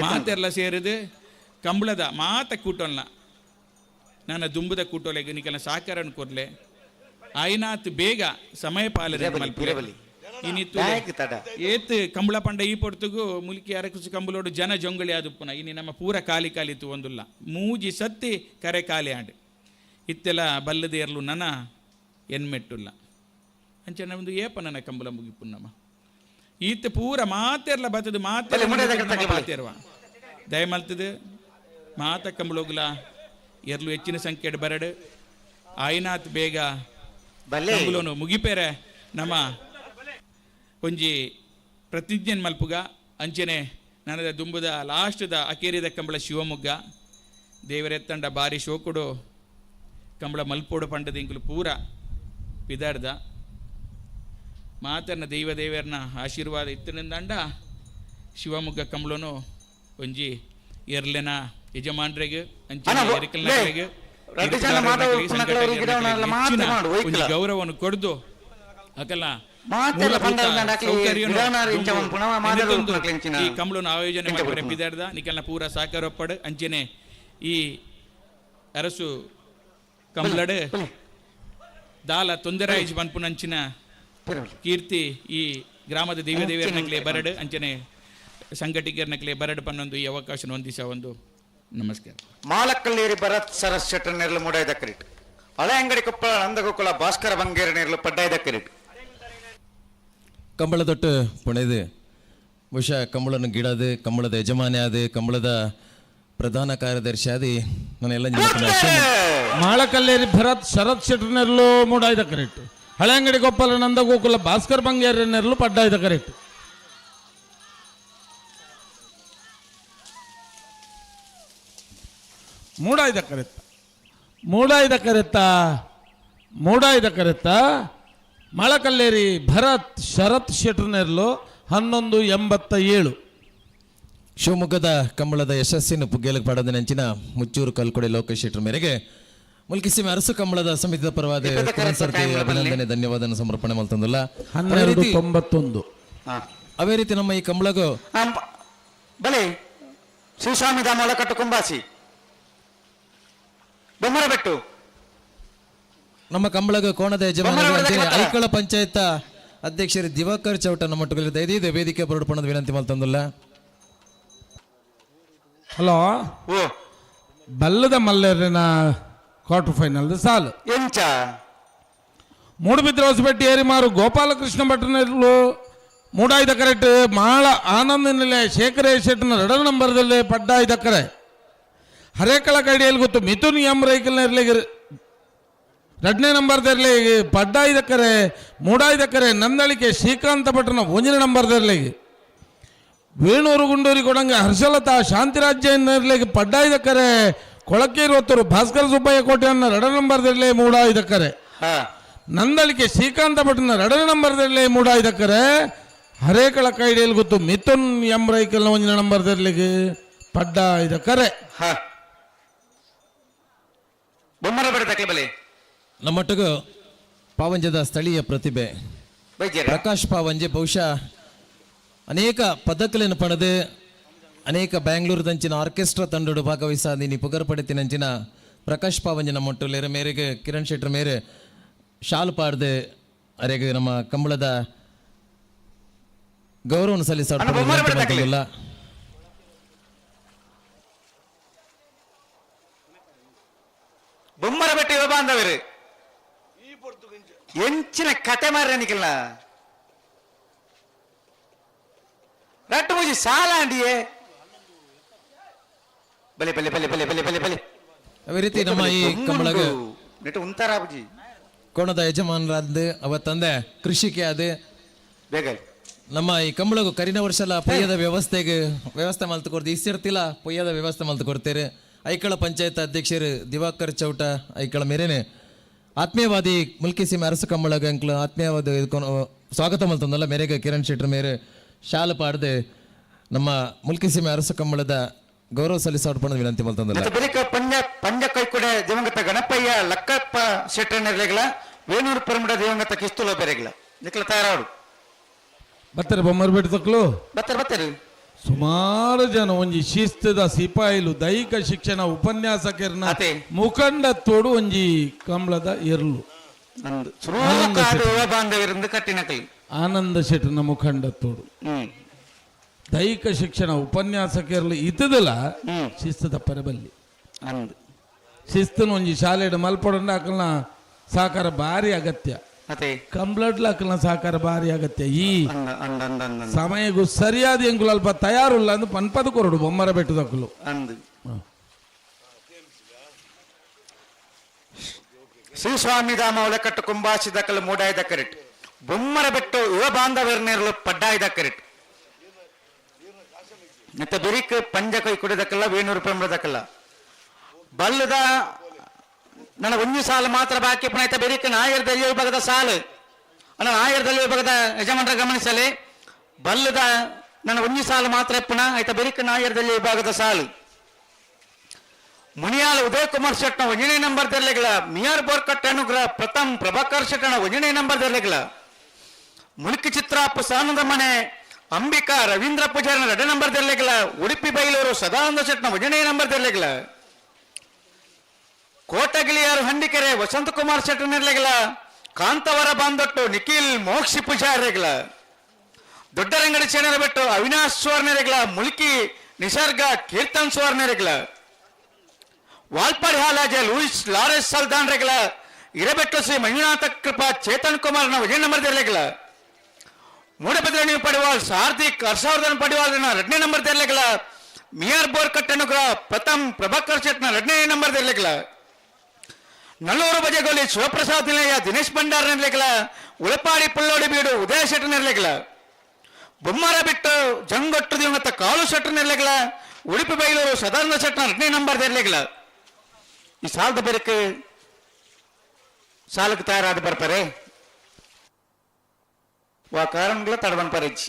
ಮಾತೆಲ್ಲ ಸೇರಿದು ಕಂಬಳದ ಮಾತ ಕೂಟೋಲ್ಲ ನನ್ನ ದುಂಬುದ ಕೂಟೋಲೆಗೆ ನಿಕಲ ಸಹಕಾರನ ಕೊರ್ಲೆ ಆಯ್ನಾತ್ ಬೇಗ ಸಮಯ ಪಾಲನೆ ಏತ್ ಕಂಬಳ ಪಂಡ ಈ ಪೊರ್ತುಗು ಮುಲ್ಕಿ ಅರಕುಸು ಕಂಬಳೋಡು ಜನ ಜೊಂಗಳಿ ಆದುಪ್ಪುನ ಇನಿ ನಮ್ಮ ಪೂರ ಖಾಲಿ ಖಾಲಿ ಒಂದುಲ್ಲ ಮೂಜಿ ಸತ್ತಿ ಕರೆ ಖಾಲಿ ಆಂಡ್ ಇತ್ತೆಲ್ಲ ಬಲ್ಲದೇರ್ಲು ನನ ಎನ್ಮೆಟ್ಟುಲ್ಲ ಅಂಚೆ ಒಂದು ಏಪ ನನ್ನ ಕಂಬಳ ಮುಗಿಪುನ್ನಮ್ಮ ಈತ ಪೂರ ಮಾತೆರ್ಲ ಬತ್ತದು ಮಾತೇರ್ವ ದಯಮಲ್ತದು ಮಾತ ಕಂಬಳೋಗ್ಲ ಎರ್ಲು ಹೆಚ್ಚಿನ ಸಂಖ್ಯೆ ಬರಡು ಆಯ್ನಾತ್ ಬೇಗ ಕಂಬಳೋನು ಮುಗಿಪೇರೆ ನಮ್ಮ ಒಂಜಿ ಪ್ರತಿಜ್ಞೆ ಮಲ್ಪುಗ ಅಂಚನೆ ನನದ ದುಂಬುದ ಲಾಸ್ಟ್ದ ಅಕೇರಿದ ಕಂಬಳ ಶಿವಮೊಗ್ಗ ದೇವರೆತ್ತಂಡ ಬಾರಿ ಶೋಕುಡು ಕಂಬಳ ಮಲ್ಪೋಡು ಪಂಡದ ಇಂಕುಲು ಪೂರ ಪಿದಾಡ್ದ ಮಾತನ್ನ ದೈವ ದೇವರನ್ನ ಆಶೀರ್ವಾದ ಇತ್ತನಿಂದಂಡ ಶಿವಮೊಗ್ಗ ಕಂಬಳನು ಒಂಜಿ ಎರ್ಲೆನ ಯಜಮಾನ್ರಿಗೆ ಅಂಚನೆ ಎರಿಕಲ್ನಕಲೆಗ್ ಒಂಜಿ ಗೌರವವನ್ನು ಕೊಡ್ದು ಅಕಲ್ಲ ಈ ಕಂಬಳನ್ನು ಆಯೋಜನೆ ಮಾಡ್ತಾರೆ ಪಿದಾಡ್ದ ನಿಕಲ್ನ ಪೂರ ಸಹಕಾರ ಅಂಚನೆ ಈ ಅರಸು ಕಂಬಳಡ್ ದಾಲ ತೊಂದರೆ ಆಯ್ಜ್ ಪನ್ಪುನಂಚಿನ ಕೀರ್ತಿ ಈ ಗ್ರಾಮದ ದೇವ ದೇವಿಯರ್ನಕ್ಲೆ ಬರಡು ಅಂಚನೆ ಸಂಘಟಕರ್ನಕ್ಲೆ ಬರಡು ಪನ್ನೊಂದು ಈ ಅವಕಾಶ ಹೊಂದಿಸ ಒಂದು ನಮಸ್ಕಾರ. ಮಾಲಕ್ಕಲ್ಲೇರಿ ಭರತ್ ಸರಸ್ ಶೆಟ್ಟರ್ ನೆರಳು ಮೂಡಾಯ್ದ ಕರಿಟ್ ಹಳೆ ಅಂಗಡಿ ಕೊಪ್ಪಳ ನಂದಗೋಕುಲ ಭಾಸ್ಕರ ಬಂಗೇರ ನೆರಳು ಪಡ್ಡಾಯ್ದ ಕರಿಟ್ ಕಂಬಳದೊಟ್ಟು ಪುಣೆದು ಬಹುಶಃ ಕಂಬಳನ ಗಿಡದು ಕಂಬಳದ ಯಜಮಾನಿ ಆದ ಕಂಬಳದ ಪ್ರಧಾನ ಕಾರ್ಯದರ್ಶಿ ಆದಿ ನಾನೆಲ್ಲ ಮಾಳಕಲ್ಲೇರಿ ಭರತ್ ಶರತ್ ಶೆಟ್ಟರ್ ನೆರಳು ಮೂಡಾಯ್ದ ಕರೆಕ್ಟ್ ಹಳೆ ಅಂಗಡಿ ಕೊಪ್ಪಳ ನಂದಗೋಕುಲ ಭಾಸ್ಕರ್ ಬಂಗೇರ ನೆರಳು ಪಡ್ಡಾಯ್ದ ಕರೆಕ್ಟ್ ಮೂಡಾಯ್ದ ಕರೆತ್ತ ಮೂಡಾಯ್ದ ಕರೆತ್ತ ಮೂಡಾಯ್ದ ಕರೆತ್ತ ಮಾಳಕಲ್ಲೇರಿ ಭರತ್ ಶರತ್ ಶೆಟ್ಟರ್ ನೆರಳು 11.87. ಶಿವಮೊಗ್ಗದ ಕಂಬಳದ ಯಶಸ್ಸಿನ ಪುಗ್ಗೇಲಕ್ಕೆ ಪಡೆದ ನೆಂಚಿನ ಮುಚ್ಚೂರು ಕಲ್ಕೊಡೆ ಲೋಕೇಶ್ ಶೆಟ್ಟರ್ ಮೇರೆಗೆ ಮುಲ್ಕಿಸಿಮೆ ಅರಸು ಕಂಬಳದ ಸಮಿತಿಯ ಪರವಾದ ಅಭಿನಂದನೆ ಧನ್ಯವಾದ ಸಮರ್ಪಣೆ ಮಲ್ತಂದಲ್ಲ. 12.91. ಅದೇ ರೀತಿ ನಮ್ಮ ಈ ಕಂಬಳಗೂ ಬಲೆ ಶಿವಸ್ವಾಮಿ ಧಾಮ ಒಳಕಟ್ಟು ಕುಂಬಾಸಿ ಬೊಮ್ಮರಬೆಟ್ಟು ನಮ್ಮ ಕಂಬಳಗ ಕೋಣದ ಯಜಮಾನ ಐಕಳ ಪಂಚಾಯತ್ ಅಧ್ಯಕ್ಷರು ದಿವಾಕರ್ ಚೌಟ ನಮ್ಮ ದಯದೀದ ವೇದಿಕೆ ಬರಡ್ಪಣದ ವಿನಂತಿ ಮಲ್ತಂದಲ್ಲ. ಹಲೋ ಓ ಬಲ್ಲದ ಮಲ್ಲೇರಿನ ಕ್ವಾರ್ಟರ್ ಫೈನಲ್ ಸಾಲು ಎಂಚ ಮೂಡುಬಿದ್ರೆ ಹೊಸಪೇಟೆ ಏರಿಮಾರು ಗೋಪಾಲಕೃಷ್ಣ ಭಟ್ರನೆರಳು ಮೂಡಾಯ್ದ ಕರೆಕ್ಟ್ ಮಾಳ ಆನಂದ ನಿಲಯ ಶೇಖರ ಶೆಟ್ಟನ ಎರಡನೇ ನಂಬರ್ದಲ್ಲಿ ಪಡ್ಡಾಯ್ದ ಕರೆ ಹರೇಕಳ ಕಡಿಯಲ್ಲಿ ಗೊತ್ತು ಮಿಥುನ್ ಎಂ ರೈಕಲ್ನ ಎರಡನೇ ನಂಬರ್ದಲ್ಲಿ ಪಡ್ಡಾಯ್ದ ಕರೆ ಮೂಡಾಯ್ದ ಕರೆ ನಂದಳಿಕೆ ಶ್ರೀಕಾಂತ ಭಟ್ರನ ಒಂದನೇ ನಂಬರ್ದಲ್ಲಿ ವೇಣೂರು ಗುಂಡೂರಿ ಕೊಡಂಗ ಹರ್ಷಲತಾ ಶಾಂತಿರಾಜ್ಯ ಪಡ್ಡಾಯ್ದ ಕರೆ ಕೊಳಕೇರು ಹೊತ್ತೂರು ಭಾಸ್ಕರ ಸುಬ್ಬಯ್ಯ ಕೋಟೆಯನ್ನ ಎರಡನೇ ನಂಬರ್ದಲ್ಲಿ ಮೂಡಾಯ್ದ ಕರೆ ನಂದಳಿಕೆ ಶ್ರೀಕಾಂತ ಭಟ್ರನ ಎರಡನೇ ನಂಬರ್ದಲ್ಲಿ ಮೂಡಾಯ್ದ ಕರೆ ಹರೇಕಳ ಕೈಡಿಯಲ್ಲಿ ಗೊತ್ತು ಮಿಥುನ್ ಎಂ ರೈಕಲ್ನ ಒಂದನೇ ನಂಬರ್ದಲ್ಲಿ ಪಡ್ಡಾಯ್ದ ಕರೆ. ಬೊಮ್ಮರ ಬೇಡ ತಕ್ಲೆ ಬಲೆ. ನಮ್ಮೊಟ್ಟಿಗೂ ಪಾವಂಜದ ಸ್ಥಳೀಯ ಪ್ರತಿಭೆ ಪ್ರಕಾಶ್ ಪಾವಂಜೆ ಬಹುಶಃ ಅನೇಕ ಪದಕಲೆನು ಪಡೆದು ಅನೇಕ ಬ್ಯಾಂಗ್ಳೂರ್ದಂಚಿನ ಆರ್ಕೆಸ್ಟ್ರಾ ತಂಡಡು ಭಾಗವಹಿಸ ನೀನಿ ಪುಗರ್ ಪಡೆತಿನಂಚಿನ ಪ್ರಕಾಶ್ ಪಾವಂಜೆ ನಮ್ಮೊಟ್ಟು ಲೇರ ಮೇರೆಗೆ ಕಿರಣ್ ಶೆಟ್ಟರ್ ಮೇರೆ ಶಾಲು ಪಾಡ್ದು ಅರೆಗೆ ನಮ್ಮ ಕಂಬಳದ ಗೌರವವನ್ನು ಸಲ್ಲಿಸ ಬೊಮ್ಮರ ಬೆಟ್ಟ ಯುವ ಬಾಂಧವರು ಎಂಚಿನ ಕತೆ ಮಾರ್ರೆ ನಿಕಲ್ನ ರಟ್ಟು ಮುಜಿ ಸಾಲ ಅಂಡಿಯೇ ಬಲೆ ಬಲೆ ಬಲೆ ಬಲೆ ಬಲೆ ಬಲೆ ಬಲೆ. ಅದೇ ರೀತಿ ನಮ್ಮ ಈ ಕಂಬಳಗ ನೆಟ್ಟು ಉಂತಾರ ಬುಜಿ ಕೋಣದ ಯಜಮಾನರಾದ ಅವ ತಂದೆ ಕೃಷಿಕೆ ಅದು ಬೇಗ ನಮ್ಮ ಈ ಕಂಬಳಗು ಕರಿನ ವರ್ಷಲ ಪೊಯ್ಯದ ವ್ಯವಸ್ಥೆಗೆ ವ್ಯವಸ್ಥೆ ಮಲ್ತು ಕೊಡ್ದು ಇಸ್ತಿರ್ತಿಲ್ಲ ಪೊಯ್ಯದ ವ್ಯವಸ್ಥೆ ಮಲ್ತು ಕೊಡ್ತೇವೆ. ಐಕಳ ಪಂಚಾಯತ್ ಅಧ್ಯಕ್ಷರು ದಿವಾಕರ್ ಚೌಟ ಐಕಳ ಮೇರೇನೆ ಆತ್ಮೀಯವಾದಿ ಮುಲ್ಕಿ ಸೀಮೆ ಅರಸು ಕಂಬಳಗ ಅಂಕ್ಲು ಆತ್ಮೀಯವಾದ ಸ್ವಾಗತ ಮಲ್ತಂದಲ್ಲ ಮೇರೆಗೆ ಕಿರಣ್ ಶೆಟ್ಟರ್ ಮೇರೆ ಶಾಲು ಪಾಡ್ದು ನಮ್ಮ ಮುಲ್ಕಿ ಸೀಮೆ ಅರಸು ಕಂಬಳದ ಗೌರವ ಸಲ್ಲಿಸೋಡ್ಪಣ ವಿನಂತಿ ಮಲ್ತಂದಲ್ಲ. ಮತ್ತೆ ಬಳಿಕ ಪಂಜ ಪಂಜ ಕೈಕುಡೆ ದಿವಂಗತ ಗಣಪಯ್ಯ ಲಕ್ಕಪ್ಪ ಶೆಟ್ಟರ್ ವೇಣೂರು ಪರಮಡ ದಿವಂಗತ ಕಿಸ್ತುಲ ಬೆರೆಗ್ಲ ನಿಕ್ಲ ತಯಾರಾಡು ಬತ್ತಾರೆ ಬೊಮ್ಮರು ಬೆಟ್ಟ ತಕ್ಲು ಬತ್ತಾರೆ ಬತ್ತಾರೆ. ಸುಮಾರು ಜನ ಒಂಜಿ ಶಿಸ್ತದ ಸಿಪಾಯಿಲು ದೈಹಿಕ ಶಿಕ್ಷಣ ಉಪನ್ಯಾಸಕರನ ಮುಖಂಡ ತೋಡು ಒಂಜಿ ಕಂಬಳದ ಎರ್ಲು ಆನಂದ ಶೆಟ್ಟನ ಮುಖಂಡ ತೋಡು ದೈಹಿಕ ಶಿಕ್ಷಣ ಉಪನ್ಯಾಸಕರ್ಲು ಇತ್ತದಲ್ಲ ಶಿಸ್ತದ ಪರಬಲ್ಲಿ ಶಿಸ್ತನ ಒಂಜಿ ಶಾಲೆಡ್ ಮಲ್ಪೊಡಂಡ ಅಕಲ್ನ ಸಹಕಾರ ಭಾರಿ ಅಗತ್ಯ. ಕಂಬ್ಲಡ್ಲ ಅಕಲ್ನ ಸಹಕಾರ ಭಾರಿ ಅಗತ್ಯ. ಈ ಸಮಯಗೂ ಸರಿಯಾದ ಎಂಕುಲು ಅಲ್ಪ ತಯಾರುಲ್ಲ ಅಂದ್ ಪನ್ಪದ ಕೊರಡು ಬೊಮ್ಮರ ಬೆಟ್ಟದಕ್ಕಲು. ಶ್ರೀ ಸ್ವಾಮಿ ಧಾಮ ಒಳಕಟ್ಟು ಕುಂಬಾಸಿದಕಲು ಮೂಡಾಯ್ದ ಕರೆಟ್ ಬೊಮ್ಮರ ಬೆಟ್ಟು ಯುವ ಬಾಂಧವರ್ನೇರ್ಲು ಪಡ್ಡಾಯ್ದ ಕರೆಟ್ ಮತ್ತೆ ಬಿರಿಕ್ ಪಂಜ ಕೈ ಕುಡಿದಕ್ಕಲ್ಲ ವೇಣೂರು ಪ್ರಮದಕ್ಕಲ್ಲ ಬಲ್ಲದ ನನ್ನ ಒಂದು ಸಾಲು ಮಾತ್ರ ಬಾಕಿ ಪುನಃ ಬೆರಿಕ್ ನಾಯರ್ದಲ್ಲಿ ವಿಭಾಗದ ಸಾಲು ಅಣ್ಣ ನಾಯರ್ದಲ್ಲಿ ವಿಭಾಗದ ಯಜಮಾನರ ಗಮನಿಸಲಿ ಬಲ್ಲದ ನನ್ನ ಒಂದು ಸಾಲು ಮಾತ್ರ ಪುನಃ ಆಯ್ತಾ ಬೆರಿಕ್ ನಾಯರ್ದಲ್ಲಿ ವಿಭಾಗದ ಸಾಲು ಮುನಿಯಾಲ್ ಉದಯ್ ಕುಮಾರ್ ಶೆಟ್ನ ಒಂದನೇ ನಂಬರ್ ದರ್ಲೆಗಳ ಮಿಯಾರ್ ಬೋರ್ಕಟ್ ಅನುಗ್ರಹ ಪ್ರಥಮ್ ಪ್ರಭಾಕರ್ ಶೆಟ್ಟನ ಒಂದನೇ ನಂಬರ್ ದರ್ಲೆಗಳ ಮುಳುಕಿ ಚಿತ್ರಾಪ ಸಾನಂದ ಮನೆ ಅಂಬಿಕಾ ರವೀಂದ್ರ ಪೂಜಾರನ ಎರಡನೇ ನಂಬರ್ ದರ್ಲೆಗಳ ಉಡುಪಿ ಬೈಲೂರು ಸದಾನಂದ ಶೆಟ್ನ ಒಂದನೇ ನಂಬರ್ ದರ್ಲೆಗಳ ಕೋಟಗಿಲಿಯಾರು ಹಂಡಿಕೆರೆ ವಸಂತ ಕುಮಾರ್ ಶೆಟ್ಟನಿರ್ಲೆಗಳ ಕಾಂತವರ ಬಾಂದೊಟ್ಟು ನಿಖಿಲ್ ಮೋಕ್ಷಿ ಪೂಜಾರಿಗಳ ದೊಡ್ಡರಂಗಡಿ ಚೇಣರ ಬೆಟ್ಟು ಅವಿನಾಶ್ ಸುವರ್ಣರೆಗಳ ಮುಲ್ಕಿ ನಿಸರ್ಗ ಕೀರ್ತನ್ ಸುವರ್ಣರೆಗಳ ವಾಲ್ಪಾಡಿ ಹಾಲಾಜೆ ಲೂಯಿಸ್ ಲಾರೆಸ್ ಸಲ್ದಾನ್ ರೆಗಳ ಇರಬೆಟ್ಟು ಶ್ರೀ ಮಂಜುನಾಥ ಕೃಪಾ ಚೇತನ್ ಕುಮಾರ್ ವಿಜಯ ನಂಬರ್ ದೆರ್ಲೆಗಳ ಮೂಡಬದ್ರಣಿ ಪಡಿವಾಲ್ ಸಾರ್ದಿಕ್ ಹರ್ಷವರ್ಧನ್ ಪಡಿವಾಲ್ ಎರಡನೇ ನಂಬರ್ ದೆರ್ಲೆಗಳ ಮಿಯಾರ್ ಬೋರ್ಕಟ್ ಅನುಗ್ರಹ ಪ್ರಥಮ್ ಪ್ರಭಾಕರ್ ಶೆಟ್ನ ಎರಡನೇ ನಂಬರ್ ದೆರ್ಲೆಗಳ ನಲ್ಲೂರು ಬಜೆಗೋಲಿ ಶಿವಪ್ರಸಾದ್ ನಿಲಯ ದಿನೇಶ್ ಭಂಡಾರ್ ನೆರ್ಲೆಗಳ ಉಳಪಾಡಿ ಪುಳ್ಳೋಡಿ ಬೀಡು ಉದಯ ಶೆಟ್ಟ ನೆರ್ಲೆಗಳ ಬೊಮ್ಮರ ಬಿಟ್ಟು ಜಂಗೊಟ್ಟು ದಿವಂಗತ ಕಾಲು ಶೆಟ್ಟ ನೆರ್ಲೆಗಳ ಉಡುಪಿ ಬೈಲೂರು ಸದಾನಂದ ಶೆಟ್ನ ಎರಡನೇ ನಂಬರ್ ದೆರ್ಲೆಗಳ ಈ ಸಾಲದ ಬೆರಕೆ ಸಾಲಕ್ಕೆ ತಯಾರಾದ ಬರ್ತಾರೆ ವಾ ಕಾರಣಗಳ ತಡವನ್ ಪರೇಜಿ.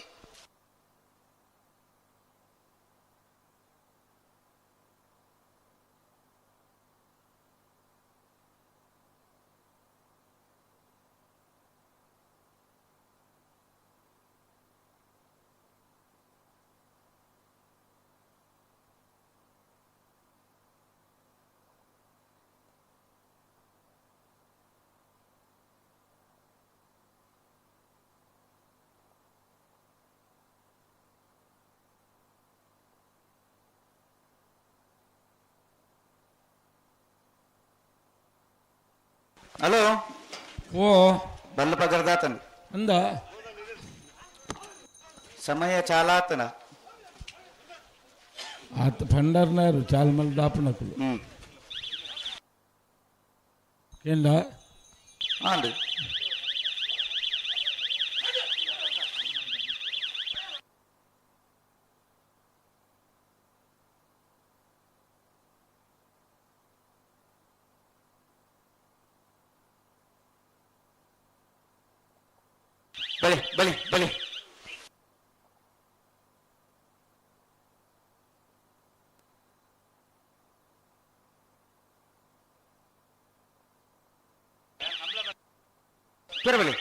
ಹಲೋ ಓ ಬಲ್ಲ ಪಗರ್ದಾತನ ಅಂದ ಸಮಯ ಚಾಲಾತನ ಆತ ಪಂಡರ್ನಾರು ಚಾಲ್ ಮಲ್ ದಾಪನಕುಲು ಏಂಡ ಆಂಡು ಬಲಿ ಬಲಿ ಬಲಿ. ತುರಬಲಿ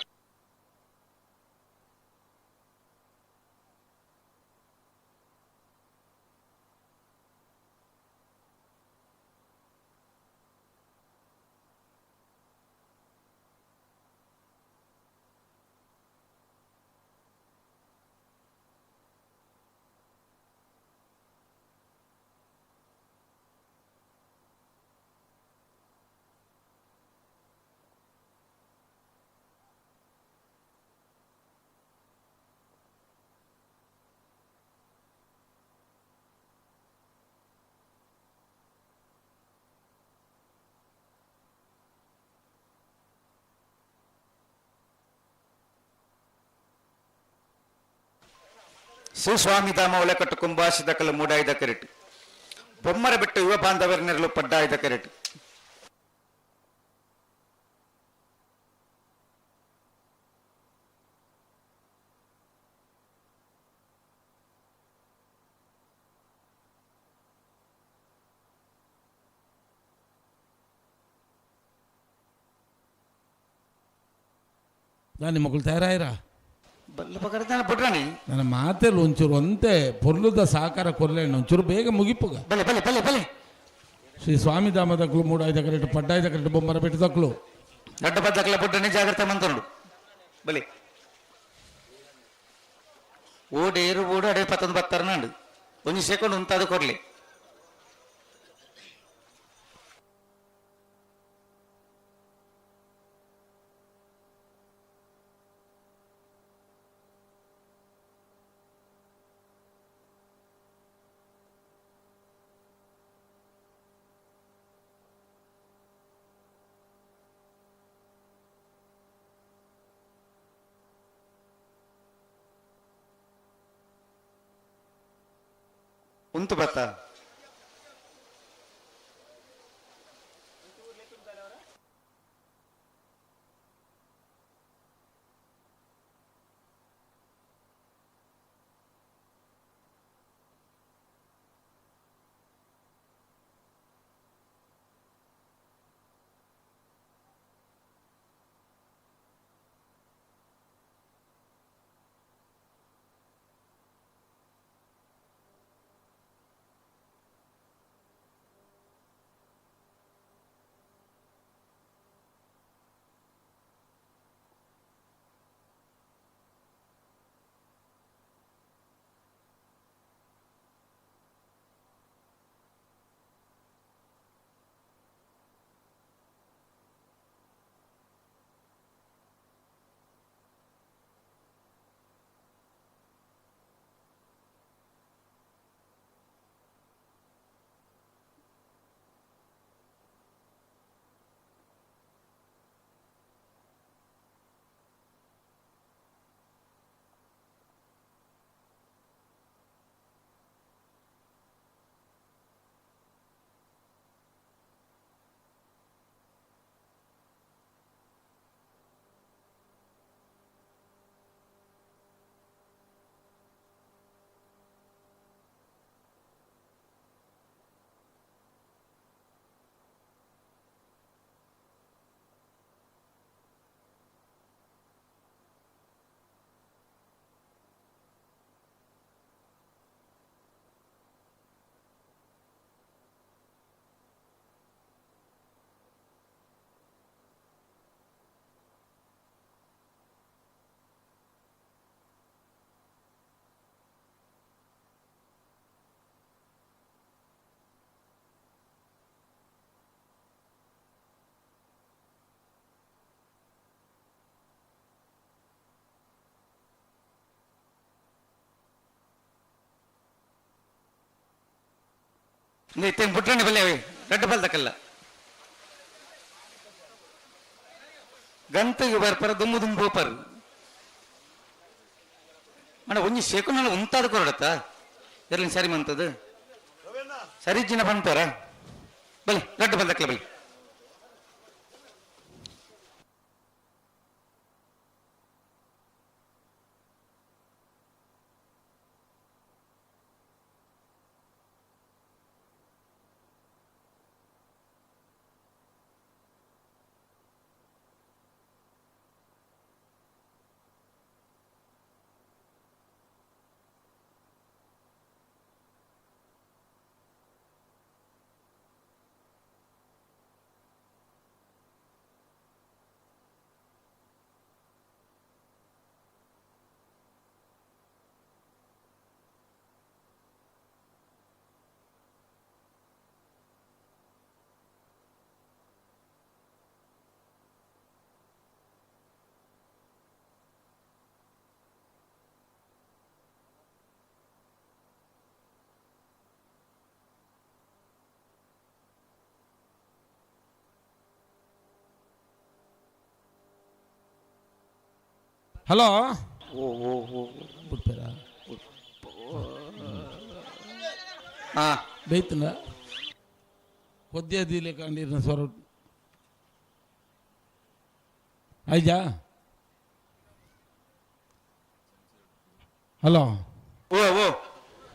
ಶ್ರೀ ಸ್ವಾಮಿ ಧಾಮ ಒಲೆಕಟ್ಟು ಕುಂಬಾಸಿದ ಕಲ್ಲು ಮೂಡಾಯ್ದ ಕರೆಟ್ ಬೊಮ್ಮರ ಬಿಟ್ಟು ಯುವ ಬಾಂಧವರನೆರಲು ಪಡ್ಡಾಯ್ದ ಕರೆಟ್. ನಾನು ಮಕ್ಕಳು ತಯಾರಾಯಿರಾ? ಬಲ್ಲ ಪಕಡ ಬಿಡ್ರಾಣಿ. ನನ್ನ ಮಾತೆಲ್ಲ ಒಂಚೂರು ಒಂತೆ ಪೊರ್ಲುದ ಸಹಕಾರ ಕೊರ್ಲೇಣ ಒಂಚೂರು ಬೇಗ ಮುಗಿಪುಗ. ಬಲೆ ಬಲೆ ಬಲೆ ಬಲೆ. ಶ್ರೀ ಸ್ವಾಮಿ ಧಾಮ ದಕ್ಕಲು ಮೂಡಾಯ್ದ ಕರೆಕ್ಟ್ ಪಡ್ಡಾಯ್ದ ಕರೆಕ್ಟ್ ಬೊಮ್ಮರ ಬೆಟ್ಟ ದಕ್ಕಲು ದೊಡ್ಡ ಬದ್ದಕ್ಲ ಬುಡ್ಡನೆ ಜಾಗ್ರತೆ ಮಂತರುಡು ಬಲೆ ಓಡೇರು ಓಡು ಅಡೆ ಪತ್ತೊಂದು ಬತ್ತರ ನಾಡು ಒಂದು ಸೆಕೆಂಡ್ ಉಂತಾದ ಕೊರ್ಲಿ. ಉಂತು ಬತ್ತ ಇತ್ತೇನು ಬುಟ್ರಣಿ ಬಲ್ಲೆ ಅವಿ ದೊಡ್ಡ ಬಲ್ದಕ್ಕಲ್ಲ ಗಂತಿಗೆ ಬರ್ಪರ ದುಮ್ಮು ದುಮ್ಮು ಬೋಪರ್ ಮಣ ಒಂಜಿ ಶೇಕುನ ಉಂತಾದ ಕೊರಡತ್ತ ಎರ್ಲಿನ ಸರಿ ಮಂತದು ಸರಿ ಜಿನ ಬಂತಾರ ಬಲಿ ದೊಡ್ಡ ಬಲ್ದಕ್ಕಲ್ಲ ಬಲಿ. Hello ಓ ಓ ಓ ಬಿಡ್ಪೇರ ಹಾ ಬೈತನ ಕೊದ್ದೆ ದೀಲೆ ಕಂಡಿರ್ನ ಸ್ವರ ಆಯ್ಜಾ ಹಲೋ ಓ ಓ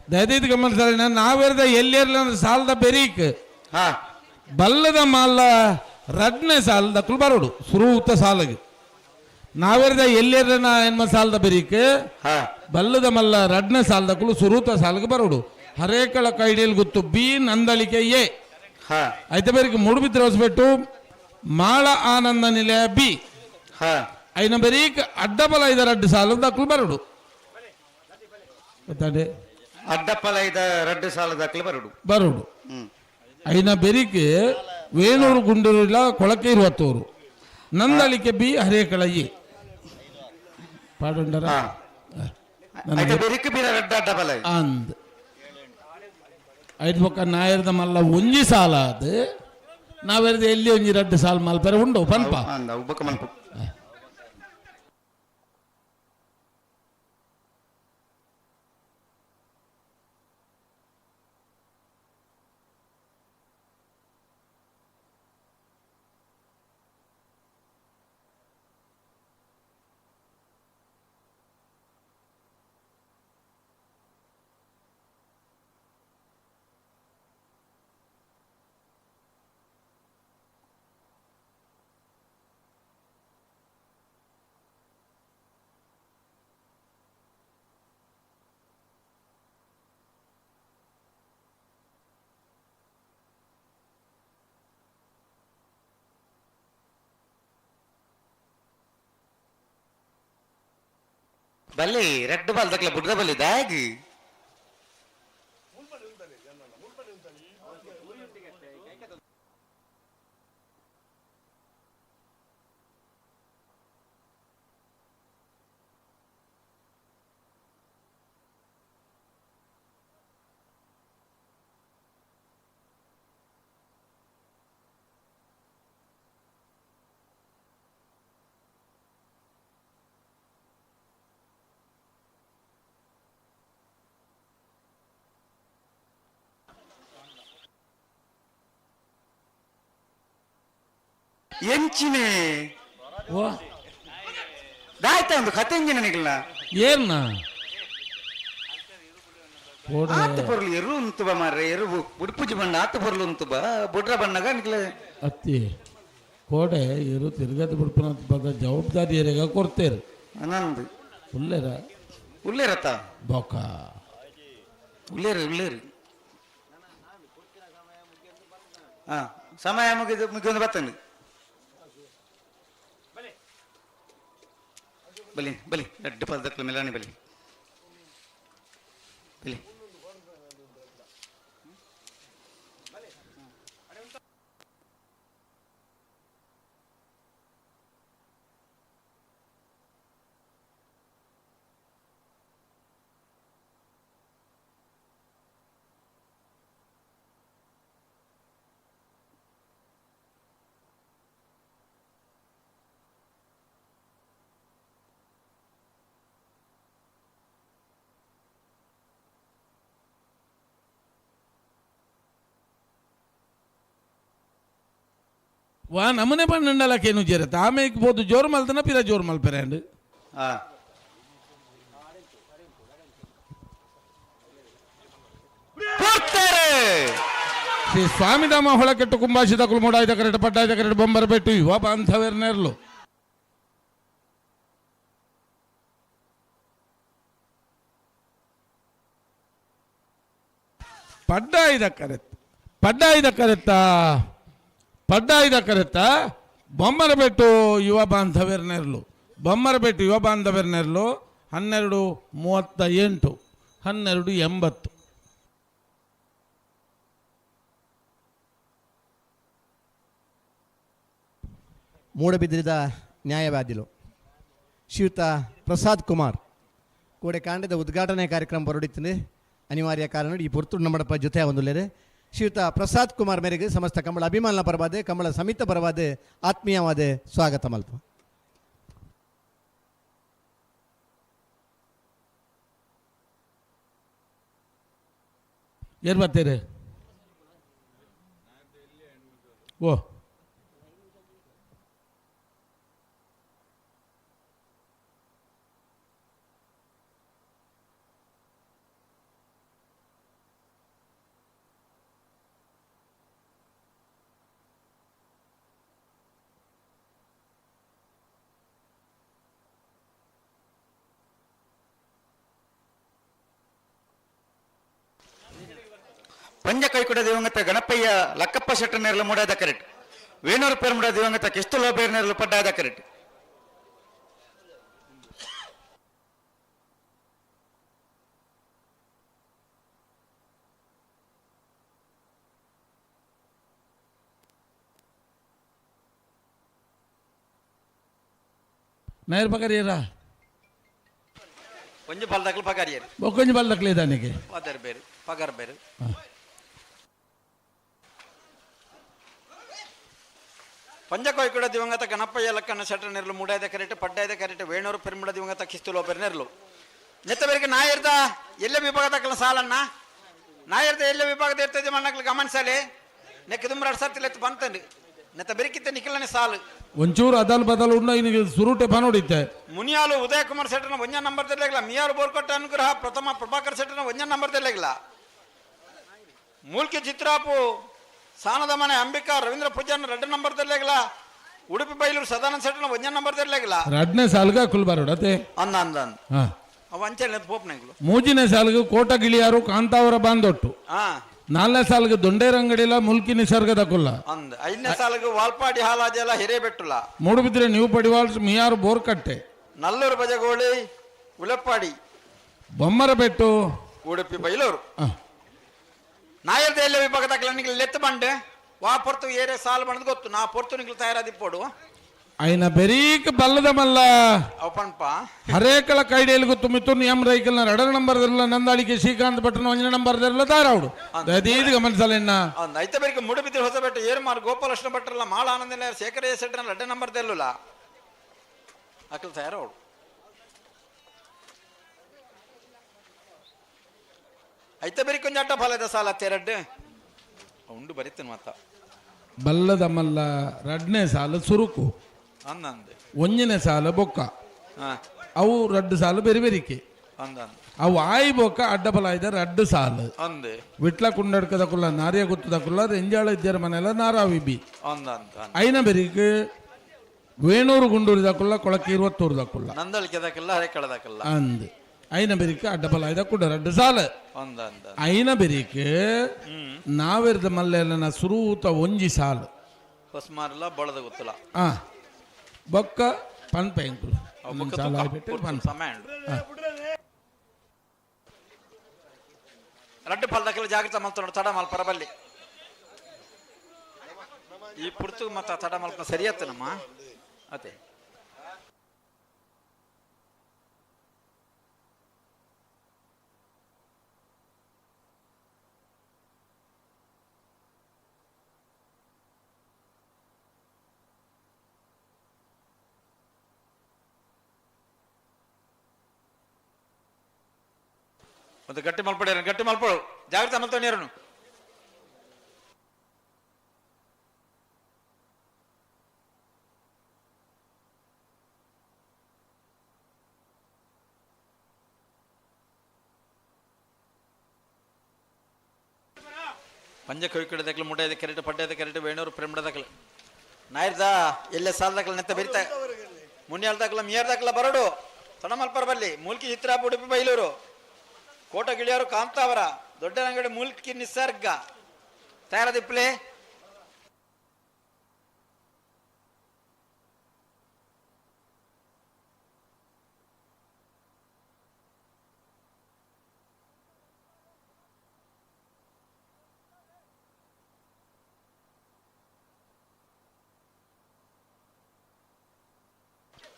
ದಯದೈದು ಗಮನಿಸ್ತಾರೆ ನಾವೇರ್ದ ಎಲ್ಲಿರ್ಲ ಸಾಲದ ಬೆರೀಕ್ ಹಾ ಬಲ್ಲದ ಮಾಲ ರಡ್ನೆ ಸಾಲದ ಕುಲ್ ಬರೋಡು ಸುರೂತ ಸಾಲಗೆ ನಾವೇರ್ದ ಎಲ್ಲಿರ್ಲ ಎನ್ಮ ಸಾಲದ ಬೆರೀಕ್ ಹಾ ಬಲ್ಲದ ಮಲ್ಲ ರಡ್ನೆ ಸಾಲದ ಕುಲು ಸುರೂತ ಸಾಲಗೆ ಬರೋಡು ಹರೇಕಳ ಕೈಡಿಯಲ್ಲಿ ಗೊತ್ತು ಬಿ ನಂದಳಿಕೆ ಎ ಹಾ ಐತೆ ಬೇರಿಗೆ ಮೂಡುಬಿದ್ರೆ ಹೊಸಬೆಟ್ಟು ಮಾಳ ಆನಂದ ನಿಲಯ ಬಿ ಹಾ ಐನ ಬೆರೀಕ್ ಅಡ್ಡಬಲ ಐದರ ಅಡ್ಡ ಸಾಲದ ದಾಖಲು ಬರೋಡು ಗೊತ್ತಾಡೆ ಅಡ್ಡಪ್ಪಲ ಐದ ರಡ್ಡು ಸಾಲ ದಾಖಲೆ ಬರುಡು ಬರೋಡು ಹ್ಮ್ ಐನ ಬೆರಿಕೆ ವೇಣೂರು ಗುಂಡೂರಿಲ್ಲ ಕೊಳಕೆ ಇರುವತ್ತೂರು ನಂದಳಿಕೆ ಬಿ ಹರೇಕಳ ಎ ಪಾಡುಂಡರ ಹಾ ಐತ ಬೆರಿಕ್ ಬೀರ ರಡ್ಡ ಅಡ್ಡಬಲ ಅಂದ್ ಐದು ಬೊಕ್ಕ ನಾಯರ್ದ ಮಲ್ಲ ಒಂಜಿ ಸಾಲ ಅದು ನಾವೆರ್ದ ಎಲ್ಲಿ ಒಂಜಿ ರಡ್ಡು ಸಾಲ ಮಲ್ಪರೆ ಉಂಡು ಪನ್ಪ ಅಂದ ಉಬ್ಬಕ ಮನ್ಪು ಬಲ್ಲಿ ರೆಡ್ ಬಾಲ್ ದಕ್ಲ ಬುಡ್ದ ಬಲ್ಲಿ ದಾಗಿ ಎಂಚಿನೆ ಓ ದಾಯ್ತ ಒಂದು ಕತೆ ಎಂಜಿನ ನಿಗಲ್ನ ಏರ್ನ ಕೋಡೆ ಆತ ಪೊರ್ಲು ಎರು ಉಂತು ಬಾ ಮಾರ್ರೆ ಎರು ಉಡುಪುಜಿ ಬಣ್ಣ ಆತ ಪೊರ್ಲು ಉಂತು ಬಾ ಬುಡ್ರ ಬಣ್ಣಗ ನಿಕ್ಲೆ ಅತ್ತಿ ಕೋಡೆ ಇರು ತಿರ್ಗದ ಬಿಡ್ಪನ ಬದ ಜವಾಬ್ದಾರಿ ಏರಿಯಾಗ ಕೊಡ್ತೇರು ಅನಂದ್ ಉಲ್ಲೇರ ಉಳ್ಳೇರತ್ತ ಬೊಕ್ಕ ಉಳ್ಳೇರು ಉಳ್ಳೇರು ಹಾ ಸಮಯ ಮುಗಿದು ಮುಗಿದು ಬರ್ತಾನೆ ಬಲಿ ಬಲಿ ದಡ್ಡ ಪದಕ್ಕಲ ಮೆಲಾಣಿ ಬಲಿ ಬಲಿ ವಾ ನಮನೆ ಪಣ್ಣಂಡಲಕ್ಕೇನು ಜೇರತ್ತ ಆಮೇಲೆ ಬೋದು ಜೋರು ಮಲ್ತನ ಪಿರ ಜೋರು ಮಲ್ಪೆರೆ ಅಂಡ್ ಹಾ ಪೂರ್ತಾರೆ ಶ್ರೀ ಸ್ವಾಮಿಧಾಮ ಹೊಳಕೆಟ್ಟು ಕುಂಬಾಶಿದ ಕುಲ್ಮೋಡಾಯ್ದ ಕರೆಟ್ ಪಟ್ಟಾಯ್ದ ಕರೆಟ್ ಬೊಂಬರ ಬೆಟ್ಟು ಯುವ ಬಾಂಧವೇರ್ನೆರ್ಲು ಪಡ್ಡಾಯ್ದ ಕರೆತ್ ಪಡ್ಡಾಯ್ದ ಕರೆತ್ತ ಪಡ್ಡಾಯ್ದ ಕರೆತ್ತ ಬೊಮ್ಮರ ಬೆಟ್ಟು ಯುವ ಬಾಂಧವೇರ್ನೆರ್ಲು ಬೊಮ್ಮರ ಬೆಟ್ಟು ಯುವ ಬಾಂಧವೇರ್ನೆರ್ಲು 12:38 12:80. ಮೂಡಬಿದ್ರಿದ ನ್ಯಾಯವಾದಿಲು ಶ್ರೀಯುತ ಪ್ರಸಾದ್ ಕುಮಾರ್ ಕೋಡೆ ಕಾಂಡದ ಉದ್ಘಾಟನೆ ಕಾರ್ಯಕ್ರಮ ಬರಡಿತ್ತೀನಿ ಅನಿವಾರ್ಯ ಕಾರಣ ಈ ಪೊರ್ತು ನಮ್ಮಡಪ್ಪ ಜೊತೆ ಒಂದುಲ್ಲೇರೆ ಶ್ರೀಯುತ ಪ್ರಸಾದ್ ಕುಮಾರ್ ಮೇರೆಗೆ ಸಮಸ್ತ ಕಂಬಳ ಅಭಿಮಾನ ಪರವಾದ ಕಂಬಳ ಸಮಿತ ಪರವಾದ ಆತ್ಮೀಯವಾದ ಸ್ವಾಗತ ಮಲ್ಪ. ಏರ್ ಬರ್ತೀರಿ ಓ ಪಂಜ ಕೈಕುಡ ದಿವಂಗತ ಗಣಪಯ್ಯ ಲಕ್ಕಪ್ಪ ಶೆಟ್ಟರ್ ಮೂಡಾದ ಕರೆಟ್ ವೇಣೂರು ಪೇರ್ಮುಡ ದಿವಂಗತ ಕಿಸ್ತುಲ ಬೇರ್ನೇರ್ಲು ಪಡ್ಡಾದ ಕರೆಟ್ ನಾಯರ್ ಪಕರಿಯರಾ ಒಂಜಿ ಬಲ್ದಕ್ಲು ಪಗಾರಿಯರು ಬೊಕ್ಕೊಂಜಿ ಬಲ್ದಕ್ಲು ಇದಾನಿಗೆ ಪದರ್ ಬೇರು ಪಗಾರ್ ಬೇರು ಪಂಜಕೋಯ್ಕುಡ ದಿವಂಗತ ಗಣಪಯ್ಯ ಲಕ್ಕನ ಶೆಟ್ಟರ್ ನೆರಳು ಮೂಡಾಯ್ದ ಕರೆಟ್ ಪಡ್ಡಾಯ್ದ ಕರೆಟ್ ವೇಣೂರು ಪೆರ್ಮುಡ ದಿವಂಗತ ಕಿಸ್ತುಲೋ ಪೆರ್ ನೆರಳು ನೆತ್ತಬೇರಿಗೆ ನಾಯರ್ದ ಎಲ್ಲ ವಿಭಾಗದ ಸಾಲನ್ನ ನಾಯರ್ದ ಎಲ್ಲ ವಿಭಾಗದ ಇರ್ತದೆ ಮಣ್ಣಕ್ಲು ಗಮನಿಸಲಿ ನೆಕ್ಕ ದುಮ್ರಾಡ್ ಸರ್ತಿಲ್ಲ ಎತ್ತು ಬಂತಂಡು ನೆತ್ತ ಬೆರಿಕಿತ್ತ ನಿಖಿಲನೆ ಸಾಲು ಒಂಚೂರು ಅದಲ್ ಬದಲ್ ಉಂಡ ಇನ್ನಿಗೆ ಸುರುಟೆ ಪನೋಡಿತ್ತೆ ಮುನಿಯಾಲು ಉದಯ ಕುಮಾರ್ ಶೆಟ್ಟರ್ನ ಒಂಜ ನಂಬರ್ ತೆರಲಾಗಿಲ್ಲ ಮಿಯಾರು ಬೋರ್ಕೊಟ್ಟ ಅನುಗ್ರಹ ಪ್ರಥಮ ಪ್ರಭಾಕರ್ ಶೆಟ್ಟರ್ನ ಒಂಜ ನಂಬರ್ ತೆರಲಾಗಿಲ್ಲ ಮೂಲ್ಕಿ ಚಿತ್ರಾಪು ಸಾನದ ಮನೆ ಅಂಬಿಕಾ ರವೀಂದ್ರ ಪೂಜಾನ ಎರಡು ನಂಬರ್ ತೆರಲಾಗಿಲ್ಲ ಉಡುಪಿ ಬೈಲೂರು ಸದಾನಂದ ಶೆಟ್ಟರ್ನ ಒಂಜ ನಂಬರ್ ತೆರಲಾಗಿಲ್ಲ ರಡ್ನೇ ಸಾಲ್ಗ ಕುಲ್ಬಾರೋಡ ಅತೆ ಅಂದ ಅಂದ ಅಂದ ಹಾ ಅವ ಅಂಚೆ ಪೋಪ್ನಂಗ್ಲು ಮೂಜಿನೇ ಸಾಲ್ಗೆ ಕೋಟ ಗಿಳಿಯಾರು ಕಾಂತಾವರ ಬಾಂದೊಟ್ಟು ಹಾ ನಾಲ್ನೇ ಸಾಲ್ಗೆ ದೊಂಡೇರಂಗಡಿಲ ಮುಲ್ಕಿ ನಿಸರ್ಗದ ಕುಲ್ಲ ಅಂದ ಐದನೇ ಸಾಲಿಗೆ ವಾಲ್ಪಾಡಿ ಹಾಲಾಜೆಲ್ಲ ಹಿರೇಬೆಟ್ಟುಲ ಮೂಡುಬಿದ್ರೆ ನೀವು ಪಡಿವಾಳ್ಸ್ ಮಿಯಾರು ಬೋರ್ಕಟ್ಟೆ ನಲ್ಲೂರು ಬಜಗೋಳಿ ಉಲಪ್ಪಾಡಿ ಬೊಮ್ಮರಬೆಟ್ಟು ಉಡುಪಿ ಬೈಲೂರು ಆ. ನಾಯರ್ದ ಎಲ್ಲ ವಿಭಾಗದ ನಿಂಗೆ ಲೆತ್ತು ಬಂಡೆ ವಾ ಪೊರ್ತು ಏರೆ ಸಾಲು ಬಂದ್ ಗೊತ್ತು ನಾ ಪೊರ್ತು ನಿಂಗೆ ತಯಾರಾದಿಪ್ಪೋಡು అయిన బెరీక్ బల్లద మల్ల ಅವ್ ಪಣ್ಪ ಹರೇಕಳ ಕೈಡೇಲ್ಗು ತುಮಿತು ನಿಯಮ ರೈಕಲ್ನ ಎರಡರ ನಂಬರ್ ದರ್ಲ ನಂದಾಳಿಕೆ ಶ್ರೀಕಾಂತ್ ಭಟ್ನ ಒಂದನೇ ನಂಬರ್ ದರ್ಲ ದಾರಾవుಡು ದಯದೀದ್ ಗಮನಿಸಲೆನ್ನ ಅಂದ ಐತ ಬೇರಿಗೆ ಮೂಡುಬಿದ್ರೆ ಹೊಸಬೆಟ್ಟು ಏರುಮಾರು ಗೋಪಾಲಕೃಷ್ಣ ಭಟ್ರಲ್ಲ ಮಾಳ ಆನಂದ ಶೇಖರ ಶೆಟ್ಟರ್ನ ಎರಡನೇ ನಂಬರ್ ದೆಲ್ಲುಲ ಅಕ್ಕಲ್ ತಯಾರವಳು ಐತ ಬೇರಿ ಕೊಂಚ ಅಡ್ಡ ಫಲ ಇದೆ ಸಾಲ ತೆರಡ್ಡು ಉಂಡು ಬರಿತೇನೆ ಮತ್ತ ಬಲ್ಲದ ಮಲ್ಲ ರಡ್ನೇ ಸಾಲು ಸುರುಕು ಅಂದಂದೆ ಒಂದನೇ ಸಾಲು ಬೊಕ್ಕ ಹಾ ಅವು ರಡ್ಡು ಸಾಲು ಬೆರಿ ಬೆರಿಕೆ ಅಂದಂದೆ ಅವು ಆಯಿ ಬೊಕ್ಕ ಅಡ್ಡ ಬಲ ಇದೆ ರಡ್ಡು ಸಾಲು ಅಂದೆ ವಿಟ್ಲ ಕುಂಡಡ್ಕದ ಕುಲ್ಲ ನಾರಿಯ ಗುತ್ತದ ಕುಲ್ಲ ರೆಂಜಾಳ ಇದ್ದಾರ ಮನೆಲ್ಲ ನಾರಾವಿ ಬಿ ಅಂದಂತ ಐನ ಬೆರಿಕ್ ವೇಣೂರು ಗುಂಡೂರಿದ ಕುಲ್ಲ ಕೊಳಕ್ಕೆ ಇರುವತ್ತೂರ್ದ ಕುಲ್ಲ ನಂದಳಿಕೆದಕ್ಕೆಲ್ಲ ಹರೆ ಕಳೆದಕ್ಕೆಲ್ಲ ಅಂದ್ ಐನ ಬೆರಿಕ್ ಅಡ್ಡ ಬಲ ಇದ ಕುಡ ರಡ್ಡು ಸಾಲು ಅಂದಂತ ಐನ ಬೆರಿಕ್ ನಾವೆರ್ದ ಮಲ್ಲೆಲ್ಲ ಸುರೂತ ಒಂಜಿ ಸಾಲು ಹೊಸ್ಮಾರಲ್ಲ ಬಳದ ಗೊತ್ತಿಲ್ಲ ಆ ಬೊಕ್ಕ ಪನ್ ಪೆಂಕುಲು ಅವು ಬೊಕ್ಕ ಸಾಲು ತೂಕ ಆಯ್ಬಿಟ್ಟು ಪೊರ್ತು ಪನ್ ಸಮಯ ಉಂಡು. ರಡ್ಡು ಫಲದಕ್ಕೆಲ್ಲ ಜಾಗ್ರತೆ ಮಲ್ತೊಂಡು ತಡ ಮಲ್ಪ ಬಲ್ಲಿ ಈ ಪುರ್ತು ಮತ್ತ ತಡ ಮಲ್ಪ ಸರಿಯತ್ತನಮ್ಮ ಅದೇ ಒಂದು ಗಟ್ಟಿ ಮಲ್ಪಡಿ ಗಟ್ಟಿ ಮಲ್ಪಡು ಜಾಗ್ರತೆ ಮಲ್ತೊಂಡಿರನು ಪಂಜ ಕವಿಕಡೆ ಮುಡೈದ ಕೆರೆಟ್ ಪಡ್ಡೈದ ಕೆರೆಟ್ ವೇಣೂರು ಪ್ರೇಮಡದಕ್ಲು ನಾಯರ್ದ ಎಲ್ಲ ಸಾಲದಕ್ಲ ನೆತ್ತ ಬೆರಿತ ಮುನ್ಯಾಲ್ದಕ್ಲ ಮಿಯರ್ದಕ್ಲ ಬರಡು ತಣಮಲ್ಪರ ಬಲ್ಲಿ ಮೂಲ್ಕಿ ಚಿತ್ರಾಪು ಉಡುಪಿ ಬೈಲೂರು ಕೋಟಗಿಳಿಯರು ಕಾಂತಾವರ ದೊಡ್ಡನಂಗಡಿ ಮೂಲ್ಕಿ ನಿಸರ್ಗ ತಯಾರದಿಪ್ಲೆ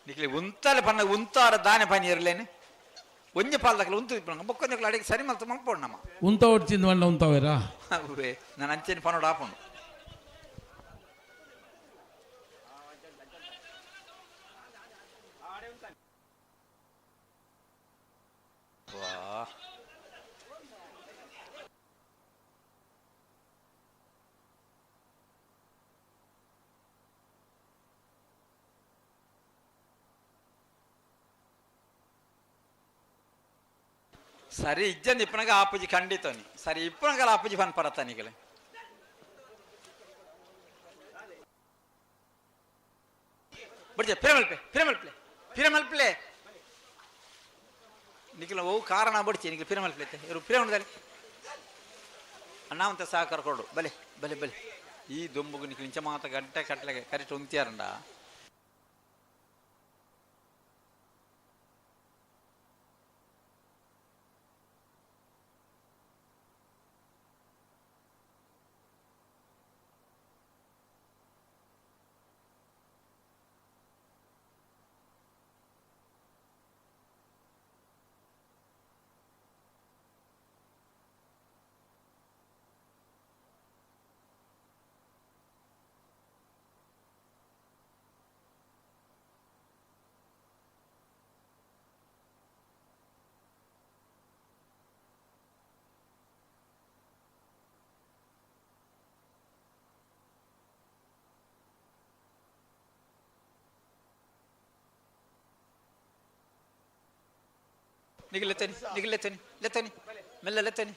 ನಿಕ್ಲಿ ಉಂತಾಲೆ ಪನ್ನ ಉಂತಾರ ದಾನೆ ಪನಿ ಇರಲೇನೆ ಒಂಜಿ ಪಾಲ್ದಕ್ಲ ಉಂತು ಇಪ್ಪಂಗ ಬೊಕ್ಕೊಂದಕ್ಲ ಅಡಿಗೆ ಸರಿ ಮಲ್ತು ಮಲ್ಪೋಡು ನಮ್ಮ ಉಂತ ಒಡ್ಚಿಂದ వంಡ ಉಂತವೇರಾ ಅವೇ ನಾನು ಅಂಚೆನ ಪನೋಡು ಆಪುಂಡು ವಾ. ಸರಿ ಇಜ್ಜಂದ ಇಪ್ಪನಾಗ ಆಪುಜಿ ಖಂಡಿತನಿ ಸರಿ ಇಪ್ಪನಗಲ ಆಪುಜಿ ಫನ್ ಪರತಾನಿಗಲೆ ಬಡ್ಜೆ ಪಿರಮಲ್ಪೆ ಪಿರಮಲ್ಪ್ಲೆ ಪಿರಮಲ್ಪ್ಲೆ ನಿಖಿಲ ಓ ಕಾರಣ ಬಡ್ಚಿ ನಿಖಿಲ ಪಿರಮಲ್ಪ್ಲೆ ಇರು ಪಿರಮಲ್ದಲ್ಲಿ ಅಣ್ಣಾವಂತ ಸಹಕಾರ ಕೊಡು ಬಲೆ ಬಲೆ ಬಲೆ ಈ ದೊಂಬುಗು ನಿಖಿಲ ಇಂಚ ಮಾತ ಗಂಟೆ ಕಟ್ಲೆಗೆ ಕರೆಕ್ಟ್ ಉಂತಿಯಾರಂಡ ನಿಖಿಲ್ ಲೆತ್ತನಿ ನಿಖಿಲ್ ಲೆತ್ತನಿ ಲೆತ್ತನಿ ಮೆಲ್ಲ ಲೆತ್ತನಿ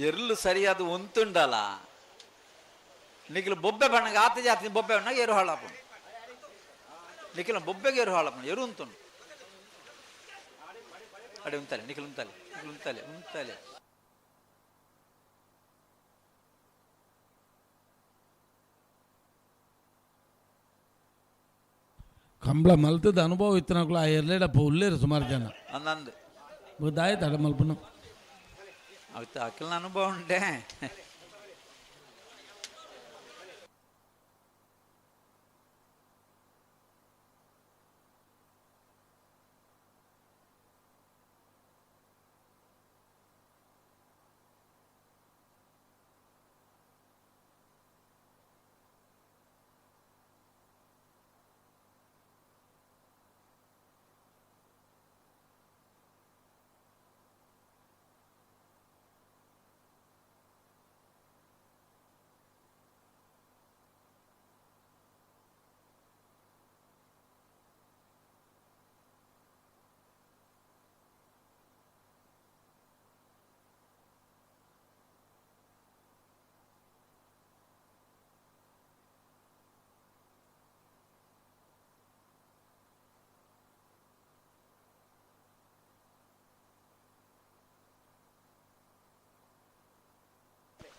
ಎರ್ಲು ಸರಿಯಾದ ಉಂತುಂಡಲ್ಲ ನಿಖಿಲ ಬೊಬ್ಬೆ ಬಣ್ಣಗೆ ಆತ ಜಾತಿ ಬೊಬ್ಬೆ ಬಣ್ಣಗೆ ಎರು ಹಾಳಾಪು ನಿಖಿಲ ಬೊಬ್ಬೆಗೆ ಎರು ಹಾಳಾಪು ಎರು ಉಂತುಂಡು ಅಡೆ ಉಂತಲೆ ನಿಖಿಲ್ ಉಂತಲೆ ನಿಖಿಲ್ ಉಂತಲೆ ಉಂತಲೆ ಕಂಬಳ ಮಲ್ತದ ಅನುಭವ ಇತ್ತನಕುಲು ಆ ಎರ್ಲೇಡಪ್ಪ ಉಲ್ಲೇರು ಸುಮಾರು ಜನ ಅಂದಂದು ದಾಯ ತಡ ಮಲ್ಪನು ಅವತ್ತು ಅಖಿಲ್ನ ಅನುಭವ ಉಂಟೆ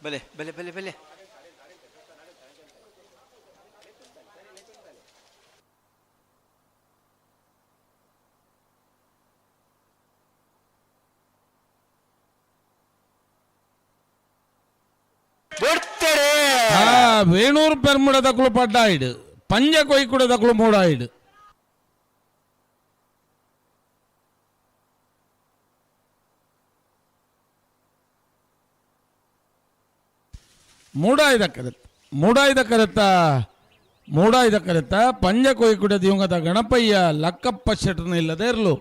ಬಲೆ ಬಲೆ ಬಲೆ ಬಲೆ ವೇಣೂರು ಪೆರ್ಮುಡ ದಕ್ಕಲು ಪಡ್ಡಾಯಿಡು ಪಂಜ ಕೊಯ್ಕುಡ ದಕ್ಕಲು ಮೂಡಾಯಿಡು ಮೂಡಾಯ್ದ ಕರೆತ್ತ ಮೂಡಾಯ್ದ ಕರೆತ್ತ ಮೂಡಾಯ್ದ ಕರೆತ್ತ ಪಂಜ ಕೊಯ್ಕುಡ ದಿವಂಗತ ಗಣಪಯ್ಯ ಲಕ್ಕಪ್ಪ ಶೆಟ್ಟನ ಇಲ್ಲದೆ ಇರಲು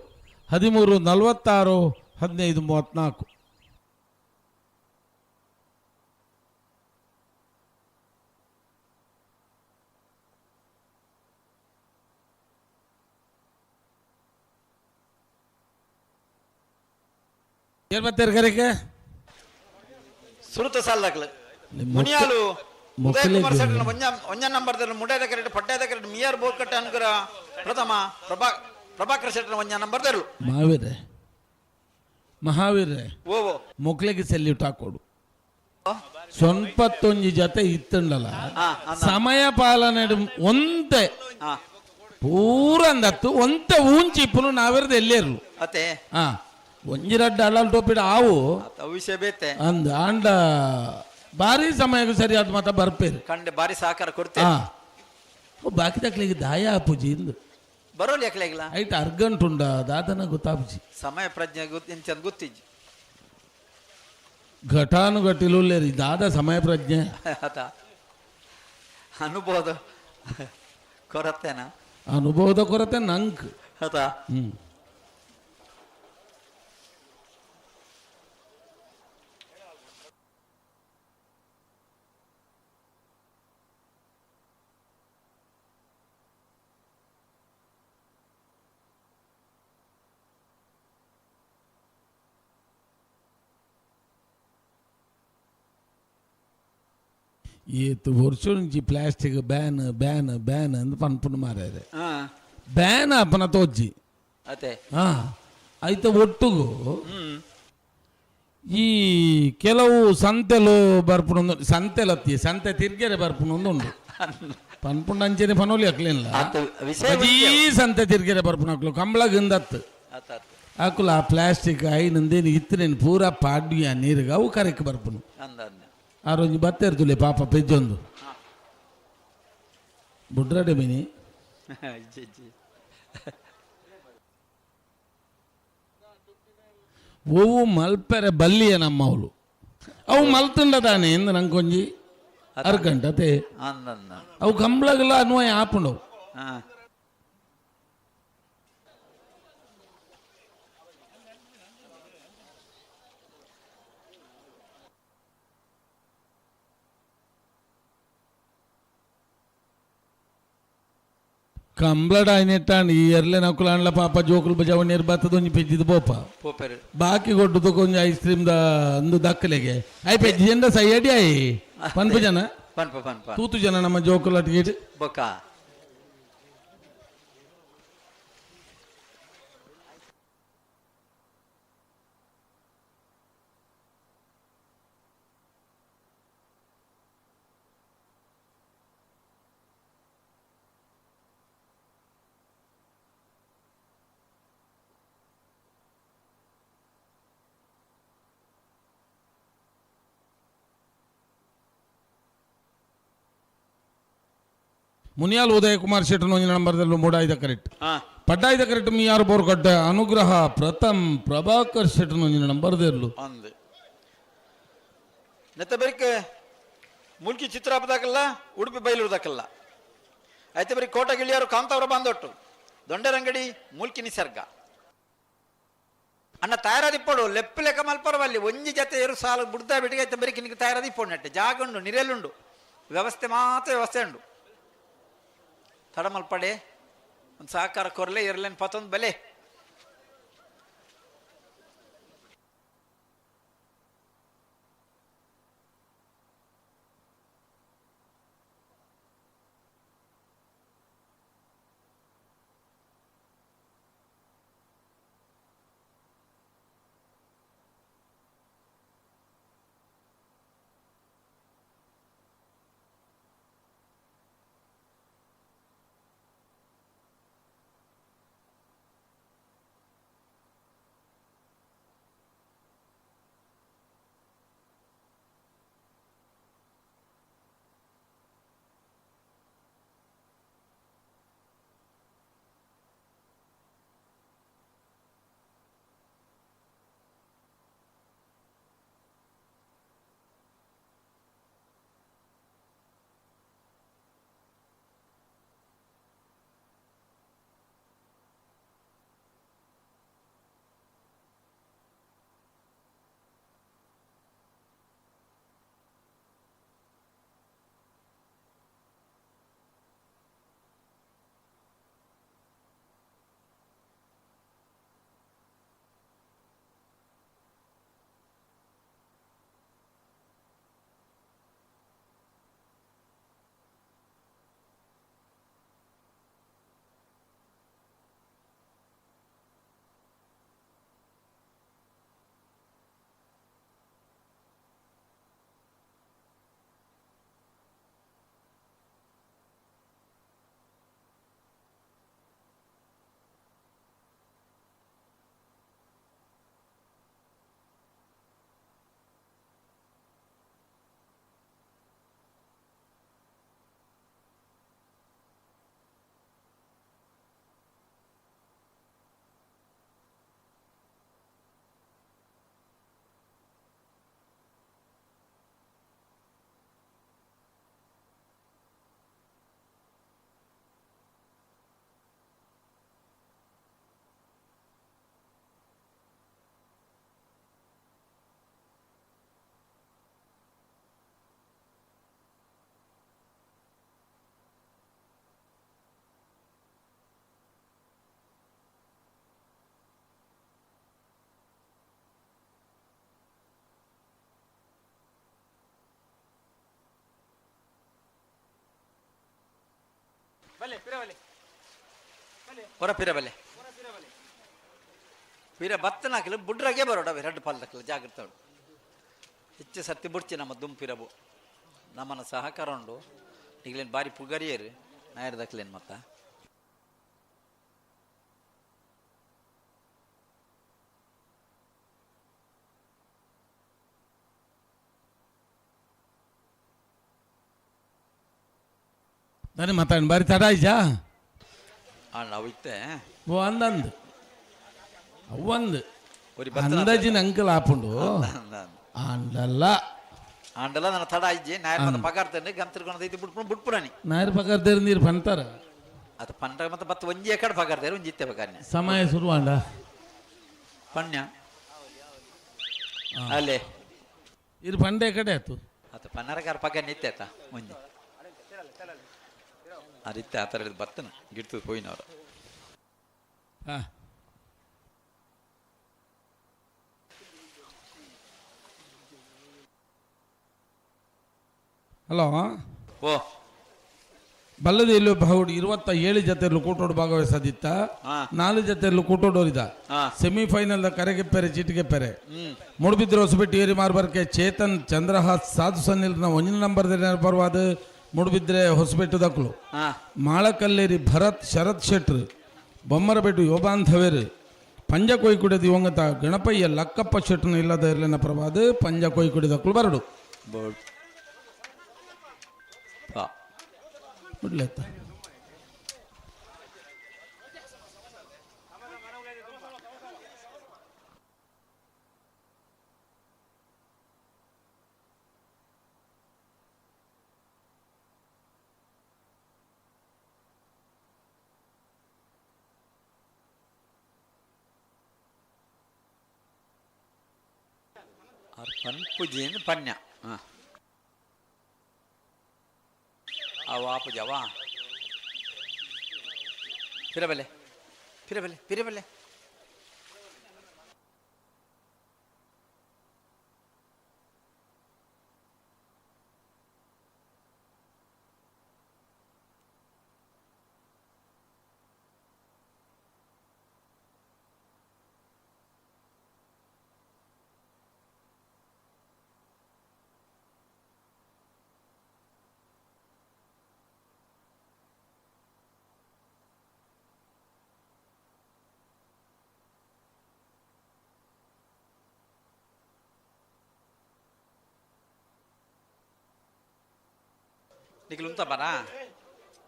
13 46 15 34. ಏನ್ ಮತ್ತೆ ಕರೆಗೆ ಸುರುತ ಸಾಲದಾಗಲು ಮುನಿಯಾಲು ಉದಯ ಕುಮಾರ್ ಸೆಟ್ಟನ ಒಂಜ ನಂಬರ್ ಮುಡೇದ ಕರೆಟ್ ಪಡ್ಡೇದ ಕರೆಟ್ ಮಿಯರ್ ಬೋರ್ಕಟ್ಟೆ ಅನುಗ್ರಹ ಪ್ರಥಮ ಪ್ರಭಾಕರ್ ಶೆಟ್ಟನ ಒಂಜ ನಂಬರ್ ದರ್ಲು. ಮಹಾವೀರ್ರೆ ಮಹಾವೀರ್ರೆ ಓ ಮೊಕ್ಲೆಗೆ ಸೆಲ್ಯೂಟ್ ಹಾಕೋಡು ಸೊನ್ಪತ್ತೊಂಜಿ ಜೊತೆ ಇತ್ತಂಡಲ್ಲ ಸಮಯ ಪಾಲನೆ ಒಂತೆ ಪೂರ ಅಂದತ್ತು ಒಂತೆ ಊಂಚಿ ಇಪ್ಪನು ನಾವೆರ್ದು ಎಲ್ಲೇರ್ಲು ಅತ್ತೆ ಹಾ ಒಂಜಿ ರಡ್ಡ ಅಳ್ಳಲ್ ಟೋಪಿಡ ಆವು ವಿಷಯ ಬೇತೆ ಅಂದ ಆಂಡ ಬಾರಿ ಸಮಯಕ್ಕೆ ಸರಿಯಾದ ಮಾತ ಬರ್ಪೇರು ಕಂಡೆ ಬಾರಿ ಸಹಕಾರ ಕೊಡ್ತೇನೆ ಹಾ ಬಾಕಿ ತಕ್ಲಿಗೆ ದಾಯ ಪೂಜಿ ಇಂದು. ಬರೋಲಿ ಯಾಕಲೆಗ್ಲ ಐಟ್ ಅರ್ಗಂಟುಂಡ ದಾದನ ಗೊತ್ತಾಪ್ಜಿ. ಸಮಯ ಪ್ರಜ್ಞೆ ಇಂಚಂದ್ ಗೊತ್ತಿಜ್ಜಿ. ಘಟಾನುಘಟಿಲು ದಾದ ಸಮಯ ಪ್ರಜ್ಞೆ. ಆತ ಅನುಭವದ ಕೊರತೆನಾ? ಅನುಭವದ ಕೊರತೆ ನಂಕ್. ಆತ ಏತ್ ವರ್ಷ ಪ್ಲಾಸ್ಟಿಕ್ ಬ್ಯಾನ್ ಬ್ಯಾನ್ ಬ್ಯಾನ್ ಅಂದ್ ಪನ್ಪುಂಡು ಮಾರ್ರೆ. ಬ್ಯಾನ್ ಆಪನ ತೋಜಿ. ಅತೆ. ಹಾ ಐತ ಒಟ್ಟುಗು ಈ ಕೆಲವು ಸಂತೆಲು ಬರ್ಪುಂಡು, ಸಂತೆಲತ್ತಿ ಸಂತೆ ತಿರ್ಗೆರೆ ಬರ್ಪುಂಡು ಉಂಡು ಪನ್ಪುಂಡು ಅಂಚನೆ ಪನೋಲಿ ಅಕ್ಲೇನ್ಲ ಬಜೀ ಸಂತೆ ತಿರ್ಗೆರೆ ಬರ್ಪುನಕ್ಲು ಕಂಬಳಗಿಂದತ್ತು ಅಕುಲು ಆ ಪ್ಲಾಸ್ಟಿಕ್ ಐನಂದೇನು ಇತ್ತನೇನು ಪೂರಾ ಪಾಡ್ಯ ನೀರಿಗೆ ಅವು ಕರೆಕ್ ಬರ್ಪುನು. ಆ ರೋಜ್ ಬತ್ತೆರ್ತುಲೆ ಪಾಪ ಪೆಜ್ಜೊಂದು ಬುಡ್ರಡೆ ಮಿನಿ. ಒವು ಮಲ್ಪೆರೆ ಬಲ್ಲಿಯ ನಮ್ಮವಳು ಅವು ಮಲ್ತುಂಡ ತಾನೆ ಎಂದು ನಂಗೊಂಜಿ ಅರ್ಗಂಟೆ ಅತೆ ಅವು ಕಂಬ್ಳಗಲ ಅನ್ವಯ ಆಪುಂಡವು. ಕಂಬ್ಲಡ ಐನೆಟ್ಟಾಂಡ್ ಈ ಎರ್ಲೆ ನಕುಲಾಂಡ್ಲ ಪಾಪ ಜೋಕುಲು ಬಜಾವ ನೀರು ಬತ್ತದ ಒಂಜಿ ಪೆಜ್ಜಿದ ಪೋಪ ಬಾಕಿ ಕೊಟ್ಟು ಕೊಂಜ ಐಸ್ ಕ್ರೀಮ್ the ಅಂದು ದಕ್ಕಲೆಗೆ I ಪೆಜ್ಜಿ ಎಂದ ಸೈಯಡಿ ಆಯಿ ಪನ್ಪು ಜನ ಪನ್ಪ ಪನ್ಪ ತೂತು ಜನ ನಮ್ಮ ಜೋಕುಲು ಅಟ್ಗೇಟ್ ಬೊಕ್ಕ ಮುನಿಯಾಲ್ ಉದಯ ಕುಮಾರ್ ಶೆಟ್ಟರ್ ಒಂಜಿ ನಂಬರ್ದಲ್ಲಿ ಮೂಡಾಯ್ದ ಕರೆಕ್ಟ್ ಪಡ್ಡಾಯ್ದ ಕರೆಕ್ಟ್ ಮಿಯಾರು ಬೋರ್ಕಟ್ಟ ಅನುಗ್ರಹ ಪ್ರಥಮ್ ಪ್ರಭಾಕರ್ ಶೆಟ್ಟರ್ ಒಂಜಿ ನಂಬರ್ದೆರ್ಲು ಅಂದು ನೆತ್ತ ಬೆರಿಕ್ ಮುಲ್ಕಿ ಚಿತ್ರಾಪದಾಕಲ್ಲ ಉಡುಪಿ ಬೈಲೂರ್ದಾಕಲ್ಲ ಐತೆ ಬರೀ ಕೋಟ ಗಿಳಿಯಾರು ಕಾಂತಾವರ ಬಾಂದೊಟ್ಟು ದೊಂಡರಂಗಡಿ ಮುಲ್ಕಿ ನಿಸರ್ಗ ಅಣ್ಣ ತಯಾರಾದಿಪ್ಪಡು ಲೆಪ್ಪು ಲೆಕ್ಕ ಮಲ್ಪರವಲ್ಲಿ ಒಂಜಿ ಜತೆ ಏರು ಸಾಲು ಬುಡ್ದ ಬಿಟ್ಟಿಗೆ ಐತೆ ಬರೀ ನಿನಗೆ ತಯಾರಾದಿಪ್ಪಡು ನೆಟ್ಟೆ ಜಾಗ ಉಂಡು ನಿರೆಲುಂಡು ವ್ಯವಸ್ಥೆ ಮಾತ್ರ ವ್ಯವಸ್ಥೆ ಉಂಡು ತಡಮಲ್ಪಡೆ ಒಂದು ಸಹಕಾರ ಕೊರಲೆ ಇರಲೇನು ಪತ್ತೊಂದು ಬೆಲೆ. ಹೊರ ಪಿರ ಬಲೆ ಪಿರ ಬತ್ತನಾಕಲು ಬುಡ್ರಾಗೆ ಬರೋಡ ಎರಡು ಪಾಲ್ದಕ್ಕಲ್ಲ ಜಾಗ್ರತೆ ಉಂಟು. ಹೆಚ್ಚು ಸರ್ತಿ ಬುಡ್ಚಿ ನಮ್ಮ ದುಂಪಿರಬು ನಮ್ಮನ್ನ ಸಹಕಾರ ಉಂಡು. ಈಗಲೇನು ಬಾರಿ ಪುಗರಿಯರು ನಾಯರ್ದಕ್ಲೇನು ಮತ್ತ ನಾನು ಮಾತಾಡಿ ಬಾರಿ ತಡ ಆಯ್ಜಾ? ನಾವು ಇತ್ತೆ ಓ ಅಂದಂದು ಅವ್ವಂದು ಒರಿ ಬತ್ತನ ಅಂದಾಜಿನ ಅಂಕಲ್ ಆಪುಂಡು ಅಂಡಲ್ಲ ಆಂಡಲ ನನ್ನ ತಡ ಆಯ್ಜಿ ನಾಯರ್ ಮತ್ತೆ ಪಗಾರ್ತೇನೆ ಗಂತಿರ್ಕೊಂಡು ಐತಿ ಬಿಟ್ಕೊಂಡು ಬಿಟ್ಪುರಾಣಿ ನಾಯರ್ ಪಗಾರ್ದೇರು ನೀರು ಪಂತಾರ ಅದು ಪಂಡ ಮತ್ತೆ ಬತ್ತ ಒಂಜಿ ಕಡೆ ಪಗಾರ್ದೇರು ಒಂಜಿ ಇತ್ತೆ ಪಗಾರ್ನೆ ಸಮಯ ಶುರುವಾಂಡ ಪಣ್ಯ ಅಲ್ಲೇ ಇರು ಪಂಡೆ ಕಡೆ ಆಯ್ತು ಅದು ಪನ್ನರಕಾರ ಪಗಾರ ನಿತ್ಯ ಆತ ಒಂಜಿ ಅದಿತ್ತೆ ಆ ಥರ ಬತ್ತನ ಗಿಡ್ತದ ಪೋಯಿನವರು. ಹಾಂ ಹಲೋ ಓ ಬಲ್ಲದ ಇಲ್ಲೂ ಬಾಹುಡು 27 ಜೊತೆಯಲ್ಲೂ ಕೂಟೋಡು ಭಾಗವಹಿಸದಿತ್ತ 4 ಜೊತೆಯಲ್ಲೂ ಕೂಟೋಡೋರಿದ ಸೆಮಿಫೈನಲ್ ಕರೆಗೆಪ್ಪೆರೆ ಚೀಟಿಗೆಪ್ಪೆರೆ ಮೂಡುಬಿದ್ರೆ ಹೊಸಬೆಟ್ಟಿ ಏರಿ ಮಾರ್ಬರ್ಕೆ ಚೇತನ್ ಚಂದ್ರಹಾಸ್ ಸಾಧು ಸನ್ನಿಲ್ನ ಒಂದಿನ ನಂಬರ್ ಬರುವಾದ ಮೂಡುಬಿದ್ರೆ ಹೊಸಬೆಟ್ಟು ದಕ್ಕಲು ಮಾಳಕಲ್ಲೇರಿ ಭರತ್ ಶರತ್ ಶೆಟ್ರು ಬೊಮ್ಮರಬೆಟ್ಟು ಯೋಬಾಂಧವೇರು ಪಂಜ ಕೊಯ್ಕುಡಿದ ದಿವಂಗತ ಗಣಪಯ್ಯ ಲಕ್ಕಪ್ಪ ಶೆಟ್ರನ ಇಲ್ಲದ ಇರಲಿನ ಪ್ರವಾದ ಪಂಜ ಕೊಯ್ಕುಡಿ ದಕ್ಕಲು ಬರಡು ಬೋರ್ಡ್ ಬಿಡ್ಲೇತ ಪನ್ಪುಜಿ ಪನ್ಯ ಹಾಂ ಅವ ಆಪುಜವಾ ಪಿರಬಲೆ ಪಿರಬಲೆ ಪಿರಬಲೆ ನಿಖಿಲ್ ಉಂತ ಬಾರಾ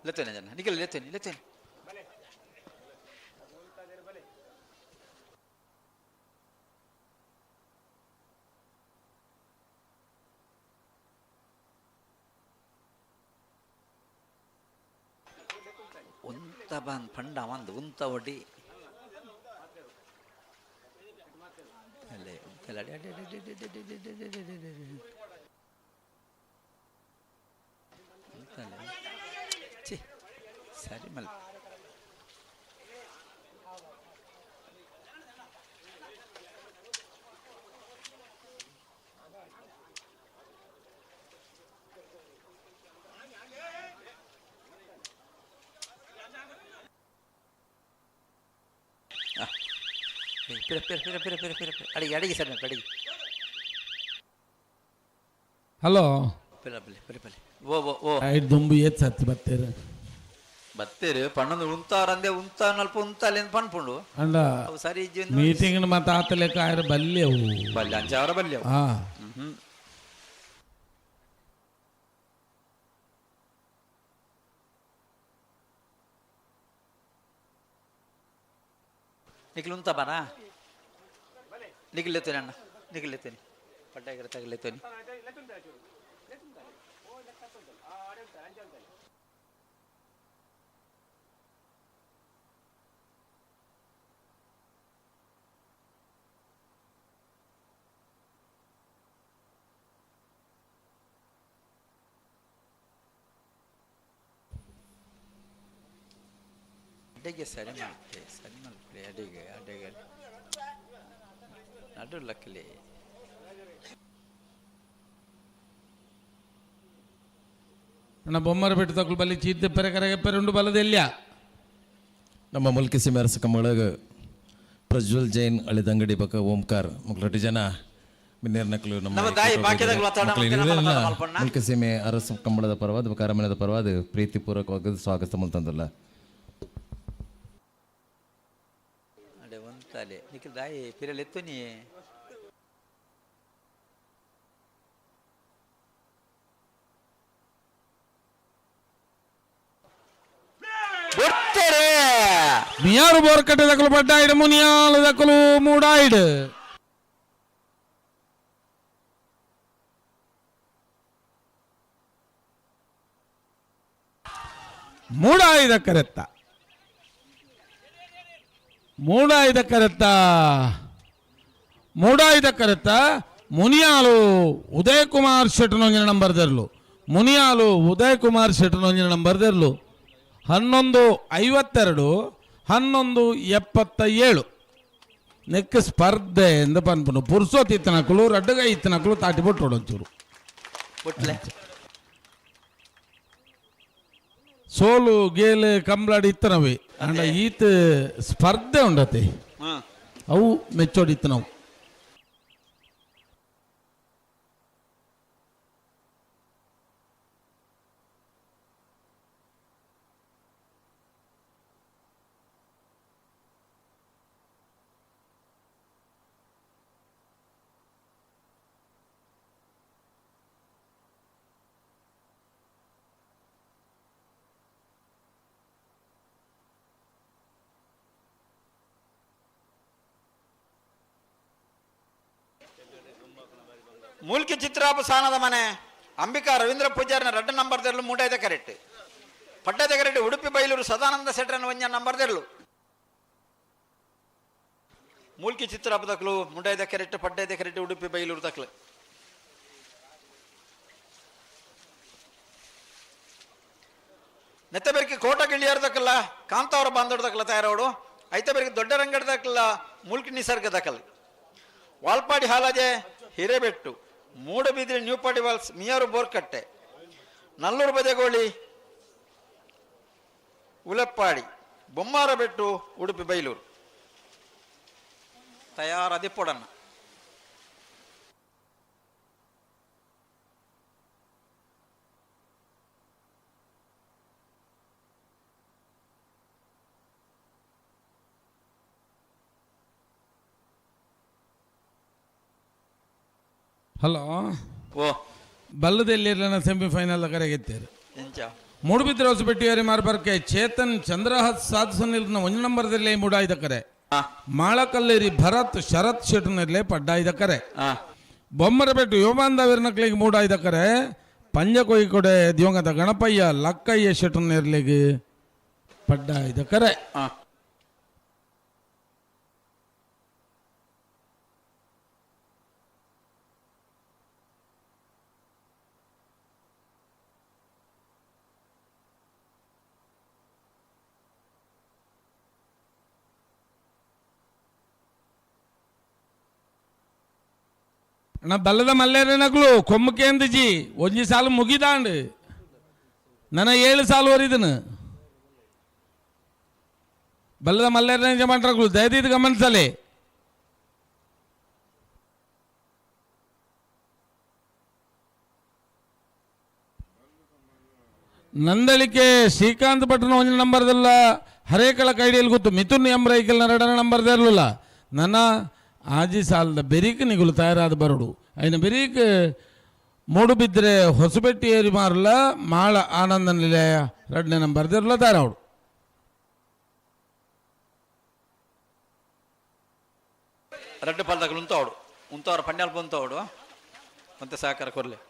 ಲೆತ್ತೇನೆ ಜನ ನಿಖಿಲ್ ಲೆತ್ತೇನೆ ಲೆತ್ತೇನೆ ಉಂತ ಬಂದ್ ಪಂಡ ಒಂದು ಉಂತ ಒಡಿ ಅಲ್ಲೇ ಉಂತಲ್ಲ ಅಡಿ ಅಡಿ ಅಡಿ ಅಡಿ ಅಡಿ ಅಡಿ ಅಡಿ ಅಡಿ ಅಡಿ ಅಡಿ ಅಡಿ. ಉಂತಲ್ಲ. ಛೀ, ಸರಿ ಮಲ್ ಪಿರ ಪಿರ ಪಿರ ಪಿರ ಪಿರ ಪಿರ ಪಿರ ಅಡಿಗೆ ಅಡಿಗೆ ಸರ್ ಅಡಿಗೆ ಹಲೋ ಪಿರ ಬಲೆ ಪಿರ ಬಲೆ ಓ ಓ ಓ ಐದು ದುಂಬು ಏತ್ ಸತ್ತಿ ಬತ್ತೇರು ಬತ್ತೇರು ಪಣ್ಣೊಂದು ಉಂತಾರಂದೆ ಉಂತ ನಲ್ಪ ಉಂತಾಲೆ ಅಂತ ಪನ್ಪುಂಡು ಅಂಡ ಅವು ಸರಿ ಇಜ್ಜಿ ಮೀಟಿಂಗ್ ಮತ್ತೆ ಆತಲೆಕ್ಕ ಆಯ್ರ ಬಲ್ಲೆ ಅವು ಬಲ್ಯ ಅಂಚಾವರ ಬಲ್ಯ ಅವು. ಹಾ ಹ್ಮ್ ನಿಖಿಲ್ ಉಂತ ಬಾರಾ ನಿಖಿಲ್ ಎತ್ತೇನೆ ಅಣ್ಣ ನಿಖಿಲ್ ಎತ್ತೇನೆ ಪಡ್ಡಾಗಿರ ತಗಲೆತ್ತೇನೆ ಅಡಿಗೆ ಸರಿ ಮಾಡ್ತೆ ಸರಿ ಮಾಡ್ತೆ ಅಡಿಗೆ ಅಡಿಗೆ ನಡು ಲಕ್ಕಲಿ ನನ್ನ ಬೊಮ್ಮರ ಬೆಟ್ಟು ತಕ್ಕಲು ಬಲ್ಲಿ ಚೀತೆ ಪೆರೆ ಕರೆಗೆ ಪೆರೆ ಉಂಡು ಬಲದೆಲ್ಯ. ನಮ್ಮ ಮುಲ್ಕಿ ಸೀಮೆ ಅರಸು ಕಂಬಳಗ ಪ್ರಜ್ವಲ್ ಜೈನ್ ಅಳಿದಂಗಡಿ ಬಕ ಓಂಕಾರ್ ಮಕ್ಕಳು ಜನ ಮಿನ್ನೇರ್ನಕ್ಲು ನಮ್ಮ ನಮ್ಮ ದಾಯಿ ಬಾಕಿದಾಗ್ಲು ಮಾತಾಡ ಮಕ್ಕಳು ಮತ್ತೆ ನಮ್ಮ ಇವ್ರೆಲ್ಲ ಮಾತಾಡ ಮಲ್ಪಣ್ಣ. ಮುಲ್ಕಿ ಸೀಮೆ ಅರಸು ಕಂಬಳದ ಪರವಾದ ಬಕ ಅರಮನೆದ ಪರವಾದ ಪ್ರೀತಿಪೂರ್ವಕವಾಗಿ ಸ್ವಾಗತ ಮಲ್ತಂದಲ್ಲ. ಅಡೆ ಒಂತಲೆ ನಿಖಿಲ್ ದಾಯಿ ಪಿರಲ್ ಎತ್ತು ನೀ. ಬೊಡ್ತಾರೆ. ಮಿಯಾರು ಬೋರ್ಕಟ್ಟೆ ದಕ್ಕಲು ಪಡ್ಡಾಯಿಡು ಮುನಿಯಾಲು ದಕ್ಕಲು ಮೂಡಾಯಿಡು. ಮೂಡಾಯಿದ ಕರೆತ್ತ ಮೂಡಾಯಿದ ಕರೆತ್ತ ಮೂಡಾಯಿದ ಕರೆತ್ತ ಮುನಿಯಾಲು ಉದಯ್ ಕುಮಾರ್ ಶೆಟ್ಟನೊಂಜಿನ ನಂಬರ್ ದೆರ್ಲು. ಮುನಿಯಾಲು ಉದಯ್ ಕುಮಾರ್ ಶೆಟ್ಟನೊಂಜಿನ ನಂಬರ್ ದೆರ್ಲು. 11:52 11:77 ನೆಕ್ ಸ್ಪರ್ಧೆ ಎಂದು ಪನ್ಪುನು ಪುರ್ಸೋತ್ ಇತ್ತನಕುಲು ರಡ್ಡುಗೈ ಇತ್ತನಕುಲು ತಾಟಿ ಬೊಟ್ಟೋಡು ಒಂಚೂರು. ಬೊಟ್ಲೆ. ಸೋಲು ಗೇಲು ಕಂಬ್ಲಾಡಿ ಇತ್ತನವೆ ಅಂಡ ಈತ ಸ್ಪರ್ಧೆ ಉಂಡತೆ ಅವು ಮೆಚ್ಚೋಡಿತ್ತು ನಾವು. ಮೂಲ್ಕಿ ಚಿತ್ರಾಪ ಸಾನದ ಮನೆ ಅಂಬಿಕಾ ರವೀಂದ್ರ ಪೂಜಾರಿನ ರಡ್ಡ ನಂಬರ್ ದೆರ್ಲು ಮೂಡೈದ ಕರೆಕ್ಟ್. ಪಟ್ಟದ ಕರೆಕ್ಟ್ ಉಡುಪಿ ಬೈಲೂರು ಸದಾನಂದ ಶೆಟ್ಟರನ ಒಂಜ ನಂಬರ್ ದೆರ್ಲು. ಮೂಲ್ಕಿ ಚಿತ್ರಾಪ ದಕ್ಲು ಮುಂಡೈದ ಕರೆಕ್ಟ್ ಪಡ್ಡೈದ ಕರೆಕ್ಟ್ ಉಡುಪಿ ಬೈಲೂರು ದಕ್ಲು. ನೆತ್ತಬೆರ್ಕಿ ಕೋಟ ಗಿಳಿಯಾರ ದಕ್ಕಲ್ಲ ಕಾಂತಾವರ ಬಾಂಧವ್ರ ದಕ್ಕಲ ತಯಾರವಡು ಐತಬೆರ್ಕಿ ದೊಡ್ಡ ರಂಗಡ ದಕ್ಕಲ್ಲ ಮೂಲ್ಕಿ ನಿಸರ್ಗ ದಕ್ಕಲ್. ವಾಲ್ಪಾಡಿ ಹಾಲಾಜೆ ಹಿರೇಬೆಟ್ಟು ಮೂಡಬಿದ್ರಿ ನ್ಯೂಪಾಡಿ ವಾಲ್ಸ್ ಮಿಯಾರು ಬೋರ್ಕಟ್ಟೆ ನಲ್ಲೂರು ಬದೆಗೋಳಿ ಉಲೆಪ್ಪಾಡಿ ಬೊಮ್ಮಾರಬೆಟ್ಟು ಉಡುಪಿ ಬೈಲೂರು ತಯಾರದಿಪ್ಪೊಡನ್ನ. ಹಲೋ. ಓ. ಬಲ್ಲದೆಲ್ಲಿರಲಿಲ್ಲ ಸೆಮಿಫೈನಲ್ ಕರೆಗೆತ್ತೇರು. ಎಂಚ? ಮೂಡುಬಿದ್ರೆ ಹೊಸಬೆಟ್ಟಿಯರಿ ಮಾರ್ಬರ್ಕೆ ಚೇತನ್ ಚಂದ್ರಹಾಸ್ ಸಾಧುಸನಿಲ್ನ ಒಂದು ನಂಬರ್ದಲ್ಲಿ ಮೂಡಾಯ್ದ ಕರೆ. ಮಾಳಕಲ್ಲೇರಿ ಭರತ್ ಶರತ್ ಶೆಟ್ಟನಲ್ಲಿ ಪಡ್ಡಾಯ್ದ ಕರೆ. ಬೊಮ್ಮರಬೆಟ್ಟು ಯೋಮಾಂದವಿರ್ನಕ್ಲಿಗೆ ಮೂಡಾಯ್ದ ಕರೆ. ಪಂಜ ಕೊಡೆ ದಿವಂಗತ ಗಣಪಯ್ಯ ಲಕ್ಕಯ್ಯ ಶೆಟ್ಟನಿರ್ಲಿಗೆ ಪಡ್ಡಾಯ್ದ ಕರೆ. ಅಣ್ಣ ಬಲ್ಲದ ಮಲ್ಲೇರನಕ್ಲು ಕೊಮ್ಮಕೇಂದಿಜಿ ಒಂಜಿ ಸಾಲು ಮುಗಿದಾಂಡ್ ನನ್ನ 7 ಸಾಲು ವರಿದನು ಬಲ್ಲದ ಮಲ್ಲೇರನ ಮಂಟ್ರಕ್ಲು ದಯದೀದ್ ಗಮನಿಸಲಿ. ನಂದಳಿಕೆ ಶ್ರೀಕಾಂತ್ ಭಟ್ನ ಒಂಜಿ ನಂಬರ್ದಲ್ಲ ಹರೇಕಳ ಕೈಡಿಯಲ್ಲಿ ಗೊತ್ತು ಮಿಥುನ್ ಎಂ ರೈಕಲ್ ನರಡನ ನಂಬರ್ದಿರಲಿಲ್ಲ ನನ್ನ ಆಜಿ ಸಾಲದ ಬೆರೀಕ್ ನಿಗುಲು ತಯಾರಾದ ಬರಡು ಐನ ಬೆರೀಕ್ ಮೂಡುಬಿದ್ರೆ ಹೊಸಬೆಟ್ಟಿ ಏರಿ ಮಾರಲ ಮಾಳ ಆನಂದ ನಿಲಯ ರಡ್ನೇ ನಂಬರ್ದಿರಲ್ಲ ತಯಾರಾವಡು. ರಡ್ಡು ಪಾಲ್ದಾಗಲು ಉಂತಾವಡು ಉಂತವ್ರ ಪಂಡ್ಯಾಲ್ ಬಂತವಡು ಮತ್ತೆ ಸಹಕಾರ ಕೊರ್ಲೆ.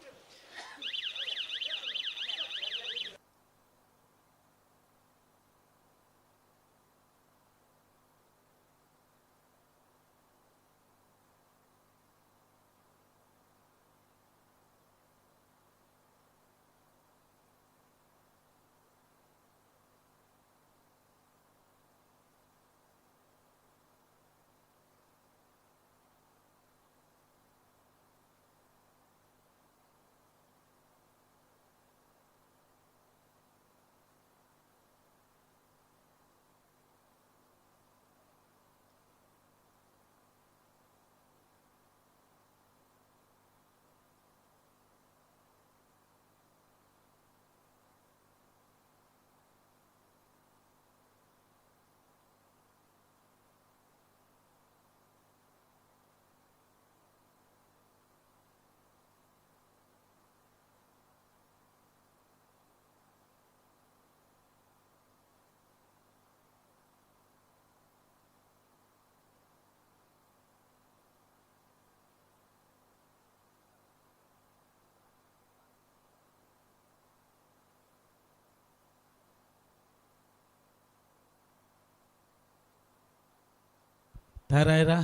ತಯಾರಾಯ್ರಾ?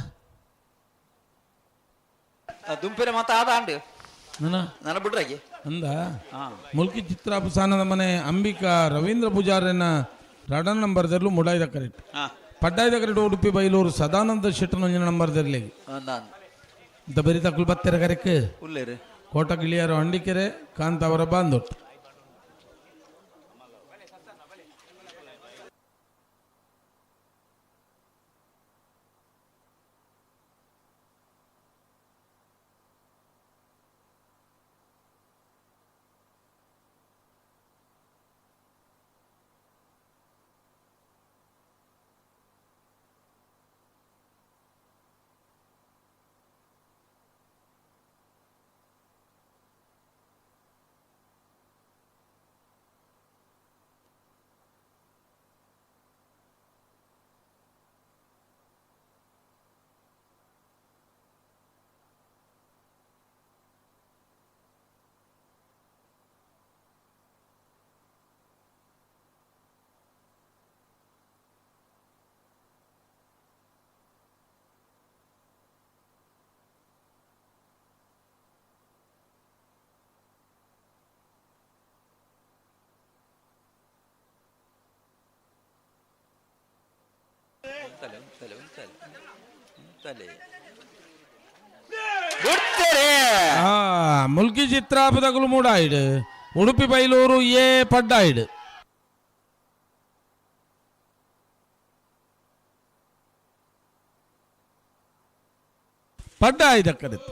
ದುಂಪಿನ ಮಾತ ಆದ ಅಂಡು ನನ್ನ ಬಿಡ್ರಾಗಿ ಅಂದ ಮುಲ್ಕಿ ಚಿತ್ರಾಪಸಾನದ ಮನೆ ಅಂಬಿಕಾ ರವೀಂದ್ರ ಪೂಜಾರನ ರಡನ್ ನಂಬರ್ ದರ್ಲು ಮುಡಾಯ್ದ ಕರೆಕ್ಟ್ ಪಡ್ಡಾಯ್ದ ಕರೆಕ್ಟ್ ಉಡುಪಿ ಬೈಲೂರು ಸದಾನಂದ ಶೆಟ್ಟನ ಒಂಜಿನ ನಂಬರ್ ದರ್ಲಿ ಅಂತ ಬರಿ ತಕ್ಕಲು ಬತ್ತೆರ ಕರೆಕ್ ಉಲ್ಲೇರು ಕೋಟಗಿಳಿಯರು ಹಂಡಿಕೆರೆ ಕಾಂತಾವರ ಬಾಂದೊಟ್ಟು. ಮುಲ್ಕಿ ಚಿತ್ರಾಪದಗಳು ಮೂಡಾಯಿಡು ಉಡುಪಿ ಬೈಲೂರು ಎ ಪಡ್ಡಾಯಿಡು. ಪಡ್ಡಾಯ್ದ ಕರೆತ್ತ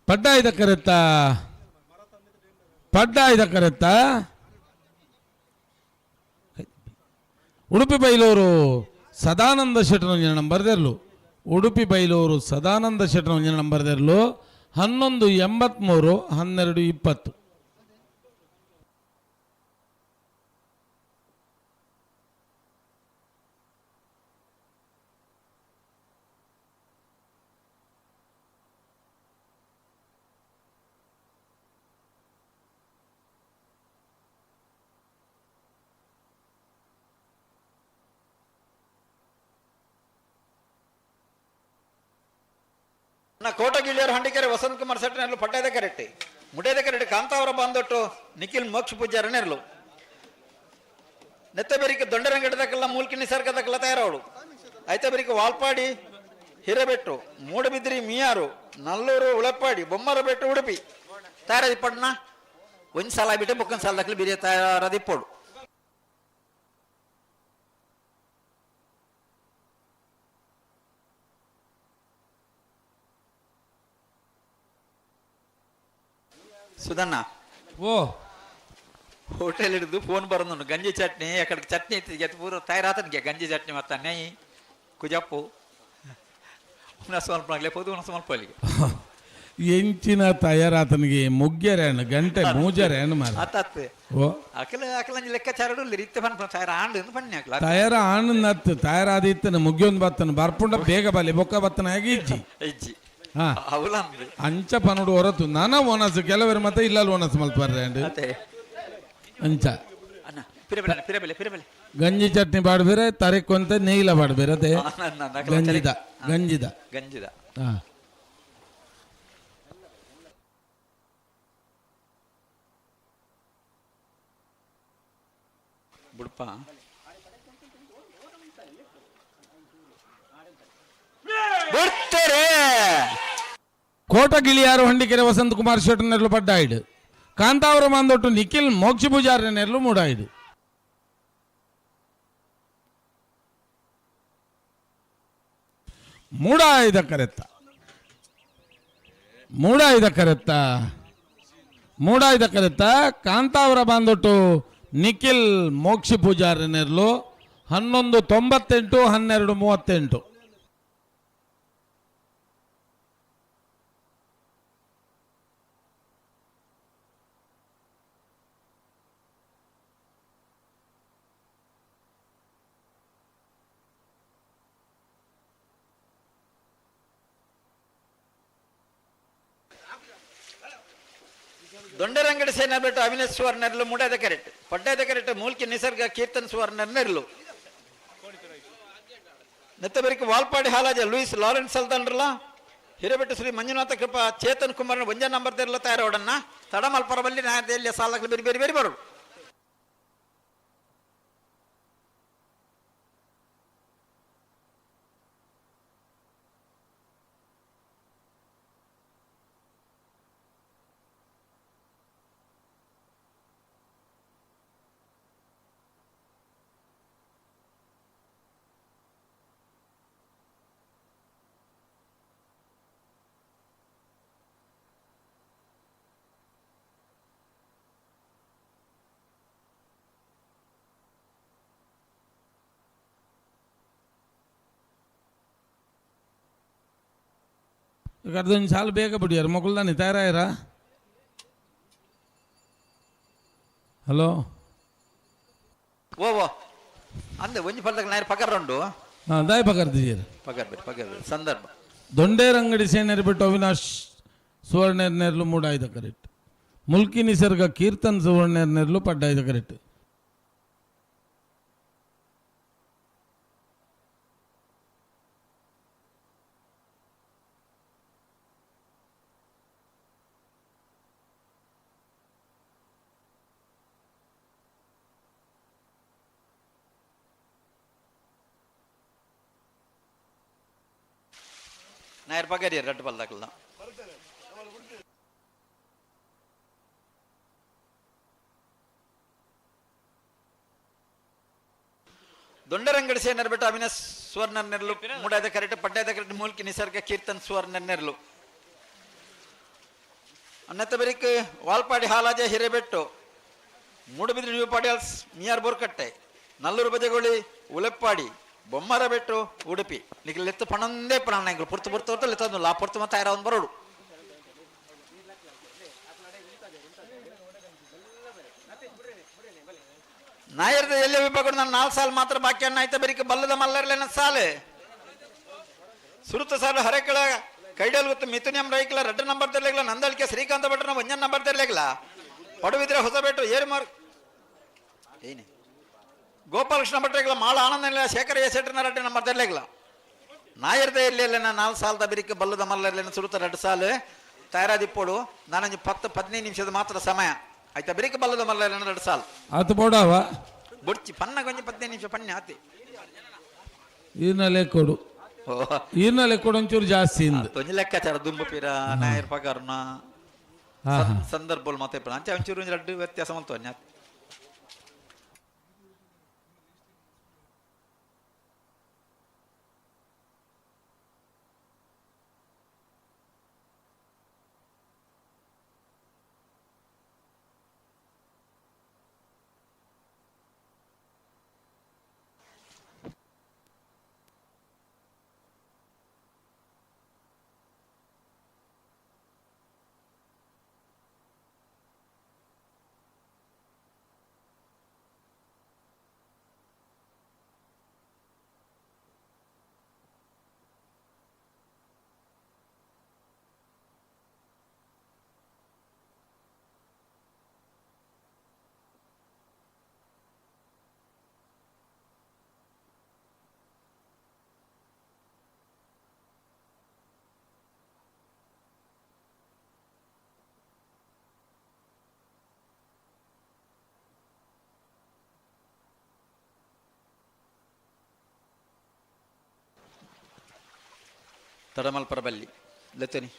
ಪಡ್ಡಾಯ್ದ ಕರೆತ್ತ ಪಡ್ಡಾಯ್ದ ಕರೆತ್ತ ಉಡುಪಿ ಬೈಲೂರು ಸದಾನಂದ ಶೆಟ್ಟನ ನಂಬರ್ ದೆರ್ಲು. ಉಡುಪಿ ಬೈಲೂರು ಸದಾನಂದ ಶೆಟ್ಟನ ನಂಬರ್ ದೆರ್ಲು 11 83 12 20. ಕೋಟಗಿಳಿಯರು ಹಂಡಿಕೆರೆ ವಸಂತ ಕುಮಾರ್ ಸೆಟ್ಟನೆರ್ಲು ಪಡ್ಡಾಯದ ಕರೆಟ್ಟಿ ಮುಡೇದ ಕರೆಟ್ಟಿ ಕಾಂತಾವರ ಬಾಂದೊಟ್ಟು ನಿಖಿಲ್ ಮೋಕ್ಷ ಪೂಜಾರನೆರ್ಲು ನೆತ್ತಬೆರಿಕೆ ದೊಂಡರಂಗಡದಕ್ಕೆಲ್ಲ ಮೂಲ್ಕಿ ನಿಸರ್ಗದಕ್ಕೆಲ್ಲ ತಯಾರವಳು ಐತಬೆರಿಕೆ ವಾಲ್ಪಾಡಿ ಹಿರೇಬೆಟ್ಟು ಮೂಡಬಿದ್ರಿ ಮಿಯಾರು ನಲ್ಲೂರು ಉಳಪ್ಪಾಡಿ ಬೊಮ್ಮರಬೆಟ್ಟು ಉಡುಪಿ ತಯಾರದಿಪ್ಪಡ್ನ ಒಂದು ಸಲ ಬಿಟ್ಟು ಬೊಕ್ಕನ್ ಸಾಲದಕ್ಕಲ್ಲಿ ಬಿರಿಯ ತಯಾರದಿಪ್ಪೋಡು. ಸುಧಣ್ಣ ಓ ಹೋಟೆಲ್ ಹಿಡಿದು ಫೋನ್ ಬರೋದು ಗಂಜಿ ಚಟ್ನಿ ಅక్కడికి ಚಟ್ನಿ ಇತ್ತು ಪೂರ ತಯಾರಾತನಿಗೆ ಗಂಜಿ ಚಟ್ನಿ ಮತ್ತು ನೈ ಕುಜಪ್ಪು ಸ್ವಲ್ಪ ಆಗಲೇ ಪೋದು ಸ್ವಲ್ಪ ಅಲ್ಲಿಗೆ ಎಂಚಿನ ತಯಾರಾತನಿಗೆ ಮುಗ್ಯರೇನು ಗಂಟೆ ಮೂಜರೇನು ಮಾರ ಅತ್ತತ್ತು ಓ ಅಕಲ ಅಕಲಂಜಿ ಲೆಕ್ಕಾಚಾರಡು ರೀತಿ ಪನ್ಪ ತಯಾರ ಆಂಡು ಎಂದು ಪನ್ನಿ ಅಕಲ ತಯಾರ ಆಣ್ ನತ್ತು ತಯಾರಾದಿತ್ತನ ಮುಗ್ಯೊಂದು ಬತ್ತನ ಬರ್ಪುಂಡ ಬೇಗ ಬಲಿ ಬೊಕ್ಕ ಬತ್ತನ ಆಗಿ ಇಜ್ಜಿ ಇಜ್ಜಿ ಹಾ ಅಂಚ ಪನುಡು ಹೊರತು ನಾನ ಓನಸ್ ಕೆಲವರು ಮತ್ತೆ ಇಲ್ಲ ಓನಸ್ ಮಲ್ತ್ ಬರ್ರೆ ಅಂಚ ಗಂಜಿ ಚಟ್ನಿ ಬಾಡ್ಬೇರೆ ತರಿಕೊಂತ ನೇಯ್ಲ ಬಾಡ್ಬೇರೆ ಅದೇ ಗಂಜಿದ ಗಂಜಿದ ಗಂಜಿದ ಹಾ ಬುಡ್ಪ ಕೋಟಗಿಳಿಯಾರು ಹಂಡಿಕೆರೆ ವಸಂತ ಕುಮಾರ್ ಶೆಟ್ಟನೆರ್ಲು ಪಡ್ಡಾಯಿಡು ಕಾಂತಾವರ ಮಾಂದೊಟ್ಟು ನಿಖಿಲ್ ಮೋಕ್ಷ ಪೂಜಾರಿ ನೆರ್ಲು ಮೂಡಾಯಿಡು. ಮೂಡಾಯ್ದ ಕರೆತ್ತ ಮೂಡಾಯ್ದ ಕರೆತ್ತ ಮೂಡಾಯ್ದ ಕರೆತ್ತ ಕಾಂತಾವರ ಬಾಂದೊಟ್ಟು ನಿಖಿಲ್ ಮೋಕ್ಷ ಪೂಜಾರಿ ನೆರ್ಲು 11:98 12:38. ದೊಂಡರಂಗಡಿ ಸೇನ ಬಿಟ್ಟು ಅವಿನಾಶ್ ಸುವರ್ಣರ್ಲು ಮುಡದ ಕರೆಕ್ಟ್ ಪಡ್ಡದ ಕರೆಕ್ಟ್ ಮೂಲ್ಕಿ ನಿಸರ್ಗ Keerthan ಸುವರ್ಣರ್ನೆರ್ಲು. ನೆತ್ತಬೆರಿಕೆ Valpadi ಹಾಲಾಜ Louis Lawrence ಅಲ್ದಂಡ್ರಲ್ಲ Hirebettu Shri Manjunatha Krupa Chetan Kumar ಒಂಜ number ತೆರಲ ತಯಾರೋಡನ್ನ ತಡಮಲ್ಪರಬಲ್ಲಿ ನಾಯದಲ್ಲಿ ಸಾಲಕ್ಕೆ ಬೇರೆ ಬೇರೆ ಬೇರೆ ಬರು. ಅರ್ಧೊಂದು ಸಾಲು ಬೇಗ ಬಿಡಿಯಾರ ಮೊಕಲ್ದಾನೆ ತಯಾರಾಯರ. ಹಲೋ ಓ ಓ ಅಂದೆ ಒಂಜಿ ಫಲದಾಗ ನಾಯರ್ ಪಗರ್ ಉಂಡು. ಹಾಂ ದಾಯ್ ಪಗರ್ದಿದ್ದೀರ ಪಗರ್ ಬಿಡಿ ಪಗರ್ ಬಿಡಿ ಸಂದರ್ಭ. ದೊಂಡೇರಂಗಡಿ ಸೇನೆರ್ ಬಿಟ್ಟು ಅವಿನಾಶ್ ಸುವರ್ಣೇರ್ ನೆರ್ಲು ಮೂಡಾಯ್ದ ಕರೆಕ್ಟ್. ಮುಲ್ಕಿ ನಿಸರ್ಗ ಕೀರ್ತನ್ ಸುವರ್ಣೇರ್ ನೆರ್ಲು ಪಡ್ಡಾಯ್ದ ಕರೆಕ್ಟ್. ನಾಯರ್ ಪಗರಿಯರ್ ರಡ್ಡು ಪಲ್ದಾಕಲ್ಲ. ದೊಂಡರಂಗಡಿ ಸೇನರ್ ಬಿಟ್ಟು ಅವಿನಾಶ್ ಸುವರ್ಣ ನೆರಳು ಮೂಡಾದ ಕರೆಕ್ಟ್ ಪಡ್ಡಾದ ಕರೆಕ್ಟ್ ಮೂಲ್ಕಿ ನಿಸರ್ಗ ಕೀರ್ತನ್ ಸುವರ್ಣ ನೆರಳು. ಅನ್ನತ್ತ ಬರಿಕ್ ವಾಲ್ಪಾಡಿ ಹಾಲಾಜೆ ಹಿರೇಬೆಟ್ಟು ಮೂಡುಬಿದ್ರಿ ನ್ಯೂ ಪಾಡಿಯಲ್ಸ್ ಮಿಯಾರ್ ಬೋರ್ಕಟ್ಟೆ ನಲ್ಲೂರು ಬಜಗೋಳಿ ಉಲೆಪ್ಪಾಡಿ ಬೊಮ್ಮರ ಬೆಟ್ಟು ಉಡುಪಿ ನಿಖಿಲ್ ಲೆತ್ತು ಪಣಂದೇ ಪ್ರಾಣ ಎಂಗ್ಲು ಪುರ್ತು ಪುರ್ತು ಹೊರ್ತು ಲೆತ್ತೊಂದು ಆ ಪುರ್ತು ಮತ್ತೆ ಒಂದು ಬರೋಡು. ನಾಯರ್ದ ಎಲ್ಲಿ ವಿಭಾಗ ನಾನು 4 ಸಾಲ ಮಾತ್ರ ಬಾಕಿ ಅಣ್ಣ ಆಯ್ತಾ ಬೆರಿಕೆ ಬಲ್ಲದ ಮಲ್ಲರ್ಲೇನ ಸಾಲೆ ಸುರುತ ಸಾಲು ಹರೆಕಳ ಕೈಡಲ್ ಗೊತ್ತು ಮಿಥುನಿಯಂ ರೈಕಲ ರೆಡ್ ನಂಬರ್ ತೆರಲಿಲ್ಲ ನಂದಳಿಕೆ ಶ್ರೀಕಾಂತ ಭಟ್ರನ ಒಂಜನ್ ನಂಬರ್ ತೆರಲಿಲ್ಲ ಪಡುವಿದ್ರೆ ಹೊಸಬೆಟ್ಟು ಏರು ಮಾರ್ಕ್ ಏನೇ ಗೋಪಾಲಕೃಷ್ಣ ಭಟ್ರೆಗಳ ಮಾಳ ಆನಂದ ಇಲ್ಲ ಶೇಖರ ಎ ಶೆಟ್ಟರ್ನ ರೆಡ್ಡಿ ನಂಬರ್ ತೆರಲಿಲ್ಲ ನಾಯರ್ದೇ ಇರಲಿಲ್ಲ ನಾನು 4 ಸಾಲದ ಬಿರಿಕೆ ಬಲ್ಲದ ಮಲ್ಲರ್ಲೇನ ಸುರುತ 2 ಸಾಲು ತಯಾರಾದಿಪ್ಪೋಡು ನಾನೊಂದು 10-15 ನಿಮಿಷದ ಮಾತ್ರ ಸಮಯ ಆಯ್ತಾ ಬಿರಿಕೆ ಬಲ್ಲದ ಮಲ್ಲರ್ಲೇನ 2 ಸಾಲು ಆತು ಬೋಡಾವ ಬುಡ್ಚಿ ಪನ್ನ ಕೊಂಚ 15 ನಿಮಿಷ ಪನ್ನೆ ಆತಿ ಈರ್ನಲ್ಲೇ ಕೊಡು ಈರ್ನಲ್ಲೇ ಕೊಡು ಒಂಚೂರು ಜಾಸ್ತಿ ಇಂದು ತೊಂಜಿ ಲೆಕ್ಕಾಚಾರ ದುಂಬು ಪೀರ ನಾಯರ್ ಪಗಾರ್ನ ಸಂದರ್ಭ ಮತ್ತೆ ಅಂಚೆ ಒಂಚೂರು ಒಂಜಿ ರಡ್ಡು ವ್ಯತ್ಯಾಸ ಮಂತು ಅನ್ಯ. ತಡಮಲ್ಪರಬಲ್ಲಿ ಲತನಿ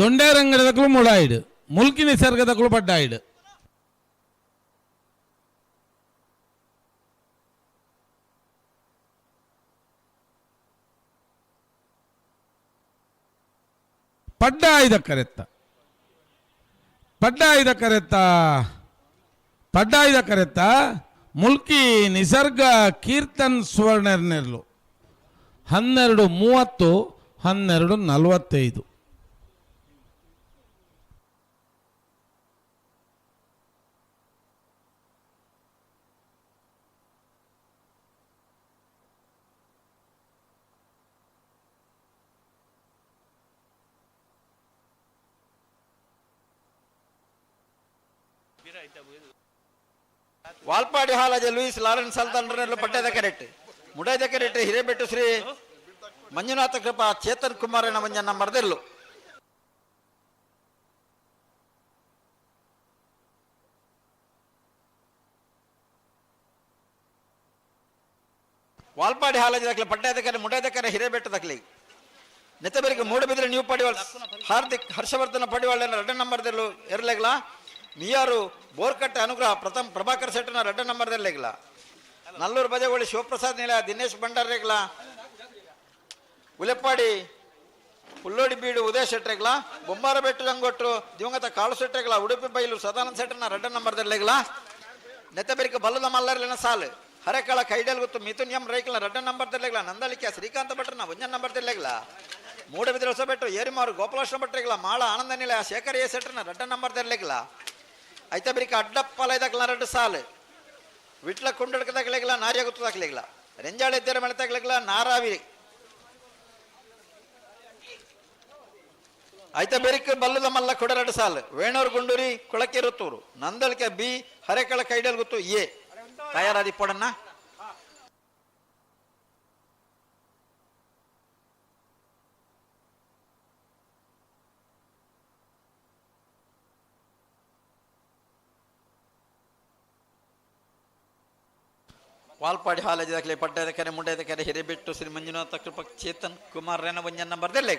ದೊಂಡೇರಂಗಡದಕ್ಕಲು ಮುಳಾಯಿಡು ಮುಲ್ಕಿ ನಿಸರ್ಗದಕ್ಕಲು ಪಡ್ಡಾಯಿಡು. ಪಡ್ಡಾಯ್ದ ಕರೆತ್ತ ಪಡ್ಡಾಯ್ದ ಕರೆತ್ತ ಪಡ್ಡಾಯ್ದ ಕರೆತ್ತ ಮುಲ್ಕಿ ನಿಸರ್ಗ ಕೀರ್ತನ್ ಸುವರ್ಣರ್ನೆರ್ಲು 12:30 12:45. ವಾಲ್ಪಾಡಿ ಹಾಲಾಜೆ ಲೂಯಿಸ್ ಲಾರೆನ್ಸ್ ಅಲ್ತಾನ್ರನೆಲ್ಲ ಪಡ್ಡದ ಕರೆಕ್ಟ್ ಮುಡಾಯ್ದ ಕರೆಕ್ಟ್ ಹಿರೇಬೆಟ್ಟು ಶ್ರೀ ಮಂಜುನಾಥ ಕೃಪಾ ಚೇತನ್ ಕುಮಾರನ ಮಂಜನ್ನ ಮರದಿಲ್ಲು. ವಾಲ್ಪಾಡಿ ಹಾಲಾಜೆ ದಾಖಲೆ ಪಡ್ಡಾದ ಕರೆ ಮುಡಾಯ್ದ ಕರೆ ಹಿರೇಬೆಟ್ಟು ದಾಖಲೆ ನೆತ್ತಬೆರಿಗೆ ಮೂಡಬಿದ್ರೆ ನೀವು ಪಡಿವಾಳ್ ಹಾರ್ದಿಕ್ ಹರ್ಷವರ್ಧನ ಪಡಿವಾಳನ 2 ನಂಬರ್ದಲ್ಲೂ ಎರಲೆಗ್ಲ ಮಿಯಾರು ಬೋರ್ಕಟ್ಟೆ ಅನುಗ್ರಹ ಪ್ರಥಮ್ ಪ್ರಭಾಕರ್ ಶೆಟ್ಟನ 2 ನಂಬರ್ದಲ್ಲೆಗ್ಲ ನಲ್ಲೂರು ಬಜಗೋಳಿ ಶಿವಪ್ರಸಾದ್ ನೀಲ ದಿನೇಶ್ ಭಂಡಾರ್ರೆಗ್ಲ ಉಲೆಪ್ಪಾಡಿ ಪುಲ್ಲೋಡಿ ಬೀಡು ಉದಯ ಶೆಟ್ರೆಗ್ಲ ಬೊಂಬಾರಬೆಟ್ಟು ಗಂಗೊಟ್ರು ದಿವಂಗತ ಕಾಳು ಶೆಟ್ರೆಗ್ಲ ಉಡುಪಿ ಬೈಲು ಸದಾನಂದ ಶೆಟ್ಟನ 2 ನಂಬರ್ದಲ್ಲೆಗ್ಲ ನೆತ್ತಬೆರಿಗೆ ಬಲ್ಲದ ಮಲ್ಲರ್ಲಿನ ಸಾಲು ಹರೆಕಳ ಕೈಡಲ್ ಗೊತ್ತು ಮಿಥುನ್ ಎಂ ರೈಕ್ಲ 2 ನಂಬರ್ದಲ್ಲೆಗ್ಲ ನಂದಳಿಕೆ ಶ್ರೀಕಾಂತ ಭಟ್ರನ 1 ನಂಬರ್ದಲ್ಲೆಗ್ಲ ಮೂಡಬಿದ್ರೆ ಹೊಸಬೆಟ್ಟು ಏರಿಮಾರು ಗೋಪಾಲಕೃಷ್ಣ ಭಟ್ರೆಗ್ಲ ಮಾಳ ಆನಂದ ನಿಲಯ ಶೇಖರ್ ಎ ಶೆಟ್ಟನ 2 ನಂಬರ್ದಲ್ಲೆಗ್ಲ ಐತಬರಿಕ ಅಡ್ಡಪ್ಪಲ ಇದಕ್ಲ 2 ಸಾಲು ವಿಟ್ಲ ಕುಂಡಡ್ಕ ದಾಖಲೆಗಿಲ್ಲ ನಾರಿಯ ಗುತ್ತು ದಾಖಲೆಗಿಲ್ಲ ರೆಂಜಾಳ ಇದ್ದರೆ ಮಳೆ ತಗಲಿಲ್ಲ ನಾರಾವಿ ಐತ ಬೆರಿಕ್ ಬಲ್ಲದ ಮಲ್ಲ ಕೊಡ 2 ಸಾಲು ವೇಣೂರು ಗುಂಡೂರಿ ಕೊಳಕೆರುತ್ತೂರು ನಂದಳಿಕೆ ಬಿ ಹರೆಕಳ ಕೈಡಲ್ ಗುತ್ತು ಎ ತಯಾರಾದಿ ಪೊಡನ್ನ. ವಾಲ್ಪಾಡಿ ಹಾಲೇಜ್ ದಾಖಲೆ ಪಡ್ಡದ ಕರೆ ಮುಂಡದ ಕರೆ Hirebettu Shri Manjunatha Krupa Chetan Kumar ರೇನ ಒಂಜನ್ ನಂಬರ್ದಲ್ಲೇ.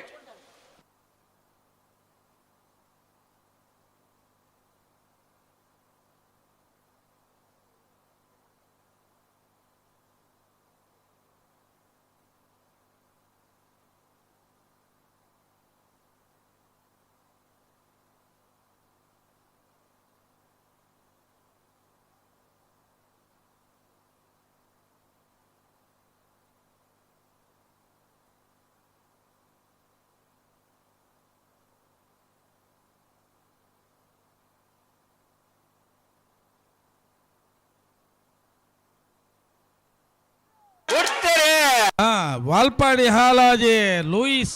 Valpadi ಹಾಲಾಜೆ Louis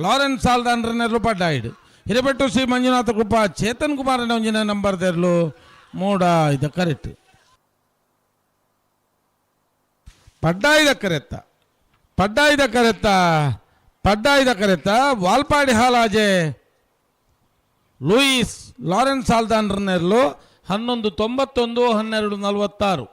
Lawrence ಆಲ್ದಾನ್ರನೆರ್ಲು ಪಡ್ಡಾಯಿಡು Hirebettu Shri Manjunatha Krupa Chetan Kumar ಒಂಜಿನ number ತೆರ್ಲು ಮೂಡ ಇದ ಕರೆಕ್ಟ್ ಪಡ್ಡಾಯ್ದ ಕರೆತ್ತ ಪಡ್ಡಾಯ್ದ ಕರೆತ್ತ ಪಡ್ಡಾಯ್ದ ಕರೆತ್ತ ವಾಲ್ಪಾಡಿ ಹಾಲಾಜೆ ಲೂಯಿಸ್ ಲಾರೆನ್ಸ್ ಆಲ್ದಾನ್ರನೆರ್ಲು 11:91 12:46.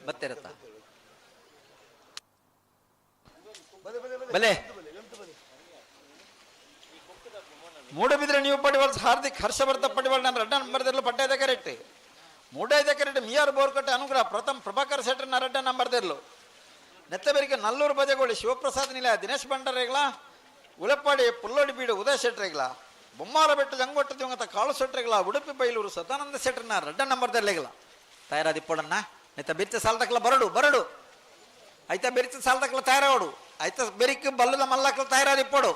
ಬತ್ತಿರತ್ತ ಬಲೆ ಮೂಡಬಿದ್ರೆ ನೀವು ಪಡಿವಾಳ ಹಾರ್ದಿಕ್ ಹರ್ಷವರ್ಧ ಪಡಿವಾಳ ನಾನು 2 ನಂಬರ್ದಲ್ಲೂ ಪಡ್ಡಾಯ್ದ ಕರೆಕ್ಟ್ ಮೂಡಾಯ್ದ ಕರೆಕ್ಟ್ ಮಿಯಾರು ಬೋರ್ಕಟ್ಟೆ ಅನುಗ್ರಹ ಪ್ರಥಮ್ ಪ್ರಭಾಕರ್ ಶೆಟ್ಟರ್ನ 2 ನಂಬರ್ದಲ್ಲೂ ನೆತ್ತಬೆರಿಗೆ ನಲ್ಲೂರು ಬಜಗೋಳಿ ಶಿವಪ್ರಸಾದ್ ನಿಲಯ ದಿನೇಶ್ ಭಂಡಾರೇಗ್ಲ ಉಲೆಪ್ಪಾಡಿ ಪುಲ್ಲೋಡಿ ಬೀಡು ಉದಯ ಶೆಟ್ರೆಗ್ಲ ಬೊಮ್ಮಾರಬೆಟ್ಟು ಜಂಗೊಟ್ಟು ದಿವಂಗತ ಕಾಳು ಶೆಟ್ರೆಗ್ಲ ಉಡುಪಿ ಬೈಲೂರು ಸದಾನಂದ ಶೆಟ್ಟರ್ನ 2 ನಂಬರ್ದಲ್ಲೆಗ್ಲ ತಯಾರಾದಿಪ್ಪಡನ್ನ ಐತ ಬೆರಿತ ಸಾಲದಕ್ಲ ಬರಡು ಬರಡು ಐತ ಬೆರಿತ ಸಾಲದಕ್ಲ ತಯಾರಾವಡು ಐತ ಬೆರಿಕ್ ಬಲ್ಲದ ಮಲ್ಲಕ್ಲ ತಯಾರಾದಿಪ್ಪಡು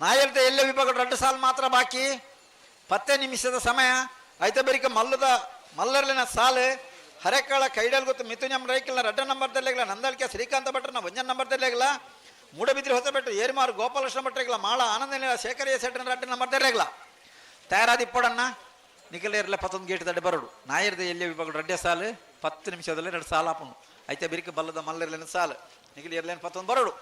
ನಾಯಲ್ತ ಎಲ್ಲ ವಿಭಾಗ 2 ಸಾಲು ಮಾತ್ರ ಬಾಕಿ 10 ನಿಮಿಷದ ಸಮಯ ಐತ ಬೆರಿಕ ಮಲ್ಲದ ಮಲ್ಲರ್ಲಿನ ಸಾಲು ಹರೆಕಳ ಕೈಡಲ್ ಗೊತ್ತು ಮಿಥುನಂ ರೈಕಲ್ನ 2 ನಂಬರ್ದಲ್ಲೆಗ್ಲ ನಂದಳಿಕೆ ಶ್ರೀಕಾಂತ ಭಟ್ರನ 1 ನಂಬರ್ದಲ್ಲೆಗ್ಲ ಮೂಡಬಿದ್ರಿ ಹೊಸಬೆಟ್ಟು ಏರಿಮಾರು ಗೋಪಾಲಕೃಷ್ಣ ಭಟ್ರೆಗ್ಲ ಮಾಳ ಆನಂದ ಶೇಖರ್ ಎ ಶೆಟ್ಟರ್ನ 2 ನಂಬರ್ದಲ್ಲೆಗ್ಲ ತಯಾರಾದಿಪ್ಪಡನ್ನ ನಿಖಲೇರ್ಲ 11 ಗೇಟ್ ದಡ್ಡ ಬರಡು ನಾಯರ್ದ ಎಲ್ಲಿ ವಿಭಾಗ 2 ಸಾಲು 10 ನಿಮಿಷದಲ್ಲಿ 2 ಸಾಲು ಹಾಪುಂಡು ಐತೆ ಬಿರಿಕ ಬಲ್ಲದ ಮಲ್ಲರ್ಲೇನ ಸಾಲು ನಿಖಲ್ ಎರ್ಲೇನು 11 ಬರಡು.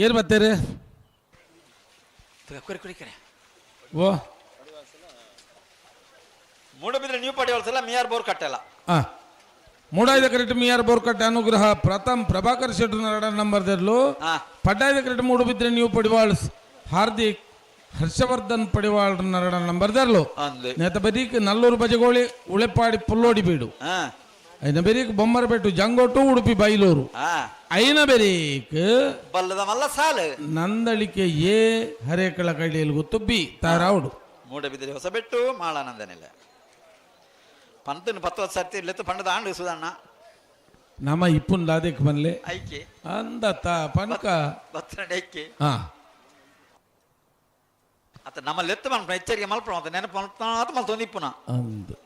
ಏರು ಬತ್ತೇರು ಕುರಿ ಕುರಿ ಕರೆ ಓ ಮೂಡಬಿದ್ರೆ ನೀವು ಪಡೆಯೋಳ್ಸಲ್ಲ ಮಿಯಾರ್ ಬೋರ್ ಕಟ್ಟಲ್ಲ. ಹಾಂ, ಮೂಡಾಯ್ದ ಕರೆಕ್ಟ್ ಮಿಯಾರ್ ಬೋರ್ ಕಟ್ಟೆ ಅನುಗ್ರಹ ಪ್ರಥಮ್ ಪ್ರಭಾಕರ್ ಶೆಟ್ರು ನರಡ ನಂಬರ್ ದೆರ್ಲು. ಪಡ್ಡಾಯ್ದ ಕರೆಕ್ಟ್ ಮೂಡುಬಿದ್ರೆ ನೀವು ಪಡಿವಾಳ್ಸ್ ಹಾರ್ದಿಕ್ ಹರ್ಷವರ್ಧನ್ ಪಡಿವಾಳ್ ನರಡ ನಂಬರ್ ದೆರ್ಲು. ನೇತ ಬರೀಕ್ ನಲ್ಲೂರು ಬಜಗೋಳಿ ಉಳೆಪಾಡಿ ಪುಲ್ಲೋಡಿ ಬೀಡು. ಐನ ಬೆರೀಕ್ ಬೊಮ್ಮರಪೆಟ್ಟು ಜಂಗೋಟು ಉಡುಪಿ ಬೈಲೂರು. ಐನ ಬೆರೀಕ್ ಬಲ್ಲದ ಮಲ್ಲ ಸಾಲು ನಂದಳಿಕೆ ಎ ಹರೇಕಳ ಕೈಡಿಯಲ್ಲಿ ಗೊತ್ತು ಬಿ ತಾರಾವುಡು. ಮೂಡಬಿದ್ರೆ ಹೊಸಬೆಟ್ಟು ಮಾಳಾನಂದನಿಲ್ಲ ಪಂತನ 10 ಸರ್ತಿ ಇಲ್ಲತ್ತು ಪಂಡದ ಆಂಡು ಸುಧಣ್ಣ. ನಮ್ಮ ಇಪ್ಪುನ್ ಲಾದೆಕ್ ಬನ್ಲೆ ಐಕೆ ಅಂದತ್ತ ಪನ್ಕ ಬತ್ತನಡೆ ಐಕೆ. ಹಾ ಅತ್ತ ನಮ್ಮ ಲೆತ್ತು ಮನ್ಪ ಎಚ್ಚರಿಕೆ ಮಲ್ಪ ಅಂತ ನೆನಪು ಮಲ್ಪ ಆತ ಮಲ್ತೊಂದು ಇಪ್ಪುನ ಅಂದು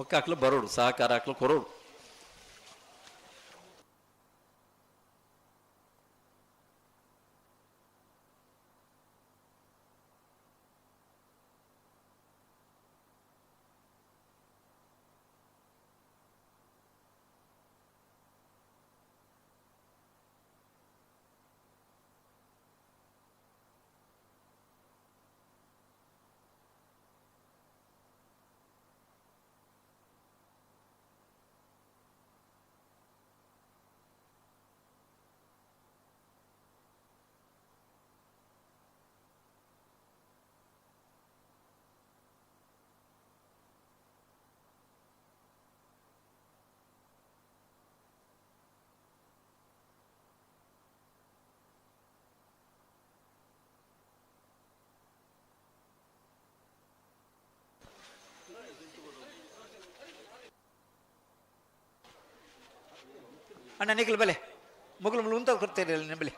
ಬೊಕ್ಕ ಹಾಕ್ಲು ಬರೋಡು ಸಹಕಾರ ಹಾಕ್ಲು ಕೊರೋಡು. ಅಣ್ಣ ನಿಖಲ್ ಬಲೆ ಮುಗುಲು ಮುಳು ಉಂತ ಕೊಡ್ತೀರಿ ನಿಂಬಲಿ.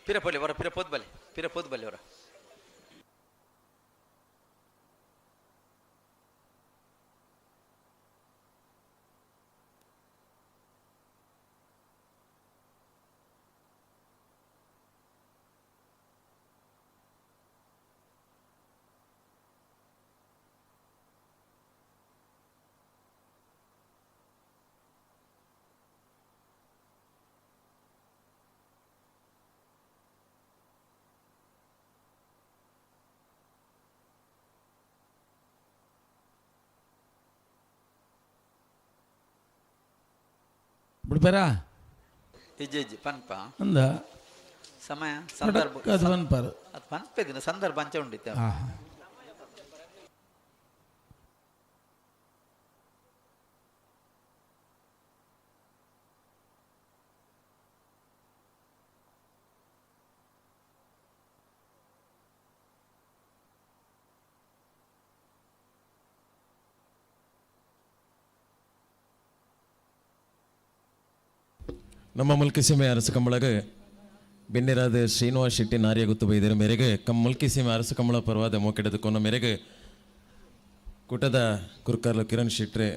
ಪಿರಪೊಲಿ ವರ ಪಿರಪೋದ್ ಬಲೆ ಪಿರಪೋದ್ ಬಲೆ ಅವರ ಬಿಡ್ಬೇರಾ ಇಜ್ಜಿ ಇಜ್ಜಿ ಪನ್ಪ ಅಂದ ಸಮಯ ಸಂದರ್ಭ ಅದು ಪನ್ಪಾರು ಅದು ಪನ್ಪೆದಿನ ಸಂದರ್ಭ ಅಂಚೆ ಉಂಡಿತ್ತು. ನಮ್ಮ ಮುಲ್ಕಿ ಸೀಮೆ ಅರಸು ಕಂಬಳಗ ಬೆನ್ನಿರಾದ ಶ್ರೀನಿವಾಸ್ ಶೆಟ್ಟಿ ನಾರಿಯ ಗುತ್ತು ಬೈದರ ಮೇರೆಗೆ ಮುಲ್ಕಿ ಸೀಮೆ ಅರಸು ಕಂಬಳ ಪರವಾದ ಮೋಕೆಡದ ಕೊನ ಮೇರೆಗೆ ಕೂಟದ ಕುರ್ಕಾರ್ಲು ಕಿರಣ್ ಶೆಟ್ರೆ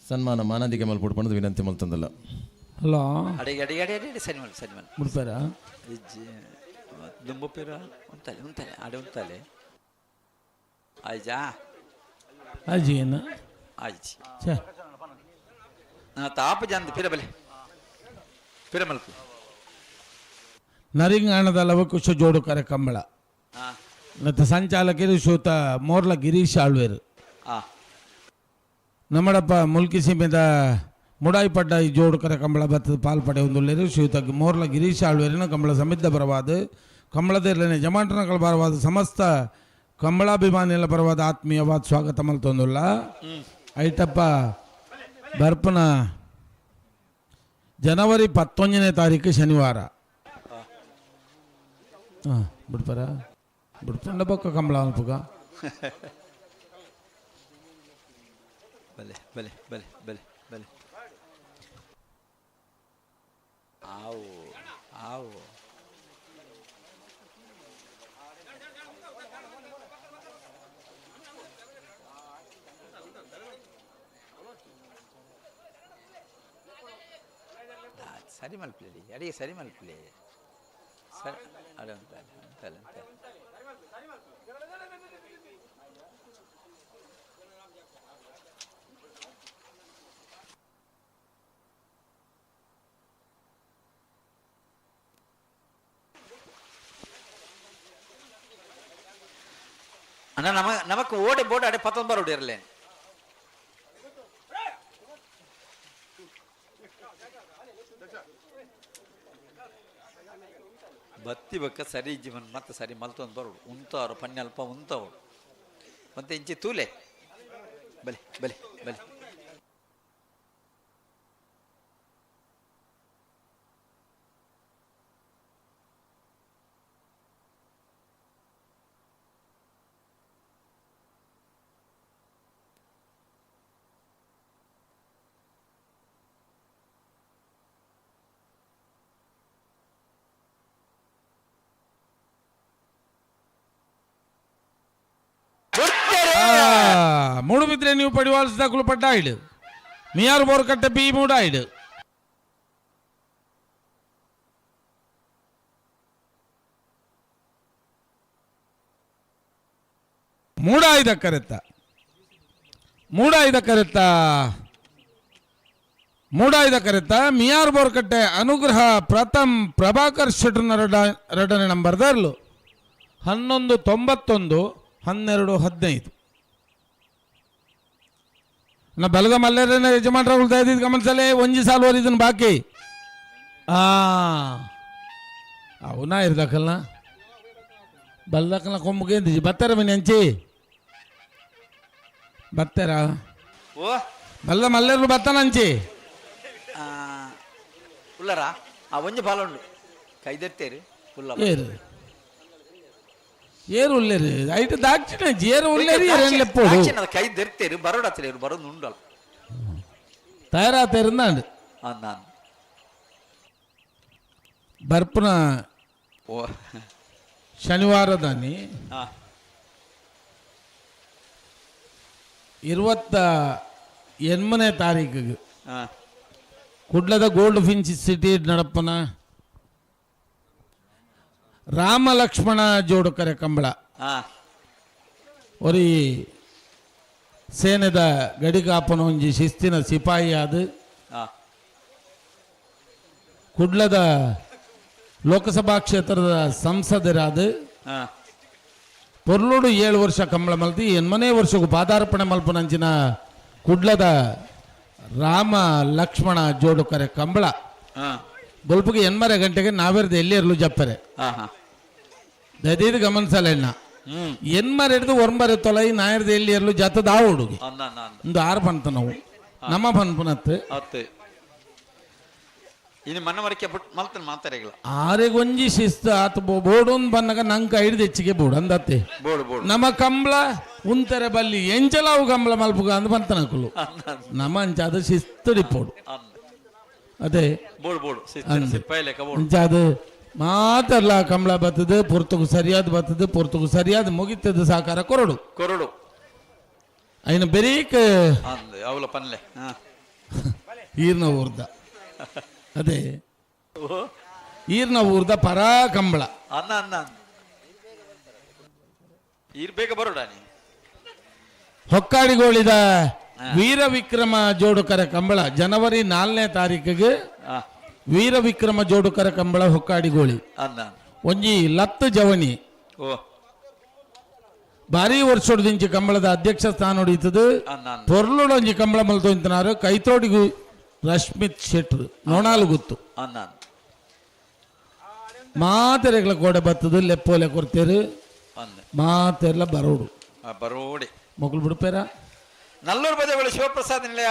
ಸನ್ಮಾನ ಮಾನಾದಿಗೆ ಮಲ್ಪುಡ್ಪಣದ ವಿನಂತಿ ಮಲ್ತಂದಲ್ಲ. ಹಲೋ ಅಡಿಗೆ ಅಡಿಗೆ ಅಡಿ ಅಡಿ ಸರಿ ಮಲ್ ಸರಿ ಮಲ್ ಬಿಡ್ತಾರಾ ಇಜ್ಜಿ ದುಂಬು ಪಿರ ಉಂತಲೆ ಉಂತಲೆ ಅಡೆ ಉಂತಲೆ ಆಯ್ಜಾ ಆಜಿ ಏನ ಆಯ್ಜಿ ಛೇ ತಾಪ ಜಂದ ಪಿರಬಲೆ ಪಿರಮಲ್ಪು ನರಿಂಗಾಣದ ಲವಕುಶ ಜೋಡುಕರ ಕಂಬಳ ಮತ್ತು ಸಂಚಾಲಕರು ಶ್ರೀಯುತ ಮೋರ್ಲ ಗಿರೀಶ್ ಆಳ್ವೇರು. ನಮ್ಮಡಪ್ಪ ಮುಲ್ಕಿ ಸೀಮೆದ ಮುಡಾಯಿಪಡ್ಡ ಈ ಜೋಡುಕರ ಕಂಬಳ ಬತ್ತದ ಪಾಲ್ ಪಡೆಯೊಂದುಳ್ಳೇರು ಶ್ರೀಯುತ ಮೋರ್ಲ ಗಿರೀಶ್ ಆಳ್ವೇರಿನ ಕಂಬಳ ಸಮಿದ್ದ ಪರವಾದ ಕಂಬಳದಿರಲನೆ ಜಮಾಟನಗಳ ಪರವಾದ ಸಮಸ್ತ ಕಂಬಳಾಭಿಮಾನಿಗಳ ಪರವಾದ ಆತ್ಮೀಯವಾದ ಸ್ವಾಗತ ಮಲ್ತೊಂದುಲ್ಲ. ಐಟಪ್ಪ ಬರ್ಪನ ಜನವರಿ 19ನೇ ತಾರೀಕು ಶನಿವಾರ. ಹಾಂ ಬಿಡ್ಪಾರ ಬಿಡ್ಪಂಡ ಬೊಕ್ಕ ಕಂಬಳ ಅನ್ಪುಗ ಬಲೆ ಬಲೆ ಬಲೆ ಬಲೆ ಬಲೆ ಆವು ಆವು. ಸರಿ ಮಲ್ಪಲಿ ಅಡಿಗೆ ಸರಿ ಮಲ್ಪಲಿ ಸರಿ ಅಡೆ ಅಂತಾರೆ ಅಂತಾರೆ ಅಂತಾರೆ ಅಣ್ಣ ನಮಕ್ ಓಡೆ ಬೋರ್ಡ್ ಅಡೆ ಪತ್ತೊಂದು ಬರೋಡು ಇರಲೇ ಬತ್ತಿ ಬಕ್ಕ ಸರಿ ಜೀವನ್ ಮತ್ತೆ ಸರಿ ಮಲ್ತೊಂದು ಬರೋಡು ಉಂತಾರು ಪನ್ನೆ ಅಲ್ಪ ಉಂತವಳು ಮತ್ತೆ ಇಂಚಿ ತೂಲೆ ಬಲೆ ಬಲೆ ಬಲೆ ಮೂಡುಬಿದ್ರೆ ನೀವು ಪಡಿವಾಲ್ಸ್ ಪಡ್ಡಾಯಿಡು ಮಿಯಾರ್ ಬೋರ್ಕಟ್ಟೆ ಬಿ ಮೂಡಾಯಿಡು ಮೂಡಾಯ್ದ ಕರೆತ್ತ ಮೂಡಾಯ್ದ ಕರೆತ್ತ ಮೂಡಾಯ್ದ ಕರೆತ್ತ ಮಿಯಾರ್ ಬೋರ್ಕಟ್ಟೆ ಅನುಗ್ರಹ ಪ್ರಥಮ್ ಪ್ರಭಾಕರ್ ಶೆಟ್ರನ ಎರಡನೇ ನಂಬರ್ದರ್ಲು 11:91 12:15. ನಾ ಬಲದ ಮಲ್ಲೇರನ ಯಜಮಾನ್ರ ಉಳ್ತಾ ಇದ್ದಿದ್ದು ಗಮನಿಸಲೇ ಒಂಜಿ ಸಾಲು ಇದನ್ನ ಬಾಕಿ. ಅವನ ಇರ್ದಕ್ಕಲ್ನ ಬಲ್ದಕ್ಕಲ್ನ ಕೊಂಬುಗೆ ಬತ್ತಾರ ಮನೆ ಅಂಚಿ ಬತ್ತಾರ ಓ ಬಲ್ಲ ಮಲ್ಲೇರು ಬತ್ತಾನ ಅಂಚಿ ಉಲ್ಲರ ಆ ಒಂಜಿ ಬಾಲ ಉಂಡು ಕೈದೆತ್ತೇರಿ ಉಲ್ಲ ಏರು ಏರು ಉಲ್ಲೇರು ಐಟ್ ದಾಕ್ಷಿಣ ಏರು ಉಲ್ಲೇರಿ ಏರೇನು ಲೆಪ್ಪೋಡು ಕೈ ದೆರ್ತೇರು ಬರೋಡತ್ತೇರು ಬರೋದು ಉಂಡಲ್ಲ ತಯಾರಾತೇರಿಂದಾಂಡು ನಾನು ಬರ್ಪುನ ಓ ಶನಿವಾರದಾನಿ 28ನೇ ತಾರೀಕಿಗೆ ಕುಡ್ಲದ ಗೋಲ್ಡ್ ಫಿಂಚ್ ಸಿಟಿ ನಡಪನ ರಾಮ ಲಕ್ಷ್ಮಣ ಜೋಡುಕರೆ ಕಂಬಳ ಒರಿ ಸೇನೆದ ಗಡಿಕಾಪನ ಒಂಜಿ ಶಿಸ್ತಿನ ಸಿಪಾಯಿ ಆದ ಕುಡ್ಲದ ಲೋಕಸಭಾ ಕ್ಷೇತ್ರದ ಸಂಸದರಾದ ಪೊರ್ಲೋಡು 7 ವರ್ಷ ಕಂಬಳ ಮಲ್ತಿ ಎನ್ಮನೇ ವರ್ಷಕ್ಕೂ ಪಾದಾರ್ಪಣೆ ಮಲ್ಪನಂಚಿನ ಕುಡ್ಲದ ರಾಮ ಲಕ್ಷ್ಮಣ ಜೋಡುಕರೆ ಕಂಬಳ ಬೊಲ್ಪುಗೆ 8 ಗಂಟೆಗೆ ನಾವೇರ್ದು ಎಲ್ಲಿರಲು ಜಪ್ಪರೆ ದಯದೀದು ಗಮನಿಸಲ್ಲ ಎನ್ಮರೆ ಹಿಡಿದು ಒಂಬರೆ ತೊಲೈ ನಾಯರ್ದು ಎಲ್ಲಿ ಇರಲು ಜತದ ಆ ಹುಡುಗಿ ಒಂದು ಆರು ಪಂತ ನಾವು ನಮ್ಮ ಪನ್ಪುನತ್ತು ಇನ್ನು ಮನ್ನವರಿಕೆ ಬಿಟ್ಟು ಮಲ್ತನ ಮಾತಾಡಿಲ್ಲ ಆರೆಗೊಂಜಿ ಶಿಸ್ತು ಆತ ಬೋಡೊಂದು ಬನ್ನಗ ನಂಗೆ ಹಿಡಿದು ಹೆಚ್ಚಿಗೆ ಬೋಡು ಅಂದತ್ತೆ ಬೋಡು ಬೋಡು ನಮ್ಮ ಕಂಬಳ ಉಂತರೆ ಬಲ್ಲಿ ಎಂಚಲಾವು ಕಂಬಳ ಮಲ್ಪುಗ ಅಂದ್ ಬಂತನಕುಲು ನಮ್ಮ ಅಂಚಾದ ಶಿಸ್ತು ಡಿಪೋಡು ಅದೇ ಬೋಡು ಬೋಡು ಅಂಚಾದ ಮಾತಲ್ಲ ಕಂಬಳ ಬರ್ತದೆ ಪೊರ್ತುಗು ಸರಿಯಾದ ಬರ್ತದೆ ಪೊರ್ತುಗು ಸರಿಯಾದ ಮುಗಿತದ ಸಾಕಾರ ಕೊರಡು ಕೊರಡು ಅಯ್ಯನ ಬೆರೀಕ್ ಅವಲ ಪನ್ಲೆ ಈರ್ನ ಊರ್ದ ಅದೇ ಈರ್ನ ಊರ್ದ ಪರಾ ಕಂಬಳ ಅನ್ನ ಅನ್ನ ಈರ್ ಬೇಗ ಬರೋಡ ಹೊಕ್ಕಾಡಿಗೋಳಿದ ವೀರ ವಿಕ್ರಮ ಜೋಡುಕರ ಕಂಬಳ ಜನವರಿ 4ನೇ ತಾರೀಕಿಗೆ ವೀರ ವಿಕ್ರಮ ಜೋಡುಕರ ಕಂಬಳ ಹೊಕ್ಕಾಡಿಗೋಳಿ ಒಂಜಿ ಲತ್ತು ಜವನಿ ಭಾರಿ ವರ್ಷದಿಂಚಿ ಕಂಬಳದ ಅಧ್ಯಕ್ಷ ಸ್ಥಾನ ಹೊಡೀತದೆ ಪೊರ್ಲುಡು ಒಂಜಿ ಕಂಬಳ ಮಲ್ತೊಂತನಾರು ಕೈತೋಡಿಗು ರಶ್ಮಿತ್ ಶೆಟ್ರು ನೋಣಾಲು ಗೊತ್ತು ಮಾತೆರೆಗಳ ಕೋಡೆ ಬರ್ತದೆ ಲೆಪ್ಪೋಲೆ ಕೊಡ್ತೇರು ಮಾತೆಲ್ಲ ಬರೋಡು ಬರೋಡಿ ಮಕ್ಕಳು ಬಿಡ್ಪೇರ ನಲ್ಲೂರು ಬದೆಗಳು ಶಿವಪ್ರಸಾದ್ ನಿಲಯ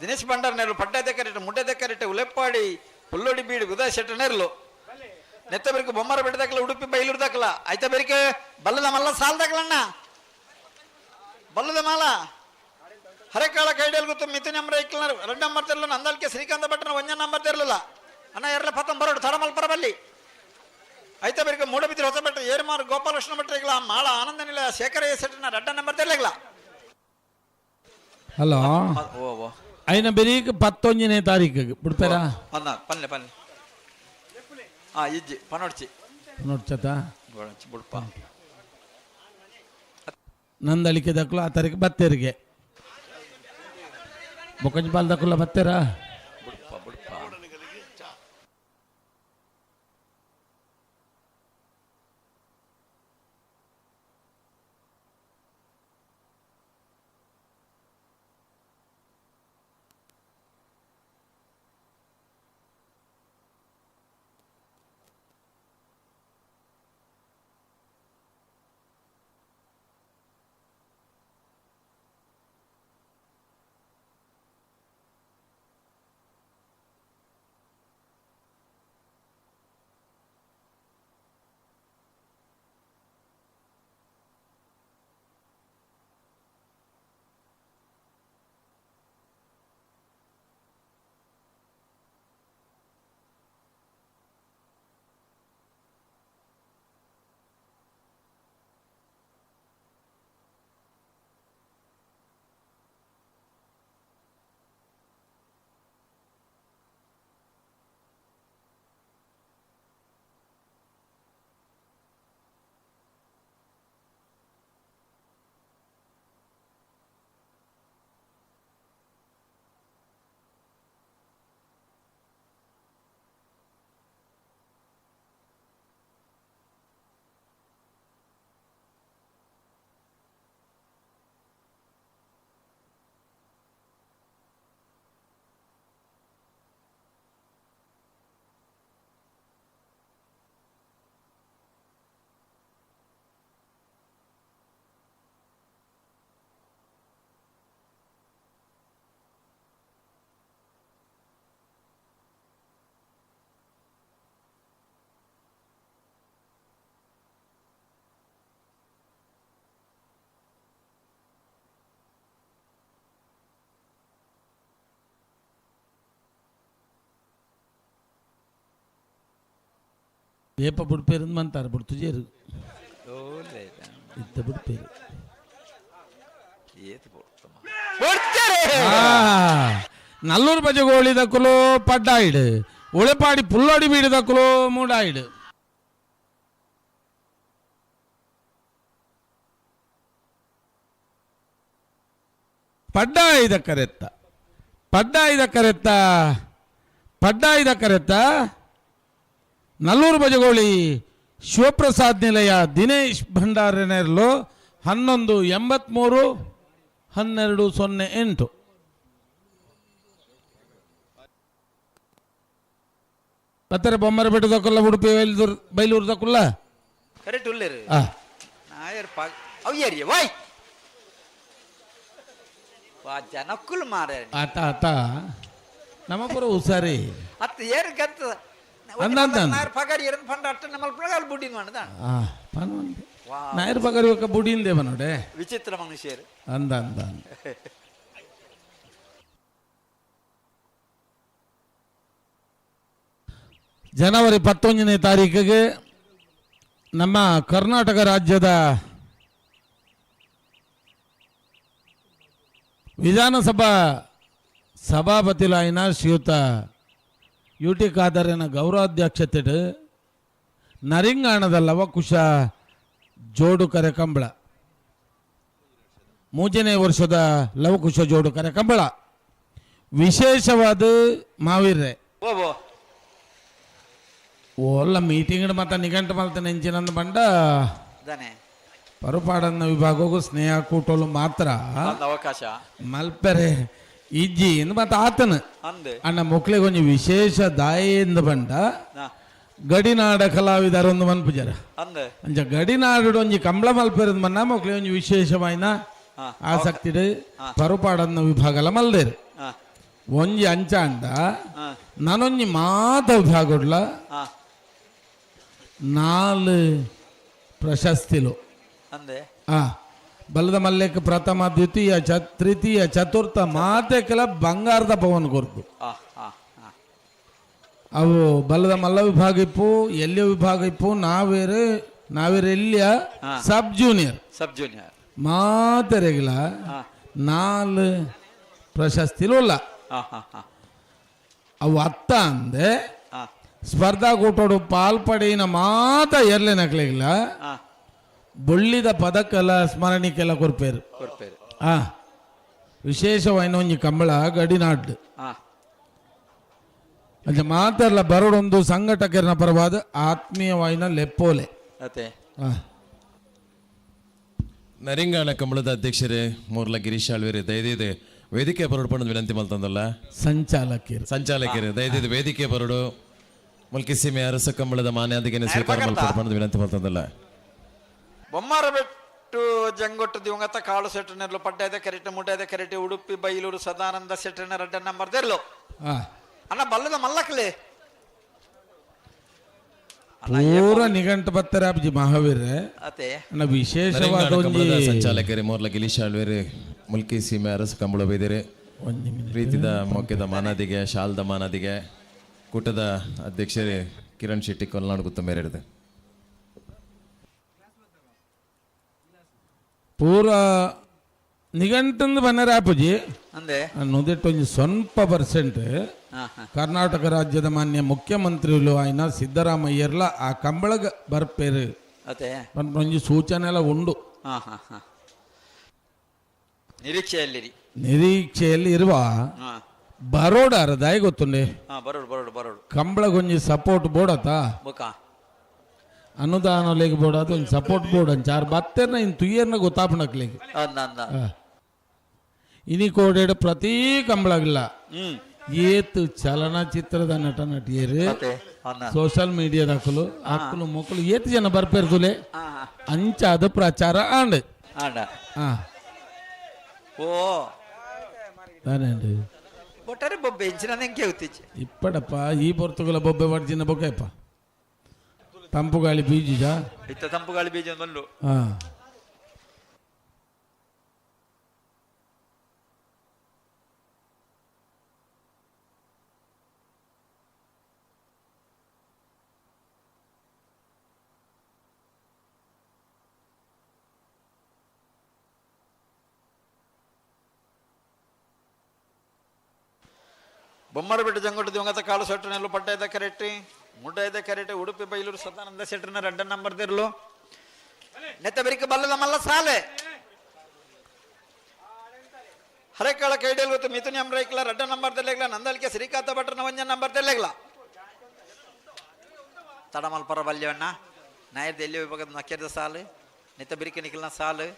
ದಿನೇಶ್ ಭಂಡಾರ್ ನೆರಳು ಪಡ್ಡದಕ್ಕರಿಟ್ಟು ಮುಡ್ಡದಕ್ಕರಿಟ್ಟು ಉಲೆಪ್ಪಾಡಿ ಪುಲ್ಲೋಡಿ ಬೀಡು ಉದಯ ಶೆಟ್ಟರ್ ನೆರಳು ನೆತ್ತ ಬೆರಿಕೆ ಬೊಮ್ಮರ ಬೆಟ್ಟದಕ್ಕಲ ಉಡುಪಿ ಬೈಲೂರು ದಾಖಲ ಆಯ್ತಾ ಬೆರಿಕೆ ಬಲ್ಲದ ಮಲ್ಲ ಸಾಲ್ ದಾಖಲಣ್ಣ ಬಲ್ಲದ ಮಾಲ ಹರೆಕಾಳ ಕೈಡಲ್ ಗೊತ್ತು ಮಿಥುನ್ ಎಂಬ್ರ ಇಕ್ಲನರ್ 2 ನಂಬರ್ ತೆರಲು ನಂದಲ್ಕೆ ಶ್ರೀಕಾಂತ ಭಟ್ರನ 1 ನಂಬರ್ ತೆರಲಿಲ್ಲ ಅಣ್ಣ ಎರಲ ಪತ್ತಂ ಬರೋಡು ತಡಮಲ್ಪರ ಬಲ್ಲಿ ಐತ ಬೆರಿಕೆ ಮೂಡಬಿದ್ರಿ ಹೊಸ ಭಟ್ರು ಏರುಮಾರು Gopalakrishna ಭಟ್ರಿಗಳ ಮಾಳ Ananda Nilaya Shekhara S ಶೆಟ್ಟರ್ನ 2 number ತೆರಲಿಲ್ಲ. Hello ಓ ಓ ಐನ ಬೆರೀಕ್ 19ನೇ ತಾರೀಕು ಬಿಡ್ತಾರಾ ಪನ್ಲೆ ಪನ್ಲೆ ಇಜ್ಜಿ ಪನೊಡ್ಚಿ ನೋಡ್ಚತ ಬೊಡಚಿ ಬುಡ್ಪ ನಂದಳಿಕೆ ದಕ್ಕಲು ಆ ತಾರೀಕು ಬತ್ತೇರಿಗೆ ಬೊಕ್ಕಂಜಿ ಬಾಲ್ ದಕ್ಕುಲ ಬತ್ತೇರಾ ಬುಡ್ಪ ಬುಡ್ಪ ಏಪ ಬುಡ್ಪೇರು ಅಂತಾರೆ ಬುಡ್ತುಜೇರು ಇತ್ತ ಬುಡ್ಪೇರು ನಲ್ಲೂರು ಬಜಗೋಳಿ ದಕ್ಕಲು ಪಡ್ಡಾಯಿಡು ಉಳೆಪಾಡಿ ಪುಲ್ಲೋಡಿ ಬೀಡು ದಕ್ಕಲು ಮೂಡಾಯಿಡು ಪಡ್ಡಾಯಿದ ಕರೆತ್ತ ಪಡ್ಡಾಯಿದ ಕರೆತ್ತ ಪಡ್ಡಾಯಿದ ಕರೆತ್ತ ನಲ್ಲೂರು ಬಜಗೋಳಿ ಶಿವಪ್ರಸಾದ್ ನಿಲಯ ದಿನೇಶ್ ಭಂಡಾರನೇರ್ಲು 11 83 12 08. ಬತ್ತಾರೆ ಬೊಮ್ಮರ ಬೆಟ್ಟದಕ್ಕಲ್ಲ ಉಡುಪಿ ಬೈಲೂರು ಬೈಲೂರು ದಕ್ಕಲ್ಲ ಕರೆಕ್ಟ್ ಉಲ್ಲೇರು ನಾಯರ್ ಪಾ ಅವು ಏರಿಯ ವಾಯ್ ವಾ ಜನಕ್ಕುಲ್ ಮಾರ ಆತ ಆತ ನಮ್ಮಪುರ ಹುಷಾರಿ ಅತ್ತ ಏರು ಗಂತ ಅಂದ ನಾಯರ್ ಪಗಾರಿ ಏರನ್ ಫಂಡ ಅಟ್ಟ ನಮ್ಮಲ್ ಪ್ರಗಾಲ್ ಬುಡಿನ ಮಾಡದ ನಾಯರ್ ಪಗಾರಿ ಒಕ್ಕ ಬುಡಿಂದೆ ಬನೋಡೆ ವಿಚಿತ್ರ ಮನುಷ್ಯರು ಅಂದ ಅಂದ ಜನವರಿ 19ನೇ ತಾರೀಕಿಗೆ ನಮ್ಮ ಕರ್ನಾಟಕ ರಾಜ್ಯದ ವಿಧಾನಸಭಾ ಸಭಾಪತಿಲಾಯಿನ ಶ್ರೀಯುತ ಯು ಟಿ ಖಾದರಿನ ಗೌರವಾಧ್ಯಕ್ಷತೆ ನರಿಂಗಾಣದ ಲವಕುಶ ಜೋಡು ಕರೆ ಕಂಬಳ 3ನೇ ವರ್ಷದ ಲವಕುಶ ಜೋಡು ಕರೆ ಕಂಬಳ ವಿಶೇಷವಾದ ಮಾವೀರ್ರೆ ಓಲ್ಲ ಮೀಟಿಂಗ್ ಮತ್ತ ನಿಘಂಟು ಮಲ್ತ ನೆಂಚಿನಂದ ಬಂಡ ಪರುಪಾಡನ್ನ ವಿಭಾಗಕ್ಕೂ ಸ್ನೇಹ ಕೂಟಲು ಮಾತ್ರ ಅವಕಾಶ ಮಲ್ಪೆರೆ ಇಜ್ಜಿ ಎಂದು ಮತ್ತೆ ಆತನ ಅಣ್ಣ ಮಕ್ಕಳಿಗೆ ಒಂಜಿ ವಿಶೇಷ ದಾಯಿಂದ ಬಂಡ ಗಡಿನಾಡ ಕಲಾವಿದರೊಂದು ಮನ್ಪುಜರ ಅಂಚ ಗಡಿನಾಡು ಒಂಜಿ ಕಂಬಳ ಮಲ್ಪೆರದ ಮನ್ನ ಮಕ್ಕಳಿಗೆ ಒಂಜಿ ವಿಶೇಷವಾಯಿನ ಆಸಕ್ತಿ ಪರುಪಾಡನ್ನ ವಿಭಾಗಲ ಮಲ್ದೇರು ಒಂಜಿ ಅಂಚ ಅಂಡ ನಾನೊಂಜಿ ಮಾತ ವಿಭಾಗಡ್ಲ 4 ಪ್ರಶಸ್ತಿಲು ಬಲದ ಮಲ್ಲೇಕ ಪ್ರಥಮ ದ್ವಿತೀಯ ತೃತೀಯ ಚತುರ್ಥ ಮಾತೆ ಕೆಲ ಬಂಗಾರದ ಪವನ್ ಕೊರ್ದು ಅವು ಬಲದ ಮಲ್ಲ ವಿಭಾಗ ಇಪ್ಪು ಎಲ್ಲಿಯ ವಿಭಾಗ ಇಪ್ಪು ನಾವೇರು ನಾವೇರು ಎಲ್ಲಿಯ ಸಬ್ ಜೂನಿಯರ್ ಮಾತೆರೆಗಿಲ 4 ಪ್ರಶಸ್ತಿಲು ಅಲ್ಲ ಅವು ಅತ್ತ ಅಂದೆ ಸ್ಪರ್ಧಾಕೂಟೋಡು ಪಾಲ್ಪಡೆಯಿನ ಮಾತ ಎರ್ಲೆ ನಕ್ಲೆಗ್ಲ ಬೊಳ್ಳಿದ ಪದಕಲ ಸ್ಮರಣಿಕೆಲ್ಲ ಕೊರ್ಪೇರು. ಕೊರ್ಪೇರು. ವಿಶೇಷವಾಯಿನ ಒಂಜಿ ಕಂಬಳ ಗಡಿನಾಡ್. ಅಂಚ ಮಾತೆರ್ಲ ಬರೋಡೊಂದು ಸಂಘಟಕರ್ನ ಪರವಾದ ಆತ್ಮೀಯವಾಯಿನ ಲೆಪ್ಪೋಲೆ. ಅತೆ. ನರಿಂಗಾಣ ಕಂಬಳದ ಅಧ್ಯಕ್ಷರೇ ಮೂರ್ಲ ಗಿರೀಶ್ ಆಳ್ವೇರಿ ದಯದೀದು ವೇದಿಕೆ ಬರೋಡು ಪಂಡದ ವಿನಂತಿ ಮಲ್ತಂದಲ್ಲ. ಸಂಚಾಲಕರು. ಸಂಚಾಲಕರು ದಯದೀದು ವೇದಿಕೆ ಬರೋಡು ಮುಲ್ಕಿ ಸೀಮೆ ಅರಸ ಕಂಬಳದ ಮಾನ್ಯತೆಗೆ ಸ್ವೀಕಾರ ಮಲ್ಪಡು ಪಂಡದ ವಿನಂತಿ ಮಲ್ತಂದಲ್ಲ. ಬೊಮ್ಮಾರ ಬೆಟ್ಟು ಜಂಗೊಟ್ಟು ದಿವಂಗತ ಕಾಳು ಸೆಟ್ಟನೆರ್ಲು ಪಡ್ಡಾಯ್ದ ಕರೆಟ್ ಮುಡ್ಡಾಯ್ದ ಕರೆಟಿ ಉಡುಪಿ ಬೈಲೂರು ಸದಾನಂದ ಸೆಟ್ಟನ ರಡ್ಡ ನಂಬರ್ ದೆರ್ಲು. ಅಣ್ಣ ಬಲ್ಲದ ಮಲ್ಲಕ್ಲೆ. ಪೂರ ನಿಘಂಟು ಬತ್ತರ ಅಬ್ಜಿ ಮಹಾವೀರ. ಅತೆ. ಅಣ್ಣ ವಿಶೇಷವಾದ ನರಿಂಗಾಣ ಕಂಬಳದ ಒಂಜಿ ಸಂಚಾಲಕರೇ ಮೂರ್ಲ ಗಿರೀಶ್ ಆಳ್ವೇರಿ ಮುಲ್ಕಿ ಸೀಮೆ ಅರಸ ಕಂಬಳ ಬೈದಿರಿ ಪ್ರೀತಿದ ಮೊಕ್ಕೆದ ಮಾನಾದಿಗೆ ಶಾಲ್ದ ಮಾನಾದಿಗೆ ಕೂಟದ ಅಧ್ಯಕ್ಷರೇ ಕಿರಣ್ ಶೆಟ್ಟಿ ಕೊಲ್ನಾಡು ಗುತ್ತ ಮೇರೆಡ್ದು. ಪೂರ ನಿಘಂಟಂದು ಬನ್ನರ ಅಪ್ಪುಜಿ. ಅಂದೆ. ನುದಿಟ್ಟು ಒಂಜಿ ಸ್ವಲ್ಪ ಪರ್ಸೆಂಟ್ ಕರ್ನಾಟಕ ರಾಜ್ಯದ ಮಾನ್ಯ ಮುಖ್ಯಮಂತ್ರಿಲು ಆಯ್ನ ಸಿದ್ದರಾಮಯ್ಯರ್ಲ ಆ ಕಂಬಳಗ ಬರ್ಪೇರು ಅತೆ. ಪನ್ಪುನ ಒಂಜಿ ಸೂಚನೆ ಎಲ್ಲ ಉಂಡು. ಹಾ ಹಾ ಹಾ ನಿರೀಕ್ಷೆಯಲ್ಲಿರಿ. ನಿರೀಕ್ಷೆಯಲ್ಲಿ ಇರುವ ಬರೋಡಾರ ದಾಯ ಗೊತ್ತುಂಡೆ. ಬರೋಡು ಬರೋಡು ಬರೋಡು. ಕಂಬಳಗೊಂಜಿ ಸಪೋರ್ಟ್ ಬೋಡತ. ಬೊಕ. ಅನುದಾನ ಲೇಗ್ ಬೋರ್ಡ್ ಅದು ಒಂದು ಸಪೋರ್ಟ್ ಬೋರ್ಡ್ ಅಂಚಾರ್ ಬತ್ತೆರ್ನ ಇನ್ ತುಯ್ಯರ್ನ ಗೊತ್ತಾಪಣಕ್ಲೇಗ್. ಅಂದ ಅಂದ. ಇನಿ ಕೋಡೆಡ್ ಪ್ರತಿ ಕಂಬಳಗಿಲ್ಲ ಏತ್ ಚಲನಚಿತ್ರದ ನಟ ನಟಿಯರು ಅತೆ ಅಂದ. ಸೋಷಿಯಲ್ ಮೀಡಿಯಾದ ಅಕ್ಕಲು ಮೊಕ್ಕಲು ಏತ್ ಜನ ಬರ್ಪೇರ್ತುಲೆ ಅಂಚ ಅದು ಪ್ರಚಾರ ಆಂಡ್. ಆಂಡ. ಓ. ತಾನೇಂಡು. ಒಟ್ಟಾರೆ ಬೊಬ್ಬೆ ಇಂಚಿನ ಎಂಕೆ ಉತ್ತಿಚ್ಚಿ. ಇಪ್ಪಡಪ್ಪ ಈ ಪೊರ್ತುಗಲ ಬೊಬ್ಬೆ ಪಡ್ಚಿನ ಬೊಕ್ಕೆಪ್ಪ ತಂಪು ಗಾಳಿ ಬೀಜ. ಇತ್ತ ತಂಪು ಗಾಳಿ ಬೀಜ ಒಂದು. ಬೊಮ್ಮರಬೆಟ್ಟು ಜಂಗೊಟ್ಟು ದಿವಂಗತ ಕಾಳು ಸೆಟ್ಟನೆಲ್ಲು ಪಡ್ಡಾಯ್ದ ಕರೆಟ್ಟಿ ಮುಡ್ಡಾಯ್ದ ಕರೆಟ್ಟಿ ಉಡುಪಿ ಬೈಲೂರು ಸದಾನಂದ ಸೆಟ್ಟರ್ನ ರಡ್ಡ ನಂಬರ್ ದಿರ್ಲು ನೆತ್ತ ಬೆರಿಕ ಬಲ್ಲದ ಮಲ್ಲ ಸಾಲೆ ಹರೇಕಾಳ ಕೈಡೇಲ್ ಗೊತ್ತು ಮಿಥುನ್ ಎಂ ರೈಕ್ಲ ರಡ್ಡ ನಂಬರ್ ದೆಲ್ಲೆಗ್ಲ ನಂದಲ್ಕೆ ಶ್ರೀಕಾಂತ ಭಟ್ರನ ಒಂಜ ನಂಬರ್ ದೆಲ್ಲೆಗ್ಲ ತಡಮಲ್ಪರ ಬಲ್ಯವಣ್ಣ ನಾಯರ್ದ ಎಲ್ಲಿ ವಿಭಾಗದ ನಕ್ಕೆದ ಸಾಲು ನೆತ್ತ ಬಿರಿಕೆ ನಿಖಲ್ನ ಸಾಲು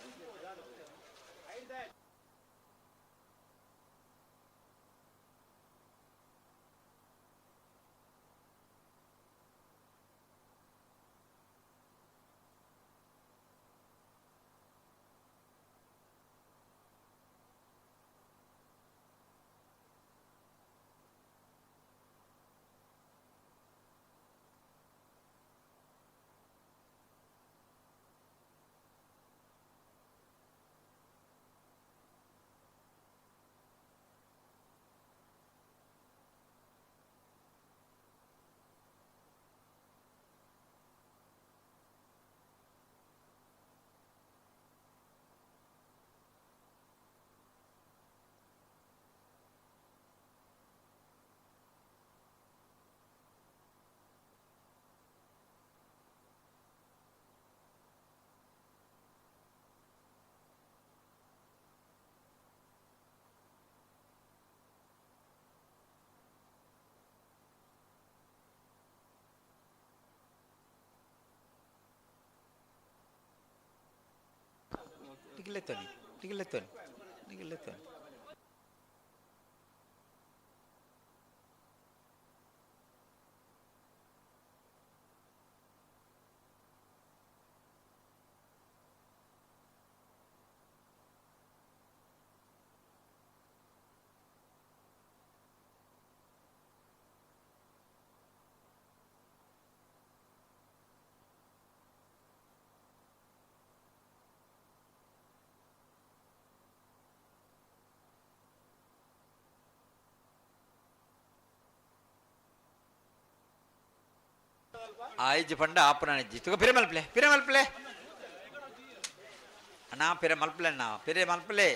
ಟಿಗಿಲೆತ್ತೋನಿ ಟಿಗಿಲೆತ್ತೋನಿ ಟಿಗಿಲೆತ್ತೋನಿ. ಆಯ್ಜಿ ಪಂಡ ಆಪುನ ತುಗ ಪಿರೆ ಮಲ್ಪ್ಲೆ ಪಿರೆ ಮಲ್ಪ್ಲೆ ಅಣ್ಣ ಪಿರೆ ಮಲ್ಪ್ಲೆ ಅಣ್ಣ ಪಿರೆ ಮಲ್ಪ್ಲೆ.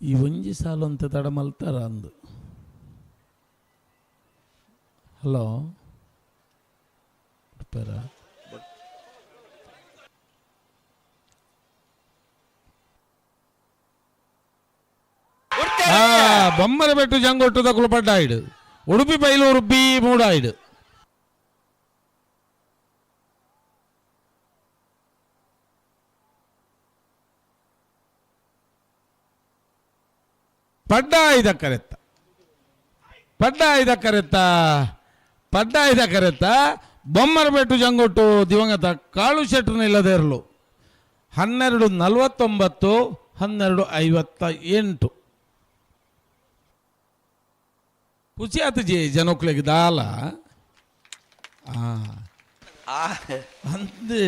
ಈ ಒಂಜಿ ಸಾಲೊಂತೆ ತಡ ಮಲ್ತಾರ ಅಂದು. ಹಲೋ ಪರ ಬೊಮ್ಮರ ಬೆಟ್ಟು ಜಂಗೊಟ್ಟು ತಕುಲು ಪಡ್ಡಾಯಿಡು ಉಡುಪಿ ಬೈಲೂರು ಬಿ ಮೂಡಾಯಿಡು. ಪಡ್ಡಾಯ್ದ ಕರೆತ್ತ ಪಡ್ಡಾಯ್ದ ಕರೆತ್ತ ಪಡ್ಡಾಯ್ದ ಕರೆತ್ತ ಬೊಮ್ಮರ ಬೆಟ್ಟು ಜಂಗೊಟ್ಟು ದಿವಂಗತ ಕಾಳು ಶೆಟ್ರನ ಇಲ್ಲದೆ ಇರಲು 12:49 12:58. ಖುಷಿ ಆತು ಜಿ ಜನಕ್ಲೆಗ್ ದಾಲ. ಅಂದ್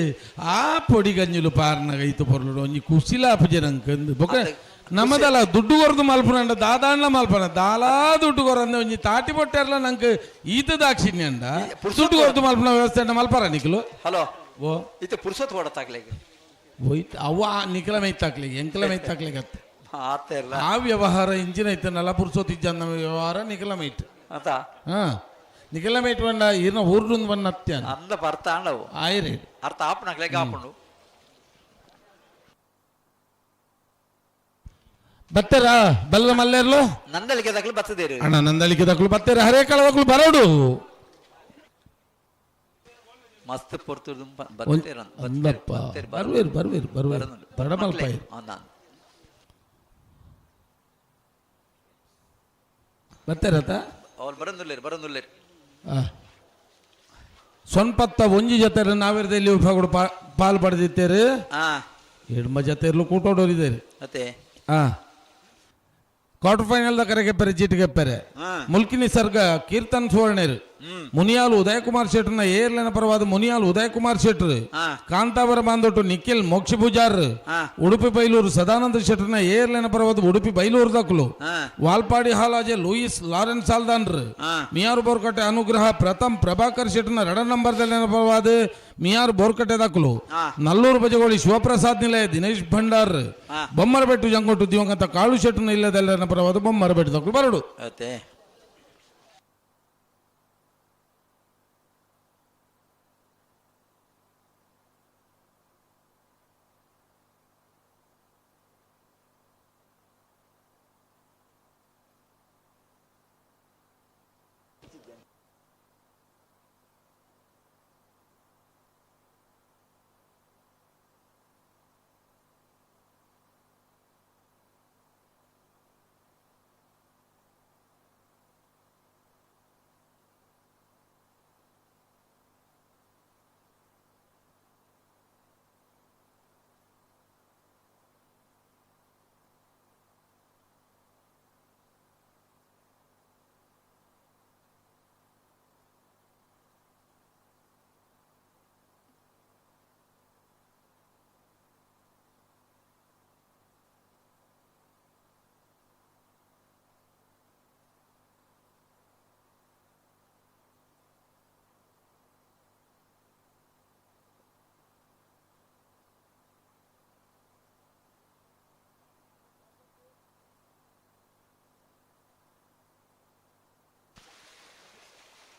ಆ ಪೊಡಿ ಗಂಜಿಲು ಪಾರ್ನಾಗ ಐತು ಪೊರ್ಲುಡು ಒಂಜಿ ಕುಸಿಲಾಪು ಜನಂಕ್ ಅಂದ್. ಬೊಕ ನಮ್ಮದಲ್ಲ ದುಡ್ಡು ಕೊರದು ಮಲ್ಪುನಂಡ ದಾದಾಣ್ಲ ಮಲ್ಪನ ದಾಲಾ ದುಡ್ಡು ಕೊರಂದ ಒಂಜಿ ತಾಟಿ ಪೊಟ್ಟೆರ್ಲ ನಂಕ್ ಈತ ದಾಕ್ಷಿಣ್ಯ ಅಂಡ ದುಡ್ಡು ಕೊರದು ಮಲ್ಪುನ ವ್ಯವಸ್ಥೆ ಅಂಡ ಮಲ್ಪರ ನಿಕ್ಲು. ಹಲೋ ಓ ಇತ್ತೆ ಪುರ್ಸೊತ್ ಕೊಡತ್ತಾಗ್ಲಿಗ ಹೋಯ್ತು ಅವ ನಿಖಲ ಮೈತಾಕ್ಲಿಗೆ ಎಂಕಲ ಮೈತಾಕ್ಲಿಗೆ ಅತ್ತ ಆತ ಇಲ್ಲ ಆ ವ್ಯವಹಾರ ಇಂಜಿನ ಐತನಲ್ಲ ಪುರ್ಸೊತ್ ಇಜ್ಜಂದ ವ್ಯವಹಾರ ನಿಖಲ ಮೈಟ್. ಅಂತ ಹಾ ನಿಖಲ ಮೈಟ್ ಬಂಡ ಈರ್ನ ಊರ್ಡುಂದು ಬಣ್ಣ ಅತ್ಯಾನ ಅಂದ ಬರ್ತಾಂಡವು ಆಯ್ರಿ ಅರ್ಥ ಆಪನಗ್ಲಿಗೆ ಆಪುಂಡು. ಬತ್ತೆರಾ ಬಲ್ಲ ಮಲ್ಲೇರ್ಲು ನಂದಳಿಕೆ ದಕ್ಲು ಬತ್ತದೇರು ಅಣ್ಣ ನಂದಳಿಕೆ ದಕ್ಲು ಬತ್ತೆರ ಹರೇ ಕಳದಕ್ಲು ಬರೋಡು ಮಸ್ತ್ ಪೊರ್ತುರ್ದು ಬತ್ತೇರ ಅಂದಪ್ಪ ಬರ್ವೇರು ಬರ್ವೇರು ಬರ್ವೇರು ಬರಡಮಲ್ಪ ಬತ್ತೇರತ ಅವ್ರು ಬರಂದುಲ್ಲೇರು ಬರಂದುಲ್ಲೇರು. ಸೊನ್ಪತ್ತ ಒಂಜಿ ಜೊತೆ ನಾವಿರದಲ್ಲಿ ವಿಭಾಗಡು ಪಾಲು ಪಡೆದಿತ್ತೇರು. ಎಡ್ಮ ಜೊತೆ ಇರ್ಲು ಕೂಟೋಡೋರಿದ್ದೇರು. ಮತ್ತೆ quarter final the ಕರೆಗೆಪ್ಪರೆ ಚೀಟಿಗೆಪ್ಪರೆ Mulki Nisarga Keerthan ಸುವರ್ಣೇರು Muniyal Udayakumar ಶೆಟ್ಟರ್ನ ಏರ್ಲೆನ ಪರವಾದ ಮುನಿಯಾಲ್ ಉದಯಕುಮಾರ್ ಶೆಟ್ಟರ್ ಕಾಂತಾವರ ಬಾಂದೊಟ್ಟು ನಿಖಿಲ್ ಮೋಕ್ಷ ಪೂಜಾರ್ ಉಡುಪಿ ಬೈಲೂರು ಸದಾನಂದ ಶೆಟ್ಟರ್ನ ಏರ್ಲೆನ ಪರವಾದ ಉಡುಪಿ ಬೈಲೂರು ದಕ್ಲು ವಾಲ್ಪಾಡಿ ಹಾಲಾಜೆ ಲೂಯಿಸ್ ಲಾರೆನ್ಸ್ ಆಲ್ದಾನ್ರ್ ಮಿಯಾರು ಬೋರ್ಕಟ್ಟೆ ಅನುಗ್ರಹ ಪ್ರಥಮ್ ಪ್ರಭಾಕರ್ ಶೆಟ್ಟರ್ನ ರಡ ನಂಬರ್ ಪರವಾದ ಮಿಯಾರು ಬೋರ್ಕಟ್ಟೆ ದಾಖಲು ನಲ್ಲೂರು ಬಜಗೋಳಿ ಶಿವಪ್ರಸಾದ್ ನಿಲಯ ದಿನೇಶ್ ಭಂಡಾರ್ ಬೊಮ್ಮರಬೆಟ್ಟು ಜಂಗೊಟ್ಟು ದಿವಂಗತ ಕಾಳು ಶೆಟ್ಟರ್ನ ಇಲ್ಲದೆಲ್ಲರ ಪರವಾದ ಬೊಮ್ಮರಬೆಟ್ಟು ದಾಖಲು ಬರಡು. ಮತ್ತೆ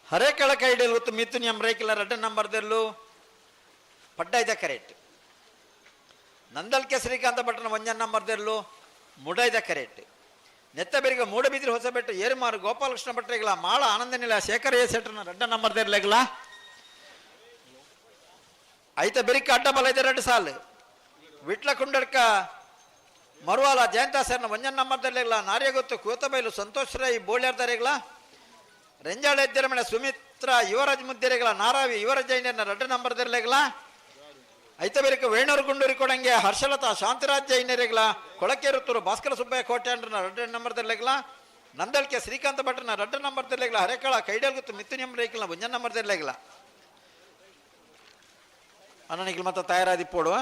ಹರೇ ಕೆಳಕ ಐಡಿಯಲ್ ಗೊತ್ತು ಮಿಥುನ್ ಎಂ ರೇಕಿಲ್ಲ ರಡ್ಡ ನಂಬರ್ ದೆಲ್ಲು ಪಡ್ಡಾಯ್ದ ಕರೆಕ್ಟ್. ನಂದಲ್ಕೆ ಶ್ರೀಕಾಂತ ಭಟ್ಟನ ಒಂಜನ್ ನಂಬರ್ ದೆಲ್ಲು ಮುಡೈದ ಕರೆಕ್ಟ್. ನೆತ್ತಬೆರಿಗೆ ಮೂಡಬಿದ್ರಿ ಹೊಸಬೆಟ್ಟು ಏರುಮಾರು ಗೋಪಾಲಕೃಷ್ಣ ಭಟ್ರೆಗಳ ಮಾಳ ಆನಂದ ನಿಲ ಶೇಖರ ಎ ಶೆಟ್ಟರ್ನ ರಡ್ಡ ನಂಬರ್ ದೆರ್ಲೆಗಳ ಐತ ಬೆರಿಕ ಅಡ್ಡ ಬಲ ಇದೆ ಎರಡು ಸಾಲು ವಿಟ್ಲ ಕುಂಡಡ್ಕ ಮರುವಾಲ ಜಯಂತ ಸರ್ನ ಒಂಜನ್ ನಂಬರ್ ದೆರ್ಲೆಗಳ ನಾರ್ಯಗೊತ್ತು ಕೂತಬೈಲು ಸಂತೋಷ್ ರೈ ಬೋಳ್ಯಾರ್ದರೆಗಳ ರೆಂಜಾಳ ಎದ್ದಿರಮಣೆ ಸುಮಿತ್ರ ಯುವರಾಜ್ ಮುದ್ದಿರೆಗಳ ನಾರಾವಿ ಯುವರಾಜ್ ಜೈನರ್ನ ರಡ್ಡ ನಂಬರ್ ದೆರ್ಲೆಗಳ ಐತ ಬೇರಿಕ ವೇಣೂರು ಗುಂಡೂರಿ ಕೊಡಂಗೆ ಹರ್ಷಲತಾ ಶಾಂತರಾಜ್ ಜೈನರೆಗಳ ಕೊಳಕೇರುತ್ತೂರು ಭಾಸ್ಕರ ಸುಬ್ಬಯ್ಯ ಕೋಟ್ಯಾಂಡ್ರನ ರಡ್ಡ ನಂಬರ್ ದೆರ್ಲೆಗಳ ನಂದಲ್ಕೆ ಶ್ರೀಕಾಂತ ಭಟ್ರನ ರಡ್ಡ ನಂಬರ್ ದೆರ್ಲೆಗಳ ಹರೇಕಳ ಕೈಡಲ್ಗುತ್ತು ಮಿಥುನ್ ರೇಖಲ ಒಂಜನ್ ನಂಬರ್ ದೆರ್ಲೆಗಳ ಅಣ್ಣನಿಗೆ ಮತ್ತೆ ತಯಾರಾದಿಪ್ಪೋಡು.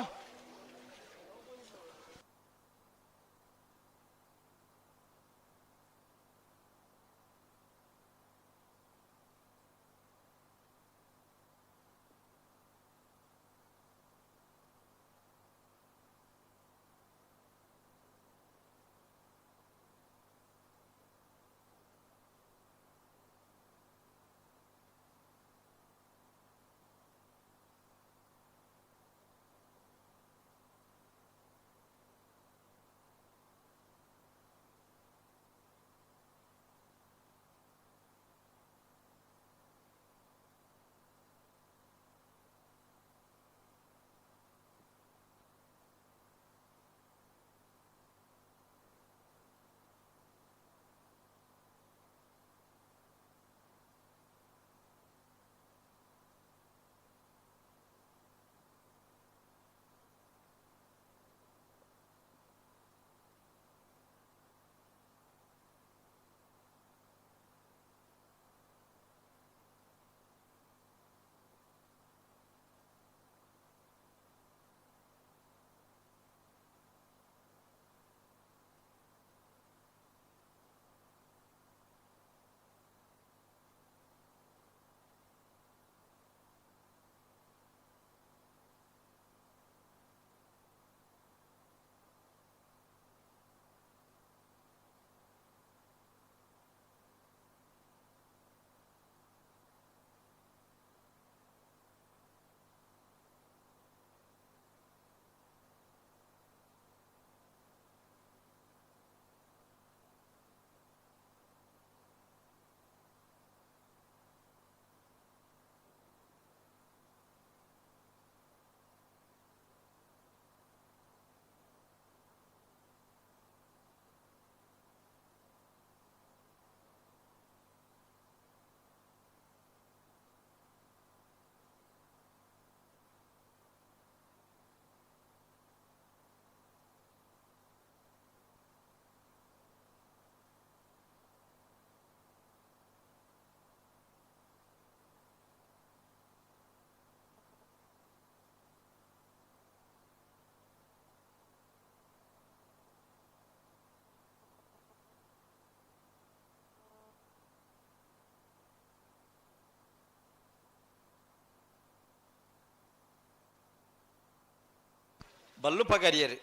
ಬಲ್ಲು ಪಗರಿಯರು.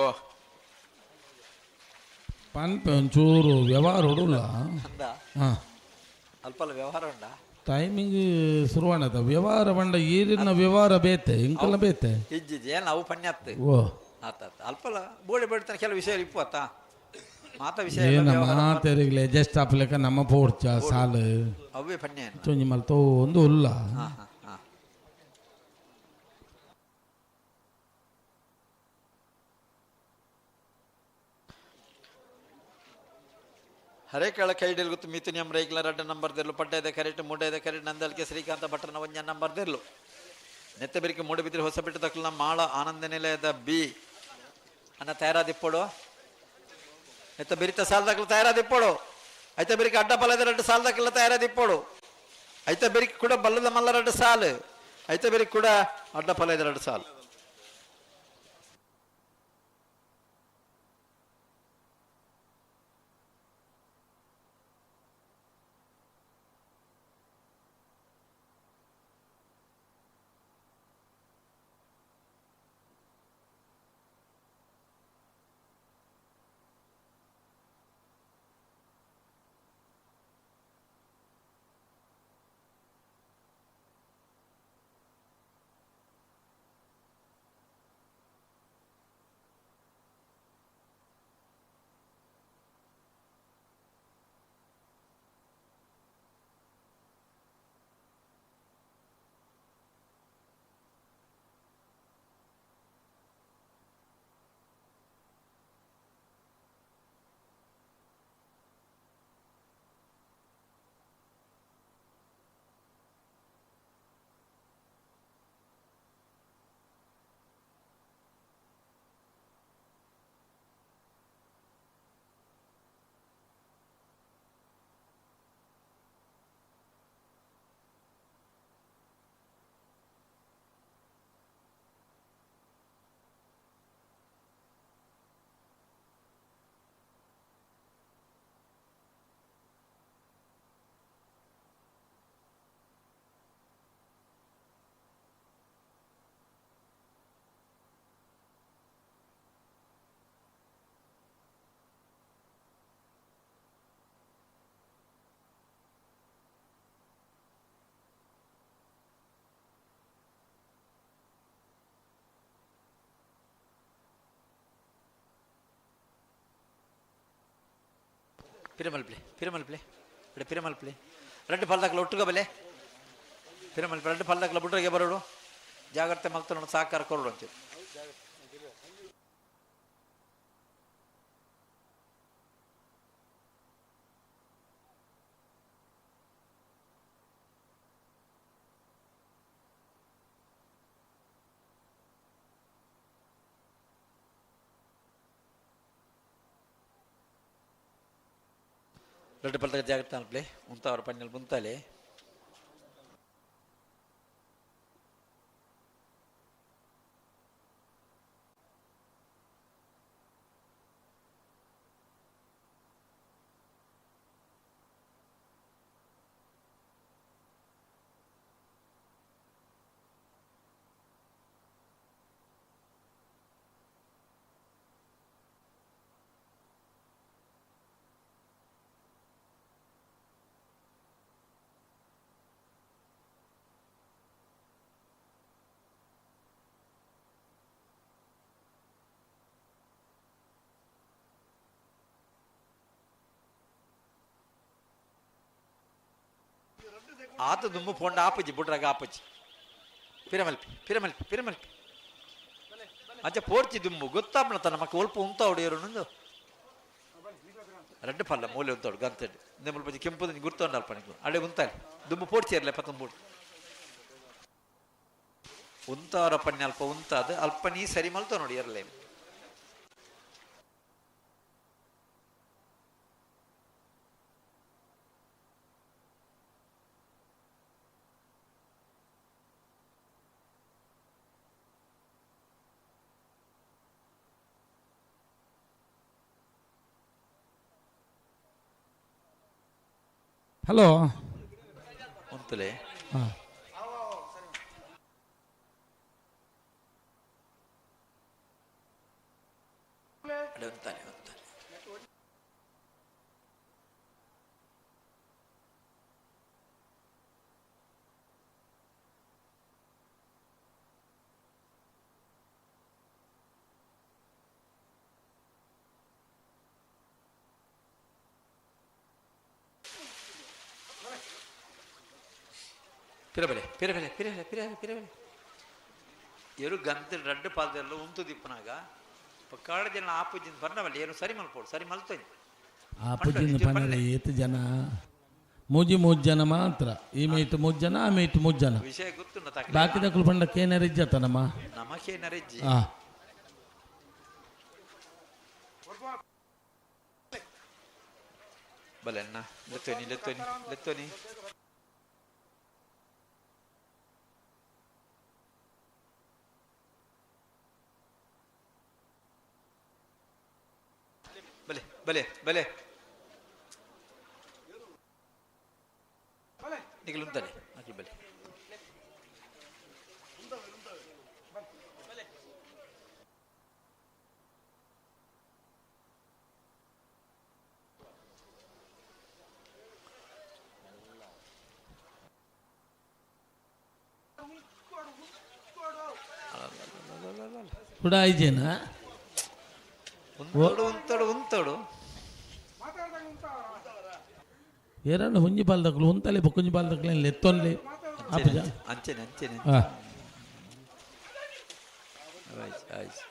ಓ ಪನ್ಪೆ ಒಂಚೂರು ವ್ಯವಹಾರ ಉಡುಲ್ಲ. ಅಂದ ಹಾಂ ಅಲ್ಪಲ್ಲ ವ್ಯವಹಾರ ಉಂಡ ಟೈಮಿಂಗ್ ಶುರುವಾಣದ ವ್ಯವಹಾರ ಬಂಡ ಈರಿನ ವ್ಯವಹಾರ ಬೇತೆ ಇಂಕಲ್ಲ ಬೇತೆ ಇಜ್ಜಿಜಿ ಏನು ಅವು ಪಣ್ಯತ್ತು. ಓ ಆತ ಆತ ಅಲ್ಪಲ್ಲ ಬೋಡೆ ಬೇಡ್ತಾನೆ ಕೆಲವು ವಿಷಯ ಇಪ್ಪು ಆತ ಮಾತ ವಿಷಯ ಏನ ಮಾತೆರಿಗ್ಲೆ ಅಡ್ಜಸ್ಟ್ ಆಪ್ಲೆಕ ನಮ್ಮ ಪೋರ್ಚ ಸಾಲು ಅವೇ ಪಣ್ಯ ಚೊಂಜಿ ಮಲ್ತೋ ಒಂದು ಉಲ್ಲ. ಹಾಂ ಹಾಂ ಹಾಂ ಹರೇಕಳ ಕೈಡಿಲ್ ಗೊತ್ತು ಮಿಥುನಿಯಂ ರೈಕ್ಲ ರಡ್ಡ ನಂಬರ್ ದಿರ್ಲು ಪಡ್ಡೈದ ಕರೆಕ್ಟ್ ಮೂಡೈದ ಕರೆಕ್ಟ್ ನಂದಲ್ಕೆ ಶ್ರೀಕಾಂತ ಭಟ್ರನ ಒಂಜ ನಂಬರ್ ದಿರ್ಲು ನೆತ್ತ ಬೆರಿಕೆ ಮೂಡಬಿದ್ರೆ ಹೊಸ ಬಿಟ್ಟು ತಕ್ಕಲ ಮಾಳ ಆನಂದ ನಿಲಯದ ಬಿ ಅನ್ನ ತಯಾರಾದಿಪ್ಪಡು ನೆತ್ತ ಬಿರಿತ ಸಾಲದಾಕಲು ತಯಾರಾದಿಪ್ಪಡು ಐತ ಬೆರಿಕೆ ಅಡ್ಡ ಬಲದ ರಡ್ಡು ಸಾಲದಾಕಲ ತಯಾರಾದಿಪ್ಪಡು ಐತ ಬೆರಿಕೆ ಕೂಡ ಬಲ್ಲದ ಮಲ್ಲ ರಡ್ಡು ಸಾಲು ಐತ ಬೆರಿಕೆ ಕೂಡ ಅಡ್ಡ ಫಲದ ರಡ್ಡು ಸಾಲು. ಪಿರಮಲ್ಪ್ಲೆ ಪಿರಮಲ್ಪ್ಲೆ ಇಡ ಪಿರಮಲ್ಪ್ಲೆ ರೆಡ್ಡು ಫಲ್ದಾಕಲ ಒಟ್ಟುಗ ಬಲೆ ಪಿರಮಲ್ಪೆ ರೆಡ್ಡು ಫಲ್ದಾಕಲ ಬುಡ್ರಿಗೆ ಬರೋಡು ಜಾಗ್ರತೆ ಮಲ್ತನೋಡು ಸಹಕಾರ ಕೊರಡು ಅಂಚೂರು. ರೆಡ್ಡು ಪಲ್ದಾಗ ಜಾಗ್ರತೆ ಅನ್ಪ್ಲೆ ಉಂತಾವ್ರ ಪಣ್ಣಲ್ಲಿ ಮುಂತಾಲೆ. ಆತ ದುಮ್ಮು ಪೋಂಡ ಆಪುಜಿ ಬುಡ್ರಾಗ ಆಪುಜಿ ಪಿರಮಲ್ಪಿ ಪಿರಮಲ್ಪಿ ಪಿರಮಲ್ಪಿ ಅಂಚ ಪೋರ್ಚಿ ದುಮ್ಮು ಗೊತ್ತಾಪಣ ತನ್ನ ಮಕ್ಕ ಒಲ್ಪ ಉಂತಾವಡು ಏರು ರೆಡ್ಡು ಪಲ್ಲ ಮೂಲೆ ಉಂತಾಡು ಗಂತಡ್ಡು ನಿಮ್ಮಲ್ ಪಂಚಿ ಕೆಂಪು ಗುರ್ತೊಂಡು ಅಲ್ಪ ನಿಕ್ಲು ಅಡೆ ಉಂತಾಲಿ ದುಮ್ಮು ಪೋರ್ಚಿ ಇರಲೆ ಪತ್ತೊಂಬೂಡು ಉಂತಾರ ಪಣ್ಯ ಅಲ್ಪ ಉಂತಾದ ಅಲ್ಪ ನೀ ಸರಿ ಮಲ್ತ ನೋಡಿ ಇರಲೇ. ಹಲೋ ಉಂತಲೆ ಹಾಂ ಉಂತಾನೆ ಉಂತಾನೆ. ಪಿರಬಲೆ ಪಿರಬಲೆ ಪಿರಬಲೆ ಪಿರಬಲೆ ಪಿರಬಲೆ ಎರು ಗಂತ ರಡ್ಡು ಪಾದೆಲ್ಲ ಉಂತು ದಿಪ್ಪನಾಗ ಪಕ್ಕಾಡ ಜನ ಆಪುಜಿನ ಬರ್ನವಲ್ಲ ಏನು ಸರಿ ಮಲ್ಪೋಡು ಸರಿ ಮಲ್ತೋನಿ. ಆಪುಜಿನ ಪನರೆ ಏತ್ ಜನ ಮೂಜಿ ಮೂಜಿ ಜನ ಮಾತ್ರ ಈ ಮೇಟ್ ಮೂಜಿ ಜನ ಆ ಮೇಟ್ ಮೂಜಿ ಜನ. ವಿಷಯ ಗೊತ್ತುಂಡ ತಕ್ಕ ಬಾಕಿದಕುಲು ಪಂಡ ಕೇನರಿಜ್ಜತನಮ್ಮ ನಮಕೇನರಿಜ್ಜಿ. ಆ ಬಲೆ ಅಣ್ಣ ಲೆತ್ತೋನಿ ಲೆತ್ತೋನಿ ಲೆತ್ತೋನಿ. ಬಲೆ ಬಲೆ ಬಲೆ ನಿಗಲುಂತಾನೆ ಅಖಿಲ್ ಬಲೆ. ಕೂಡ ಐಜೇನಾ? ಉಂತೋಡು ಉಂತೋಡು ಉಂತೋಡು. ಏರಣ್ಣ ಹುಂಜಿ ಬಾಲ್ದಕ್ಲು ಉಂತಲೆ ಬೊಕ್ಕುಂಜಿ ಬಾಲ್ದಕ್ಲು ಲೆತ್ತೊನ್ಲಿ ಆಪುಜ. ಅಂಚೆನೆ ಅಂಚೆನೆ. ಆ. ಆಯ್ತು ಆಯ್ತು.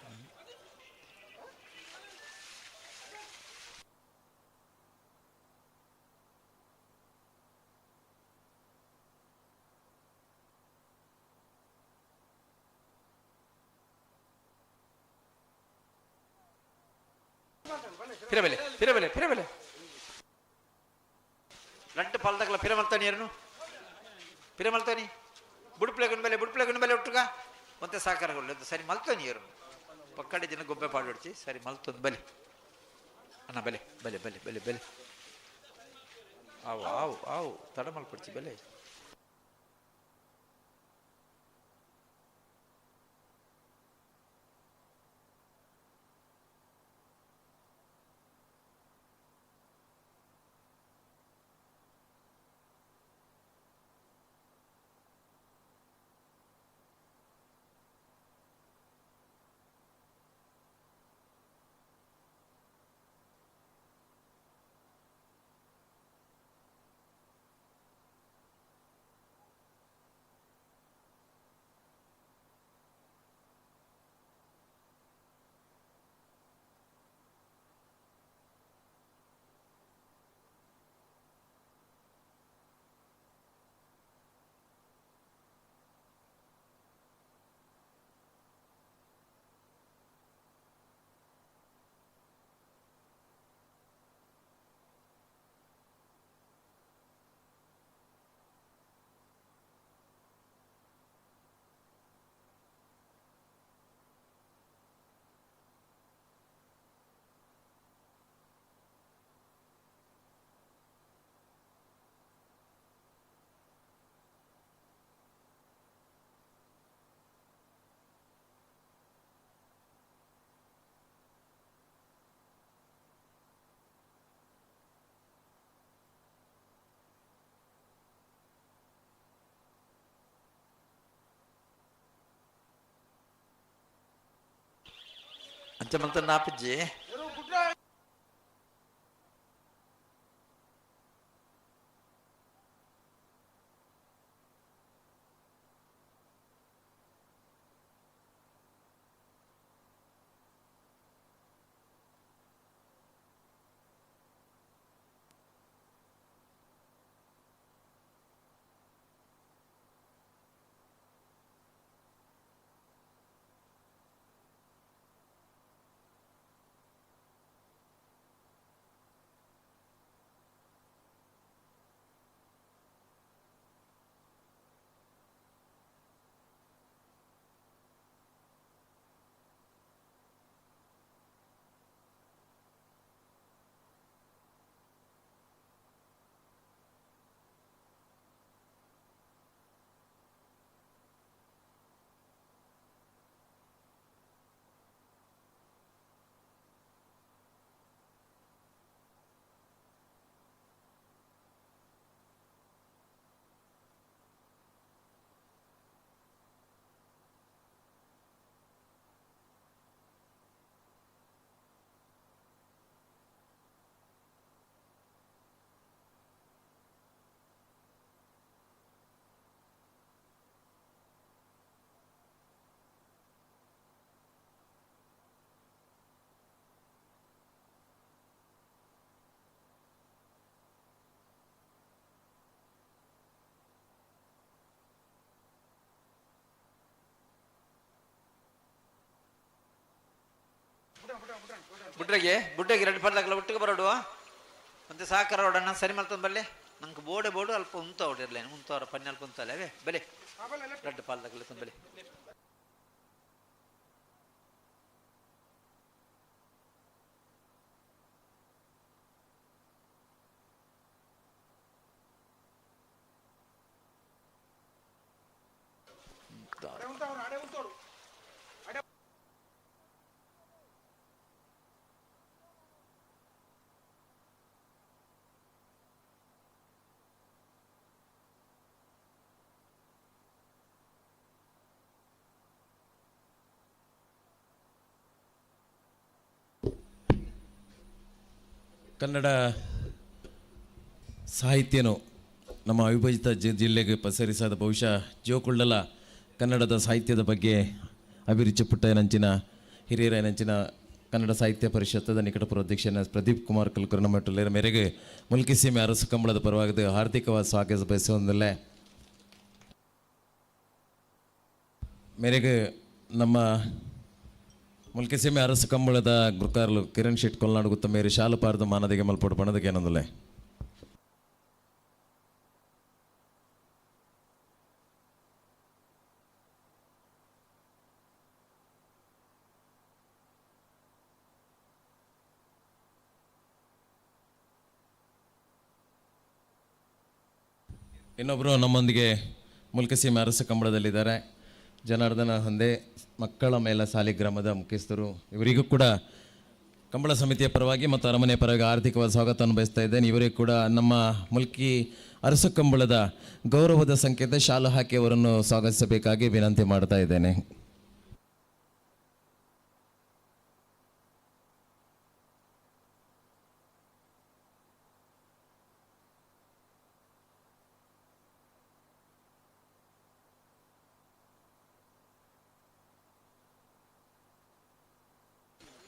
ಪಿರಬಲೆ ಪಿರಬಲೆ ಪಿರಬಲೆ ರಡ್ಡು ಪಾಲ್ದಕ್ಲ ಪಿರಮಲ್ತಾನಿ ಯಾರನು ಪಿರಮಲ್ತಾನಿ ಬುಡುಪ್ಲೆ ಗುಂಬೆಲೆ ಬುಡುಪ್ಲೆ ಗುಂಬೆಲೆ ಒಟ್ಟುಗ ಒಂತೆ ಸಾಕಾರ ಸರಿ ಮಲ್ತೋನಿ ಯಾರು ಪಕ್ಕಡೆ ಜನ ಗೊಬ್ಬೆ ಪಾಡೊಡ್ಚಿ ಸರಿ ಮಲ್ತೊಂದು ಬಲೆ ಅಣ್ಣ ಬಲೆ ಬಲೆ ಬಲೆ ಬಲೆ ಬಲೆ ಆವು ಆವು ಆವು ತಡ ಮಲ್ಪಡ್ಚಿ ಬಲೆ. ಅಂಚೆ ಮಲ್ತನ್ನ ಆಪಿಜ್ಜಿ. ಬುಡ್ರಗೆ ಬುಡ್ಡಗೆ ಎರಡು ಪಡ್ಲಾಗಲ್ಲ ಒಟ್ಟಿಗೆ ಬರೋಡುವ ಮತ್ತೆ ಸಾಕರ ಹೊಡಣ್ಣ ಸರಿ ಮಲ್ತಂದು ಬಲ್ಲೆ. ನಂಗೆ ಬೋಡೆ ಬೋಡು ಅಲ್ಪ ಉಂತ ಹೊಡಿರ್ಲೇನು ಉಂತವರ ಪನ್ನೆ ಅಲ್ಪ ಉಂತಲ್ಲ ಅವೇ ಬಲೆ ರಡ್ಡು ಪಾಲ್ದಾಗಲ್ಲ ತಂಬಲೆ. ಕನ್ನಡ ಸಾಹಿತ್ಯನು ನಮ್ಮ ಅವಿಭಜಿತ ಜಿಲ್ಲೆಗೆ ಪಸರಿಸಾದ ಬಹುಶಃ ಜೋಕುಳ್ಳಲ ಕನ್ನಡದ ಸಾಹಿತ್ಯದ ಬಗ್ಗೆ ಅಭಿರುಚಿ ಪುಟ್ಟಯ್ಯನಂಚಿನ ಹಿರಿಯರನಂಚಿನ ಕನ್ನಡ ಸಾಹಿತ್ಯ ಪರಿಷತ್ತದ ನಿಕಟಪುರ ಅಧ್ಯಕ್ಷನ ಪ್ರದೀಪ್ ಕುಮಾರ್ ಕುಲಕರ್ಣಿ ಮಟ್ಟುಲ್ಲೇರ ಮೇರೆಗೆ ಮುಲ್ಕಿ ಸೀಮೆ ಅರಸು ಕಂಬಳದ ಪರವಾಗಿ ಹಾರ್ದಿಕವಾದ ಸ್ವಾಗತ ಬಯಸುವುದಲ್ಲೇ ಮೇರೆಗೆ ನಮ್ಮ ಮುಲ್ಕಿ ಸೀಮೆ ಅರಸು ಕಂಬಳದ ಗುರುಕಾರ್ಲು ಕಿರಣ್ ಶೆಟ್ ಕೊಲ್ನಾಡು ಗುತ್ತ ಮೇರೆ ಶಾಲು ಪಾರ್ದು ಮಾನದಿಗೆ ಮಲ್ಪೋಡು ಬಣದಕ್ಕೆ ಏನೊಂದಲೇ. ಇನ್ನೊಬ್ಬರು ನಮ್ಮೊಂದಿಗೆ ಮುಲ್ಕಿ ಸೀಮೆ ಅರಸು ಕಂಬಳದಲ್ಲಿದ್ದಾರೆ, ಜನಾರ್ದನ ಹೊಂದೆ ಮಕ್ಕಳ ಮೇಲ ಸಾಲಿಗ್ರಾಮದ ಮುಖ್ಯಸ್ಥರು. ಇವರಿಗೂ ಕೂಡ ಕಂಬಳ ಸಮಿತಿಯ ಪರವಾಗಿ ಮತ್ತು ಅರಮನೆಯ ಪರವಾಗಿ ಆರ್ಥಿಕವಾದ ಸ್ವಾಗತವನ್ನು ಬಯಸ್ತಾ ಇದ್ದೇನೆ. ಇವರಿಗೂ ಕೂಡ ನಮ್ಮ ಮುಲ್ಕಿ ಅರಸು ಕಂಬಳದ ಗೌರವದ ಸಂಕೇತ ಶಾಲು ಹಾಕಿ ಅವರನ್ನು ಸ್ವಾಗತಿಸಬೇಕಾಗಿ ವಿನಂತಿ ಮಾಡ್ತಾ ಇದ್ದೇನೆ.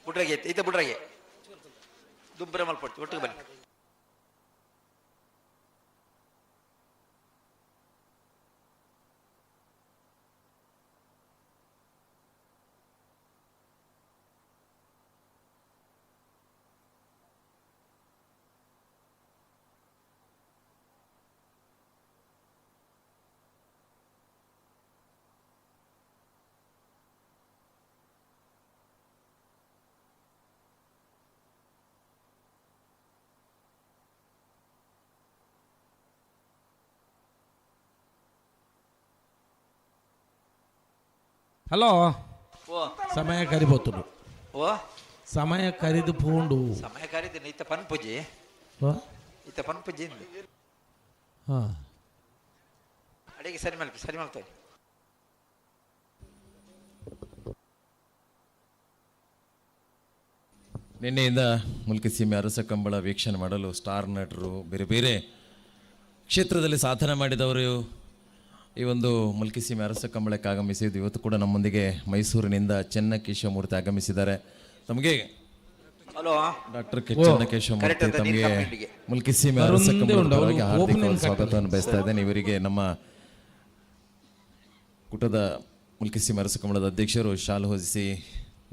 ಬುಡ್ರಗೆ ಐತೆ ಬುಡ್ರಗೆ ದುಂಬರ ಮಲ್ಪಡ್ತೀವಿ ಒಟ್ಟಿಗೆ ಬನ್ನಿ. ಹಲೋ, ಸಮಯ ಕರಿಬೋತುಡು. ಓ ಸಮಯ ಕರಿದು ಪೋಂಡು. ಸಮಯ ಕರಿದು ಇತ್ತ ಪನ್ಪುಜಿ, ಇತ್ತ ಪನ್ಪುಜಿ. ಹಾಂ, ಅಡಿಗೆ ಸರಿ ಮಲ್ಪ ಸರಿ ಮಾಡ್ತೇವೆ. ನಿನ್ನೆಯಿಂದ ಮುಲ್ಕಿ ಸೀಮೆ ಅರಸ ಕಂಬಳ ವೀಕ್ಷಣೆ ಮಾಡಲು ಸ್ಟಾರ್ ನಟರು, ಬೇರೆ ಬೇರೆ ಕ್ಷೇತ್ರದಲ್ಲಿ ಸಾಧನೆ ಮಾಡಿದವರು ಈ ಒಂದು ಮುಲ್ಕಿ ಸೀಮೆ ಅರಸ ಕಂಬಳಕ್ಕೆ ಆಗಮಿಸಿದ್ದು. ಇವತ್ತು ಕೂಡ ನಮ್ಮೊಂದಿಗೆ ಮೈಸೂರಿನಿಂದ ಚೆನ್ನಕೇಶವಮೂರ್ತಿ ಆಗಮಿಸಿದ್ದಾರೆ. ತಮಗೆ ಹಲೋ ಡಾಕ್ಟರ್ ಕೆ ಚೆನ್ನಕೇಶವಮೂರ್ತಿ, ತಮಗೆ ಮುಲ್ಕಿ ಸೀಮೆ ಅರಸ ಕಂಬಳದ ಪರವಾಗಿ ಹಾರ್ದಿಕ ಸ್ವಾಗತವನ್ನು ಬಯಸ್ತಾ ಇದ್ದೇನೆ. ಇವರಿಗೆ ನಮ್ಮ ಕೂಟದ ಮುಲ್ಕಿ ಸೀಮೆ ಅರಸ ಕಂಬಳದ ಅಧ್ಯಕ್ಷರು ಶಾಲು ಹೊದಿಸಿ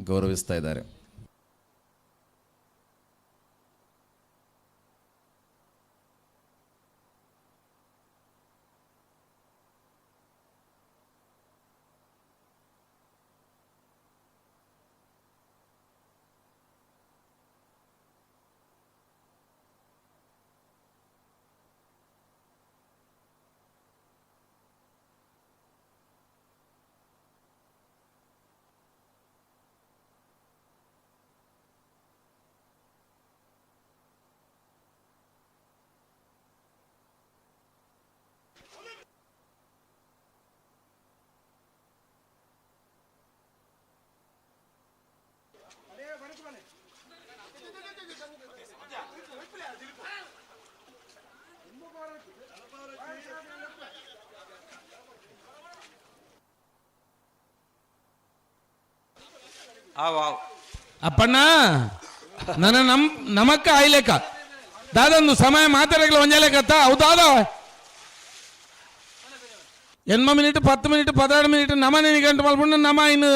ಗೌರವಿಸ್ತಾ ಇದ್ದಾರೆ. ಅಪ್ಪಣ್ಣ ನನ್ನ ನಮ್ ನಮಕ್ಕ ಆಯ್ಲೇಕ ದಾದಂದು ಸಮಯ ಮಾತಾಡಗ್ಲ ಒಂಜಾಲೇಕತ್ತ ಹೌದಾದ ಎನ್ಮ minute 10 minute 16 minute ನಮನೆ ಗಂಟು ಮಲ್ಪುಂಡು ನಮ ಇನ್ನು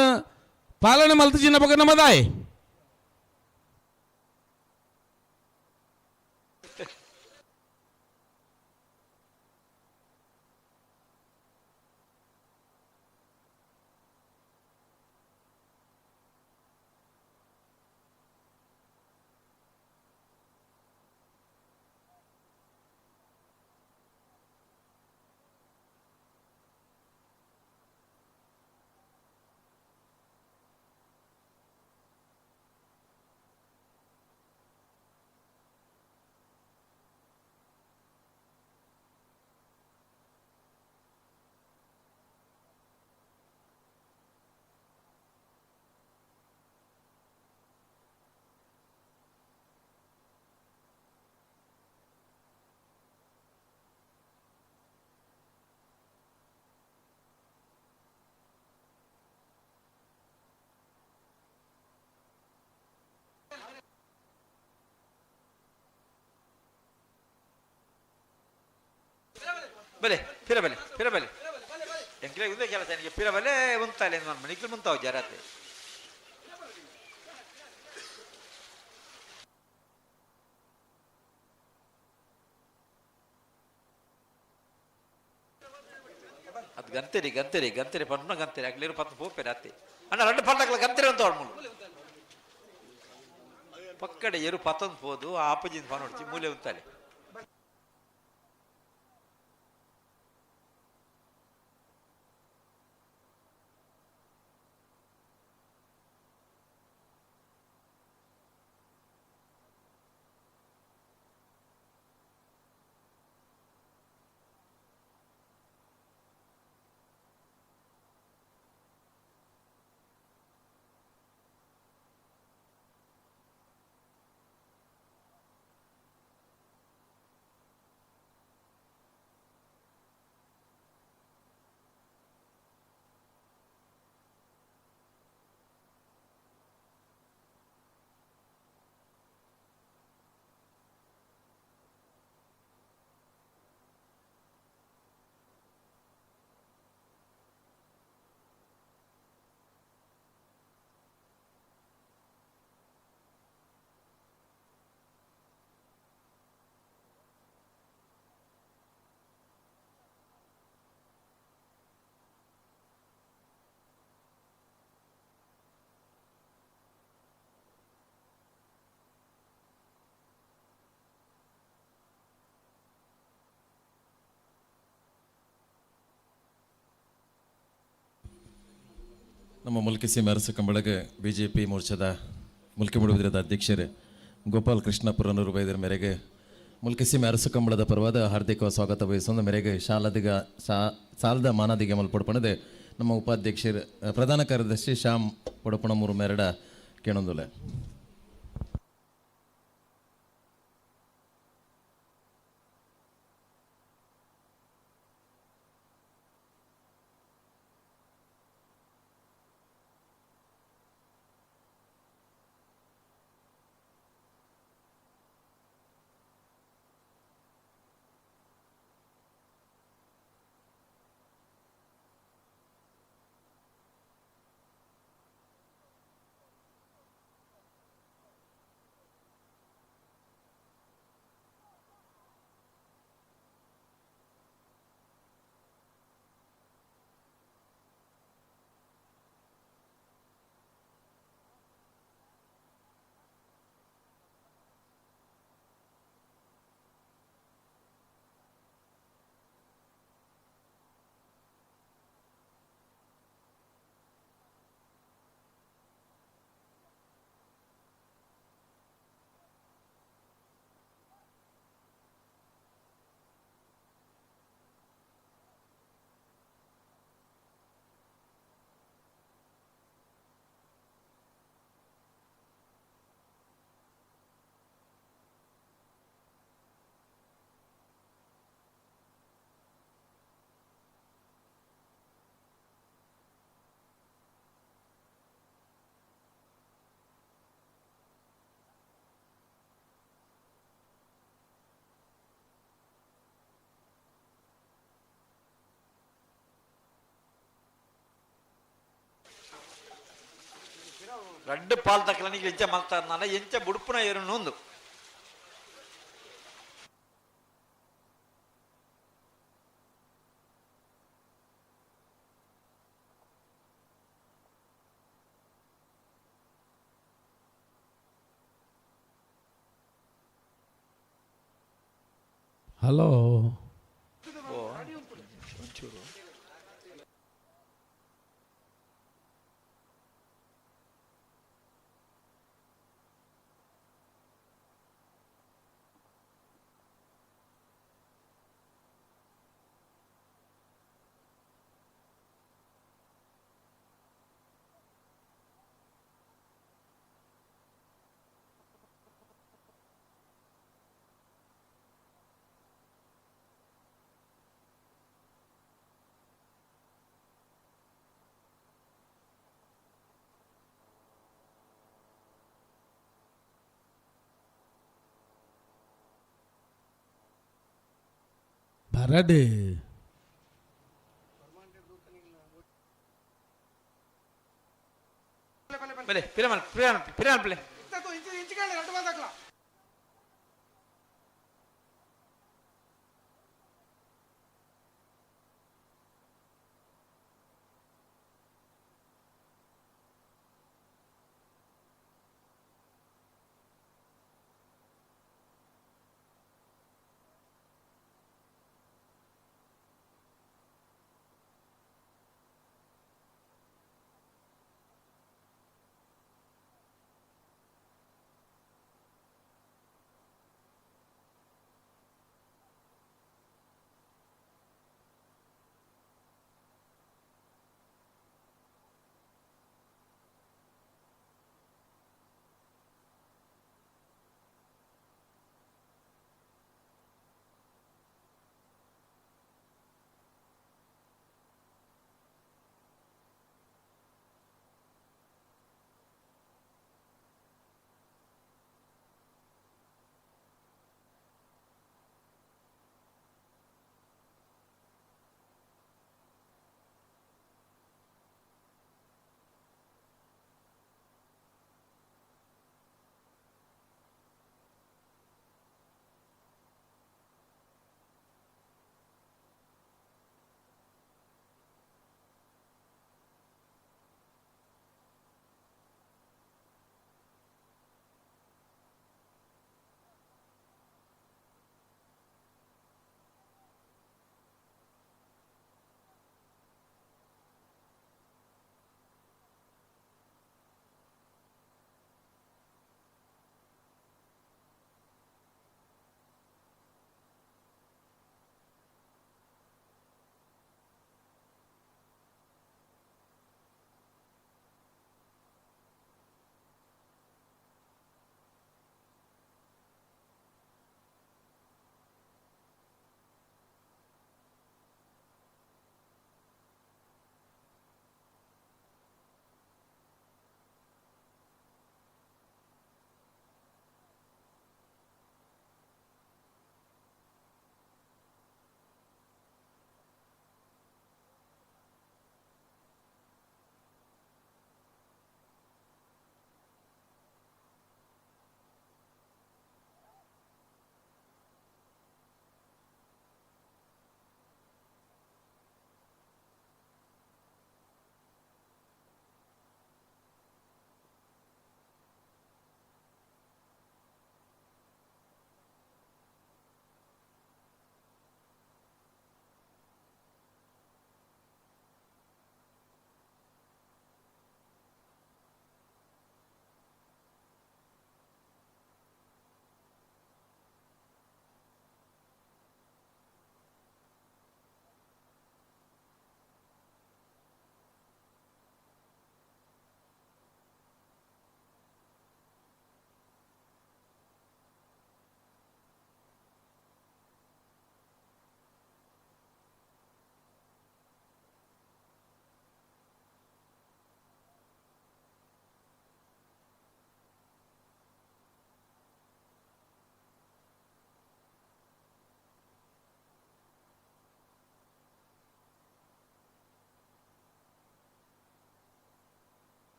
ಪಾಲನೆ ಮಲ್ತು ಚಿನ್ನ ಪಕ್ಕ ನಮ್ಮದಾಯ್. ಬಲೆ ಪಿರ ಬಲೆ ಪಿರ ಬಲೆ ಎಂಕ್ಲೆ ಉಂದೇ ಕೆಲಸ എനിക്ക് ಪಿರ ಬಲೆ ಉಂತಾಲೆ ಮಣಿಕ್ಲು ಮುಂತಾವು ಜರಾತೆ ಅದು ಗಂತೆರಿ ಗಂತೆರಿ ಗಂತೆರಿ ಪಣ್ಣ ಗಂತೆರಿ ಅಗ್ಲೇರು ಪತ್ತು ಪೋಪೆರಿ ಅತ್ತೆ ಅಣ್ಣ రెండు పండగల ಗಂತೆರಿ ಅಂತ ಅವ್ಳು ಪಕ್ಕಡೆ ಎರು ಪತ್ತೊಂದು ಪೋದು ಆ ಅಪ್ಪಜಿನ ಫೋನ್ ಹೊಡ್ಚಿ ಮೂಲೆ ಉಂತಾಲೆ. ನಮ್ಮ ಮುಲ್ಕಿ ಸೀಮೆ ಅರಸು ಕಂಬಳಗೆ ಬಿ ಜೆ ಪಿ ಮೋರ್ಚಾದ ಮುಲ್ಕಿ ಮೂಡುಬಿದಿರದ ಅಧ್ಯಕ್ಷರು ಗೋಪಾಲ್ ಕೃಷ್ಣಪುರನೂರು ಬೈದರ ಮೇರೆಗೆ ಮುಲ್ಕಿ ಸೀಮೆ ಅರಸು ಕಂಬಳದ ಪರವಾದ ಹಾರ್ದಿಕ ಸ್ವಾಗತ ಬಯಸುವ ಮೇರೆಗೆ ಶಾಲದಿಗ ಸಾಲದ ಮಾನದಿಗೆ ಮಲ್ಪೊಡ್ಪಣದೆ ನಮ್ಮ ಉಪಾಧ್ಯಕ್ಷರು ಪ್ರಧಾನ ಕಾರ್ಯದರ್ಶಿ ಶ್ಯಾಮ್ ಪೊಡಪಣಮೂರು ಮೇರಡ ಕೇಣೊಂದುಲೆ. ರಡ್ಡು ಪಾಲ್ ತಕ್ಕಲನಿಗೆ ಎಂಚ ಮಲ್ತಾರನಾನ ಎಂಚ ಬುಡುಪುನ ಏರು ನೊಂದು. ಹಲೋ. ಬರಡು. ಬಲೆ ಪಿರಮಲ್ ಪಿರಾನ್ ಪಿರಾನ್ ಪ್ಲೇ.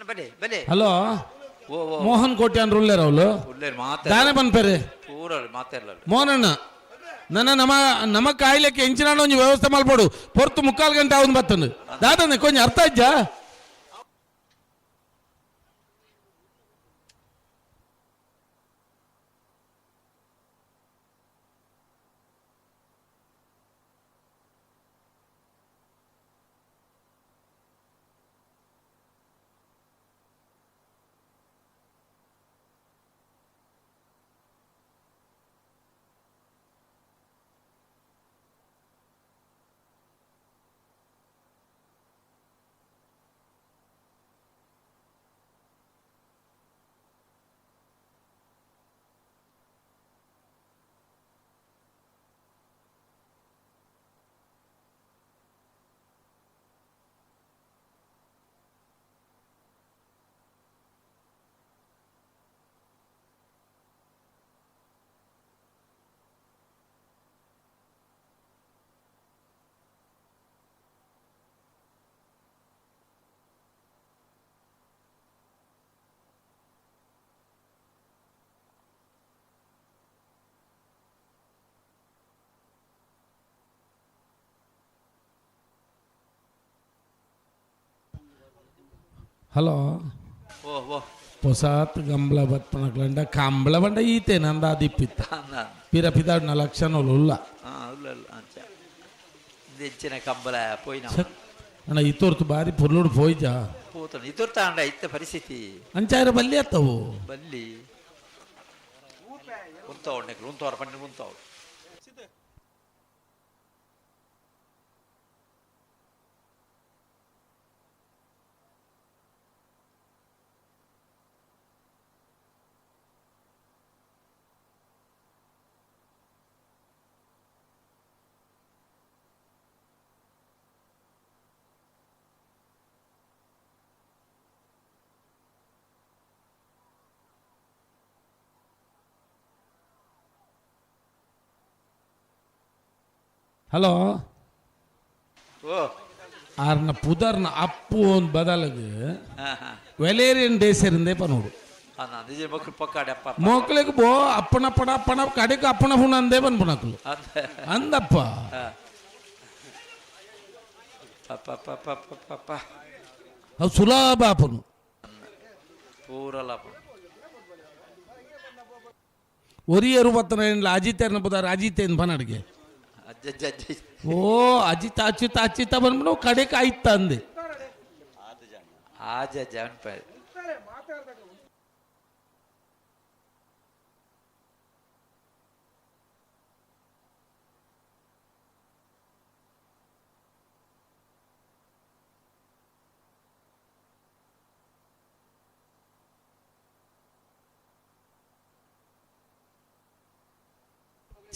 ಬಲೆ ಬಲೆ. ಹಲೋ. ಓ ಓ. ಮೋಹನ್ ಕೋಟ್ಯಾನ್ ಉಲ್ಲೇರ ಅವಳು? ಉಲ್ಲೇರ್ ಮಾತೆ. ದಾನೆ ಪನ್ಪೇರು? ಪೂರ ಮಾತೆಲ್ಲ. ಮೋಹನಣ್ಣ, ನನ್ನ ನಮ್ಮ ನಮ್ಮ ಕಾಯಿಲೆಕ್ಕೆ ಎಂಚಿನ ಒಂಜಿ ವ್ಯವಸ್ಥೆ ಮಲ್ಪಡು. ಪೊರ್ತು ಮುಕ್ಕಾಲು ಗಂಟೆ ಅವನು ಬತ್ತನು. ದಾದನೆ ಕೊಂಚ ಅರ್ಥ ಆಯ್ಜಾ? ಹಲೋ. ಓ ಓ. ಪೊಸಾತ್ ಗಂಬ್ಲ ಬತ್ಪನಕ್ಲಂಡ ಕಂಬಳ ಬಂಡ ಈತೆ ನಂದ ದಿಪ್ಪಿತ್ತ. ಪಿರ ಪಿದಾಡ್ನ ಲಕ್ಷಣ ಉಲ್ಲ. ಹಾಂ, ಉಲ್ಲ ಉಲ್ಲ. ಅಂಚ ಇಂಚಿನ ಕಂಬಳ ಪೋಯಿನ. ಅಣ್ಣ, ಇತ್ತೊರ್ತು ಬಾರಿ ಪೊರ್ಲುಡು ಪೋಯ್ಜಾ. ಪೋತನು ಇತೊರ್ತ ಅಂಡ ಇತ್ತ ಪರಿಸ್ಥಿತಿ. ಅಂಚಾರ ಬಲ್ಲಿ ಅತ್ತವು. ಬಲ್ಲಿ ಉಂತಾವು ನೆಕ್ಲು ಉಂತವ್ರ ಪಂಡ ಉಂತಾವು. ಹಲೋ. ಓ. ಆರ್ನ ಪುದರ್ನ ಅಪ್ಪು ಒಂದು ಬದಲಗು ಹಾಂ ಹಾಂ ವೆಲೇರಿಯನ್ ಡೇಸರಿಂದೇ ಪನೋಡು. ಹಾಂ, ನಿಜ ಮಕ್ಕಳು ಪಕ್ಕಾಡಿ ಅಪ್ಪ. ಮೋಕ್ಲೆಗ್ ಬೋ ಅಪ್ಪನ ಪಡ ಅಪ್ಪನ ಕಡೆಗೆ ಅಪ್ಪನ ಹುಣ ಅಂದೇ ಬಂದ್ಪುಣಕ್ಲು. ಅಂದಪ್ಪ. ಪಪ್ಪ ಪಪ್ಪ ಪಪ್ಪ ಪಪ್ಪ. ಅವು ಸುಲಭ ಅಪ್ಪನು. ಪೂರಲ್ಲ. ಒರಿಯ ರೂಪತ್ತನ ಅಜಿತೇರ್ನ ಪುದಾರ ಅಜಿತೇನ್ ಪನಡಿಗೆ. ಅಜ್ಜ ಅಜ್ಜ. ಓ, ಅಜಿತ ಅಚ್ಯುತ ಅಚ್ಯುತ ಬಂದ್ಬಿಡು ಕಡೆಗೆ ಆಯ್ತ ಅಂದೆ. ಆಜ ಅಜ್ಜ ಅನ್ಪ.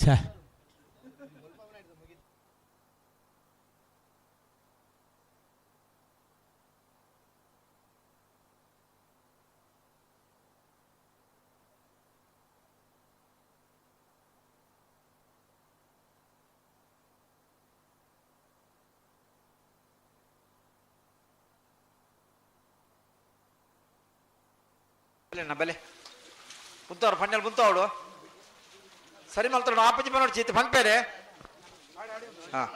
ಛೇ. ಬಲೆ ಮುಂತವ್ರು ಫಂಡಲ್ ಮುಂತವಳು ಸರಿ ಮಲ್ತಾడు ಆಪಜಿ ಬನ್ನೋಡು ಚೀತಿ ಪಂಪೇರೆ. ಹಾಂ,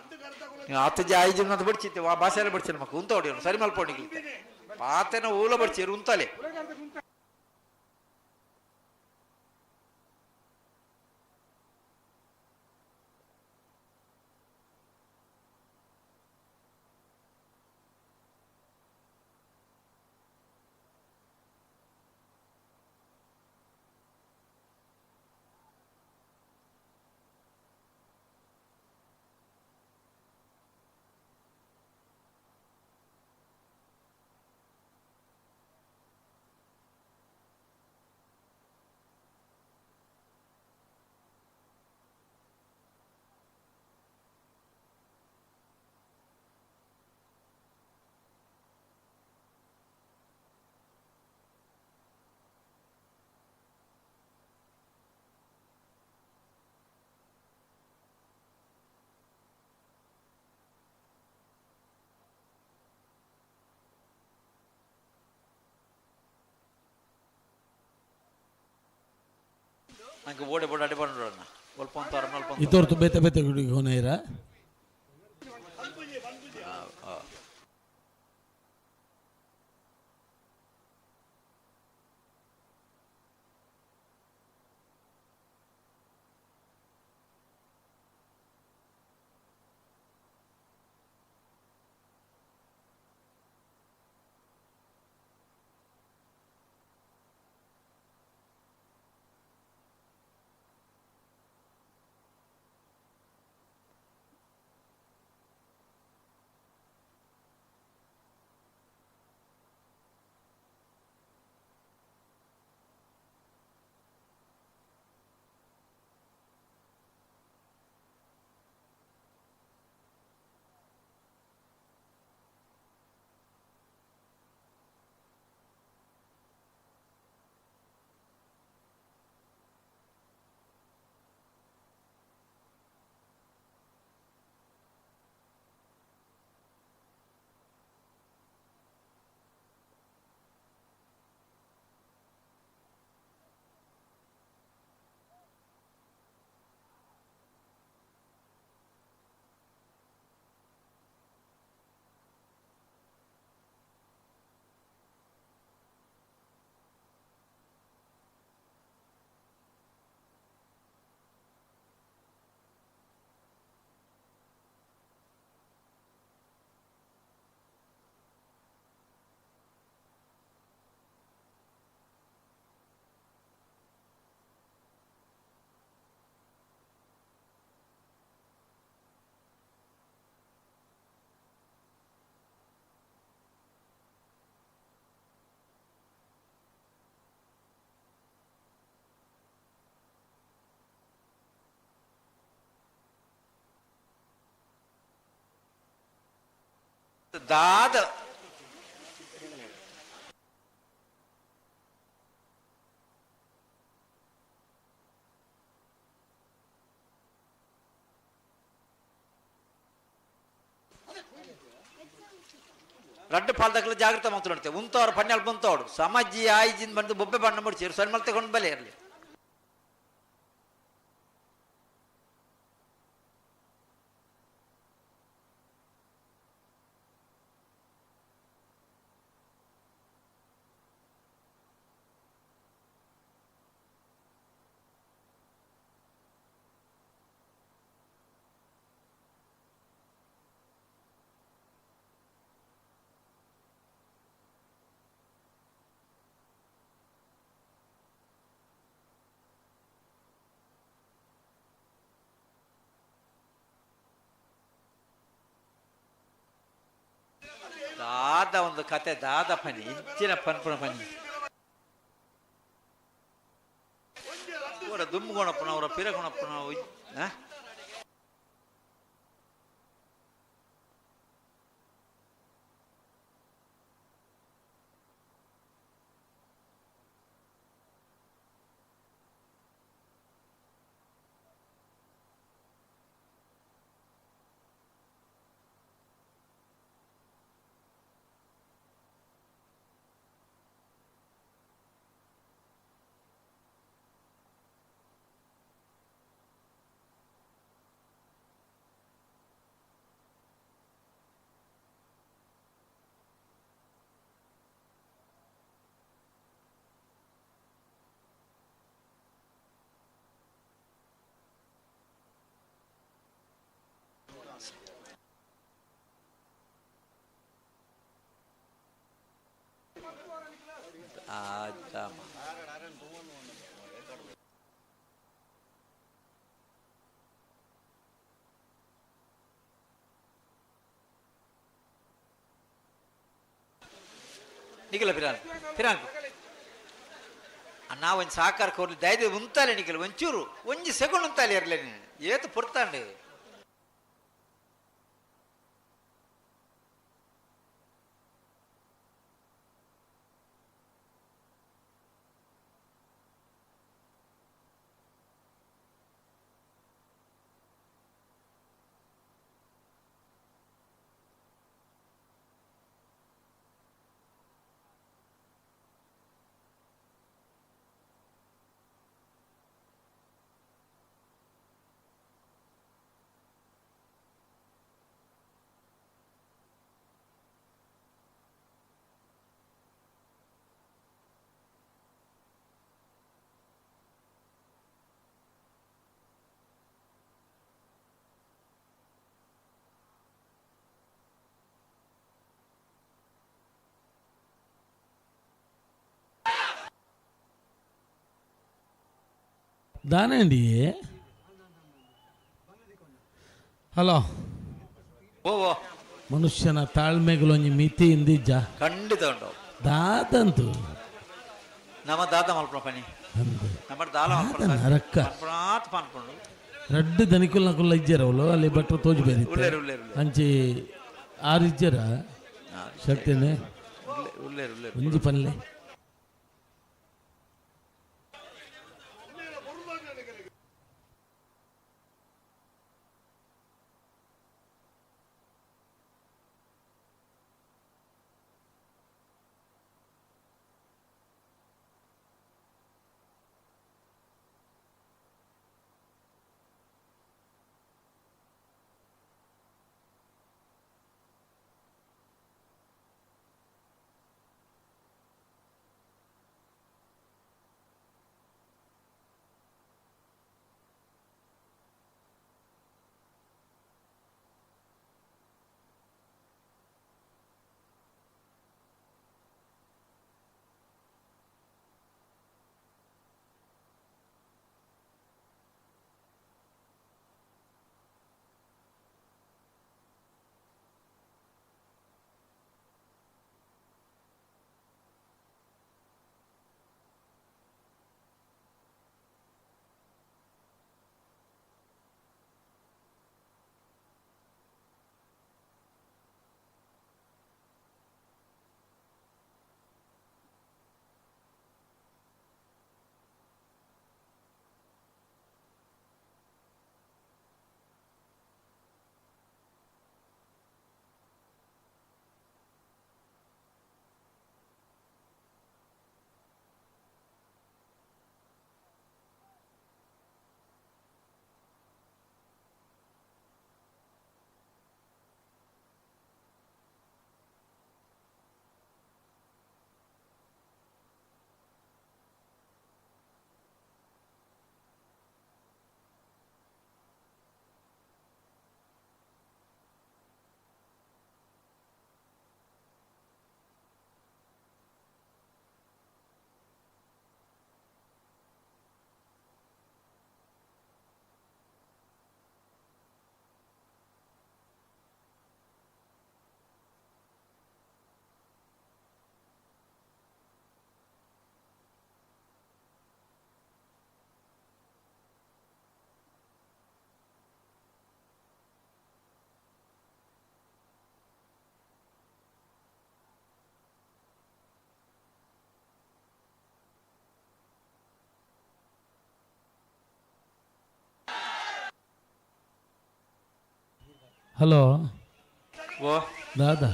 ಆತಜಿ ಐಜಿ ಅಂತ ಬಿಡ್ಚಿತ್ತೆ ವಾ ಭಾಷೆಲ್ಲ ಬಿಡ್ಚಿಲ್ಲ ಮಕ್ಕ ಉಂತವಡಿ ಸರಿ ಮಲ್ಪೋಡಿ ಪಾತೆನ ಊಲ ಬಡ್ಚಿರು ಉಂತಲೆ. ನಂಗೆ ಓಡೆ ಬೋಡ ಅಡಿ ಬಂಡೋಣ ಒಲ್ಪ ಅಂತ. ಇತೋರ್ತು ಬೇತೆ ಬೇತೆ ಗುಡಿಗೆ ಹೋನೈರ. ದಾದ ರಡ್ಡು ಪಾಲ್ದಕ್ಲ ಜಾಗೃತ ಮಾತಾಡ್ತೇವೆ. ಉಂತವ್ರು ಪನ್ನೆಲ್ ಬಂತವ್ರು ಸಮಾಜಿ ಆಯ್ಜಿಂದ ಬಂದು ಬೊಬ್ಬೆ ಬಣ್ಣ ಮುಡ್ಚಿರು ಸಣ್ಣ ಮಲ್ ತಗೊಂಡು ಬಲೆ ಇರಲಿ. ದಾದ ಒಂದು ಕತೆ, ದಾದ ಪನಿ ಇಂಚಿನ ಪನ್ಪುನ ಪನಿ ಅವರ ದುಮ್ಮುಗೋಣಪ್ಪನವರ ಪಿರಗುಣಪ್ಪನ. ನಿಖಿಲ ಫಿರಾನ್ ಫಿರಾನ್ ಅಣ್ಣ ಒಂಜಿ ಸಾಕಾರ ಕೊರ್ಲಿ ದಯದ ಉಂತಾಲೆ ನಿಖಿಲ ಒಂಚೂರು ಒಂಜಿ ಸೆಕೆಂಡ್ ಉಂತಾಲೆ ಇರಲಿ ನೀನು ಏತು ಪೊರ್ತಾಂಡು. ದಾನೇಂಡಿ ಹಲೋ ಓ ಓ ಮನುಷ್ಯನ ತಾಳ್ಮೆಗಳೊಂಜಿ ಮಿತಿ ಇಂದಿಜ್ಜ ಖಂಡಿತ ಉಂಟು ದಾದಂತು ನಮ್ಮ ದಾದ ಮಲ್ಪಣ ಪನಿ ನಮ್ಮ ದಾಲ ಮಲ್ಪಣ ನರಕ್ಕ. ಪನ್ಪುಣಾತ್ ಪನ್ಪುಂಡು ರಡ್ಡು ದನಿಕುಲ್ ನಕುಲ್ಲ ಇಜ್ಜರ ಅವಳು ಅಲ್ಲಿ ಭಟ್ರು ತೋಜು ಬೇರೆ ಉಲ್ಲೇರು, ಉಲ್ಲೇರು, ಉಲ್ಲೇರು. ಅಂಚಿ ಆರು ಇಜ್ಜರ ಶಕ್ತಿನೇ ಉಲ್ಲೇರು ಉಲ್ಲೇರು ಒಂಜಿ ಪನ್ಲೆ ಹಲೋ ಓ ದಾದಾ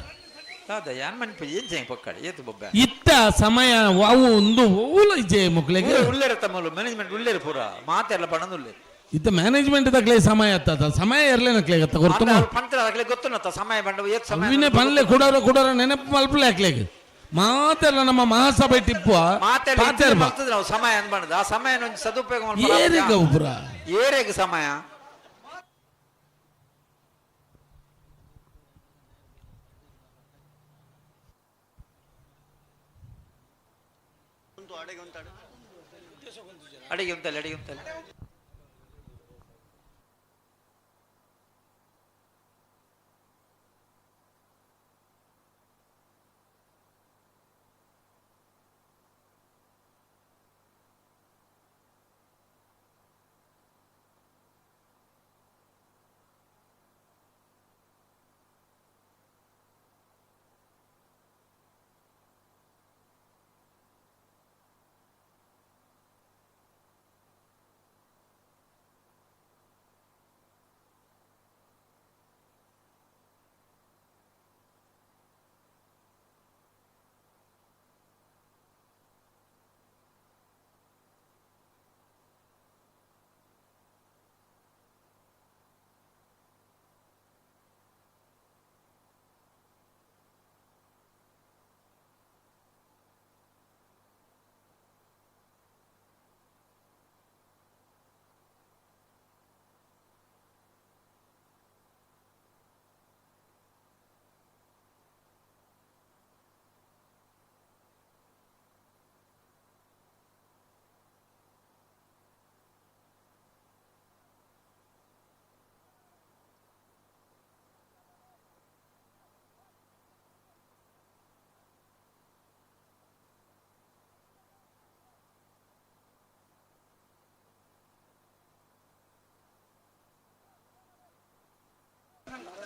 ದಾದ ಯಾನ್ ಮನ್ಪು ಏನ್ చేయం ಪೊಕ್ಕಡೆ ಏತು ಬೊಬ್ಬೆ ಇತ್ತ ಸಮಯ ಅವು ಒಂದು ಓಲ ಇಜ್ಜೆ ಮಕ್ಕಳಿಗೆ ಉಲ್ಲೇರು ತಮ್ಮಲು ಮ್ಯಾನೇಜ್ಮೆಂಟ್ ಉಲ್ಲೇರು ಪೂರ ಮಾತೆಲ್ಲ ಪಣಂದು ಉಲ್ಲೇರು ಇತ್ತ ಮ್ಯಾನೇಜ್ಮೆಂಟ್ ತಕ್ಲೆ ಸಮಯ ಅತ್ತ ಸಮಯ ಇರ್ಲೆ ನಕ್ಲೆ ಗತ್ತ ಗೊತ್ತು ಪಂತ್ರ ಅಕ್ಲೆ ಗೊತ್ತುನತ್ತ ಸಮಯ ಬಂಡ ಏತ್ ಸಮಯ ಅವಿನೇ ಪನ್ಲೆ ಕೊಡೋರ ಕೊಡೋರ ನೆನಪು ಮಲ್ಪಲೆ ಹಾಕ್ಲೆಗ್ ಮಾತೆಲ್ಲ ನಮ್ಮ ಮಹಾಸಭೆ ಟಿಪ್ಪು ಮಾತೆಲ್ಲ ಪಾತೆರ್ ಬಾ. ಬರ್ತದೆ ನಾವು ಸಮಯ ಅನ್ಬಾರ್ದು ಆ ಸಮಯ ಒಂಜಿ ಸದುಪಯೋಗ ಮಲ್ಪೊಡು. ಏರಿಗ ಒಬ್ರ ಏರೆಗ್ ಸಮಯ ಅಡಿಗೆ ಉಂಟಲ್ಲ ಅಡಿಗೆ ಉಂಟಲ್ಲ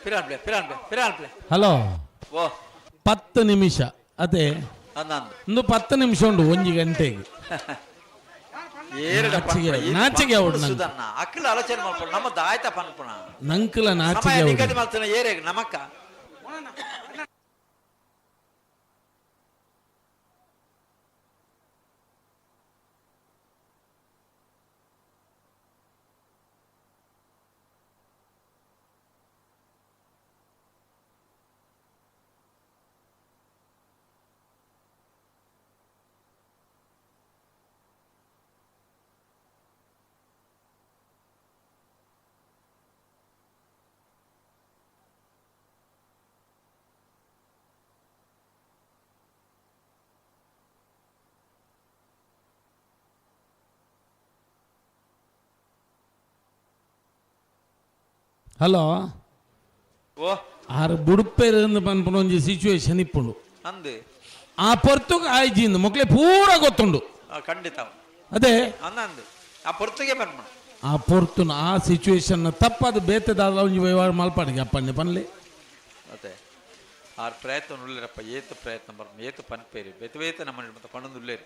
ಪಿರಾನ್ಪ್ಲೆ ಪಿರಾನ್ಪ್ಲೆ ಪಿರಾನ್ಪ್ಲೆ. ಹಲೋ. ಓ. 10 ನಿಮಿಷ ಅದೇ. ಅಂದಂದು. ಒಂದು 10 ನಿಮಿಷ ಉಂಟು 1 ಗಂಟೆಗೆ. ನಾಚಿಗೆ ಅವಡು ನಂಗೆ. ಸುಧನ್ನ ಅಕ್ಕಲ ಆಲೋಚನೆ ಮಾಡ್ಕೊಂಡು ನಮ್ಮ ದಾಯ್ತ ಪನ್ಪುಣ. ನಂಕಲ ನಾಚಿಗೆ ಸಮಯ ಅವಡು. ನಿಗದಿ ಮಾಡ್ತಾನೆ ಏರೇಗ್ ನಮಕ್ಕ. ಹಲೋ. ಓ. ಆರು ಬುಡುಪೇರು ಪನ್ಪುನ ಒಂಜಿ ಸಿಚುವೇಶನ್ ಇಪ್ಪುಂಡು. ಅಂದು. ಆ ಪೊರ್ತುಗ್ ಆಯ್ಜಿಂದು ಮೊಕ್ಲೆ ಪೂರ ಗೊತ್ತುಂಡು. ಖಂಡಿತ. ಅದೇ. ಅಂದಂದು ಆ ಪೊರ್ತುಗೆ ಪನ್ಪುಣ. ಆ ಪೊರ್ತುನ ಆ ಸಿಚುವೇಶನ್ ತಪ್ಪದು ಬೇತೆದಾದ ಒಂಜಿ ವ್ಯವಹಾರ ಮಲ್ಪಾಡಿಗೆ ಅಪ್ಪಣ್ಣೆ ಪನ್ಲೆ. ಅದೇ ಆರ್ ಪ್ರಯತ್ನ ಉಳ್ಳೇರಪ್ಪ, ಏತು ಪ್ರಯತ್ನ ಬರ್ಮ ಏತು ಪನ್ಪೇರಿ ಬೇತೆ ಬೇತೆ ನಮ್ಮ ಮತ್ತೆ ಪಣಂದು ಉಳ್ಳೇರಿ.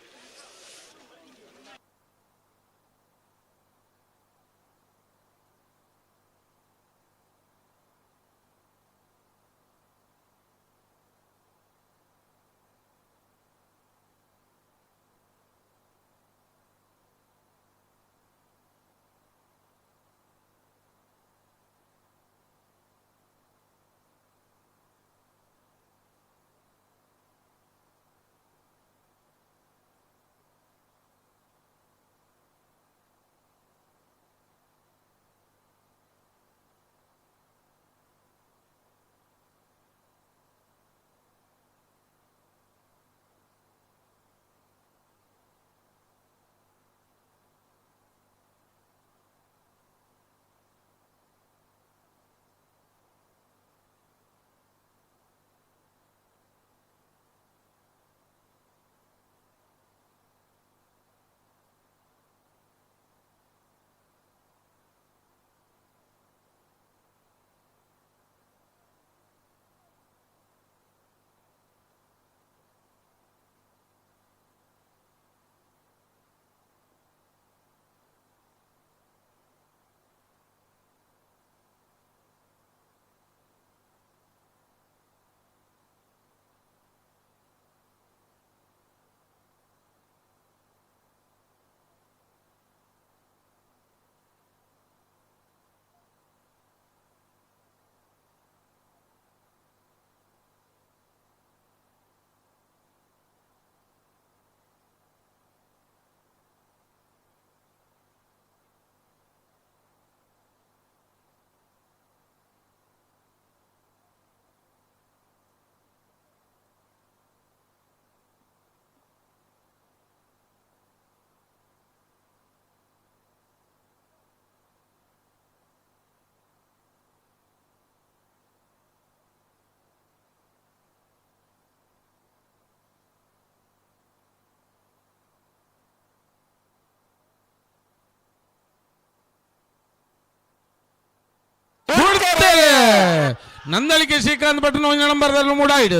ನಂದಳಿಕೆ ಶ್ರೀಕಾಂತ್ ಭಟ್ನ ಒಂದು ನಂಬರ್ದಲ್ಲೂ ಮೂಡಾಯ್ಡು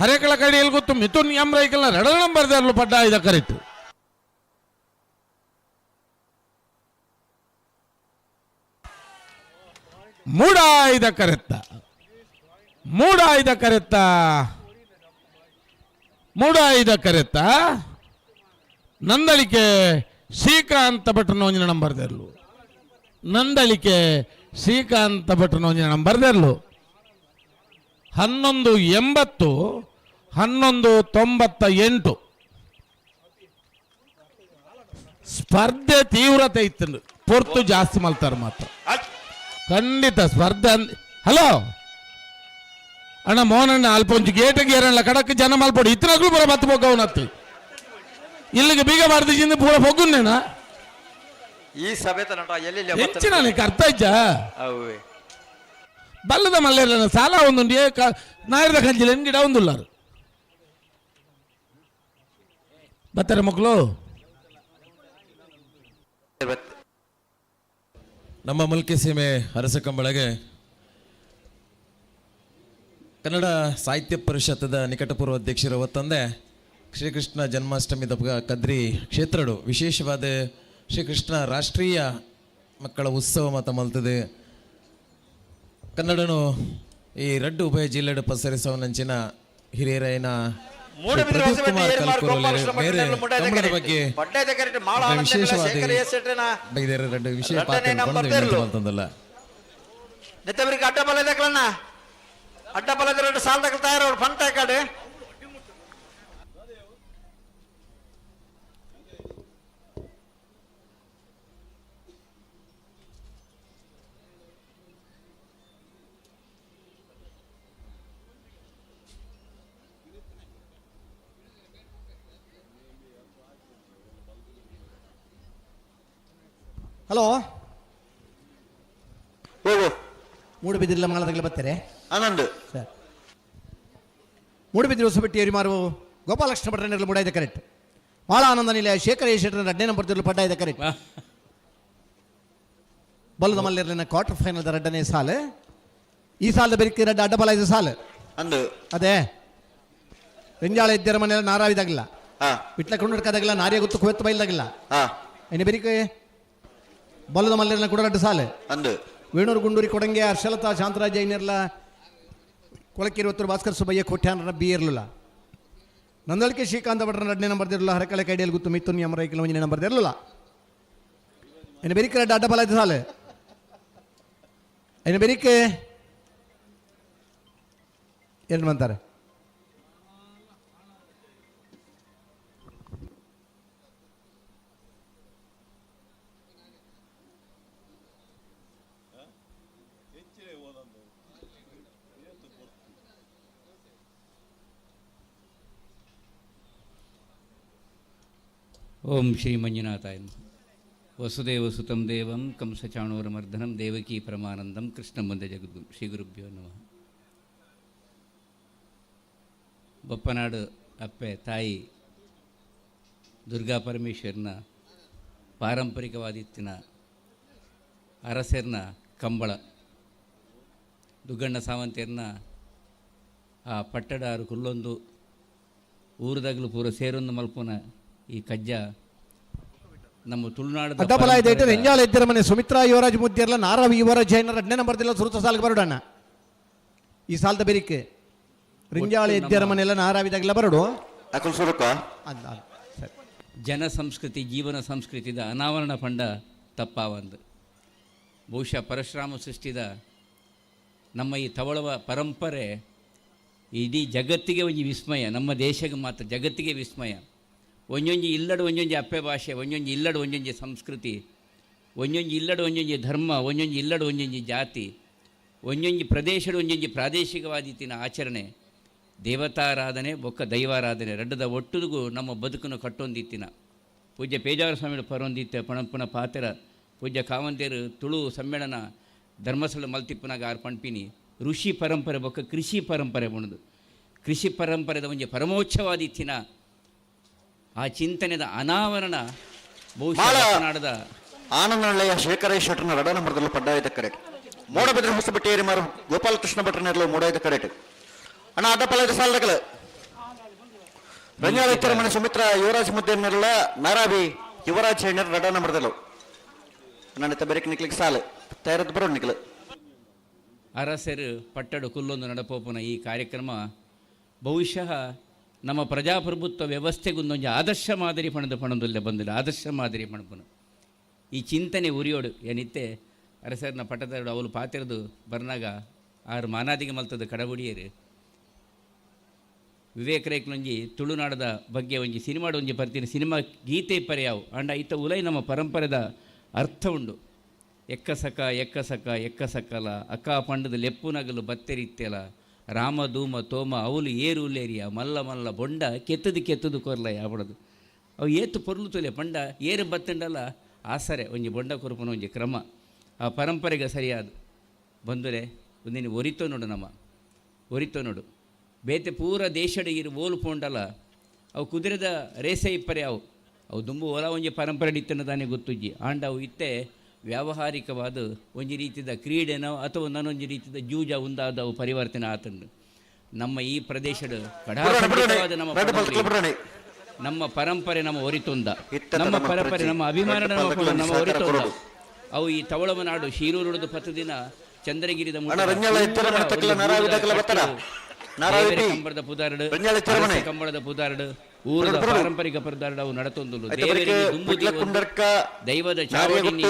ಹರೇಕಳ ಕಡಿಯಲ್ಲಿ ಗೊತ್ತು ಮಿಥುನ್ ಎಂ ರೈಕಲ್ನ ಎರಡು ನಂಬರ್ದಲ್ಲೂ ಪಡ್ಡ ಇದ ಕರೆಕ್ಟ್. ಮೂಡಾಯ್ದ ಕರೆತ್ತ, ಮೂಡಾಯ್ದ ಕರೆತ್ತ, ಮೂಡಾಯ್ದ ಕರೆತ್ತ ನಂದಳಿಕೆ ಶ್ರೀಕಾಂತ ಭಟ್ನ ಒಂದು ನಂಬರ್ದಲ್ಲೂ, ನಂದಳಿಕೆ ಶ್ರೀಕಾಂತ ಭಟ್ನ ಒಂದು ನಂಬರ್ದಲ್ಲೂ 11.80, 11.98. ಸ್ಪರ್ಧೆ ತೀವ್ರತೆ ಇತ್ತು, ಪೊರ್ತು ಜಾಸ್ತಿ ಮಲ್ತಾರೆ ಮಾತ್ರ ಖಂಡಿತ ಸ್ಪರ್ಧೆ. ಹಲೋ ಅಣ್ಣ ಮೋಹನಣ್ಣ ಅಲ್ಪ ಒಂಜಿ ಗೇಟ್ ಗೇರಣ್ಣ ಕಡಕ್ ಜನ ಮಲ್ಪೊಡು ಇತ್ತನಕ್ಲು ಪೂರ ಬತ್ತು ಪೊಗ್ಗವನತ್ತು ಇಲ್ಲಿಗೆ ಬೀಗ ಮಾಡ್ದಿಜಿಂದ ಪೂರ ಪೊಗ್ಗುನ್ನೇನಾ ಈ ಸಭೆ ತನಟ ಎಲ್ಲಿ ಹೆಚ್ಚಿನ ನನಗೆ ಅರ್ಥ ಆಯ್ತಾ? ಅವೇ ಬಲ್ಲದ ಮಲ್ಲೇರ ಸಾಲ ಒಂದುಂಡು ಏಕ ನಾಯಿದ ಕಂಜಿಲ ಗಿಡ ಒಂದುಲ್ಲಾರು ಬರ್ತಾರೆ ಮಕ್ಕಳು. ನಮ್ಮ ಮುಲ್ಕಿ ಸೀಮೆ ಅರಸ ಕಂಬಳಗೆ ಕನ್ನಡ ಸಾಹಿತ್ಯ ಪರಿಷತ್ತದ ನಿಕಟಪೂರ್ವ ಅಧ್ಯಕ್ಷರ ಒತ್ತಂದೆ ಶ್ರೀಕೃಷ್ಣ ಜನ್ಮಾಷ್ಟಮಿ ದಪ್ಪ ಕದ್ರಿ ಕ್ಷೇತ್ರಡು ವಿಶೇಷವಾದ ಶ್ರೀಕೃಷ್ಣ ರಾಷ್ಟ್ರೀಯ ಮಕ್ಕಳ ಉತ್ಸವ ಮತ ಮಲ್ತದೆ. ಕನ್ನಡನು ಈ ರಡ್ಡು ಉಭಯ ಜಿಲ್ಲೆಡು ಪಸರಿಸವನಂಚಿನ ಹಿರಿಯರೈನ ಶ್ರೀ ಪ್ರದೀಪ್ ಕುಮಾರ್ ಕಲ್ಕೂರು ಮೇರೆ ಕನ್ನಡದ ಬಗ್ಗೆ ವಿಶೇಷವಾದ ಬೈದೇರ ರಡ್ಡು ವಿಷಯ ಪಾತ್ರ ಮಲ್ತಂದಲ್ಲ. ನೆತ್ತಬರಿಗೆ ಅಡ್ಡ ಬಲ ದಕ್ಕಲಣ್ಣ, ಅಡ್ಡ ಬಲದ ಎರಡು ಸಾಲ ದಕ್ಕಲ್ ತಯಾರು ಫಂಟ್ ಕಾಡು. ಹಲೋ, ಹೋಗು. ಮೂಡುಬಿದಿರಲ ಮಾಳದಾಗಲೇ ಬರ್ತಾರೆ. ಆನಂದ್ ಸರ್, ಮೂಡುಬಿದಿರೆ ಹೊಸಬೆಟ್ಟಿ ಏರಿಮಾರು ಗೋಪಾಲಕೃಷ್ಣ ಭಟ್ರನೆಲ್ಲ ಮೂಡಾಯ್ದ ಕರೆಕ್ಟ್. ಮಾಳ ಆನಂದ ನಿಲಯ ಶೇಖರ ಶೆಟ್ಟರ ಎರಡನೇ ನಂಬರ್ ತಿರುಳು ಪಡ್ಡಾಯ್ದ ಕರೆಕ್ಟ್. ಬಲ್ಲದ ಮಲ್ಲಿರಲಿನ ಕ್ವಾರ್ಟರ್ ಫೈನಲ್ ಎರಡನೇ ಸಾಲು. ಈ ಸಾಲದ ಬೆರಿಕೆ ಎರಡು ಅಡ್ಡ ಬಲ ಇದು ಸಾಲು. ಅಂದು ಅದೇ ರೆಂಜಾಳ ಇದ್ದರ ಮನೆಯಲ್ಲಿ ನಾರಾವಿದಾಗಿಲ್ಲ, ವಿಟ್ಲ ಕೊಂಡಾಗಿಲ್ಲ, ನಾರಿಯ ಗೊತ್ತು ಕುವೆತ್ತು ಬೈಲ್ದಾಗಿಲ್ಲ. ಇನ್ನು ಬೆರಿಕೆ ಬಲ್ಲದ ಮಲ್ಲಿರಲಿನ ಕೂಡ ರಡ್ಡು ಸಾಲು. ಅಂದು ವೇಣೂರು ಗುಂಡೂರಿ ಕೊಡಂಗೆ ಹರ್ಷಲತಾ ಶಾಂತರಾಜ ಐನಿರ್ಲ ಕೊಳಕಿರುವತ್ತರು ಭಾಸ್ಕರ್ ಸುಬ್ಬಯ್ಯ ಕೋಟ್ಯಾನರ ಬಿ ಇರಲಿಲ್ಲ. ನಂದಳಿಕೆ ಶ್ರೀಕಾಂತ ಭಟ್ರ ಎರಡನೇ ನಂಬರ್ ಇರಲಿಲ್ಲ. ಹರಕಳೆ ಕೈಡಿಯಲ್ಲಿ ಗುತ್ತು ಮಿಥುನ್ ಯಮರೈಕಲ್ ಒಂದನೇ ನಂಬರ್ ಇರಲಿಲ್ಲ. ಇನ್ನು ಬೆರಿಕೆ ರಡ್ಡು ಅಡ್ಡ ಬಲ ಇದು ಸಾಲು. ಇನ್ನು ಬೆರಿಕೆ ಏನು ಬಂತಾರೆ? ಓಂ ಶ್ರೀ ಮಂಜುನಾಥಾಯ ನಮಃ. ವಸುದೇವ ಸುತಂ ದೇವಂ ಕಂಸಚಾಣೂರಮರ್ದನಂ ದೇವಕೀ ಪರಮಾನಂದಂ ಕೃಷ್ಣ ಮುಂದೆ ಜಗದ್ಗುರು ಶ್ರೀ ಗುರುಭ್ಯೋ ನಮಃ. ಬಪ್ಪನಾಡು ಅಪ್ಪೆ ತಾಯಿ ದುರ್ಗಾ ಪರಮೇಶ್ವರನ ಪಾರಂಪರಿಕವಾದಿತ್ತಿನ ಅರಸರ್ನ ಕಂಬಳ ದುಗ್ಗಣ್ಣ ಸಾವಂತಿಯರ್ನ ಆ ಪಟ್ಟಡಾರು ಕುಲ್ಲೊಂದು ಊರುದಾಗಲು ಪೂರ ಸೇರೊಂದು ಮಲ್ಪುನ ಈ ಕಜ್ಜ ನಮ್ಮ ತುಳುನಾಡದ ಅಡ್ಡಬಲ ಇದೆ. ಪರಂಪರೆದ ರೆಂಜಾಳ ಇದ್ದಿರ ಮನೆ ಸುಮಿತ್ರಾ ಯುವರಾಜ್ ಮುದ್ದಿರ್ಲ ನಾರಾವಿ ಯುವರಾಜ್ ಜೈನರ ಎರಡನೇ ನಂಬರ್ ದಿಲ್ಲ ಸುರುತ ಸಾಲಿಗೆ ಬರೋಡಣ್ಣ. ಈ ಸಾಲದ ಬೆರಿಕೆ ರಿಂಜಾಳ ಒಟ್ಟು ಇದ್ದಿರ ನಮ್ಮ ಮನೆಯಲ್ಲ ನಾರಾವಿದಾಗಲ ಬರೋಡು. ಅಕುಲ್ ಸುರುಕ ಅಲ್ಲ ಅಲ್ಲ ಸರಿ. ಜನ ಸಂಸ್ಕೃತಿ ಜೀವನ ಸಂಸ್ಕೃತಿದ ಅನಾವರಣ ಪಂಡ ತಪ್ಪಾವಂದು ಬಹುಶಃ ಪರಶುರಾಮ ಸೃಷ್ಟಿದ ನಮ್ಮ ಈ ತವಳವ ಪರಂಪರೆ ಇಡೀ ಜಗತ್ತಿಗೆ ಒಂಜಿ ವಿಸ್ಮಯ, ನಮ್ಮ ದೇಶಕ್ಕೆ ಮಾತ್ರ ಜಗತ್ತಿಗೆ ವಿಸ್ಮಯ. ಒಂಜೊಂಜಿ ಇಲ್ಲಡು ಒಂಜೊಂಜಿ ಅಪ್ಪೆ ಭಾಷೆ, ಒಂಜೊಂಜಿ ಇಲ್ಲಡು ಒಂಜೊಂಜಿ ಸಂಸ್ಕೃತಿ, ಒಂಜೊಂಜಿ ಇಲ್ಲಡು ಒಂಜೊಂಜಿ ಧರ್ಮ, ಒಂಜೊಂಜಿ ಇಲ್ಲಡು ಒಂಜೊಂಜಿ ಜಾತಿ, ಒಂಜೊಂಜಿ ಪ್ರದೇಶಡು ಒಂಜೊಂಜಿ ಪ್ರಾದೇಶಿಕವಾದಿತಿನ ಆಚರಣೆ, ದೇವತಾರಾಧನೆ ಬೊಕ್ಕ ದೈವಾರಾಧನೆ ರಡ್ಡದ ಒಟ್ಟುಗೂ ನಮ್ಮ ಬದುಕನ್ನು ಕಟ್ಟೊಂದಿತ್ತಿನ ಪೂಜ್ಯ ಪೇಜಾವರ ಸ್ವಾಮಿಗಳು ಪರೊಂದಿತ್ತ ಪಣಪ್ಪನ ಪಾತೆರ ಪೂಜ್ಯ ಕಾವಂತೇರು ತುಳು ಸಮ್ಮೇಳನ ಧರ್ಮಸ್ಥಳ ಮಲ್ತಿಪ್ಪನಾಗ ಆರ್ ಪಣ್ಪಿನಿ ಋಷಿ ಪರಂಪರೆ ಬೊಕ್ಕ ಕೃಷಿ ಪರಂಪರೆ ಬಣದು ಕೃಷಿ ಪರಂಪರೆದ ಒಂಜಿ ಪರಮೋಚ್ಚವಾದಿತ್ತಿನ ಆ ಚಿಂತನೆದ ಅನಾವರಣ ಬಹುಶಃ ಕರ್ನಾಟಕದ ಆನಂದನಳ್ಳೆಯ ಶೇಖರ ಶೆಟ್ಟರ್ನ ರಡ ನಂಬರ್ದಲ್ಲಿ ಪಡ್ಡಾಯ್ತ ಕರೆಕ್ಟ್. ಮೋಡಬಿದ್ರೆ ಹೊಸಬೆಟ್ಟಿ ಮಾರು ಗೋಪಾಲಕೃಷ್ಣ ಭಟ್ರನೆರಲು ಮೋಡಾಯ್ತ ಕರೆಕ್ಟ್. ಅಣ್ಣ ಅಡ್ಡಪಲ್ಲ ಸಾಲದಕಲ ರಂಜಾಳ ಇತ್ತರ ಮನೆ ಸುಮಿತ್ರ ಯುವರಾಜ್ ಮುದ್ದೇನೆಲ್ಲ ನಾರಾಬಿ ಯುವರಾಜ್ ಹೆಣ್ಣರ್ ರಡ ನಂಬರ್ದಲು ನನ್ನ ಬೆರಕ್ ನಿಕ್ಲಿಕ್ಕೆ ಸಾಲು ತಯಾರದ್ ಬರೋ ನಿಕ್ಲು. ಅರಸರು ಪಟ್ಟಡು ಕುಲ್ಲೊಂದು ನಡಪೋಪನ ಈ ಕಾರ್ಯಕ್ರಮ ಬಹುಶಃ ನಮ್ಮ ಪ್ರಜಾಪ್ರಭುತ್ವ ವ್ಯವಸ್ಥೆಗೊಂದೊಂದು ಆದರ್ಶ ಮಾದರಿ ಪಣದು ಪಣದುಲ್ಲೆ ಬಂದಿಲ್ಲ ಆದರ್ಶ ಮಾದರಿ ಪಣಪುನ ಈ ಚಿಂತನೆ ಉರಿಯೋಡು ಏನಿತ್ತೆ ಅರಸರ್ನ ಪಟ್ಟದಡು ಅವಳು ಪಾತಿರದು ಬರ್ನಾಗ ಆರು ಮಾನಾದಿಗೆ ಮಲ್ತದ ಕಡಬುಡಿಯರು ವಿವೇಕ ರೈಕ್ಲೊಂಜಿ ತುಳುನಾಡದ ಬಗ್ಗೆ ಒಂಜಿ ಸಿನಿಮಾಡು ಒಂಜಿ ಬರ್ತೀನಿ ಸಿನಿಮಾ ಗೀತೆ ಪರ್ಯಾವು ಅಂಡ ಇತ್ತ ಉಲೈ ನಮ್ಮ ಪರಂಪರೆದ ಅರ್ಥ ಉಂಡು. ಎಕ್ಕಸಕ ಎಕ್ಕಸಕ ಎಕ್ಕಸಕಲ ಅಕ್ಕ ಪಂಡದ ಲೆಪ್ಪುನಗಲು ಬತ್ತೆರಿತ್ತೆಲ ರಾಮ ಧೂಮ ತೋಮ ಅವಲು ಏರು ಉಲ್ಲೇರಿಯ ಮಲ್ಲ ಮಲ್ಲ ಬೊಂಡ ಕೆತ್ತದು ಕೆತ್ತದು ಕೊರ್ಲ ಯಾವಡದು ಅವು ಏತು ಪೊರ್ಲು ತುಲೆ ಪಂಡ ಏರು ಬತ್ತಂಡಲ್ಲ ಆಸರೆ ಒಂಜಿ ಬೊಂಡ ಕೊರುಪುನ ಒಂಜಿ ಕ್ರಮ ಆ ಪರಂಪರೆಗೆ ಸರಿಯಾದ ಬಂದರೆ ಒಂದಿನ ಒರಿತೋ ನೋಡು ನಮ್ಮ ಒರಿತೋ ನೋಡು ಬೇತೆ ಪೂರ ದೇಶಡ್ ಇರು ಓಲು ಪೋಂಡಲ ಅವು ಕುದುರೆದ ರೇಸೆ ಇಪ್ಪರೆ ಅವು ಅವು ದುಂಬು ಓಲ ಒಂಜಿ ಪರಂಪರೆ ಇತ್ತನ ತಾನೇ ಗೊತ್ತುಜ್ಜಿ ಆಂಡ ಅವು ಇತ್ತೆ ವ್ಯಾವಹಾರಿಕವಾದ ಒಂಜಿ ರೀತಿದ ಕ್ರೀಡೆನೋ ಅಥವಾ ನಾನೊಂಜಿ ರೀತಿದ ಜೂಜ ಉಂದಾದ ಅವು ಪರಿವರ್ತನೆ ಆತಂಡು. ನಮ್ಮ ಈ ಪ್ರದೇಶದ ಕಡಾಖಂಡಿತವಾದ ನಮ್ಮ ಪರಂಪರೆ, ನಮ್ಮ ಪರಂಪರೆ ನಮ್ಮ ಒರಿತುಂದ, ನಮ್ಮ ಪರಂಪರೆ ನಮ್ಮ ಅಭಿಮಾನ ನಮ್ಮ ಒರಿತುಂದ. ಅವು ಈ ತವಳವ ನಾಡು ಶೀರೂರುಡದು ಪತ್ತು ದಿನ ಚಂದ್ರಗಿರಿದ ಕಂಬಳದ ಪುದಾರಡು, ಕಂಬಳದ ಪುದಾರಡು, ಊರದ ಪಾರಂಪರಿಕ ಪುದಾರಡು ಅವು ನಡತೊಂದು ದೈವದ ಚಾವಡಿ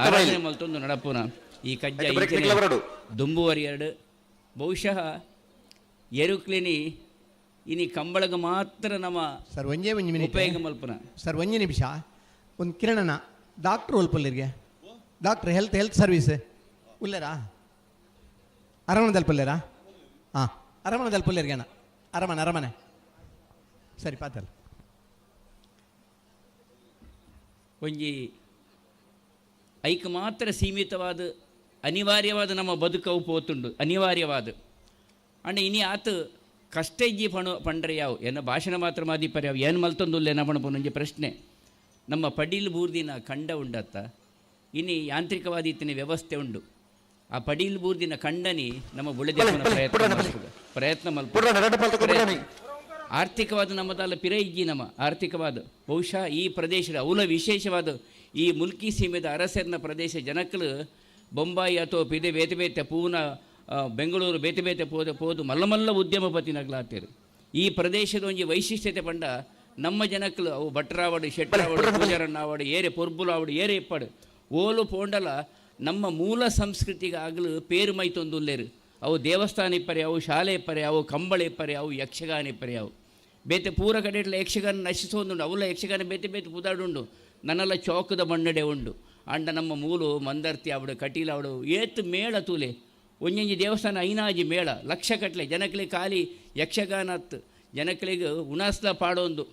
ಆರಾಧನೆ ಮಲ್ತೊಂದು ನಡಪುನ ಈ ಕಜ್ಜ ದುಂಬುವರಿಯರಡು. ಬಹುಶಃ ಎರುಕ್ಲಿನಿ ಇನಿ ಕಂಬಳಗ ಮಾತ್ರ ನಮ್ಮ ಸರ್ ಒಂಜೇ ಒಂಜಿ ಮಿನಿಟ್ ಉಪಯೋಗ ಮಲ್ಪುನ. ಸರ್ ಒಂಜಿ ನಿಮಿಷ ಒಂದು ಕಿರಣನ ಡಾಕ್ಟ್ರ್ ಒಲ್ಪಲ್ಲಿರ್ಗೆ ಡಾಕ್ಟ್ರ್ ಹೆಲ್ತ್ ಹೆಲ್ತ್ ಸರ್ವಿಸ್ ಉಲ್ಲೇರಾ ಅರಮನೆ ಹಾಂ ಅರಮನೆ ದಲ್ಪಲ್ಲಿರ್ಗೆನ ಅರಮನೆ ಅರಮನೆ ಸರಿ ಪಾತಲ್ಲ. ಒಂಜಿ ಐಕ್ ಮಾತ್ರ ಸೀಮಿತವಾದ ಅನಿವಾರ್ಯವಾದ ನಮ್ಮ ಬದುಕವು ಪೋತುಂಡು ಅನಿವಾರ್ಯವಾದ ಅಂಡ ಇನಿ ಆತ ಕಷ್ಟ ಇಜ್ಜಿ ಪಣು ಪಂಡ್ರೆ ಯಾವು ಎನ್ನ ಭಾಷಣ ಮಾತ್ರ ಮಾದಿಪರೆ ಯಾವು ಏನು ಮಲ್ತೊಂದುಲ್ಲ ಎನ್ನ ಪಣಪುನೊಂಜಿ ಪ್ರಶ್ನೆ. ನಮ್ಮ ಪಡೀಲ್ ಬೂರ್ದಿನ ಕಂಡ ಉಂಡತ್ತ ಇನಿ ಯಾಂತ್ರಿಕವಾದ ಇತ್ತಿನ ವ್ಯವಸ್ಥೆ ಉಂಡು. ಆ ಪಡೀಲ್ ಬೂರ್ದಿನ ಕಂಡನಿ ನಮ್ಮ ಬುಳೆದೆಪ್ಪುನ ಪ್ರಯತ್ನ ಮಲ್ಪ ಆರ್ಥಿಕವಾದ ನಮ್ಮದಲ್ಲ ಪಿರ ಇಜ್ಜಿ ನಮ್ಮ ಆರ್ಥಿಕವಾದ. ಬಹುಶಃ ಈ ಪ್ರದೇಶದ ಅವಲ ವಿಶೇಷವಾದ ಈ ಮುಲ್ಕಿ ಸೀಮೆದ ಅರಸರ್ನ ಪ್ರದೇಶ ಜನಕ್ಕಲು ಬೊಂಬಾಯಿ ಅಥವಾ ಪಿದೆ ಬೇತೆ ಬೇತೆ ಪೂನ ಬೆಂಗಳೂರು ಬೇತೆ ಬೇತೆ ಪೋದ ಪೋದು ಮಲ್ಲ ಮಲ್ಲ ಉದ್ಯಮಪತಿನಾಗ್ಲಾತೇರು. ಈ ಪ್ರದೇಶದ ಒಂಜಿ ವೈಶಿಷ್ಟ್ಯತೆ ಪಂಡ ನಮ್ಮ ಜನಕ್ಕಲು ಅವು ಭಟ್ರಾವಡು ಶೆಟ್ಟರಾವಡು ಪೂಜಾರಣ್ಣಾವಡು ಏರೆ ಪೊರ್ಬುಲಾವಡು ಏರೆ ಇಪ್ಪಡು ಓಲು ಪೋಂಡಲ ನಮ್ಮ ಮೂಲ ಸಂಸ್ಕೃತಿಗೆ ಆಗಲು ಪೇರು ಮೈತೊಂದುಲ್ಲೇರು. ಅವು ದೇವಸ್ಥಾನ ಇಪ್ಪರೆ, ಅವು ಶಾಲೆ ಇಪ್ಪರೆ, ಅವು ಕಂಬಳ ಇಪ್ಪರೆ, ಅವು ಯಕ್ಷಗಾನ ಇಪ್ಪರೆ. ಅವು ಬೇತೆ ಪೂರ ಕಡೆ ಯಕ್ಷಗಾನ ನಶಿಸೋದುಂಡು. ಅವುಲ ಯಕ್ಷಗಾನ ಬೇತೆ ಬೇತೆ ಪುದಾಡುಂಡು. ನನ್ನೆಲ್ಲ ಚೌಕದ ಮಣ್ಣಡೆ ಉಂಡು. ಅಂಡ ನಮ್ಮ ಮೂಲು ಮಂದರ್ತಿ ಅವಡು ಕಟೀಲ್ ಅವಡು ಏತ್ ಮೇಳ ತೂಲೆ ಒಂಜೊಂಜಿ ದೇವಸ್ಥಾನ ಐನಾಜಿ ಮೇಳ ಲಕ್ಷ ಕಟ್ಲೆ ಜನಕ್ಲೆ ಖಾಲಿ ಯಕ್ಷಗಾನತ್ ಜನಕ್ಲೆಗ್ ಉಣಾಸ್ಲ ಪಾಡೊಂದು.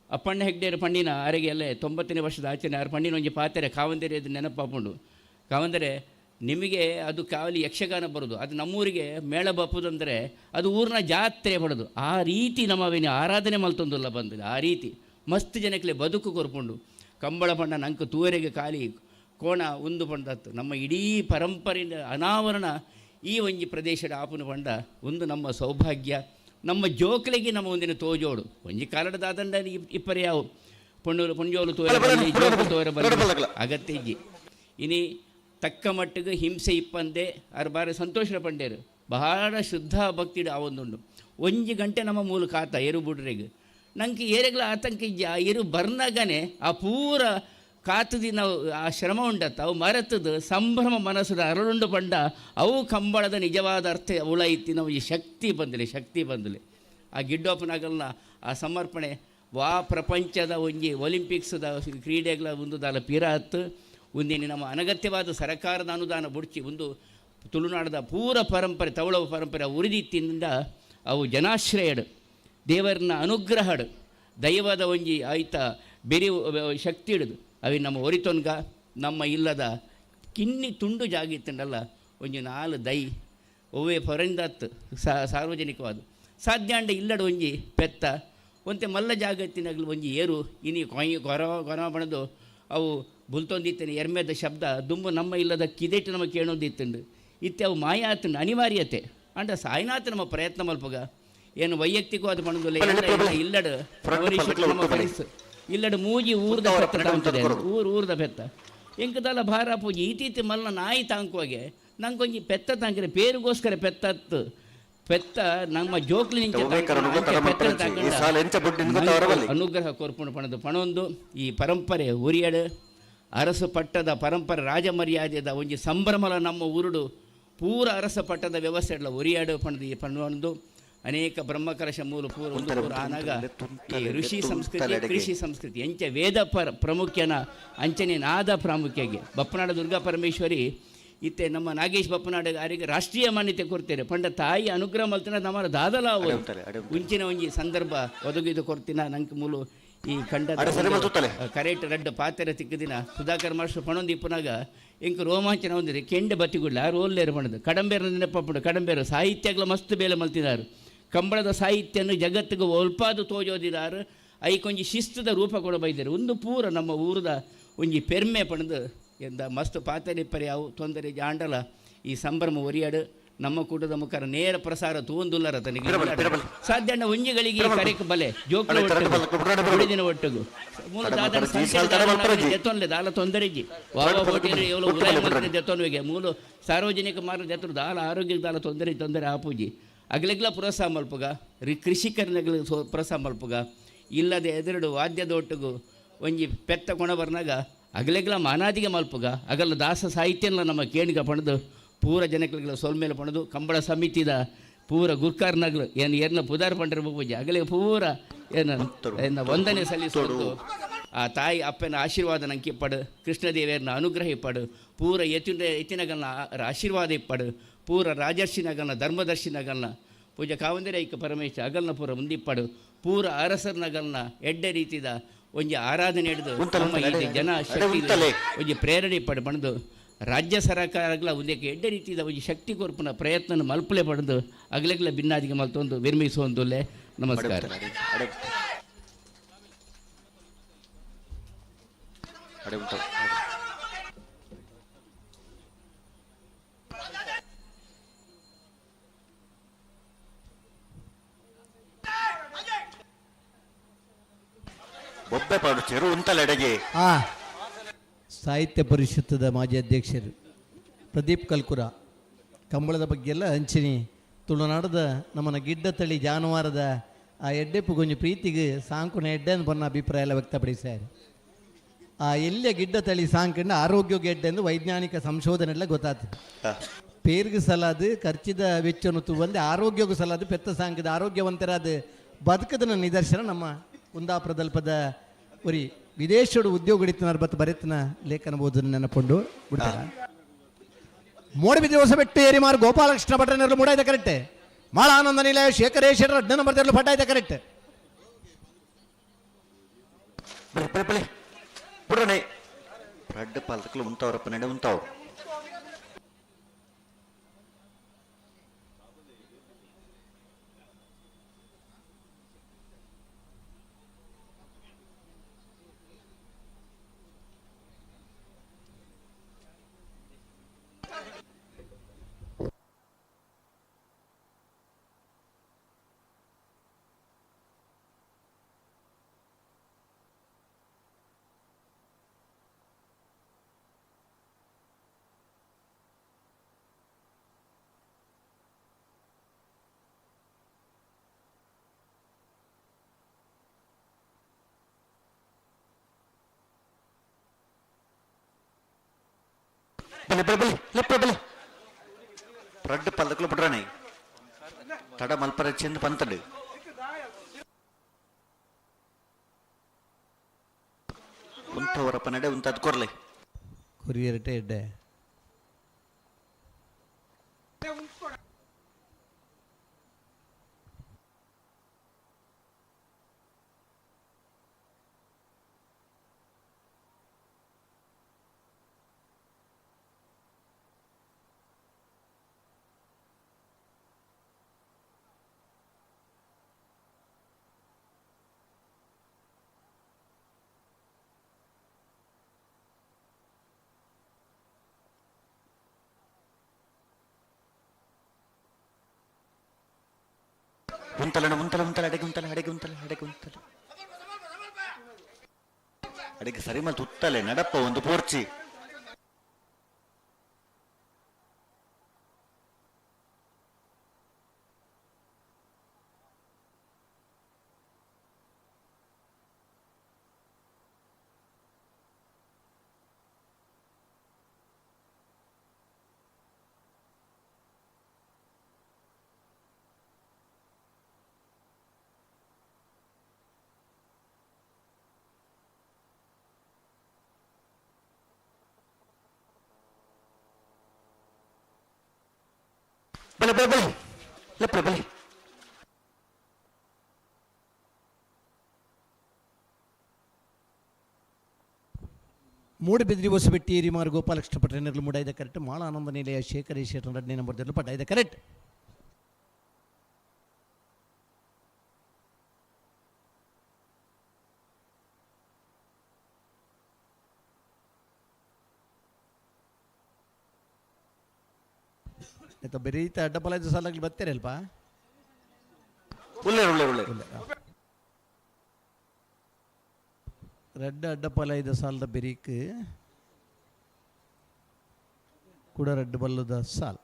ಅಪ್ಪಣ್ಣ ಹೆಗ್ಡೇರು ಪಂಡಿನ ಆರಿಗೆ ಅಲ್ಲೇ 90ನೇ ವರ್ಷದ ಆಚರಣೆ ಆರು ಪಂಡಿನ ಒಂಜಿ ಪಾತ್ರೆ ಕಾವಂದರೆ ಅದು ನೆನಪಾಪುಂಡು. ಕಾವಂದರೆ ನಿಮಗೆ ಅದು ಕಾವಲಿ ಯಕ್ಷಗಾನ ಬರೋದು, ಅದು ನಮ್ಮೂರಿಗೆ ಮೇಳ ಬಪ್ಪುದಂದರೆ ಅದು ಊರಿನ ಜಾತ್ರೆ ಪಡೋದು. ಆ ರೀತಿ ನಮ್ಮವೇನು ಆರಾಧನೆ ಮಲ್ತೊಂದುಲ್ಲ ಬಂದಿಲ್ಲ. ಆ ರೀತಿ ಮಸ್ತ್ ಜನಕ್ಲೆ ಬದುಕು ಕೊರ್ಪುಂಡು. ಕಂಬಳ ಪಂಡ ನಂಗೆ ತೂವರೆಗೆ ಖಾಲಿ ಕೋಣ ಉಂದು ಪಂಡತ್ತು ನಮ್ಮ ಇಡೀ ಪರಂಪರೆಯ ಅನಾವರಣ ಈ ಒಂಜಿ ಪ್ರದೇಶದ ಆಪುನ ಪಂಡ ಒಂದು ನಮ್ಮ ಸೌಭಾಗ್ಯ. ನಮ್ಮ ಜೋಕ್ಲೆಗೆ ನಮ್ಮ ಒಂದಿನ ತೋಜೋಡು ಒಂಜಿ ಕಾಲದ ದಾದಂಡ ಇಪ್ಪರೆ ಯಾವು ಪೊಣ್ಣೂರು ಪೊಂಜೋಲು ತೋರೆ ಬಲ್ಲಿ ಜೋಕು ತೋರೆ ಬಲ್ಲಿ ಅಗತ್ಯ ಇಜ್ಜಿ. ಇನಿ ತಕ್ಕ ಮಟ್ಟಿಗೆ ಹಿಂಸೆ ಇಪ್ಪಂದೆ ಅರ್ ಬಾರಿ ಸಂತೋಷ ಪಂಡೇರು ಬಹಳ ಶುದ್ಧ ಭಕ್ತಿಡು ಆ ಒಂದುಂಡು. ಒಂಜಿ ಗಂಟೆ ನಮ್ಮ ಮೂಲ ಕಾತ ಏರು ಬುಡ್ರೆಗ್ ನಂಗೆ ಏರೆಗ್ಲ ಆತಂಕ ಇಜ್ಜಿ. ಆ ಏರು ಬರ್ನಾಗನೆ ಆ ಪೂರ ಕಾತದಿ ನಾವು ಆ ಶ್ರಮ ಉಂಡತ್ತ ಅವು ಮರೆತದ ಸಂಭ್ರಮ ಮನಸ್ಸದ ಅರಳುಂಡು ಪಂಡ ಅವು ಕಂಬಳದ ನಿಜವಾದ ಅರ್ಥ ಉಳ ಇತ್ತಿ ನಾವು ಈ ಶಕ್ತಿ ಬಂದಲೆ ಶಕ್ತಿ ಬಂದಲೆ ಆ ಗಿಡ್ಡೋಪನಾಗಲ್ನ ಆ ಸಮರ್ಪಣೆ ವಾ ಪ್ರಪಂಚದ ಒಂಜಿ ಒಲಿಂಪಿಕ್ಸ್ದ ಕ್ರೀಡೆಗಳ ಒಂದು ದಾಲ ಪಿರಾತ್ ಒಂದಿನ ನಮ್ಮ ಅನಗತ್ಯವಾದ ಸರಕಾರದ ಅನುದಾನ ಬುಡ್ಚಿ ಒಂದು ತುಳುನಾಡದ ಪೂರ ಪರಂಪರೆ ತವಳವ ಪರಂಪರೆ ಉರಿದಿತ್ತಿನಿಂದ ಅವು ಜನಾಶ್ರಯಡು ದೇವರನ್ನ ಅನುಗ್ರಹಡು ದೈವದ ಒಂಜಿ ಆಯ್ತ ಬೆರಿ ಶಕ್ತಿ ಹಿಡಿದು ಅವಿ ನಮ್ಮ ಒರಿತೊನ್ಗ ನಮ್ಮ ಇಲ್ಲದ ಕಿನ್ನಿ ತುಂಡು ಜಾಗಿತ್ತಂಡಲ್ಲ ಒಂಜಿ 4 ದೈ ಒವ್ವೇ ಫೊರೆಂದತ್ತು ಸಾರ್ವಜನಿಕವಾದ ಸಾಧ್ಯಾಂಡ ಇಲ್ಲಡ ಒಂಜಿ ಪೆತ್ತ ಒಂತೆ ಮಲ್ಲ ಜಾಗತ್ತಿನಾಗಲು ಒಂಜಿ ಏರು ಇನಿ ಕೊಯ್ ಕೊರ ಕೊರ ಬಣದು ಅವು ಬುಲ್ತೊಂದಿತ್ತೇನೆ ಎರ್ಮೆದ ಶಬ್ದ ದುಂಬು ನಮ್ಮ ಇಲ್ಲದ ಕಿದೆಟ್ಟು ನಮಗೆ ಕೇಳೊಂದಿತ್ತಂಡು ಇತ್ತೆ ಅವು ಮಾಯ ಆತಂಡು ಅನಿವಾರ್ಯತೆ ಅಂಡ ಸಾಯಿನಾಥ ನಮ್ಮ ಪ್ರಯತ್ನ ಮಲ್ಪಗ ಏನು ವೈಯಕ್ತಿಕವಾದ ಪಣದುಲ್ಲ ಇಲ್ಲಡ ನಮ್ಮ ಪರಿಸು ಇಲ್ಲಡ ಮೂಜಿ ಊರ್ದ ಪೆತ್ತ ತಾಂತದೆ ಊರು ಊರ್ದ ಪೆತ್ತ ಎಂಕದಲ್ಲ ಭಾರ ಪೂಜೆ ಈತೀತಿ ಮಲ್ಲ ನಾಯಿ ತಾಂಕುವಾಗೆ ನಂಗೊಂಜಿ ಪೆತ್ತ ತಾಂಕಿರೆ ಪೇರುಗೋಸ್ಕರ ಪೆತ್ತತ್ತು ಪೆತ್ತ ನಮ್ಮ ಜೋಕ್ಲಿ ಅನುಗ್ರಹ ಕೊರ್ಪುಣ ಪಣದು ಪಣೊಂದು ಈ ಪರಂಪರೆ ಉರಿಯಡು ಅರಸು ಪಟ್ಟದ ಪರಂಪರೆ ರಾಜಮರ್ಯಾದೆದ ಒಂಜಿ ಸಂಭ್ರಮಲ ನಮ್ಮ ಊರುಡು ಪೂರ ಅರಸ ಪಟ್ಟದ ವ್ಯವಸ್ಥೆ ಉರಿಯಾಡು ಪಣದು ಈ ಪಣೊಂದು ಅನೇಕ ಬ್ರಹ್ಮಕಲಶ ಮೂಲ ಪೂರ ಒಂದು ಪೂರ ಆನಾಗ ಈ ಋಷಿ ಸಂಸ್ಕೃತಿ ಕೃಷಿ ಸಂಸ್ಕೃತಿ ಎಂಚ ವೇದ ಪರ ಪ್ರಾಮುಖ್ಯನ ಅಂಚನೆ ನಾದ ಪ್ರಾಮುಖ್ಯಗೆ ಬಪ್ಪನಾಡ ದುರ್ಗಾ ಪರಮೇಶ್ವರಿ ಇತ್ತೆ ನಮ್ಮ ನಾಗೇಶ್ ಬಪ್ಪನಾಡ ಅವರಿಗೆ ರಾಷ್ಟ್ರೀಯ ಮಾನ್ಯತೆ ಕೊಡ್ತೇನೆ ಪಂಡ ತಾಯಿ ಅನುಗ್ರಹ ಮಲ್ತಿನ ನಮ್ಮ ದಾದಲ ಅವರು ಮುಂಚಿನ ಒಂಜಿ ಸಂದರ್ಭ ಒದಗಿದು ಕೊಡ್ತೀನ ನಂಗೆ ಮೂಲು ಈ ಕಂಡ ಕರೆಕ್ಟ್ ರಡ್ಡು ಪಾತ್ರೆ ತಿಕ್ಕದಿನ ಸುಧಾಕರ್ ಮಾಸ್ಟರ್ ಪಣೊಂದು ಇಪ್ಪನಾಗ ಇಂಕ ರೋಮಾಂಚನ ಹೊಂದಿದೆ ಕೆಂಡೆ ಬತ್ತಿಗುಡ್ಲ ರೋಲ್ಲೇರು ಪಣದು ಕಡಂಬೇರ ನೆನಪಪ್ಪುಡು ಕಡಂಬೇರು ಸಾಹಿತ್ಯಗಳ ಮಸ್ತ್ ಬೇಲೆ ಮಲ್ತಿದಾರು ಕಂಬಳದ ಸಾಹಿತ್ಯವನ್ನು ಜಗತ್ತಿಗೆ ಒಲ್ಪಾದು ತೋಜೋದಿದಾರು ಐಕೊಂಜಿ ಶಿಸ್ತದ ರೂಪ ಕೊಡ ಬೈದರು ಒಂದು ಪೂರ ನಮ್ಮ ಊರದ ಒಂಜಿ ಪೆರ್ಮೆ ಪಣದು ಎಂದ ಮಸ್ತ್ ಪಾತ್ರೆ ಇಪ್ಪರೆ ಅವು ತೊಂದರೆ ಜಾಂಡಲ ಈ ಸಂಭ್ರಮ ಒರಿಯಾಡು ನಮ್ಮ ಕೂಟದ ಮುಖಾರ ನೇರ ಪ್ರಸಾರ ತೂಂದುಲ್ಲರ ತನಗೆ ಸಾಧ್ಯ ಒಂಜಿಗಳಿಗೆ ಕರೆಕ್ ಬಲೆ ಜೋಕ್ಲ ಒಟ್ಟುಗು ಒಟ್ಟುಗು ಮೂಲ ದಾದ ದಾಲ ತೊಂದರೆಜಿ ದೆತ್ತೊನ್ವಿಗೆ ಮೂಲ ಸಾರ್ವಜನಿಕ ಮಾರ್ಗ ದೆತ್ತರು ದಾಲ ಆರೋಗ್ಯ ದಾಲ ತೊಂದರೆ ತೊಂದರೆ ಆಪೂಜಿ ಅಗಲೆಗ್ಲ ಪ್ರೋತ್ಸಾಹ ಮಲ್ಪುಗ ಕೃಷಿಕರನಗಲ ಪ್ರೋತ್ಸಾಹ ಮಲ್ಪುಗ ಇಲ್ಲದೆ ಎದುರುಡು ವಾದ್ಯದ ಒಟ್ಟುಗು ಒಂಜಿ ಪೆತ್ತ ಕೊಣ ಬರ್ನಾಗ ಅಗಲೆಗ್ಲ ಮಾನಾದಿಗೆ ಮಲ್ಪುಗ ಅಗಲ ದಾಸ ಸಾಹಿತ್ಯನ ನಮ್ಮ ಕೇಣಿಗ ಪಣದು ಪೂರ ಜನಗಳಿಗೆ ಸೊಲ್ಮೇಲೆ ಪಣದು ಕಂಬಳ ಸಮಿತಿದ ಪೂರ ಗುರ್ಕಾರ್ನಗಲು ಏನು ಏರ್ನ ಪುದಾರ್ ಪಂಡ್ರ ಪೂಜೆ ಅಗಲೆ ಪೂರ ಏನ ಏನ ವಂದನೆ ಸಲ್ಲಿಸೋದು ಆ ತಾಯಿ ಅಪ್ಪನ ಆಶೀರ್ವಾದ ನಂಗೆ ಇಪ್ಪಡು ಕೃಷ್ಣದೇವಿಯರನ್ನ ಅನುಗ್ರಹ ಇಪ್ಪಡು ಪೂರ ಎತ್ತಿನ ಎತ್ತಿನಗಲ್ನ ಆಶೀರ್ವಾದ ಇಪ್ಪಡು ಪೂರ ರಾಜರ್ಷಿನಗಲ್ನ ಧರ್ಮದರ್ಶಿನಗಲ್ನ ಪೂಜೆ ಕಾವಂದರೆ ಐಕ ಪರಮೇಶ ಅಗಲ್ನ ಪೂರ ಮುಂದಿಪ್ಪಡು ಪೂರ ಅರಸರ್ನಗಲ್ನ ಎಡ್ಡೆ ರೀತಿದ ಒಂಜಿ ಆರಾಧನೆ ಹಿಡಿದು ನಮ್ಮ ಈ ಜನ ಶಕ್ತಿ ಒಂಜಿ ಪ್ರೇರಣೆ ಇಪ್ಪಡು ಪಣದು ರಾಜ್ಯ ಸರ್ಕಾರಗಳ ಒಂದಕ್ಕೆ ಎಡ್ಡೆ ರೀತಿದ ಒಂಜಿ ಶಕ್ತಿ ಕೊರ್ಪುನ ಪ್ರಯತ್ನ ಮಲ್ಪಲೆ ಪಡೆದು ಅಗಲೆಗ್ಲ ಭಿನ್ನಾದಿಗೆ ಮಲ್ತೊಂದು ವಿರ್ಮಿಸುವಂದುಲ್ಲೆ. ನಮಸ್ಕಾರ. ಬೊಬ್ಬೆ ಪಾಡು ಚೆರು ಉಂತಲೆಡೆಗೆ. ಸಾಹಿತ್ಯ ಪರಿಷತ್ತದ ಮಾಜಿ ಅಧ್ಯಕ್ಷರು ಪ್ರದೀಪ್ ಕಲ್ಕುರ ಕಂಬಳದ ಬಗ್ಗೆ ಎಲ್ಲ ಹಂಚಿನಿ ತುಳುನಾಡದ ನಮ್ಮನ ಗಿಡ್ಡ ತಳಿ ಜಾನುವಾರದ ಆ ಎಡ್ಡೆಪ್ಪು ಗೊಂಜು ಪ್ರೀತಿಗೆ ಸಾಂಕುನ ಎಡ್ಡೆ ಅಂತ ಬಣ್ಣ ಅಭಿಪ್ರಾಯ ಎಲ್ಲ ವ್ಯಕ್ತಪಡಿಸ್ಯಾರೆ. ಆ ಎಲ್ಲಿಯ ಗಿಡ್ಡ ತಳಿ ಸಾಂಕಂಡ ಆರೋಗ್ಯ ಗೆಡ್ಡೆ ಎಂದು ವೈಜ್ಞಾನಿಕ ಸಂಶೋಧನೆ ಎಲ್ಲ ಗೊತ್ತಾಗ್ತದೆ. ಪೇರ್ಗೆ ಸಲಾದು ಖರ್ಚಿದ ವೆಚ್ಚವನ್ನು ಬಂದು ಆರೋಗ್ಯಕ್ಕೂ ಸಲಾದು ಪೆತ್ತ ಸಾಂಕದ ಆರೋಗ್ಯವಂತರಾದ ಬದುಕದನ ನಿದರ್ಶನ ನಮ್ಮ ಕುಂದಾಪುರದಲ್ಪದ ಉರಿ ವಿದೇಶಡು ಉದ್ಯೋಗ ಹಿಡಿತನಾರ ಬತ್ತ ಬರೆತನ ಲೇಖನ ಬೋಧನೆ ನೆನಪೊಂಡು ಬಿಡ್ತಾರ. ಮೂಡಬಿದ್ರಿ ಹೊಸಬೆಟ್ಟು ಏರಿಮಾರು ಗೋಪಾಲಕೃಷ್ಣ ಭಟ್ರನೆರಲು ಮೂಡಾಯ್ತ ಕರೆಕ್ಟ್. ಮಾಳ ಆನಂದ ನಿಲಯ ಶೇಖರೇಶ್ವರ ಹದಿನ ನಂಬರ್ ಪಟ್ಟ ಆಯ್ತ ಕರೆಕ್ಟ್. ಬುಡನೆ ರಡ್ಡು ಪಾಲ್ತಕ್ಲು ಉಂತವರಪ್ಪ ನಡೆ ಉಂತಾವ್. ಬಲೆ ಬಲೆ ಬಲೆ ಲೆಪ್ಪ ಬಲೆ ರಡ್ಡು ಪಲ್ಲಕ್ಲು ಬಿಡ್ರಾಣೆ ತಡ ಮಲ್ಪರ ಚೆಂದ ಪಂತಡು ಉಂತವರಪ್ಪ ನಡೆ ಉಂತದ್ ಕೊರ್ಲೆ ಕೊರಿಯರ್ಟೆ ಎಡ್ಡೆ ಉಂತಲಣ ಉಂತಲ ಉಂತಲ ಅಡೆಗೆ ಉಂತಲ ಅಡೆಗೆ ಉಂತಲ ಅಡೆಗೆ ಉಂತಲ ಅಡೆಗೆ ಸರಿ ಮಲ್ತು ಉತ್ತಲೆ ನಡಪ್ಪ ಒಂದು ಪೋರ್ಚಿ ಬಲೆ ಬಲೆ ಬಲೆ ಲೆಪ್ಪ ಬಲೆ ಮೂಡಬಿದ್ರಿ ಹೊಸಬೆಟ್ಟಿ ಏರಿಮಾರು ಗೋಪಾಲಕೃಷ್ಣ ಪಟ್ರೇನರ್ಲು ಮೂಡಾಯ್ದ ಕರೆಕ್ಟ್. ಮಾಳ ಆನಂದ ನಿಲಯ ಶೇಖರೇಶ್ ಎರಡನೇ ನಂಬರ್ ಪಟ್ಟಾಯ್ದ ಕರೆಕ್ಟ್. ಆಯ್ತಾ ಬೆರೀತ ಅಡ್ಡಪಲ ಸಾಲಾಗ್ಲಿ ಬರ್ತೀರ ಅಲ್ಪ ಉಲ್ಲೇರು ಉಲ್ಲೇರು ಉಲ್ಲೇರು ರಡ್ಡ ಅಡ್ಡಪಲ ಐದು ಸಾಲದ ಬೆರೀಕ್ ಕೂಡ ರಡ್ಡು ಬಲ್ಲದ ಸಾಲ್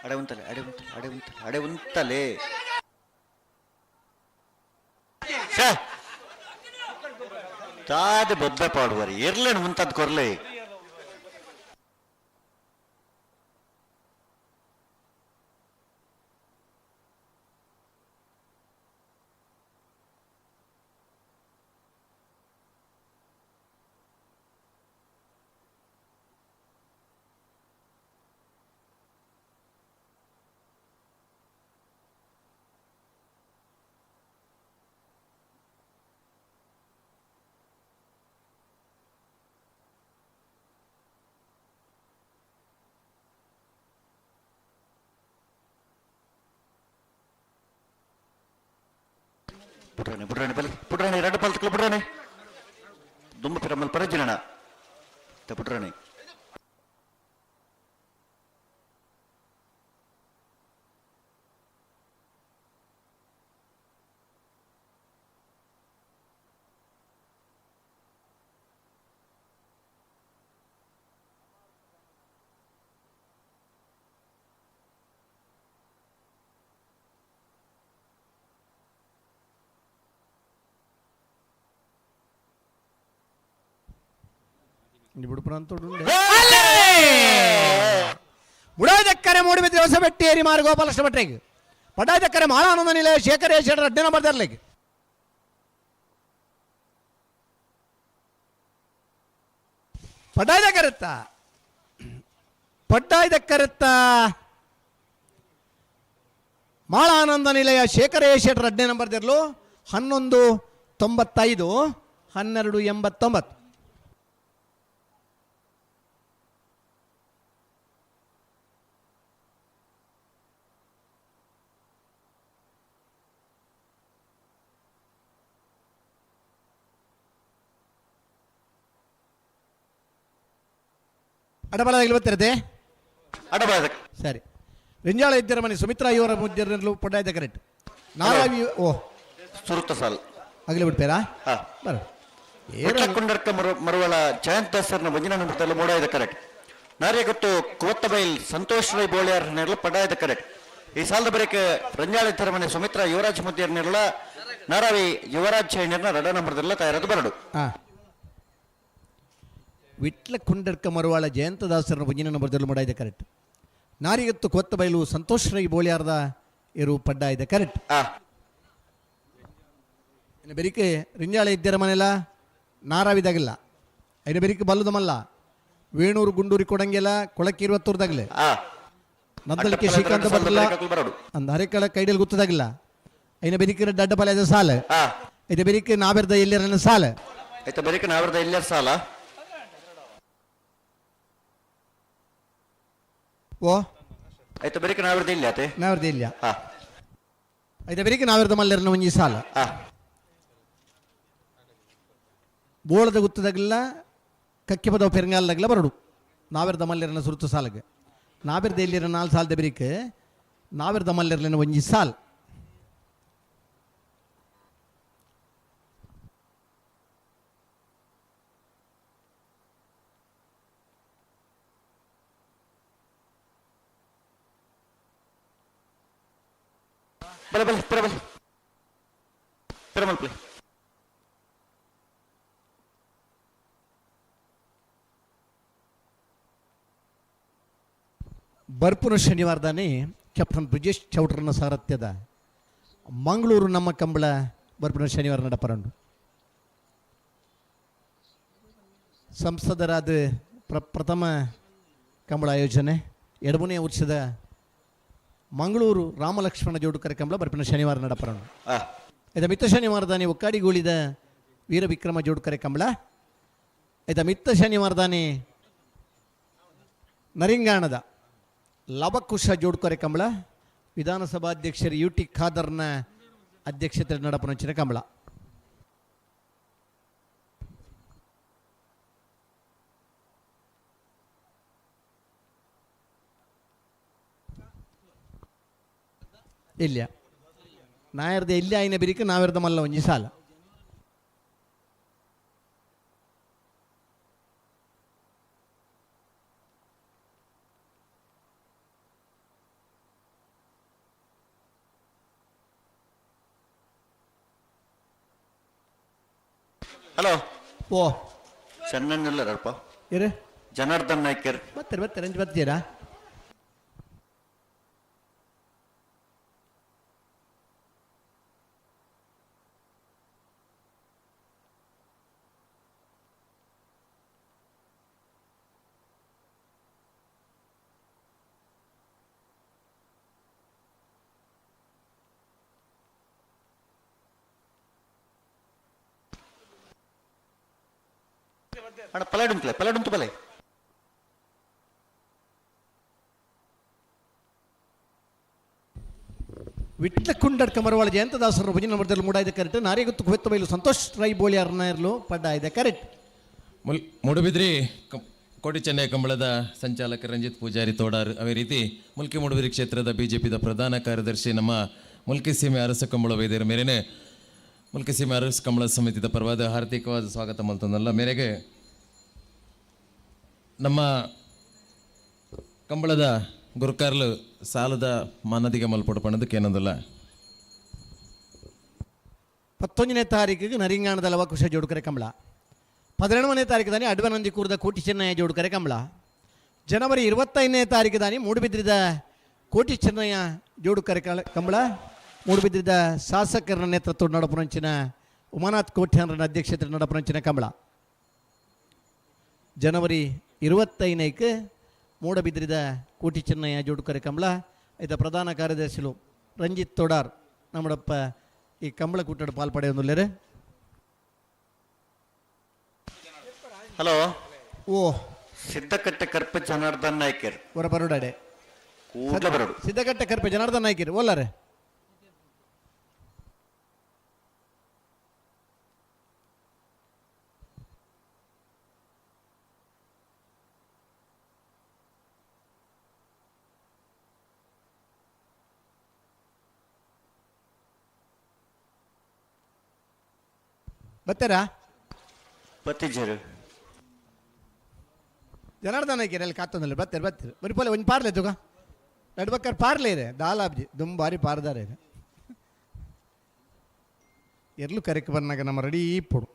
ಅಡೆ ಉಂತಲೆ ಅಡೆ ಉಂತಲೆ ಅಡೆ ಉಂತಲೆ ಅಡೆ ಉಂತಲೆ ಛೇ! ತಾದೆ ಬೊಬ್ಬೆ ಪಾಡುವರಿ ಇರ್ಲೇನು ಮುಂತದ್ ಕೊರ್ಲೆ ಪುಟ್ರಾಣಿ ಪುಟ್ರಾಣಿ ಬಲಿ ಪುಟ್ರಾಣಿ ಎರಡು ಪಲ್ತಕ್ಲು ಪುಟ್ರಾಣಿ ದುಂಬ ಪಿರಮಲ್ ಪರಜಿನಣ ಪುಟ್ರಾಣಿ ಬುಡಾದಕ್ಕರೆ ಮೂಡಿಬಿದ್ರೆ ಹೊಸಬೆಟ್ಟಿ ಮಾರು ಗೋಪಾಲಕೃಷ್ಣ ಭಟ್ರಿಗೆ ಪಡಾದಕ್ಕರೆ ಮಾಲಾನಂದ ನಿಲಯ ಶೇಖರ ಶೆಟ್ಟರ್ ಅಡ್ಡಿನ ಬರ್ದಾರ್ಲಿಕ್ಕೆ ಪಡ್ಡಾಯ್ದ ಕರೆತ್ತ ಪಡ್ಡಾಯ್ದ ಕರೆತ್ತ ಮಾಳಾನಂದ ನಿಲಯ ಶೇಖರ ಶೆಟ್ಟರ್ ಅಡ್ಡೆ ನಂಬರ್ ದಿರ್ಲು 11.95 12.89. ಅಡಬಲದಾಗಲಿ ಬರ್ತಿರದೆ ಅಡಬಲದ ಸರಿ ರಿಂಜಾಳ ಇದ್ದಿರ ಮನೆ ಸುಮಿತ್ರಾ ಇವರ ಮುದ್ದಿರಲು ಪಡ್ಡಾಯ್ದ ಕರೆಕ್ಟ್ ನಾರಾವಿ ಓ ಸುರುತ್ತ ಸಾಲ್ ಆಗಲಿ ಬಿಡ್ಪೇರಾ ಹಾ ಬರ ಕುಂಡರ್ಕ ಮರುವಳ ಜಯಂತ ದಾಸರ್ನ ಮಂಜಿನ ನಂಬರ್ತಲ್ಲ ಮೂಡಾಯ್ದ ಕರೆಕ್ಟ್ ನಾರ್ಯ ಗೊತ್ತು ಕೋತ್ತಬೈಲ್ ಸಂತೋಷ್ ರೈ ಬೋಳಿಯಾರ್ ನೆರಳು ಪಡ್ಡಾಯ್ದ ಕರೆಕ್ಟ್ ಈ ಸಾಲದ ಬರೆಕ ರಂಜಾಳ ಇದ್ದರ ಮನೆ ಸುಮಿತ್ರಾ ಯುವರಾಜ್ ಮುದ್ದಿಯರ್ ನೆರಳ ನಾರಾವಿ ಯುವರಾಜ್ ಚೈನರ್ನ ರಡ ನಂಬರ್ದಲ್ಲ ತಯಾರದು ಬರಡು. ಹಾ ವಿಟ್ಲ ಕುಂಡರ್ಕ ಮರುವಾಳ ಜಯಂತದಾಸರನ ಮುಂಜಿನ ನಂಬರ್ದಲ್ಲಿ ಮಾಡಾಯ್ದ ಕರೆಕ್ಟ್ ನಾರಿಗತ್ತು ಕೊತ್ತ ಬೈಲು ಸಂತೋಷ್ ರೈ ಬೋಳಿಯಾರ್ದ ಇರು ಪಡ್ಡಾಯ್ದ ಕರೆಕ್ಟ್. ಇನ್ನು ಬೆರಿಕೆ ರಿಂಜಾಳ ಇದ್ದಿರ ಮನೆಲ್ಲ ನಾರಾವಿದಾಗಿಲ್ಲ ಇನ್ನು ಬೆರಿಕೆ ಬಲ್ಲದಮಲ್ಲ ವೇಣೂರು ಗುಂಡೂರಿ ಕೊಡಂಗಿಲ್ಲ ಕೊಳಕ್ಕೆ ಇರುವತ್ತೂರ್ದಾಗಲೇ ನದ್ದಲಿಕೆ ಶ್ರೀಕಾಂತ ಬರಲ್ಲ ಅಂದ ಹರಿಕಳ ಕೈಡಲ್ಲಿ ಗೊತ್ತದಾಗಿಲ್ಲ ಐನ ಬೆರಿಕೆ ದಡ್ಡ ಪಲ್ಯದ ಸಾಲ ಐನ ಬೆರಿಕೆ ನಾವೆರ್ದ ಎಲ್ಲಿರ ಸಾಲ ಆಯ್ತಾ ಬೆರಿಕೆ ನಾವೆರ್ದ ಎಲ್ಲರ ಸಾಲ ಓ ಆಯ್ತು ಬೆರಿಕೆ ನಾವೆರ್ದ ಇಲ್ಲ ಆತೆ ನಾವೆರ್ದ ಇಲ್ಲ ಐತ ಬೆರಿಕೆ ನಾವೆರ್ದ ಮಲ್ಲೆರ್ನ ಒಂಜಿ ಸಾಲ ಬೋಳದ ಗುತ್ತದಾಗಲ್ಲ ಕಕ್ಕೆ ಪದವ ಪೆರಂಗಾಲದಾಗಲ್ಲ ಬರಡು ನಾವೆರ್ದ ಮಲ್ಲೆರ್ನ ಸುರುತು ಸಾಲಗೆ ನಾವೆರ್ದ ಎಲ್ಲಿರ ನಾಲ್ ಸಾಲದ ಬೆರಿಕೆ ನಾವೆರ್ದ ಮಲ್ಲೆರ್ಲಿನ ಒಂಜಿ ಸಾಲ್ ಬಲೆ ಬಲೆ ಪಿರ ಬಲೆ ಪಿರಮಲ್ ಪ್ಲೇ ಬರ್ಪುನ ಶನಿವಾರದಾನೆ ಕ್ಯಾಪ್ಟನ್ ಬ್ರಿಜೇಶ್ ಚೌಟ್ರನ ಸಾರಥ್ಯದ ಮಂಗಳೂರು ನಮ್ಮ ಕಂಬಳ ಬರ್ಪುನ ಶನಿವಾರ ನಡಪರಂಡು ಸಂಸದರಾದ ಪ್ರಥಮ ಕಂಬಳ ಆಯೋಜನೆ ಎಡಮನೇ ವರ್ಷದ ಮಂಗಳೂರು ರಾಮಲಕ್ಷ್ಮಣ ಜೋಡುಕರ ಕಂಬಳ ಬರ್ಪಿನ ಶನಿವಾರ ನಡಪರಂಡು ಇದು ಮಿತ್ತ ಶನಿವಾರದಾನೆ ಒಕ್ಕಾಡಿಗೂಳಿದ ವೀರ ವಿಕ್ರಮ ಜೋಡುಕರೆ ಕಂಬಳ ಇದು ಮಿತ್ತ ಶನಿವಾರದಾನೆ ನರಿಂಗಾಣದ ಲವಕುಶ ಜೋಡ್ಕೊರೆ ಕಂಬಳ ವಿಧಾನಸಭಾಧ್ಯಕ್ಷರು ಯು ಟಿ ಖಾದರ್ನ ಅಧ್ಯಕ್ಷತೆ ನಡಪನಂಚಿನ ಕಂಬಳ. ಇಲ್ಲ ನಾಯರ್ದ ಎಲ್ಲಿ ಆಯ್ನ ಬಿರಿಕ ನಾವೆರ್ದ ಮಲ್ಲ ಒಂಜಿ ಸಾಲ. ಹಲೋ. ಓ ಚೆನ್ನಣ್ಣಲ್ಲರಪ್ಪ. ಇರು. ಜನಾರ್ದನ್ ನಾಯ್ಕರ್. ಬರ್ತಾರೆ ಬರ್ತಾರೆ ಅಂಜು ಬರ್ತೀರಾ? ಅಣ್ಣ ಪಲಾಡುಂತಲೆ ಪಲಾಡುಂತು ಬಲೆ. ವಿಟ್ಲ ಕುಂಡಡ್ಕ ಮರವಾಳ ಜಯಂತದಾಸರು ಭಜನೆ ನಂಬರ್ದಲ್ಲಿ ಮೂಡಾಯ್ದ ಕರೆಕ್ಟ್. ನಾರಿಗುತ್ತು ಕುವೆತ್ತ ಬೈಲು ಸಂತೋಷ್ ರೈ ಬೋಳಿ ಅರ್ನಾಯರ್ಲು ಪಡ್ಡಾಯ್ದ ಕರೆಕ್ಟ್. ಮೂಡುಬಿದ್ರಿ ಕೋಟಿ ಚೆನ್ನೈ ಕಂಬಳದ ಸಂಚಾಲಕ ರಂಜಿತ್ ಪೂಜಾರಿ ತೋಡಾರ್, ಅದೇ ರೀತಿ ಮುಲ್ಕಿ ಮೂಡುಬಿದ್ರಿ ಕ್ಷೇತ್ರದ ಬಿಜೆಪಿದ ಪ್ರಧಾನ ಕಾರ್ಯದರ್ಶಿ ನಮ್ಮ ಮುಲ್ಕಿ ಸೀಮೆ ಅರಸ ಕಂಬಳ ವೈದ್ಯರ ಮೇರೆನೆ ಮುಲ್ಕಿ ಸೀಮೆ ಅರಸ ಕಂಬಳ ಸಮಿತಿದ ಪರವಾದ ಹಾರ್ದಿಕವಾದ ಸ್ವಾಗತ ಮಲ್ತಂದಲ್ಲ ಮೇರೆಗೆ ನಮ್ಮ ಕಂಬಳದ ಗುರುಕಾರ್ಲು ಸಾಲದ ಮಾನದಿಗೆ ಮಲ್ಪೊಡು ಪಣದಕ್ಕೆ ಏನಂದಲ್ಲ. 19ನೇ ತಾರೀಕಿಗೆ ನರಿಂಗಾಣದ ಲವಕುಶ ಜೋಡುಕರೆ ಕಂಬಳ, 17ನೇ ತಾರೀಕು ದಾನಿ ಅಡ್ವನಂದಿ ಕೂರ್ದ ಕೋಟಿ ಚೆನ್ನಯ್ಯ ಜೋಡುಕರೆ ಕಂಬಳ, ಜನವರಿ 25ನೇ ತಾರೀಕು ದಾನಿ ಮೂಡುಬಿದ್ರಿದ ಕೋಟಿ ಚೆನ್ನಯ್ಯ ಜೋಡುಕರೆ ಕಂಬಳ, ಮೂಡುಬಿದ್ರಿದ ಶಾಸಕರ ನೇತೃತ್ವ ನಡಪುರಂಚಿನ ಉಮಾನಾಥ್ ಕೋಟ್ಯಾನ್ರನ ಅಧ್ಯಕ್ಷತೆ ನಡಪುರಂಚಿನ ಕಂಬಳ. ಜನವರಿ 25ಕ್ಕೆ ಮೂಡಬಿದ್ರಿದ ಕೋಟಿ ಚೆನ್ನಯ್ಯ ಜೋಡುಕರೆ ಕಂಬಳ. ಇದ ಪ್ರಧಾನ ಕಾರ್ಯದರ್ಶಿಲು ರಂಜಿತ್ ತೋಡಾರ್ ನಮ್ಮಡಪ್ಪ ಈ ಕಂಬಳ ಕೂಟದ ಪಾಲ್ಪಡೆಯೊಂದುಲ್ಲೇರು. ಹಲೋ. ಓ ಸಿದ್ದಕಟ್ಟೆ ಕರ್ಪ ಜನಾರ್ದನ್ ನಾಯ್ಕರ್. ಹೊರ ಬರೋಡಾಡೆ. ಕೂಡ್ಲೆ ಬರೋಡು. ಸಿದ್ದಕಟ್ಟೆ ಕರ್ಪೆ ಜನಾರ್ದನ್ ನಾಯ್ಕರ್ ಓಲಾರೆ. ಬರ್ತಾರಾ? ಬತ್ತಿಜರು. ಜನಾರ್ದನ್ ನಾಯ್ಕರ್ ಅಲ್ಲಿ ಕಾತೊಂದಲ್ಲ ಬರ್ತಾರೆ ಬರ್ತಾರೆ ಬರಿ ಪೋಲೆ ಒಂದು ಪಾರ್ಲೆ ತುಗ ನಡ್ಬೇಕಾರೆ ಪಾರ್ಲೆ ಇದೆ ದಾಲಾಬ್ಜಿ ದುಂಬಾರಿ ಪಾರ್ದಾರೆ ಇದೆ ಎಲ್ಲೂ ಕರೆಕ್ ಬಂದಾಗ ನಮ್ಮ ರೆಡಿ ಪೊಡು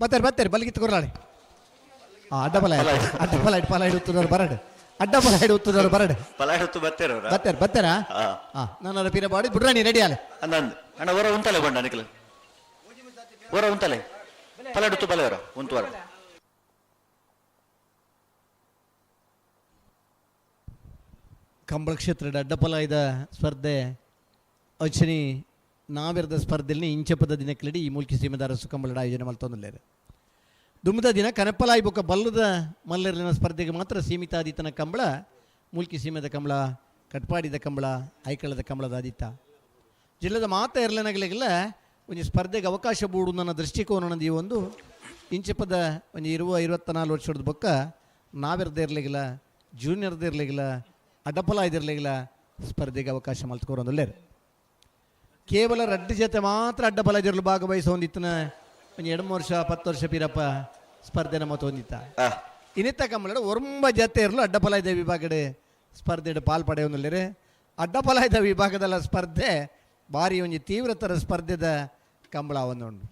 ಬರ್ತಾರೆ ಬರ್ತಾರೆ ಬಲ್ಗಿತ್ತು ಕೊರಲಾಡಿ. ಅಡ್ಡ ಪಲ ಅಡ್ಡ ಪಲ ಇಟ್ಟು ಪಲ ಇಡುತ್ತಿದ್ದವರು ಬರಡು ಅಡ್ಡ ಪಲ ಇಡುತ್ತಿದ್ದವರು ಬರಡು ಪಲ ಇಡುತ್ತು ಬರ್ತಾರೆ ಬರ್ತಾರೆ ಬರ್ತಾರಾ? ಹಾಂ ನಾನು ಪೀರ ಬಾಡಿ ಬಿಡ್ರಾಣಿ ರೆಡಿ ಅಲ್ಲ ಅಂದಂದು ಅಣ್ಣ ಹೊರ ಉಂತಲೆ ಬಂಡ ನಿಖಲ ಹೊರ ಉಂತಲೆ ಪಲ ಇಡುತ್ತು ಬಲೆ ಹೊರ ಉಂತು ಹೊರ. ಕಂಬಳ ಕ್ಷೇತ್ರದ ಅಡ್ಡಪಲಾಯದ ಸ್ಪರ್ಧೆ ಅಚನಿ ನಾವಿರದ ಸ್ಪರ್ಧೆಯಲ್ಲಿ ಇಂಚಪದ ದಿನಕ್ಕಿಡಿ ಈ ಮೂಲ್ಕಿ ಸೀಮೆದಾರ ಸುಕಂಬಳದ ಆಯೋಜನೆ ಮಲ್ತೊಂದುಲ್ಲೇರು. ದುಮ್ಮದ ದಿನ ಕನಪಲಾಯಿ ಬೊಕ್ಕ ಬಲ್ಲದ ಮಲ್ಲರ್ಲಿನ ಸ್ಪರ್ಧೆಗೆ ಮಾತ್ರ ಸೀಮಿತ ಆದಿತನ ಕಂಬಳ ಮೂಲ್ಕಿ ಸೀಮೆದ ಕಂಬಳ, ಕಟ್ಪಾಡಿದ ಕಂಬಳ, ಐಕಳದ ಕಂಬಳದ ಆದಿತ್ತ ಜಿಲ್ಲೆದ ಮಾತ ಎರಲನಗಲಿಗೆಲ್ಲ ಒಂದು ಸ್ಪರ್ಧೆಗೆ ಅವಕಾಶ ಬೂಡು ನನ್ನ ದೃಷ್ಟಿಕೋನ ಈ ಒಂದು ಇಂಚಪದ ಒಂದು 24 ವರ್ಷದ ಬೊಕ್ಕ ನಾವಿರದ ಇರಲಿಲ್ಲ, ಜೂನಿಯರ್ದ ಇರಲಿಲ್ಲ, ಅಡ್ಡಪಲ ಇದಿರಲಿಲ್ಲ ಸ್ಪರ್ಧೆಗೆ ಅವಕಾಶ ಮಲ್ತ್ಕೊರೊಂದುಲ್ಲೇರು. ಕೇವಲ ರಡ್ಡು ಜೊತೆ ಮಾತ್ರ ಅಡ್ಡಪಲ ಇದಿರಲು ಭಾಗವಹಿಸೋ ಒಂದಿತ್ತನ ಒಂದು 2 ವರ್ಷ 10 ವರ್ಷ ಪೀರಪ್ಪ ಸ್ಪರ್ಧೆ ನಮ್ಮ ಹೊಂದಿತ್ತ. ಇನ್ನಿತ್ತ ಕಂಬಳ ಒರಂಬ ಜೊತೆ ಇರಲು ಅಡ್ಡಪಲ ಇದೆ ವಿಭಾಗಡೆ ಸ್ಪರ್ಧೆ ಪಾಲ್ ಪಡೆಯೊಂದುಲ್ಲೇರು. ಅಡ್ಡಪಲ ಇದ್ದ ವಿಭಾಗದಲ್ಲ ಸ್ಪರ್ಧೆ ಭಾರಿ ಒಂದು ತೀವ್ರತರ ಸ್ಪರ್ಧೆದ ಕಂಬಳ ಒಂದುಂಡು.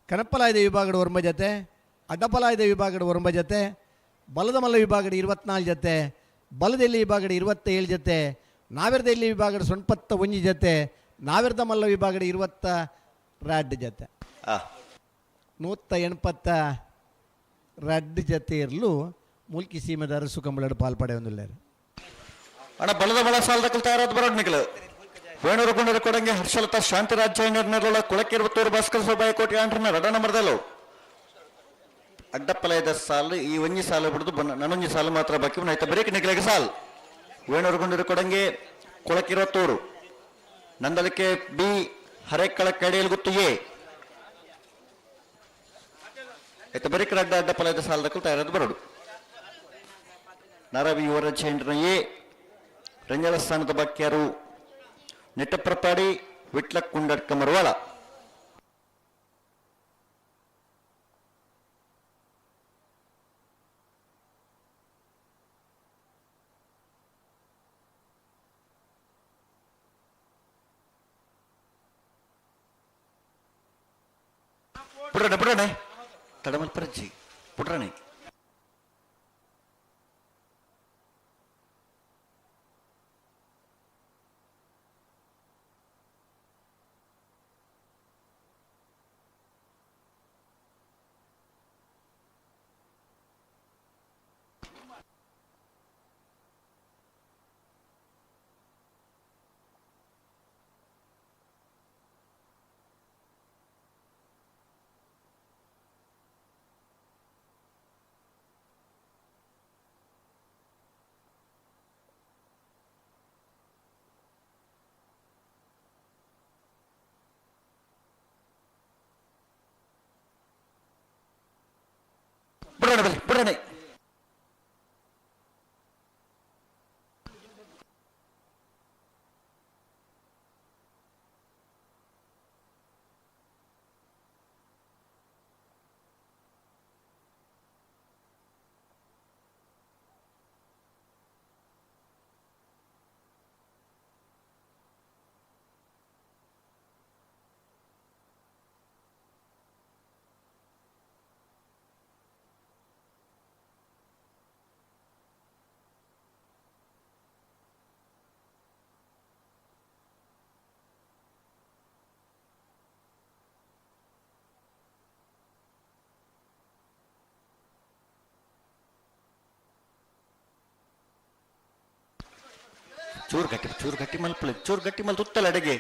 ಕನಪ್ಪಲಾಯ್ದ ವಿಭಾಗದ ಒರಂಬ ಜೊತೆ, ಅಡ್ಡಪಲಾಯ್ದ ವಿಭಾಗದ ಒರಂಬ ಜೊತೆ, ಬಲದ ಮಲ್ಲ ವಿಭಾಗದ 24 ಜೊತೆ, ಬಲದೆಲ್ಲಿ ವಿಭಾಗದ 27 ಜೊತೆ, ನಾವಿರದ ಇಲ್ಲಿ ವಿಭಾಗದ 91 ಜೊತೆ, ನಾವಿರದ ಮಲ್ಲ ವಿಭಾಗದ 22 ಜೊತೆ, 182 ಜೊತೆ ಇರಲು ಮೂಲ್ಕಿ ಸೀಮೆದ ಅರಸು ಕಂಬಳದ ಪಾಲ್ಪಡೆಯೊಂದುಲ್ಲೇರು. ಅಣ್ಣ ಬಲದ ಬಲ ಸಾಲದ ತಯಾರಾದ ಬರೋಡ್ ನಿಖಲ ವೇಣೂರು ಗುಂಡರ ಕೊಡಂಗೆ ಹರ್ಷಲತಾ ಶಾಂತಿರಾಜ್ಯ ನಿರ್ನಲ ಕುಳಕ್ಕಿರುವತ್ತೂರು ಭಾಸ್ಕರ ಸಭಾಯ ಕೋಟಿ ಆಂಡ್ರನ ರಡ ನಂಬರ್ದಲ್ಲವು ಅಡ್ಡಪ್ಪಲಯದ ಸಾಲು ಈ ಒಂಜಿ ಸಾಲು ಬಿಡುದು ನನೊಂಜಿ ಸಾಲು ಮಾತ್ರ ಬಾಕಿ ಆಯ್ತಾ ಬರೀಕ್ ನಿಖಲಿಗೆ ಸಾಲು ವೇಣೂರು ಗುಂಡರ ಕೊಡಂಗೆ ಕೊಳಕಿರುವತ್ತೂರು ನಂದಲಿಕೆ ಬಿ ಹರೇಕಳ ಕಡೆಯಲ್ಲಿ ಗುತ್ತು ಎ ಆಯ್ತಾ ಬರೀಕ್ ಅಡ್ಡ ಅಡ್ಡಪ್ಪಲಯದ ಸಾಲದ ತಯಾರಾದ ಬರೋಡು ನರವಿ ಯುವರಾಜ್ ಎ ರಂಜಲ ಸ್ಥಾನದ ಬಾಕ್ಯಾರು ನೆಟ್ಟಪ್ರಪಾಡಿ ವಿಟ್ಲ ಕುಂಡಡ್ಕ ಮರುವಾಳ. ಪುಡ್ರಣೆ ಪುಡ್ರಣೆ ತಡಮಲ್ ಪರಜ್ಜಿ ಪುಡ್ರಣೆ. ಬುಡಣೆ ಬಲಿ ಬುಡಣೆ. ಚೂರು ಗಟ್ಟಿ ಮಲ್ಪಲೆ, ಚೂರು ಗಟ್ಟಿ ಮಲ್ ತುತ್ತಲ ಅಡಿಗೆ.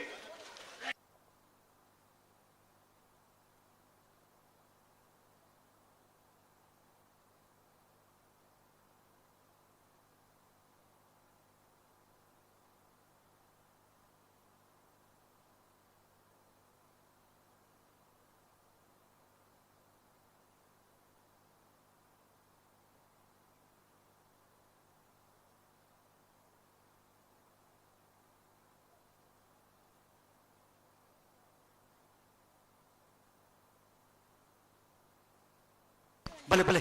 ಬಲೆ ಬಲೆ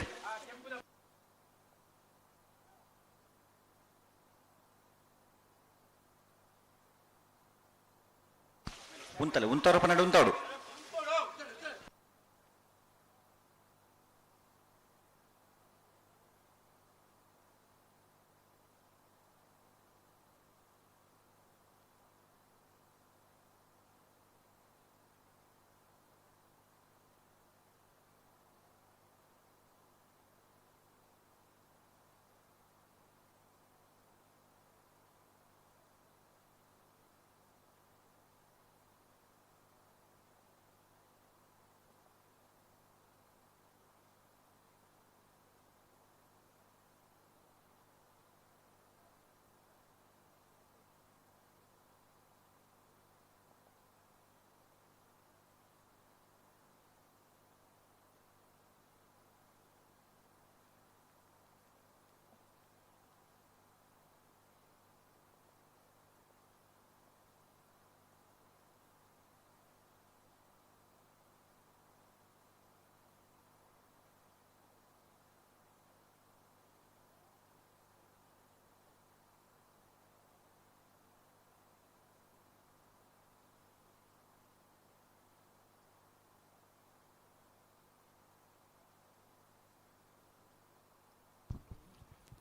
ಉಂತಲೆ ಉಂತಾರು ಪನ್ನಡು ಉಂತಾಡು.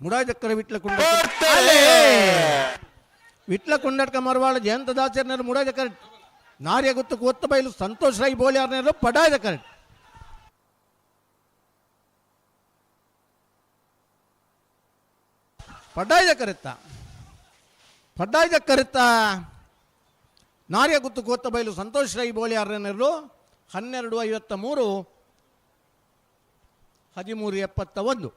ಮುಡಾಯದಕ್ಕರ ವಿಟ್ಲ ಕುಂಡ ವಿಟ್ಲ ಕುಂಡಟ್ಕ ಮರವಾಳ ಜಯಂತ ದಾಸರ್ನರು ಮುಡಾಯದಕ್ಕರ ನಾರ್ಯ ಗುತ್ತು ಕೊತ್ತ ಬೈಲು ಸಂತೋಷ್ ರೈ ಬೋಲಿಯಾರ್ನರು ಪಡಾಯದಕ್ಕರ ಪಡ್ಡಾಯದಕ್ಕರಿತ್ತ ಪಡ್ಡಾಯದಕ್ಕರಿತ್ತ ನಾರ್ಯ ಗುತ್ತು ಕೋತ್ತ ಬೈಲು ಸಂತೋಷ್ ರೈ ಬೋಲಿಯಾರ್ನರು 12:53 13:71.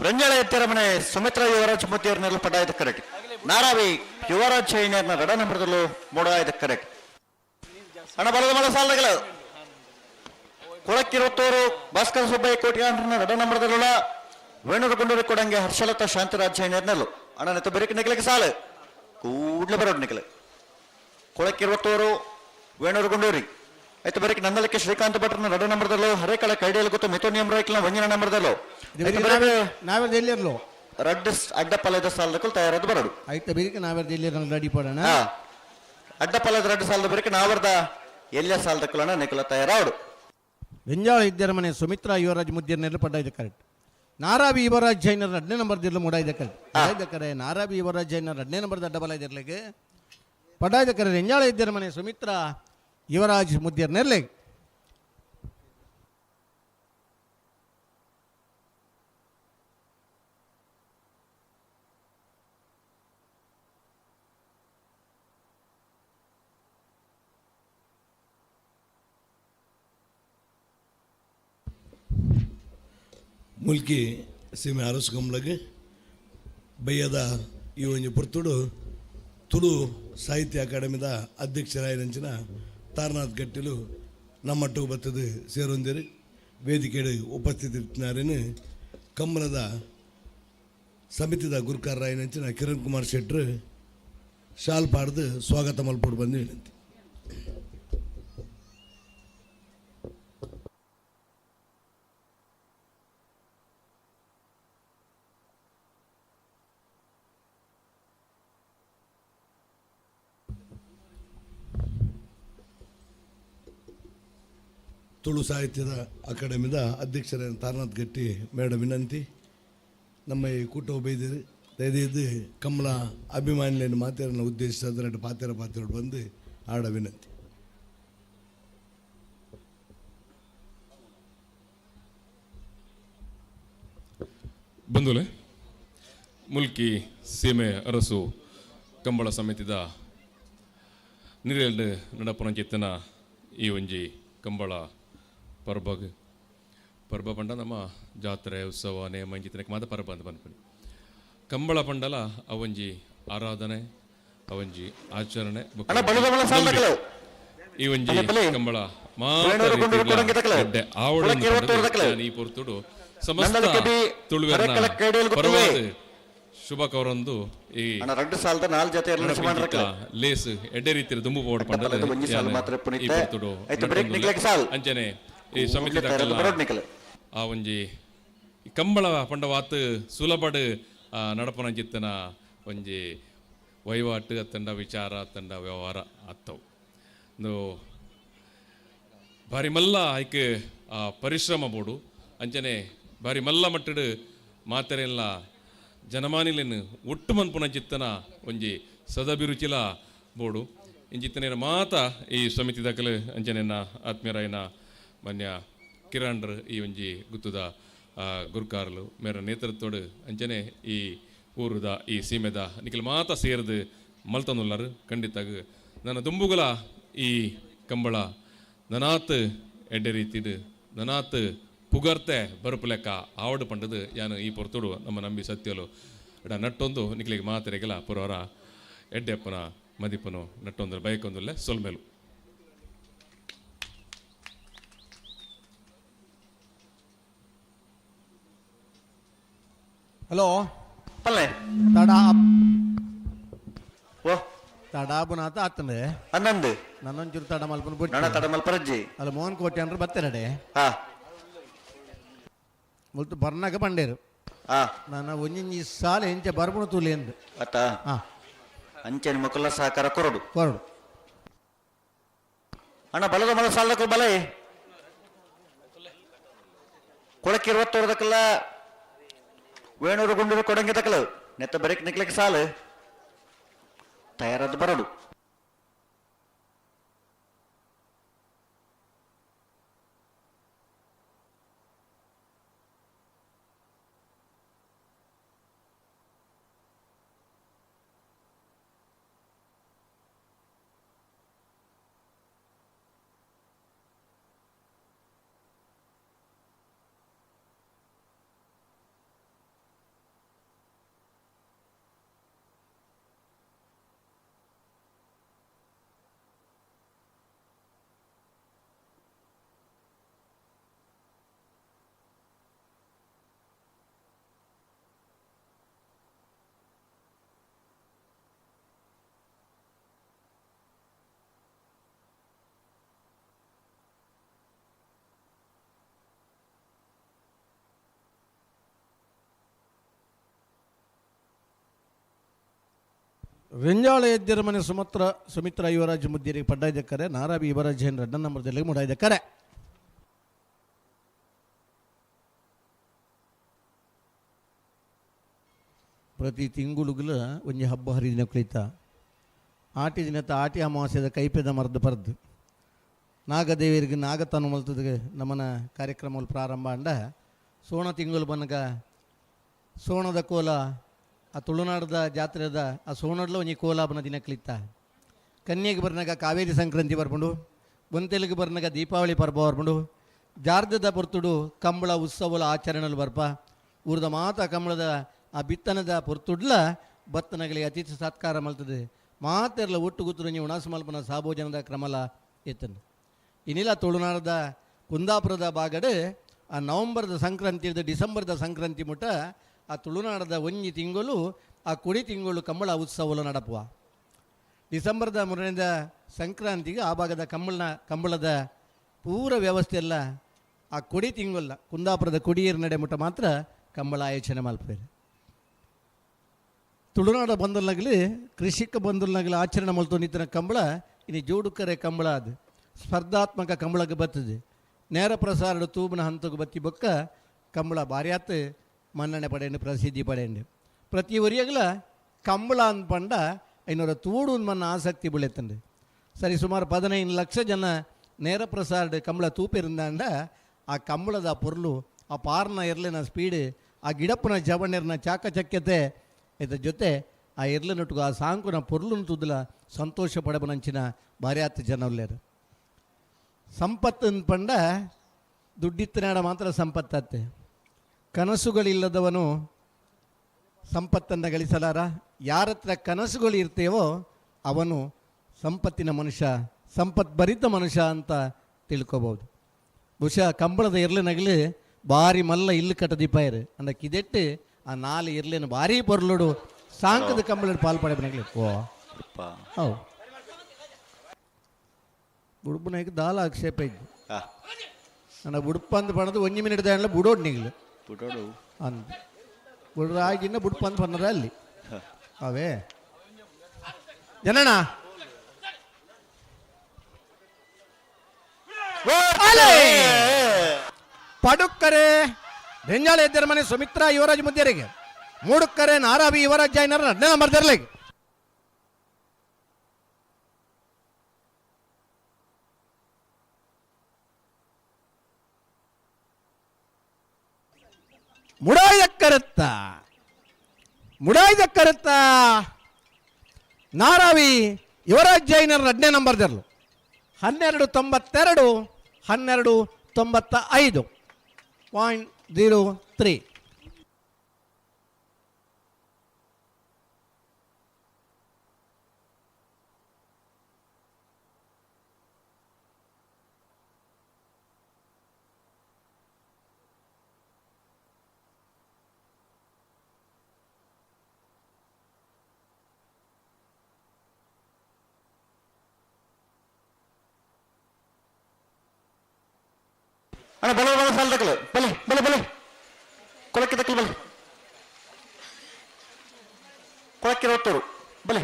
ರಂಜಾಳ ಎತ್ತರಮನೆ ಸುಮಿತ್ರಾ ಯುವರಾಜ್ ಮೂರ್ತಿಯವ್ರನ್ನೆಲ್ಲ ಪಡಾಯ್ದ ಕರೆಕ್ಟ್. ನಾರಾವಿ ಯುವರಾಜ್ ಚೈನರ್ನ ರಡ ನಂಬರದಲ್ಲೂ ಮೂಡಾಯ್ದ ಕರೆಕ್ಟ್. ಹಣ ಬಲದ ಮಳ ಸಾಲಗಳ ಕೊಳಕ್ಕಿರುವತ್ತೋರು ಭಾಸ್ಕರ ಸುಬ್ಬಯ್ಯ ಕೋಟ್ಯಾನ್ರನ್ನ ರಡ ನಂಬರದಲ್ಲ ವೇಣೂರು ಗುಂಡೂರು ಕೊಡಂಗೆ ಹರ್ಷಲತಾ ಶಾಂತರಾಜ್ ಜೈನರ್ನಲ್ಲು ಅಣ್ಣ ಬೆರಕೆ ನಿಕಲಕ್ಕೆ ಸಾಲು ಕೂಡ್ಲೆ ಬರೋಡು ನಿಕಲೆ ಕೊಳಕ್ಕಿರುವತ್ತೋರು ವೇಣೂರು ಗುಂಡೂರಿ ಆಯ್ತು ಬೆರಕೆ ನಂದಲಕ್ಕೆ ಶ್ರೀಕಾಂತ್ ಭಟ್ರನ 2 ನಂಬರ್ದಲ್ಲೋ ಹರೇಕಳ ಕೈಡಿಯಲ್ಲಿ ಗೊತ್ತು ಮಿಥುನಿಯಂ ರೈಕ್ಲ 1 ನಂಬರ್ದಲ್ಲೋ ನಾವೆಲ್ಲ ಎಲ್ಲಿರ್ಲೋ ರಡ್ಡು ಅಡ್ಡ ಪಲದ ಸಾಲದಕ್ಕೂ ತಯಾರಾದ ಬರೋಡು ಆಯ್ತು ಬೇರೆ ನಾವೆಲ್ಲ ಎಲ್ಲಿರ ರೆಡಿ ಪಡೋಣ ಅಡ್ಡ ಪಲದ 2 ಸಾಲದ ಬೆರಕೆ ನಾವರ್ದ ಎಲ್ಲ ಸಾಲದಕ್ಕೂ ನಿಕಲ ತಯಾರಾವಡು ವೆಂಜಾಳ ಇದ್ದರ ಮನೆ ಸುಮಿತ್ರಾ ಯುವರಾಜ್ ಮುದ್ದಿರ ನೆಲಪಡ್ಡ ಇದೆ ಕರೆಕ್ಟ್. ನಾರಾವಿ ಯುವರಾಜ್ ಜೈನರ್ 2ನೇ ನಂಬರ್ ದಿರ್ಲು ಮೂಡಾಯ್ದ ಕರೆಕ್ಟ್. ಕರೆ ನಾರಾವಿ ಯುವರಾಜ್ ಜೈನರ್ 2ನೇ ನಂಬರ್ ದಡ್ಡ ಬಲ ಇದಿರ್ಲಿಕ್ಕೆ ಪಡಾಯ್ದ ಕರೆ ರೆಂಜಾಳ ಇದ್ದರ ಮನೆ ಸುಮಿತ್ರಾ ಯುವರಾಜ್ ಮುದ್ದಿರ ನೆರ್ಲೆ. ಮುಲ್ಕಿ ಸೀಮೆ ಅರಸು ಕಂಬಳಗೆ ಬಯ್ಯದ ಈ ಒಂಜಿ ಪೊರ್ತುಡು ತುಳು ಸಾಹಿತ್ಯ ಅಕಾಡೆಮಿದ ಅಧ್ಯಕ್ಷರಾಯರಂಚಿನ ತಾರನಾಥ್ ಗಟ್ಟಿಲು ನಮ್ಮಟ್ಟು ಬತ್ತದು ಸೇರೊಂದಿರು ವೇದಿಕೆಡು ಉಪಸ್ಥಿತರಿತ್ತಿನಾರೇನು ಕಂಬಳದ ಸಮಿತಿದ ಗುರುಕಾರರಾಯನಂಚಿನ ಕಿರಣ್ ಕುಮಾರ್ ಶೆಟ್ರು ಶಾಲ್ ಪಾಡ್ದು ಸ್ವಾಗತ ಮಲ್ಪೋಡು ಬಂದು ವಿನಂತಿ. ತುಳು ಸಾಹಿತ್ಯದ ಅಕಾಡೆಮಿದ ಅಧ್ಯಕ್ಷರಾದ ತಾರನಾಥ್ ಗಟ್ಟಿ ಮೇಡಮ್ ವಿನಂತಿ. ನಮ್ಮ ಈ ಕೂಟ ಬೈದಿರು ದಯದೀದು ಕಮಲ ಅಭಿಮಾನಿಗಳನ್ನು ಮಾತೇರನ್ನು ಉದ್ದೇಶಿಸಿದ ಎರಡು ಪಾತ್ರ ಪಾತ್ರ ಬಂದು ಆಡ ವಿನಂತಿ. ಬಂಧುಲೆ, ಮುಲ್ಕಿ ಸೀಮೆ ಅರಸು ಕಂಬಳ ಸಮಿತಿದ ನಿರೆಲ್ಡ್ ನಡಪುನಂಚಿತ್ತನ ಈ ಒಂಜಿ ಕಂಬಳ ಪರ್ಬಗ್ ಪರ್ಬ ಪಂಡ ನಮ್ಮ ಜಾತ್ರೆ ಉತ್ಸವ ನೇಮ ಇಂಚಿತ್ತನಕ್ಕೆ ಮಾತ ಪರ್ಬ ಅಂತ ಪನ್ಪುನಿ. ಕಂಬಳ ಪಂಡಲ ಅವಂಜಿ ಆರಾಧನೆ ಅವಂಜಿ ಆಚರಣೆ ಈ ಒಂಜಿ ಕಂಬಳ ಮಾತ ಆವಡ ಈ ಪೊರ್ತುಡು ಸಮಸ್ತ ತುಳುವೆರ್ನ ಪರವಾದ ಶುಭ ಕವರೊಂದು ಈ ಲೇಸ್ ಎಡ್ಡೆ ರೀತಿಯ ದುಂಬು ಪೋಡ ಪಂಡಲ ಈ ಪೊರ್ತುಡು ಅಂಚನೆ ಈ ಸಮಿತಿ ಆ ಒಂಜಿ ಕಂಬಳ ಪಂಡವಾತ್ ಸುಲಭಡ್ ನಡಪನ ಜಿತ್ತನ ಒಂಜಿ ವಹಿವಾಟು ಅತ್ತಂಡ ವಿಚಾರ ಅತ್ತಂಡ ವ್ಯವಹಾರ ಅತ್ತವು. ಭಾರಿ ಮಲ್ಲ ಐಕ್ ಪರಿಶ್ರಮ ಬೋಡು ಅಂಚನೆ ಭಾರಿ ಮಲ್ಲ ಮಟ್ಟಡು ಮಾತೆರೆಲ್ಲ ಜನಮಾನಿಲೆನ್ ಒಟ್ಟು ಮನ್ಪುನ ಚಿತ್ತನ ಒಂಜಿ ಸದಭಿರುಚಿಲ ಬೋಡು ಇಂಚಿತ್ತನೇನ ಮಾತ ಈ ಸಮಿತಿ ದಾಖಲೆ ಅಂಚನೆನ ಆತ್ಮೀಯರಾಯನ ಮಾನ್ಯ ಕಿರಾಂಡ್ರ್ ಈ ಒಂಜಿ ಗುತ್ತದ ಗುರುಕಾರ್ಲು ಮೇರ ನೇತೃತ್ವಡು ಅಂಚನೆ ಈ ಊರುದ ಈ ಸೀಮೆದ ನಿಖಿಲ್ ಮಾತ ಸೇರ್ದು ಮಲ್ತನುಲ್ಲರು ಖಂಡಿತಾಗ ನನ್ನ ದುಂಬುಗಳ ಈ ಕಂಬಳ ನನಾತ್ ಎಡ್ಡೆ ರೀತಿಡು ನನಾತ್ ಪುಗರ್ತೆ ಬರುಪು ಲೆಕ್ಕ ಆವಡು ಪಂಡದು ಯಾನು ಈ ಪೊರ್ತುಡು ನಮ್ಮ ನಂಬಿ ಸತ್ಯಲು ಎಡ ನಟ್ಟೊಂದು ನಿಖಿಲಿಗೆ ಮಾತೆರೆಗಲ ಪುರವರ ಎಡ್ಡೆಪ್ಪನ ಮದಿಪನು ನಟ್ಟೊಂದು ಬಯಕೊಂದುಲ್ಲೆ ಸೊಲ್ಮೇಲು. ಹಲೋ ಪಲ್ಲೆ ತಡಾ ಓ ತಡಾಬುನಾತ ಆತಂದೆ ಅನ್ನಂದು ನನ್ನೊಂಚೂರು ತಡ ಮಲ್ಪನ ಬಿಟ್ಟು ನನ್ನ ತಡ ಮಲ್ಪರಜ್ಜಿ ಅಲ್ಲ ಮೋಹನ್ ಕೋಟೆ ಅಂದ್ರೆ ಬತ್ತೆರಡೆ ಹಾ ಮುಲ್ತು ಬರ್ನಾಗ ಬಂಡೇರು ಹಾ ನನ್ನ ಒಂಜಿಂಜಿ ಸಾಲ ಎಂಚೆ ಬರ್ಬುಣ ತೂಲಿ ಎಂದು ಅತ್ತ ಅಂಚೆ ಮುಕುಲ ಸಹಕಾರ ಕೊರಡು ಕೊರಡು ಅಣ್ಣ ಬಲದ ಮಲ ಸಾಲದಕ್ಕೂ ಬಲ ಕೊಳಕ್ಕೆ ಇರುವತ್ತೋರ್ದಕ್ಕೆಲ್ಲ ವೇಣೂರು ಗುಂಡೂರು ಕೊಡಂಗಿ ತಕಲು ನೆತ್ತ ಬರೀಕ್ ನಿಕ್ಲಿಕ್ಕೆ ಸಾಲು ತಯಾರಾದ ಬರಡು. ರೆಂಜಾಳ ಎದ್ದಿರ ಮನೆ ಸುಮಿತ್ರ ಯುವರಾಜ್ ಮುದ್ದಿರಿಗೆ ಪಡ್ಡಾಯ್ದಕ್ಕರೆ ನಾರಾಬಿ ಯುವರಾಜ್ ಜೈನ್ ರಡ್ಡ ನಂಬರ್ದಲ್ಲಿ ಮುಡಾಯ್ದಕ್ಕರೆ. ಪ್ರತಿ ತಿಂಗುಳುಗುಲ ಒಂಜಿ ಹಬ್ಬ ಹರಿದಿನ ಕುಳಿತ ಆಟಿ ದಿನತ ಆಟಿ ಅಮಾವಾಸ್ಯದ ಕೈಪೆದ ಮರ್ದು ಪರ್ದು ನಾಗದೇವಿಯರಿಗೆ ನಾಗತನು ಮಲ್ತದ ನಮ್ಮನ ಕಾರ್ಯಕ್ರಮ ಪ್ರಾರಂಭ ಅಂಡ ಸೋಣ ತಿಂಗಳು ಬನಗ ಸೋಣದ ಕೋಲ ಆ ತುಳುನಾಡದ ಜಾತ್ರೆದ ಆ ಸೋಣಡ್ಲ ಒಂಜಿ ಕೋಲಾಬನ ದಿನ ಕಲಿತ ಕನ್ಯೆಗೆ ಬರ್ನಾಗ ಕಾವೇರಿ ಸಂಕ್ರಾಂತಿ ಬರ್ಪುಂಡು, ಬೊಂತೆಲಿಗೆ ಬರ್ನಾಗ ದೀಪಾವಳಿ ಪರ್ಬ ಬರ್ಪುಂಡು, ಜಾರ್ದದ ಪೊರ್ತುಡು ಕಂಬಳ ಉತ್ಸವಲ ಆಚರಣೆಲು ಬರ್ಪ ಊರ್ದ ಮಾತ ಕಂಬಳದ ಆ ಬಿತ್ತನದ ಪೊರ್ತುಡ್ಲ ಬತ್ತನಗಳಿಗೆ ಅತಿಥಿ ಸತ್ಕಾರ ಮಲ್ತದೆ ಮಾತೆರ್ಲ ಒಟ್ಟು ಗುತ್ತುರು ನೀವು ಉಣಾಸು ಮಲ್ಪನ ಸಾಭೋಜನದ ಕ್ರಮಲ ಎತ್ತನು. ಇನ್ನಿಲ್ಲ ತುಳುನಾಡದ ಕುಂದಾಪುರದ ಬಾಗಡು ಆ ನವಂಬರ್ದ ಸಂಕ್ರಾಂತಿ ಡಿಸೆಂಬರ್ದ ಸಂಕ್ರಾಂತಿ ಮುಟ ಆ ತುಳುನಾಡದ ಒಂಜಿ ತಿಂಗಳು ಆ ಕುಡಿ ತಿಂಗಳು ಕಂಬಳ ಉತ್ಸವಲು ನಡಪುವ. ಡಿಸೆಂಬರ್ದ ಮೂರನೇದ ಸಂಕ್ರಾಂತಿಗೆ ಆ ಭಾಗದ ಕಂಬಳದ ಪೂರ ವ್ಯವಸ್ಥೆ ಎಲ್ಲ ಆ ಕೊಡಿ ತಿಂಗೊಲ್ಲ ಕುಂದಾಪುರದ ಕುಡಿಯರ್ ನಡೆ ಮುಟ ಮಾತ್ರ ಕಂಬಳ ಆಯೋಜನೆ ಮಲ್ಪೇರು. ತುಳುನಾಡ ಬಂದಲ್ನಾಗಲಿ ಕೃಷಿಕ ಬಂದಲ್ನಾಗಲಿ ಆಚರಣೆ ಮಲ್ತು ನಿಂತಿನ ಕಂಬಳ ಇನ್ನು ಜೋಡುಕರೆ ಕಂಬಳ ಅದು ಸ್ಪರ್ಧಾತ್ಮಕ ಕಂಬಳಕ್ಕೆ ಬರ್ತದೆ. ನೇರ ಪ್ರಸಾರದ ತೂಬನ ಹಂತಕ್ಕೆ ಬತ್ತಿ ಬೊಕ್ಕ ಕಂಬಳ ಭಾರ್ಯಾತ್ ಮನ್ನಣೆ ಪಡೆಯಂಡು ಪ್ರಸಿದ್ಧಿ ಪಡೆಯಂಡು ಪ್ರತಿ ಒರಿಯಗಲ ಕಂಬಳ ಅಂದ್ಪಂಡ ಐನೂರ ತೂಡು ಮನ್ನ ಆಸಕ್ತಿ ಬೆಳೆತಂಡು. ಸರಿ ಸುಮಾರು 15 ಲಕ್ಷ ಜನ ನೇರ ಪ್ರಸಾರದ ಕಂಬಳ ತೂಪಿರಿಂದಾಂಡ ಆ ಕಂಬಳದ ಪೊರ್ಲು ಆ ಪಾರ್ನ ಎರ್ಲಿನ ಸ್ಪೀಡ್ ಆ ಗಿಡಪ್ಪನ ಜವಣ್ಯರ್ನ ಚಾಕಚಕ್ಯತೆ ಇದ್ರ ಜೊತೆ ಆ ಎರ್ಲನೊಟ್ಟಿಗೆ ಆ ಸಾಂಕುನ ಪೊರ್ಲುನ ತುದಲ ಸಂತೋಷ ಪಡಬನಂಚಿನ ಭಾರ್ಯಾತ್ ಜನ ಉಲ್ಲೇರು. ಸಂಪತ್ತು ಅಂದ್ಪಂಡ ದುಡ್ಡಿತ್ತನಾಡ ಮಾತ್ರ ಸಂಪತ್ತತ್ತೆ. ಕನಸುಗಳಿಲ್ಲದವನು ಸಂಪತ್ತನ್ನು ಗಳಿಸಲಾರ. ಯಾರತ್ರ ಕನಸುಗಳು ಇರ್ತೇವೋ ಅವನು ಸಂಪತ್ತಿನ ಮನುಷ್ಯ, ಸಂಪತ್ಭರಿತ ಮನುಷ್ಯ ಅಂತ ತಿಳ್ಕೊಬೋದು. ಬಹುಶಃ ಕಂಬಳದ ಎರ್ಲಿನಗಲಿ ಭಾರಿ ಮಲ್ಲ ಇಲ್ಲು ಕಟ್ಟದೀಪಾಯರು ಅಂದ ಕಿದೆಟ್ಟು ಆ ನಾಲು ಇರ್ಲಿನ ಭಾರಿ ಪೊರ್ಲುಡು ಸಾಂಕದ ಕಂಬಳ ಪಾಲ್ಪಡೆ. ಓ how ಬುಡುಪನಾಯ್ಕ ದಾಲ ಆಕ್ಷೇಪ ಇದ್ದು ನನ್ನ ಬುಡುಪ ಅಂದ್ ಪಣದು ಒಂಜಿ ಮಿನಿಟ್ ದಾಂಡ್ಲ ಬುಡೋಡ್ ನಿಗ್ಲು ಬುಡೋಡು ಅಂದ್ ಬುಡ್ರ ಆಗಿನ್ನ ಬುಡುಪ ಅಂದ್ ಪನ್ನರ ಅಲ್ಲಿ ಅವೇ ಜನಣ್ಣ ಪಡುಕ್ಕರೆ ಬೆಂಜಾಳ ಎದ್ದರ ಮನೆ ಸುಮಿತ್ರಾ ಯುವರಾಜ್ ಮುದ್ದೇರಿಗೆ, ಮೂಡುಕ್ಕರೆ ನಾರಾವಿ ಯುವರಾಜ್ ಜೈನರ 2ನೇ ನಂಬರ್ ದರ್ಲಿಗೆ. ಮುಡಾಯ್ದಕ್ಕರತ್ತ ಮುಡಾಯ್ದಕ್ಕರತ್ತ ನಾರಾವಿ ಯುವರಾಜ್ ಜೈನರ 2ನೇ ನಂಬರ್ ದರ್ಲು. 12.92 12.95 0.03. ಅಣ್ಣ ಬಲ ಬಲ ಸಾಲ ತಕಲು ಬಲೆ ಬಲೆ ಬಲೆ ಕೊಳಕ್ಕೆ ತಕಲು ಬಲೆ ಕೊಳಕ್ಕೆ ಹೊತ್ತರು ಬಲೆ.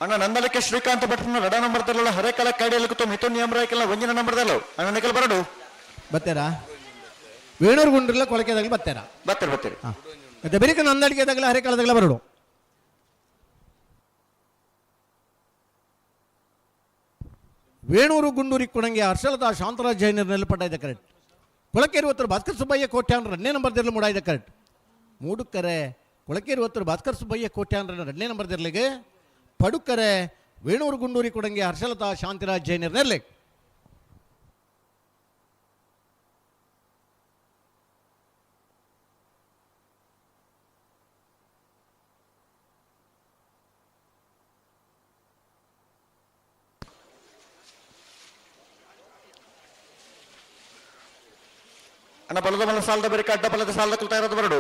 ಅಣ್ಣ ನಂದಲಕ್ಕೆ ಶ್ರೀಕಾಂತ ಭಟ್ರನ ರಡ ನಂಬರ್ ತರಲ್ಲ ಹರೇಕಲ ಕಾಡಿಯಲ್ಲಿ ಕೂತು ಮಿಥುನ್ ನಿಯಮರಾಯ್ಕೆಲ್ಲ ಒಂಜಿನ ನಂಬರ್ ತರಲ್ಲ ಅಣ್ಣ ನಿಕಲ್ ಬರಡು ಬತ್ತೇರಾ ವೇಣೂರು ಗುಂಡ್ರಲ್ಲ ಕೊಳಕೆದಾಗಲಿ ಬತ್ತೇರಾ ಬತ್ತಾರೆ ಬತ್ತಾರೆ. ಮತ್ತೆ ಬೆರಿಕ ನಂದಡಿಕೆದಾಗಲ ಹರೇಕಾಲದಾಗಲ ಬರಡು. ವೇಣೂರು ಗುಂಡೂರಿ ಕೊಣಂಗೆ ಹರ್ಷಲತಾ ಶಾಂತರಾಜ್ ಜೈನರ್ ನೆಲಪಟ್ಟ ಕರೆಕ್ಟ್. ಕೊಳಕೇರಿ ಒತ್ತರು ಭಾಸ್ಕರ್ ಸುಬ್ಬಯ್ಯ ಕೋಟ್ಯಾನ್ರ 2ನೇ ನಂಬರ್ ದಿರ್ಲು ಮೂಡಾಯ್ದ ಕರೆಕ್ಟ್. ಮೂಡುಕರೆ ಕೊಳಕೇರಿ ಒತ್ತರು ಭಾಸ್ಕರ್ ಸುಬ್ಬಯ್ಯ ಕೋಟ್ಯಾನ್ರ 2ನೇ ನಂಬರ್ ದಿರ್ಲಿಗೆ. ಪಡುಕರೆ ವೇಣೂರು ಗುಂಡೂರಿ ಕೊಡಂಗೆ ಹರ್ಷಲತಾ ಶಾಂತಿರಾಜ್ ಜೈನರ್ ನೆರ್ಲಿಗೆ. ಅಣ್ಣ ಬಲದ ಬಲ ಸಾಲದ ಬರಿಕ ಅಡ್ಡ ಬಲದ ಸಾಲದ ಕುಲ್ತಾ ಇರೋದು ಬರಡು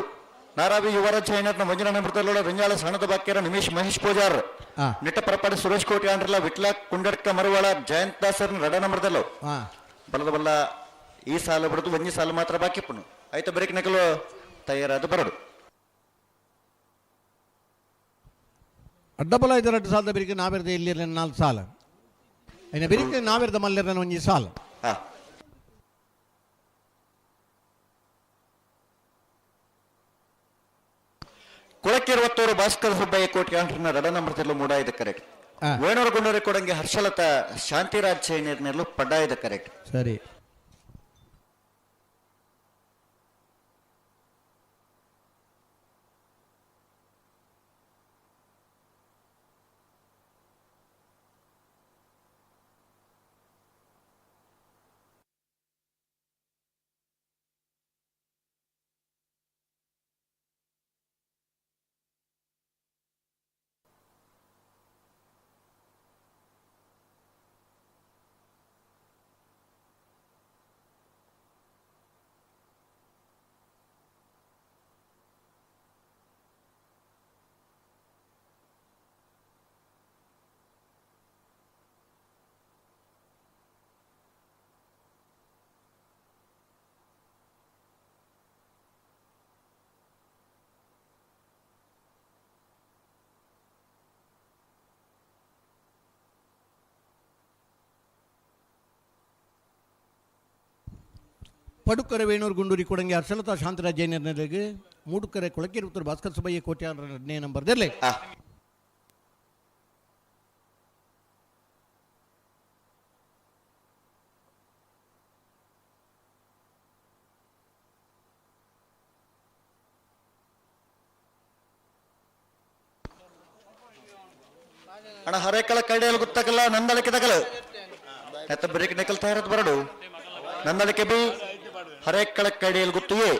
ನಾರಾವಿ ಯುವರಾಜ್ ಜೈನರ್ನ ಮಂಜುನಾ ನಂಬರ್ ತರಲೋಡ ರಿಂಜಾಳ ಸಣ್ಣದ ಬಾಕ್ಯರ ನಿಮಿಷ್ ಮಹೇಶ್ ಪೂಜಾರ್ ನಿಟ್ಟ ಪರಪಾಡಿ ಸುರೇಶ್ ಕೋಟಿ ಆಂಡ್ರಲ್ಲ ವಿಟ್ಲ ಕುಂಡಡ್ಕ ಮರುವಾಳ ಜಯಂತ್ ದಾಸರ್ನ ರಡ ನಂಬರ್ ತರಲೋ ಬಲದ ಬಲ್ಲ ಈ ಸಾಲ ಬಿಡದು ಒಂಜಿ ಸಾಲ ಮಾತ್ರ ಬಾಕಿ ಪುಣ್ಣು. ಐತ ಬರೀಕ್ ನಕಲು ತಯಾರಾದ ಬರಡು. ಅಡ್ಡಬಲ ಐದು 2 ಸಾಲದ ಬಿರಿಕೆ ನಾವೆರ್ದ ಇಲ್ಲಿ 4 ಸಾಲ ಐನ ಬಿರಿಕೆ ನಾವೆರ್ದ ಮಲ್ಲೆರ್ನ ಒಂಜಿ ಸಾಲ. ಕೊಳಕಿರುವತ್ತೂರು ಭಾಸ್ಕರ ಸುಬ್ಬಯ್ಯ ಕೋಟಿ ಆಂಟ್ರನ ರಡ ನಂಬರ್ ತಿರ್ಲು ಮೂಡಾಯ್ದ ಕರೆಕ್ಟ್. ವೇಣೂರು ಗುಂಡೂರಿ ಕೊಡಂಗಿ ಹರ್ಷಲತಾ ಶಾಂತಿರಾಜ್ ಚೈನರ್ನೆಲ್ಲು ಪಡ್ಡಾಯ್ದ ಕರೆಕ್ಟ್. ಸರಿ. ಪಡುಕರೆ ವೇಣೂರು ಗುಂಡೂರಿ ಕೊಡಂಗಿ ಹರ್ಷಲತಾ ಶಾಂತರಾಜ್ ಜೈನರ್ನಲ್ಲಿಗೆ ಮೂಡುಕರೆ ಕೊಳಕೇರಿ ಉತ್ತರ ಭಾಸ್ಕರ್ ಸುಬ್ಬಯ್ಯ ಕೋಟ್ಯಾನ್ 2ನೇ ನಂಬರ್ದಲ್ಲಿ. ಅಣ್ಣ ಹರೇಕಳ ಕೈಡಿಯಲ್ಲಿ ಗೊತ್ತಾಗಲ್ಲ ನಂದಳಿಕೆ ತಗಲು ಎತ್ತ ಬ್ರೇಕ್ ನೆಕಲ್ ತಯಾರದ್ ಬರಡು ನಂದಳಿಕೆ ಬಿ ಹರೇಕಳ ಕೈಡಿಯಲ್ಲಿ ಗೊತ್ತುಯೇ.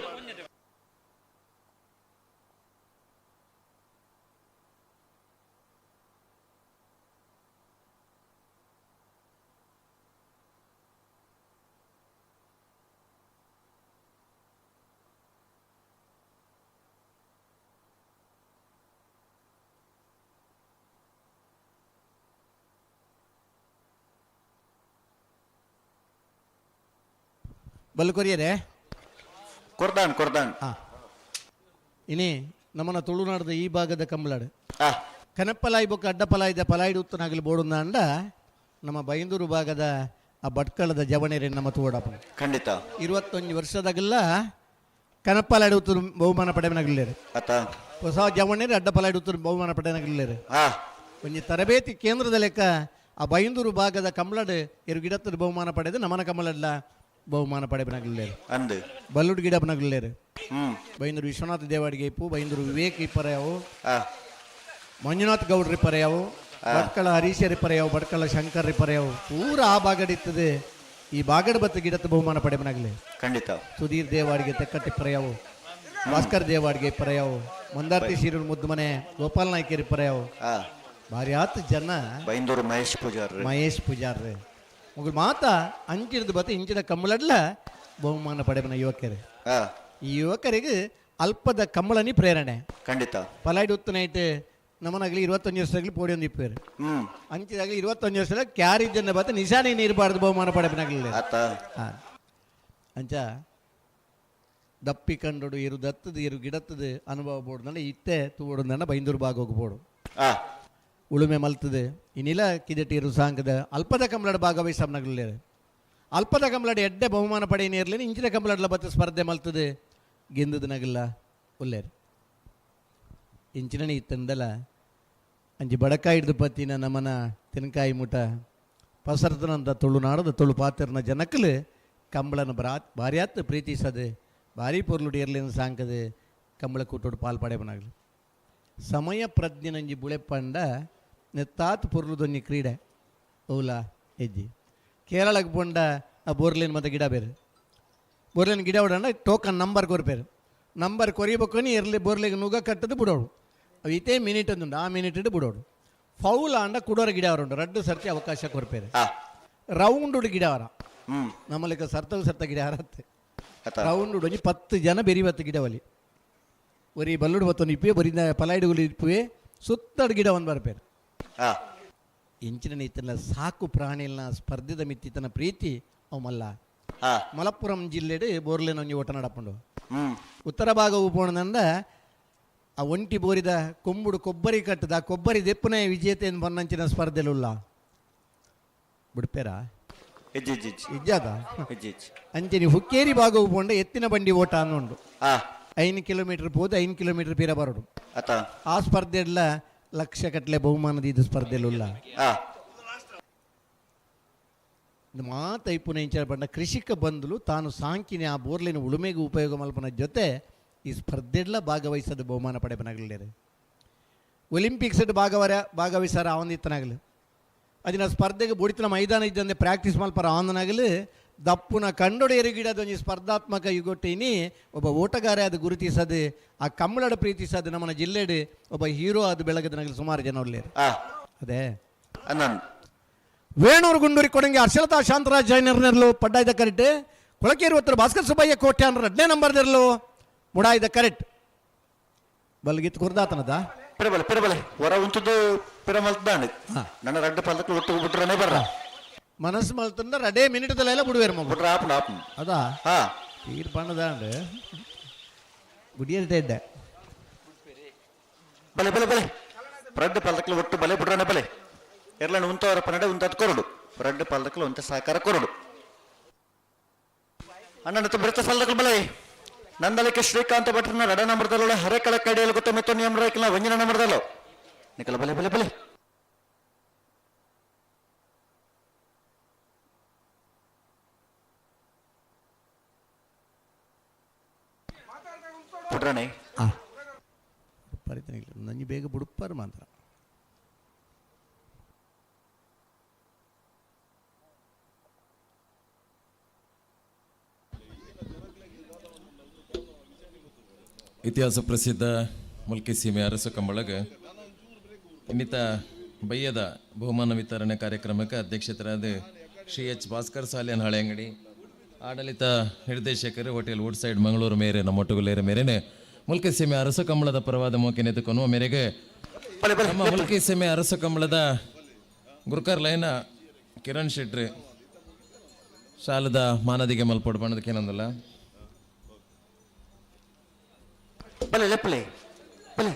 ಬಲ್ ಕೊರಿಯರೇ ಕೊರ್ದಾನ್ ಕೊರ್ದಾನ್. ಇನಿ ನಮ್ಮನ ತುಳುನಾಡದ ಈ ಭಾಗದ ಕಂಬಳಾಡು ಕನಪ್ಪಲಾಯಿ ಬೊಕ್ಕ ಅಡ್ಡಪಲಾಯ್ದ ಪಲಾಯ್ಡು ಉತ್ತನಾಗಲಿ ಬೋಡುಂದ ಅಂಡ ನಮ್ಮ ಬೈಂದೂರು ಭಾಗದ ಆ ಭಟ್ಕಳದ ಜವಣೇರಿ ನಮ್ಮ ತೋಡಪ್ಪ. ಖಂಡಿತ 21 ವರ್ಷದಾಗಲ್ಲ ಕನಪ್ಪಲಾಯ್ಡು ಉತ್ತರ ಬಹುಮಾನ ಪಡೆಯನಾಗಲಿಲ್ಲ. ಹೊಸ ಜವಣೇರಿ ಅಡ್ಡಪಲಾಯ್ಡು ಉತ್ತರ ಬಹುಮಾನ ಪಡೆಯನಾಗಲಿಲ್ಲ. ಒಂಜಿ ತರಬೇತಿ ಕೇಂದ್ರದ ಲೆಕ್ಕ ಆ ಬೈಂದೂರು ಭಾಗದ ಕಂಬಳಾಡು ಎರು ಗಿಡತ್ತರ ಬಹುಮಾನ ಪಡೆದು ನಮನ ಕಂಬಳಡ್ಲ ಬಹುಮಾನ ಪಡೆಯನಾಗಲಿಲ್ಲ. ಅಂದು ಬಲ್ಲುಡ್ ಗಿಡಪ್ಪನಾಗಲಿಲ್ಲ. ಬೈಂದೂರು ವಿಶ್ವನಾಥ ದೇವಾಡಿಗೆ ಇಪ್ಪು, ಬೈಂದೂರು ವಿವೇಕ್ ಇಪ್ಪರೆಯಾವು, ಮಂಜುನಾಥ್ ಗೌಡ್ರ ಇಪ್ಪರೆಯಾವು, ಭಟ್ಕಳ ಹರೀಶರ್ ಇಪ್ಪರೆಯಾವು, ಭಟ್ಕಳ ಶಂಕರ್ ಇಪ್ಪರೆಯಾವು, ಪೂರ ಆ ಬಾಗಡಿತ್ತದೆ. ಈ ಬಾಗಡ ಬತ್ತ ಗಿಡತ್ತ ಬಹುಮಾನ ಪಡೆಯನಾಗಲಿ. ಖಂಡಿತ ಸುಧೀರ್ ದೇವಾಡಿಗೆ ತೆಕ್ಕಟ್ಟಿಪ್ಪರೆಯಾವು, ಭಾಸ್ಕರ್ ದೇವಾಡಿಗೆ ಇಪ್ಪರೆಯಾವು, ಮಂದಾರ್ತಿ ಶಿರೂರು ಮುದ್ದುಮನೆ ಗೋಪಾಲ್ ನಾಯ್ಕರ್ ಇಪ್ಪರೆಯಾವು, ಭಾರಿ ಆತು ಜನ. ಬೈಂದೂರು ಮಹೇಶ್ ಪೂಜಾರ್, ಮಹೇಶ್ ಪೂಜಾರ್ ಮಗಳು ಮಾತಾ ಅಂಚಿಡ್ದು ಬತ್ತ ಇಂಚಿನ ಕಮ್ಮಲಡ್ಲ ಬಹುಮಾನ ಪಡೆಯನ ಯುವಕರು. ಈ ಯುವಕರಿಗೆ ಅಲ್ಪದ ಕಮ್ಮಳನಿ ಪ್ರೇರಣೆ. ಖಂಡಿತ ಪಲಾಯ್ಡು ಉತ್ತನೈಟ್ ನಮ್ಮನಾಗಲಿ 21 ವರ್ಷದಾಗಲಿ ಪೋಡಿ ಒಂದು ಇಪ್ಪೇರು ಅಂಚಿದಾಗಲಿ 21 ವರ್ಷದಾಗ ಕ್ಯಾರಿದ್ದನ್ನ ಬತ್ತ ನಿಶಾನೆ ನೀರಬಾರ್ದು ಬಹುಮಾನ ಪಡೆಯನಾಗಲಿಲ್ಲ. ಅಂಚ ದಪ್ಪಿ ಕಂಡೋಡು ಇರು ದತ್ತದ ಇರು ಗಿಡತ್ತದ ಅನುಭವ ಬೋರ್ಡ್ನಲ್ಲ ಇತ್ತೆ ತೂಬೋಡು ಬೈಂದೂರು ಭಾಗ ಹೋಗ್ಬೋಡು ಉಳುಮೆ ಮಲ್ತದೆ ಇನ್ನಿಲ್ಲ ಕಿದೆಟಿ ಇರು ಸಾಂಗದ ಅಲ್ಪದ ಕಂಬಳಾಡ ಭಾಗವಹಿಸಮ್ನಾಗಲಿಲ್ಲ. ಅಲ್ಪದ ಕಂಬಳಾಡ ಎಡ್ಡೆ ಬಹುಮಾನ ಪಡೆಯ ಇರಲಿ ಇಂಚಿನ ಕಂಬಳಾಡ್ಲ ಬತ್ತ ಸ್ಪರ್ಧೆ ಮಲ್ತದೆ ಗೆಂದದನಾಗಲ್ಲ ಒಲ್ಲೇರು ಇಂಚಿನ ಇತ್ತಂದಲ್ಲ ಅಂಜಿ ಬಡಕಾಯಿ ಹಿಡ್ದು ಪತ್ತಿನ ನಮನ ತೆನಕಾಯಿ ಮುಟ ಪಸರ್ತನಂತ ತುಳುನಾಡದ ತುಳು ಪಾತ್ರನ ಜನಕ್ಕಲು ಕಂಬಳನ ಭಾರ್ಯಾತ್ ಪ್ರೀತಿಸದೆ ಭಾರಿ ಪೊರ್ಲುಡು ಎರ್ಲಿನ ಸಾಂಕದೆ ಕಂಬಳ ಕೂಟೋಡು ಪಾಲ್ ಪಡೆಯಬನಾಗಲಿ. ಸಮಯ ಪ್ರಜ್ಞೆನಂಜಿ ಬುಳೆಪಂಡ ನೆತ್ತಾತ್ ಪೊರ್ಲುದೊಂಜಿ ಕ್ರೀಡೆ ಓಲಾ ಹೆಜ್ಜಿ ಕೇರಳಕ್ಕೆ ಪೋಂಡ ಆ ಬೋರ್ಲಿನ ಮತ್ತು ಗಿಡ ಬೇರೆ ಬೋರ್ಲಿನ ಗಿಡ ಹೊಡೋಣ ಟೋಕನ್ ನಂಬರ್ ಕೊರ್ಪೇರು ನಂಬರ್ ಕೊರಿಬೇಕು ಎರ್ಲಿ ಬೋರ್ಲಿಗೆ ನುಗ್ಗ ಕಟ್ಟದು ಬಿಡೋಡು ಅವು ಇತೇ ಮಿನಿಟ್ ಅಂದುಂಡು ಆ ಮಿನಿಟ್ ಇಟ್ಟು ಬಿಡೋಡು ಫೌಲ್ ಆಂಡ ಕುಡೋರ ಗಿಡ ಉಂಡು ರಡ್ಡು ಸರ್ತಿ ಅವಕಾಶ ಕೊರ್ಪೇರು ರೌಂಡ್ ಗಿಡ ಅವರ ನಮ್ಮಲ್ಲಿಕ ಸರ್ತ ಸರ್ತ ಗಿಡ ಹರತ್ತೆ ರೌಂಡ್ ಒಂಜಿ 10 ಜನ ಬೆರಿವತ್ತು ಗಿಡವಲ್ಲಿ ಒರಿ ಬಲ್ಲುಡು ಬತ್ತೊಂದು ಇಪ್ಪೆ ಬರಿ ಪಲಾಯ್ಡುಗಳು ಇಪ್ಪುವೆ ಸುತ್ತಡು ಗಿಡ ಒಂದು ಬರ್ಪೇರು ಇಂಚಿನ ನೀತನ ಸಾಕು ಪ್ರಾಣಿಲ್ನ ಸ್ಪರ್ಧೆದ ಮಿತ್ತಿತನ ಪ್ರೀತಿ ಅವು ಮಲ್ಲ. ಮಲಪ್ಪುರಂ ಜಿಲ್ಲೆಡು ಬೋರ್ಲೇನ ಒಂಜಿ ಓಟ ನಡಪುಂಡು. ಉತ್ತರ ಭಾಗ ಪೋಣದಂಡ ಆ ಒಂಟಿ ಬೋರಿದ ಕೊಂಬುಡು ಕೊಬ್ಬರಿ ಕಟ್ಟದ ಆ ಕೊಬ್ಬರಿ ದೆಪ್ಪುನ ವಿಜೇತೆ ಬನ್ನಂಚಿನ ಸ್ಪರ್ಧೆಲುಲ್ಲ ಬಿಡ್ಪೇರಾ? ಇಜ್ಜಿ ಇಜ್ಜಿ ಇಜ್ಜಿ. ಇಜ್ಜಾದ? ಇಜ್ಜಿ ಇಜ್ಜಿ. ಅಂಚನೆ ಹುಕ್ಕೇರಿ ಭಾಗ ಪೋಂಡ ಎತ್ತಿನ ಬಂಡಿ ಓಟ ಅನ್ನುಂಡು. 5 ಕಿಲೋಮೀಟರ್ ಪೋದು 5 ಕಿಲೋಮೀಟರ್ ಪೀರ ಬರೋಡು. ಅತ. ಆ ಸ್ಪರ್ಧೆಡ್ಲ ಲಕ್ಷ ಕಟ್ಲೆ ಬಹುಮಾನದ ಇದು ಸ್ಪರ್ಧೆಲುಲ್ಲ. ಮಾತೈಪುನ ಇಂಚ ಪಂಡ ಕೃಷಿಕ ಬಂದಲು ತಾನು ಸಾಂಕಿನ ಆ ಬೋರ್ಲಿನ ಉಳುಮೆಗೆ ಉಪಯೋಗ ಮಲ್ಪನ ಜೊತೆ ಈ ಸ್ಪರ್ಧೆಡ್ಲ ಭಾಗವಹಿಸದ ಬಹುಮಾನ ಪಡೆಪನಾಗಲಿಲ್ಲ. ಒಲಿಂಪಿಕ್ಸ್ ಭಾಗವಹಿಸಾರ ಆವಂದಿತ್ತನಾಗಲಿ ಅದಿನ ಸ್ಪರ್ಧೆಗೆ ಬುಡಿತನ ಮೈದಾನ ಇದ್ದಂದೆ ಪ್ರಾಕ್ಟೀಸ್ ಮಲ್ಪರ ಆವಂದನಾಗಲಿ ದಪ್ಪುನ ಕಂಡೊಡೆಯರು ಗಿಡದ ಒಂಜಿ ಸ್ಪರ್ಧಾತ್ಮಕ ಯುಗೊಟ್ಟಿನಿ ಒಬ್ಬ ಓಟಗಾರ ಅದು ಗುರುತಿಸದು ಆ ಕಮ್ಮಳಡ ಪ್ರೀತಿಸದು ನಮ್ಮನ ಜಿಲ್ಲೆಡು ಒಬ್ಬ ಹೀರೋ ಅದು ಬೆಳಗದನಾಗಲಿ ಸುಮಾರು ಜನ ಉಳ್ಳೇರು. ಅದೇ ವೇಣೂರು ಗುಂಡೂರಿ ಕೊಡಂಗಿ ಹರ್ಷಲತಾ ಶಾಂತರಾಜ್ ಜೈನರ್ನೆರ್ಲು ಪಡ್ಡಾಯ್ದ ಕರೆಕ್ಟ್. ಕೊಳಕೇರಿ ಉತ್ತರ ಭಾಸ್ಕರ್ ಸುಬ್ಬಯ್ಯ ಕೋಟ್ಯಾನ್ 2ನೇ ನಂಬರ್ದಿರ್ಲು ಮುಡಾಯ್ದ ಕರೆಕ್ಟ್. ಬಲ್ಗಿತ್ತು ಕುರ್ದಾತನದ ಪಿರಬಲೆ ಪಿರಬಲೆ ಹೊರ ಉಂಟದ್ದು ಪಿರಮಲ್ತಾಂಡ್ ನನ್ನ ರಡ್ಡು ಪಲ್ಲಕ್ಕೆ ಒಟ್ಟು ಬಿಟ್ರನೇ ಬರ್ರ. ಮನಸ್ಸು ಮಲ್ತಂದ ರಡೇ ಮಿನಿಟ್ದಲ್ಲೆಲ್ಲ ಬಿಡುವೇರು ಮಗು. ಬಿಟ್ರೆ ಆಪಣ ಆಪಣ. ಅದಾ ತೀರ್ ಪಣ್ಣದಾಂಡ್ ಗುಡಿಯಲ್ಟೆ ಇದ್ದೆ. ಬಲೆ ಬಲೆ ಬಲೆ ರಡ್ಡು ಪಲ್ಲಕ್ಕೆ ಒಟ್ಟು ಬಲೆ ಬಿಡ್ರನೆ ಬಲೆ ಎರ್ಲಣ್ಣ ಉಂತವರ ಪನ್ನಡೆ ಉಂತದ್ ಕೊರಡು ರಡ್ಡು ಪಲ್ಲಕ್ಕೆ ಉಂತ ಸಹಕಾರ ಕೊರಡು ಅಣ್ಣನ ಬಿಡ್ತ ಪಲ್ಲಕ್ಕೆ ಬಲೆ ನಂದಲಿಕ್ಕೆ ಶ್ರೀಕಾಂತ ಭಟ್ರನ ರಡ ನಂಬರ್ದಲ್ಲ ಹರೆಕಳ ಕಡಿಯಲು ಗೊತ್ತ ಮೆತ್ತೊ ನಿಯಮ ರೈಕಲ ಒಂಜಿನ ನಂಬರ್ದಲ್ಲೋ ನಿಕಲ ಬಲೆ ಬಲೆ ಬಲೆ ಪುಟ್ರಣೆ ಪರಿತನಿಲ್ಲ ನಂಜಿ ಬೇಗ ಬುಡುಪಾರು ಮಾತ್ರ. ಇತಿಹಾಸ ಪ್ರಸಿದ್ಧ ಮುಲ್ಕಿ ಸೀಮೆ ಅರಸು ಕಂಬಳಗ ಇನ್ನಿತ ಬಯ್ಯದ ಬಹುಮಾನ ವಿತರಣೆ ಕಾರ್ಯಕ್ರಮಕ್ಕೆ ಅಧ್ಯಕ್ಷತರಾದ ಶ್ರೀ ಎಚ್ ಭಾಸ್ಕರ್ ಸಾಲಿಯನ್ ಹಳೆಯಂಗಡಿ, ಆಡಳಿತ ನಿರ್ದೇಶಕರು ಹೋಟೆಲ್ ವುಡ್ ಸೈಡ್ ಮಂಗಳೂರು ಮೇರೆ ನಮ್ಮೊಟ್ಟುಗುಲೇರ ಮೇರೆನೆ ಮುಲ್ಕಿ ಸೀಮೆ ಅರಸು ಕಂಬಳದ ಪರವಾದ ಮೋಕಿನೆತ್ತುಕೊನುವ ಮೇರೆಗೆ ನಮ್ಮ ಮುಲ್ಕಿ ಸೀಮೆ ಅರಸು ಕಂಬಳದ ಗುರುಕರ್ ಲೈನ ಕಿರಣ್ ಶೆಟ್ರಿ ಶಾಲದ ಮಾನದಿಗೆ ಮಲ್ಪೊಡು ಬಣ್ಣದಕ್ಕೇನಂದಲ್ಲ. ಬಲೆ ಲೆಪ್ಪಲೆ ಬಲೆ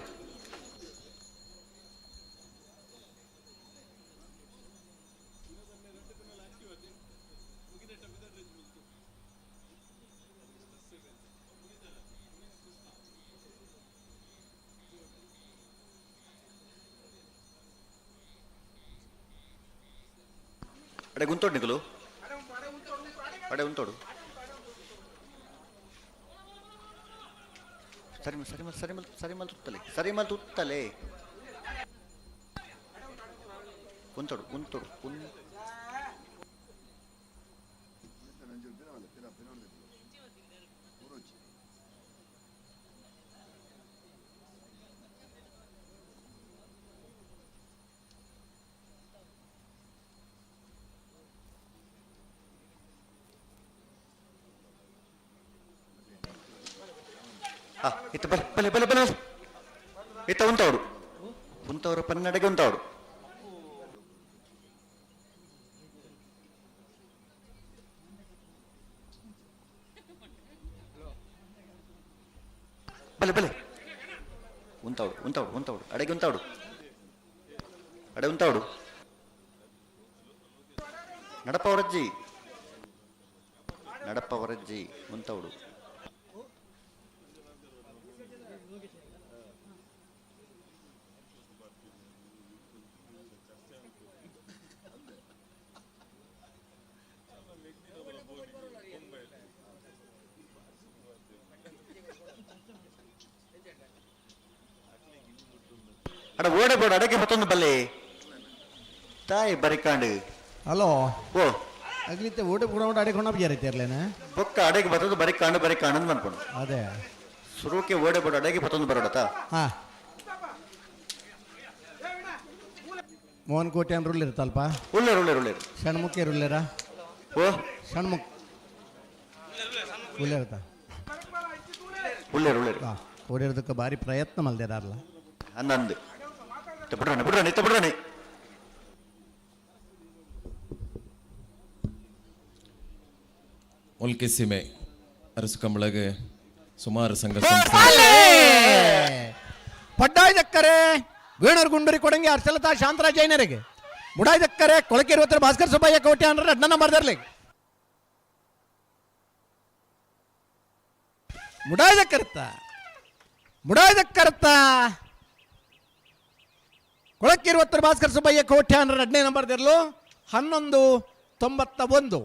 ಅಡೆ ಗುಂತೋಡು ನಿಕಲು ಅಡೆ ಉಂತೋಡು ಸರಿ ಸರಿ ಸರಿ ಮಲ್ ಸರಿ ಮಲ್ ತುತ್ತಲೆ ಸರಿ ಮಲ್ ತುತ್ತಲೆ ಉಂತೋಡು ಉಂತೋಡು ಉನ್ ಇತ್ತ ಬಲೆ ಬಲೆ ಬಲೆ ಬಲೆ ಇತ್ತ ಉಂತವಡು ಉಂತವರು ಪನ್ನಡೆಗೆ ಉಂತವಡು ಬಲೆ ಬಲೆ ಉಂತವಡು ಉಂತವಡು ಉಂತವಡು ಅಡೆಗೆ ಉಂತವಡು ಅಡೆ ಉಂತವಡು ನಡಪವರಜ್ಜಿ ನಡಪವರಜ್ಜಿ ಉಂತವಡು ಅಡ ಓಡೆ ಬೋಡ ಅಡಗೆ ಮತ್ತೊಂದು ಬಲ್ಲೆ ತಾಯಿ ಬರಿಕಾಂಡು. ಹಲೋ. ಓ. ಅಗ್ಲಿತ್ತೆ ಓಡೆ ಕೂಡ ಅಡೆ ಕೊಂಡ ಇರ್ಲೇನ ಬೊಕ್ಕ ಅಡೆಗೆ ಬತ್ತದು ಬರಿಕಾಂಡು ಬರಿಕಾಂಡು ಅಂತ ಅನ್ಕೊಂಡು. ಅದೇ ಸುರುಕೆ ಓಡೆ ಬೋಡ ಅಡೆಗೆ ಮತ್ತೊಂದು ಬರೋಡತ. ಹಾ ಮೋಹನ್ ಕೋಟೆ ಅಂದ್ರೆ ಉಳ್ಳಿರ್ತಲ್ಪ. ಉಳ್ಳೇರು ಉಳ್ಳೇರು ಉಳ್ಳೇರು. ಷಣ್ಮುಖೇರು ಉಳ್ಳೇರ? ಓ. ಷಣ್ಮುಖ ಉಳ್ಳೇರ್ತ. ಉಳ್ಳೇರು ಉಳ್ಳೇರು. ಹಾ ಓಡಿರೋದಕ್ಕೆ ಭಾರಿ ಪ್ರಯತ್ನ ಮಲ್ದೇರಲ್ಲ. ಅಂದಂದು ಬಿಡ್ರಾಣೆ ಬಿಡ್ರಾಣೆ ಇತ್ತ ಬಿಡ್ರಾಣೆ. ಮುಲ್ಕಿ ಸೀಮೆ ಅರಸು ಕಂಬಳಗೆ ಸುಮಾರು ಸಂಘ ಪಡ್ಡಾಯ್ದಕ್ಕರೆ ವೇಣೂರು ಗುಂಡೂರಿ ಕೊಡಂಗಿ ಹರ್ಷಲತಾ ಶಾಂತರಾಜ್ ಜೈನರಿಗೆ. ಮುಡಾಯ್ದಕ್ಕರೆ ಕೊಳಕೇರಿ ಹತ್ರ ಭಾಸ್ಕರ್ ಸುಬ್ಬಯ್ಯ ಕೋಟೆ ಅಂದ್ರೆ 2 ನಂಬರ್ ದರ್ಲಿ. ಮುಡಾಯ್ದಕ್ಕರ್ತ ಮುಡಾಯ್ದಕ್ಕರ್ತ ಕೊಳಕೇರಿ ಭಾಸ್ಕರ್ ಸುಬ್ಬಯ್ಯ ಕೋಟೆ ಅಂದ್ರೆ 2ನೇ ನಂಬರ್ ದರ್ಲು. 11:91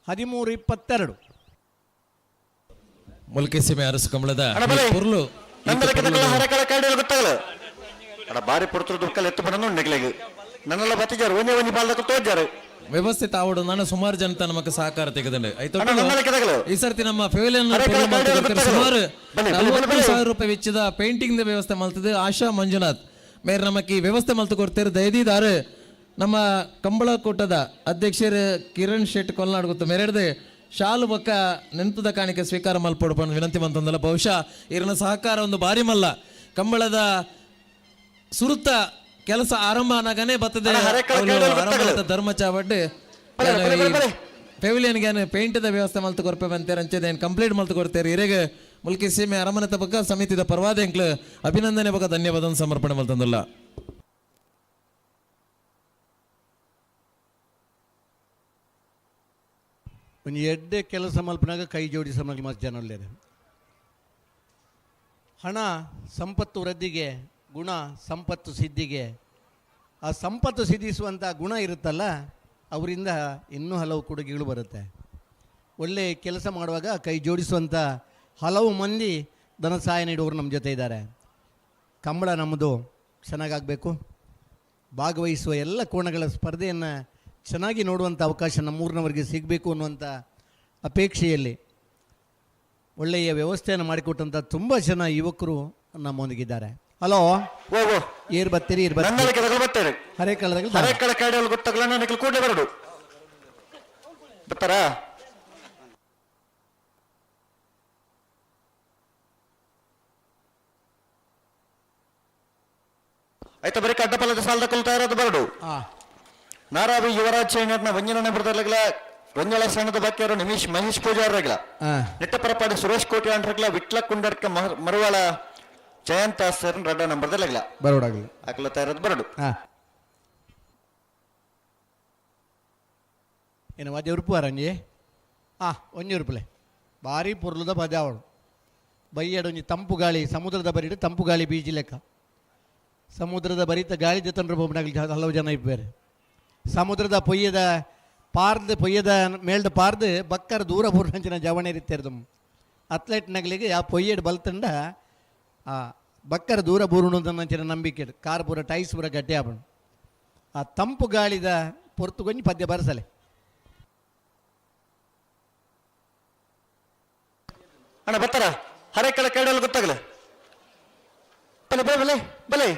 13:22. ಮುಲ್ಕಿ ಸೀಮೆ ಅರಸು ಕಂಬಳದ ಪುರ್ಲು ಬಾರಿ ಪುರ್ತರು ದುಃಖಲ್ ಎತ್ತು ಬಣ್ಣ ನೆಗ್ಲೆಗ್ ನನ್ನೆಲ್ಲ ಬತ್ತಿಜಾರು ಒಂದೇ ಒಂಜಿ ಬಾಲ್ದಕ್ಕೆ ತೋಜಾರು. ವ್ಯವಸ್ಥಿತ ಆವಡು ನಾನು ಸುಮಾರು ಜನತ ನಮಕ್ ಸಹಕಾರ ತೆಗೆದಂಡೆ. ಅಣ್ಣ, ನನ್ನ ಲೆಕ್ಕದಾಗಲು. ಈ ಸರ್ತಿ ನಮ್ಮ ಪೆವಿಲಿಯನ್ ಅರೆ, ಪುರ್ಲು ಕಡೆ, ಮಲ್ತದೆ. ಕಡೆ, ಸುಮಾರು ಬನ್ನಿ, ಬನ್ನಿ, ಬನ್ನಿ, ಬನ್ನಿ. 40,000 ರೂಪಾಯಿ ವೆಚ್ಚದ ಪೇಂಟಿಂಗ್ ವ್ಯವಸ್ಥೆ ಮಲ್ತದೆ ಆಶಾ ಮಂಜುನಾಥ್ ಮೇರ್ ನಮಕ್ ಈ ವ್ಯವಸ್ಥೆ ಮಲ್ತು ಕೊಡ್ತೇವೆ. ದಯದೀದಾರು ನಮ್ಮ ಕಂಬಳಕೂಟದ ಅಧ್ಯಕ್ಷರು ಕಿರಣ್ ಶೆಟ್ ಕೊಲ್ನಾಡ್ ಗೊತ್ತು ಮೇರೆಡ್ದು ಶಾಲು ಬೊಕ್ಕ ನೆನಪುದ ಕಾಣಿಕೆ ಸ್ವೀಕಾರ ಮಲ್ಪೊಡು ಪಂದ್ ವಿನಂತಿ ಮಂತಂದಲ್ಲ. ಬಹುಶಃ ಇರನ ಸಹಕಾರ ಒಂದು ಬಾರಿ ಮಲ್ಲ ಕಂಬಳದ ಸುರುತ್ತ ಕೆಲಸ ಆರಂಭ ಅನಗನೇ ಬರ್ತದೆ. ಅಣ್ಣ, ಹರೇಕಳ ಅವ್ಲು ಕೇಳಲು ಗೊತ್ತಾಗಲ್ಲ. ಆರಂಭದ ಧರ್ಮ ಚಾವಡ್ಡು ಬಲೆ, ಬಲೆ, ಬಲೆ, ಬಲೆ. ಪೆವಿಲಿಯನ್ಗೆ ಪೇಂಟದ ವ್ಯವಸ್ಥೆ ಮಲ್ತು ಕೊರ್ಪೆ ಬಂತೇರೆ ಅಂಚೆ ಕಂಪ್ಲೀಟ್ ಮಲ್ತು ಕೊಡ್ತೇವೆ. ಇರೆಗೆ ಮುಲ್ಕಿ ಸೀಮೆ ಅರಮನೆ ತಬಕ ಸಮಿತಿದ ಪರವಾದ ಎಂಕ್ಲು ಅಭಿನಂದನೆ ಬೊಕ್ಕ ಧನ್ಯವಾದ ಸಮರ್ಪಣೆ ಮಲ್ತಂದಲ್ಲ. ಒಂಜಿ ಎಡ್ಡೆ ಕೆಲಸ ಮಲ್ಪನಾಗ ಕೈ ಜೋಡಿಸ ಮಸ್ತ್ ಜನ ಒಳ್ಳೆಯದು. ಹಣ ಸಂಪತ್ತು ವೃದ್ಧಿಗೆ, ಗುಣ ಸಂಪತ್ತು ಸಿದ್ಧಿಗೆ. ಆ ಸಂಪತ್ತು ಸಿದ್ಧಿಸುವಂಥ ಗುಣ ಇರುತ್ತಲ್ಲ, ಅವರಿಂದ ಇನ್ನೂ ಹಲವು ಕೊಡುಗೆಗಳು ಬರುತ್ತೆ. ಒಳ್ಳೆಯ ಕೆಲಸ ಮಾಡುವಾಗ ಕೈ ಜೋಡಿಸುವಂಥ ಹಲವು ಮಂದಿ ಧನ ಸಹಾಯ ನೀಡುವವರು ನಮ್ಮ ಜೊತೆ ಇದ್ದಾರೆ. ಕಂಬಳ ನಮ್ಮದು ಚೆನ್ನಾಗಾಗಬೇಕು. ಭಾಗವಹಿಸುವ ಎಲ್ಲ ಕೋಣಗಳ ಸ್ಪರ್ಧೆಯನ್ನು ಚೆನ್ನಾಗಿ ನೋಡುವಂಥ ಅವಕಾಶ ನಮ್ಮೂರಿನವರಿಗೆ ಸಿಗಬೇಕು ಅನ್ನುವಂಥ ಅಪೇಕ್ಷೆಯಲ್ಲಿ ಒಳ್ಳೆಯ ವ್ಯವಸ್ಥೆಯನ್ನು ಮಾಡಿಕೊಟ್ಟಂಥ ತುಂಬ ಜನ ಯುವಕರು ನಮ್ಮೊಂದಿಗಿದ್ದಾರೆ. ಹಲೋ, ಏರ್ ಬತ್ತೀರಿ, ಏರ್ ಬತ್ತೀರಿ. ಬರ್ತಾರೆ. ಹರೇಕಳದಾಗ ಹರೇಕಳ ಕಾಡಿಯಲ್ಲಿ ಗೊತ್ತಾಗಲ್ಲ, ನನಗೆ ಕೂಡಲೇ ಬರಡು ಬರ್ತಾರಾ? ಆಯ್ತಾ, ಬರೀ ಅಡ್ಡಪಲ್ಲದ ಸಾಲದ ಕೊಲ್ತಾ ಇರೋದು ಬರಡು. ನಾರಾವಿ ಯುವರಾಜ್ ಚೈನರ್ನ ವಂಜನ ಬರ್ತಾರಲ್ಲ, ರಂಜಳ ಸಣ್ಣದ ಬಾಕಿಯವರು ನಿಮಿಷ್ ಮಹೇಶ್ ಪೂಜಾರಗಳ ನಿಟ್ಟಪರಪಾಡಿ ಸುರೇಶ್ ಕೋಟಿ ಅಂಡ್ರಗ್ಲ ವಿಟ್ಲ ಕುಂಡರ್ಕ ಮರುವಾಳ ಜಯಂತ ಸರ್ ರಡ್ಡ ನಂಬರ್ದಲ್ಲ ಬರೋಡಾಗಲಿ ಹಾಕಲತ್ತಾ ಇರೋದು ಬರಡು. ಏನು ವಾದ್ಯ ಉರುಪು ಅರಂಜಿ ಒಂಜಿ ಉರುಪುಲೆ ಭಾರಿ ಪೊರ್ಲುದ ಪದ್ಯ ಅವಳು ಬೈಯಡ್ ಒಂಜಿ ತಂಪು ಗಾಳಿ ಸಮುದ್ರದ ಬರಿಡು ತಂಪು ಗಾಳಿ ಬೀಜಿ ಲೆಕ್ಕ ಸಮುದ್ರದ ಬರಿತ ಗಾಳಿ ಜೊತೆ ಬೊಮ್ಮನಾಗಲಿ ಹಲವು ಜನ ಇಪ್ಪೇರು ಸಮುದ್ರದ ಪೊಯ್ಯದ ಪಾರ್ದು ಪೊಯ್ಯದ ಮೇಲ್ದ ಪಾರ್ದು ಬಕ್ಕರ್ ದೂರ ಪೂರ್ಣಂಚಿನ ಜವಣೆ ರೀತಿಯರ್ದು ಅಥ್ಲೆಟ್ ನಗಲಿಗೆ ಆ ಪೊಯ್ಯಡ್ ಬಲ್ತಂಡ ಆ ಬಕ್ಕರ್ ದೂರ ಬೂರುಣಂಚಿನ ನಂಬಿಕೆ ಕಾರ್ ಪೂರ ಟೈಸ್ ಪೂರ ಗಟ್ಟಿ ಆಪಣ ಆ ತಂಪು ಗಾಳಿದ ಪೊರ್ತು ಕೊಂಚ ಪದ್ಯ ಬರಸಲೆ. ಅಣ್ಣ ಬರ್ತಾರ ಹರೇಕಳ ಕೇಳಲು ಗೊತ್ತಾಗಲ್ಲ. ಬಲೆ ಬಲೆ ಬಲೆ ಬಲೆ.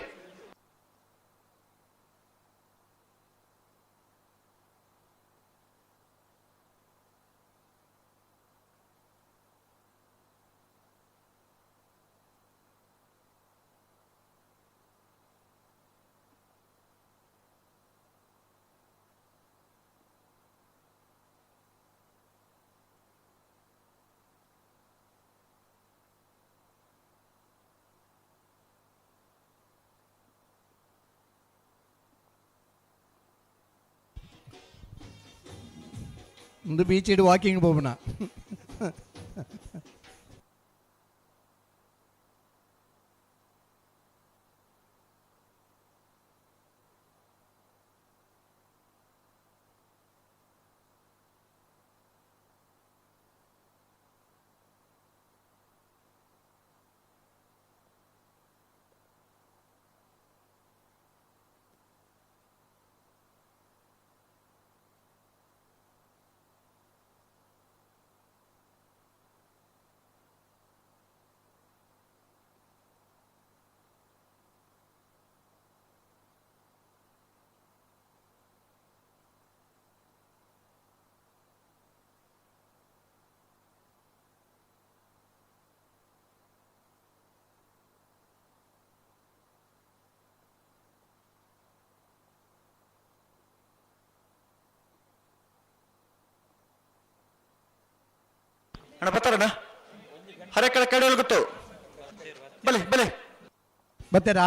ಒಂದು ಬೀಚ್ ಇಡು ವಾಕಿಂಗ್ ಹೋಗೋಣ. ಅಣ್ಣ ಬರ್ತಾರಣ್ಣ. ಹರೆಕಳ ಕಡೆಯಲ್ಲಿ ಗೊತ್ತು ಬಲೆ ಬಲೆ ಬತ್ತೀರಾ?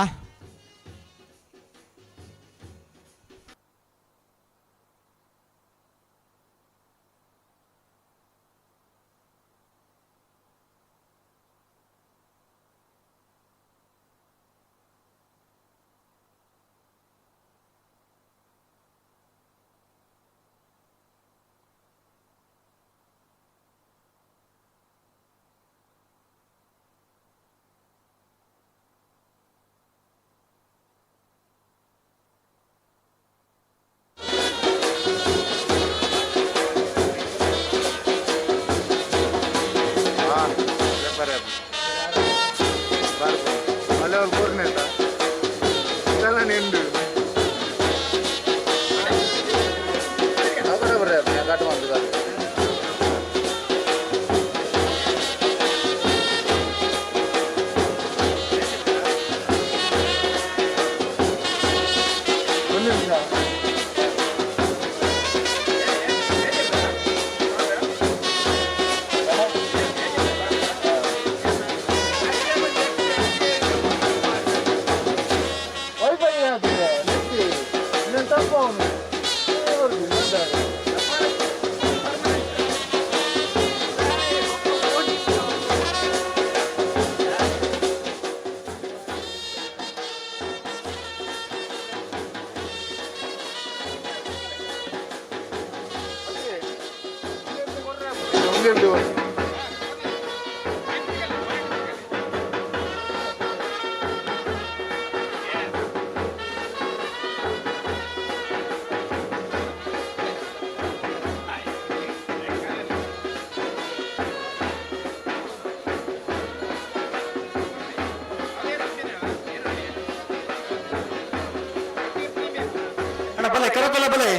ಅಣ್ಣ ಬಲೆ ಕರಬಲ ಬಲೆ.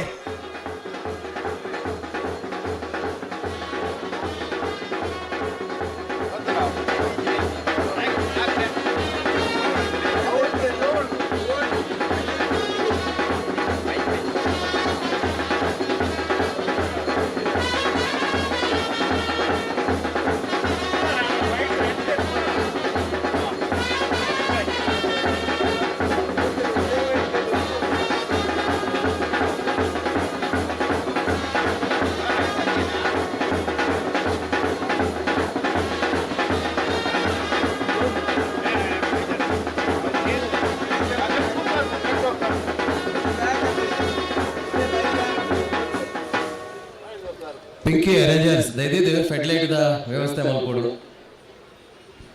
ಪಿಂಕಿ ಅರೇಂಜರ್ಸ್ ದಯದಿದ್ದು ಫೆಡ್ ಲೈಟ್ the ವ್ಯವಸ್ಥೆ ಮಲ್ಕೊಡು,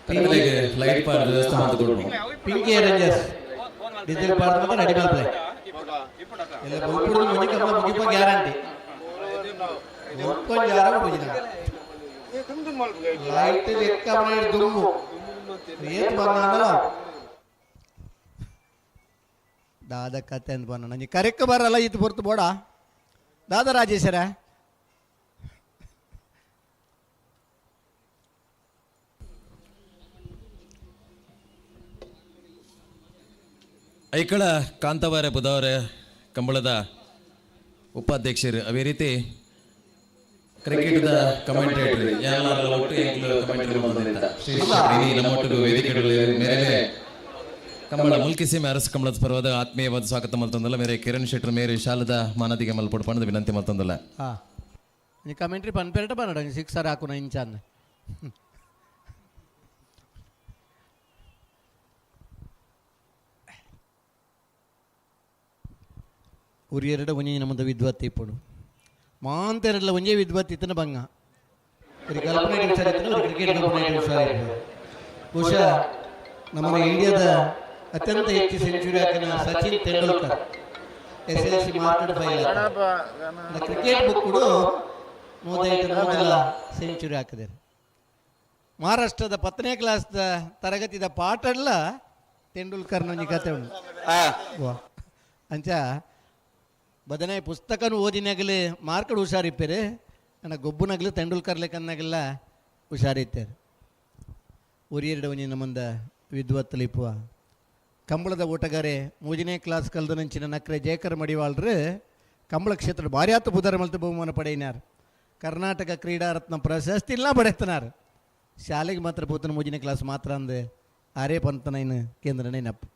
ಕತ್ತಲೆಗೆ ಲೈಟ್ ಪಾಡ್ ವ್ಯವಸ್ಥೆ ಮಾಡ್ಕೊಡು. ಪಿಂಕಿ ಅರೇಂಜರ್ಸ್ ಡೀಸೆಲ್ ಪಾಡ್ ಮಾತ್ರ ರೆಡಿ ಮಲ್ಪಲೆ. ಎಲ್ಲ ಬೊಲ್ಪುಡು ಮುಂಜಿ ಕಂಬ ಮುಗಿಪ ಗ್ಯಾರಂಟಿ. ಬೊಲ್ಪೊಂಜಿ ಆರ ಪೂಜಿನ ಲೈಟ್ ಲೆಕ್ಕ ಮಾಡಿ ದುಂಬು ಏತ್ ಬಂದಾಂಡಲ ದಾದ ಕತೆ ಅಂತ ಬಣ್ಣ ನಂಗೆ ಕರೆಕ್ ಬರಲ್ಲ ಇತ್ತು ಬರ್ತು ಬೋಡ ದಾದ ರಾಜೇಶ್ವರ. ಐಕಳ ಕಾಂತವಾರೆ ಬುಧವಾರ ಕಂಬಳದ ಉಪಾಧ್ಯಕ್ಷರು, ಅದೇ ರೀತಿ ಕ್ರಿಕೆಟ್ದ ಕಮೆಂಟೇಟರ್ ಎಲ್ಲರ ಒಟ್ಟು ಎಂಕ್ಲು ಕಮೆಂಟೇಟರ್ ಬಂದಿದ್ದ ಶ್ರೀ ಶ್ರೀ ನಮ್ಮೊಟ್ಟಿಗೆ ವೇದಿಕೆ ಮೇರೆ ಕಂಬಳ ಮುಲ್ಕಿ ಸೀಮೆ ಅರಸು ಕಂಬಳದ ಪರ್ವದ ಆತ್ಮೀಯವಾದ ಸ್ವಾಗತ ಮಲ್ತೊಂದಲ್ಲ ಮೇರೆ ಕಿರಣ್ ಶೆಟ್ಟರ್ ಮೇರೆ ಶಾಲದ ಮಾನದಿಗೆ ಮಲ್ಪೊಡು ಪಣದ ವಿನಂತಿ ಮಲ್ತೊಂದಲ್ಲ. ಹಾಂ, ನೀ ಕಮೆಂಟ್ರಿ ಪನ್ಪೇರಟ ಬನ್ನಡ ಸಿಕ್ಸರ್ ಹಾಕುನ ಇಂಚಾನ್ ಉರಿಯರಡ ಒಂಜಿ ನಮ್ಮದ ವಿದ್ವತ್ ಇಪ್ಪುಡು ಮಾಂತೆರಡ್ಲ ಒಂಜೇ ವಿದ್ವತ್ ಇತ್ತನ ಬಂಗ ഒരു ಕಲ್ಪನೆ ಹುಷಾರ್ ಇತ್ತನ ഒരു ಕ್ರಿಕೆಟ್ ಕಲ್ಪನೆ ಹುಷಾರ್ ಇತ್ತು. ಬಹುಶಃ ನಮ್ಮ ಇಂಡಿಯಾದ ಅತ್ಯಂತ ಹೆಚ್ಚು ಸೆಂಚುರಿ ಹಾಕಿನ Sachin Tendulkar S L C market file cricket book ಕೂಡ 105 ಮೊದಲ ಸೆಂಚುರಿ ಹಾಕಿದೆ. ಮಹಾರಾಷ್ಟ್ರದ 10ನೇ ಕ್ಲಾಸ್ ತರಗತಿದ ಪಾಠ ಎಲ್ಲ ತೆಂಡೂಲ್ಕರ್ನ ಒಂಜಿ ಕತೆ ಉಂಟು. ಅಂಚ ಬದನೆ ಪುಸ್ತಕನು ಓದಿನಾಗಲೇ ಮಾರ್ಕಡ್ ಹುಷಾರಿಪ್ಪೇರು ನನ್ನ ಗೊಬ್ಬುನಾಗಲಿ ತೆಂಡೂಲ್ಕರ್ ಲೆಕ್ಕನಾಗೆಲ್ಲ ಹುಷಾರಿತ್ತೇರು. ಒರಿಯೆರಡು ಒಂಜಿ ನಮ್ಮಂದ ವಿದ್ವತ್ತಲಿಪ್ಪುವ ಕಂಬಳದ ಓಟಗಾರೆ 3ನೇ ಕ್ಲಾಸ್ ಕಲ್ದ ನಂಚಿನ ನಕ್ರೆ ಜಯಕರ್ ಮಡಿವಾಳ್ರು ಕಂಬಳ ಕ್ಷೇತ್ರ ಭಾರಿ ಆತು ಬುಧರ ಮಲ್ತು ಬಹುಮಾನ ಪಡೆಯಿನಾರ್. ಕರ್ನಾಟಕ ಕ್ರೀಡಾ ರತ್ನ ಪ್ರಶಸ್ತಿ ಇಲ್ಲ ಪಡೆತನಾರ್. ಶಾಲೆಗೆ ಮಾತ್ರ ಪೋತನ ಮೂಜಿನ ಕ್ಲಾಸ್ ಮಾತ್ರ ಅಂದೆ ಆರೇ ಪಂತನ ಇನ್ನು ಕೇಂದ್ರ ನೆನಪು.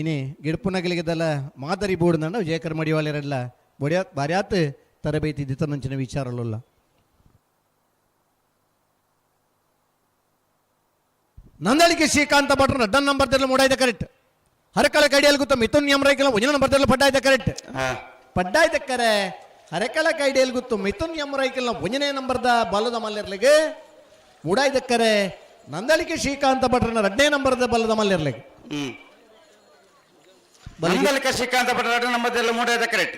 ಇನಿ ಗಿಡಪುನಗಲಿಗೆದಲ್ಲ ಮಾದರಿ ಬೋರ್ಡ್ ನಂಡ ಜಯಕರ್ ಮಡಿವಾಲೆರಡ್ಲ ಬೊಡ್ಯಾ ಬಾರ್ಯಾತ್ ತರಬೇತಿ ದಿತನಂಚಿನ ವಿಚಾರಲುಲ್ಲ. ನಂದಳಿಕೆ ಶ್ರೀಕಾಂತ ಭಟ್ರು ರಡ್ಡನ್ ನಂಬರ್ ತೆರಲು ಮೂಡಾಯ್ದ ಕರೆಕ್ಟ್. ಹರಕಳ ಕೈಡಿಯಲ್ಲಿ ಗೊತ್ತ ಮಿಥುನ್ ಯಮರೈಕಲ ಒಂಜನ ನಂಬರ್ ತೆರಲು ಪಡ್ಡಾಯ್ದ ಕರೆಕ್ಟ್. ಪಡ್ಡಾಯ್ದ ಕರೆ ಹರಕಳ ಕೈಡಿಯಲ್ಲಿ ಗೊತ್ತು ಮಿಥುನ್ ಯಮರೈಕಲ್ನ ಒಂಜನೇ ನಂಬರ್ದ ಬಲದ ಮಲ್ಲಿರ್ಲಿಗೆ ಮೂಡಾಯ್ದ ಕರೆ ನಂದಳಿಕೆ ಶ್ರೀಕಾಂತ ಭಟ್ರನ ರಡ್ಡನೇ ನಂಬರ್ದ ಬಲದ ಮಲ್ಲಿರ್ಲಿಗೆ. ನಂದಳಿಕೆ ಶ್ರೀಕಾಂತ ಭಟ್ರ ರಡ್ಡನೇ ನಂಬರ್ದಲ್ಲ ಮೂಡಾಯ್ದ ಕರೆಕ್ಟ್.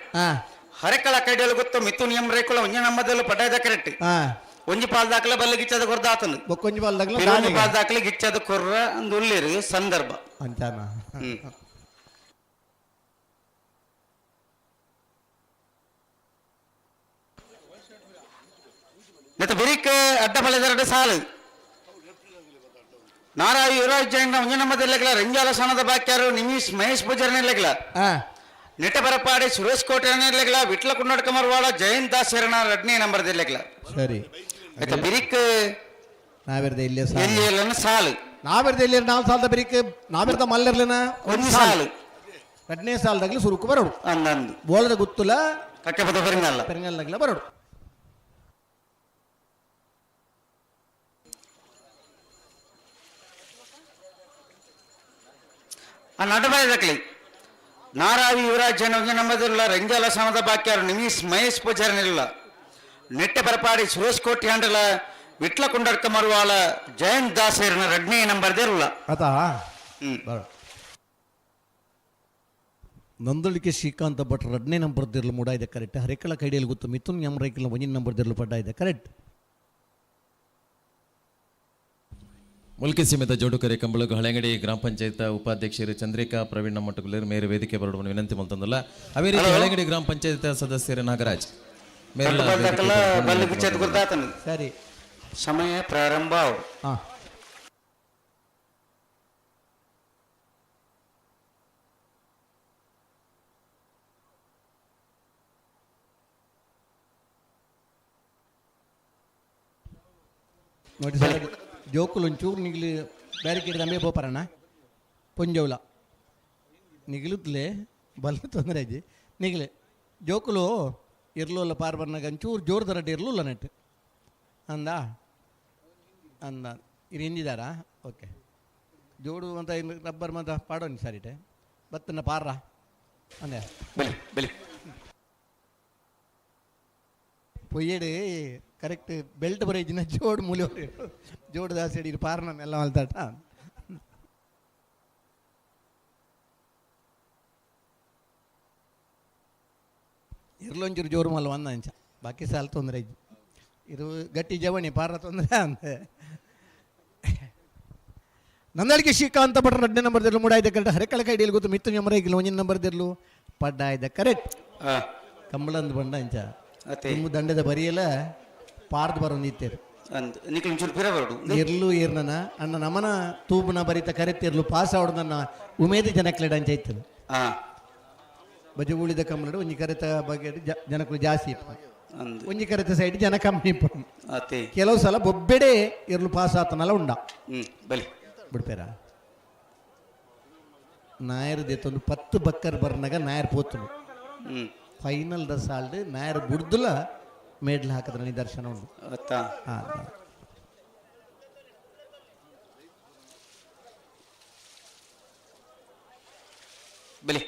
ಹರಕಳ ಕೈಡಿಯಲ್ಲಿ ಗೊತ್ತು ಮಿಥುನ್ ಯಮರೈಕಲ ಒಂಜನೇ ನಂಬರ್ದಲ್ಲ ಪಡ್ಡಾಯ್ದ ಕರೆಕ್ಟ್. ಒಂಜಿ ಪಾಲ್ ದಾಖಲೆ ಬಲ್ಲ ಗಿಚ್ಚದ ಕೊರ್ದಾತನು. ಬೊಕ್ಕೊಂಜಿ ಪಾಲ್ ದಾಖಲೆ ಒಂಜಿ ಪಾಲ್ ದಾಖಲೆ ಗಿಚ್ಚದ ಕೊರ್ರ ಅಂದ್ ಉಲ್ಲೇರು ಸಂದರ್ಭ. ಅಂಚಾನ. ಮತ್ತೆ ಬಿರಿಕ್ ಅಡ್ಡ ಬಲೆದರಡು ಸಾಲು. ನಾರಾಯ ಯುವರಾಜ್ ಜೈನ್ ಒಂಜಿ ನಂಬರ್ದಲ್ಲೆಗ್ಲ ರಂಜಾಲ ಸಣದ ಬಾಕ್ಯಾರು ನಿಮಿಷ್ ಮಹೇಶ್ ಪೂಜಾರಿನೆಲ್ಲೆಗ್ಲ. ನೆಟ್ಟ ಬರಪಾಡಿ ಸುರೇಶ್ ಕೋಟೆನೆಲ್ಲೆಗ್ಲ ವಿಟ್ಲ ಕುನ್ನಡ್ಕ ಮರವಾಡ ಜಯಂತ್ ದಾಸ್ ಶರಣ ರಡ್ನೇ ನಂಬರ್ದಲ್ಲೆಗ್ಲ. ಸರಿ. ಆಯ್ತಾ ಬಿರಿಕ್ ನಾವಿರ್ದ ಇಲ್ಲೇ ಎಲ್ಲಿ ಎಲ್ಲನ ಸಾಲು. ನಾವಿರ್ದ ಇಲ್ಲಿ ನಾಲ್ ಸಾಲದ ಬಿರಿಕ್ ನಾವಿರ್ದ ಮಲ್ಲಿರ್ಲಿನ ಒಂಜಿ ಸಾಲು. ರಡ್ನೇ ಸಾಲದಾಗ್ಲಿ ಸುರುಕು ಬರೋಡು. ಅಂದಂದು. ಬೋಳದ ಗುತ್ತುಲ ಕಕ್ಕೆ ಪದ ಪೆರಿಂಗಲ್ಲ. ಪೆರಿಂಗಲ್ದಾಗ್ಲ ಬರೋಡು. ಆ ನಡುಬಾಯದಕ್ಲಿ ನಾರಾವಿ ಯುವರಾಜ್ ಜನ ನಮ್ಮದಿಲ್ಲ ರಂಜಾಲ ಸಣದ ಬಾಕ್ಯಾರು ನಿಮಿಷ್ ಮಹೇಶ್ ಪೂಜಾರಿನಿಲ್ಲ. ನೆಟ್ಟೆ ಬರಪಾಡಿ ಸುರೇಶ್ ಕೋಟಿ ಹಂಡಲ ವಿಟ್ಲ ಕುಂಡರ್ಕ ಮರುವಾಳ ಜಯಂತ್ ದಾಸೇರ್ನ ರಡ್ನೇ ನಂಬರ್ ದೇರುಲ್ಲ. ಆತಾ? ನಂದಳಿಕೆ ಶ್ರೀಕಾಂತ ಭಟ್ ರಡ್ನೇ ನಂಬರ್ ದಿರ್ಲು ಮೂಡಾಯ್ದೆ ಕರೆಕ್ಟ್. ಹರಿಕಳ ಕೈಡಿಯಲ್ಲಿ ಗೊತ್ತು ಮಿಥುನ್ ಎಂ ರೈಕಲ್ ಒಂಜಿನ ನಂಬರ್ ದಿರ್ಲು ಪಡ್ಡಾಯ್ದೆ ಕರೆಕ್ಟ್. ಮುಲ್ಕಿ ಸೀಮಿತ ಜೋಡುಕರೆ ಕಂಬಳಗು ಹಳೆಂಗಡಿ ಗ್ರಾಮ ಪಂಚಾಯತ್ ಉಪಾಧ್ಯಕ್ಷರು ಚಂದ್ರಿಕಾ ಪ್ರವೀಣ್ ಮಟ್ಟಗುಲೇರು ಮೇರೆ ವೇದಿಕೆ ಬರಡುವ ವಿನಂತಿ ಮಲ್ತಂದಲ್ಲ. ಅದೇ ರೀತಿ ಹಳೆಂಗಡಿ ಗ್ರಾಮ ಪಂಚಾಯತ್ ಸದಸ್ಯರು ನಾಗರಾಜ್ ಮೇರೆಲ್ಲ ವೇದಿಕೆ ಬರಡುವ ವಿನಂತಿ ಮಲ್ತಂದಲ್ಲ. ಸರಿ. ಸಮಯ ಪ್ರಾರಂಭ. ನೋಡಿ ಸರ್, ಜೋಕುಲು ಒಂಚೂರು ನಿಗ್ಲು ಬ್ಯಾರಿಕೇಡ್ ದಂಬೆ ಪೋಪರಣ್ಣ ಪೊಂಜೋಲ ನಿಗಿಲುತ್ಲೆ ಬಲ್ಲ ತೊಂದರೆ ಅಜ್ಜಿ ನಿಗ್ಲೆ ಜೋಕುಲು ಇರ್ಲುಲ್ಲ ಪಾರ್ ಬರ್ನಾಗ ಒಂಚೂರು ಜೋರು ದರಡ್ಡು ಇರ್ಲುಲ್ಲ ನೆಟ್ ಅಂದ ಅಂದ ಇರು ಹಿಂದಿದಾರಾ ಓಕೆ ಜೋಡು ಅಂತ ಇನ್ನು ರಬ್ಬರ್ ಮಂತ ಪಾಡೋನಿ ಸರಿಟೆ ಬತ್ತನ ಪಾರ್ರ ಅಂದೆ ಬಲಿ ಬಲಿ ಪೊಯ್ಯೇಡು ಕರೆಕ್ಟ್ ಬೆಲ್ಟ್ ಬರೋ ಜೋಡು ಮೂಲೆ ಜೋಡು ದಾಸಿ ಹಿಡೀರಿ ಪಾರ್ನ ಎಲ್ಲ ಮಲ್ತಾಟ ಇರ್ಲೊಂಚೂರು ಜೋರು ಮಲ್ಲ ಒಂದ ಅಂಚ ಬಾಕಿ ಸಾಲ ತೊಂದರೆ ಇಜ್ಜಿ ಇರು ಗಟ್ಟಿ ಜವಣಿ ಪಾರ ತೊಂದರೆ ಅಂದೆ ನಂದಳಿಕೆ ಶ್ರೀಕಾಂತ ಭಟ್ರ ರಡ್ಡನೇ ನಂಬರ್ ದಿರ್ಲು ಮೂಡಾಯ್ದ ಕರೆಕ್ಟ್. ಹರೆಕಳ ಕೈಡಿಯಲ್ಲಿ ಗೊತ್ತು ಮಿತ್ತು ನೆಂಬರ ಒಂಜಿನ ನಂಬರ್ ದಿರ್ಲು ಪಡ್ಡಾಯ್ದ ಕರೆಕ್ಟ್. ಕಂಬಳಂದು ಬಂಡ ಅಂಚ ನಿಮ್ಮ ದಂಡದ ಬರಿಯಲ ಪಾರ್ದು ಬರೋ ನಿತ್ತೇರು ಇರ್ಲು ಇರ್ನನ ಅಣ್ಣ ನಮನ ತೂಬುನ ಬರಿತ ಕರೆತಿರ್ಲು ಪಾಸ್ ಆವಡ್ದನ್ನ ಉಮೇದ ಜನಕ್ಲೆಡ ಅಂಚ ಐತದೆ. ಬಜೆ ಉಳಿದ ಕಂಬಳಡು ಒಂಜಿ ಕರೆತ ಬಗ್ಗೆ ಜನಕ್ಕಳು ಜಾಸ್ತಿ ಇಪ್ಪ ಒಂಜಿ ಕರೆತ ಸೈಡ್ ಜನ ಕಮ್ಮಿ ಇಪ್ಪ. ಕೆಲವು ಸಲ ಬೊಬ್ಬೆಡೆ ಇರ್ಲು ಪಾಸ್ ಆತನಲ್ಲ ಉಂಡ ಬಲಿ ಬಿಡ್ಪೇರ ನಾಯರ್ ದೇತೊಂದು 10 ಬಕ್ಕರ್ ಬರ್ನಾಗ ನಾಯರ್ ಪೋತನು ಫೈನಲ್ the ಸಾಲ್ಡ್ ನಾಯರ್ ಬುಡ್ದುಲ ಮೇಡ್ಲ್ ಹಾಕಿದ್ರೆ ನಿದರ್ಶನ ಉಂಟು. ಬಲಿ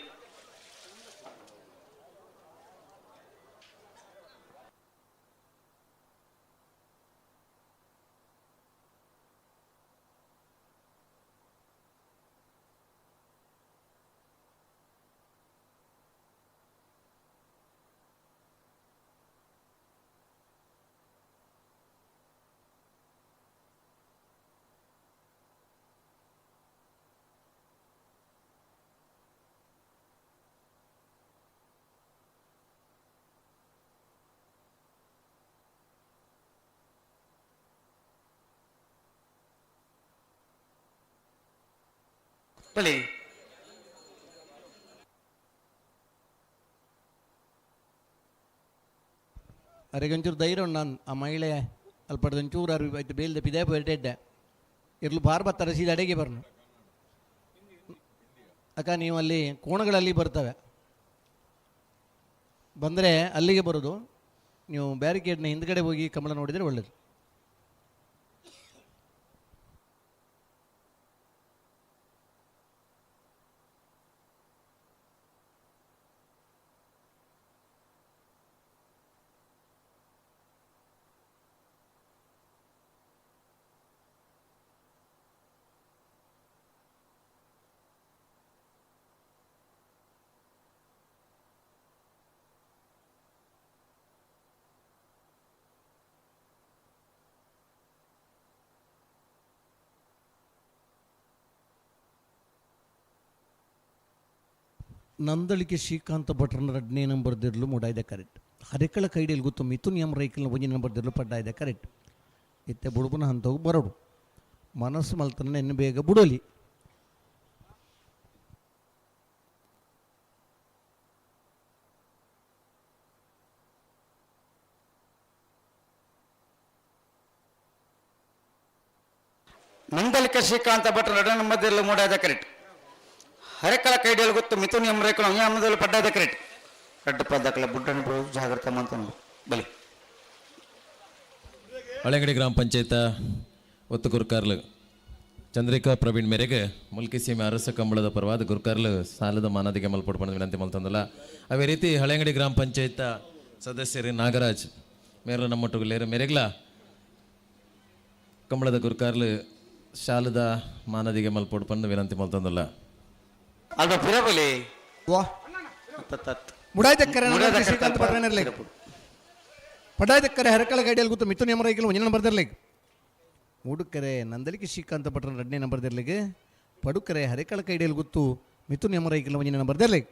ಬಲಿ ಅರೆಗೊಂಚೂರು ಧೈರ್ಯ ಉಂಡು ನಾನು ಆ ಮಹಿಳೆ ಅಲ್ಪಡ್ದ ಒಂಚೂರು ಅರ್ವಿ ಆಯ್ತು ಬೇಲ್ದ ಪಿದಾಯ ಪೋಯೆರೆ ಎಡ್ಡೆ ಇರ್ಲು ಬಾರ್ ಬತ್ತರ ಸೀದ ಅಡೆಗೆ ಬರ್ನು. ಅಕ್ಕ ನೀವು ಅಲ್ಲಿ ಕೋಣಗಳಲ್ಲಿ ಬರ್ತವೆ ಬಂದರೆ ಅಲ್ಲಿಗೆ ಬರೋದು. ನೀವು ಬ್ಯಾರಿಕೇಡ್ನ ಹಿಂದ್ಗಡೆ ಹೋಗಿ ಕಂಬಳ ನೋಡಿದರೆ ಒಳ್ಳೆಯದು. ನಂದಳಿಕೆ ಶ್ರೀಕಾಂತ ಭಟ್ರನ ರಡ್ನೇ ನಂಬರ್ ದಿರ್ಲು ಮೂಡಾಯ್ದೆ ಕರೆಕ್ಟ್. ಹರಿಕಳ ಕೈಡಿಯಲ್ಲಿ ಗೊತ್ತು ಮಿಥುನ್ ಎಂ ರೈಕಲ್ನ ಒಂಜಿ ನಂಬರ್ ದಿರ್ಲು ಪಡ್ಡಾಯ್ದೆ ಕರೆಕ್ಟ್. ಇತ್ತೆ ಬುಡುಬುನ ಹಂತವು ಬರೋಡು ಮನಸ್ಸು ಮಲ್ತನ ಎನ್ನು ಬೇಗ ಬುಡೋಲಿ. ನಂದಳಿಕೆ ಶ್ರೀಕಾಂತ ಭಟ್ರ ಎರಡನೇ ನಂಬರ್ ದಿರ್ಲು ಮೂಡಾಯ್ದೆ ಕರೆಕ್ಟ್. ಹರೆಕಳ ಕೈಡಿಯಲ್ಲಿ ಗೊತ್ತು ಮಿಥುನ್ ಎಂ ರೈಕಲ್ ಒಂಜಿ ಪಡ್ಡಾದ ಕರೆಕ್ಟ್. ರಡ್ಡು ಪದ್ದಕಲ ಬುಡ್ಡನ ಜಾಗ್ರತೆ ಮಂತನು ಬಲಿ. ಹಳೆಂಗಡಿ ಗ್ರಾಮ ಪಂಚಾಯತ ಒತ್ತು ಗುರುಕಾರ್ಲು ಚಂದ್ರಿಕಾ ಪ್ರವೀಣ್ ಮೇರೆಗೆ ಮುಲ್ಕಿ ಸೀಮೆ ಅರಸ ಕಂಬಳದ ಪರವಾದ ಗುರುಕಾರ್ಲು ಸಾಲದ ಮಾನದಿಗೆ ಮಲ್ಪೊಡು ವಿನಂತಿ ಮಲ್ತಂದಲ್ಲ. ಅದೇ ರೀತಿ ಹಳೆಂಗಡಿ ಗ್ರಾಮ ಪಂಚಾಯತ ಸದಸ್ಯರು ನಾಗರಾಜ್ ಮೇರ ನಮ್ಮೊಟ್ಟುಗುಲೇರು ಮೇರೆಗ್ಲ ಕಂಬಳದ ಗುರುಕಾರ್ಲು ಶಾಲದ ಮಾನದಿಗೆ ಮಲ್ಪೊಡು ಪಂದು ವಿನಂತಿ ಮಲ್ತಂದಲ್ಲ. ಅಲ್ಪ ಪಿರಬಲಿ ವಾ ಮುಡಾಯ್ದಕ್ಕರೆ ಶ್ರೀಕಾಂತ ಭಟ್ರನಿರ್ಲಿ ಪಡಾಯ್ದಕ್ಕರೆ ಹರಕಳ ಗೈಡಿಯಲ್ಲಿ ಗೊತ್ತು ಮಿಥುನ್ ಎಂ ರೈಕಲ್ ಒಂಜಿ ನಂಬರ್ ದಿರ್ಲಿಗ್. ಮೂಡುಕರೆ ನಂದಲಿಕೆ ಶ್ರೀಕಾಂತ ಭಟ್ರನ ಎರಡನೇ ನಂಬರ್ ದಿರ್ಲಿಗ್. ಪಡುಕರೆ ಹರಿಕಳ ಕೈಡಿಯಲ್ಲಿ ಗೊತ್ತು ಮಿಥುನ್ ಎಂ ರೈಕಲ್ ಒಂಜಿ ನಂಬರ್ ದಿರ್ಲಿಗ್.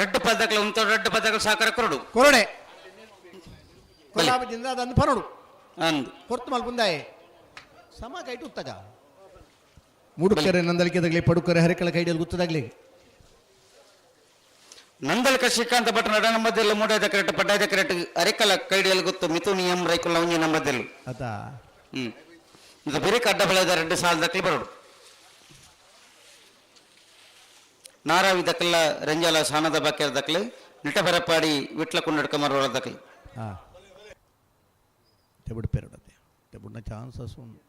ರಡ್ಡು ಪದಗಳು ಉಂಟು ರಡ್ಡು ಪದಗಳು ಸಾಕರ ಕೊರಡು. ಕೊರಡೆ ಕೊಲಾಬದಿಂದ ಅದನ್ನು ಪನೋಡು ಅಂದು ಹೊರ್ತು ಮಲ್ಪುಂದಾಯೆ ಸಮ ಕೈಟು ಉತ್ತಗ ಮೂಡುಕರೆ ನಂದಲಿಕೆದಾಗಲಿ ಪಡುಕರೆ ಹರಿಕಳ ಕೈಡಿಯಲ್ಲಿ ಗೊತ್ತದಾಗಲಿ. ನಂದಲಿಕ ಶ್ರೀಕಾಂತ ಭಟ್ ನಡ ನಂಬದಿಲ್ಲ ಮೂಡಾದ ಕರೆಕ್ಟ್ ಪಡ್ಡಾದ ಕರೆಕ್ಟ್ ಅರೆಕಲ ಕೈಡಿಯಲ್ಲಿ ಗೊತ್ತು ಮಿಥುನ್ ಎಂ ರೈಕುಲ್ ಒಂಜಿ ನಂಬದಿಲ್ಲ. ಅತ ಇದು ಬೇರೆ ಅಡ್ಡ ಬೆಳೆದ ಎರಡು ಸಾಲ ದಕ್ಕಲಿ ಬರೋಡು. ನಾರಾವಿ ದಕ್ಕಲ ರಂಜಾಲ ಸಾನದ ಬಾಕ್ಯರ ದಕ್ಕಲು ನಿಟಬರಪಾಡಿ ವಿಟ್ಲ ಕುಂಡಡ್ಕ ಮರವಳ ದಕ್ಕಲು. ಹಾಂ ತೆಬುಡ್ ಪೇರಡತೆ ತೆಬುಡ್ನ ಚಾನ್ಸಸ್ ಉಂಡು.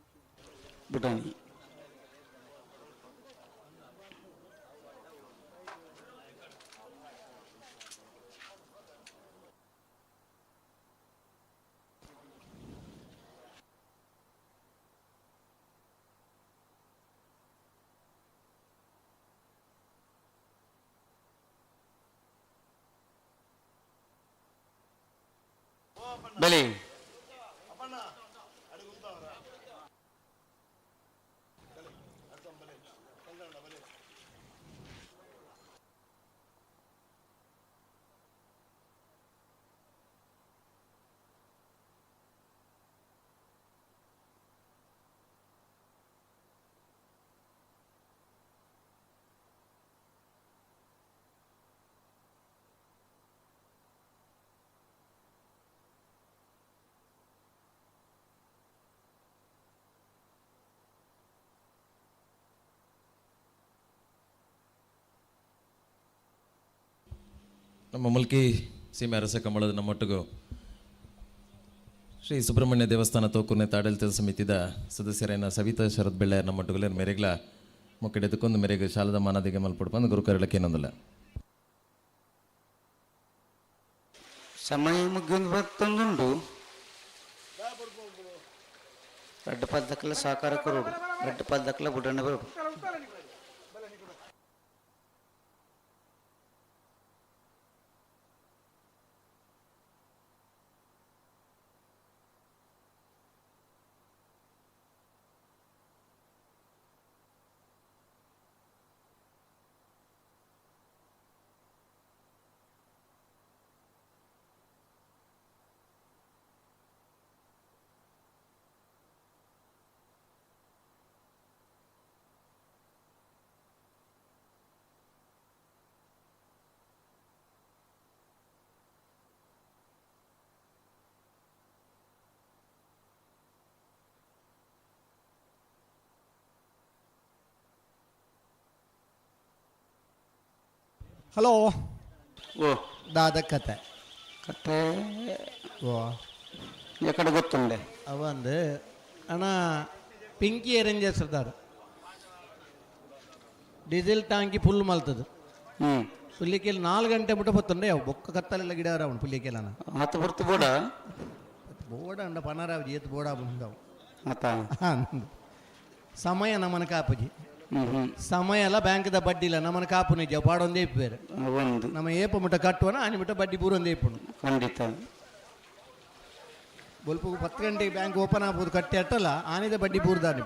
ಬುಟಾಣಿ. ಬಲಿ. ನಮ್ಮ ಮುಲ್ಕಿ ಸೀಮೆ ಅರಸ ಕಮಲದ ನಮ್ಮೊಟ್ಟಿಗೂ ಶ್ರೀ ಸುಬ್ರಹ್ಮಣ್ಯ ದೇವಸ್ಥಾನ ತೋಕೂರ್ನೆ ಆಡಳಿತ ಸಮಿತಿದ ಸದಸ್ಯರೇನ ಸವಿತಾ ಶರತ್ ಬೆಳ್ಳೆ ನಮ್ಮೊಟ್ಟುಗುಲ ಮೇರೆಗ್ಲ ಮೊಕ್ಕಡೆದಕ್ಕೊಂದು ಮೇರೆಗೆ ಶಾಲದ ಮಾನದಿಗೆ ಮಲ್ಪುಡ್ಪಂದು ಗುರುಕರಳಕ್ಕೇನೊಂದಿಲ್ಲ. ಸಮಯ ಮುಗಿಯೊಂದು ಬರ್ತೊಂದುಂಡು. ರಡ್ಡು ಪದ್ದಕ್ಲ ಸಹಕಾರ ಕೊರೋಡು, ರಡ್ಡು ಪದ್ದಕ್ಲ ಬುಡಣ್ಣ ಬರೋಡು. ಹಲೋ. ಓ. ದಾದ ಕತೆ? ಕತೆ. ಓ. ಎಕಡೆ ಗೊತ್ತುಂಡೆ? ಅವಂದು ಅಣ್ಣ ಪಿಂಕಿ ಅರೇಂಜ್ ಸರ್ದಾರ್ ಡೀಸೆಲ್ ಟ್ಯಾಂಕಿ ಫುಲ್ ಮಲ್ತದು. ಪುಲ್ಲಿಕೇಲಿ 4 ಗಂಟೆ ಮುಟ್ಟ ಬತ್ತುಂಡೆ. ಅವು ಬೊಕ್ಕ ಕತ್ತಲೆಲ್ಲ ಗಿಡ ಅವನು ಪುಲ್ಲಿಕೇಲನ. ಆತ ಬರ್ತು ಬೋಡ. ಬೋಡ ಅಂಡ ಪನರಾವ್ ಏತ್ ಬೋಡ ಬಂದವು. ಆತ. ಸಮಯ ನಮ್ಮನ ಕಾಪುಜಿ. ಸಮಯ ಎಲ್ಲ ಬ್ಯಾಂಕ್ದ ಬಡ್ಡಿ ಇಲ್ಲ ನಮ್ಮನ ಕಾಪು ನಿಜ ಪಾಡೊಂದೇ ಇಪ್ಪೇರು. ಒಂದು ನಮ್ಮ ಏಪ ಮುಟ್ಟ ಕಟ್ಟುವನ ಆನಿ ಮುಟ್ಟ ಬಡ್ಡಿ ಪೂರೊಂದೇ ಇಪ್ಪುನು. ಖಂಡಿತ. ಬೊಲ್ಪು 10 ಗಂಟೆಗೆ ಬ್ಯಾಂಕ್ ಓಪನ್ ಆಗ್ಬೋದು ಕಟ್ಟಿ ಅಟ್ಟಲ್ಲ ಆನಿದ ಬಡ್ಡಿ ಪೂರ್ದಾನಿ.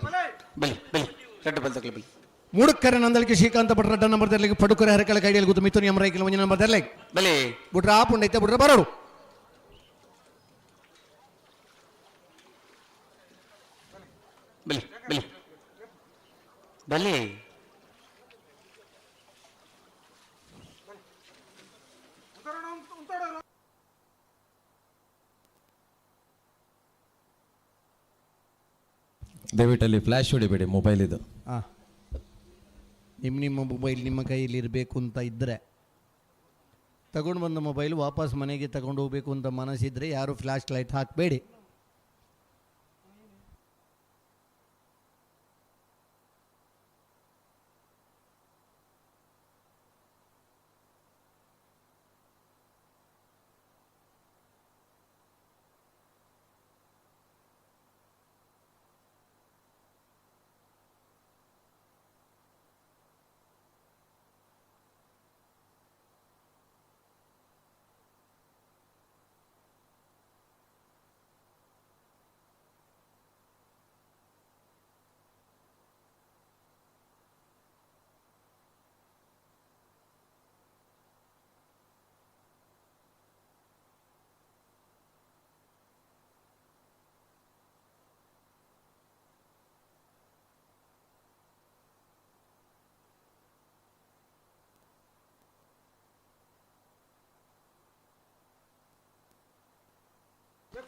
ಬಲಿ ಬಲಿ ರಡ್ಡು ಬಲ್ತಕ್ಲ ಬಲಿ. ಮೂಡುಕ್ಕರೆ ನಂದಳಿಕೆ ಶ್ರೀಕಾಂತ ಭಟ್ರ ರಡ್ಡ ನಂಬರ್ ದರ್ಲಿಗೆ ಪಡುಕರೆ ಹರಕಳ ಕೈಡಿಯಲ್ಲಿ ಕೂತು ಮಿಥುನ್ ಎಂ ರೈಕಲ್ ಒಂಜಿ ನಂಬರ್ ದರ್ಲಿಗೆ ಬಲಿ. ಬುಡ್ರ ಆಪುಂಡೈತೆ ಬುಡ್ರ ಬರೋಡು. ಬಲಿ ಬಲಿ ಬಲಿ. ದಯವಿಟ್ಟು ಅಲ್ಲಿ ಫ್ಲ್ಯಾಶ್ ಹೊಡಿಬೇಡಿ ಮೊಬೈಲ್ ಇದು. ಹಾಂ, ನಿಮ್ಮ ನಿಮ್ಮ ಮೊಬೈಲ್ ನಿಮ್ಮ ಕೈಯಲ್ಲಿ ಇರಬೇಕು ಅಂತ ಇದ್ದರೆ, ತಗೊಂಡು ಬಂದ ಮೊಬೈಲ್ ವಾಪಸ್ ಮನೆಗೆ ತಗೊಂಡು ಹೋಗಬೇಕು ಅಂತ ಮನಸ್ಸಿದ್ದರೆ ಯಾರು ಫ್ಲ್ಯಾಶ್ ಲೈಟ್ ಹಾಕಬೇಡಿ.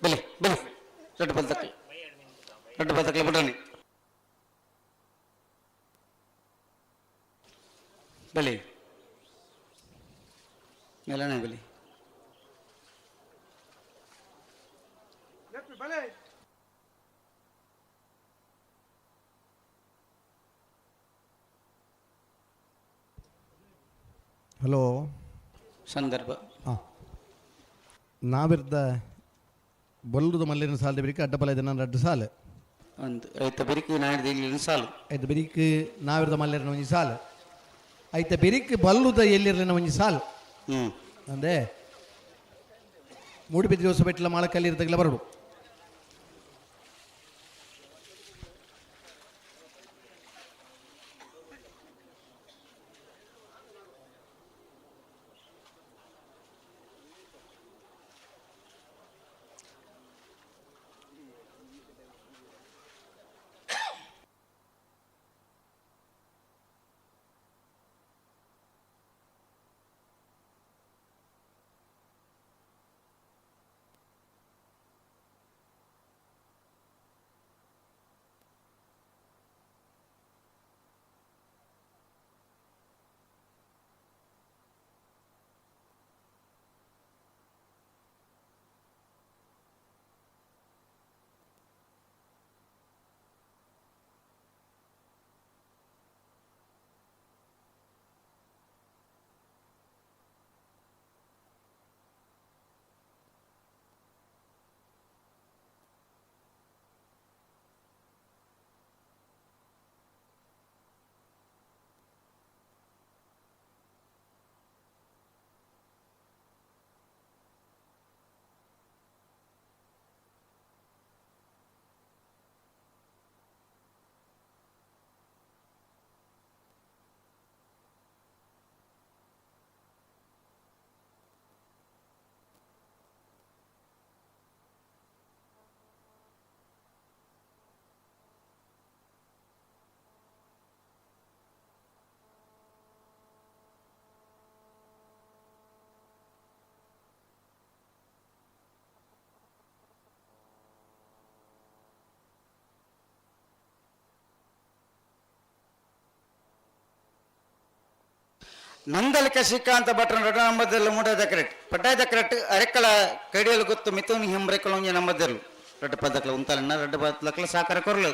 ಬಲಿ ಬಲಿ ರಡ್ಡು ಬಲ್ತಕ್ಲ ರಡ್ಡು ಬಲ್ತಕ್ಲ ಬುಡಣ್ಣಿ ಬಲಿ ಮೇಲನೆ ಬಲಿ. ಹಲೋ. ಸಂದರ್ಭ. ಹಾಂ, ನಾವಿರ್ದ ಬೊಲ್ಲುದ ಮಲ್ಲಿನ ಸಾಲದ ಬಿರಿಕೆ ಅಡ್ಡಪಲ ಇದನ್ನ ರಡ್ಡು ಸಾಲು. ಒಂದು ಐತ ಬಿರಿಕು ನಾಡಿದ ಇಲ್ಲಿ ಸಾಲು. ಐತ ಬಿರಿಕ್ ನಾವಿರ್ದ ಮಲ್ಲಿನ ಒಂಜಿ ಸಾಲು. ಐತ ಬಿರಿಕ್ ಬಲ್ಲುದ ಎಲ್ಲಿರಲಿನ ಒಂಜಿ ಸಾಲು. ಅಂದೆ ಮೂಡುಬಿದ್ರಿ ಹೊಸಬೆಟ್ಟಲ ಮಾಳಕಲ್ಲಿ ಬರಡು. ನಂದಲಿಕ ಶ್ರೀಕಾಂತ ಭಟ್ರನ ರಡ ನಂಬದಿರಲು ಮೂಟದ ಕರೆಕ್ಟ್ ಪಡ್ಡಾಯದ ಕರೆಕ್ಟ್ ಅರೆಕ್ಕಳ ಕಡಿಯಲು ಗೊತ್ತು ಮಿಥುನ್ ಹೆಂಬ್ರೆಕ್ಕಳ ಒಂಜಿ ನಂಬದಿರಲು ರಡ್ಡ ಪದಕ್ಲ ಉಂತಾಲಣ್ಣ ರಡ್ಡ ಪದಕ್ಲ ಸಾಕಾರ ಕೊರಲು.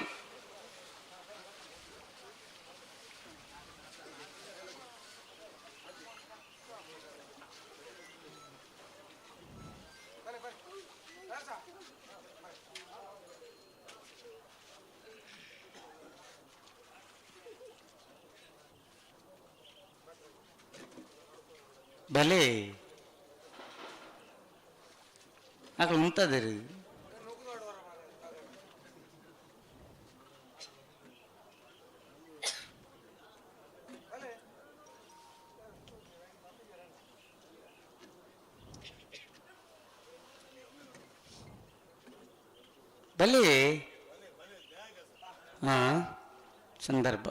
ಬಲೆ ಅక్కడ ఉంటుందిರಿ. ಬಲೆ ಹಾಂ ಸಂದರ್ಭ.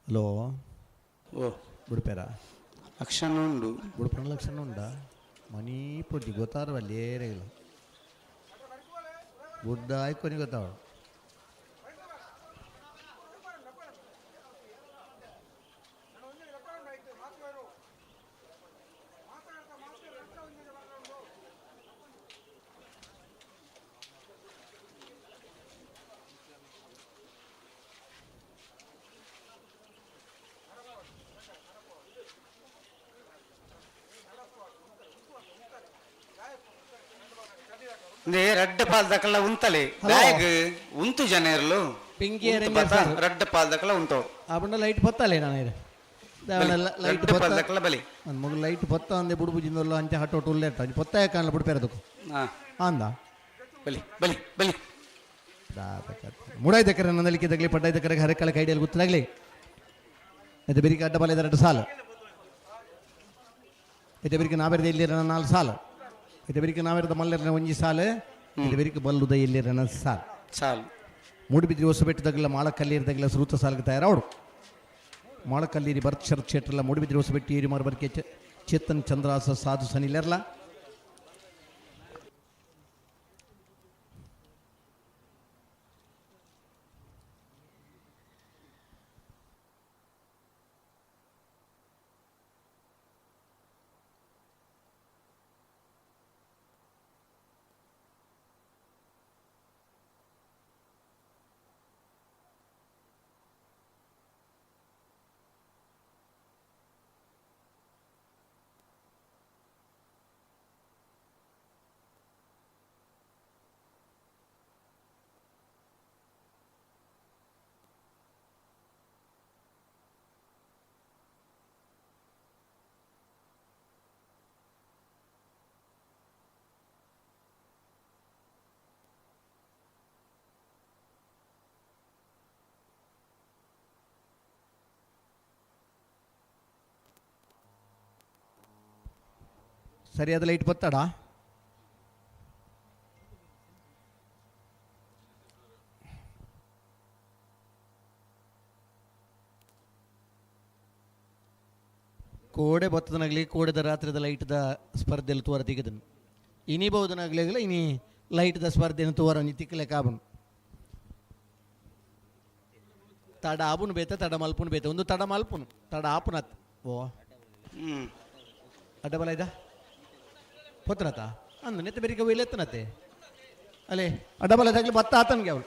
ಹಲೋ. ಓ. ಬುಡ್ಪೇರ ಲಕ್ಷಣ ಉಂಡು. ಬುಡ್ಪಣ ಲಕ್ಷಣ ಉಂಡಾ? ಮనీ ಪೊಡ್ಡಿ ಗೊತ್ತಾರವಲ್ಲಿ ಏರಿಲ್ಲ ಬುಡ್ಡ ಆಯ್ಕೊನಿ ಗೊತ್ತಾವ. ರಡ್ಡ ಪಾಲ್ದಕಲ್ಲ ಉಂತಲೆ ಬ್ಯಾಗ್ ಉಂತು ಜನ ಇರಲು ಪಿಂಕಿ ರಡ್ಡ ಪಾಲ್ದಕಲ್ಲ ಉಂಟು. ಆಪಂಡ ಲೈಟ್ ಬತ್ತಲೆ ನಾನು ಲೈಟ್ ಪಾಲ್ದಕಲ್ಲ ಬಲಿ ನನ್ನ ಮಗು ಲೈಟ್ ಬತ್ತ ಅಂದೆ ಬುಡು ಬುಜಿಂದಲ್ಲ ಅಂಚೆ ಹಟ್ಟೋಟು ಉಲ್ಲೆ ಇರ್ತ ಪೊತ್ತಾಯ ಕಾಣಲ್ಲ ಬುಡ್ಪೇರದಕ್ಕು ಹಾಂ ಅಂದ. ಬಲಿ ಬಲಿ ಬಲಿ. ಮೂಡಾಯ್ದ ಕರೆ ನಂದಲಿಕೆ ತಗಲಿ ಪಡ್ಡಾಯ್ದ ಕರೆಗೆ ಹರಕಳ ಕೈಡಿಯಲ್ಲಿ ಗೊತ್ತಾಗಲಿ. ಇದು ಬೆರಿಕೆ ಅಡ್ಡ ಬಲ ಎರಡು ಸಾಲು. ಇದು ಬೆರಿಕೆ ನಾವೆರದ ಇಲ್ಲಿ ನಾಲ್ಕು ಸಾಲು. ಇದು ಬೆರಿಕೆ ನಾವೆರದ ಮಲ್ಲರನ ಒಂಜಿ ಸಾಲು. ಇದು ಬೆರಿಕೆ ಬಲ್ಲುದ ಇಲ್ಲಿರನ ಸಾಲು. ಸಾಲು. ಮೂಡುಬಿದ್ರಿ ಹೊಸಬೆಟ್ಟದಾಗಲ ಮಾಳಕಲ್ಲೀರ್ದಾಗಲ ಸುರುತ ಸಾಲ್ಗೆ ತಯಾರಾವಡು. ಮಾಳಕಲ್ಲೀರಿ ಭರತ್ ಶರತ್ ಶೆಟ್ಟರ್ಲ ಮೂಡುಬಿದ್ರಿ ಹೊಸಬೆಟ್ಟು ಏರಿಮಾರು ಬರ್ಕೆ ಚೇತನ್ ಚಂದ್ರಾಸ ಸಾಧು ಸನಿಲೆರ್ಲ. ಸರಿಯಾದ ಲೈಟ್ ಬತ್ತಾಡ? ಕೋಡೆ ಬತ್ತದನಾಗಲಿ ಕೋಡೆದ ರಾತ್ರಿದ ಲೈಟ್ದ ಸ್ಪರ್ಧೆಯಲ್ಲಿ ತೋರ ತೆಗೆದನು. ಇನಿ ಬಹುದನಾಗ್ಲಿ ಇನಿ ಲೈಟ್ದ ಸ್ಪರ್ಧೆಯನ್ನು ತೋರ ಒಂಜಿ ತಿಕ್ಕಲೆ ಕಾಬನು. ತಡ ಆಬುನು ಬೇತ ತಡ ಮಲ್ಪುನು ಬೇತ ಒಂದು ತಡ ಮಲ್ಪುನು ತಡ ಆಪುನತ್ ಓ ಅಡ್ಡ ಬಲ ಇದ್ದ ಪೊತ್ತನತ ಅಂದು ನೆತ್ತ ಬೆರಿಕೆ ಒಯ್ಲೆತ್ತನತೆ ಅಲ್ಲೇ ಅಡ್ಡ ಬಲ ತಗ್ಲಿ ಬತ್ತ ಆತನ್ಗೆ ಅವಳು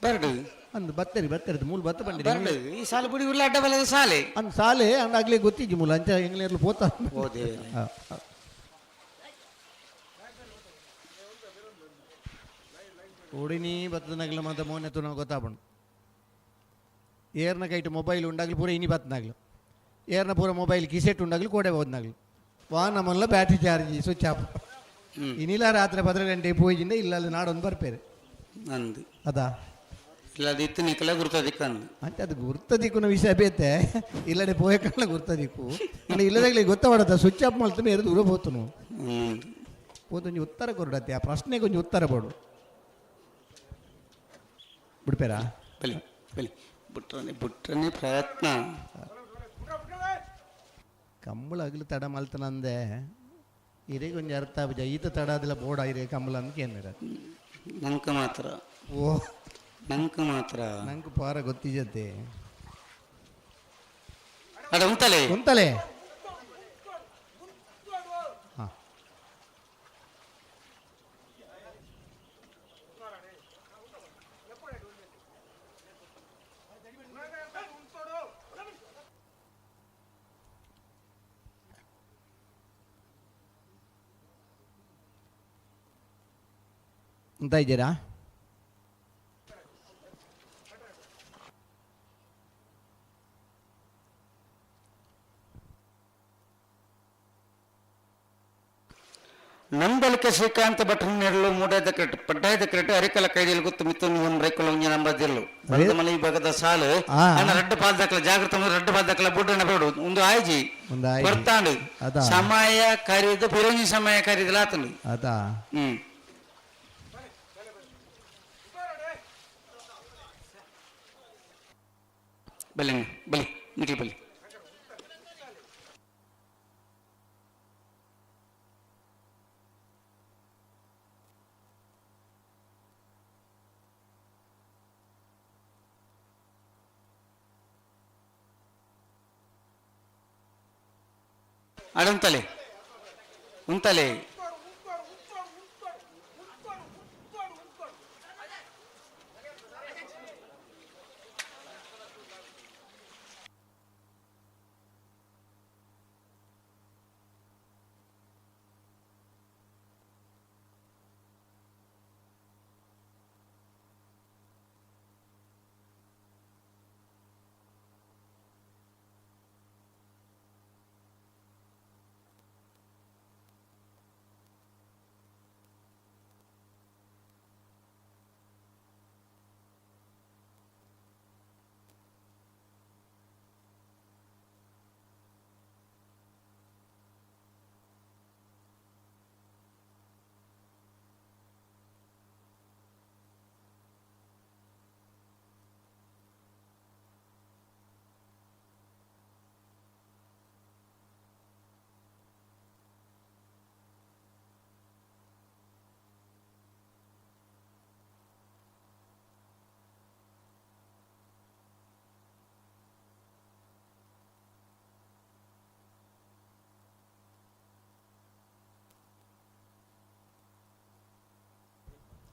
ಬರ್ಡು ಅಂದು ಬತ್ತರಿ ಬತ್ತರಿ ಮೂಲ ಬತ್ತ ಬಂಡಿ ಬರ್ಡು ಈ ಸಾಲು ಬುಡಿ ಉಲ್ಲ ಅಡ್ಡ ಬಲದ ಸಾಲೆ. ಅಂದ್ ಸಾಲೆ ಅಂದ್ ಆಗ್ಲಿ ಗೊತ್ತಿಜ್ಜಿ ಮೂಲ ಅಂಚ ಎಂಗ್ಲೇರ್ಲು ಪೋತ. ಓ ದೇವರೇ. ಓಡಿನಿ ಬತ್ತದನಾಗ್ಲ ಮಾತ ಮೋನೆ ತುನ ಗೊತ್ತಾಪಣು. ಏರ್ನ ಕೈಟ್ ಮೊಬೈಲ್ ಉಂಡಾಗ್ಲಿ ಪೂರ ಇನಿ ಬತ್ತನಾಗ್ಲು. ಏರ್ನ ಪೂರ ಮೊಬೈಲ್ ಕಿಸೆಟ್ ಉಂಡಾಗ್ಲಿ ಕೋಡೆ ಹೋದ್ನಾಗ್ಲು. ವಾ ನಮ್ಮಲ್ಲ ಬ್ಯಾಟ್ರಿ ಚಾರ್ಜ್ ಸ್ವಿಚ್ ಆಫ್. ಇನಿಲ ರಾತ್ರಿ 10 ಗಂಟೆ ಪೂಜಿಂದ ಇಲ್ಲ ಅಲ್ಲಿ ನಾಡೊಂದು ಬರ್ಪೇರು. ಅಂದು ಅದಾ ಇಲ್ಲ ಅದು ಇತ್ತು ನಿಕಲ ಗುರ್ತದಿಕ್ಕ ಅಂದು. ಅಂತ ಅದು ಗುರ್ತದಿಕ್ಕುನ ವಿಷಯ ಬೇತೆ ಇಲ್ಲಡೆ ಪೋಯಕಲ್ಲ ಗುರ್ತದಿಕ್ಕು ಅಂದ್ರೆ ಇಲ್ಲದಾಗಲಿ ಗೊತ್ತವಾಡತ್ತ ಸ್ವಿಚ್ ಆಫ್ ಮಾಡ್ತಾನೆ ಎರಡು ದೂರ ಹೋತನು. ಒಂದೊಂದು ಉತ್ತರ ಕೊರಡತ್ತೆ ಆ ಪ್ರಶ್ನೆಗೆ ಒಂಜಿ ಉತ್ತರ ಬೋಡು ಬಿಡ್ಪೇರಾ? ಬಲಿ ಬಲಿ ಬಿಟ್ರನೆ ಬಿಟ್ರನೆ ಪ್ರಯತ್ನ. ಕಂಬಳ ಅಗಲು ತಡ ಮಲ್ತನಂದೆ ಇರೇಗ ಒಂಜಿ ಅರ್ಥ ಆಪುಜ ಈತ ತಡ ಆದಿಲ್ಲ ಬೋಡ ಇರೇ ಕಂಬಳ ಅಂತ ಕೇಂದ್ರ. ನಂಕ ಮಾತ್ರ. ಓ ನಂಕ ಮಾತ್ರ. ನಂಗೆ ಪಾರ ಗೊತ್ತಿಜತ್ತೆ. ಅದ ಉಂತಲೆ ಉಂತಲೆ. ಅಂತ ಇದ್ದೀರಾ? ನಂದಲಿಕೆ ಶ್ರೀಕಾಂತ ಭಟ್ರ ನೆರಳು ಮೂಡಾದ ಕ್ರೆಟ್ ಪಡ್ಡಾಯದ ಕ್ರೆಟ್ ಅರಿಕಲ ಕೈದಿಲ್ ಗೊತ್ತು ಮಿತ್ತು ನಿಯಮ ರೈಕುಲ ಒಂಜಿ ನಂಬದಿಲ್ಲು ಬರದ ಮಲೆ ಈ ಭಾಗದ ಸಾಲು. ಅಣ್ಣ ರಡ್ಡು ಪಾಲ್ದಕ್ಲ ಜಾಗೃತ ರಡ್ಡು ಪಾಲ್ದಕ್ಲ ಬುಡ್ಡನ ಬೇಡು ಒಂದು ಆಯ್ಜಿ. ಬರ್ತಾಂಡು. ಸಮಯ ಕರಿದು ಪಿರಂಜಿ ಸಮಯ ಕರಿದಲ ಆತಂಡು. ಅದಾ. ಬಲಿ ಬಲಿ ನಿಖಿಲ್ ಬಲಿ ಅಡಂತಲೆ ಉಂತಲೆ.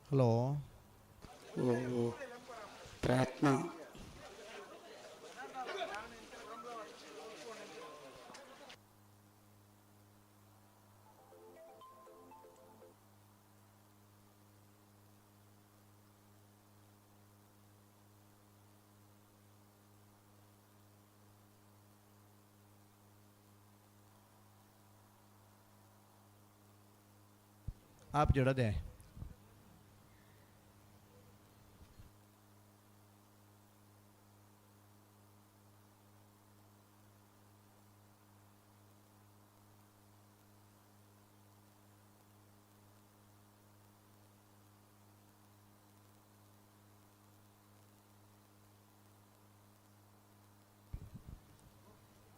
ಹಲೋ. ಓ ಪ್ರಯತ್ನ. आप जोड़ा दे।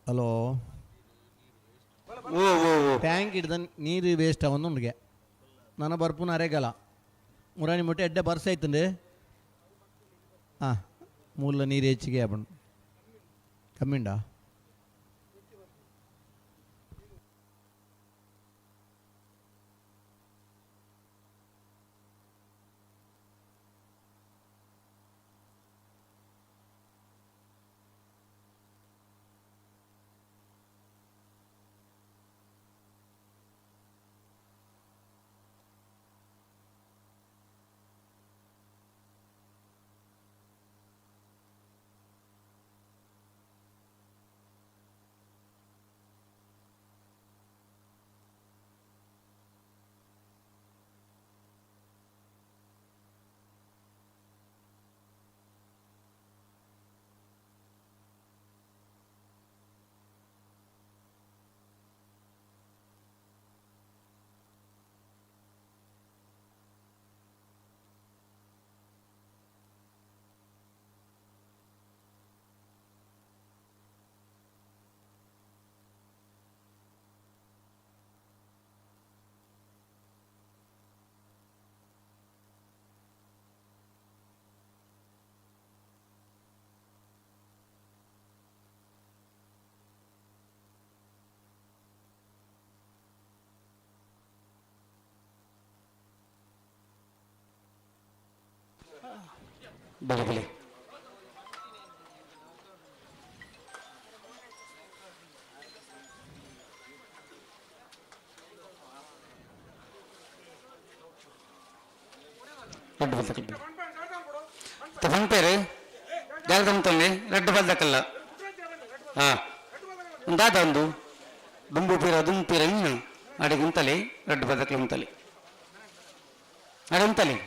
ಹಲೋ. ಓ ಓ ಓ. ಟ್ಯಾಂಕ್ ಹಿಡ್ದ ನೀರು ವೇಸ್ಟ್ ಆವೊಂದುಂಡುಗೆ ನನ ಬರ್ಪುನ ಅರೆಗಲ ಮುರಾಣಿ ಮುಟ್ಟೆ ಎಡ್ಡೆ ಬರ್ಸ ಆಯ್ತಂಡು. ಹಾಂ, ಮೂಲ ನೀರು ಹೆಚ್ಚಿಗೆ ಆಪುಂಡು, ಕಮ್ಮಿ ಉಂಡಾ? ಬಲೆ ಬಲೆ. ರಡ್ಡು ಬಲ್ದಕಲ್ಲ ಪನ್ಪೇರು ಜಾಗದ ಉಂತಲ್ಲಿ ರಡ್ಡು ಬಲ್ದಕಲ್ಲ. ಹಾಂ, ದಾದ ಒಂದು ದುಂಬು ಪೀರ ದುಂಬು ಪೀರ ಇನ್ನು ಅಡಿಗೆ ಉಂತಲಿ ರಡ್ಡು ಬಲ್ದಕಲ್ಲ ಉಂತಲಿ ಅಡೆ ಉಂತಲಿ.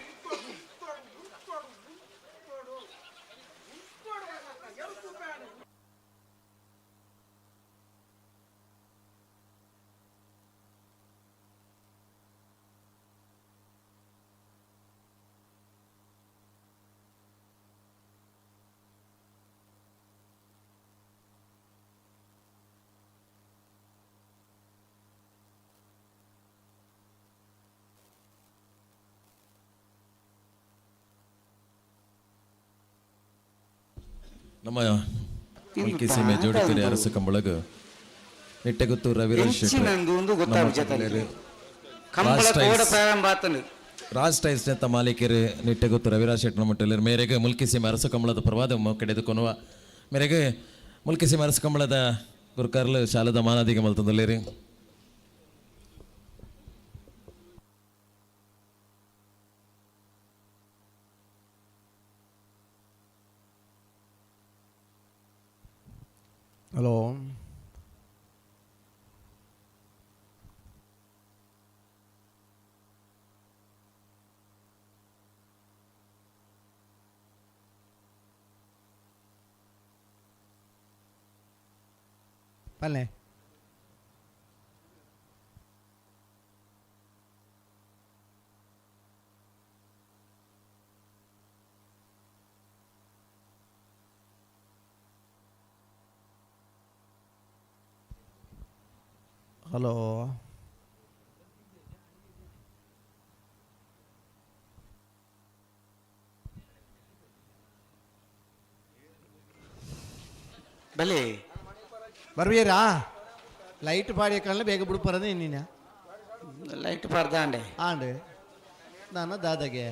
ನಮ್ಮ ಮುಲ್ಕಿ ಸೀಮೆ ಜೋಡಿಕೆರೆ ಅರಸು ಕಂಬಳಗ ನಿಟ್ಟೆಗುತ್ತು ರವಿರಾಜ್ ಶೆಟ್ಟಿ ಎಂಚಿನಂದು ಒಂದು ಗೊತ್ತಾಗುಜೆ ತನಗೆ. ಕಂಬಳ ಕೋಡ ಪ್ರಾರಂಭ ಆತನು. ರಾಜ್ ಟೈಲ್ಸ್ ನೆತ್ತ ಮಾಲೀಕರು ನಿಟ್ಟೆಗುತ್ತು ರವಿರಾಜ್ ಶೆಟ್ಟಿ ಮಟ್ಟಲ್ಲಿ ಮೇರೆಗೆ ಮುಲ್ಕಿ ಸೀಮೆ ಅರಸು ಕಂಬಳದ ಪರವಾದ ಕಡೆದುಕೊನುವ ಮೇರೆಗೆ ಮುಲ್ಕಿ ಸೀಮೆ ಅರಸು ಕಂಬಳದ ಗುರುಕಾರ್ಲು ಶಾಲದ ಮಾನಾದಿಗೆ ಮಲ್ತಂದಲ್ಲೇರಿ. ಹಲೋ. ಪಲ್ಲೆ. ಹಲೋ. ಬಲೆ. ಬರ್ವೀರಾ? ಲೈಟ್ ಪಾಡಿಯ ಬೇಗ ಬಿಡ್ಪರದೆ ನೀನು. ಲೈಟ್ ಪಾಡ್ದಾಂಡೆ. ಆಂಡ್. ನಾನು ದಾದಾಗೆ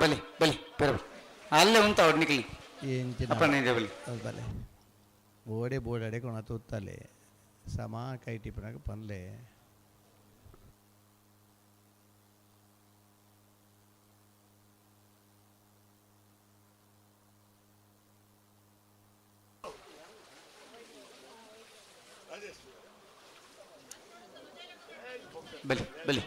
ಬಲಿ ಬಲಿ ಬೇರೆ ಅಲ್ಲೇ ಉಂತ ಅವ್ರು ನಿಕ್ಲಿ. ಅಪ್ಪನೇ ಬಲಿ. ಬಲೆ ಬೋಡೆ ಬೋಡಾಡೆ ಕೊಣ ತೂತ್ತಲೆ ಸಮ ಕೈ ಟಿಪ್ಪನಾಗ ಪನ್ಲೆ. ಬಲಿ ಬಲಿ.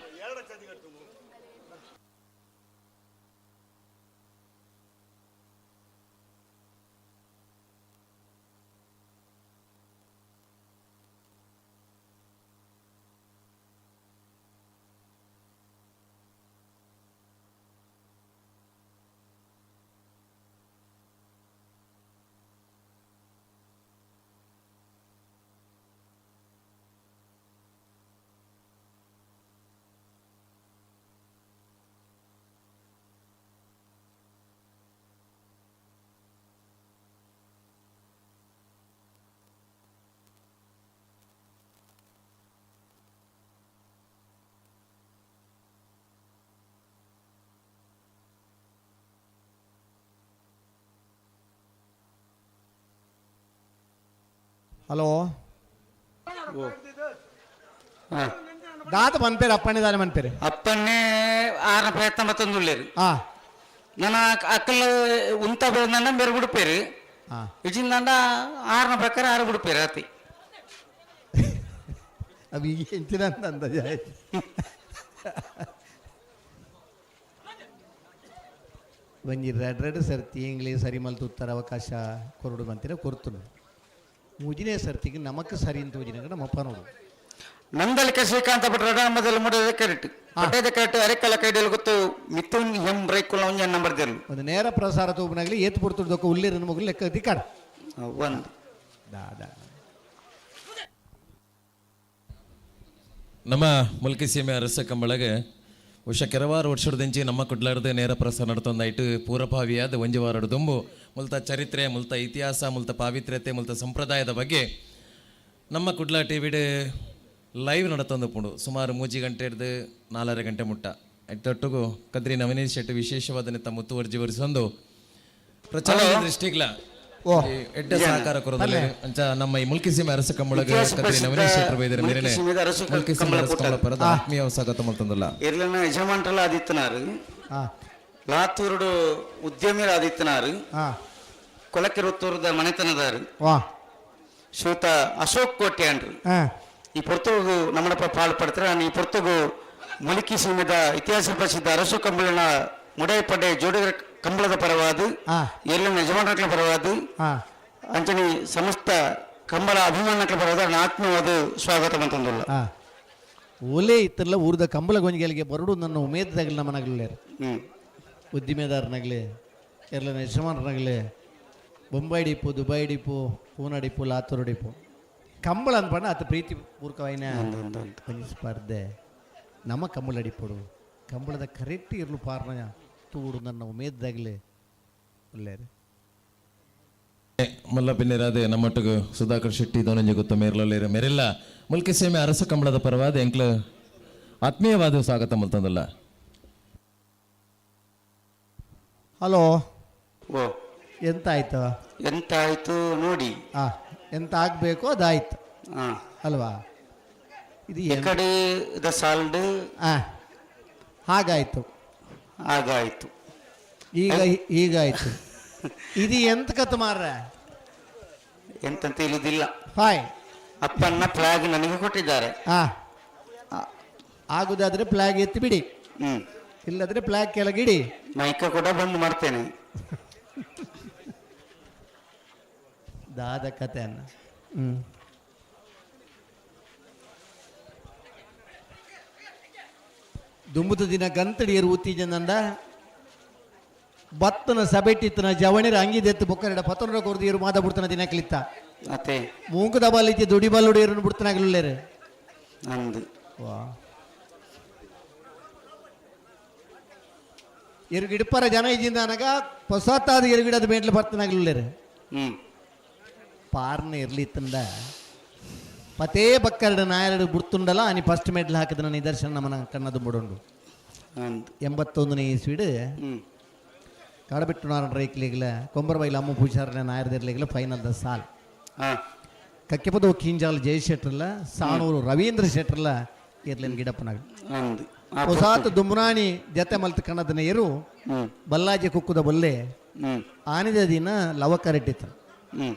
ಹಲೋ ದಾತ ಮನ್ಪೇರು ಅಪ್ಪಣ್ಣೆ ದಾನೆ ಮನ್ಪೇರು ಅಪ್ಪಣ್ಣೆ ಆರನ ಪ್ರಯತ್ನ ಮತ್ತೊಂದು ಉಳ್ಳೇರು. ನನ್ನ ಅಕ್ಕಲ ಉಂತ ಬೆಳೆದ ಬೇರೆ ಬಿಡುಪೇರು ಇಜಿಂದಂಡ ಆರನ ಪ್ರಕಾರ ಆರು ಬಿಡುಪೇರು ಅತಿ. ಅವು ಈಗ ಎಂಚಿನ ಅಂತ ಅಂದಾಜು ಆಯ್ತು. ಒಂಜಿ ರೆಡ್ ರೆಡ್ ಸರ್ತಿ ಇಂಗ್ಲೀಷ್ ಸರಿ ಮಲ್ತು ಉತ್ತರ ಅವಕಾಶ ಕೊರಡು ಬಂತೀರ ಕೊರ್ತನು. ಮೂಜಿನೇ ಸರ್ತಿಗೆ ನಮಕ್ ಸರಿ ಅಂತ ಊಜಿನಾಗ ನಮ್ಮಪ್ಪ ನೋಡು. ನಂದಲಿಕ ಶ್ರೀಕಾಂತ ಭಟ್ರ ಮೊದಲು ಮೂಡದ ಕರೆಕ್ಟ್ ಪಟ್ಟದ ಕರೆಕ್ಟ್ ಅರೆಕಲ ಕೈಡಲ್ ಗೊತ್ತು ಮಿಥುನ್ ಎಂ ರೈಕುಲ ಒಂಜಿ ನಂಬರ್ ದೇರ್ಲು. ಒಂದು ನೇರ ಪ್ರಸಾರ ತೂಪನಾಗಲಿ ಏತ್ ಪುರ್ತುರ್ದೊಕ್ಕ ಉಲ್ಲೇರು ಮಗು ಲೆಕ್ಕ ದಿಕ್ಕಾಡ ಒಂದು ದಾದಾ. ನಮ್ಮ ಮುಲ್ಕಿ ಸೀಮೆ ಅರಸ ಕಂಬಳಗೆ ಬಹುಶಃ ಕೆಲವಾರು ವರ್ಷದಿಂಚಿ ನಮ್ಮ ಕುಡ್ಲಾರ್ದೆ ನೇರ ಪ್ರಸಾರ ನಡ್ತೊಂದಾಯ್ತು ಪೂರ್ವಭಾವಿಯಾದ ಒಂಜಿ ವಾರಡು ದುಂಬು ಮುಲ್ತ ಚರಿತ್ರೆ ಮುಲ್ತ ಇತಿಹಾಸ ಮುಲ್ತ ಪಾವಿತ್ರ್ಯತೆ ಮುಲ್ತ ಸಂಪ್ರದಾಯದ ಬಗ್ಗೆ ನಮ್ಮ ಕುಡ್ಲ ಟಿ ವಿಡ್ ಲೈವ್ ನಡತೊಂದು ಪುಂಡು ಸುಮಾರು 3 ಗಂಟೆ ಹಿಡ್ದು 4.5 ಗಂಟೆ ಮುಟ್ಟ ತೊಟ್ಟುಗು ಕದ್ರಿ ನವನೀಶ್ ಶೆಟ್ಟಿ ವಿಶೇಷವಾದ ನೆತ್ತ ಮುತ್ತುವರ್ಜಿ ವರಿಸೊಂದು ಪ್ರಚಾರದ ದೃಷ್ಟಿಗ್ಲ ಎಡ್ಡ ಸಹಕಾರ ಕೊರದಲ್ಲಿ ಅಂಚ ನಮ್ಮ ಈ ಮುಲ್ಕಿ ಸೀಮೆ ಅರಸ ಕಂಬಳಗ ಕದ್ರಿ ನವನೀಶ್ ಶೆಟ್ಟರು ಬೈದರ ಮೇರೆನೆ ಮುಲ್ಕಿ ಸೀಮೆ ಅರಸ ಕಂಬಳ ಪರದ ಆತ್ಮೀಯ ಸ್ವಾಗತ ಮಲ್ತಂದಲ್ಲ. ಇರ್ಲನ ಯಜಮಾನ್ರಲ್ಲ ಆದಿತ್ಯನಾರು, ಲಾತೂರುಡು ಉದ್ಯಮಿರ ಆದಿತ್ಯನಾರು, ಕೊಲಕೆರುತ್ತೂರದ ಮನೆತನದಾರು ಶ್ರೀಯುತ ಅಶೋಕ್ ಕೋಟೆ ಅನ್ರಿ. ಈ ಪುರ್ತಗು ನಮ್ಮಡಪ್ಪ ಪಾಳು ಪಡ್ತಾರೆ. ನಾನು ಈ ಪುರ್ತಗು ಮುಲ್ಕಿ ಸೀಮೆದ ಇತಿಹಾಸ ಪ್ರಸಿದ್ಧ ಅರಸು ಕಂಬಳನ ಮುಡೈಪಡೆ ಜೋಡಿಗರ ಕಂಬಳದ ಪರವಾದ ಎಲ್ಲ ಯಜಮಾನರ ಪರವಾದ ಅಂಚನೆ ಸಮಸ್ತ ಕಂಬಳ ಅಭಿಮಾನಗಳ ಪರವಾದ ನನ್ನ ಆತ್ಮೀಯವಾದ ಸ್ವಾಗತ ಅಂತಂದಿಲ್ಲ. ಓಲೆ ಇತ್ತಲ್ಲ ಊರದ ಕಂಬಳ ಗೊಂಜಿಗೆಲಿಗೆ ಬರಡು ನನ್ನ ಉಮೇದದಾಗಲಿ ನಮ್ಮನಾಗಲಿಲ್ಲ. ಉದ್ದಿಮೆದಾರನಾಗಲಿ ಎಲ್ಲ ಯಜಮಾನರಾಗಲಿ ಬೊಂಬೈ ಡಿಪು ದುಬೈ ಡಿಪು ಪೂನಾ ಡಿಪು ಲಾತೂರು ಡಿಪು ಕಂಬಳ ಅನ್ಪಣ್ಣ ಆತ ಪ್ರೀತಿ ಪೂರ್ವಕವಾಯಿನ ಒಂಜಿ ಸ್ಪರ್ಧೆ ನಮ್ಮ ಕಂಬಳ ಅಡಿಪೊಡು ಕಂಬಳದ ಕರೆಕ್ಟ್ ಇರ್ಲು ಪಾರ್ನ ತೂಡು ನನ್ನ ಉಮೇದದಾಗಲಿ ಒಳ್ಳೆಯದು. ಮಲ್ಲ ಪಿನ್ನೆರಾದೆ ನಮ್ಮೊಟ್ಟಿಗೆ ಸುಧಾಕರ್ ಶೆಟ್ಟಿ ದೋನಂಜಿ ಗೊತ್ತ ಮೇರ್ಲಲ್ಲೇರ ಮೇರೆಲ್ಲ ಮುಲ್ಕಿ ಸೀಮೆ ಅರಸ ಕಂಬಳದ ಪರವಾದ ಎಂಕ್ಲ ಆತ್ಮೀಯವಾದ ಸ್ವಾಗತ ಮಲ್ತಂದಲ್ಲ. ಹಲೋ ಓ ಎಂತ ಆಯ್ತು? ಎಂತ ಆಯ್ತು ನೋಡಿ. ಎಂತ ಆಗ್ಬೇಕು ಅದಾಯ್ತು ಅಲ್ವಾ? ಇದು ಕಡೆ the ಸಾಲ್ಡ್ ಹಾಗಾಯ್ತು ಹಾಗಾಯ್ತು ಈಗ ಈಗಾಯ್ತು. ಇದು ಎಂತ ಕತ್ ಮಾರ್ರೆ? ಎಂತಂತ ಇಲ್ಲದಿಲ್ಲ. ಹಾಯ್ ಅಪ್ಪನ್ನ ಫ್ಲಾಗ್ ನನಗೆ ಕೊಟ್ಟಿದ್ದಾರೆ. ಆಗುದಾದ್ರೆ ಫ್ಲಾಗ್ ಎತ್ತಿ ಬಿಡಿ, ಇಲ್ಲದ್ರೆ ಫ್ಲಾಗ್ ಕೆಳಗಿಡಿ. ಮೈಕ ಕೂಡ ಬಂದ್ ಮಾಡ್ತೇನೆ. ದಾದ ಕತೆ ಅನ್ನ. ದುಂಬುದ ದಿನ ಗಂತಡಿಯರು ಉತ್ತೀಜನಂದ ಬತ್ತನ ಸಬೆಟ್ಟಿತ್ತನ ಜವಣಿರ ಅಂಗಿದೆತ್ತು ಬೊಕ್ಕರೆಡ ಪತನರ ಕೊರ್ದು ಇರು ಮಾದ ಬಿಡ್ತನ ದಿನಕ್ಲಿತ್ತ ಅತ್ತೆ ಮೂಂಕುದ ಬಲ್ಲಿತ್ತಿ ದುಡಿ ಬಲ್ಲುಡು ಇರುನು ಬಿಡ್ತನಾಗ್ಲುಲ್ಲೇರು ಅಂದು ವಾ ಇರುಗಿಡಪ್ಪರ ಜನ ಇದ್ದಿಂದ ಅನಗ ಹೊಸತಾದ ಇರುಗಿಡದ ಮೇಟ್ಲು ಬರ್ತನಾಗ್ಲುಲ್ಲೇರು ಪಾರ್ನ ಇರ್ಲಿತ್ತಂದ ಪತೇ ಬಕ್ಕರಡು ನಾಯರಡು ಬುಡ್ತುಂಡಲ అని ಫಸ್ಟ್ ಮೆಡ್ಲ್ ಹಾಕಿದ ನಿದರ್ಶನ ನಮ್ಮನ ಕಣ್ಣದು ಬುಡುಂಡು 81ನೇ ಇಸ್ವಿಡು ಕಾಡಬೆಟ್ಟು ನಾರಾಯಣ ರೈಕ್ಲಿಗ್ಲ ಕೊಂಬರಬೈಲ ಅಮ್ಮ ಪೂಜಾರನ ನಾಯರದಿರ್ಲಿಗ್ಲ ಫೈನಲ್ the ಸಾಲ್ ಕಕ್ಕೆಪದ ಕಿಂಜಾಲ್ ಜಯ ಶೆಟ್ರಲ್ಲ ಸಾಣೂರು ರವೀಂದ್ರ ಶೆಟ್ರಲ್ಲ ಇರ್ಲಿನ ಗಿಡಪ್ಪನಾಗ ಹೊಸಾತ ದುಮ್ರಾಣಿ ಜತೆ ಮಲ್ತ ಕಣ್ಣದನ ಇರು ಬಲ್ಲಾಜಿ ಕುಕ್ಕುದ ಬೊಲ್ಲೆ ಆನಿದ ದಿನ ಲವಕರೆಟ್ಟಿತ್ತು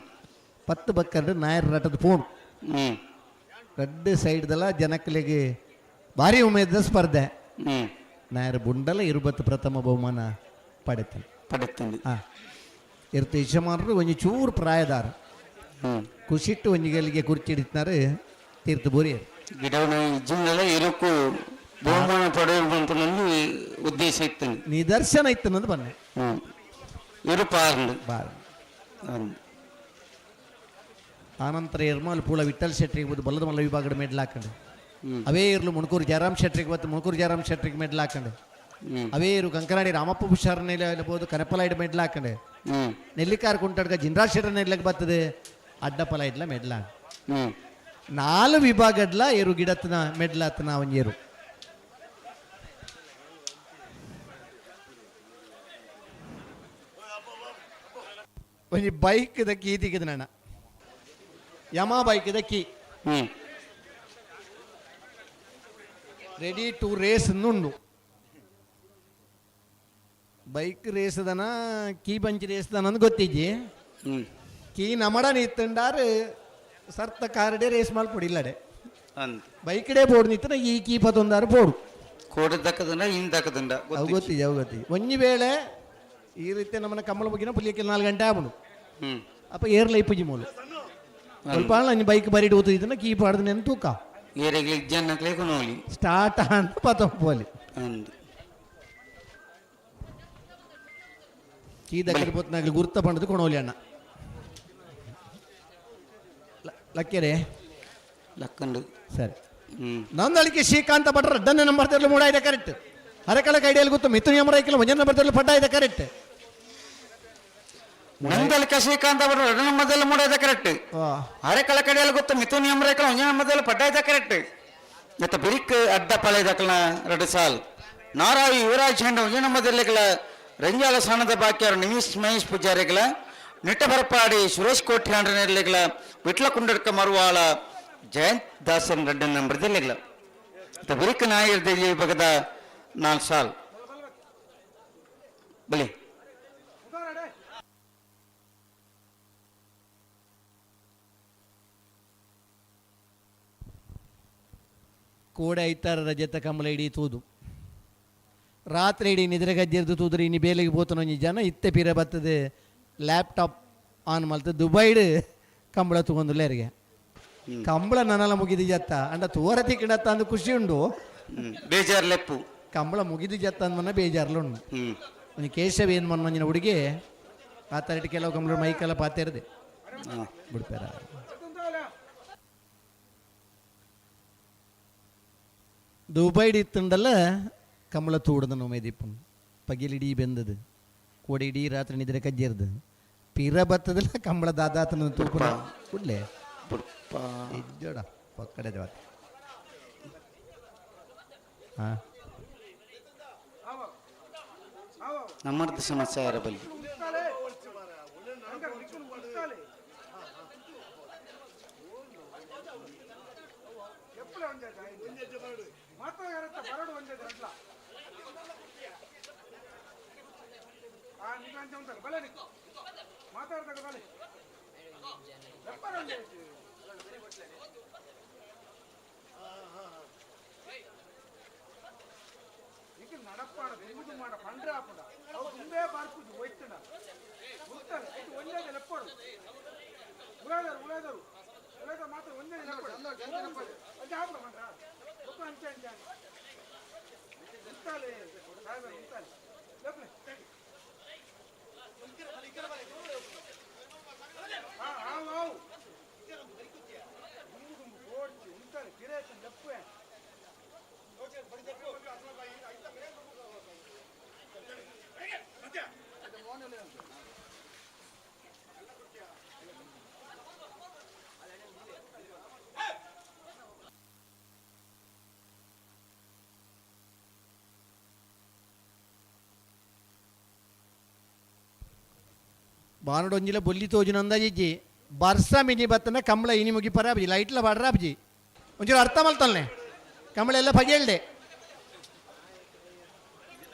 10 ಬಕ್ಕರಡು ನಾಯರ್ ರಟದ ಫೋನ್ ರಡ್ಡು ಸೈಡ್ದಲ್ಲ ಜನಕ್ಕಲಿಗೆ ಭಾರಿ ಉಮೇದ ಸ್ಪರ್ಧೆ ನಾಯರ್ ಬುಂಡಲ ಇರುಬತ್ತು ಪ್ರಥಮ ಬಹುಮಾನ ಪಡೆತನು ಪಡೆತಂದು ಹಾಂ ಇರ್ತ ಯಜಮಾನರು ಒಂಜಿ ಚೂರು ಪ್ರಾಯದಾರ ಖುಷಿಟ್ಟು ಒಂಜಿಗಲ್ಲಿಗೆ ಕುರ್ಚಿ ಹಿಡಿತಾರೆ ತೀರ್ಥ ಬೋರಿ ಗಿಡವನ ಜಿಂಗಲ ಇರುಕು ಬಹುಮಾನ ಪಡೆಯುವಂತ ಉದ್ದೇಶ ಇತ್ತು ನಿದರ್ಶನ ಇತ್ತು ಅನ್ನೋದು ಬನ್ನಿ ಇರು ಪಾರ್ಂಡು ಬಾರ್ ಆನಂತರ ಎರ್ಮಾಲ್ ಪೂಳ ವಿಠಲ್ ಶೆಟ್ರಿಗೆ ಬಂದು ಬಲ್ಲದ ಮಲ್ಲ ವಿಭಾಗದ ಮೆಡ್ಲ್ ಹಾಕೊಂಡು ಅವೇ ಇರ್ಲು ಮುಣಕೂರು ಜಯರಾಮ್ ಶೆಟ್ರಿಗೆ ಬಂದು ಮುಣಕೂರು ಜಯರಾಮ್ ಶೆಟ್ರಿಗೆ ಮೆಡ್ಲ್ ಹಾಕೊಂಡು ಅವೇ ಇರು ಕಂಕನಾಡಿ ರಾಮಪ್ಪ ಹುಷಾರನ್ನ ಕನಪಲ ಇಡ್ ಮೆಡ್ಲ್ ಹಾಕೊಂಡು ನೆಲ್ಲಿಕಾರ ಕುಂಟಡ್ಕ ಜಿಂದ್ರಾಜ್ ಶೆಟ್ಟರ್ ನೆಲ್ಲಕ್ಕೆ ಬರ್ತದೆ ಅಡ್ಡಪಲ ಇಡ್ಲ ಮೆಡ್ಲ 4 ವಿಭಾಗಡ್ಲ ಏರು ಗಿಡತ್ನ ಮೆಡ್ಲಾತನ ಒಂಜೇರು ಒಂಜಿ ಬೈಕ್ the key ತಿಕ್ಕಿದ ನನ್ನ Yamaha bike the key ready to race ನುಂಡು bike ರೇಸ್ದನ key ಬಂಚ್ ರೇಸ್ದನ ಅಂತ ಗೊತ್ತಿಜ್ಜಿ ಕೀ ನಮಡ ನಿತ್ತಂಡಾರು ಸರ್ತ ಕಾರಡೆ ರೇಸ್ ಮಲ್ಪೊಡಿಲ್ಲಡೆ ಬೈಕ್ಡೇ ಬೋರ್ಡ್ ನಿತ್ತನ ಈ ಕೀ ಪತ್ತೊಂದಾರು ಬೋರ್ಡು ಕೋಡೆ ದಕ್ಕದಂಡ ಇನ್ ದಕ್ಕದಂಡ ಅವು ಗೊತ್ತಿದೆ ಅವು ಗೊತ್ತಿದೆ ಒಂಜಿ ವೇಳೆ ಈ ರೀತಿ ನಮ್ಮನ್ನ ಕಮ್ಮಲ ಬಗ್ಗಿನ ಪುಲಿಯಕ್ಕೆ 4 ಗಂಟೆ ಆಪುಂಡು ಅಪ್ಪ ಏರ್ಲ ಇಪ್ಪುಜಿ ಮೂಲು ಸ್ವಲ್ಪ ಅಂಜಿ ಬೈಕ್ ಬರಿಡ್ ಊತಿದ್ದನ ಕೀ ಪಾಡ್ದು ನೆನ್ ತೂಕ ಏರೆಗ್ಲಿ ಜನಕ್ಲೆ ಕೊನೋಲಿ ಸ್ಟಾರ್ಟ್ ಅಂತ ಪತಂಪೋಲಿ ಅಂದು ಕೀ ದಕ್ಕದ ಪೊತ್ನಾಗ್ಲಿ ಗುರ್ತ ಪಂಡದು ಕೊಣೋಲಿ ಅಣ್ಣ ಲಕ್ಕೆರೆ ಲಕ್ಕಂಡು ಸರಿ ನಂದಳಿಕೆ ಶ್ರೀಕಾಂತ ಭಟ್ರ ಡನ್ನ ನಂಬರ್ ತರಲು ಮೂಡ ಇದೆ ಕರೆಕ್ಟ್ ಅರೆಕಳ ಕೈಡಿಯಲ್ಲಿ ಗೊತ್ತು ಮಿಥುನ್ ಯಮರೈಕಲ್ ಒಂಜನ ನಂಬರ್ ತರಲು ಪಡ್ಡ ಇದೆ ಕರೆಕ್ಟ್ ನಂದಳಿಕ ಶ್ರೀಕಾಂತ ಭಟ್ರ ಎರಡು ನಂಬರ್ದಲ್ಲಿ ಮೂಡ ಇದೆ ಕರೆಕ್ಟ್ ಅರೆಕಳ ಕಡೆಯಲ್ಲಿ ಗೊತ್ತು ಮಿಥುನ್ ಯಮರೈಕಲ್ ಒಂಜನ ನಂಬರ್ದಲ್ಲಿ ಪಡ್ಡ ಇದೆ ಕರೆಕ್ಟ್ ಮತ್ತೆ ಬಿರಿಕ್ ಅಡ್ಡ ಪಳೆದಕಲ್ನ ಎರಡು ಸಾಲ್ ನಾರಾಯಿ ಯುವರಾಜ್ ಹೆಂಡ ಒಂಜನ ನಂಬರ್ದಲ್ಲಿಗಳ ರಂಜಾಲ ಸಾಣದ ಬಾಕಿಯವರು ನಿಮಿಷ್ ಮಹೇಶ್ ಪೂಜಾರಿಗಳ ನಿಟ್ಟಬರಪಾಡಿ ಸುರೇಶ್ ಕೋಟ್ರಿ ಅಂಡ್ರನೆರ್ಲಿಗಳ ವಿಟ್ಲ ಕುಂಡಡ್ಕ ಮರುವಾಳ ಜಯಂತ್ ದಾಸನ್ ರೆಡ್ಡನ್ ನಂಬರ್ದಲ್ಲಿಗಳ ಮತ್ತೆ ಬಿರಿಕ್ ನಾಯರ್ ವಿಭಾಗದ 4 ಸಾಲ್ ಬಲಿ ಕೋಡೆ ಐತಾರ ರಜತ ಕಮಲ ಇಡೀ ತೂದು ರಾತ್ರಿ ಇಡೀ ನಿದ್ರೆಗಜ್ಜಿರ್ದು ತೂದ್ರೆ ಇನಿ ಬೇಲೆಗೆ ಪೋತನ ಒಂಜಿ ಜನ ಇತ್ತೆ ಪಿರ ಬರ್ತದೆ ಲ್ಯಾಪ್ಟಾಪ್ ಆನ್ ಮಲ್ತ ದುಬೈಡ್ ಕಂಬಳ ತಗೊಂದುಲ್ಲೇರಿಗೆ ಕಂಬಳ ನನಲ ಮುಗಿದು ಜತ್ತ ಅಂಡ ತೋರ ತಿಕ್ಕಿಡತ್ತ ಅಂದು ಖುಷಿ ಉಂಡು ಬೇಜಾರ್ಲೆಪ್ಪು ಕಂಬಳ ಮುಗಿದು ಜತ್ತ ಅಂದ ಬೇಜಾರ್ಲು ಉಂಡು ಒಂದು ಕೇಶವ ಏನು ಮೊನ್ನ ಹುಡುಗಿ ಆ ಥರ ಕೆಲವು ಕಂಬಳ ಮೈಕೆಲ್ಲ ಪಾತೇರಿದೆ ಬಿಡ್ಪಾರ ದುಬೈಡ್ ಇತ್ತುಂಡಲ್ಲ ಕಂಬಳ ತೂಡದ ನೋಮೇದಿಪ್ಪು ಪಗಿಲಿಡೀ ಬೆಂದದು ಕೋಡಿ ಇಡೀ ರಾತ್ರಿ ನಿದ್ರೆ ಕಜ್ಜಿರ್ದು ಪಿರ ಬತ್ತದಲ್ಲ ಕಂಬಳ ದಾದಾತನ ತೂಪುನ ಕುಡ್ಲೆ ಇಜ್ಜೋಡ ಪಕ್ಕಡೆ ದೇವತೆ ಹಾಂ ನಮ್ಮರ್ದ ಸಮಾಚಾರ ಬಲ್ಲಿ ಬಾನಡೊಂಜಿಲ ಬೊಲ್ಲಿ ತೋಜುನ ಅಂದಾಜಿಜ್ಜಿ ಬರ್ಸ ಮಿನಿ ಬತ್ತನ ಕಂಬಳ ಇನಿ ಮುಗಿ ಪರಾಬ್ಜಿ ಲೈಟ್ಲ ಬಾಡ್ರಾಬ್ಜಿ ಒಂಚೂರು ಅರ್ಥ ಮಲ್ತಲ್ನೆ ಕಂಬಳ ಎಲ್ಲ ಬಗೆ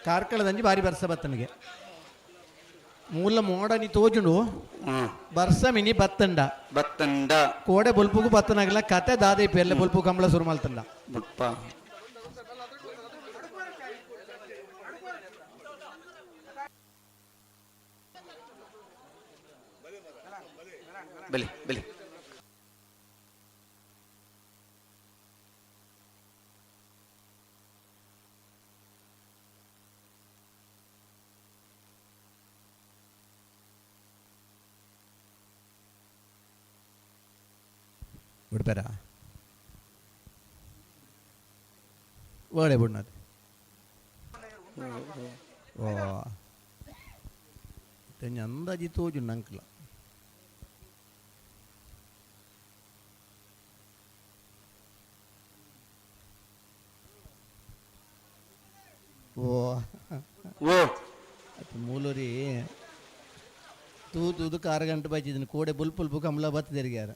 ಕಾರ್ಕಳದಂಜಿ ಬಾರಿ ಬರ್ಸ ಬತ್ತನಿಗೆ ಮೂಲ ಮೋಡನಿ ತೋಜುಂಡು ಬರ್ಸ ಮಿನಿ ಬತ್ತಂಡ ಬತ್ತಂಡ ಕೋಡೆ ಬೊಲ್ಪುಗು ಬತ್ತನಾಗಲ್ಲ ಕತೆ ದಾದೆ ಪೆರ್ಲೆ ಬೊಲ್ಪು ಕಂಬಳ ಸುರು ಮಲ್ತಂಡ ಬುಪ್ಪ ಬಲಿ ಬಲಿ ಬಿಡ್ಬೇರ ಓಡೆ ಬುಣ್ಣದು ಓ ಅಂದಾಜಿ ತೋಜು ನಂಕಲ ಓ ಓ ಮೂಲರಿ ತೂ ತೂದು ಆರು ಗಂಟೆ ಬಚ್ಚಿದ್ದೀನಿ ಕೋಡೆ ಬುಲ್ಪುಲ್ಪು ಕಮಲ ಬತ್ತದೆರಿಗ್ಯಾರ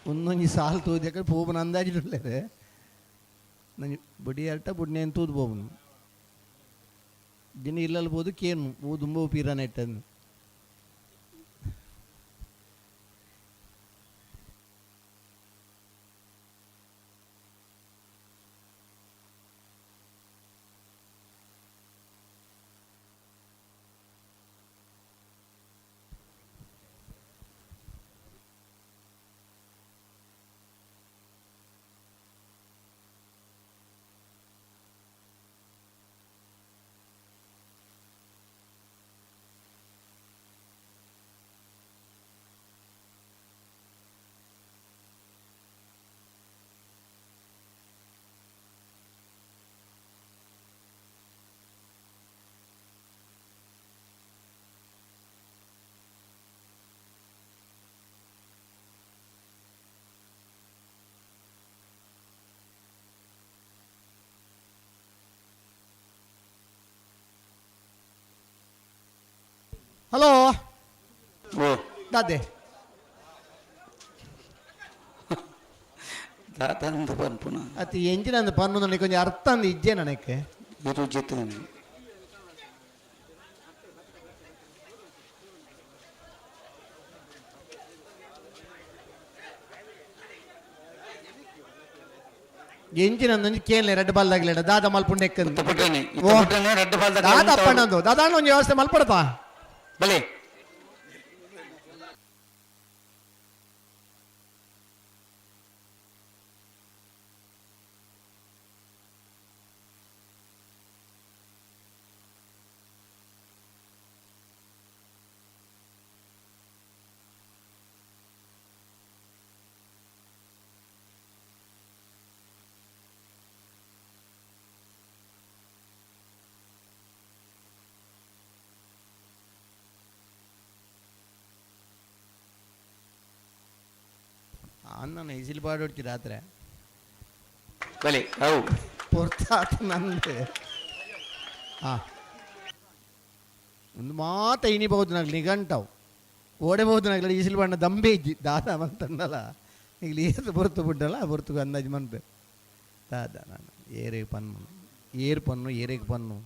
ಒಂದೊಂಜಿ ಸಾಲು ತೂದು ಪೋಪುನ ಅಂದಾಜಿಡುಲ್ಲೇರೆ ನಂಜಿ ಬಡಿ ಅರ್ಟ ಬುಡ್ನೇನು ತೂದು ಪೋಪುನು ದಿನ ಇಲ್ಲಲ್ಲಿ ಬೋದು ಕೇನು ಓ ದುಂಬ ಪೀರಾನ ಇಟ್ಟನ್ನು. ಹಲೋ ಓ ದಾದೆ ದಾದಂದು ಪನ್ಪುನ ಅತಿ ಎಂಜಿನ ಅಂದ್ ಪನ್ನು ನನಗೆ ಕೊಂಚ ಅರ್ಥ ಅಂದ್ ಇಜ್ಜೆ ನನಗೆ ಇರು ಜೊತೆ ಎಂಜಿನ ಅಂದ್ ಕೇಳಲೆ ರೆಡ್ ಬಾಲ್ ದಾಗಲೇಡ ದಾದ ಮಲ್ಪುಂಡೆ ಓ ರೆಡ್ ಬಾಲ್ ದಾದ ಅಪ್ಪಣ್ಣಂದು ದಾದಾಣ ಒಂದು ವ್ಯವಸ್ಥೆ ಮಲ್ಪಡತಾ ಬಲೆ ಅನ್ನ ಇಸಿಲ್ ಪಾಡೊಡ್ಚಿ ರಾತ್ರೆ. ಬಲೆ ಅವು ಪೊರ್ತಾತ ನಂದು. ಆ ಒಂದು ಮಾತ ಇನಿಬಹುದು ನಾಗ್ಲಿ ನಿಘಂಟವು ಓಡಬಹುದು ನಾಗ್ಲಿ ಈಸಿಲ್ ಬಣ್ಣ ದಂಬೆ ಇಜ್ಜಿ ದಾದ ಮಂತಂಡಲ ಈಗ ಏತು ಬೊರ್ತು ಬಿಡ್ಡಲ್ಲ ಬೊರ್ತು ಅಂದಾಜು ಮನ್ಪೆ ದಾದ ನಾನು ಏರಿಗೆ ಪನ್ನು ಏರು ಪನ್ನು ಏರಿಗೆ ಪನ್ನು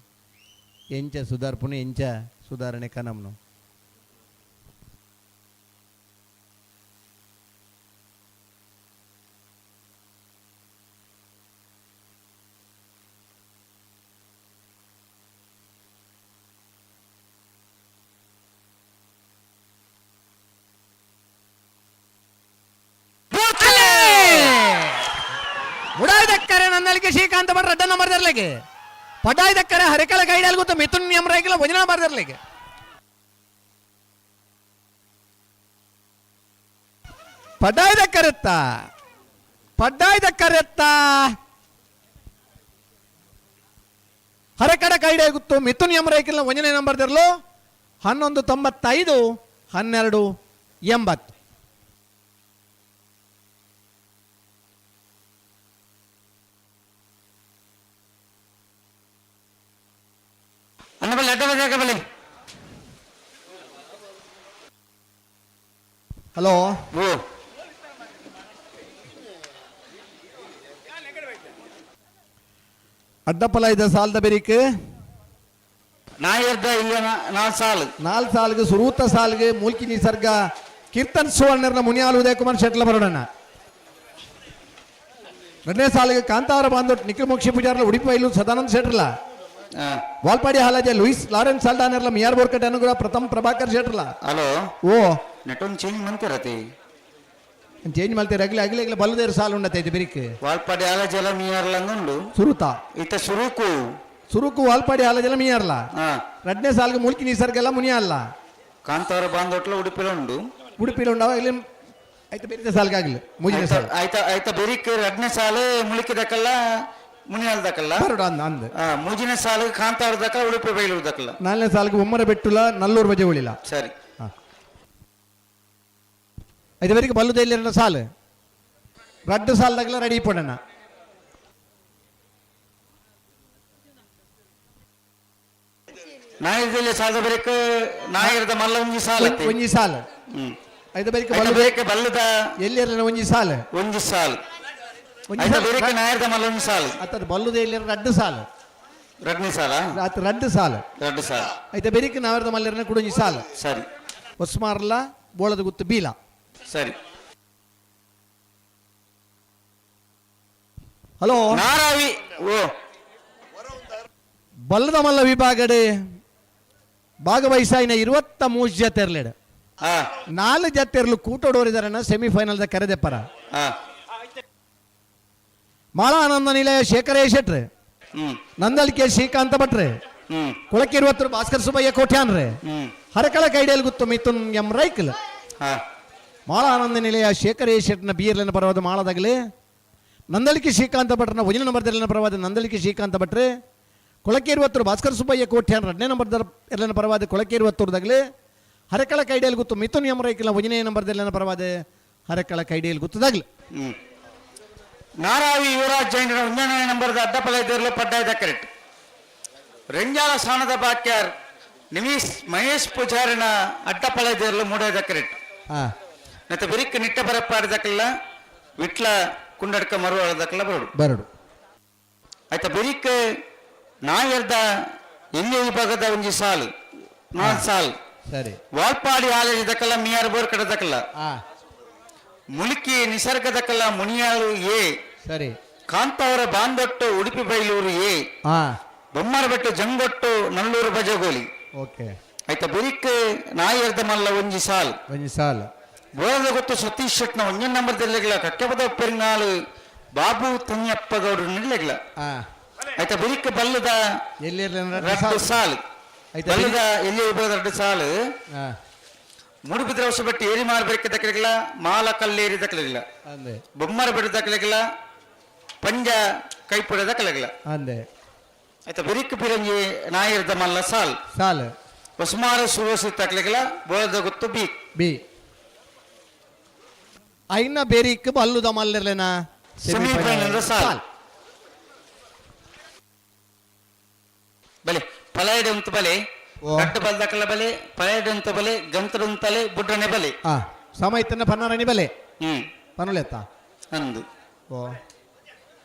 ಎಂಚ ಸುಧಾರ್ಪುನು ಎಂಚ ಸುಧಾರಣೆ ಕನಮ್ನು. ಮುಡಾಯ್ದಕ್ಕರೆ ನನ್ನಲ್ಲಿಗೆ ಶ್ರೀಕಾಂತ ಭಟ್ ರಡ್ಡನ್ನ ಬರ್ದಿರ್ಲಿಕ್ಕೆ ಪಡಾಯ್ದಕ್ಕರೆ ಹರಿಕಳ ಗೈಡಲ್ ಗೊತ್ತ ಮಿಥುನ್ ಯಮರಾಗಿಲ್ಲ ವಜನ ಬರ್ದಿರ್ಲಿಕ್ಕೆ. ಪಡ್ಡಾಯ್ದ ಕರೆತ್ತ, ಪಡ್ಡಾಯ್ದ ಕರೆತ್ತ. ಹರಕಡ ಕೈಡೆ ಗುತ್ತು ಮಿಥುನ್ ಯಮರೈಕಿಲ್ಲ ಒಂದನೇ ನಂಬರ್ ದಿರ್ಲು 11.95, 12.80. ಅನ್ನ ಬಲ್ಲಿ ಅಡ್ಡ ಬಲ್ಲಿ ಬಲ್ಲಿ. ಹಲೋ. ಓ ಅಡ್ಡಪ್ಪಲ ಇದೆ ಸಾಲದ ಬೆರಿಕ್ ನಾಯರ್ದ ಇಲ್ಲ ನಾಲ್ ಸಾಲು. ನಾಲ್ ಸಾಲ್ಗೆ ಸುರೂತ ಸಾಲ್ಗೆ ಮೂಲ್ಕಿ ನಿಸರ್ಗ ಕೀರ್ತನ್ ಸುವರ್ಣರ್ನ ಮುನಿಯಾಲ್ ಉದಯ ಕುಮಾರ್ ಶೆಟ್ಲ ಬರೋಣ. ಎರಡನೇ ಸಾಲಿಗೆ ಕಾಂತಾರ ಬಾಂದೊಟ್ ನಿಖಿಲ್ ಮೋಕ್ಷಿ ಪೂಜಾರ್ಲ ಉಡುಪಿ ಬೈಲು ಸದಾನಂದ ಶೆಟ್ರಲ. ವಾಲ್ಪಾಡಿ ಹಾಲಾಜೆ ಲೂಯಿಸ್ ಲಾರೆನ್ಸ್ ಸಾಲ್ಡಾನೆರ್ಲ ಮಿಯಾರ್ ಬೋರ್ಕಟ್ ಅನುಗ್ರಹ ಪ್ರಥಮ್ ಪ್ರಭಾಕರ್ ಶೆಟ್ರಲ. ಹಲೋ. ಓ ನೆಟೊಂದು ಚೇಂಜ್ ಮಂತಿರತಿ. ಚೇಂಜ್ ಮಾಡ್ತೀರಿ ಅಗ್ಲಿ ಅಗ್ಲಿ ಅಗ್ಲಿ ಬಲ್ಲದೇರು ಸಾಲು ಉಂಡತೈತಿ ಬಿರಿಕ್. ವಾಲ್ಪಾಡಿ ಹಾಲಜೆಲ ಮಿಯಾರ್ಲಂದುಂಡು. ಸುರುತ ಇತ್ತ ಸುರುಕು. ಸುರುಕು ವಾಲ್ಪಾಡಿ ಹಾಲಜೆಲ ಮಿಯಾರ್ಲ. ಎರಡನೇ ಸಾಲಿಗೆ ಮೂಲ್ಕಿ ನಿಸರ್ಗ ಎಲ್ಲ ಮುನಿಯಲ್ಲ. ಕಾಂತಾರ ಬಾಂದೊಟ್ಲ ಉಡುಪಿಲ ಉಂಡು. ಉಡುಪಿಲ ಉಂಡವ ಇಲ್ಲಿ ಆಯ್ತು ಬೇರೆ ಸಾಲಿಗೆ ಆಗಲಿ ಮೂಜಿನ ಸಾಲು. ಆಯ್ತ ಆಯ್ತ ಬೆರಿಕ್ ಎರಡನೇ ಸಾಲು ಮುಳುಕಿದಕ್ಕಲ್ಲ ಮುನಿಯಾಲ್ದಕ್ಕಲ್ಲ. ಬರೋಡ ಅಂದ ಅಂದ. ಮೂಜಿನ ಸಾಲು ಕಾಂತಾರದಕ್ಕಲ್ಲ ಉಡುಪಿ ಬೈಲೂರ್ದಕ್ಕಲ್ಲ. ನಾಲ್ಕನೇ ಸಾಲಿಗೆ ಒಮ್ಮರ ಬೆಟ್ಟುಲ ನಲ್ಲೂರು ಬಜೆ ಉಳಿಲ್ಲ. ಸರಿ. ಐದುವರೆಗೆ ಬಲ್ಲುದ ಸಾಲು ರಡ್ಡು ಸಾಲದಾಗಲ ರೆಡಿ ಪಡೋಣ. ನಾಯಿದಲ್ಲಿ ಸಾಲದ ಬರೀಕ್ ನಾಯಿರದ ಮಲ್ಲ ಒಂಜಿ ಸಾಲ ಒಂಜಿ ಸಾಲು. ಐದು ಬರೀಕ್ ಐತ ಬರೀಕ್ ಬಲ್ಲದ ಎಲ್ಲಿರಲಿನ ಒಂಜಿ ಸಾಲು. ಒಂಜಿ ಸಾಲು. ಐತ ಬರೀಕ್ ನಾಯಿರದ ಮಲ್ಲ ಒಂಜಿ ಸಾಲು. ಅತ್ತದ ಬಲ್ಲುದ ಎಲ್ಲಿರ ರಡ್ಡು ಸಾಲು. ರಡ್ನೇ ಸಾಲ? ರಾತ್ರಿ ರಡ್ಡು ಸಾಲು. ರಡ್ಡು ಸಾಲು. ಐತ ಬೆರಿಕ್ ನಾವಿರದ ಮಲ್ಲಿರನ ಕೂಡ ಒಂಜಿ ಸಾಲು. ಸರಿ. ಹೊಸ್ಮಾರ್ಲ ಬೋಳದ ಗುತ್ತು ಬೀಲ. ಸರಿ. ಹಲೋ. ನಾರಾವಿ ಓ ಬಲ್ಲದ ಮಲ್ಲ ವಿಭಾಗಡೆ ಭಾಗವಹಿಸಾಯಿನ 23 ಜತೆರ್ಲೆಡ್ 4 ಜತೆರ್ಲು ಕೂಟೋಡೋರಿದಾರನ್ನ ಸೆಮಿಫೈನಲ್ ಕರೆದೆಪ್ಪರ. ಮಾಳಾ ಆನಂದ ನಿಲಯ ಶೇಖರ ಶೆಟ್ರೆ, ನಂದಳಿಕೆ ಶ್ರೀಕಾಂತ ಭಟ್ರೆ, ಕುಳಕಿರುವತ್ತರು ಭಾಸ್ಕರ್ ಸುಬ್ಬಯ್ಯ ಕೋಟ್ಯಾನ್ರೆ, ಹರಕಳ ಕೈಡಿಯಲ್ಲಿ ಗುತ್ತು ಮಿಥುನ್ ಎಂ ರೈಕಲ್. ಮಾಳಾ ಆನಂದ ನಿಲಯ ಶೇಖರ ಶೆಟ್ನ ಬೀರ್ಲನ ಪರವಾದ ಮಾಳದಾಗಲಿ, ನಂದಳಿಕೆ ಶ್ರೀಕಾಂತ ಭಟ್ರನ ಒಂದನೇ ನಂಬರ್ ದರ್ಲಿನ ಪರವಾದ ನಂದಳಿಕೆ ಶ್ರೀಕಾಂತ ಭಟ್ರೆ, ಕೊಳಕೇರುವತ್ತರು ಭಾಸ್ಕರ್ ಸುಬ್ಬಯ್ಯ ಕೋಟ್ಯಾನ್ ಎರಡನೇ ನಂಬರ್ ಎರಡನೇ ಪರವಾದ ಕೊಳಕೇರುವತ್ತೂರ್ದಾಗಲಿ, ಹರಕಳ ಕೈಡಿಯಲ್ಲಿ ಗುತ್ತು ಮಿಥುನ್ ಎಂ ರೈಕಲ್ ಒಂದನೇ ನಂಬರ್ ದರ್ಲಿನ ಪರವಾದ ಹರಕಳ ಕೈಡಿಯಲ್ಲಿ ಗುತ್ತದಾಗಲಿ. ನಾರಾವಿ ಯುವರಾಜ್ ಜೈನರ ಒಂದನೇ ನಂಬರ್ದ ಅಡ್ಡಪಲ ಇದ್ದಿರಲು ಪಡ್ಡಾಯ್ದ ಕರೆಕ್ಟ್. ರೆಂಜಾಲ ಸ್ಥಾನದ ಬಾಕ್ಯಾರ್ ನಿಮೀಶ್ ಮಹೇಶ್ ಪೂಜಾರಿನ ಅಡ್ಡಪಲ ಇದ್ದಿರಲು ಮೂಡಾಯ್ದ ಕರೆಕ್ಟ್. ಮತ್ತೆ ಬಿರಿಕ್ ನಿಟ್ಟ ಬರಪ್ಪಾಡಿದಕ್ಕೆಲ್ಲ ವಿಟ್ಲ ಕುಂಡಡ್ಕ ಮರುವಾಡದಕ್ಕೆಲ್ಲ ಬರಡು ಬರಡು. ಆಯ್ತಾ ಬಿರಿಕ್ ನಾಯರ್ದ ಎಲ್ಲಿ ವಿಭಾಗದ ಒಂಜಿ ಸಾಲು ನಾಲ್ ಸಾಲು. ಸರಿ. ವಾಲ್ಪಾಡಿ ಆಲಯದಕ್ಕೆಲ್ಲ ಮಿಯಾರ್ ಬೋರ್ ಕಡದಕ್ಕೆಲ್ಲ. ಮುಳುಕಿ ನಿಸರ್ಗದಕ್ಕೆಲ್ಲ ಮುನಿಯಾಳು ಎ. ಸರಿ. ಕಾಂತಾವರ ಬಾಂದೊಟ್ಟು ಉಡುಪಿ ಬೈಲೂರು ಎ. ಬೊಮ್ಮರಬೆಟ್ಟು ಜಂಗೊಟ್ಟು ನಲ್ಲೂರು ಬಜಗೋಲಿ. ಓಕೆ. ಆಯ್ತಾ ಬಿರಿಕ್ ನಾಯರ್ದ ಮಲ್ಲ ಒಂಜಿ ಸಾಲು. ಒಂಜಿ ಸಾಲು. ಬೋರದ ಗೊತ್ತು ಸತೀಶ್ ಶೆಟ್ನ ಒಂಜೇ ನಂಬರ್ ದೆಲ್ಲೆಗ್ಲ ಕಕ್ಕೆಪದ ಪೆರಿಂಗಾಳು ಬಾಬು ತನ್ಯಪ್ಪ ಗೌಡ್ರು ನಿಲ್ಲೆಗ್ಲ. ಆಯ್ತಾ ಬಿರಿಕ್ ಬಲ್ಲದ ಎಲ್ಲಿ ರಡ್ಡು ಸಾಲು. ಬಲ್ಲದ ಎಲ್ಲಿ ವಿಭಾಗದ ರಡ್ಡು ಸಾಲು. ಮೂಡುಬಿದ್ರೆ ವರ್ಷ ಬಿಟ್ಟು ಏರಿ ಮಾರಬೇಕು ದಕ್ಕಲಿಲ್ಲ, ಮಾಲ ಕಲ್ಲೇರಿ ದಕ್ಕಲಿಲ್ಲ, ಬೊಮ್ಮರ ಬಿಡು ದಕ್ಕಲಿಲ್ಲ, ಪಂಜ ಕೈಪುಡ ದಕ್ಕಲಿಲ್ಲ. ಆಯ್ತಾ ಬಿರಿಕ್ ಬಿರಂಜಿ ನಾಯಿರ್ದ ಮಲ್ಲ ಸಾಲ್. ಸಾಲು. ಹೊಸಮಾರ ಸುರೋಸಿ ತಕ್ಕಲಿಲ್ಲ ಬೋಳದ ಗೊತ್ತು ಬಿ. ಬಿ. ಐನ ಬೇರಿಕ್ ಬಲ್ಲುದ ಮಲ್ಲಿರ್ಲೇನಾ ಸೆಮಿಫೈನಲ್ ಸಾಲ್. ಬಲೆ ಪಲಾಯ್ಡ್ ಉಂಟು ಬಲೆ ಕಟ್ಟು ಬಲ್ದಕಲ್ಲ ಬಲೆ ಪಲಾಯ್ಡ್ ಉಂಟು ಬಲೆ ಗಂತ್ರ ಉಂತಲೆ ಬುಡ್ಡನೆ ಬಲೆ. ಸಮಯತನ್ನ ಪನ್ನಾರಣಿ ಬಲೆ. ಪನ್ನುಲೆತ್ತ ಅಂದು. ಓ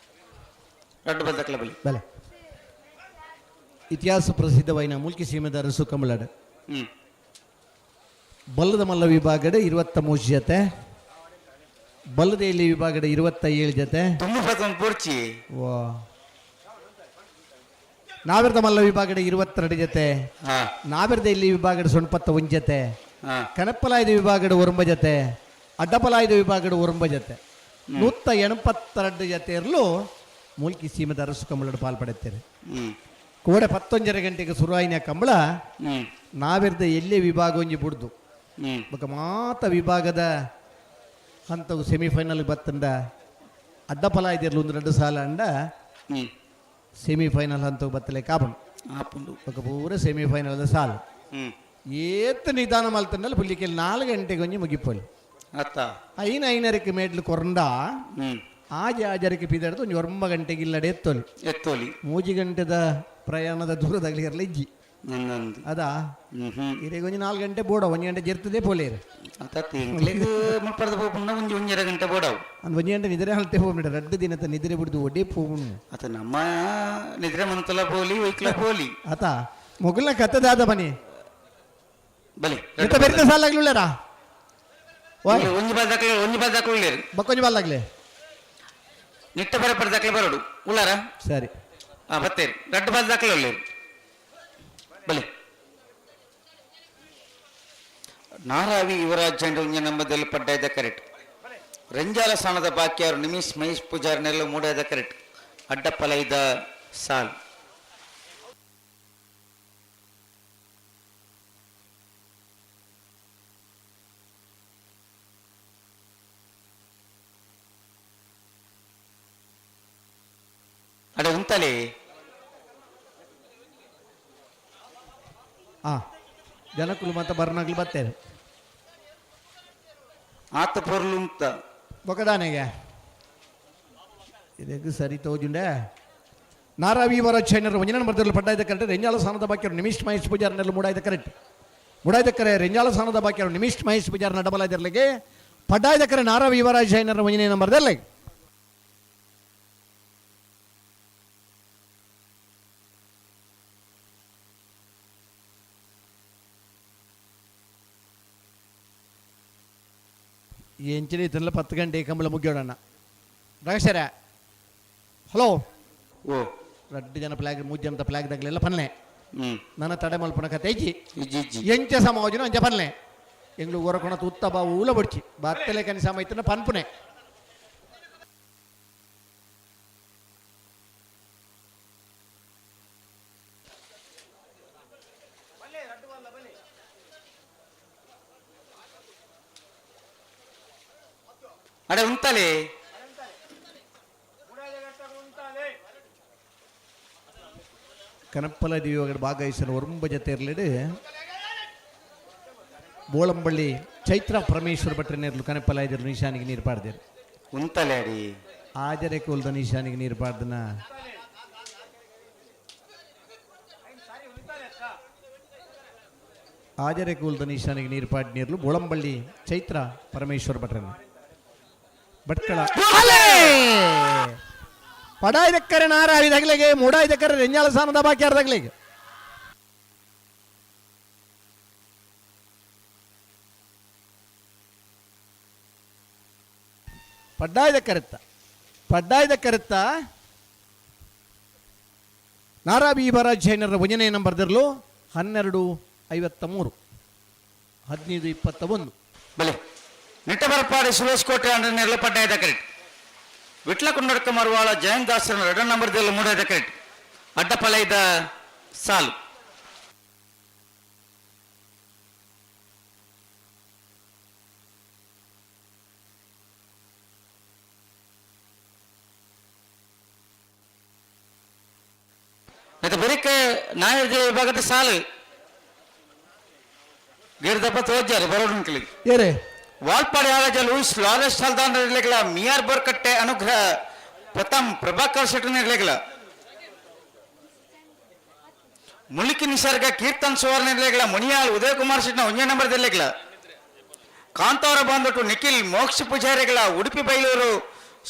ರಡ್ಡು ಬಲ್ದಕಲ್ಲ ಬಲೆ. ಬಲೆ. ಇತಿಹಾಸ ಪ್ರಸಿದ್ಧವಾಯಿನ ಮೂಲ್ಕಿ ಸೀಮೆದ ಅರಸು ಕಮಲಡ್. ಬಲ್ಲದ ಮಲ್ಲ ವಿಭಾಗದ 23 ಜೊತೆ, ಬಲ್ಲದ ಎಲ್ಲಿ ವಿಭಾಗದ 27 ಜೊತೆ. ವಾ ನಾವಿರದ ಮಲ್ಲ ವಿಭಾಗದ 22 ಜೊತೆ, ನಾವಿರದ ಇಲ್ಲಿ ವಿಭಾಗದ ಸೊಣ್ಪತ್ತ ಒಂದ್ ಜೊತೆ, ಕನಪ್ಪಲಾಯ್ದ ವಿಭಾಗದ ಒರಂಬ ಜೊತೆ, ಅಡ್ಡಪಲಾಯ್ದ ವಿಭಾಗದ ಒರಂಬ ಜೊತೆ, 182 ಜೊತೆ ಇರಲು ಮೂಲ್ಕಿ ಸೀಮೆದ ಅರಸು ಕಂಬಳದ ಪಾಲ್ಪಡುತ್ತಾರೆ. ಕೋಡೆ 11:30 ಗಂಟೆಗೆ ಸುರುವಾಯಿನ ಕಂಬಳ ನಾವಿರದ ಎಲ್ಲೇ ವಿಭಾಗ ಒಂಜಿ ಬುಡ್ದು ಬೊಕ ಮಾತ ವಿಭಾಗದ ಹಂತವು ಸೆಮಿಫೈನಲ್ ಬತ್ತಂಡ ಅಡ್ಡಫಲ ಇದಿರ್ಲು ಒಂದು 2 ಸಾಲ ಅಂಡ ಸೆಮಿಫೈನಲ್ ಹಂತವು ಬತ್ತಲೆ ಕಾಪುಂಡು ಆಪುಂಡು. ఒక ಪೂರ ಸೆಮಿಫೈನಲ್ ಸಾಲು ಏತ್ ನಿಧಾನ ಮಲ್ತಂಡಲ್ ಪುಲ್ಲಿಕೆಲ್ 4 ಗಂಟೆಗೆ ಒಂಜಿ ಮುಗಿಪೊಲಿ ಅತ್ತ ಐನ ಐನರಕ್ಕೆ ಮೇಡ್ಲು ಕೊರಂಡ ಆಜೆ ಆಜರಕ್ಕೆ ಪಿದಾಡ್ದು ಒಂಜಿ 9 ಗಂಟೆಗೆ ಇಲ್ಲಡೆ ಎತ್ತೊಲಿ ಎತ್ತೊಲಿ 3 ಗಂಟೆದ ಪ್ರಯಾಣದ ದೂರದಾಗಲಿ ಇರಲಿ ಇಜ್ಜಿ ಅದಾ ಇರೆಗ್ ಒಂಜಿ 4 ಗಂಟೆ ಬೋಡ 1 ಗಂಟೆ ಜರ್ತದೆ ಪೋಲೇರು ಮುಲ್ಪರದ ಪೋಪುಂಡ ಒಂಜಿ 1.5 ಗಂಟೆ ಬೋಡವು ಅಂದ್ 1 ಗಂಟೆ ನಿದ್ರೆ ಹಲ್ತೆ ಹೋಗ್ಬಿಡ ರಡ್ಡು ದಿನದ ನಿದ್ರೆ ಬಿಡ್ದು ಒಡೆ ಪೋವುನು ಅತ ನಮ್ಮ ನಿದ್ರೆ ಮಂತಲ ಪೋಲಿ ವೈಕ್ಲ ಪೋಲಿ ಆತ ಮೊಗಲ್ನ ಕತ್ತದಾದ ಬನ್ನಿ ಬಲೆ ಎಂತ ಬೆರಿತ ಸಾಲಾಗ್ಲುಳ್ಳಾರಾ ಒಂಜಿ ಬಾಲ್ ದಾಖಲೆ ಒಂಜಿ ಬಾಲ್ ದಾಖಲೆ ಉಳ್ಳೇರು ಬಕ್ಕೊಂಜಿ ಬಾಲ್ ನಿಟ್ಟ ಬರ ಪರ ದಾಖಲೆ ಬರೋಡು ಉಳ್ಳಾರ ಸರಿ ಹಾ ಬತ್ತೇರಿ ರಡ್ಡು ಬಾಲ್ ದಾಖಲೆ ಉಳ್ಳೇರು ಬಲೆ ನಾರಾವಿ ಯುವರಾಜ್ ಒಂಜಿ ನಂಬದಲ್ಲಿ ಪಡ್ಡಾಯ್ದ ಕರೆಕ್ಟ್ ರಂಜಾಲ ಸ್ಥಾನದ ಬಾಕಿಯಾರು ನಿಮಿಷ್ ಮಹೇಶ್ ಪೂಜಾರ್ನೆಲ್ಲ ಮೂಡಾದ ಕರೆಕ್ಟ್ ಅಡ್ಡಪ್ಪಲೈದ ಸಾಲ್ ಅಡೆ ಉಂತಲೇ ಆ ಜನಕುಲು ಮತ್ತೆ ಬರ್ನಾಗ್ಲು ಬತ್ತೇರು ಆತ ಪೊರ್ಲು ಉಂತ ಬೊಕದಾನೆಗೆ ಇದಕ್ಕೆ ಸರಿ ತೋಜುಂಡೆ ನಾರಾವಿ ವರ ಚೈನರು ಒಂಜನ ಬರ್ದಿರಲು ಪಡ್ಡಾಯ್ದ ಕರೆಕ್ಟ್ ರೆಂಜಾಲ ಸ್ಥಾನದ ಬಾಕಿಯವರು ನಿಮಿಷ್ ಮಹೇಶ್ ಪೂಜಾರ್ನೆಲ್ಲ ಮೂಡಾಯ್ದ ಕರೆಕ್ಟ್ ಮೂಡಾಯ್ದ ಕರೆ ರೆಂಜಾಲ ಸ್ಥಾನದ ಬಾಕಿಯವರು ನಿಮಿಷ್ ಮಹೇಶ್ ಪೂಜಾರ್ನ ಡಬಲ್ ಆಯ್ದಿರ್ಲಿಕ್ಕೆ ಪಡ್ಡಾಯ್ದ ಕರೆ ನಾರಾವಿ ಯುವರಾಜ್ ಚೈನರ್ ಒಂಜನೇ ನಂಬರ್ದಲ್ಲಿ ಎಂಚಿನ ಇತ್ತಲ್ಲ 10 ಗಂಟೆ ಕಂಬಳ ಮುಗಿಯೋಣ ರಗಸರ ಹಲೋ ಓ ರಡ್ಡು ಜನ ಪ್ಲಾಗ್ 3 ಜನದ ಪ್ಲಾಗ್ ದಾಗಲೆಲ್ಲ ಪನ್ಲೆ ನನ್ನ ತಡೆ ಮಲ್ಪನ ಕತೆ ಇಜ್ಜಿ ಇಜ್ಜಿ ಎಂಚ ಸಮಾಜನ ಅಂಚ ಪನ್ಲೆ ಎಂಗ್ಲು ಹೊರಕೊಣ ತುತ್ತ ಬಾ ಊಲ ಬಡ್ಚಿ ಬತ್ತಲೆ ಕನಿ ಸಮ ಇತ್ತನ ಪನ್ಪುನೆ ಅಡೆ ಉಂತಲೇ ಕನಪ್ಪಲ ದಿಯೋಗಡ ಭಾಗವಹಿಸಲು ಒರಂಬ ಜೊತೆ ಇರಲಿಡು ಬೋಳಂಬಳ್ಳಿ ಚೈತ್ರ ಪರಮೇಶ್ವರ ಭಟ್ರ ನೇರ್ಲು ಕನಪ್ಪಲ ಇದ್ರು ನಿಶಾನಿಗೆ ನೀರು ಪಾಡ್ದೇರು ಉಂತಲೆ ಅಡಿ ಆಜರೆ ಕೂಲ್ದ ನಿಶಾನಿಗೆ ನೀರು ಪಾಡ್ದನ ಆಜರೆ ಕೂಲ್ದ ನಿಶಾನಿಗೆ ನೀರು ಪಾಡ್ ನೀರ್ಲು ಬೋಳಂಬಳ್ಳಿ ಚೈತ್ರ ಪರಮೇಶ್ವರ ಭಟ್ರನ ಭಟ್ಕಳ ಪಡಾಯ್ದಕ್ಕರೆ ನಾರಾವಿದಗ್ಲೆಗೆ ಮೂಡಾಯ್ದಕ್ಕರೆ ರೆಂಜಾಲ ಸಾನದ ಬಾಕಿ ಅರ್ಧಗ್ಲೆಗೆ ಪಡ್ಡಾಯ್ದ ಪಡ್ಡಾಯ್ದ ಕರೆತ್ತ ನಾರಾಬಿ ಬರಾಜ್ ಜೈನರ ಒಂಜನೇ ನಂಬರ್ ದಿರ್ಲು 12:53 15:21 ಬಲೆ ನಿಟ್ಟಬರಪಾಡಿ ಸುರೇಶ್ ಕೋಟೆ ಅಂದ್ರೆ ನೆರಳು ಪಡ್ಡಾಯ್ದ ಕರೆಕ್ಟ್ ವಿಟ್ಲ ಕುಂಡಡ್ಕ ಮರುವಾಳ ಜಯಂತ್ ದಾಸರ ಎರಡ ನಂಬರ್ ದಿಲ್ಲ ಮೂಡಾಯ್ದ ಕರೆಕ್ಟ್ ಅಡ್ಡಪಲೈದ ಸಾಲು ಮತ್ತೆ ಬರೀಕ ನಾಯರ್ ವಿಭಾಗದ ಸಾಲು ಗಿರ್ದಪ್ಪ ತೋಜಾರೆ ಬರೋಡು ಏರೆ ವಾಲ್ಪಾಡಿ ಆಲಜ ಲೂಯಿಸ್ ಲಾರೆಸ್ ಹಲ್ದಾನ್ ಇರ್ಲಿಕ್ಲ ಮಿಯಾರ್ ಬೋರ್ಕಟ್ಟೆ ಅನುಗ್ರಹ ಪ್ರಥಮ್ ಪ್ರಭಾಕರ್ ಶೆಟ್ಟರ್ ಇರ್ಲಿಕ್ಲ ಮುಲಿಕಿ ನಿಸರ್ಗ ಕೀರ್ತನ್ ಸುವರ್ಣ ಇರ್ಲಿಕ್ಲ ಮುನಿಯಾಳ್ ಉದಯ್ ಕುಮಾರ್ ಶೆಟ್ನ ಒಂದೇ ನಂಬರ್ ಇರ್ಲಿಕ್ಲ ಕಾಂತಾವರ ಬಂದಟ್ಟು ನಿಖಿಲ್ ಮೋಕ್ಷ ಪೂಜಾರಿಗಳ ಉಡುಪಿ ಬೈಲೂರು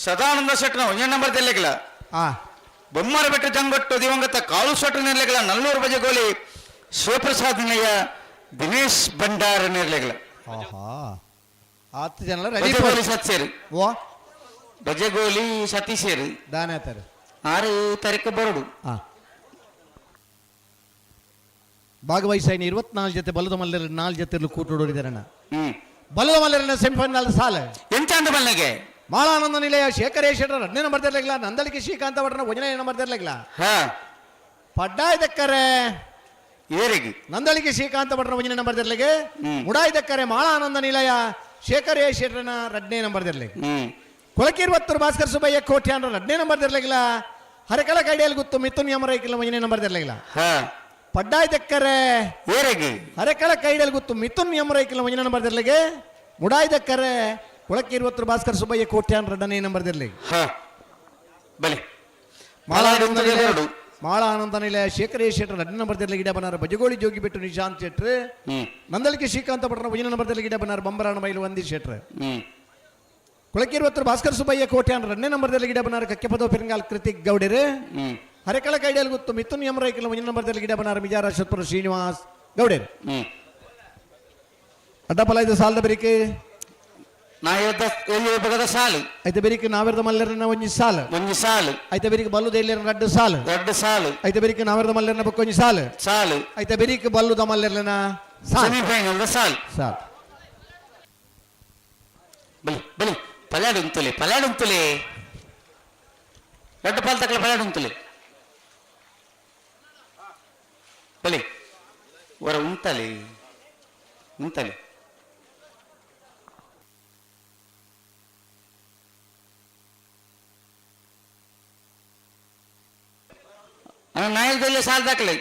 ಸದಾನಂದ ಶೆಟ್ಟನ ಒಂದೇ ನಂಬರ್ ಇರ್ಲಿಕ್ಲ ಬೊಮ್ಮರ ಬೆಟ್ಟ ಜಂಗಟ್ಟು ದಿವಂಗತ ಕಾಳು ಶೆಟ್ಟರ್ ಇರ್ಲಿಕ್ಲ ನಲ್ಲೂರು ಬಜಗೋಲಿ ಶಿವಪ್ರಸಾದ್ ನಿಲಯ ದಿನೇಶ್ ಭಂಡಾರ ಇರ್ಲಿಕ್ಲ ಆಹಾ 10 ಜನ ರೆಡಿ ಬಜಗೋಲಿ ಸತ್ಸೇರಿ ಓ ಬಜಗೋಲಿ ಸತೀಶೇರಿ ದಾನ ಆತಾರೆ 6 ತಾರೀಕು ಬರೋಡು ಭಾಗವಹಿಸಾಯಿನ 24 ಜೊತೆ ಬಲದ ಮಲ್ಲರ 4 ಜೊತೆ ಕೂಟೋಡಿದಾರಣ್ಣ ಬಲದ ಮಲ್ಲರನ್ನ ಸೆಮಿಫೈನಲ್ ಸಾಲ ಎಂಚಾಂದ ಮಲ್ಲಿಗೆ ಮಾಳಾನಂದ ನಿಲಯ ಶೇಖರೇಶ್ವರ 2ನೇ ನಂಬರ್ ತರ್ಲಿಲ್ಲ ನಂದಳಿಕೆ ಶ್ರೀಕಾಂತ ಭಟ್ರನ 1ನೇ ನಂಬರ್ ತರ್ಲಿಲ್ಲ ಪಡ್ಡಾಯ್ದಕ್ಕರೆ ಏರಿಗೆ ನಂದಳಿಕೆ ಶ್ರೀಕಾಂತ ಭಟ್ರನ 1ನೇ ನಂಬರ್ ತರ್ಲಿಗೆ ಮುಡಾಯ್ದಕ್ಕರೆ ಮಾಳಾನಂದ ನಿಲಯ ಶೇಖರ್ ಎ ಶೆಟ್ರನ ರಡ್ನೇ ನಂಬರ್ ದಿರ್ಲಿ. ಕೊಳಕಿರುವತ್ತೂರು ಭಾಸ್ಕರ್ ಸುಬ್ಬಯ್ಯ ಕೋಟ್ಯಾನ್ರ ರಡ್ನೇ ನಂಬರ್ ದಿರ್ಲಿಗಿಲ್ಲ. ಹರಕಳ ಕೈಡಿಯಲ್ಲಿ ಗುತ್ತು ಮಿಥುನ್ ಯಮರೈಕಿಲ್ಲ ಒಂಜನೇ ನಂಬರ್ ದಿರ್ಲಿಗಿಲ್ಲ. ಪಡ್ಡಾಯ್ ದಕ್ಕರೆ ಹರಕಳ ಕೈಡಿಯಲ್ಲಿ ಗುತ್ತು ಮಿಥುನ್ ಯಮರೈಕಿಲ್ಲ ಒಂಜನೇ ನಂಬರ್ ದಿರ್ಲಿಗೆ. ಮುಡಾಯ್ ದಕ್ಕರೆ ಕೊಳಕಿರುವತ್ತೂರು ಭಾಸ್ಕರ್ ಸುಬ್ಬಯ್ಯ ಕೋಟ್ಯಾನ್ ರಡ್ಡನೇ ನಂಬರ್ ದಿರ್ಲಿ. ಬಲೆ ಮಾಳ ಆನಂದ ನಿಲಯ ಶೇಖರ್ ಎ ಶೆಟ್ಟರ್ ರಡ್ಡನೇ ನಂಬರ್ ದಿರ್ಲಿ ಗಿಡ ಬನಾರ ಬಜಗೋಳಿ ಜೋಗಿ ಬಿಟ್ಟು ನಿಶಾಂತ್ ಶೆಟ್ರ್. ನಂದಳಿಕೆ ಶ್ರೀಕಾಂತ ಭಟ್ರ ಒಂಜನೇ ನಂಬರ್ ದಿರ್ಲಿ ಗಿಡ ಬನಾರ ಬಂಬರಾಣ ಮೈಲು ವಂದಿ ಶೆಟ್ರ್. ಕೊಳಕಿರುವತ್ತೂರು ಭಾಸ್ಕರ್ ಸುಬ್ಬಯ್ಯ ಕೋಟ್ಯಾನ್ ರಡ್ಡನೇ ನಂಬರ್ ದಿರ್ಲಿ ಗಿಡ ಬನಾರ ಕಕ್ಕೆಪದೋ ಪೆರಂಗಾಲ್ ಕೃತಿಕ್ ಗೌಡರು. ಹರಕಳ ಕೈಡಿಯಲ್ಲಿ ಗುತ್ತು ಮಿಥುನ್ ಯಮರೈಕಿಲ್ಲ ಒಂಜನೇ ನಂಬರ್ ದಿರ್ಲಿ ಗಿಡ ಬನಾರ ಮಿಜಾರ ಶತ್ರು ಶ್ರೀನಿವಾಸ್ ಗೌಡರು. ಅಡ್ಡಪಲ ಇದು ಸಾಲದ ಬೆರಿಕೆ ನಾಯದ ಸಾಲು. ಐತೆ ಬೆರಿಕೆ ನಾವೆರದ ಮಲ್ಲರನ ಒಂಜಿ ಸಾಲು. ಒಂಜಿ ಸಾಲು. ಐತೆ ಬೆರಿಕೆ ಬಲ್ಲುದ ಎಲ್ಲರ ರಡ್ಡು ಸಾಲು. ರಡ್ಡು ಸಾಲು. ಐತೆ ಬೆರಿಕೆ ನಾವೆರದ ಮಲ್ಲರನ ಬೊಕ್ಕ ಒಂಜಿ ಸಾಲು. ಸಾಲು. ಐತೆ ಬೆರಿಕೆ ಬಲ್ಲುದ ಮಲ್ಲರನ ಸಾಲು. ಸೆಮಿಫೈನಲ್ ಸಾಲು. ಸಾಲು. ಬಲಿ ಬಲಿ ಪಲ್ಯಾಡು ಉಂತುಲೆ ಪಲ್ಯಾಡು ಉಂತುಲೆ ರಡ್ಡು ಪಾಲ್ ತಕ್ಕಲ ಪಲ್ಯಾಡು ಉಂತುಲೆ ಬಲಿ ವರ ಉಂತಲೆ ಉಂತಲೆ. ಅಣ್ಣ ನಾಯಕದಲ್ಲಿ ಸಾಲ ದಾಖಲೆ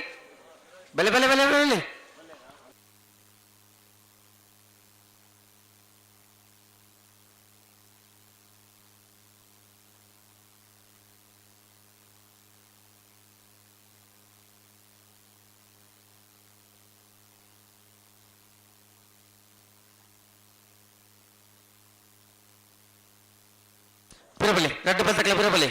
ಬಲೆ ಬಲೆ ಬಲೆ ಬಲೆ ಬಿರಬಲೆ ರಡ್ಡು ಬರ್ತಕ್ಲೆ ಬಿರಬಲೆ.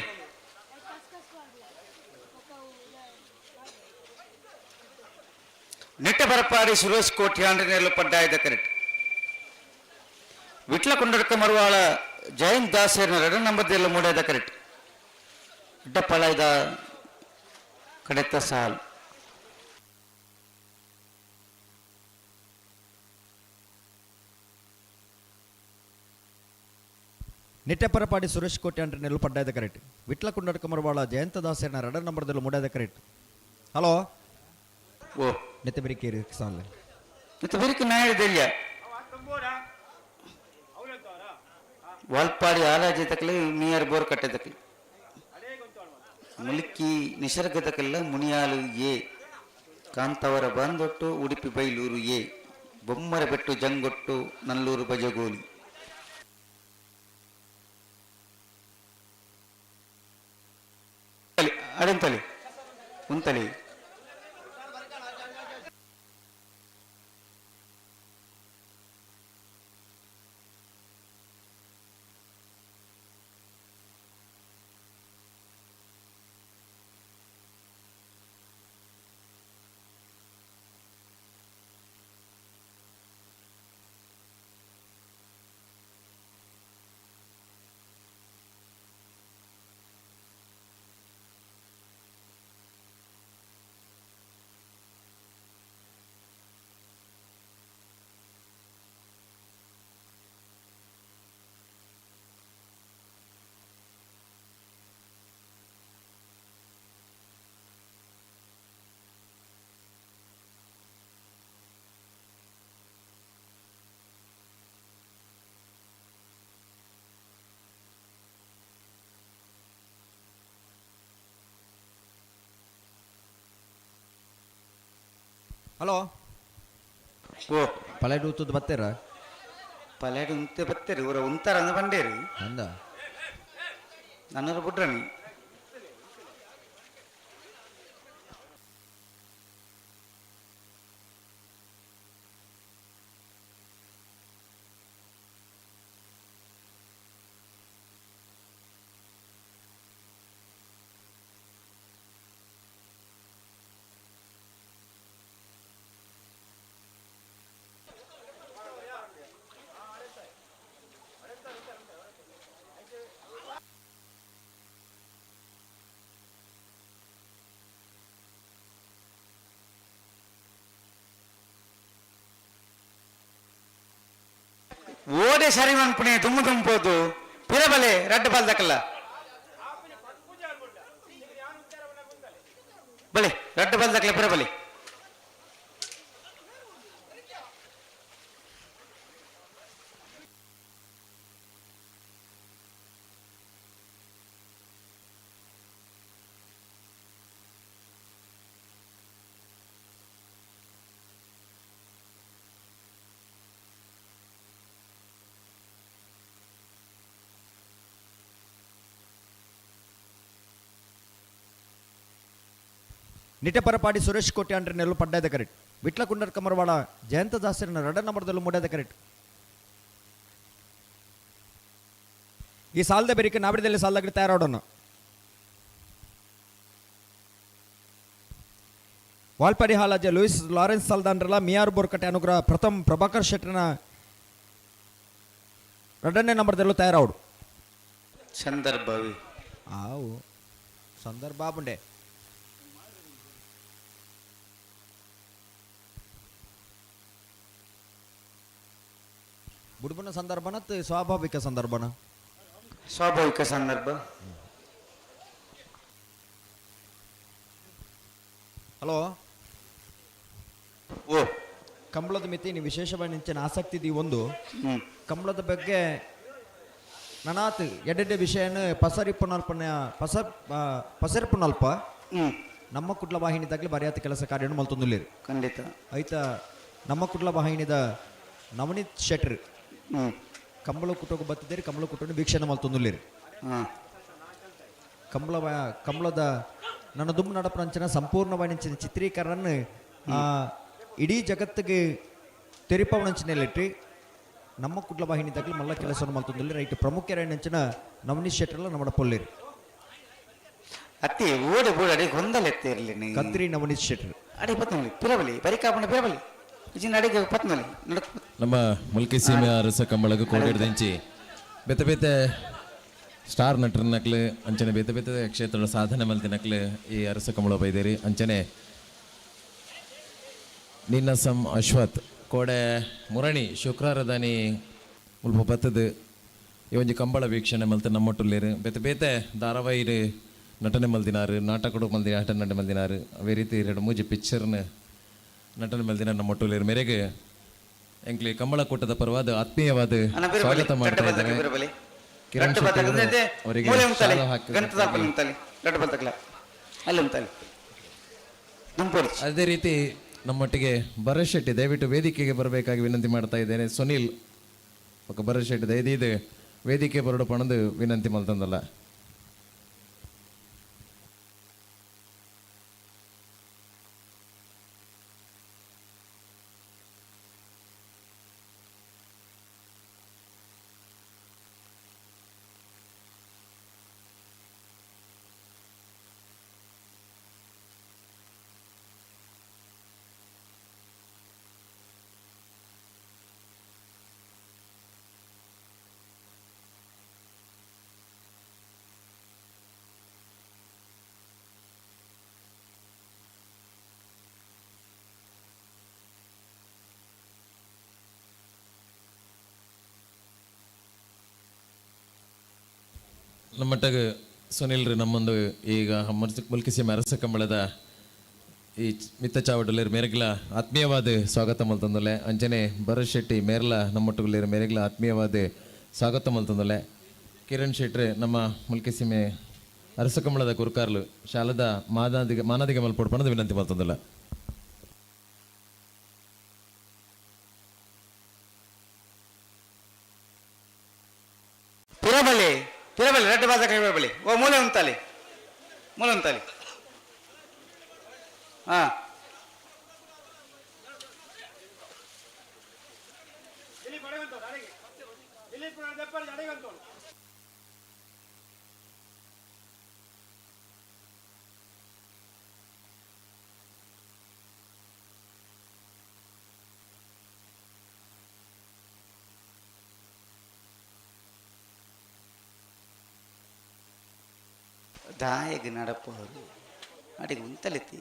ನೆಟ್ಟ ಬರಪಾಡಿ ಸುರೇಶ್ ಕೋಟ್ಯಾಂಡ್ರ ನೆರಳು ಪಡ್ಡಾಯದ ಕರೆಕ್ಟ್. ವಿಟ್ಲ ಕೊಂಡಡ್ಕ ಮರುವಾಳ ಜಯಂತ್ ದಾಸೇರ್ನ ಎರಡು ನಂಬರ್ದೆಲ್ಲ ಮೂಡಾದ ಕರೆಕ್ಟ್. ಅಡ್ಡಪ್ಪಳಾಯ್ದ ಕಡೆತ ಸಾಲ್. ನಿಟ್ಟೆಪರಪಾಡಿ ಸುರೇಶ್ ಕೋಟ್ಯಾಂಡ್ರ ನೆರಳು ಪಡ್ಡಾಯದ ಕರೆಕ್ಟ್. ವಿಟ್ಲ ಕೊಂಡಡ್ಕ ಮರುವಾಳ ಜಯಂತ ದಾಸೇರ್ನ ಎರಡು ನಂಬರ್ದಲ್ಲೂ ಮೂಡಾದ ಕರೆಕ್ಟ್. ಹಲೋ ಓ ನೆತ್ತೆ ಬೆರಿಕೆ ಸಾಲ. ನೆತ್ತೆ ಬೆರಿಕೆ ನಾಯದೆಲ್ಲ ವಾಲ್ಪಾಡಿ ಆಲಾಜಿ ತಕಲಿ ನಿಯರ್ ಬೋರ್ ಕಟ್ಟೆ ತಕಲಿ ಮುಲ್ಕಿ ನಿಸರ್ಗ ತಕಲ್ಲ ಮುನಿಯಾಲು ಎ ಕಾಂತವರ ಬಾಂದೊಟ್ಟು ಉಡುಪಿ ಬೈಲೂರು ಎ ಬೊಮ್ಮರ ಬೆಟ್ಟು ಜಂಗೊಟ್ಟು ನಲ್ಲೂರು ಬಜಗೋಲಿ. ಅಡೆಂತಲಿ ಉಂತಲಿ. ಹಲೋ ಓ ಪಲೆಡು ಉತ್ತದ ಬತ್ತೀರ? ಪಲೆಡು ಉಂತೆ ಬತ್ತೀರಿ ಊರ ಉಂತಾರ ಅಂದ ಬಂಡೇರಿ ಅಂದ ನನ್ನೂರು ಬುಡ್ರನಿ. ಓಡೆ ಸರಿ ಮನ್ಪುಣೆ ದುಮ್ಮು ದುಂಪೋದು ಪಿರಬಲೆ ರಡ್ಡು ಬಾಲ್ದಕಲ್ಲ ಬಲೆ ರಡ್ಡು ಬಾಲ್ದಕಲ್ಲ ಪಿರಬಲೆ. ನಿಟೆಪರಪಾಡಿ ಸುರೇಶ್ ಕೋಟೆ ಅಂಡ್ರೆ ನೆಲ್ಲು ಪಡ್ಡಾದ ಕರೆಟ್ ವಿಟ್ಲ ಕುಂಡರ್ ಕಮರವಾಡ ಜಯಂತ ದಾಸರನ ರಡ ನಂಬರ್ದಲ್ಲೂ ಮೂಡಾದ ಕರೆಟ್ ಈ ಸಾಲದ ಬೆರಿಕೆ ನಾವಿಡದಲ್ಲಿ ಸಾಲದಾಗಲಿ ತಯಾರಾಡೋಣ. ವಾಲ್ಪಾಡಿ ಹಾಲಾಜೆ ಲೂಯಿಸ್ ಲಾರೆನ್ಸ್ ಸಾಲ್ದಾನ್ರಲ್ಲ ಮಿಯಾರ್ ಬೋರ್ಕಟೆ ಅನುಗ್ರಹ ಪ್ರಥಮ್ ಪ್ರಭಾಕರ್ ಶೆಟ್ಟರ್ನ ಎರಡನೇ ನಂಬರ್ದಲ್ಲೂ ತಯಾರಾವಡು. ಸಂದರ್ಭವಿ. ಆವು ಸಂದರ್ಭ ಬುಂಡೆ. ಬುಡ್ಬನ ಸಂದರ್ಭನ ಸ್ವಾಭಾವಿಕ ಸಂದರ್ಭನ? ಸ್ವಾಭಾವಿಕ ಸಂದರ್ಭ. ಹಲೋ. ಓ. ಕಂಬಳದ ಮಿತಿ ನೀವು ವಿಶೇಷವಾಗಿ ನಿಂಚಿನ ಆಸಕ್ತಿ ಇದೀ ಒಂದು ಕಂಬಳದ ಬಗ್ಗೆ ನನಾತ್ ಎಡೆಡೆ ವಿಷಯನ ಪಸರಿಪುನಲ್ಪನ ಪಸ ಪಸರಿಪುನಲ್ಪ ನಮ್ಮ ಕುಡ್ಲ ವಾಹಿನಿದಾಗಲಿ ಬರೆಯಾತ ಕೆಲಸ ಕಾರ್ಯವನ್ನು ಮಲ್ತೊಂದುಲ್ಲೇರಿ. ಖಂಡಿತ. ಐತ ನಮ್ಮ ಕುಡ್ಲ ವಾಹಿನಿದ ನವನೀತ್ ಶೆಟ್ರ್ ಕಂಬಳ ಕುಟೋಗ ಬತ್ತಿದ್ದೀರಿ, ಕಂಬಳ ಕುಟೋನ ವೀಕ್ಷಣೆ ಮಲ್ತೊಂದುಲ್ಲೇರಿ. ಕಂಬಳ ಕಂಬಳದ ನನ್ನ ದುಮ್ ನಡಪನಂಚಿನ ಸಂಪೂರ್ಣವಾಗಿ ಚಿತ್ರೀಕರಣ ಇಡೀ ಜಗತ್ತಿಗೆ ತೆರಿಪವನಂಚಿನೆಲ್ಲಿಟ್ಟು ನಮ್ಮ ಕುಡ್ಲ ವಾಹಿನಿದಾಗಲಿ ಮಲ್ಲ ಕೆಲಸವನ್ನು ಮಲ್ತೊಂದುಲ್ಲೇರಿ. ರೈಟ್ ಪ್ರಮುಖರೇನಂಚಿನ ನವನೀತ್ ಶೆಟ್ಟರ್ಲ ನಮ್ಮ ಪೊಲ್ಲೇರಿ. ಅತ್ತಿ ಓಡಿ ಬೋಡಿ ಅಡಿ ಗೊಂದಲ ಎತ್ತಿ ಇರಲಿ ನೀ. ಕತ್ರಿ ನವನೀತ್ ಶೆಟ್ಟರ್. ಅಡಿ ಪತ್ನಲಿ ಪಿರಬಲಿ ಬರಿ ಕಾಪಣ ಪಿರಬಲಿ ಇಜಿನ ಅಡಿಗೆ ಪತ್ನಲಿ ನಡಕ್. ನಮ್ಮ ಮುಲ್ಕಿ ಸೀಮೆ ಅರಸ ಕಂಬಳಗ ಕೋಟಿಡ್ದಿಂಚಿ ಬೇತೆ ಬೇತೆ ಸ್ಟಾರ್ ನಟರನಕ್ಲು ಅಂಚನೆ ಬೇತೆ ಬೇತೆ ಕ್ಷೇತ್ರದ ಸಾಧನೆ ಮಲ್ತಿನಕ್ಲು ಈ ಅರಸ ಕಂಬಳ ಬೈದೇರಿ. ಅಂಚನೆ ನಿನ್ನಸಂ ಅಶ್ವಥ್ ಕೋಡೆ ಮುರಣಿ ಶುಕ್ರಾರದಾನಿ ಮುಲ್ಪ ಬತ್ತದು ಈ ಒಂಜಿ ಕಂಬಳ ವೀಕ್ಷಣೆ ಮಲ್ತ ನಮ್ಮೊಟ್ಟುಲ್ಲೇರು. ಬೇತೆ ಬೇತೆ ಧಾರಾವಾಹಿ ನಟನೆ ಮಲ್ದಿನಾರು, ನಾಟಕಡು ಮಲ್ದಿ ಆಟ ನಟನೆ ಮಲ್ದಿನಾರು, ಅವೇ ರೀತಿ ಎರಡು ಮೂಜಿ ಪಿಕ್ಚರ್ನ ನಟನೆ ಮಲ್ದಿನ ನಮ್ಮೊಟ್ಟುಲ್ಲೇರು. ಮೇರೆಗೆ ಎಂಕ್ಲಿ ಕಂಬಳ ಕೂಟದ ಪರವಾದ ಆತ್ಮೀಯವಾದ ಸ್ವಾಗತ ಮಾಡ್ತಾ ಇದ್ದೇನೆ. ಕಿರಣ್ ಶೆಟ್ಟಿ ಅವರಿಗೆ ಅದೇ ರೀತಿ ನಮ್ಮೊಟ್ಟಿಗೆ ಭರತ್ ಶೆಟ್ಟಿ ದಯವಿಟ್ಟು ವೇದಿಕೆಗೆ ಬರಬೇಕಾಗಿ ವಿನಂತಿ ಮಾಡ್ತಾ ಇದ್ದೇನೆ. ಸುನಿಲ್ ఒక ಭರತ್ ಶೆಟ್ಟಿ ದಯದೀದು ವೇದಿಕೆ ಬರಡು ಪಣದು ವಿನಂತಿ ಮಲ್ತಂದಲ್ಲ. ನಮ್ಮಟ್ಟಾಗ ಸುನಿಲ್ ರೀ ನಮ್ಮೊಂದು ಈಗ ಮುಲ್ಕಿಸಿ ಅರಸ ಕಂಬಳದ ಈ ಮಿತ್ತ ಚಾವಡಲೇರು ಮೇರೆಗ್ಲ ಆತ್ಮೀಯವಾದ ಸ್ವಾಗತ ಮಲ್ತಂದಲೆ. ಅಂಚನೆ ಭರತ್ ಶೆಟ್ಟಿ ಮೇರ್ಲ ನಮ್ಮೊಟ್ಟುಗುಲೇರು ಮೇರೆಗ್ಲ ಆತ್ಮೀಯವಾದ ಸ್ವಾಗತ ಮಲ್ತಂದಲೆ. ಕಿರಣ್ ಶೆಟ್ರಿ ನಮ್ಮ ಮುಲ್ಕಿಸಿಮೆ ಅರಸ ಕಂಬಳದ ಕುರ್ಕಾರ್ಲು ಶಾಲದ ಮಾನಾದಿಗೆ ಮಾನಾದಿಗೆ ಮಲ್ಪೊಡ್ಪಣದ ವಿನಂತಿ ಮಲ್ತಂದಲ್ಲ. ಪಿರಬಲಿ ಪಿರಬಲಿ ರೆಡ್ಡು ಬಾಜಕ ಪಿರಬಲಿ ಓ ಮೂಲೆ ಉಂತಾಲಿ ಮೂಲೆ ಉಂತಾಲಿ ಹಾ. ದಾಯಗ್ ನಡಪವರು ಅಡಿಗೆ ಉಂತಲೆತ್ತಿ.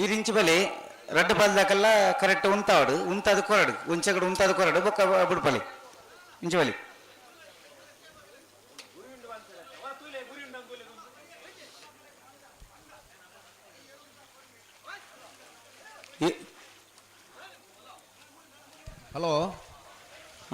ಈ ರಿಂಚು ಬಲಿ ರಡ್ಡು ಬಾಲ್ದಾಕಲ್ಲ ಕರೆಕ್ಟ್ ಉಂತಾವಡು ಉಂತಾದ ಕೊರಡು ಉಂಚಗಡು ಉಂತಾದ ಕೊರಡು ಬೊಕ್ಕ ಬುಡ್ಪಲಿ ಇಂಚು ಬಲಿ. ಹಲೋ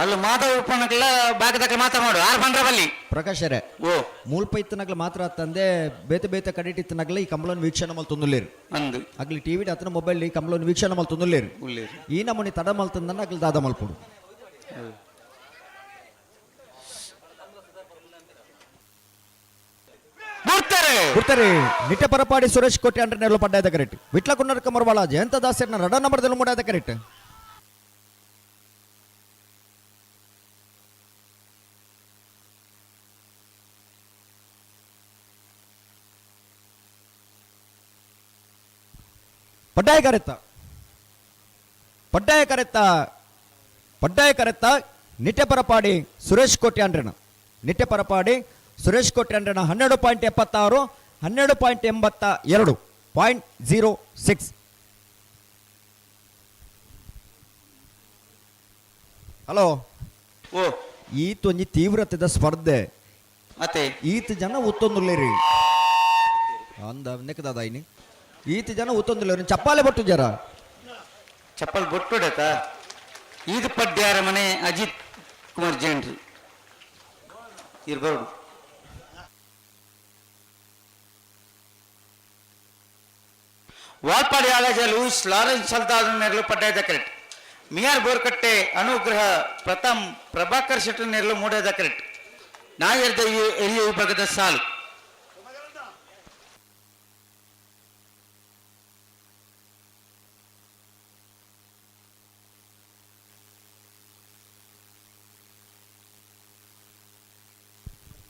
ಅಲ್ಲ ಮಾಧವ ಉಪ್ಪನಕ್ಲ ಬಾಕದಕ್ಕೆ ಮಾತಾ ಮಾಡು ಆರು ಪಂಡ್ರ ಬಲ್ಲಿ ಪ್ರಕಾಶರೇ ಓ ಮೂಲ್ಪ ಇತ್ತನಗ್ಲ ಮಾತ್ರ ತಂದೆ ಬೇತೆ ಬೇತೆ ಕಡಿಟ್ ಇತ್ತನಗ್ಲ ಈ ಕಂಬಳನ್ ವೀಕ್ಷಣೆ ಮಲ್ತೊಂದುಲ್ಲೇರು ಅಂದು ಅಗ್ಲಿ ಟಿವಿ ಅತನ ಮೊಬೈಲ್ ಈ ಕಂಬಳನ್ ವೀಕ್ಷಣೆ ಮಲ್ತೊಂದುಲ್ಲೇರು ಉಲ್ಲೇರು ಈ ನಮೂನಿ ತಡ ಮಲ್ತಂದನ್ನ ಅಗ್ಲಿ ದಾದ ಮಲ್ಪುಡು. ಬಿಡ್ತಾರೆ ಬಿಡ್ತಾರೆ. ನಿಟ್ಟೆ ಪರಪಾಡಿ ಸುರೇಶ್ ಕೋಟೆ ಅಂದ್ರೆ ನೆರಳು ಪಡ್ಡಾಯದ ಕರೆಕ್ಟ್. ವಿಟ್ಲ ಕುನ್ನರ್ಕ ಮರವಾಳ ಜಯಂತ ದಾಸರ್ನ ರಡ ನಂಬರ್ದಲ್ಲಿ ಮೂಡಾದ ಕರೆಕ್ಟ್. ಪಡ್ಡಾಯ ಕರೆತ್ತ ಪಡ್ಡಾಯ ಕರೆತ್ತ ಪಡ್ಡಾಯ ಕರೆತ್ತ ನಿಟ್ಟೆ ಪರಪಾಡಿ ಸುರೇಶ್ ಕೋಟೆ ಅಂಡ್ರನ ನಿಟ್ಟೆ ಪರಪಾಡಿ ಸುರೇಶ್ ಕೋಟೆ ಅಂಡ್ರನ 12.76 12.82 .06. ಹಲೋ ಓ ಈತ ಒಂಜಿ ತೀವ್ರತೆದ ಸ್ಪರ್ಧೆ ಅತ್ತೆ ಈತ ಜನ ಉತ್ತೊಂದುಲ್ಲೇರಿ ಅಂದ ನೆಕ್ಕದಾದ ಇನಿ ಈತ ಜನ ಉತ್ತೊಂದುಲ್ಲೇರಿ ಚಪ್ಪಾಲೆ ಬಟ್ಟು ಜರ ಚಪ್ಪಲ್ ಬೊಟ್ಟುಡತ ಈದು ಪಡ್ಯಾರ ಮನೆ ಅಜಿತ್ ಕುಮಾರ್ ಜೈನ್ರಿ ಇರ್ಬಾರ್ದು. ವಾಲ್ಪಾಡಿ ಆಲಜ ಲೂಯಿಸ್ ಲಾರೆನ್ಸ್ ಸಲ್ದಾರ್ ನೆರಳು ಪಡ್ಡಾಯದ ಕರೆಕ್ಟ್. ಮಿಯಾರ್ ಬೋರ್ಕಟ್ಟೆ ಅನುಗ್ರಹ ಪ್ರಥಮ್ ಪ್ರಭಾಕರ್ ಶೆಟ್ಟರ್ ನೆರಳು ಮೂಡದ ಕರೆಕ್ಟ್. ನಾಯರ್ದ ಎರಿಯ ವಿಭಾಗದ ಸಾಲು.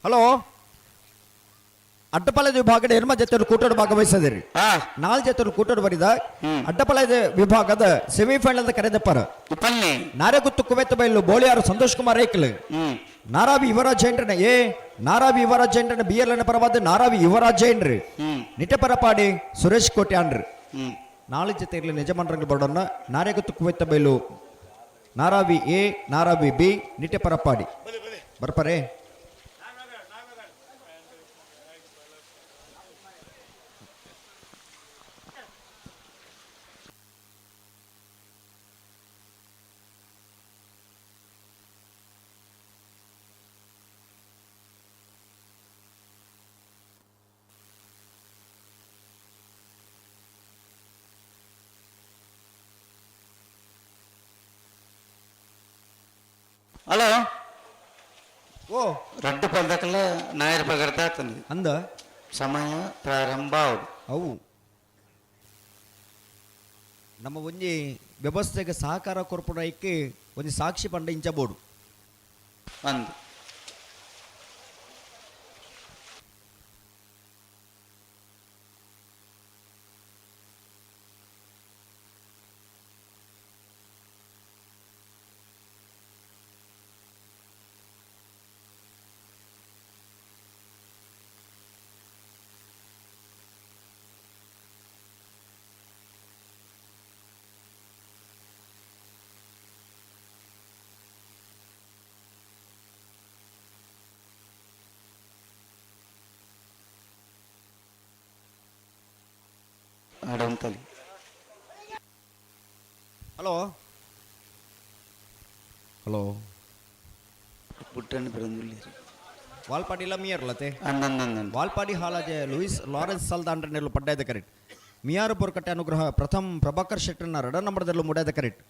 ಹಲೋ ಅಡ್ಡಪಾಳ್ಯದ ವಿಭಾಗದ ಎರ್ಮ ಜೊತೆ ಕೂಟೋಡು ಭಾಗವಹಿಸದಿರಿ. ನಾಲ್ ಜೊತೆ ಕೂಟೋಡು ಬರಿದ ಅಡ್ಡಪಾಳ್ಯದ ವಿಭಾಗದ ಸೆಮಿಫೈನಲ್ ಕರೆದಪ್ಪರ ನಾರೆಗುತ್ತು ಕುವೆತ್ತ ಬೈಲು ಬೋಳಿಯಾರು ಸಂತೋಷ್ ಕುಮಾರ್ ಏಕ್ಲು ನಾರಾವಿ ಯುವರಾಜ್ ಜೈನ್ರನ ಎ ನಾರಾವಿ ಯುವರಾಜ್ ಜೈನ್ರನ ಬಿ ಎಲ್ ಪರವಾದ ನಾರಾವಿ ಯುವರಾಜ್ ಜೈನ್ರಿ ನಿಟ್ಟೆ ಪರಪಾಡಿ ಸುರೇಶ್ ಕೋಟೆ ಅನ್ರಿ. ನಾಳೆ ಜೊತೆ ಇರಲಿ ನಿಜಮಂಡ್ರಂಗ್ ಬರೋಣ. ನಾರೆಗುತ್ತು ಕುವೆತ್ತ ಬೈಲು ನಾರಾವಿ ಎ ನಾರಾವಿ ಬಿ ನಿಟ್ಟೆ ಪರಪಾಡಿ ಬರ್ಪರೆ. ಹಲೋ ಓ ರಡ್ಡು ಪಲ್ದಕಲ್ಲ ನಾಯರ್ ಪಗರ್ದ ತಂದು ಅಂದ ಸಮಯ ಪ್ರಾರಂಭ ಅವು ನಮ್ಮ ಒಂಜಿ ವ್ಯವಸ್ಥೆಗೆ ಸಹಕಾರ ಕೊರ್ಪುನೈಕ್ ಒಂಜಿ ಸಾಕ್ಷಿ ಪಂಡ ಇಂಚ ಬೋಡು ಅಂದು ಅಡಂತಲಿ. ಹಲೋ ಹಲೋ ಬುಟ್ಟನ್ನು ಬಿರಂದುಲ್ಲೇರಿ ವಾಲ್ಪಾಡಿ ಇಲ್ಲ ಮಿಯರ್ಲತೆ ಅಂದಂದಂದ ವಾಲ್ಪಾಡಿ ಹಾಲಾಜೆ ಲೂಯಿಸ್ ಲಾರೆನ್ಸ್ ಸಲ್ದಾಂಡ್ರೆ ನೆರಳು ಪಡ್ಡಾಯದ ಕರೆಕ್ಟ್. ಮಿಯಾರು ಬೋರ್ಕಟ್ಟೆ ಅನುಗ್ರಹ ಪ್ರಥಮ್ ಪ್ರಭಾಕರ್ ಶೆಟ್ಟರ್ನ ರಡ ನಂಬರ್ದಲ್ಲೂ ಮುಡಾಯದ ಕರೆಕ್ಟ್.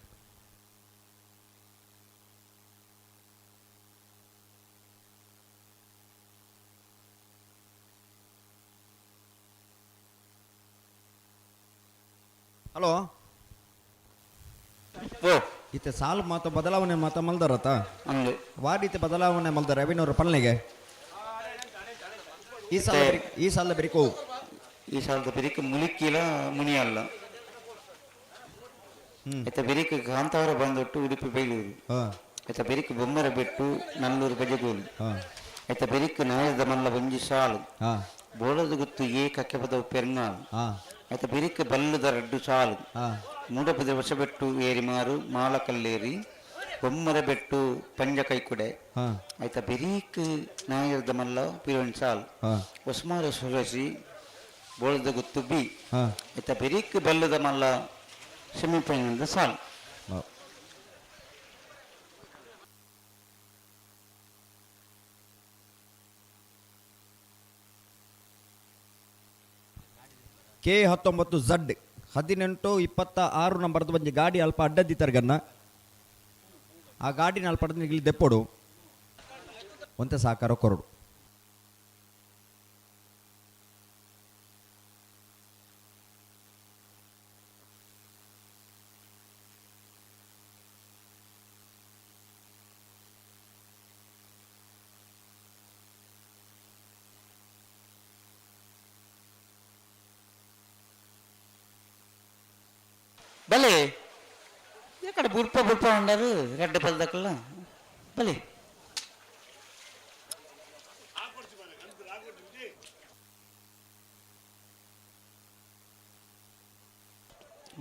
ಹಲೋ ಓ ಈತ ಸಾಲು ಮಾತ ಬದಲಾವಣೆ ಮಾತ ಮಲ್ದಾರತ ಅಂದು ವಾರೀತಿ ಬದಲಾವಣೆ ಮಲ್ದಾರ ರವಿನವರ ಪಲ್ನೆಗೆ ಈ ಸಾಲ ಈ ಸಾಲ ಬೆರಿಕೋ ಈ ಸಾಲದ ಬೆರಿಕ ಮುಲಿಕ್ಕಿಲ ಮುನಿಯಲ್ಲ ಆಯ್ತ ಬೆರಿಕ ಕಾಂತಾವರ ಬಂದೊಟ್ಟು ಉಡುಪಿ ಬೇಲೂರು ಆಯ್ತ ಬೆರಿಕ ಬೊಮ್ಮರ ಬೆಟ್ಟು ನಲ್ಲೂರು ಬಜಗೋಲು ಆಯ್ತ ಬೆರಿಕ ನಾಯದ ಮಲ್ಲ ಒಂಜಿ ಸಾಲು ಬೋಳದ ಗುತ್ತು ಏ ಕಕ್ಕೆಪದ ಪೆರ್ನಾಳು ಆಯ್ತ ಬೆರಿಕ ಬಲ್ಲದ ರಡ್ಡು ಸಾಲು ಮೂಡಪದ ಹೊಸಬೆಟ್ಟು ಏರಿಮಾರು ಮಾಲಕಲ್ಲೇರಿ ಬೊಮ್ಮರ ಬೆಟ್ಟು ಪಂಜ ಕೈಕುಡೆ ಆಯ್ತ ಬೆರೀಕ್ ನಾಯರ್ದ ಮಲ್ಲ ಪಿರೋನ್ ಸಾಲ್ ಹೊಸ್ಮಾರ ಸೊರಸಿ ಬೋಳದ ಗುತ್ತು ಬಿ ಆಯ್ತ ಬೆರೀಕ್ ಬಲ್ಲದ ಮಲ್ಲ ಸೆಮಿಫೈನಲ್ದ ಸಾಲ್. ಕೆ 19 ಝಡ್ 18 26 ನಂಬರ್ದ ಒಂಜಿ ಗಾಡಿ ಅಲ್ಪ ಅಡ್ಡದ್ದಿ ತರ್ಗನ್ನ ಆ ಗಾಡಿನ ಅಲ್ಪ ಇಲ್ಲಿ ದೆಪ್ಪೊಡು ಒಂತೆ ಸಾಕಾರ ಕೊರಡು. ಬಲೆ ಎಕಡೆ ಬುಡ್ಪ ಬುಡ್ಪ ಉಂಡರು ರೆಡ್ಡ ಪಲ್ದಕ್ಕಲ್ಲ ಬಲೆ.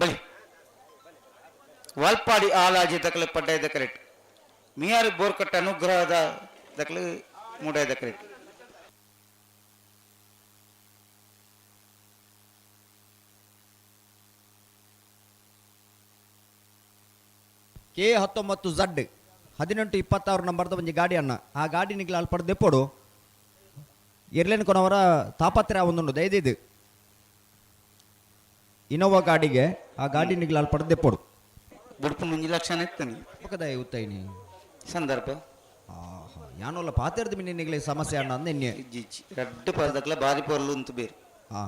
ಬಲೆ ವಾಲ್ಪಾಡಿ ಆಲಾಜಿ ದಕಲೆ ಪಡ್ಡಾಯ ದಕರೆಟ್ ಮಿಯಾರು ಬೋರ್ಕಟ್ಟ ಅನುಗ್ರಹದ ದಕಲೆ ಮೂಡಾಯ ದಕರೆಟ್. ಕೆ 19 ಝಡ್ 18 26 ನಂಬರ್ದ ಒಂಜಿ ಗಾಡಿ ಅಣ್ಣ ಆ ಗಾಡಿ ನಿಗ್ಲ ಅಲ್ಪ ದೆಪ್ಪೊಡು ಎರ್ಲೇನ್ ಕೊನವರ ತಾಪತ್ರ ಒಂದುಂಡು ದಯದಿದ್ದು ಇನೋವಾ ಗಾಡಿಗೆ ಆ ಗಾಡಿ ನಿಗ್ಲ ಅಲ್ಪ ದೆಪ್ಪೊಡು. ಬುಡ್ಪು ಮುಂಜಿ ಲಕ್ಷಣ ಇತ್ತನಿ ಪಕ್ಕದ ಉತ್ತೈನಿ ಸಂದರ್ಭ ಆಹಾ ಯಾನೋಲ್ಲ ಪಾತೆರ್ದ ಮಿನಿ ನಿಗ್ಲೆ ಸಮಸ್ಯೆ ಅಣ್ಣ ಅಂದ ಎನ್ನೆ ಇಜ್ಜಿ ರಡ್ಡು ಪಲ್ದಕ್ಲ ಬಾರಿ ಪೊರ್ಲು ಉಂತು ಬೇರು. ಹಾ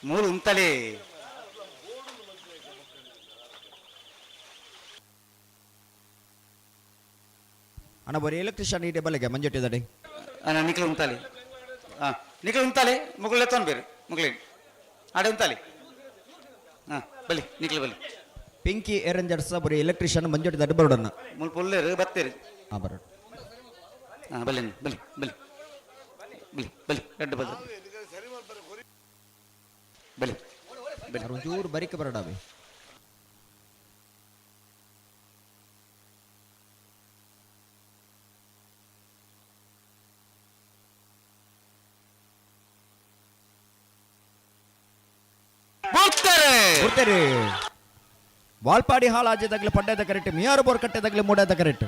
ಮೂರು ಉಂತಲೇ ಅಣ್ಣ ಬರೀ ಎಲೆಕ್ಟ್ರಿಷಿಯನ್ ಈ ಟೇಬಲ್ಗೆ ಮಂಜೊಟ್ಟಿದಡೆ. ಅಣ್ಣ ನಿಕ್ಲು ಉಂತಾಲೆ. ಹಾಂ ನಿಕ್ಲು ಉಂತಾಲೆ ಮುಗುಳೆ ತೊನ್ ಬೇರೆ ಮುಗುಳೆ ಆಡೆ ಉಂತಾಲೆ. ಹಾಂ ಬಲಿ ನಿಕ್ಲು ಬಲಿ. ಪಿಂಕಿ ಏರಂಜರ್ಸ್ ಬರೀ ಎಲೆಕ್ಟ್ರಿಷಿಯನ್ ಮಂಜೊಟ್ಟಿದಡೆ ಬರೋಡಣ್ಣ. ಮುಲ್ ಪುಲ್ಲೇರು ಬತ್ತೇರು. ಹಾಂ ಬರೋಡು. ಹಾಂ ಬಲಿ ಬಲಿ ಬಲಿ ಬಲಿ ಬಲಿ ರಡ್ಡು ಬಲಿ ಬಲಿ ಬಲಿ ಒಂಚೂರು ಬರಿಕೆ ಬರೋಡಾವೆ. ಬರ್ತಾರೆ ಬರ್ತಾರೆ. ವಾಲ್ಪಾಡಿ ಹಾಲ್ ಆಜೆದಾಗಲಿ ಪಡ್ಡದ ಕರೆಕ್ಟ್ ಮಿಯಾರು ಬೋರ್ ಕಟ್ಟೆದಾಗಲಿ ಮೂಡದ ಕರೆಕ್ಟ್.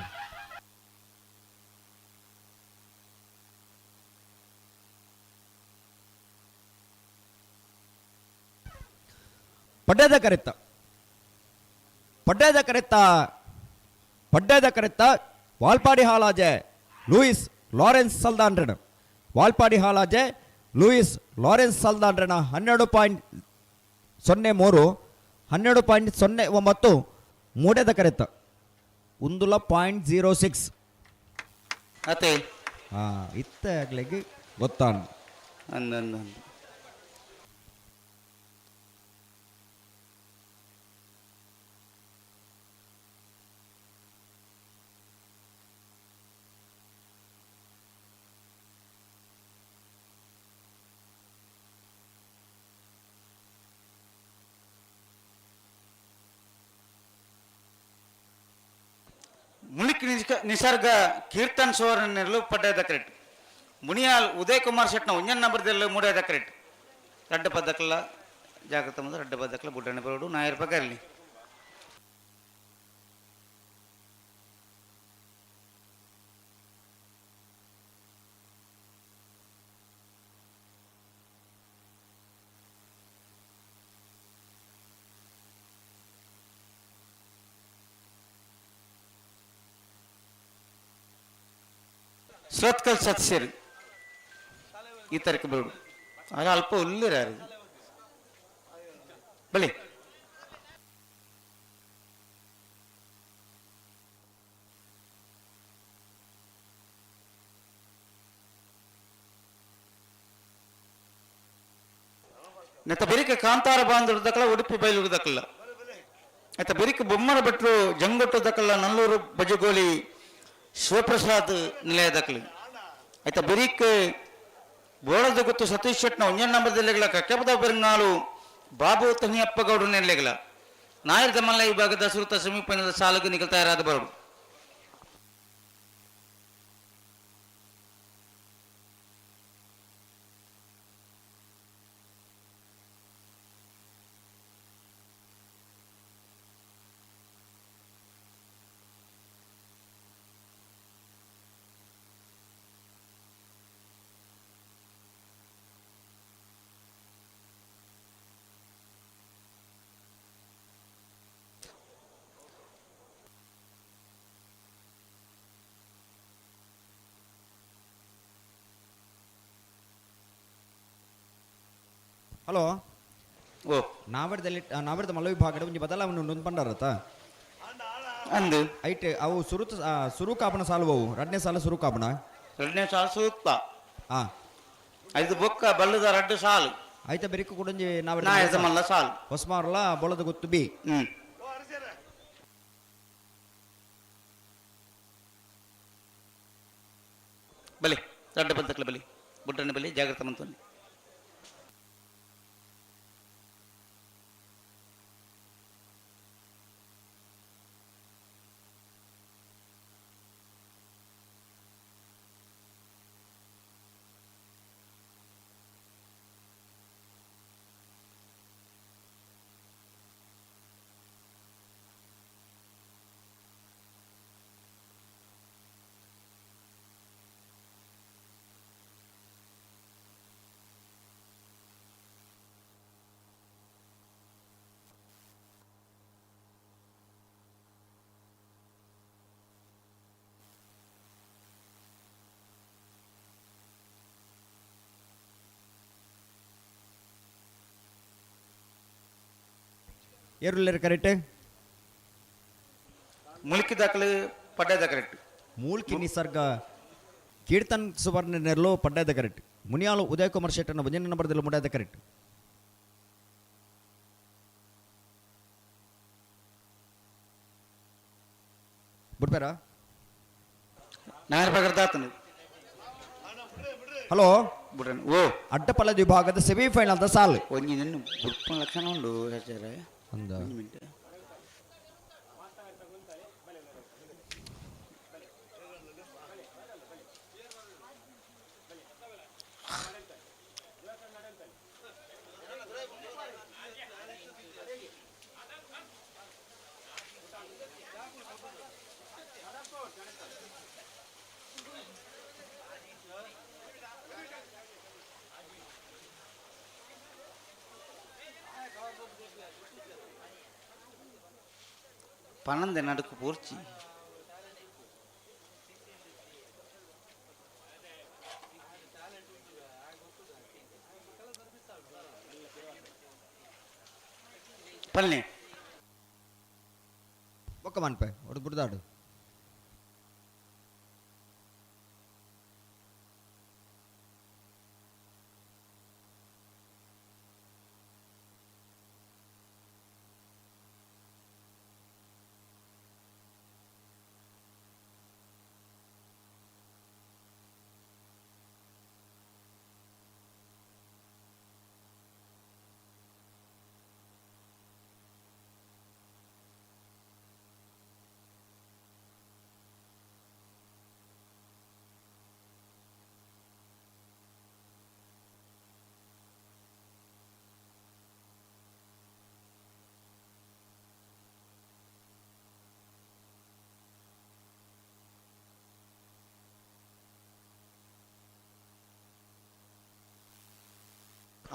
ಪಡ್ಡದ ಕರೆತ್ತ ಪಡ್ಡದ ಕರೆತ್ತ ಪಡ್ಡದ ಕರೆತ್ತ ವಾಲ್ಪಾಡಿ ಹಾಲಾಜೆ ಲೂಯಿಸ್ ಲಾರೆನ್ಸ್ ಸಲ್ದಾನ್ರಣ ವಾಲ್ಪಾಡಿ ಹಾಲಾಜೆ ಲೂಯಿಸ್ ಲಾರೆನ್ಸ್ ಸಲ್ದಾನ್ರಣ 12.03 12.09 ಮೂಡೆದ ಕರೆತ್ತ ಉಂದುಲ 0.06. ಅತ್ತೆ ಹಾಂ ಇತ್ತ ಆಗ್ಲಿಕ್ಕೆ ಗೊತ್ತಾನ ಅಂದ ಅಂದ ಮುಳಿಕ್ ನಿಸರ್ಗ ಕೀರ್ತನ್ ಸುವರ್ಣನೆರಲು ಪಡ್ಡದ ಕರೆಕ್ಟ್ ಮುನಿಯಾಲ್ ಉದಯ್ ಕುಮಾರ್ ಶೆಟ್ನ ಒಂಜನ್ ನಂಬರ್ದೆಲ್ಲ ಮೂಡದ ಕರೆಕ್ಟ್ ರಡ್ಡ ಪದ್ದಕ್ಲ ಜಾಗ್ರತೆ ಮುಂದೆ ರಡ್ಡ ಪದ್ದಕ್ಲ ಬುಡ್ಡಣ್ಣ ಬರೋಡು ನಾಯರ್ ಪಗರ್ಲಿ ಸುರತ್ಕಲ್ ಸದಸ್ಯರು ಈ ತರಕ್ಕೆ ಬರೋಡು ಆಗ ಅಲ್ಪ ಉಲ್ಲಿರ ಬಲಿ ನೆತ್ತ ಬೆರಿಕ ಕಾಂತಾರ ಬಾಂಧವ್ರ ಉಡುಪಿ ಬೈಲೂರು ದಕ್ಕಲ್ಲ. ಆಯ್ತಾ ಬೆರಿಕ ಬೊಮ್ಮರ ಭಟ್ರು ಜಂಗೊಟ್ಟು ದಕ್ಕಲ್ಲ ನಲ್ಲೂರು ಬಜಗೋಲಿ ಶಿವಪ್ರಸಾದ್ ನಿಲಯ ದಕ್ಕಲಿ. ಆಯ್ತಾ ಬೆರಿಕ್ ಬೋಳದ ಗೊತ್ತು ಸತೀಶ್ ಶೆಟ್ನ ಒಂಜನ್ ನಂಬರ್ ಜಿಲ್ಲೆಗಳ ಕಕ್ಕೆಪದ ಬೆರಂಗಾಲು ಬಾಬು ತನಿಯಪ್ಪಗೌಡರು ನೆಲೆಗಳ ನಾಯರ್ ದಮಲ್ಲ ವಿಭಾಗದ ಸುರುತ ಸಮೀಪದ ಸಾಲುಗೆ ನಿಗಲ್ ತಯಾರಾದ ಬರಡು. ಹಲೋ. ಓ. ನಾವರ್ದಲ್ಲಿ ನಾವರ್ದ ಮಲ್ಲ ವಿಭಾಗದ ಒಂಜಿ ಬದಲಾವಣೆ ಉಂಡು ಪಂಡಾರತ್ತ. ಅಂದು. ಐಟ್ ಅವು ಸುರುತ ಸುರು ಕಾಪಣ ಸಾಲು ಅವು ರಡ್ನೇ ಸಾಲ ಸುರು ಕಾಪಣ. ರಡ್ನೇ ಸಾಲು ಸೂಕ್ತ. ಹಾ. ಐದು ಬೊಕ್ಕ ಬಲ್ಲದ ರಡ್ಡು ಸಾಲು. ಐತ ಬೆರಿಕು ಕುಡಂಜಿ ನಾವರ್ದ ನಾಯದ ಮಲ್ಲ ಸಾಲು. ಹೊಸ್ಮಾರಲ ಬೊಳದ ಗೊತ್ತು ಬಿ. ಬಲಿ ರಡ್ಡು ಬಂತಕ್ಲ ಬಲಿ ಬುಡ್ಡನ ಬಲಿ ಜಾಗ್ರತೆ ಮಂತೊಂದು. ಏರುಲ್ಲೇರು ಕರೆಕ್ಟ್. ಮುಲ್ಕಿ ದಾಖಲೆ ಪಡ್ಡದ ಕರೆಕ್ಟ್. ಮೂಲ್ಕಿ ನಿಸರ್ಗ ಕೀರ್ತನ್ ಸುವರ್ಣ ನೆರ್ಲೋ ಪಡ್ಡದ ಕರೆಕ್ಟ್. ಮುನಿಯಾಲು ಉದಯ್ ಕುಮಾರ್ ಶೆಟ್ಟನ ಒಂಜನೇ ನಂಬರ್ದಲ್ಲಿ ಮುಡಾದ ಕರೆಕ್ಟ್. ಬಿಡ್ಬೇರ. ನಾಯರ್ ಬಗರ್ದಾತನು. ಹಲೋ. ಬುಡ್ರನ್ ಓ. ಅಡ್ಡಪಲ್ಲದ ವಿಭಾಗದ ಸೆಮಿಫೈನಲ್ the ಸಾಲು. ಒಂಜಿ ನಿನ್ನ ಬುಡ್ಪನ ಲಕ್ಷಣ ಉಂಡು ಹೇಳ್ತಾರೆ. ಅಂದ. ಒಂಜಿ ಮಿನಿಟ್. ಪನ್ನೊಂದು ನಡುಕು ಪೂರ್ಚಿ. ಪಲ್ಲೆ. ಒಕ್ಕ ಮನ್ಪೆ ಒಡು ಬುಡ್ದಾಡು.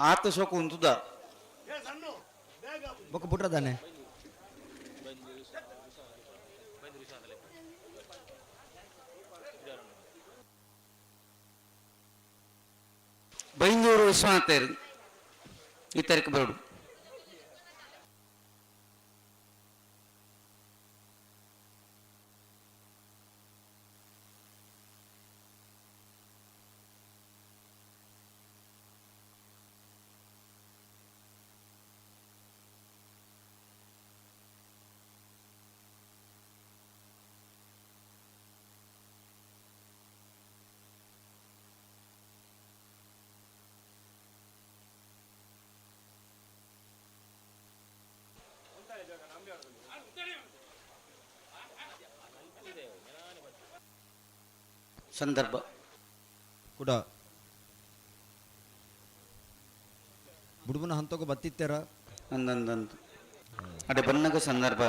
ಆತ ಶೋಕ ಉಂತುದ. ಬೊಕ್ಕ ಬುಡ್ರದಾನೆ. ಬೈಂದೂರು ವಿಶ್ವನಾಥ್ ಈ ತಾರೀಕು ಬರೋಡು. ಸಂದರ್ಭ. ಕೂಡ ಬುಡುಬನ ಹಂತಕ್ಕೆ ಬತ್ತಿತ್ತರ ಅಂದಂದಂದು ಅಡೆ ಬನ್ನಗ ಸಂದರ್ಭ.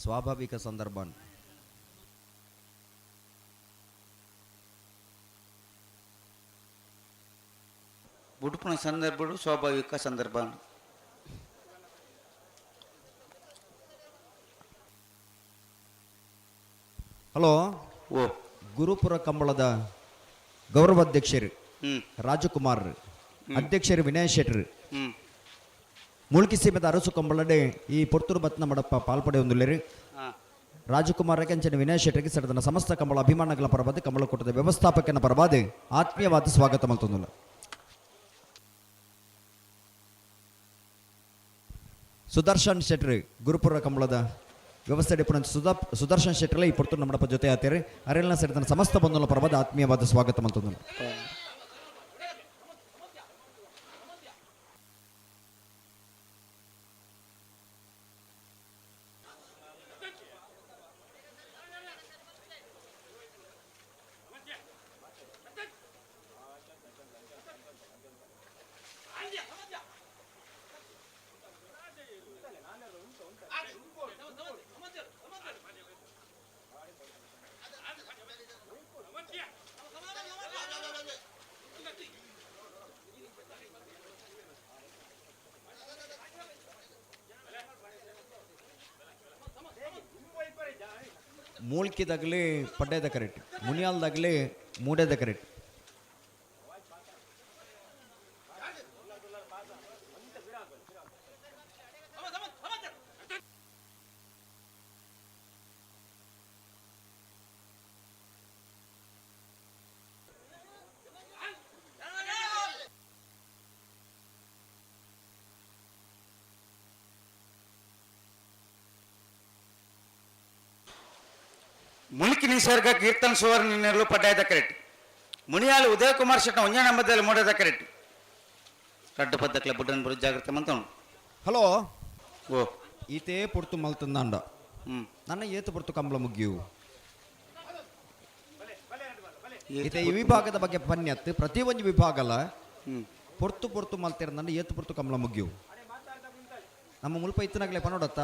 ಸ್ವಾಭಾವಿಕ ಸಂದರ್ಭ. ಬುಡುಪುನ ಸಂದರ್ಭ ಸ್ವಾಭಾವಿಕ ಸಂದರ್ಭ. ಹಲೋ. ಓ. ಗುರುಪುರ ಕಂಬಳದ ಗೌರವಾಧ್ಯಕ್ಷರು ರಾಜಕುಮಾರ್, ಅಧ್ಯಕ್ಷರು ವಿನಯ್ ಶೆಟ್ಟರ್, ಮುಲ್ಕಿ ಸೀಮೆದ ಅರಸು ಕಂಬಳಡೆ ಈ ಪೊರ್ತೂರು ಬತ್ನ ಮಡಪ್ಪ ಪಾಲ್ಪಡೆ ಹೊಂದುಲ್ಲೇರಿ. ರಾಜಕುಮಾರ್ ಅಂಚನೆ ವಿನಯ್ ಶೆಟ್ಟರ್ಗೆ ಸೆಡದನ ಸಮಸ್ತ ಕಂಬಳ ಅಭಿಮಾನಗಳ ಪರವಾದ, ಕಂಬಳ ಕೂಟದ ವ್ಯವಸ್ಥಾಪಕನ ಪರವಾದ ಆತ್ಮೀಯವಾದ ಸ್ವಾಗತ ಮಲ್ತೊಂದುಲ್ಲ. ಸುದರ್ಶನ್ ಶೆಟ್ಟರ್ ಗುರುಪುರ ಕಂಬಳದ ವ್ಯವಸ್ಥೆ ಡಿಪುಣ ಸುದರ್ಶನ್ ಶೆಟ್ಟರ್ಲ ಈ ಪೊರ್ತೂರು ನಮ್ಮಡಪ್ಪ ಜೊತೆ ಆತೇರಿ. ಅರೆಲ್ನ ಸೆಡದನ ಸಮಸ್ತ ಬಂಧುಗಳ ಪರವಾದ ಆತ್ಮೀಯವಾದ ಸ್ವಾಗತ ಮಲ್ತೊಂದುಲ್ಲ. ಮೂಲ್ಕಿದಾಗಲಿ ಪಡ್ಡೆದ ಕರೆಕ್ಟ್, ಮುನಿಯಾಲ್ದಾಗಲಿ ಮೂಡೆದ ಕರೆಕ್ಟ್. ಮುಲ್ಕಿ ನಿಸರ್ಗ ಕೀರ್ತನ್ ಸುವರ್ಣ ನೆರಳು ಪಡ್ಡಾಯದ ಕರೆಕ್ಟ್. ಮುನಿಯಾಲು ಉದಯ ಕುಮಾರ್ ಶೆಟ್ಟ ಒಂಜೇ ನಂಬದಲ್ಲಿ ಮೂಡದ ಕರೆಕ್ಟ್. ರಡ್ಡು ಪದ್ದಕ್ಲೆ ಬುಡ್ಡನ್ ಬರು ಜಾಗ್ರತೆ ಮಂತವನು. ಹಲೋ. ಓ. ಈತೇ ಪುರ್ತು ಮಲ್ತಂದಾಂಡ ನನ್ನ ಏತು ಪುರ್ತು ಕಂಬಳ ಮುಗಿಯು. ಈತ ಈ ವಿಭಾಗದ ಬಗ್ಗೆ ಪನ್ಯತ್ತು ಪ್ರತಿ ಒಂದು ವಿಭಾಗಲ ಪೊರ್ತು ಪೊರ್ತು ಮಲ್ತಿರಂದಂಡ ಏತು ಪುರ್ತು ಕಂಬಳ ಮುಗಿಯು. ನಮ್ಮ ಮುಲ್ಪ ಇತ್ತನಾಗಲೇ ಪನೋಡತ್ತ.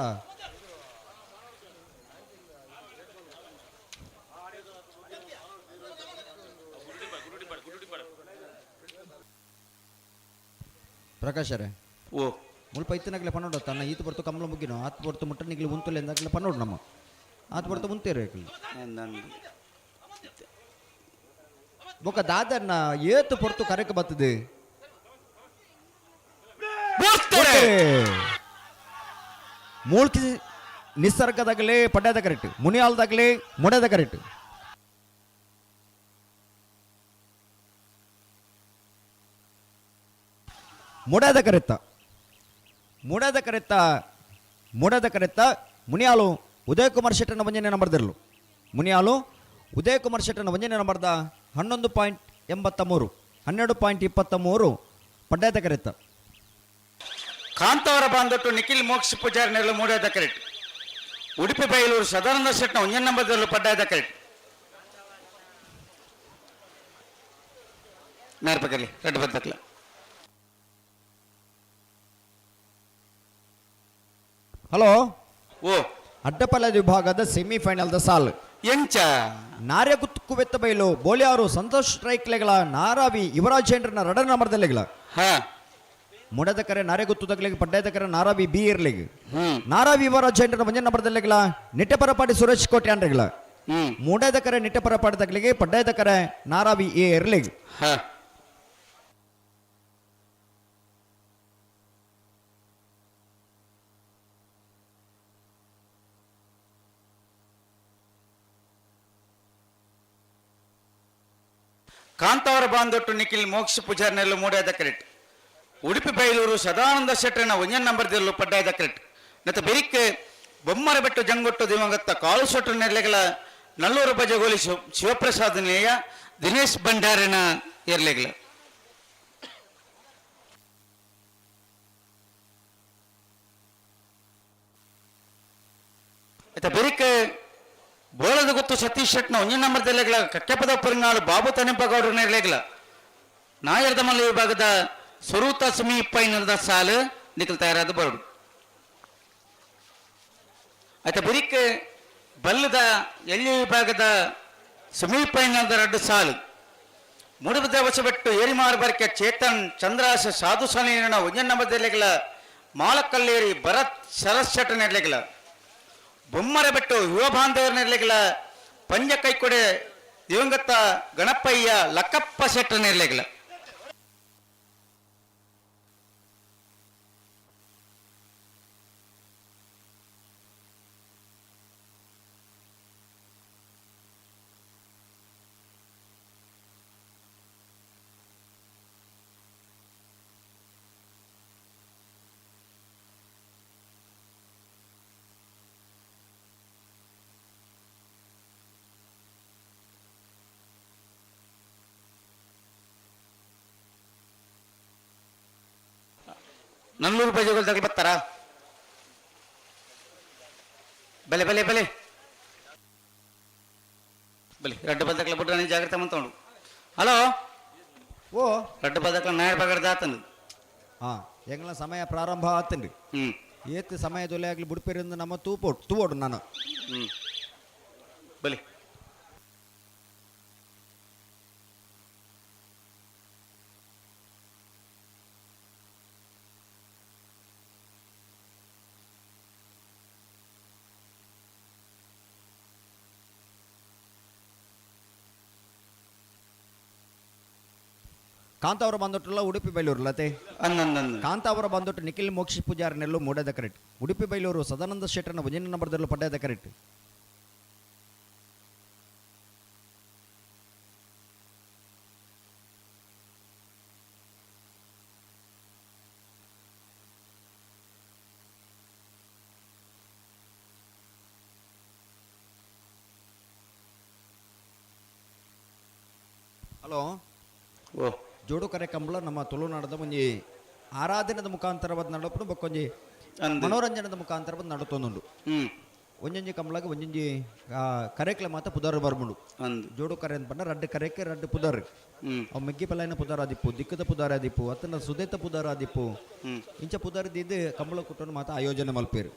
ಪ್ರಕಾಶರೇ. ಓ. ಮುಲ್ಪ ಇತ್ತನಾಗಲೇ ಪನೋಡತ್ತ ಅಣ್ಣ ಈತು ಪೊರ್ತು ಕಂಬಳ ಮುಗಿನೋ ಆತ್ ಪೊರ್ತು ಮುಟ್ಟ ನಿಗ್ಲಿ ಉಂತುಲೆ ಎಂದಾಗಲೇ ಪನೋಡು ನಮ್ಮ ಆತ್ ಪೊರ್ತು ಮುಂತೇರು. ಬೊಕ ದಾದನ್ನ ಏತು ಪೊರ್ತು ಕರೆಕ್ ಬರ್ತದೆ. ಮೂಲ್ಕಿ ನಿಸರ್ಗದಾಗಲಿ ಪಡ್ಯದ ಕರೆಕ್ಟ್, ಮುನಿಯಾಲ್ದಾಗಲಿ ಮುಡದ ಕರೆಕ್ಟ್. ಮುಡದ ಕರೆತ್ತ ಮುಡದ ಕರೆತ್ತ ಮುಡದ ಕರೆತ್ತ ಮುನಿಯಾಲು ಉದಯ್ ಕುಮಾರ್ ಶೆಟ್ಟನ ವಂಜನೆ ನಂಬರ್ದಿರಲು. ಮುನಿಯಾಲು ಉದಯ್ ಕುಮಾರ್ ಶೆಟ್ಟನ ವಂಜನೆ ನಂಬರ್ದ 11.83 12.23 ಪಡ್ಯದ ಕರೆತ್ತ. ಕಾಂತಾವರ ಬಾಂಧೊಟ್ಟು ನಿಖಿಲ್ ಮೋಕ್ಷ ಪೂಜಾರಿ ನೆರಳು ಮೂಡದ ಕರೆಕ್ಟ್. ಉಡುಪಿ ಬೈಲೂರು ಸದಾನಂದ ಶೆಟ್ಟನ ಒಂಜನ ನಂಬರ್ದಲ್ಲಿ ಪಡ್ಡಾಯದ ಕರೆಕ್ಟ್. ನೇರ್ಪಕಲ್ಲಿ ರಡ್ಡು ಬದ್ದಕ್ಲ. ಹಲೋ. ಓ. ಅಡ್ಡಪಲ್ಲ ವಿಭಾಗದ ಸೆಮಿಫೈನಲ್ದ ಸಾಲ್. ಎಂಚ ನಾರ್ಯಗುತ್ತು ಕುವೆತ್ತ ಬೈಲು ಬೋಲಿಯಾರು ಸಂತೋಷ್ ಸ್ಟ್ರೈಕ್ಲೆಗಳ ನಾರಾವಿ ಯುವರಾಜ್ ಶೆಂಡ್ರನ ರಡ ನಂಬರ್ದಲ್ಲೆಗಳ. ಮುಡದ ಕರೆ ನಾರ್ಯಗುತ್ತುದಗ್ಲಿಗೆ ಪಡ್ಡಾಯದ ಕರೆ ನಾರಾವಿ ಬಿ ಇರ್ಲಿಗೆ. ನಾರಾವಿ ಯುವರಾಜ್ ಶೆಂಡ್ರನ ಒಂಜನ ನಂಬರ್ದಲ್ಲೆಗಳ ನಿಟ್ಟೆಪರಪಾಡಿ ಸುರೇಶ್ ಕೋಟೆ ಅಂಡ್ರೆಗಳ. ಮೂಡದ ಕರೆ ನಿಟ್ಟೆಪರಪಾಡಿ ತಗ್ಲಿಗೆ ಪಡ್ಡಾಯದ ಕರೆ ನಾರಾವಿ ಎ ಇರ್ಲಿಗೆ. ಕಾಂತಾವರ ಬಾಂಧೊಟ್ಟು ನಿಖಿಲ್ ಮೋಕ್ಷ ಪೂಜಾರಿನೆಲ್ಲ ಮೂಡಾದ ಕರೆಕ್ಟ್. ಉಡುಪಿ ಬೈಲೂರು ಸದಾನಂದ ಶೆಟ್ಟರನ ಒಂಜನ್ ನಂಬರ್ದಿರಲು ಪಡ್ಡಾಯದ ಕರೆಕ್ಟ್. ನತ್ತ ಬೆರಿಕೆ ಬೊಮ್ಮರ ಬೆಟ್ಟು ಜಂಗೊಟ್ಟು ದಿವಂಗತ ಕಾಳು ಸೊಟ್ಟು ನೆರ್ಲೆಗಳ ನಲ್ಲೂರು ಬಜಗೋಲಿ ಶಿವಪ್ರಸಾದ್ ನೇಯ ದಿನೇಶ್ ಭಂಡಾರಿನ ಎರ್ಲೆಗಳ. ಆಯ್ತಾ ಬೆರಿಕೆ ಬೋಳದ ಗೊತ್ತು ಸತೀಶ್ ಶೆಟ್ನ ಒಂಜಿ ನಂಬರ್ ದೆಲೆಗ್ಲ ಕಕ್ಕೆಪದ ಪುರಿಂಗಾಳು ಬಾಬು ತನಿಪಗೌಡರ ನೆರಲೆಗ್ಲ ನಾಯರ್ದ ಮಲ್ಲ ವಿಭಾಗದ ಸ್ವರೂತ ಸಮೀಪ ಸಾಲು ನಿಖಲ್ ತಯಾರಾದ ಬರಡು. ಆಯ್ತಾ ಬಿರಿಕ್ ಬಲ್ಲದ ಎಲ್ಲಿ ವಿಭಾಗದ ಸಮೀಪ ರಡ್ಡು ಸಾಲು ಮುಡುಬದ ಹೊಸಬೆಟ್ಟು ಏರಿಮಾರು ಬರ್ಕೆ ಚೇತನ್ ಚಂದ್ರಾಸ ಸಾಧು ಸಲೀನ ಒಂಜಿ ನಂಬರ್ ದೆಲೆಗ್ಲ ಮಾಲಕಲ್ಲೇರಿ ಭರತ್ ಶರತ್ ಶೆಟ್ಟ ನೆರಲೆಗ್ಲ ಬೊಮ್ಮರ ಬೆಟ್ಟು ಯುವ ಬಾಂಧವರ ನೆರಲೆಗ್ಲ ಪಂಜ ಕೈಕೊಡೆ ದಿವಂಗತ ಗಣಪಯ್ಯ ಲಕ್ಕಪ್ಪ ಶೆಟ್ಟರ್ ನೆರಲೆಗ್ಲ. ನನ್ನೂರು ಬಜೆಗಳು ಬರ್ತಾರ? ಬಲೆ ಬಲೆ ಬಲೆ ಬಲೆ ರಡ್ಡು ಬದಕ್ಲ ಬಿಟ್ರೆ ನೀ ಜಾಗ್ರತೆ ಮಂತೋಡು. ಹಲೋ ಓ ರಡ್ಡು ಬದಕ್ಲ ನಾಯರ್ ಬಗಡ್ದ ಆತಂದು. ಹಾ ಎಂಗ್ಲ ಸಮಯ ಪ್ರಾರಂಭ ಆತನ್ರಿ. ಏತ್ ಸಮಯದೊಲೆ ಆಗ್ಲಿ ಬುಡ್ಪೇರಿಂದ ನಮ್ಮ ತೂಪೋಡು ತೂವೋಡು ನಾನು. ಬಲೆ ಕಾಂತಾವರ ಬಂದೊಟ್ಟಲ್ಲ ಉಡುಪಿ ಬೈಲೂರು ಲತೆ. ಕಾಂತಾವರ ಬಂದೊಟ್ಟು ನಿಖಿಲ್ ಮೋಕ್ಷ ಪೂಜಾರನೆಲ್ಲೂ ಮೂಡದ ಕರೆಕ್ಟ್. ಉಡುಪಿ ಬೈಲೂರು ಸದಾನಂದ ಶೆಟ್ಟರ್ನ ಒಂದಿನ ನಂಬರ್ದಲ್ಲೂ ಪಡ್ಡದ ಕರೆಕ್ಟ್. ಹಲೋ ಓ ಜೋಡು ಕರೆ ಕಂಬಳ ನಮ್ಮ ತುಳುನಾಡದ ಒಂಜಿ ಆರಾಧನೆದ ಮುಖಾಂತರವಾದ ನಡಪುಡು ಬೊಕ್ಕೊಂಜಿ ಮನೋರಂಜನೆದ ಮುಖಾಂತರವಾದ ನಡತೊಂದುಂಡು. ಒಂಜೊಂಜಿ ಕಂಬಳಗ ಒಂಜೊಂಜಿ ಕರೆಕ್ಲೆ ಮಾತ ಪುದರ್ ಬರ್ಮುಂಡು. ಜೋಡು ಕರೆ ಅಂತ ಪಂಡ ರಡ್ಡು ಕರೆಕ್ಕೆ ರಡ್ಡು ಪುದರ್. ಅವು ಮೆಗ್ಗಿ ಪಲಾಯಿನ ಪುದರ್ ಆದಿಪ್ಪು, ದಿಕ್ಕದ ಪುದರ್ ಆದಿಪ್ಪು, ಅತ್ತನ ಸುದೇತ ಪುದರ್ ಆದಿಪ್ಪು, ಇಂಚ ಪುದರ್ ದಿದ್ದು ಕಂಬಳ ಕುಟ್ಟನ್ನು ಮಾತ ಆಯೋಜನೆ ಮಲ್ಪೇರು.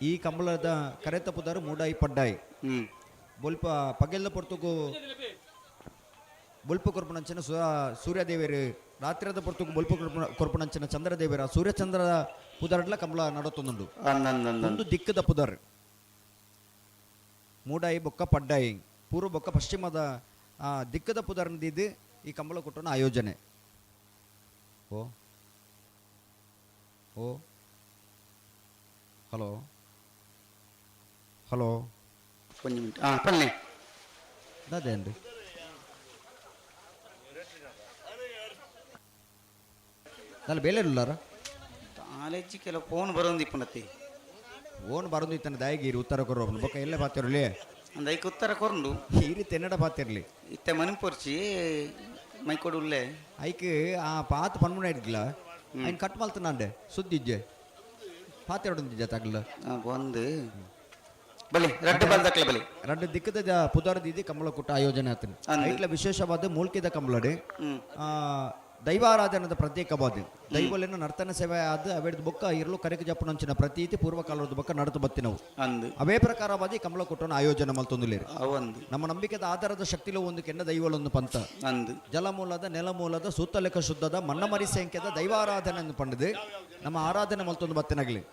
ಈ ಕಂಬಳದ ಕರೆತ ಪುದರ್ ಮೂಡಾಯಿ ಪಡ್ಡಾಯಿ. ಬೊಲ್ಪ ಪಗೆಲ್ಲ ಪೊರ್ತುಗು ಬೊಲ್ಪು ಕೊರ್ಪುನಂಚಿನ ಸೂರ್ಯದೇವರು, ರಾತ್ರಿದ ಪೊರ್ತುಗು ಬೊಲ್ಪು ಕೊರ್ಪುನಂಚಿನ ಚಂದ್ರದೇವರ ಸೂರ್ಯಚಂದ್ರ ಪುದರ್ಡ್ಲ ಕಂಬಳ ನಡತೊಂದುಂಡು. ಒಂದು ದಿಕ್ಕದ ಪುದರ್ ಮೂಡಾಯಿ ಬೊಕ್ಕ ಪಡ್ಡಾಯಿ, ಪೂರ್ವ ಬೊಕ್ಕ ಪಶ್ಚಿಮದ ದಿಕ್ಕದ ಪುದರ್ನದಿದ್ದು ಈ ಕಂಬಳ ಕುಟ್ಟನ ಆಯೋಜನೆ. ಓ ಓ ಹಲೋ ಹಲೋ ಒಂಜಿ ಮಿನಿಟ್. ಹಾಂ ಪನ್ನೆ ಅದೇನ್ರಿ ನಾನು ಬೇಲೆ ಉಲ್ಲಾರ ಕಾಲೇಜ್ ಕೆಲವು ಫೋನ್ ಬರೋದು ಇಪ್ಪನತಿ. ಓನ್ ಬರೋದು ಇತ್ತನ ದಾಯಿಗೀರಿ ಉತ್ತರ ಕೊರೋ ಬೊಕ್ಕ ಎಲ್ಲೇ ಬಾತಿರಲಿ ಅಂದ ಐಕ್ ಉತ್ತರ ಕೊರಂಡು ಈ ರೀತಿ ಎನ್ನಡ ಬಾತಿರ್ಲಿ ಇತ್ತೆ ಮನಿಪೊರ್ಚಿ ಮೈಕೊಡು ಉಲ್ಲೆ ಐಕ್ ಆ ಪಾತ್ ಪನ್ಮುನ ಇಡ್ಲ ಐನ್ ಕಟ್ ಮಲ್ತನಾಂಡೆ ಸುದ್ದಿಜ್ಜೆ ಪಾತೆರಡು ತಗಲ ಒಂದು ಬಲಿ ರಡ್ಡು ಬಲ್ದಕ್ಲೆ ಬಲಿ ರಡ್ಡು ದಿಕ್ಕದ ಪುದರ್ ದೀದಿ ಕಂಬಳ ಕುಟ್ಟ ಆಯೋಜನೆ ಆತನ. ಐಟ್ಲ ವಿಶೇಷವಾದ ಮೂಲ್ಕಿದ ಕಂಬಳಡೆ ದೈವಾರಾಧನದ ಪ್ರತ್ಯೇಕವಾದ ದೈವಲಿನ ನರ್ತನ ಸೇವೆ ಆದ ಅವೆಡ್ದು ಬೊಕ್ಕ ಇರಲು ಕರೆಕ ಜಪ್ಪುನಂಚಿನ ಪ್ರತೀತಿ ಪೂರ್ವಕಾಲದ ಬೊಕ್ಕ ನಡತು ಬತ್ತಿನವು. ಅವೇ ಪ್ರಕಾರವಾದಿ ಕಮಲ ಕುಟ್ಟನ ಆಯೋಜನೆ ಮಲ್ತೊಂದುಲೇರು. ನಮ್ಮ ನಂಬಿಕೆದ ಆಧಾರದ ಶಕ್ತಿಲೋ ಒಂದು ಕೆನ್ನ ದೈವಲೊಂದು ಪಂತ ಜಲಮೂಲದ ನೆಲಮೂಲದ ಸೂತಲೆಕ್ಕ ಶುದ್ಧದ ಮನ್ನಮರಿ ಸಂಖ್ಯದ ದೈವಾರಾಧನೆ ಪಂಡದು ನಮ್ಮ ಆರಾಧನೆ ಮಲ್ತೊಂದು ಬತ್ತಿನಗಲಿ.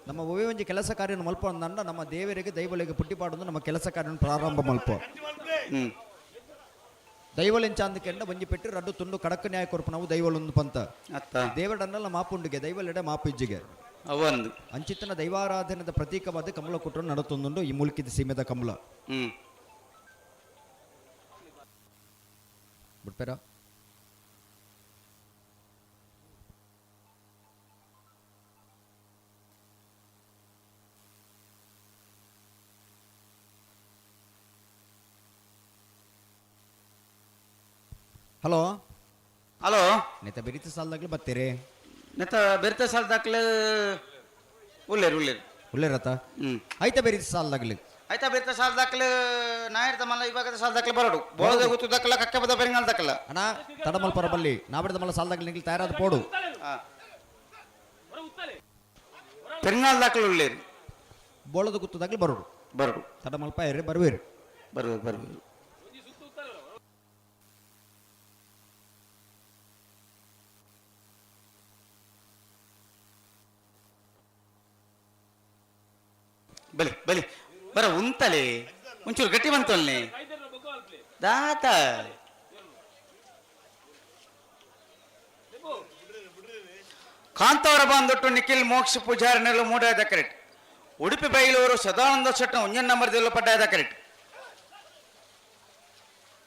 ನಮ್ಮ ಒವೇ ಒಂಜಿ ಕೆಲಸ ಕಾರ್ಯ ಮಲ್ಪ ಅಂದಂಡ ನಮ್ಮ ದೇವರಿಗೆ ದೈವಲಿಗೆ ಪುಟ್ಟಿಪಾಡೊಂದು ನಮ್ಮ ಕೆಲಸ ಕಾರ್ಯ ಪ್ರಾರಂಭ ಮಲ್ಪ. ದೈವಲಿಂಚಾಂದ ಕೆಂಡ ಒಂಜಿ ಪೆಟ್ಟು ರಡ್ಡು ತುಂಡು ಕಡಕ ನ್ಯಾಯ ಕೊರ್ಪು ನಾವು ದೈವಲೊಂದು ಪಂತ ದೇವಡನ್ನಲ್ಲ ಮಾಪುಂಡಿಗೆ ದೈವಲೆಡೆ ಮಾಪಿಜ್ಜಿಗೆ ಅವೊಂದು ಅಂಚಿತನ ದೈವಾರಾಧನದ ಪ್ರತೀಕವಾದ ಕಮಲ ಕುಟ್ಟ ನಡತೊಂದುಂಡು ಈ ಮುಲ್ಕಿದ ಸೀಮೆದ ಕಮಲ. ಬಿಡ್ಪೇರ ಹಲೋ ಹಲೋ ನೆತ್ತ ಬೆರಿತ ಸಾಲದಾಗ್ಲಿ ಬತ್ತೀರಿ? ನೆತ್ತ ಬೆರಿತ ಸಾಲದಾಗ್ಲಿ ಉಲ್ಲೇರು ಉಲ್ಲೇರು ಉಲ್ಲೇರತ್ತ ಆಯ್ತಾ ಬೆರಿತ ಸಾಲದಾಗ್ಲಿ. ಆಯ್ತಾ ಬೇತ ಸಾಲ ದಾಖಲೆ ನಾಯರ್ದ ಮಲ್ಲ ಇವಾಗ ಸಾಲ ದಾಖಲೆ ಬರೋಡು ಬೋಳದ ಗೊತ್ತು ದಾಖಲ ಕಕ್ಕಬದ ಬೆಂಗಾಲ್ ದಾಖಲ. ಅಣ್ಣ ತಡಮಲ್ ಪರಬಲ್ಲಿ ನಾವಿಡದ ಮಲ್ಲ ಸಾಲ ದಾಖಲೆ ನಿಂಗೆ ತಯಾರಾದ ಪೋಡು. ಪೆರಿಂಗಾಲ್ ದಾಖಲೆ ಉಳ್ಳೇರಿ. ಬೋಳದ ಗುತ್ತು ದಾಖಲೆ ಬರೋಡು. ಬರೋಡು. ತಡಮಲ್ಪ ಏರಿ ಬರುವೇರು. ಬರುವೇರು ಬರುವೇರು. ಬಲಿ ಬಲಿ ಬರ ಉಂತಲೆ ಒಂಚೂರು ಗಟ್ಟಿ ಬಂತು ಅಲ್ಲಿ ದಾತ. ಕಾಂತಾವರ ಬಂದೊಟ್ಟು ನಿಖಿಲ್ ಮೋಕ್ಷ ಪೂಜಾರಿ ನೆರಳು ಮೂಡಾದ ಕರೆಕ್ಟ್. ಉಡುಪಿ ಬೈಲೂರು ಸದಾನಂದ ಶೆಟ್ಟ ಒಂಜನ್ ನಂಬರ್ ದಿಲ್ಲ ಪಡ್ಡಾದ ಕರೆಕ್ಟ್.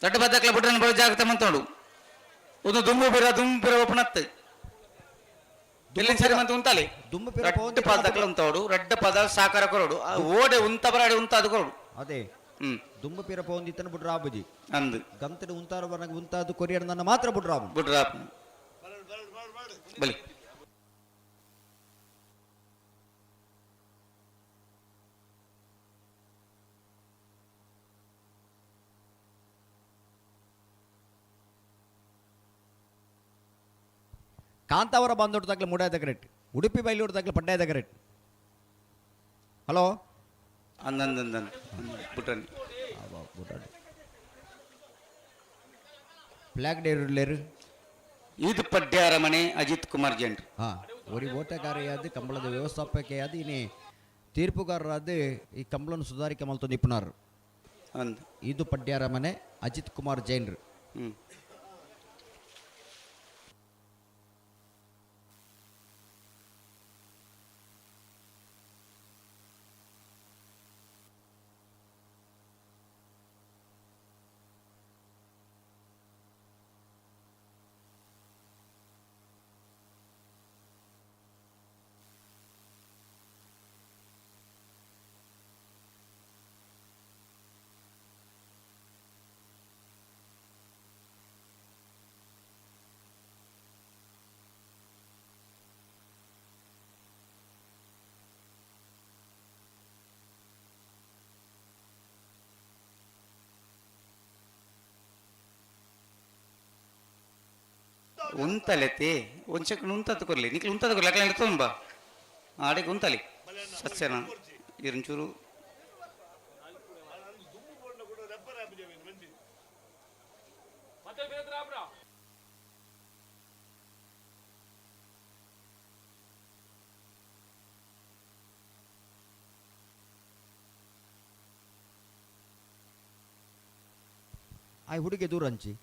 ದೊಡ್ಡ ಬದ್ದಕ್ಲ ಬಿಡ್ರನ್ ಬರೋ ಜಾಗ್ರತೆ ಮಂತೋಡು. ಒಂದು ದುಂಬು ಬಿರ ದುಂಬು ಬಿರ ಒಪ್ಪನತ್ತು ಎಲ್ಲಿ ಸರಿ ಮಂತ ಉಂತಾಲೆ. ದುಂಬು ಪಿರ ರಡ್ಡ ಪದಕ್ಲ ಉಂತೋಡು ರಡ್ಡ ಪದ ಸಾಕಾರ ಕೊರಡು ಓಡೆ ಉಂತ ಬರಾಡೆ ಉಂತ ಅದು ಕೊರಡು. ಅದೇ ದುಂಬು ಪಿರ ಪೋಂದಿತ್ತನ ಬುಡ್ರಾಬುಜಿ ಅಂದು ಗಂತಡು ಉಂತಾರ ಬರಗ ಉಂತಾದು ಕೊರಿಯರ್ ನನ್ನ ಮಾತ್ರ ಬುಡ್ರಾಬು. ಬುಡ್ರಾಬ್ ಬಲಿ. ಕಾಂತಾವರ ಬಂದೋಡು ತಗ್ಲ ಮೂಡಾದ ಕರೆಕ್ಟ್. ಉಡುಪಿ ಬೈಲೂರು ತಗ್ಲ ಪಡ್ಡಾಯದ ಕರೆಕ್ಟ್. ಹಲೋ ಅಂದಂದಂದನ್ ಬುಟ್ರನ್ ಫ್ಲಾಗ್ ಡೇರು. ಇದು ಪಡ್ಯಾರ ಮನೆ ಅಜಿತ್ ಕುಮಾರ್ ಜೈನ್ರು. ಹಾಂ ಒರಿ ಓಟಗಾರೆಯಾದ ಕಂಬಳದ ವ್ಯವಸ್ಥಾಪಕೆಯಾದ ಇನಿ ತೀರ್ಪುಗಾರರಾದ ಈ ಕಂಬಳನ್ನು ಸುಧಾರಿಕೆ ಮಲ್ತೊಂದು ಇಪ್ಪುನಾರು. ಅಂದು ಇದು ಪಡ್ಯಾರ ಮನೆ ಅಜಿತ್ ಕುಮಾರ್ ಜೈನ್ರು. ಉಂತಲೆತಿ ಒಂದು ಸೆಕೆಂಡ್ ಉಂತದ್ದು ಕೊರ್ಲಿ ನಿಕ್ಲು ಉಂತದ್ದು ಕೊರ್ಲಿ ಅಕ್ಲ ತುಂಬ ಆಡಿಗೆ ಉಂತಲಿ ಸಸ್ಯನ ಇರಂಚೂರು. ಆ ಹುಡುಗಿ ದೂರ ಅಂಚಿ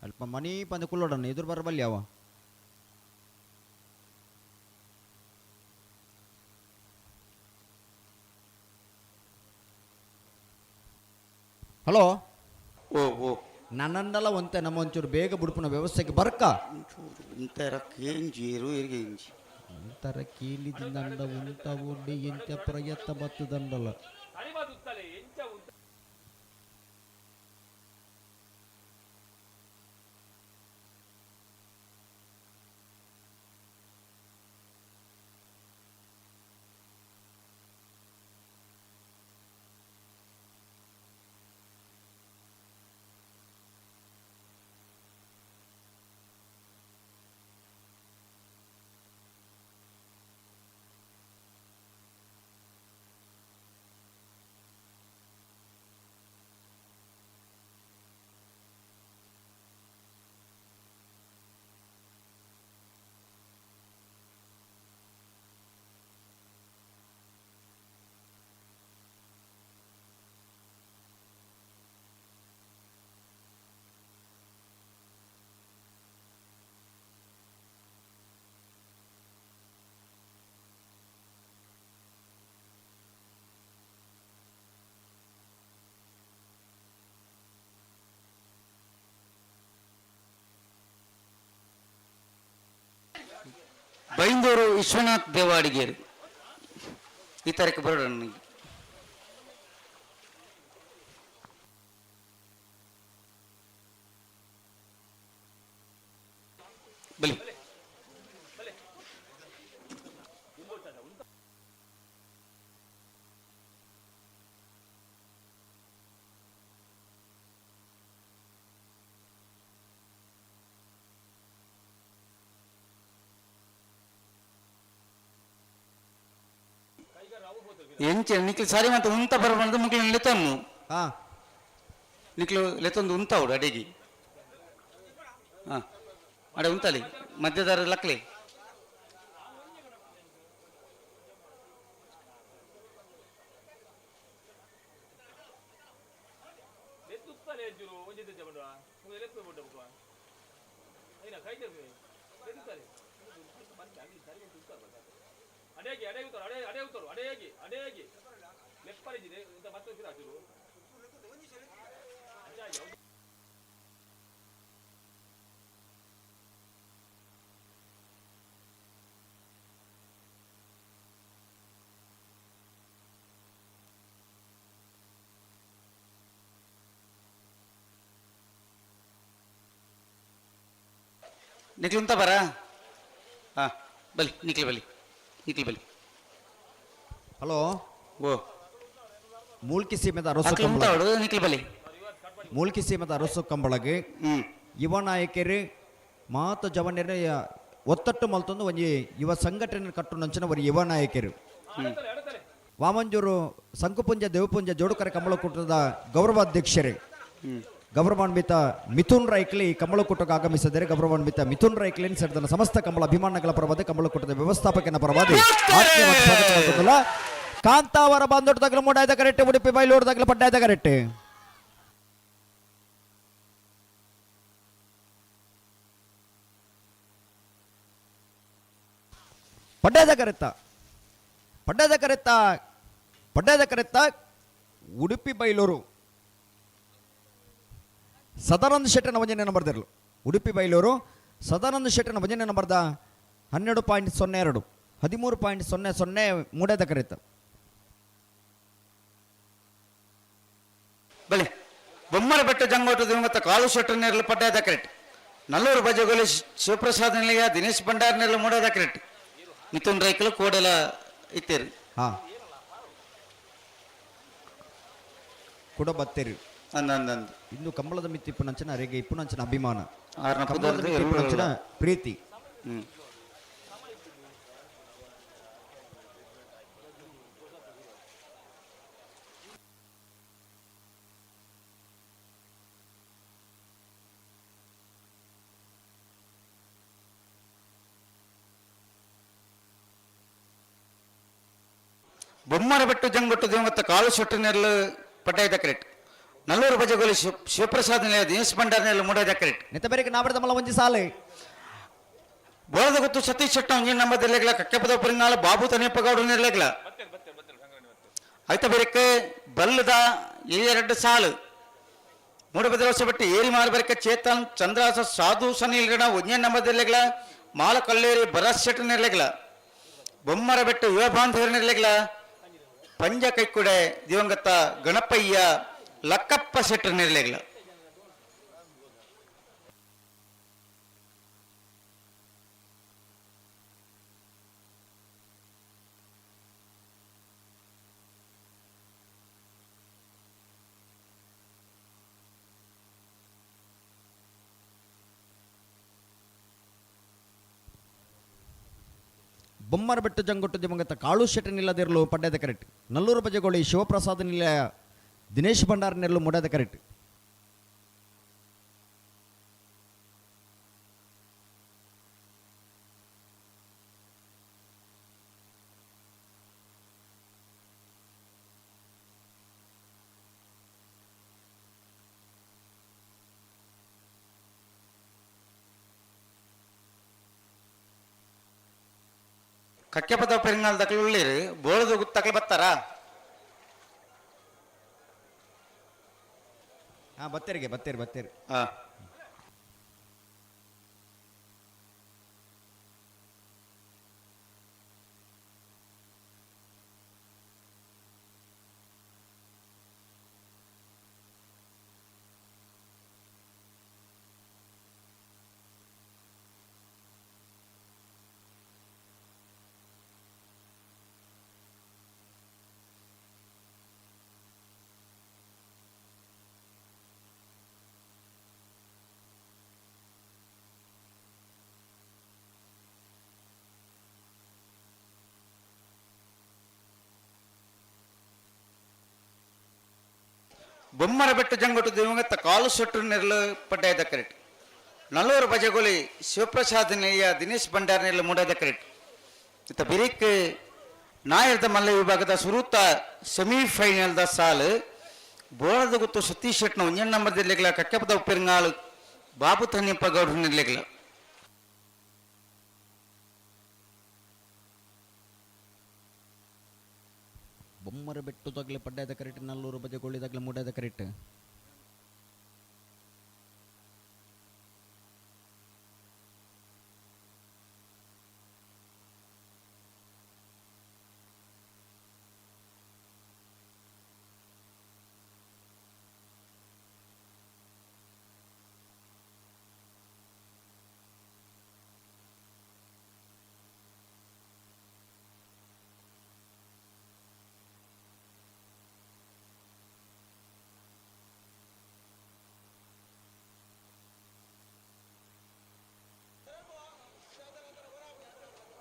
ಅಲ್ಪ ಮನಿ ಪಂದ ಕುಲ್ಲೋಡಣ್ಣ ಎದುರು ಬರಬಲ್ಲಿ ಅವ. ಹಲೋ ಓ ಓ ನನ್ನಂಡಲ ಒಂತೆ ನಮ್ಮ ಒಂಚೂರು ಬೇಗ ಬುಡುಪುನ ವ್ಯವಸ್ಥೆಗೆ ಬರ್ಕ. ಒಂಥರ ಕೇಂಜೀರು ಇರಿಗೆ ಇಂಜಿ ಒಂಥರ ಕೀಲಿದಿಂದಂಡ ಉಂಟ ಉಂಡಿ ಎಂಚ ಪ್ರಯತ್ನ ಮತ್ತು ದಂಡಲ. ಬೈಂದೂರು ವಿಶ್ವನಾಥ್ ದೇವಾಡಿಗೇರಿ ಈ ತಾರೀಕು ಬರೋಣ ನನಗೆ. ಬಲಿ. ಎಂಚೆ ನಿಕ್ಲು ಸರಿ ಮತ್ತೆ ಉಂತ ಬರಬಾರ್ದು ಮುಕ್ಲು ಲೆತ್ತೊಂದು. ಹಾ. ನಿಕ್ಲು ಲೆತ್ತೊಂದು ಉಂತಾవుಡು ಅಡಿಗೆ. ಹಾ, ಅಡೆ ಉಂತಲಿ ಮಧ್ಯದಾರ ಲಕ್ಲಿ. ನಿಕ್ಲು ಉಂತ ಬರ. ಹಾ ಬಲಿ ನಿಕ್ಲು, ಬಲಿ ನಿಕ್ಲು, ಬಲಿ. ಹಲೋ. ಓ. ಮೂಲ್ಕಿ ಸೀಮೆದ ಅರಸು ಅಕ್ಲು ಕಂಬಳ. ಉಂತಾವಡು ನಿಕ್ಲು ಬಲಿ. ಮೂಲ್ಕಿ ಸೀಮೆದ ಅರಸು ಕಂಬಳಗೆ ಯುವ ನಾಯಕರು ಮಾತ ಜವನ್ಯರ ಒತ್ತಟ್ಟು ಮಲ್ತೊಂದು ಒಂಜಿ ಯುವ ಸಂಘಟನೆ ಕಟ್ಟುನಂಚಿನ ಒರಿ ಯುವ ನಾಯಕರು. ವಾಮಂಜೂರು ಸಂಕುಪುಂಜ ದೇವಪುಂಜ ಜೋಡುಕರ ಕಂಬಳಕೂಟದ ಗೌರವಾಧ್ಯಕ್ಷರು ಗೌರವಾನ್ವಿತ ಮಿಥುನ್ ರೈಕ್ಲಿ ಕಂಬಳಕೂಟಕ್ಕೆ ಆಗಮಿಸಿದರೆ, ಗೌರವಾನ್ವಿತ ಮಿಥುನ್ ರೈಕ್ಲಿನ್ ಸೇರಿದ ಸಮಸ್ತ ಕಂಬಳ ಅಭಿಮಾನಗಳ ಪರವಾದ, ಕಂಬಳಕೂಟದ ವ್ಯವಸ್ಥಾಪಕನ ಪರವಾದ ಆತ್ಮೀಯವಾದ ಸ್ವಾಗತ ಮಾಡ್ಕೊಂಡಲ್ಲ. ಕಾಂತಾವರ ಬಂದೊಡ್ಡದಾಗಲು ಮೂಡಾಯ್ದ ಕರೆಕ್ಟ್, ಉಡುಪಿ ಬೈಲೂರ್ದಾಗಲು ಪಡ್ಡಾಯ್ದ ಕರೆಕ್ಟ್. ಪಡ್ಡಾದ ಕರೆತ್ತ, ಪಡ್ಡಾದ ಕರೆತ್ತ, ಪಡ್ಡಾದ ಕರೆತ್ತ. ಉಡುಪಿ ಬೈಲೂರು ಸದಾನಂದ ಶೆಟ್ಟನ ಒಂಜನೇ ನಂಬರ್ದಿರಲು. ಉಡುಪಿ ಬೈಲೂರು ಸದಾನಂದ ಶೆಟ್ಟನ ಒಂಜನೇ ನಂಬರ್ದ 12.02, 13.00 ಮೂಡೇದ ಕರೆತ್ತ. ಬಲಿ. ಬೊಮ್ಮರ ಬೆಟ್ಟ ಜಂಗೋಟ ದಿವಂಗತ ಕಾಲು ಶೆಟ್ಟರ್ ನೇರಲು ಪಡ್ಡಾದ ಕರೆಕ್ಟ್. ನಲ್ಲೂರು ಬಜಗೋಲಿ ಶಿವಪ್ರಸಾದ್ ನಿಲಯ ದಿನೇಶ್ ಭಂಡಾರ್ ನೇರಲು ಮೂಡಾದ ಕರೆಕ್ಟ್. ಮಿಥುನ್ ರೈಕಲು ಕೋಡೆಲ ಇತ್ತೇರು. ಹಾ, ಕುಡ ಬತ್ತೇರು. ಅಂದ ಅಂದ ಅಂದ. ಇಂದು ಕಂಬಳದ ಮಿತ್ತಿ ಇಪ್ಪುನಂಚಿನ ಅರೆಗೆ ಇಪ್ಪುನಂಚಿನ ಅಭಿಮಾನ, ಆರ್ನ ಕಂಬಳದ ಪುದರ್ದು ಮಿತ್ತಿ ಇಪ್ಪುನಂಚಿನ ಪ್ರೀತಿ. ಬೊಮ್ಮರ ಬೆಟ್ಟು ಜಂಗೊಟ್ಟು ದಿವಂಗತ ಕಾಲು ಶೆಟ್ಟರ್ ನೇರಲು ಪಡ್ಡಾದ ಕರೆಕ್ಟ್. ನಲ್ಲೂರು ಬಜಗೋಲಿ ಶಿವಪ್ರಸಾದ್ ನಿಲಯ ದಿನೇಶ್ ಭಂಡಾರ್ ನೇರಲು ಮೂಡಾದ ಕರೆಕ್ಟ್. ನೆತ್ತ ಬೇರೆ ನಾಬರದ ಮಲ್ಲ ಒಂಜಿ ಸಾಲೆ. ಬೋಳದ ಗೊತ್ತು ಸತೀಶ್ ಶೆಟ್ಟ ಒಂಜಿ ನಂಬರ್ ನಿರ್ಲೆಗ್ಲ. ಕಕ್ಕೆಪದ ಪರಿನಾಳ ಬಾಬು ತನಿಯಪ್ಪಗೌಡ ನಿರ್ಲೆಗ್ಲ. ಆಯ್ತ ಬೇರಕ್ಕೆ ಬಲ್ಲದ ಎರಡು ಸಾಲು. ಮೂಡಬದ್ರ ವರ್ಷ ಬಿಟ್ಟು ಏರಿ ಮಾರಬರಕ ಚೇತನ್ ಚಂದ್ರಾಸ ಸಾಧು ಸನಿಲ್ಗಣ ಒಂಜೇ ನಂಬರ್ ನಿರ್ಲೆಗ್ಲ. ಮಾಲ ಕಲ್ಲೇರಿ ಭರತ್ ಶೆಟ್ಟ ನಿರ್ಲೆಗ್ಲ. ಬೊಮ್ಮರ ಬೆಟ್ಟು ಯುವ ಬಾಂಧವರು ನಿರ್ಲೆಗ್ಲ. ಪಂಜ ಕೈಕುಡೆ ದಿವಂಗತ ಗಣಪಯ್ಯ ಲಕ್ಕಪ್ಪ ಶೆಟ್ಟರ್ ನಿರ್ಲೆಗ್ಲ. ಬೊಮ್ಮರ ಬೆಟ್ಟು ಜಂಗೊಟ್ಟು ದಿವಂಗತ ಕಾಳು ಶೆಟ್ಟರ್ ನಿಲ್ಲದಿರಲು ಪಡ್ಡದ ಕರೆಕ್ಟ್. ನಲ್ಲೂರು ಬಜಗೋಳಿ ಶಿವಪ್ರಸಾದ್ ನಿಲಯ ದಿನೇಶ್ ಭಂಡಾರ್ ನೆರಳು ಮೂಡದ ಕರೆಕ್ಟ್. ಕಕ್ಕೆಪದ ಪೆರಿಂಗಾಲ್ ದಕ್ಲು ಉಳ್ಳೀರು ಬೋಳದ ಗುತ್ತಕ್ಲು ಬತ್ತಾರಾ? ಹಾ, ಬತ್ತೇರಿಗೆ ಬತ್ತೇರಿ ಬತ್ತೇರಿ. ಹಾ. ಬೊಮ್ಮರ ಬೆಟ್ಟು ಜಂಗೊಟ್ಟು ದಿವಂಗತ ಕಾಲು ಸೊಟ್ಟು ನೆರಳು ಪಡ್ಡಾಯದ ಕರೆಟ್. ನಲ್ಲೂರು ಬಜಗೋಲಿ ಶಿವಪ್ರಸಾದ್ ನೆಯ್ಯ ದಿನೇಶ್ ಭಂಡಾರ್ ನೆರಳು ಮೂಡಾದ ಕರೆಟ್. ಇತ್ತ ಬಿರಿಕ್ ನಾಯರ್ದ ಮಲ್ಲ ವಿಭಾಗದ ಸುರೂತ ಸೆಮಿಫೈನಲ್ದ ಸಾಲು ಬೋಳದ ಗುತ್ತು ಸತೀಶ್ ಶೆಟ್ನ ಒಂಜನ್ ನಂಬರ್ ದಿರ್ಲಿಗ್ಲ ಕಕ್ಕೆಪದ ಉಪ್ಪಿರಂಗಾಳು ಬಾಬು ತನ್ನಿಯಪ್ಪ ಗೌಡ್ರ ನಿರ್ಲಿಗ್ಲ. ಬೊಮ್ಮರ ಬೆಟ್ಟು ತಗ್ಲೆ ಪಡ್ಡಾಯದ ಕರೆಟ್, ನಲ್ಲೂರು ಬಜಗೋಳಿ ತಗ್ಲೆ ಮೂಡಾದ ಕರೆಟ್.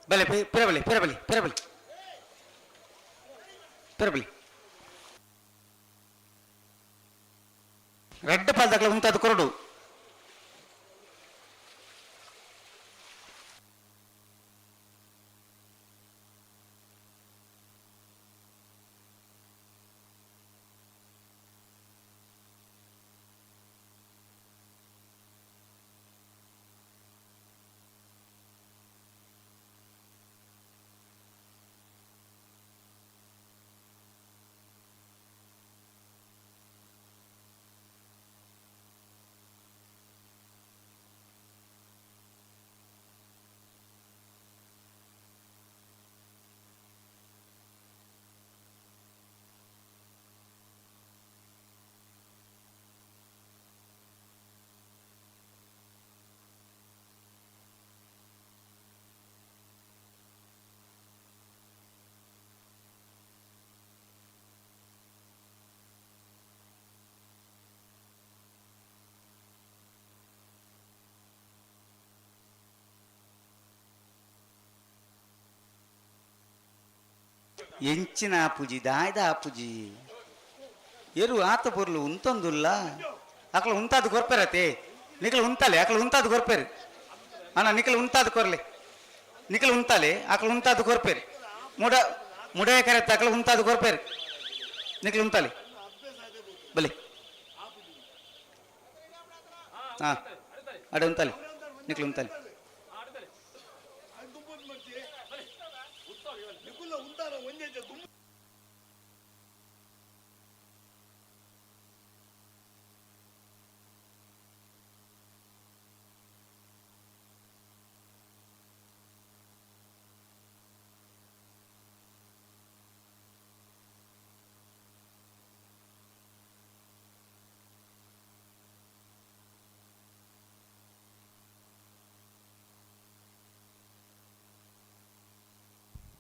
ಬಲೆ ಪಿರಬಲಿ ಪಿರಬಲಿ ಪಿರಬಲಿ ಪಿರಬಲಿ ರೆಡ್ ಪಾಲ್ದಾಗ್ಲ ಉಂತಾದ ಕೊರಡು. ಎಂಚಿನ ಆಪುಜಿ ದಾಯ್ದ ಆಪುಜಿ ಎರು ಆತ ಪೊರ್ಲು ಉಂತೊಂದುಲ್ಲ ಅಕ್ಲ ಉಂತಾದ ಕೊರ್ಪೆರತೆ ನಿಕಲ್ ಉಂತಾಲೆ ಅಕ್ಲ ಉಂತಾದ ಕೊರ್ಪೆರು ಅಣ್ಣ ನಿಕಲ್ ಉಂತಾದ ಕೊರ್ಲೆ ನಿಕಲ್ ಉಂತಾಲೆ ಅಕ್ಲ ಉಂತಾದ ಕೊರ್ಪೆರು ಮುಡ ಮುಡೆಯ ಕರೆತ್ತ ಅಕ್ಲ ಉಂತಾದ ಕೊರ್ಪೆರು ನಿಕಲ್ ಉಂತಾಲೆ ಬಲೆ ಹಾ ಅಡೆ ಉಂತಾಲೆ ನಿಕಲ್ ಉಂತಾಲೆ.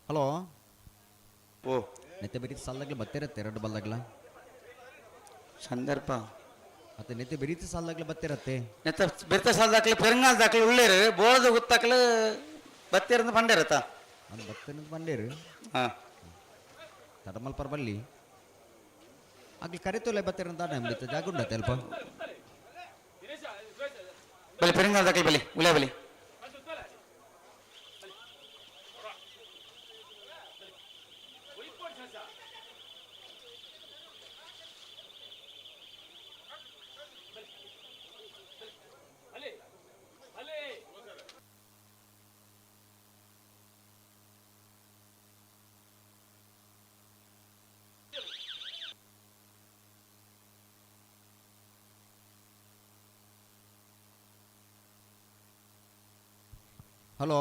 ಹಲೋ. ಓ. ನೆತ್ತೆ ಬೆರೀತಿ ಸಾಲದಾಗ್ಲ ಬತ್ತಿರತ್ತೆ ಎರಡು ಬಲ್ದಾಗ್ಲ ಸಂದರ್ಭ. ಮತ್ತೆ ನೆತ್ತೆ ಬೆರೀತಿ ಸಾಲದಾಗ್ಲ ಬತ್ತಿರತ್ತೆ. ನೆತ್ತ ಬೆರ್ತ ಸಾಲದಾಕ್ಲೆ ಪೆರಂಗಾಲ್ ದಾಕ್ಲೆ ಉಳ್ಳೇರು ಬೋಳದ ಗುತ್ತಾಕ್ಲೆ ಬತ್ತಿರಂದು ಬಂಡೇರತ್ತ. ಅದು ಬತ್ತಿರಂದು ಬಂಡೇರು. ಹಾ. ತಡಮಲ್ ಬಲ್ಲಿ ಆಗ್ಲಿ ಕರೆತೊಲೆ ಬತ್ತಿರಂತ ನಮ್ಗೆ ಜಾಗ ಉಂಡತ್ತೆ ಅಲ್ಪ. ಬಲಿ ಪೆರಂಗಾಲ್ ದಾಕ್ಲೆ ಬಲಿ ಉಳ್ಳೆ ಬಲಿ. ಹಲೋ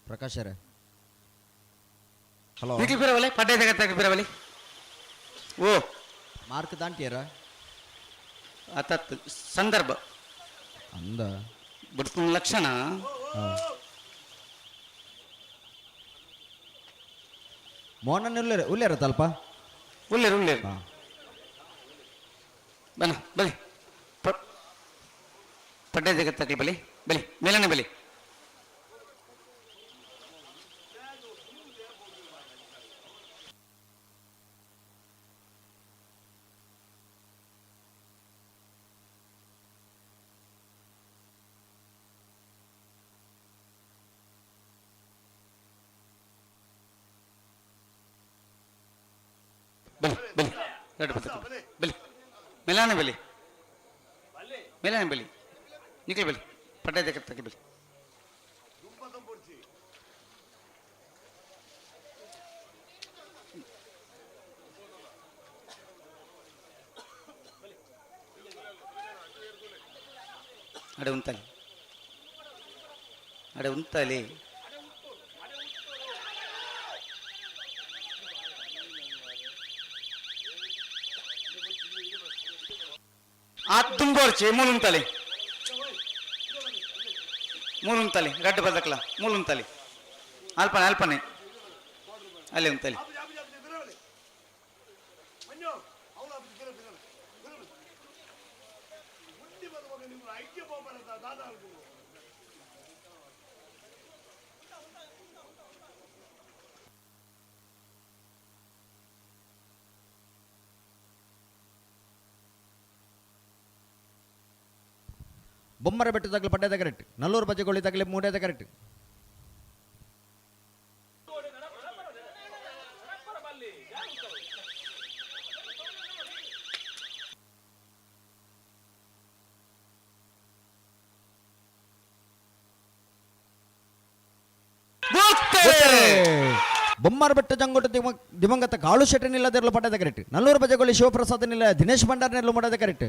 ಪ್ರಕಾಶರೇ. ಹಲೋ. ನಿಖಿಲ್ ಬಿರವಲೆ ಪಡ್ಡೆ ಜಗತ್ತಾಗ ಬಿರವಲೆ. ಓ. ಮಾರ್ಕ್ ದಾಂಟಿಯರ? ಅತತ್ ಸಂದರ್ಭ. ಅಂದ. ಬಿಡ್ತು ಲಕ್ಷಣ. ಮೋಹನನ್ ಉಲ್ಲೇರ ಉಲ್ಲೇರ ತಲ್ಪ? ಉಲ್ಲೇರು ಉಲ್ಲೇರು. ಬನ್ನ ಬಲಿ ಪಡ್ಡೆ ಜಗತ್ತಾಗಲಿ ಬಲಿ ಬಲಿ ಮೇಲನೆ ಬಲಿ. ಬಲಿ ಬಲಿ ಎರಡು ಬಲಿ ಮೆಲಾನೆ ಬಲಿ ಮೆಲಾನೆ ಬಲಿ ನಿಖಲ್ ಬಲಿ ಪಡ್ಡೆ ತಕ್ಕ ಬಲಿ. ಅಡೆ ಉಂತಲಿ ಅಡೆ ಉಂತಲಿ. ಆ ತುಂಬೋರ್ಚಿ ಮೂಲುಂತಲಿ ಮೂಲುಂತಲಿ ರಡ್ಡು ಬದಕ್ಲ ಮೂಲುಂತಲಿ ಅಲ್ಪನೆ ಅಲ್ಪನೆ ಅಲ್ಲಿ ಉಂತಲಿ. ಬೊಮ್ಮರ ಬೆಟ್ಟ ತಗಲು ಪಡ್ಡೆದ ಕರೆಕ್ಟ್, ನಲ್ಲೂರು ಬಜ್ಜೆಗೊಳ್ಳಿ ತಗಲಿ ಮೂಡೇದ ಕರೆಕ್ಟ್. ಬೊಮ್ಮರ ಬೆಟ್ಟ ಜಂಗೋಟ ದಿವಂಗತ ಕಾಳು ಶೆಟ್ಟಿ ನಿಲ್ಲದಿರಲು ಪಡೆದ ಕರೆಕ್ಟ್. ನಲ್ಲೂರು ಬಜೆಗೊಳ್ಳಿ ಶಿವಪ್ರಸಾದ್ ನಿಲ್ಲ ದಿನೇಶ್ ಭಂಡಾರ್ ನೆಲ್ಲು ಮಾಡದ ಕರೆಕ್ಟ್.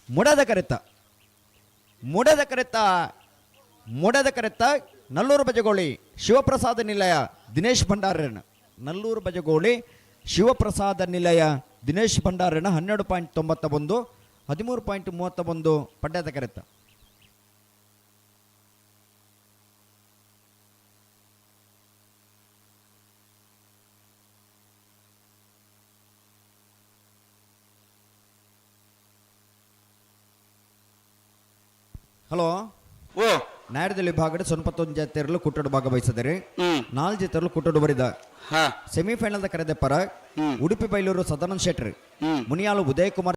ಮುಡದ ಕರೆತ ಮುಡದ ಕರೆತ ಮುಡದ ಕರೆತ ನಲ್ಲೂರು ಬಜಗೋಳಿ ಶಿವಪ್ರಸಾದ ನಿಲಯ ದಿನೇಶ್ ಭಂಡಾರನ. ನಲ್ಲೂರು ಬಜಗೋಳಿ ಶಿವಪ್ರಸಾದ ನಿಲಯ ದಿನೇಶ್ ಭಂಡಾರನ 12.91, 13.31 ಪಡ್ಯದ ಕರೆತ. ಹಲೋ. ಓ. ನಾಯರದಲ್ಲಿ ಭಾಗದ ಸೊನ್ಪತ್ತೊಂದು ಜತೆರಲು ಕುಟ್ಟಡು ಭಾಗವಹಿಸಿದರೆ ನಾಲ್ಕು ಜತೆರಲು ಕುಟ್ಟಡು ಬರಿದ. ಸೆಮಿಫೈನಲ್ ಕರೆದ ಪರ ಉಡುಪಿ ಬೈಲೂರು ಸದಾನಂದ ಶೆಟ್ಟರ್, ಮುನಿಯಾಲು ಉದಯ್ ಕುಮಾರ್.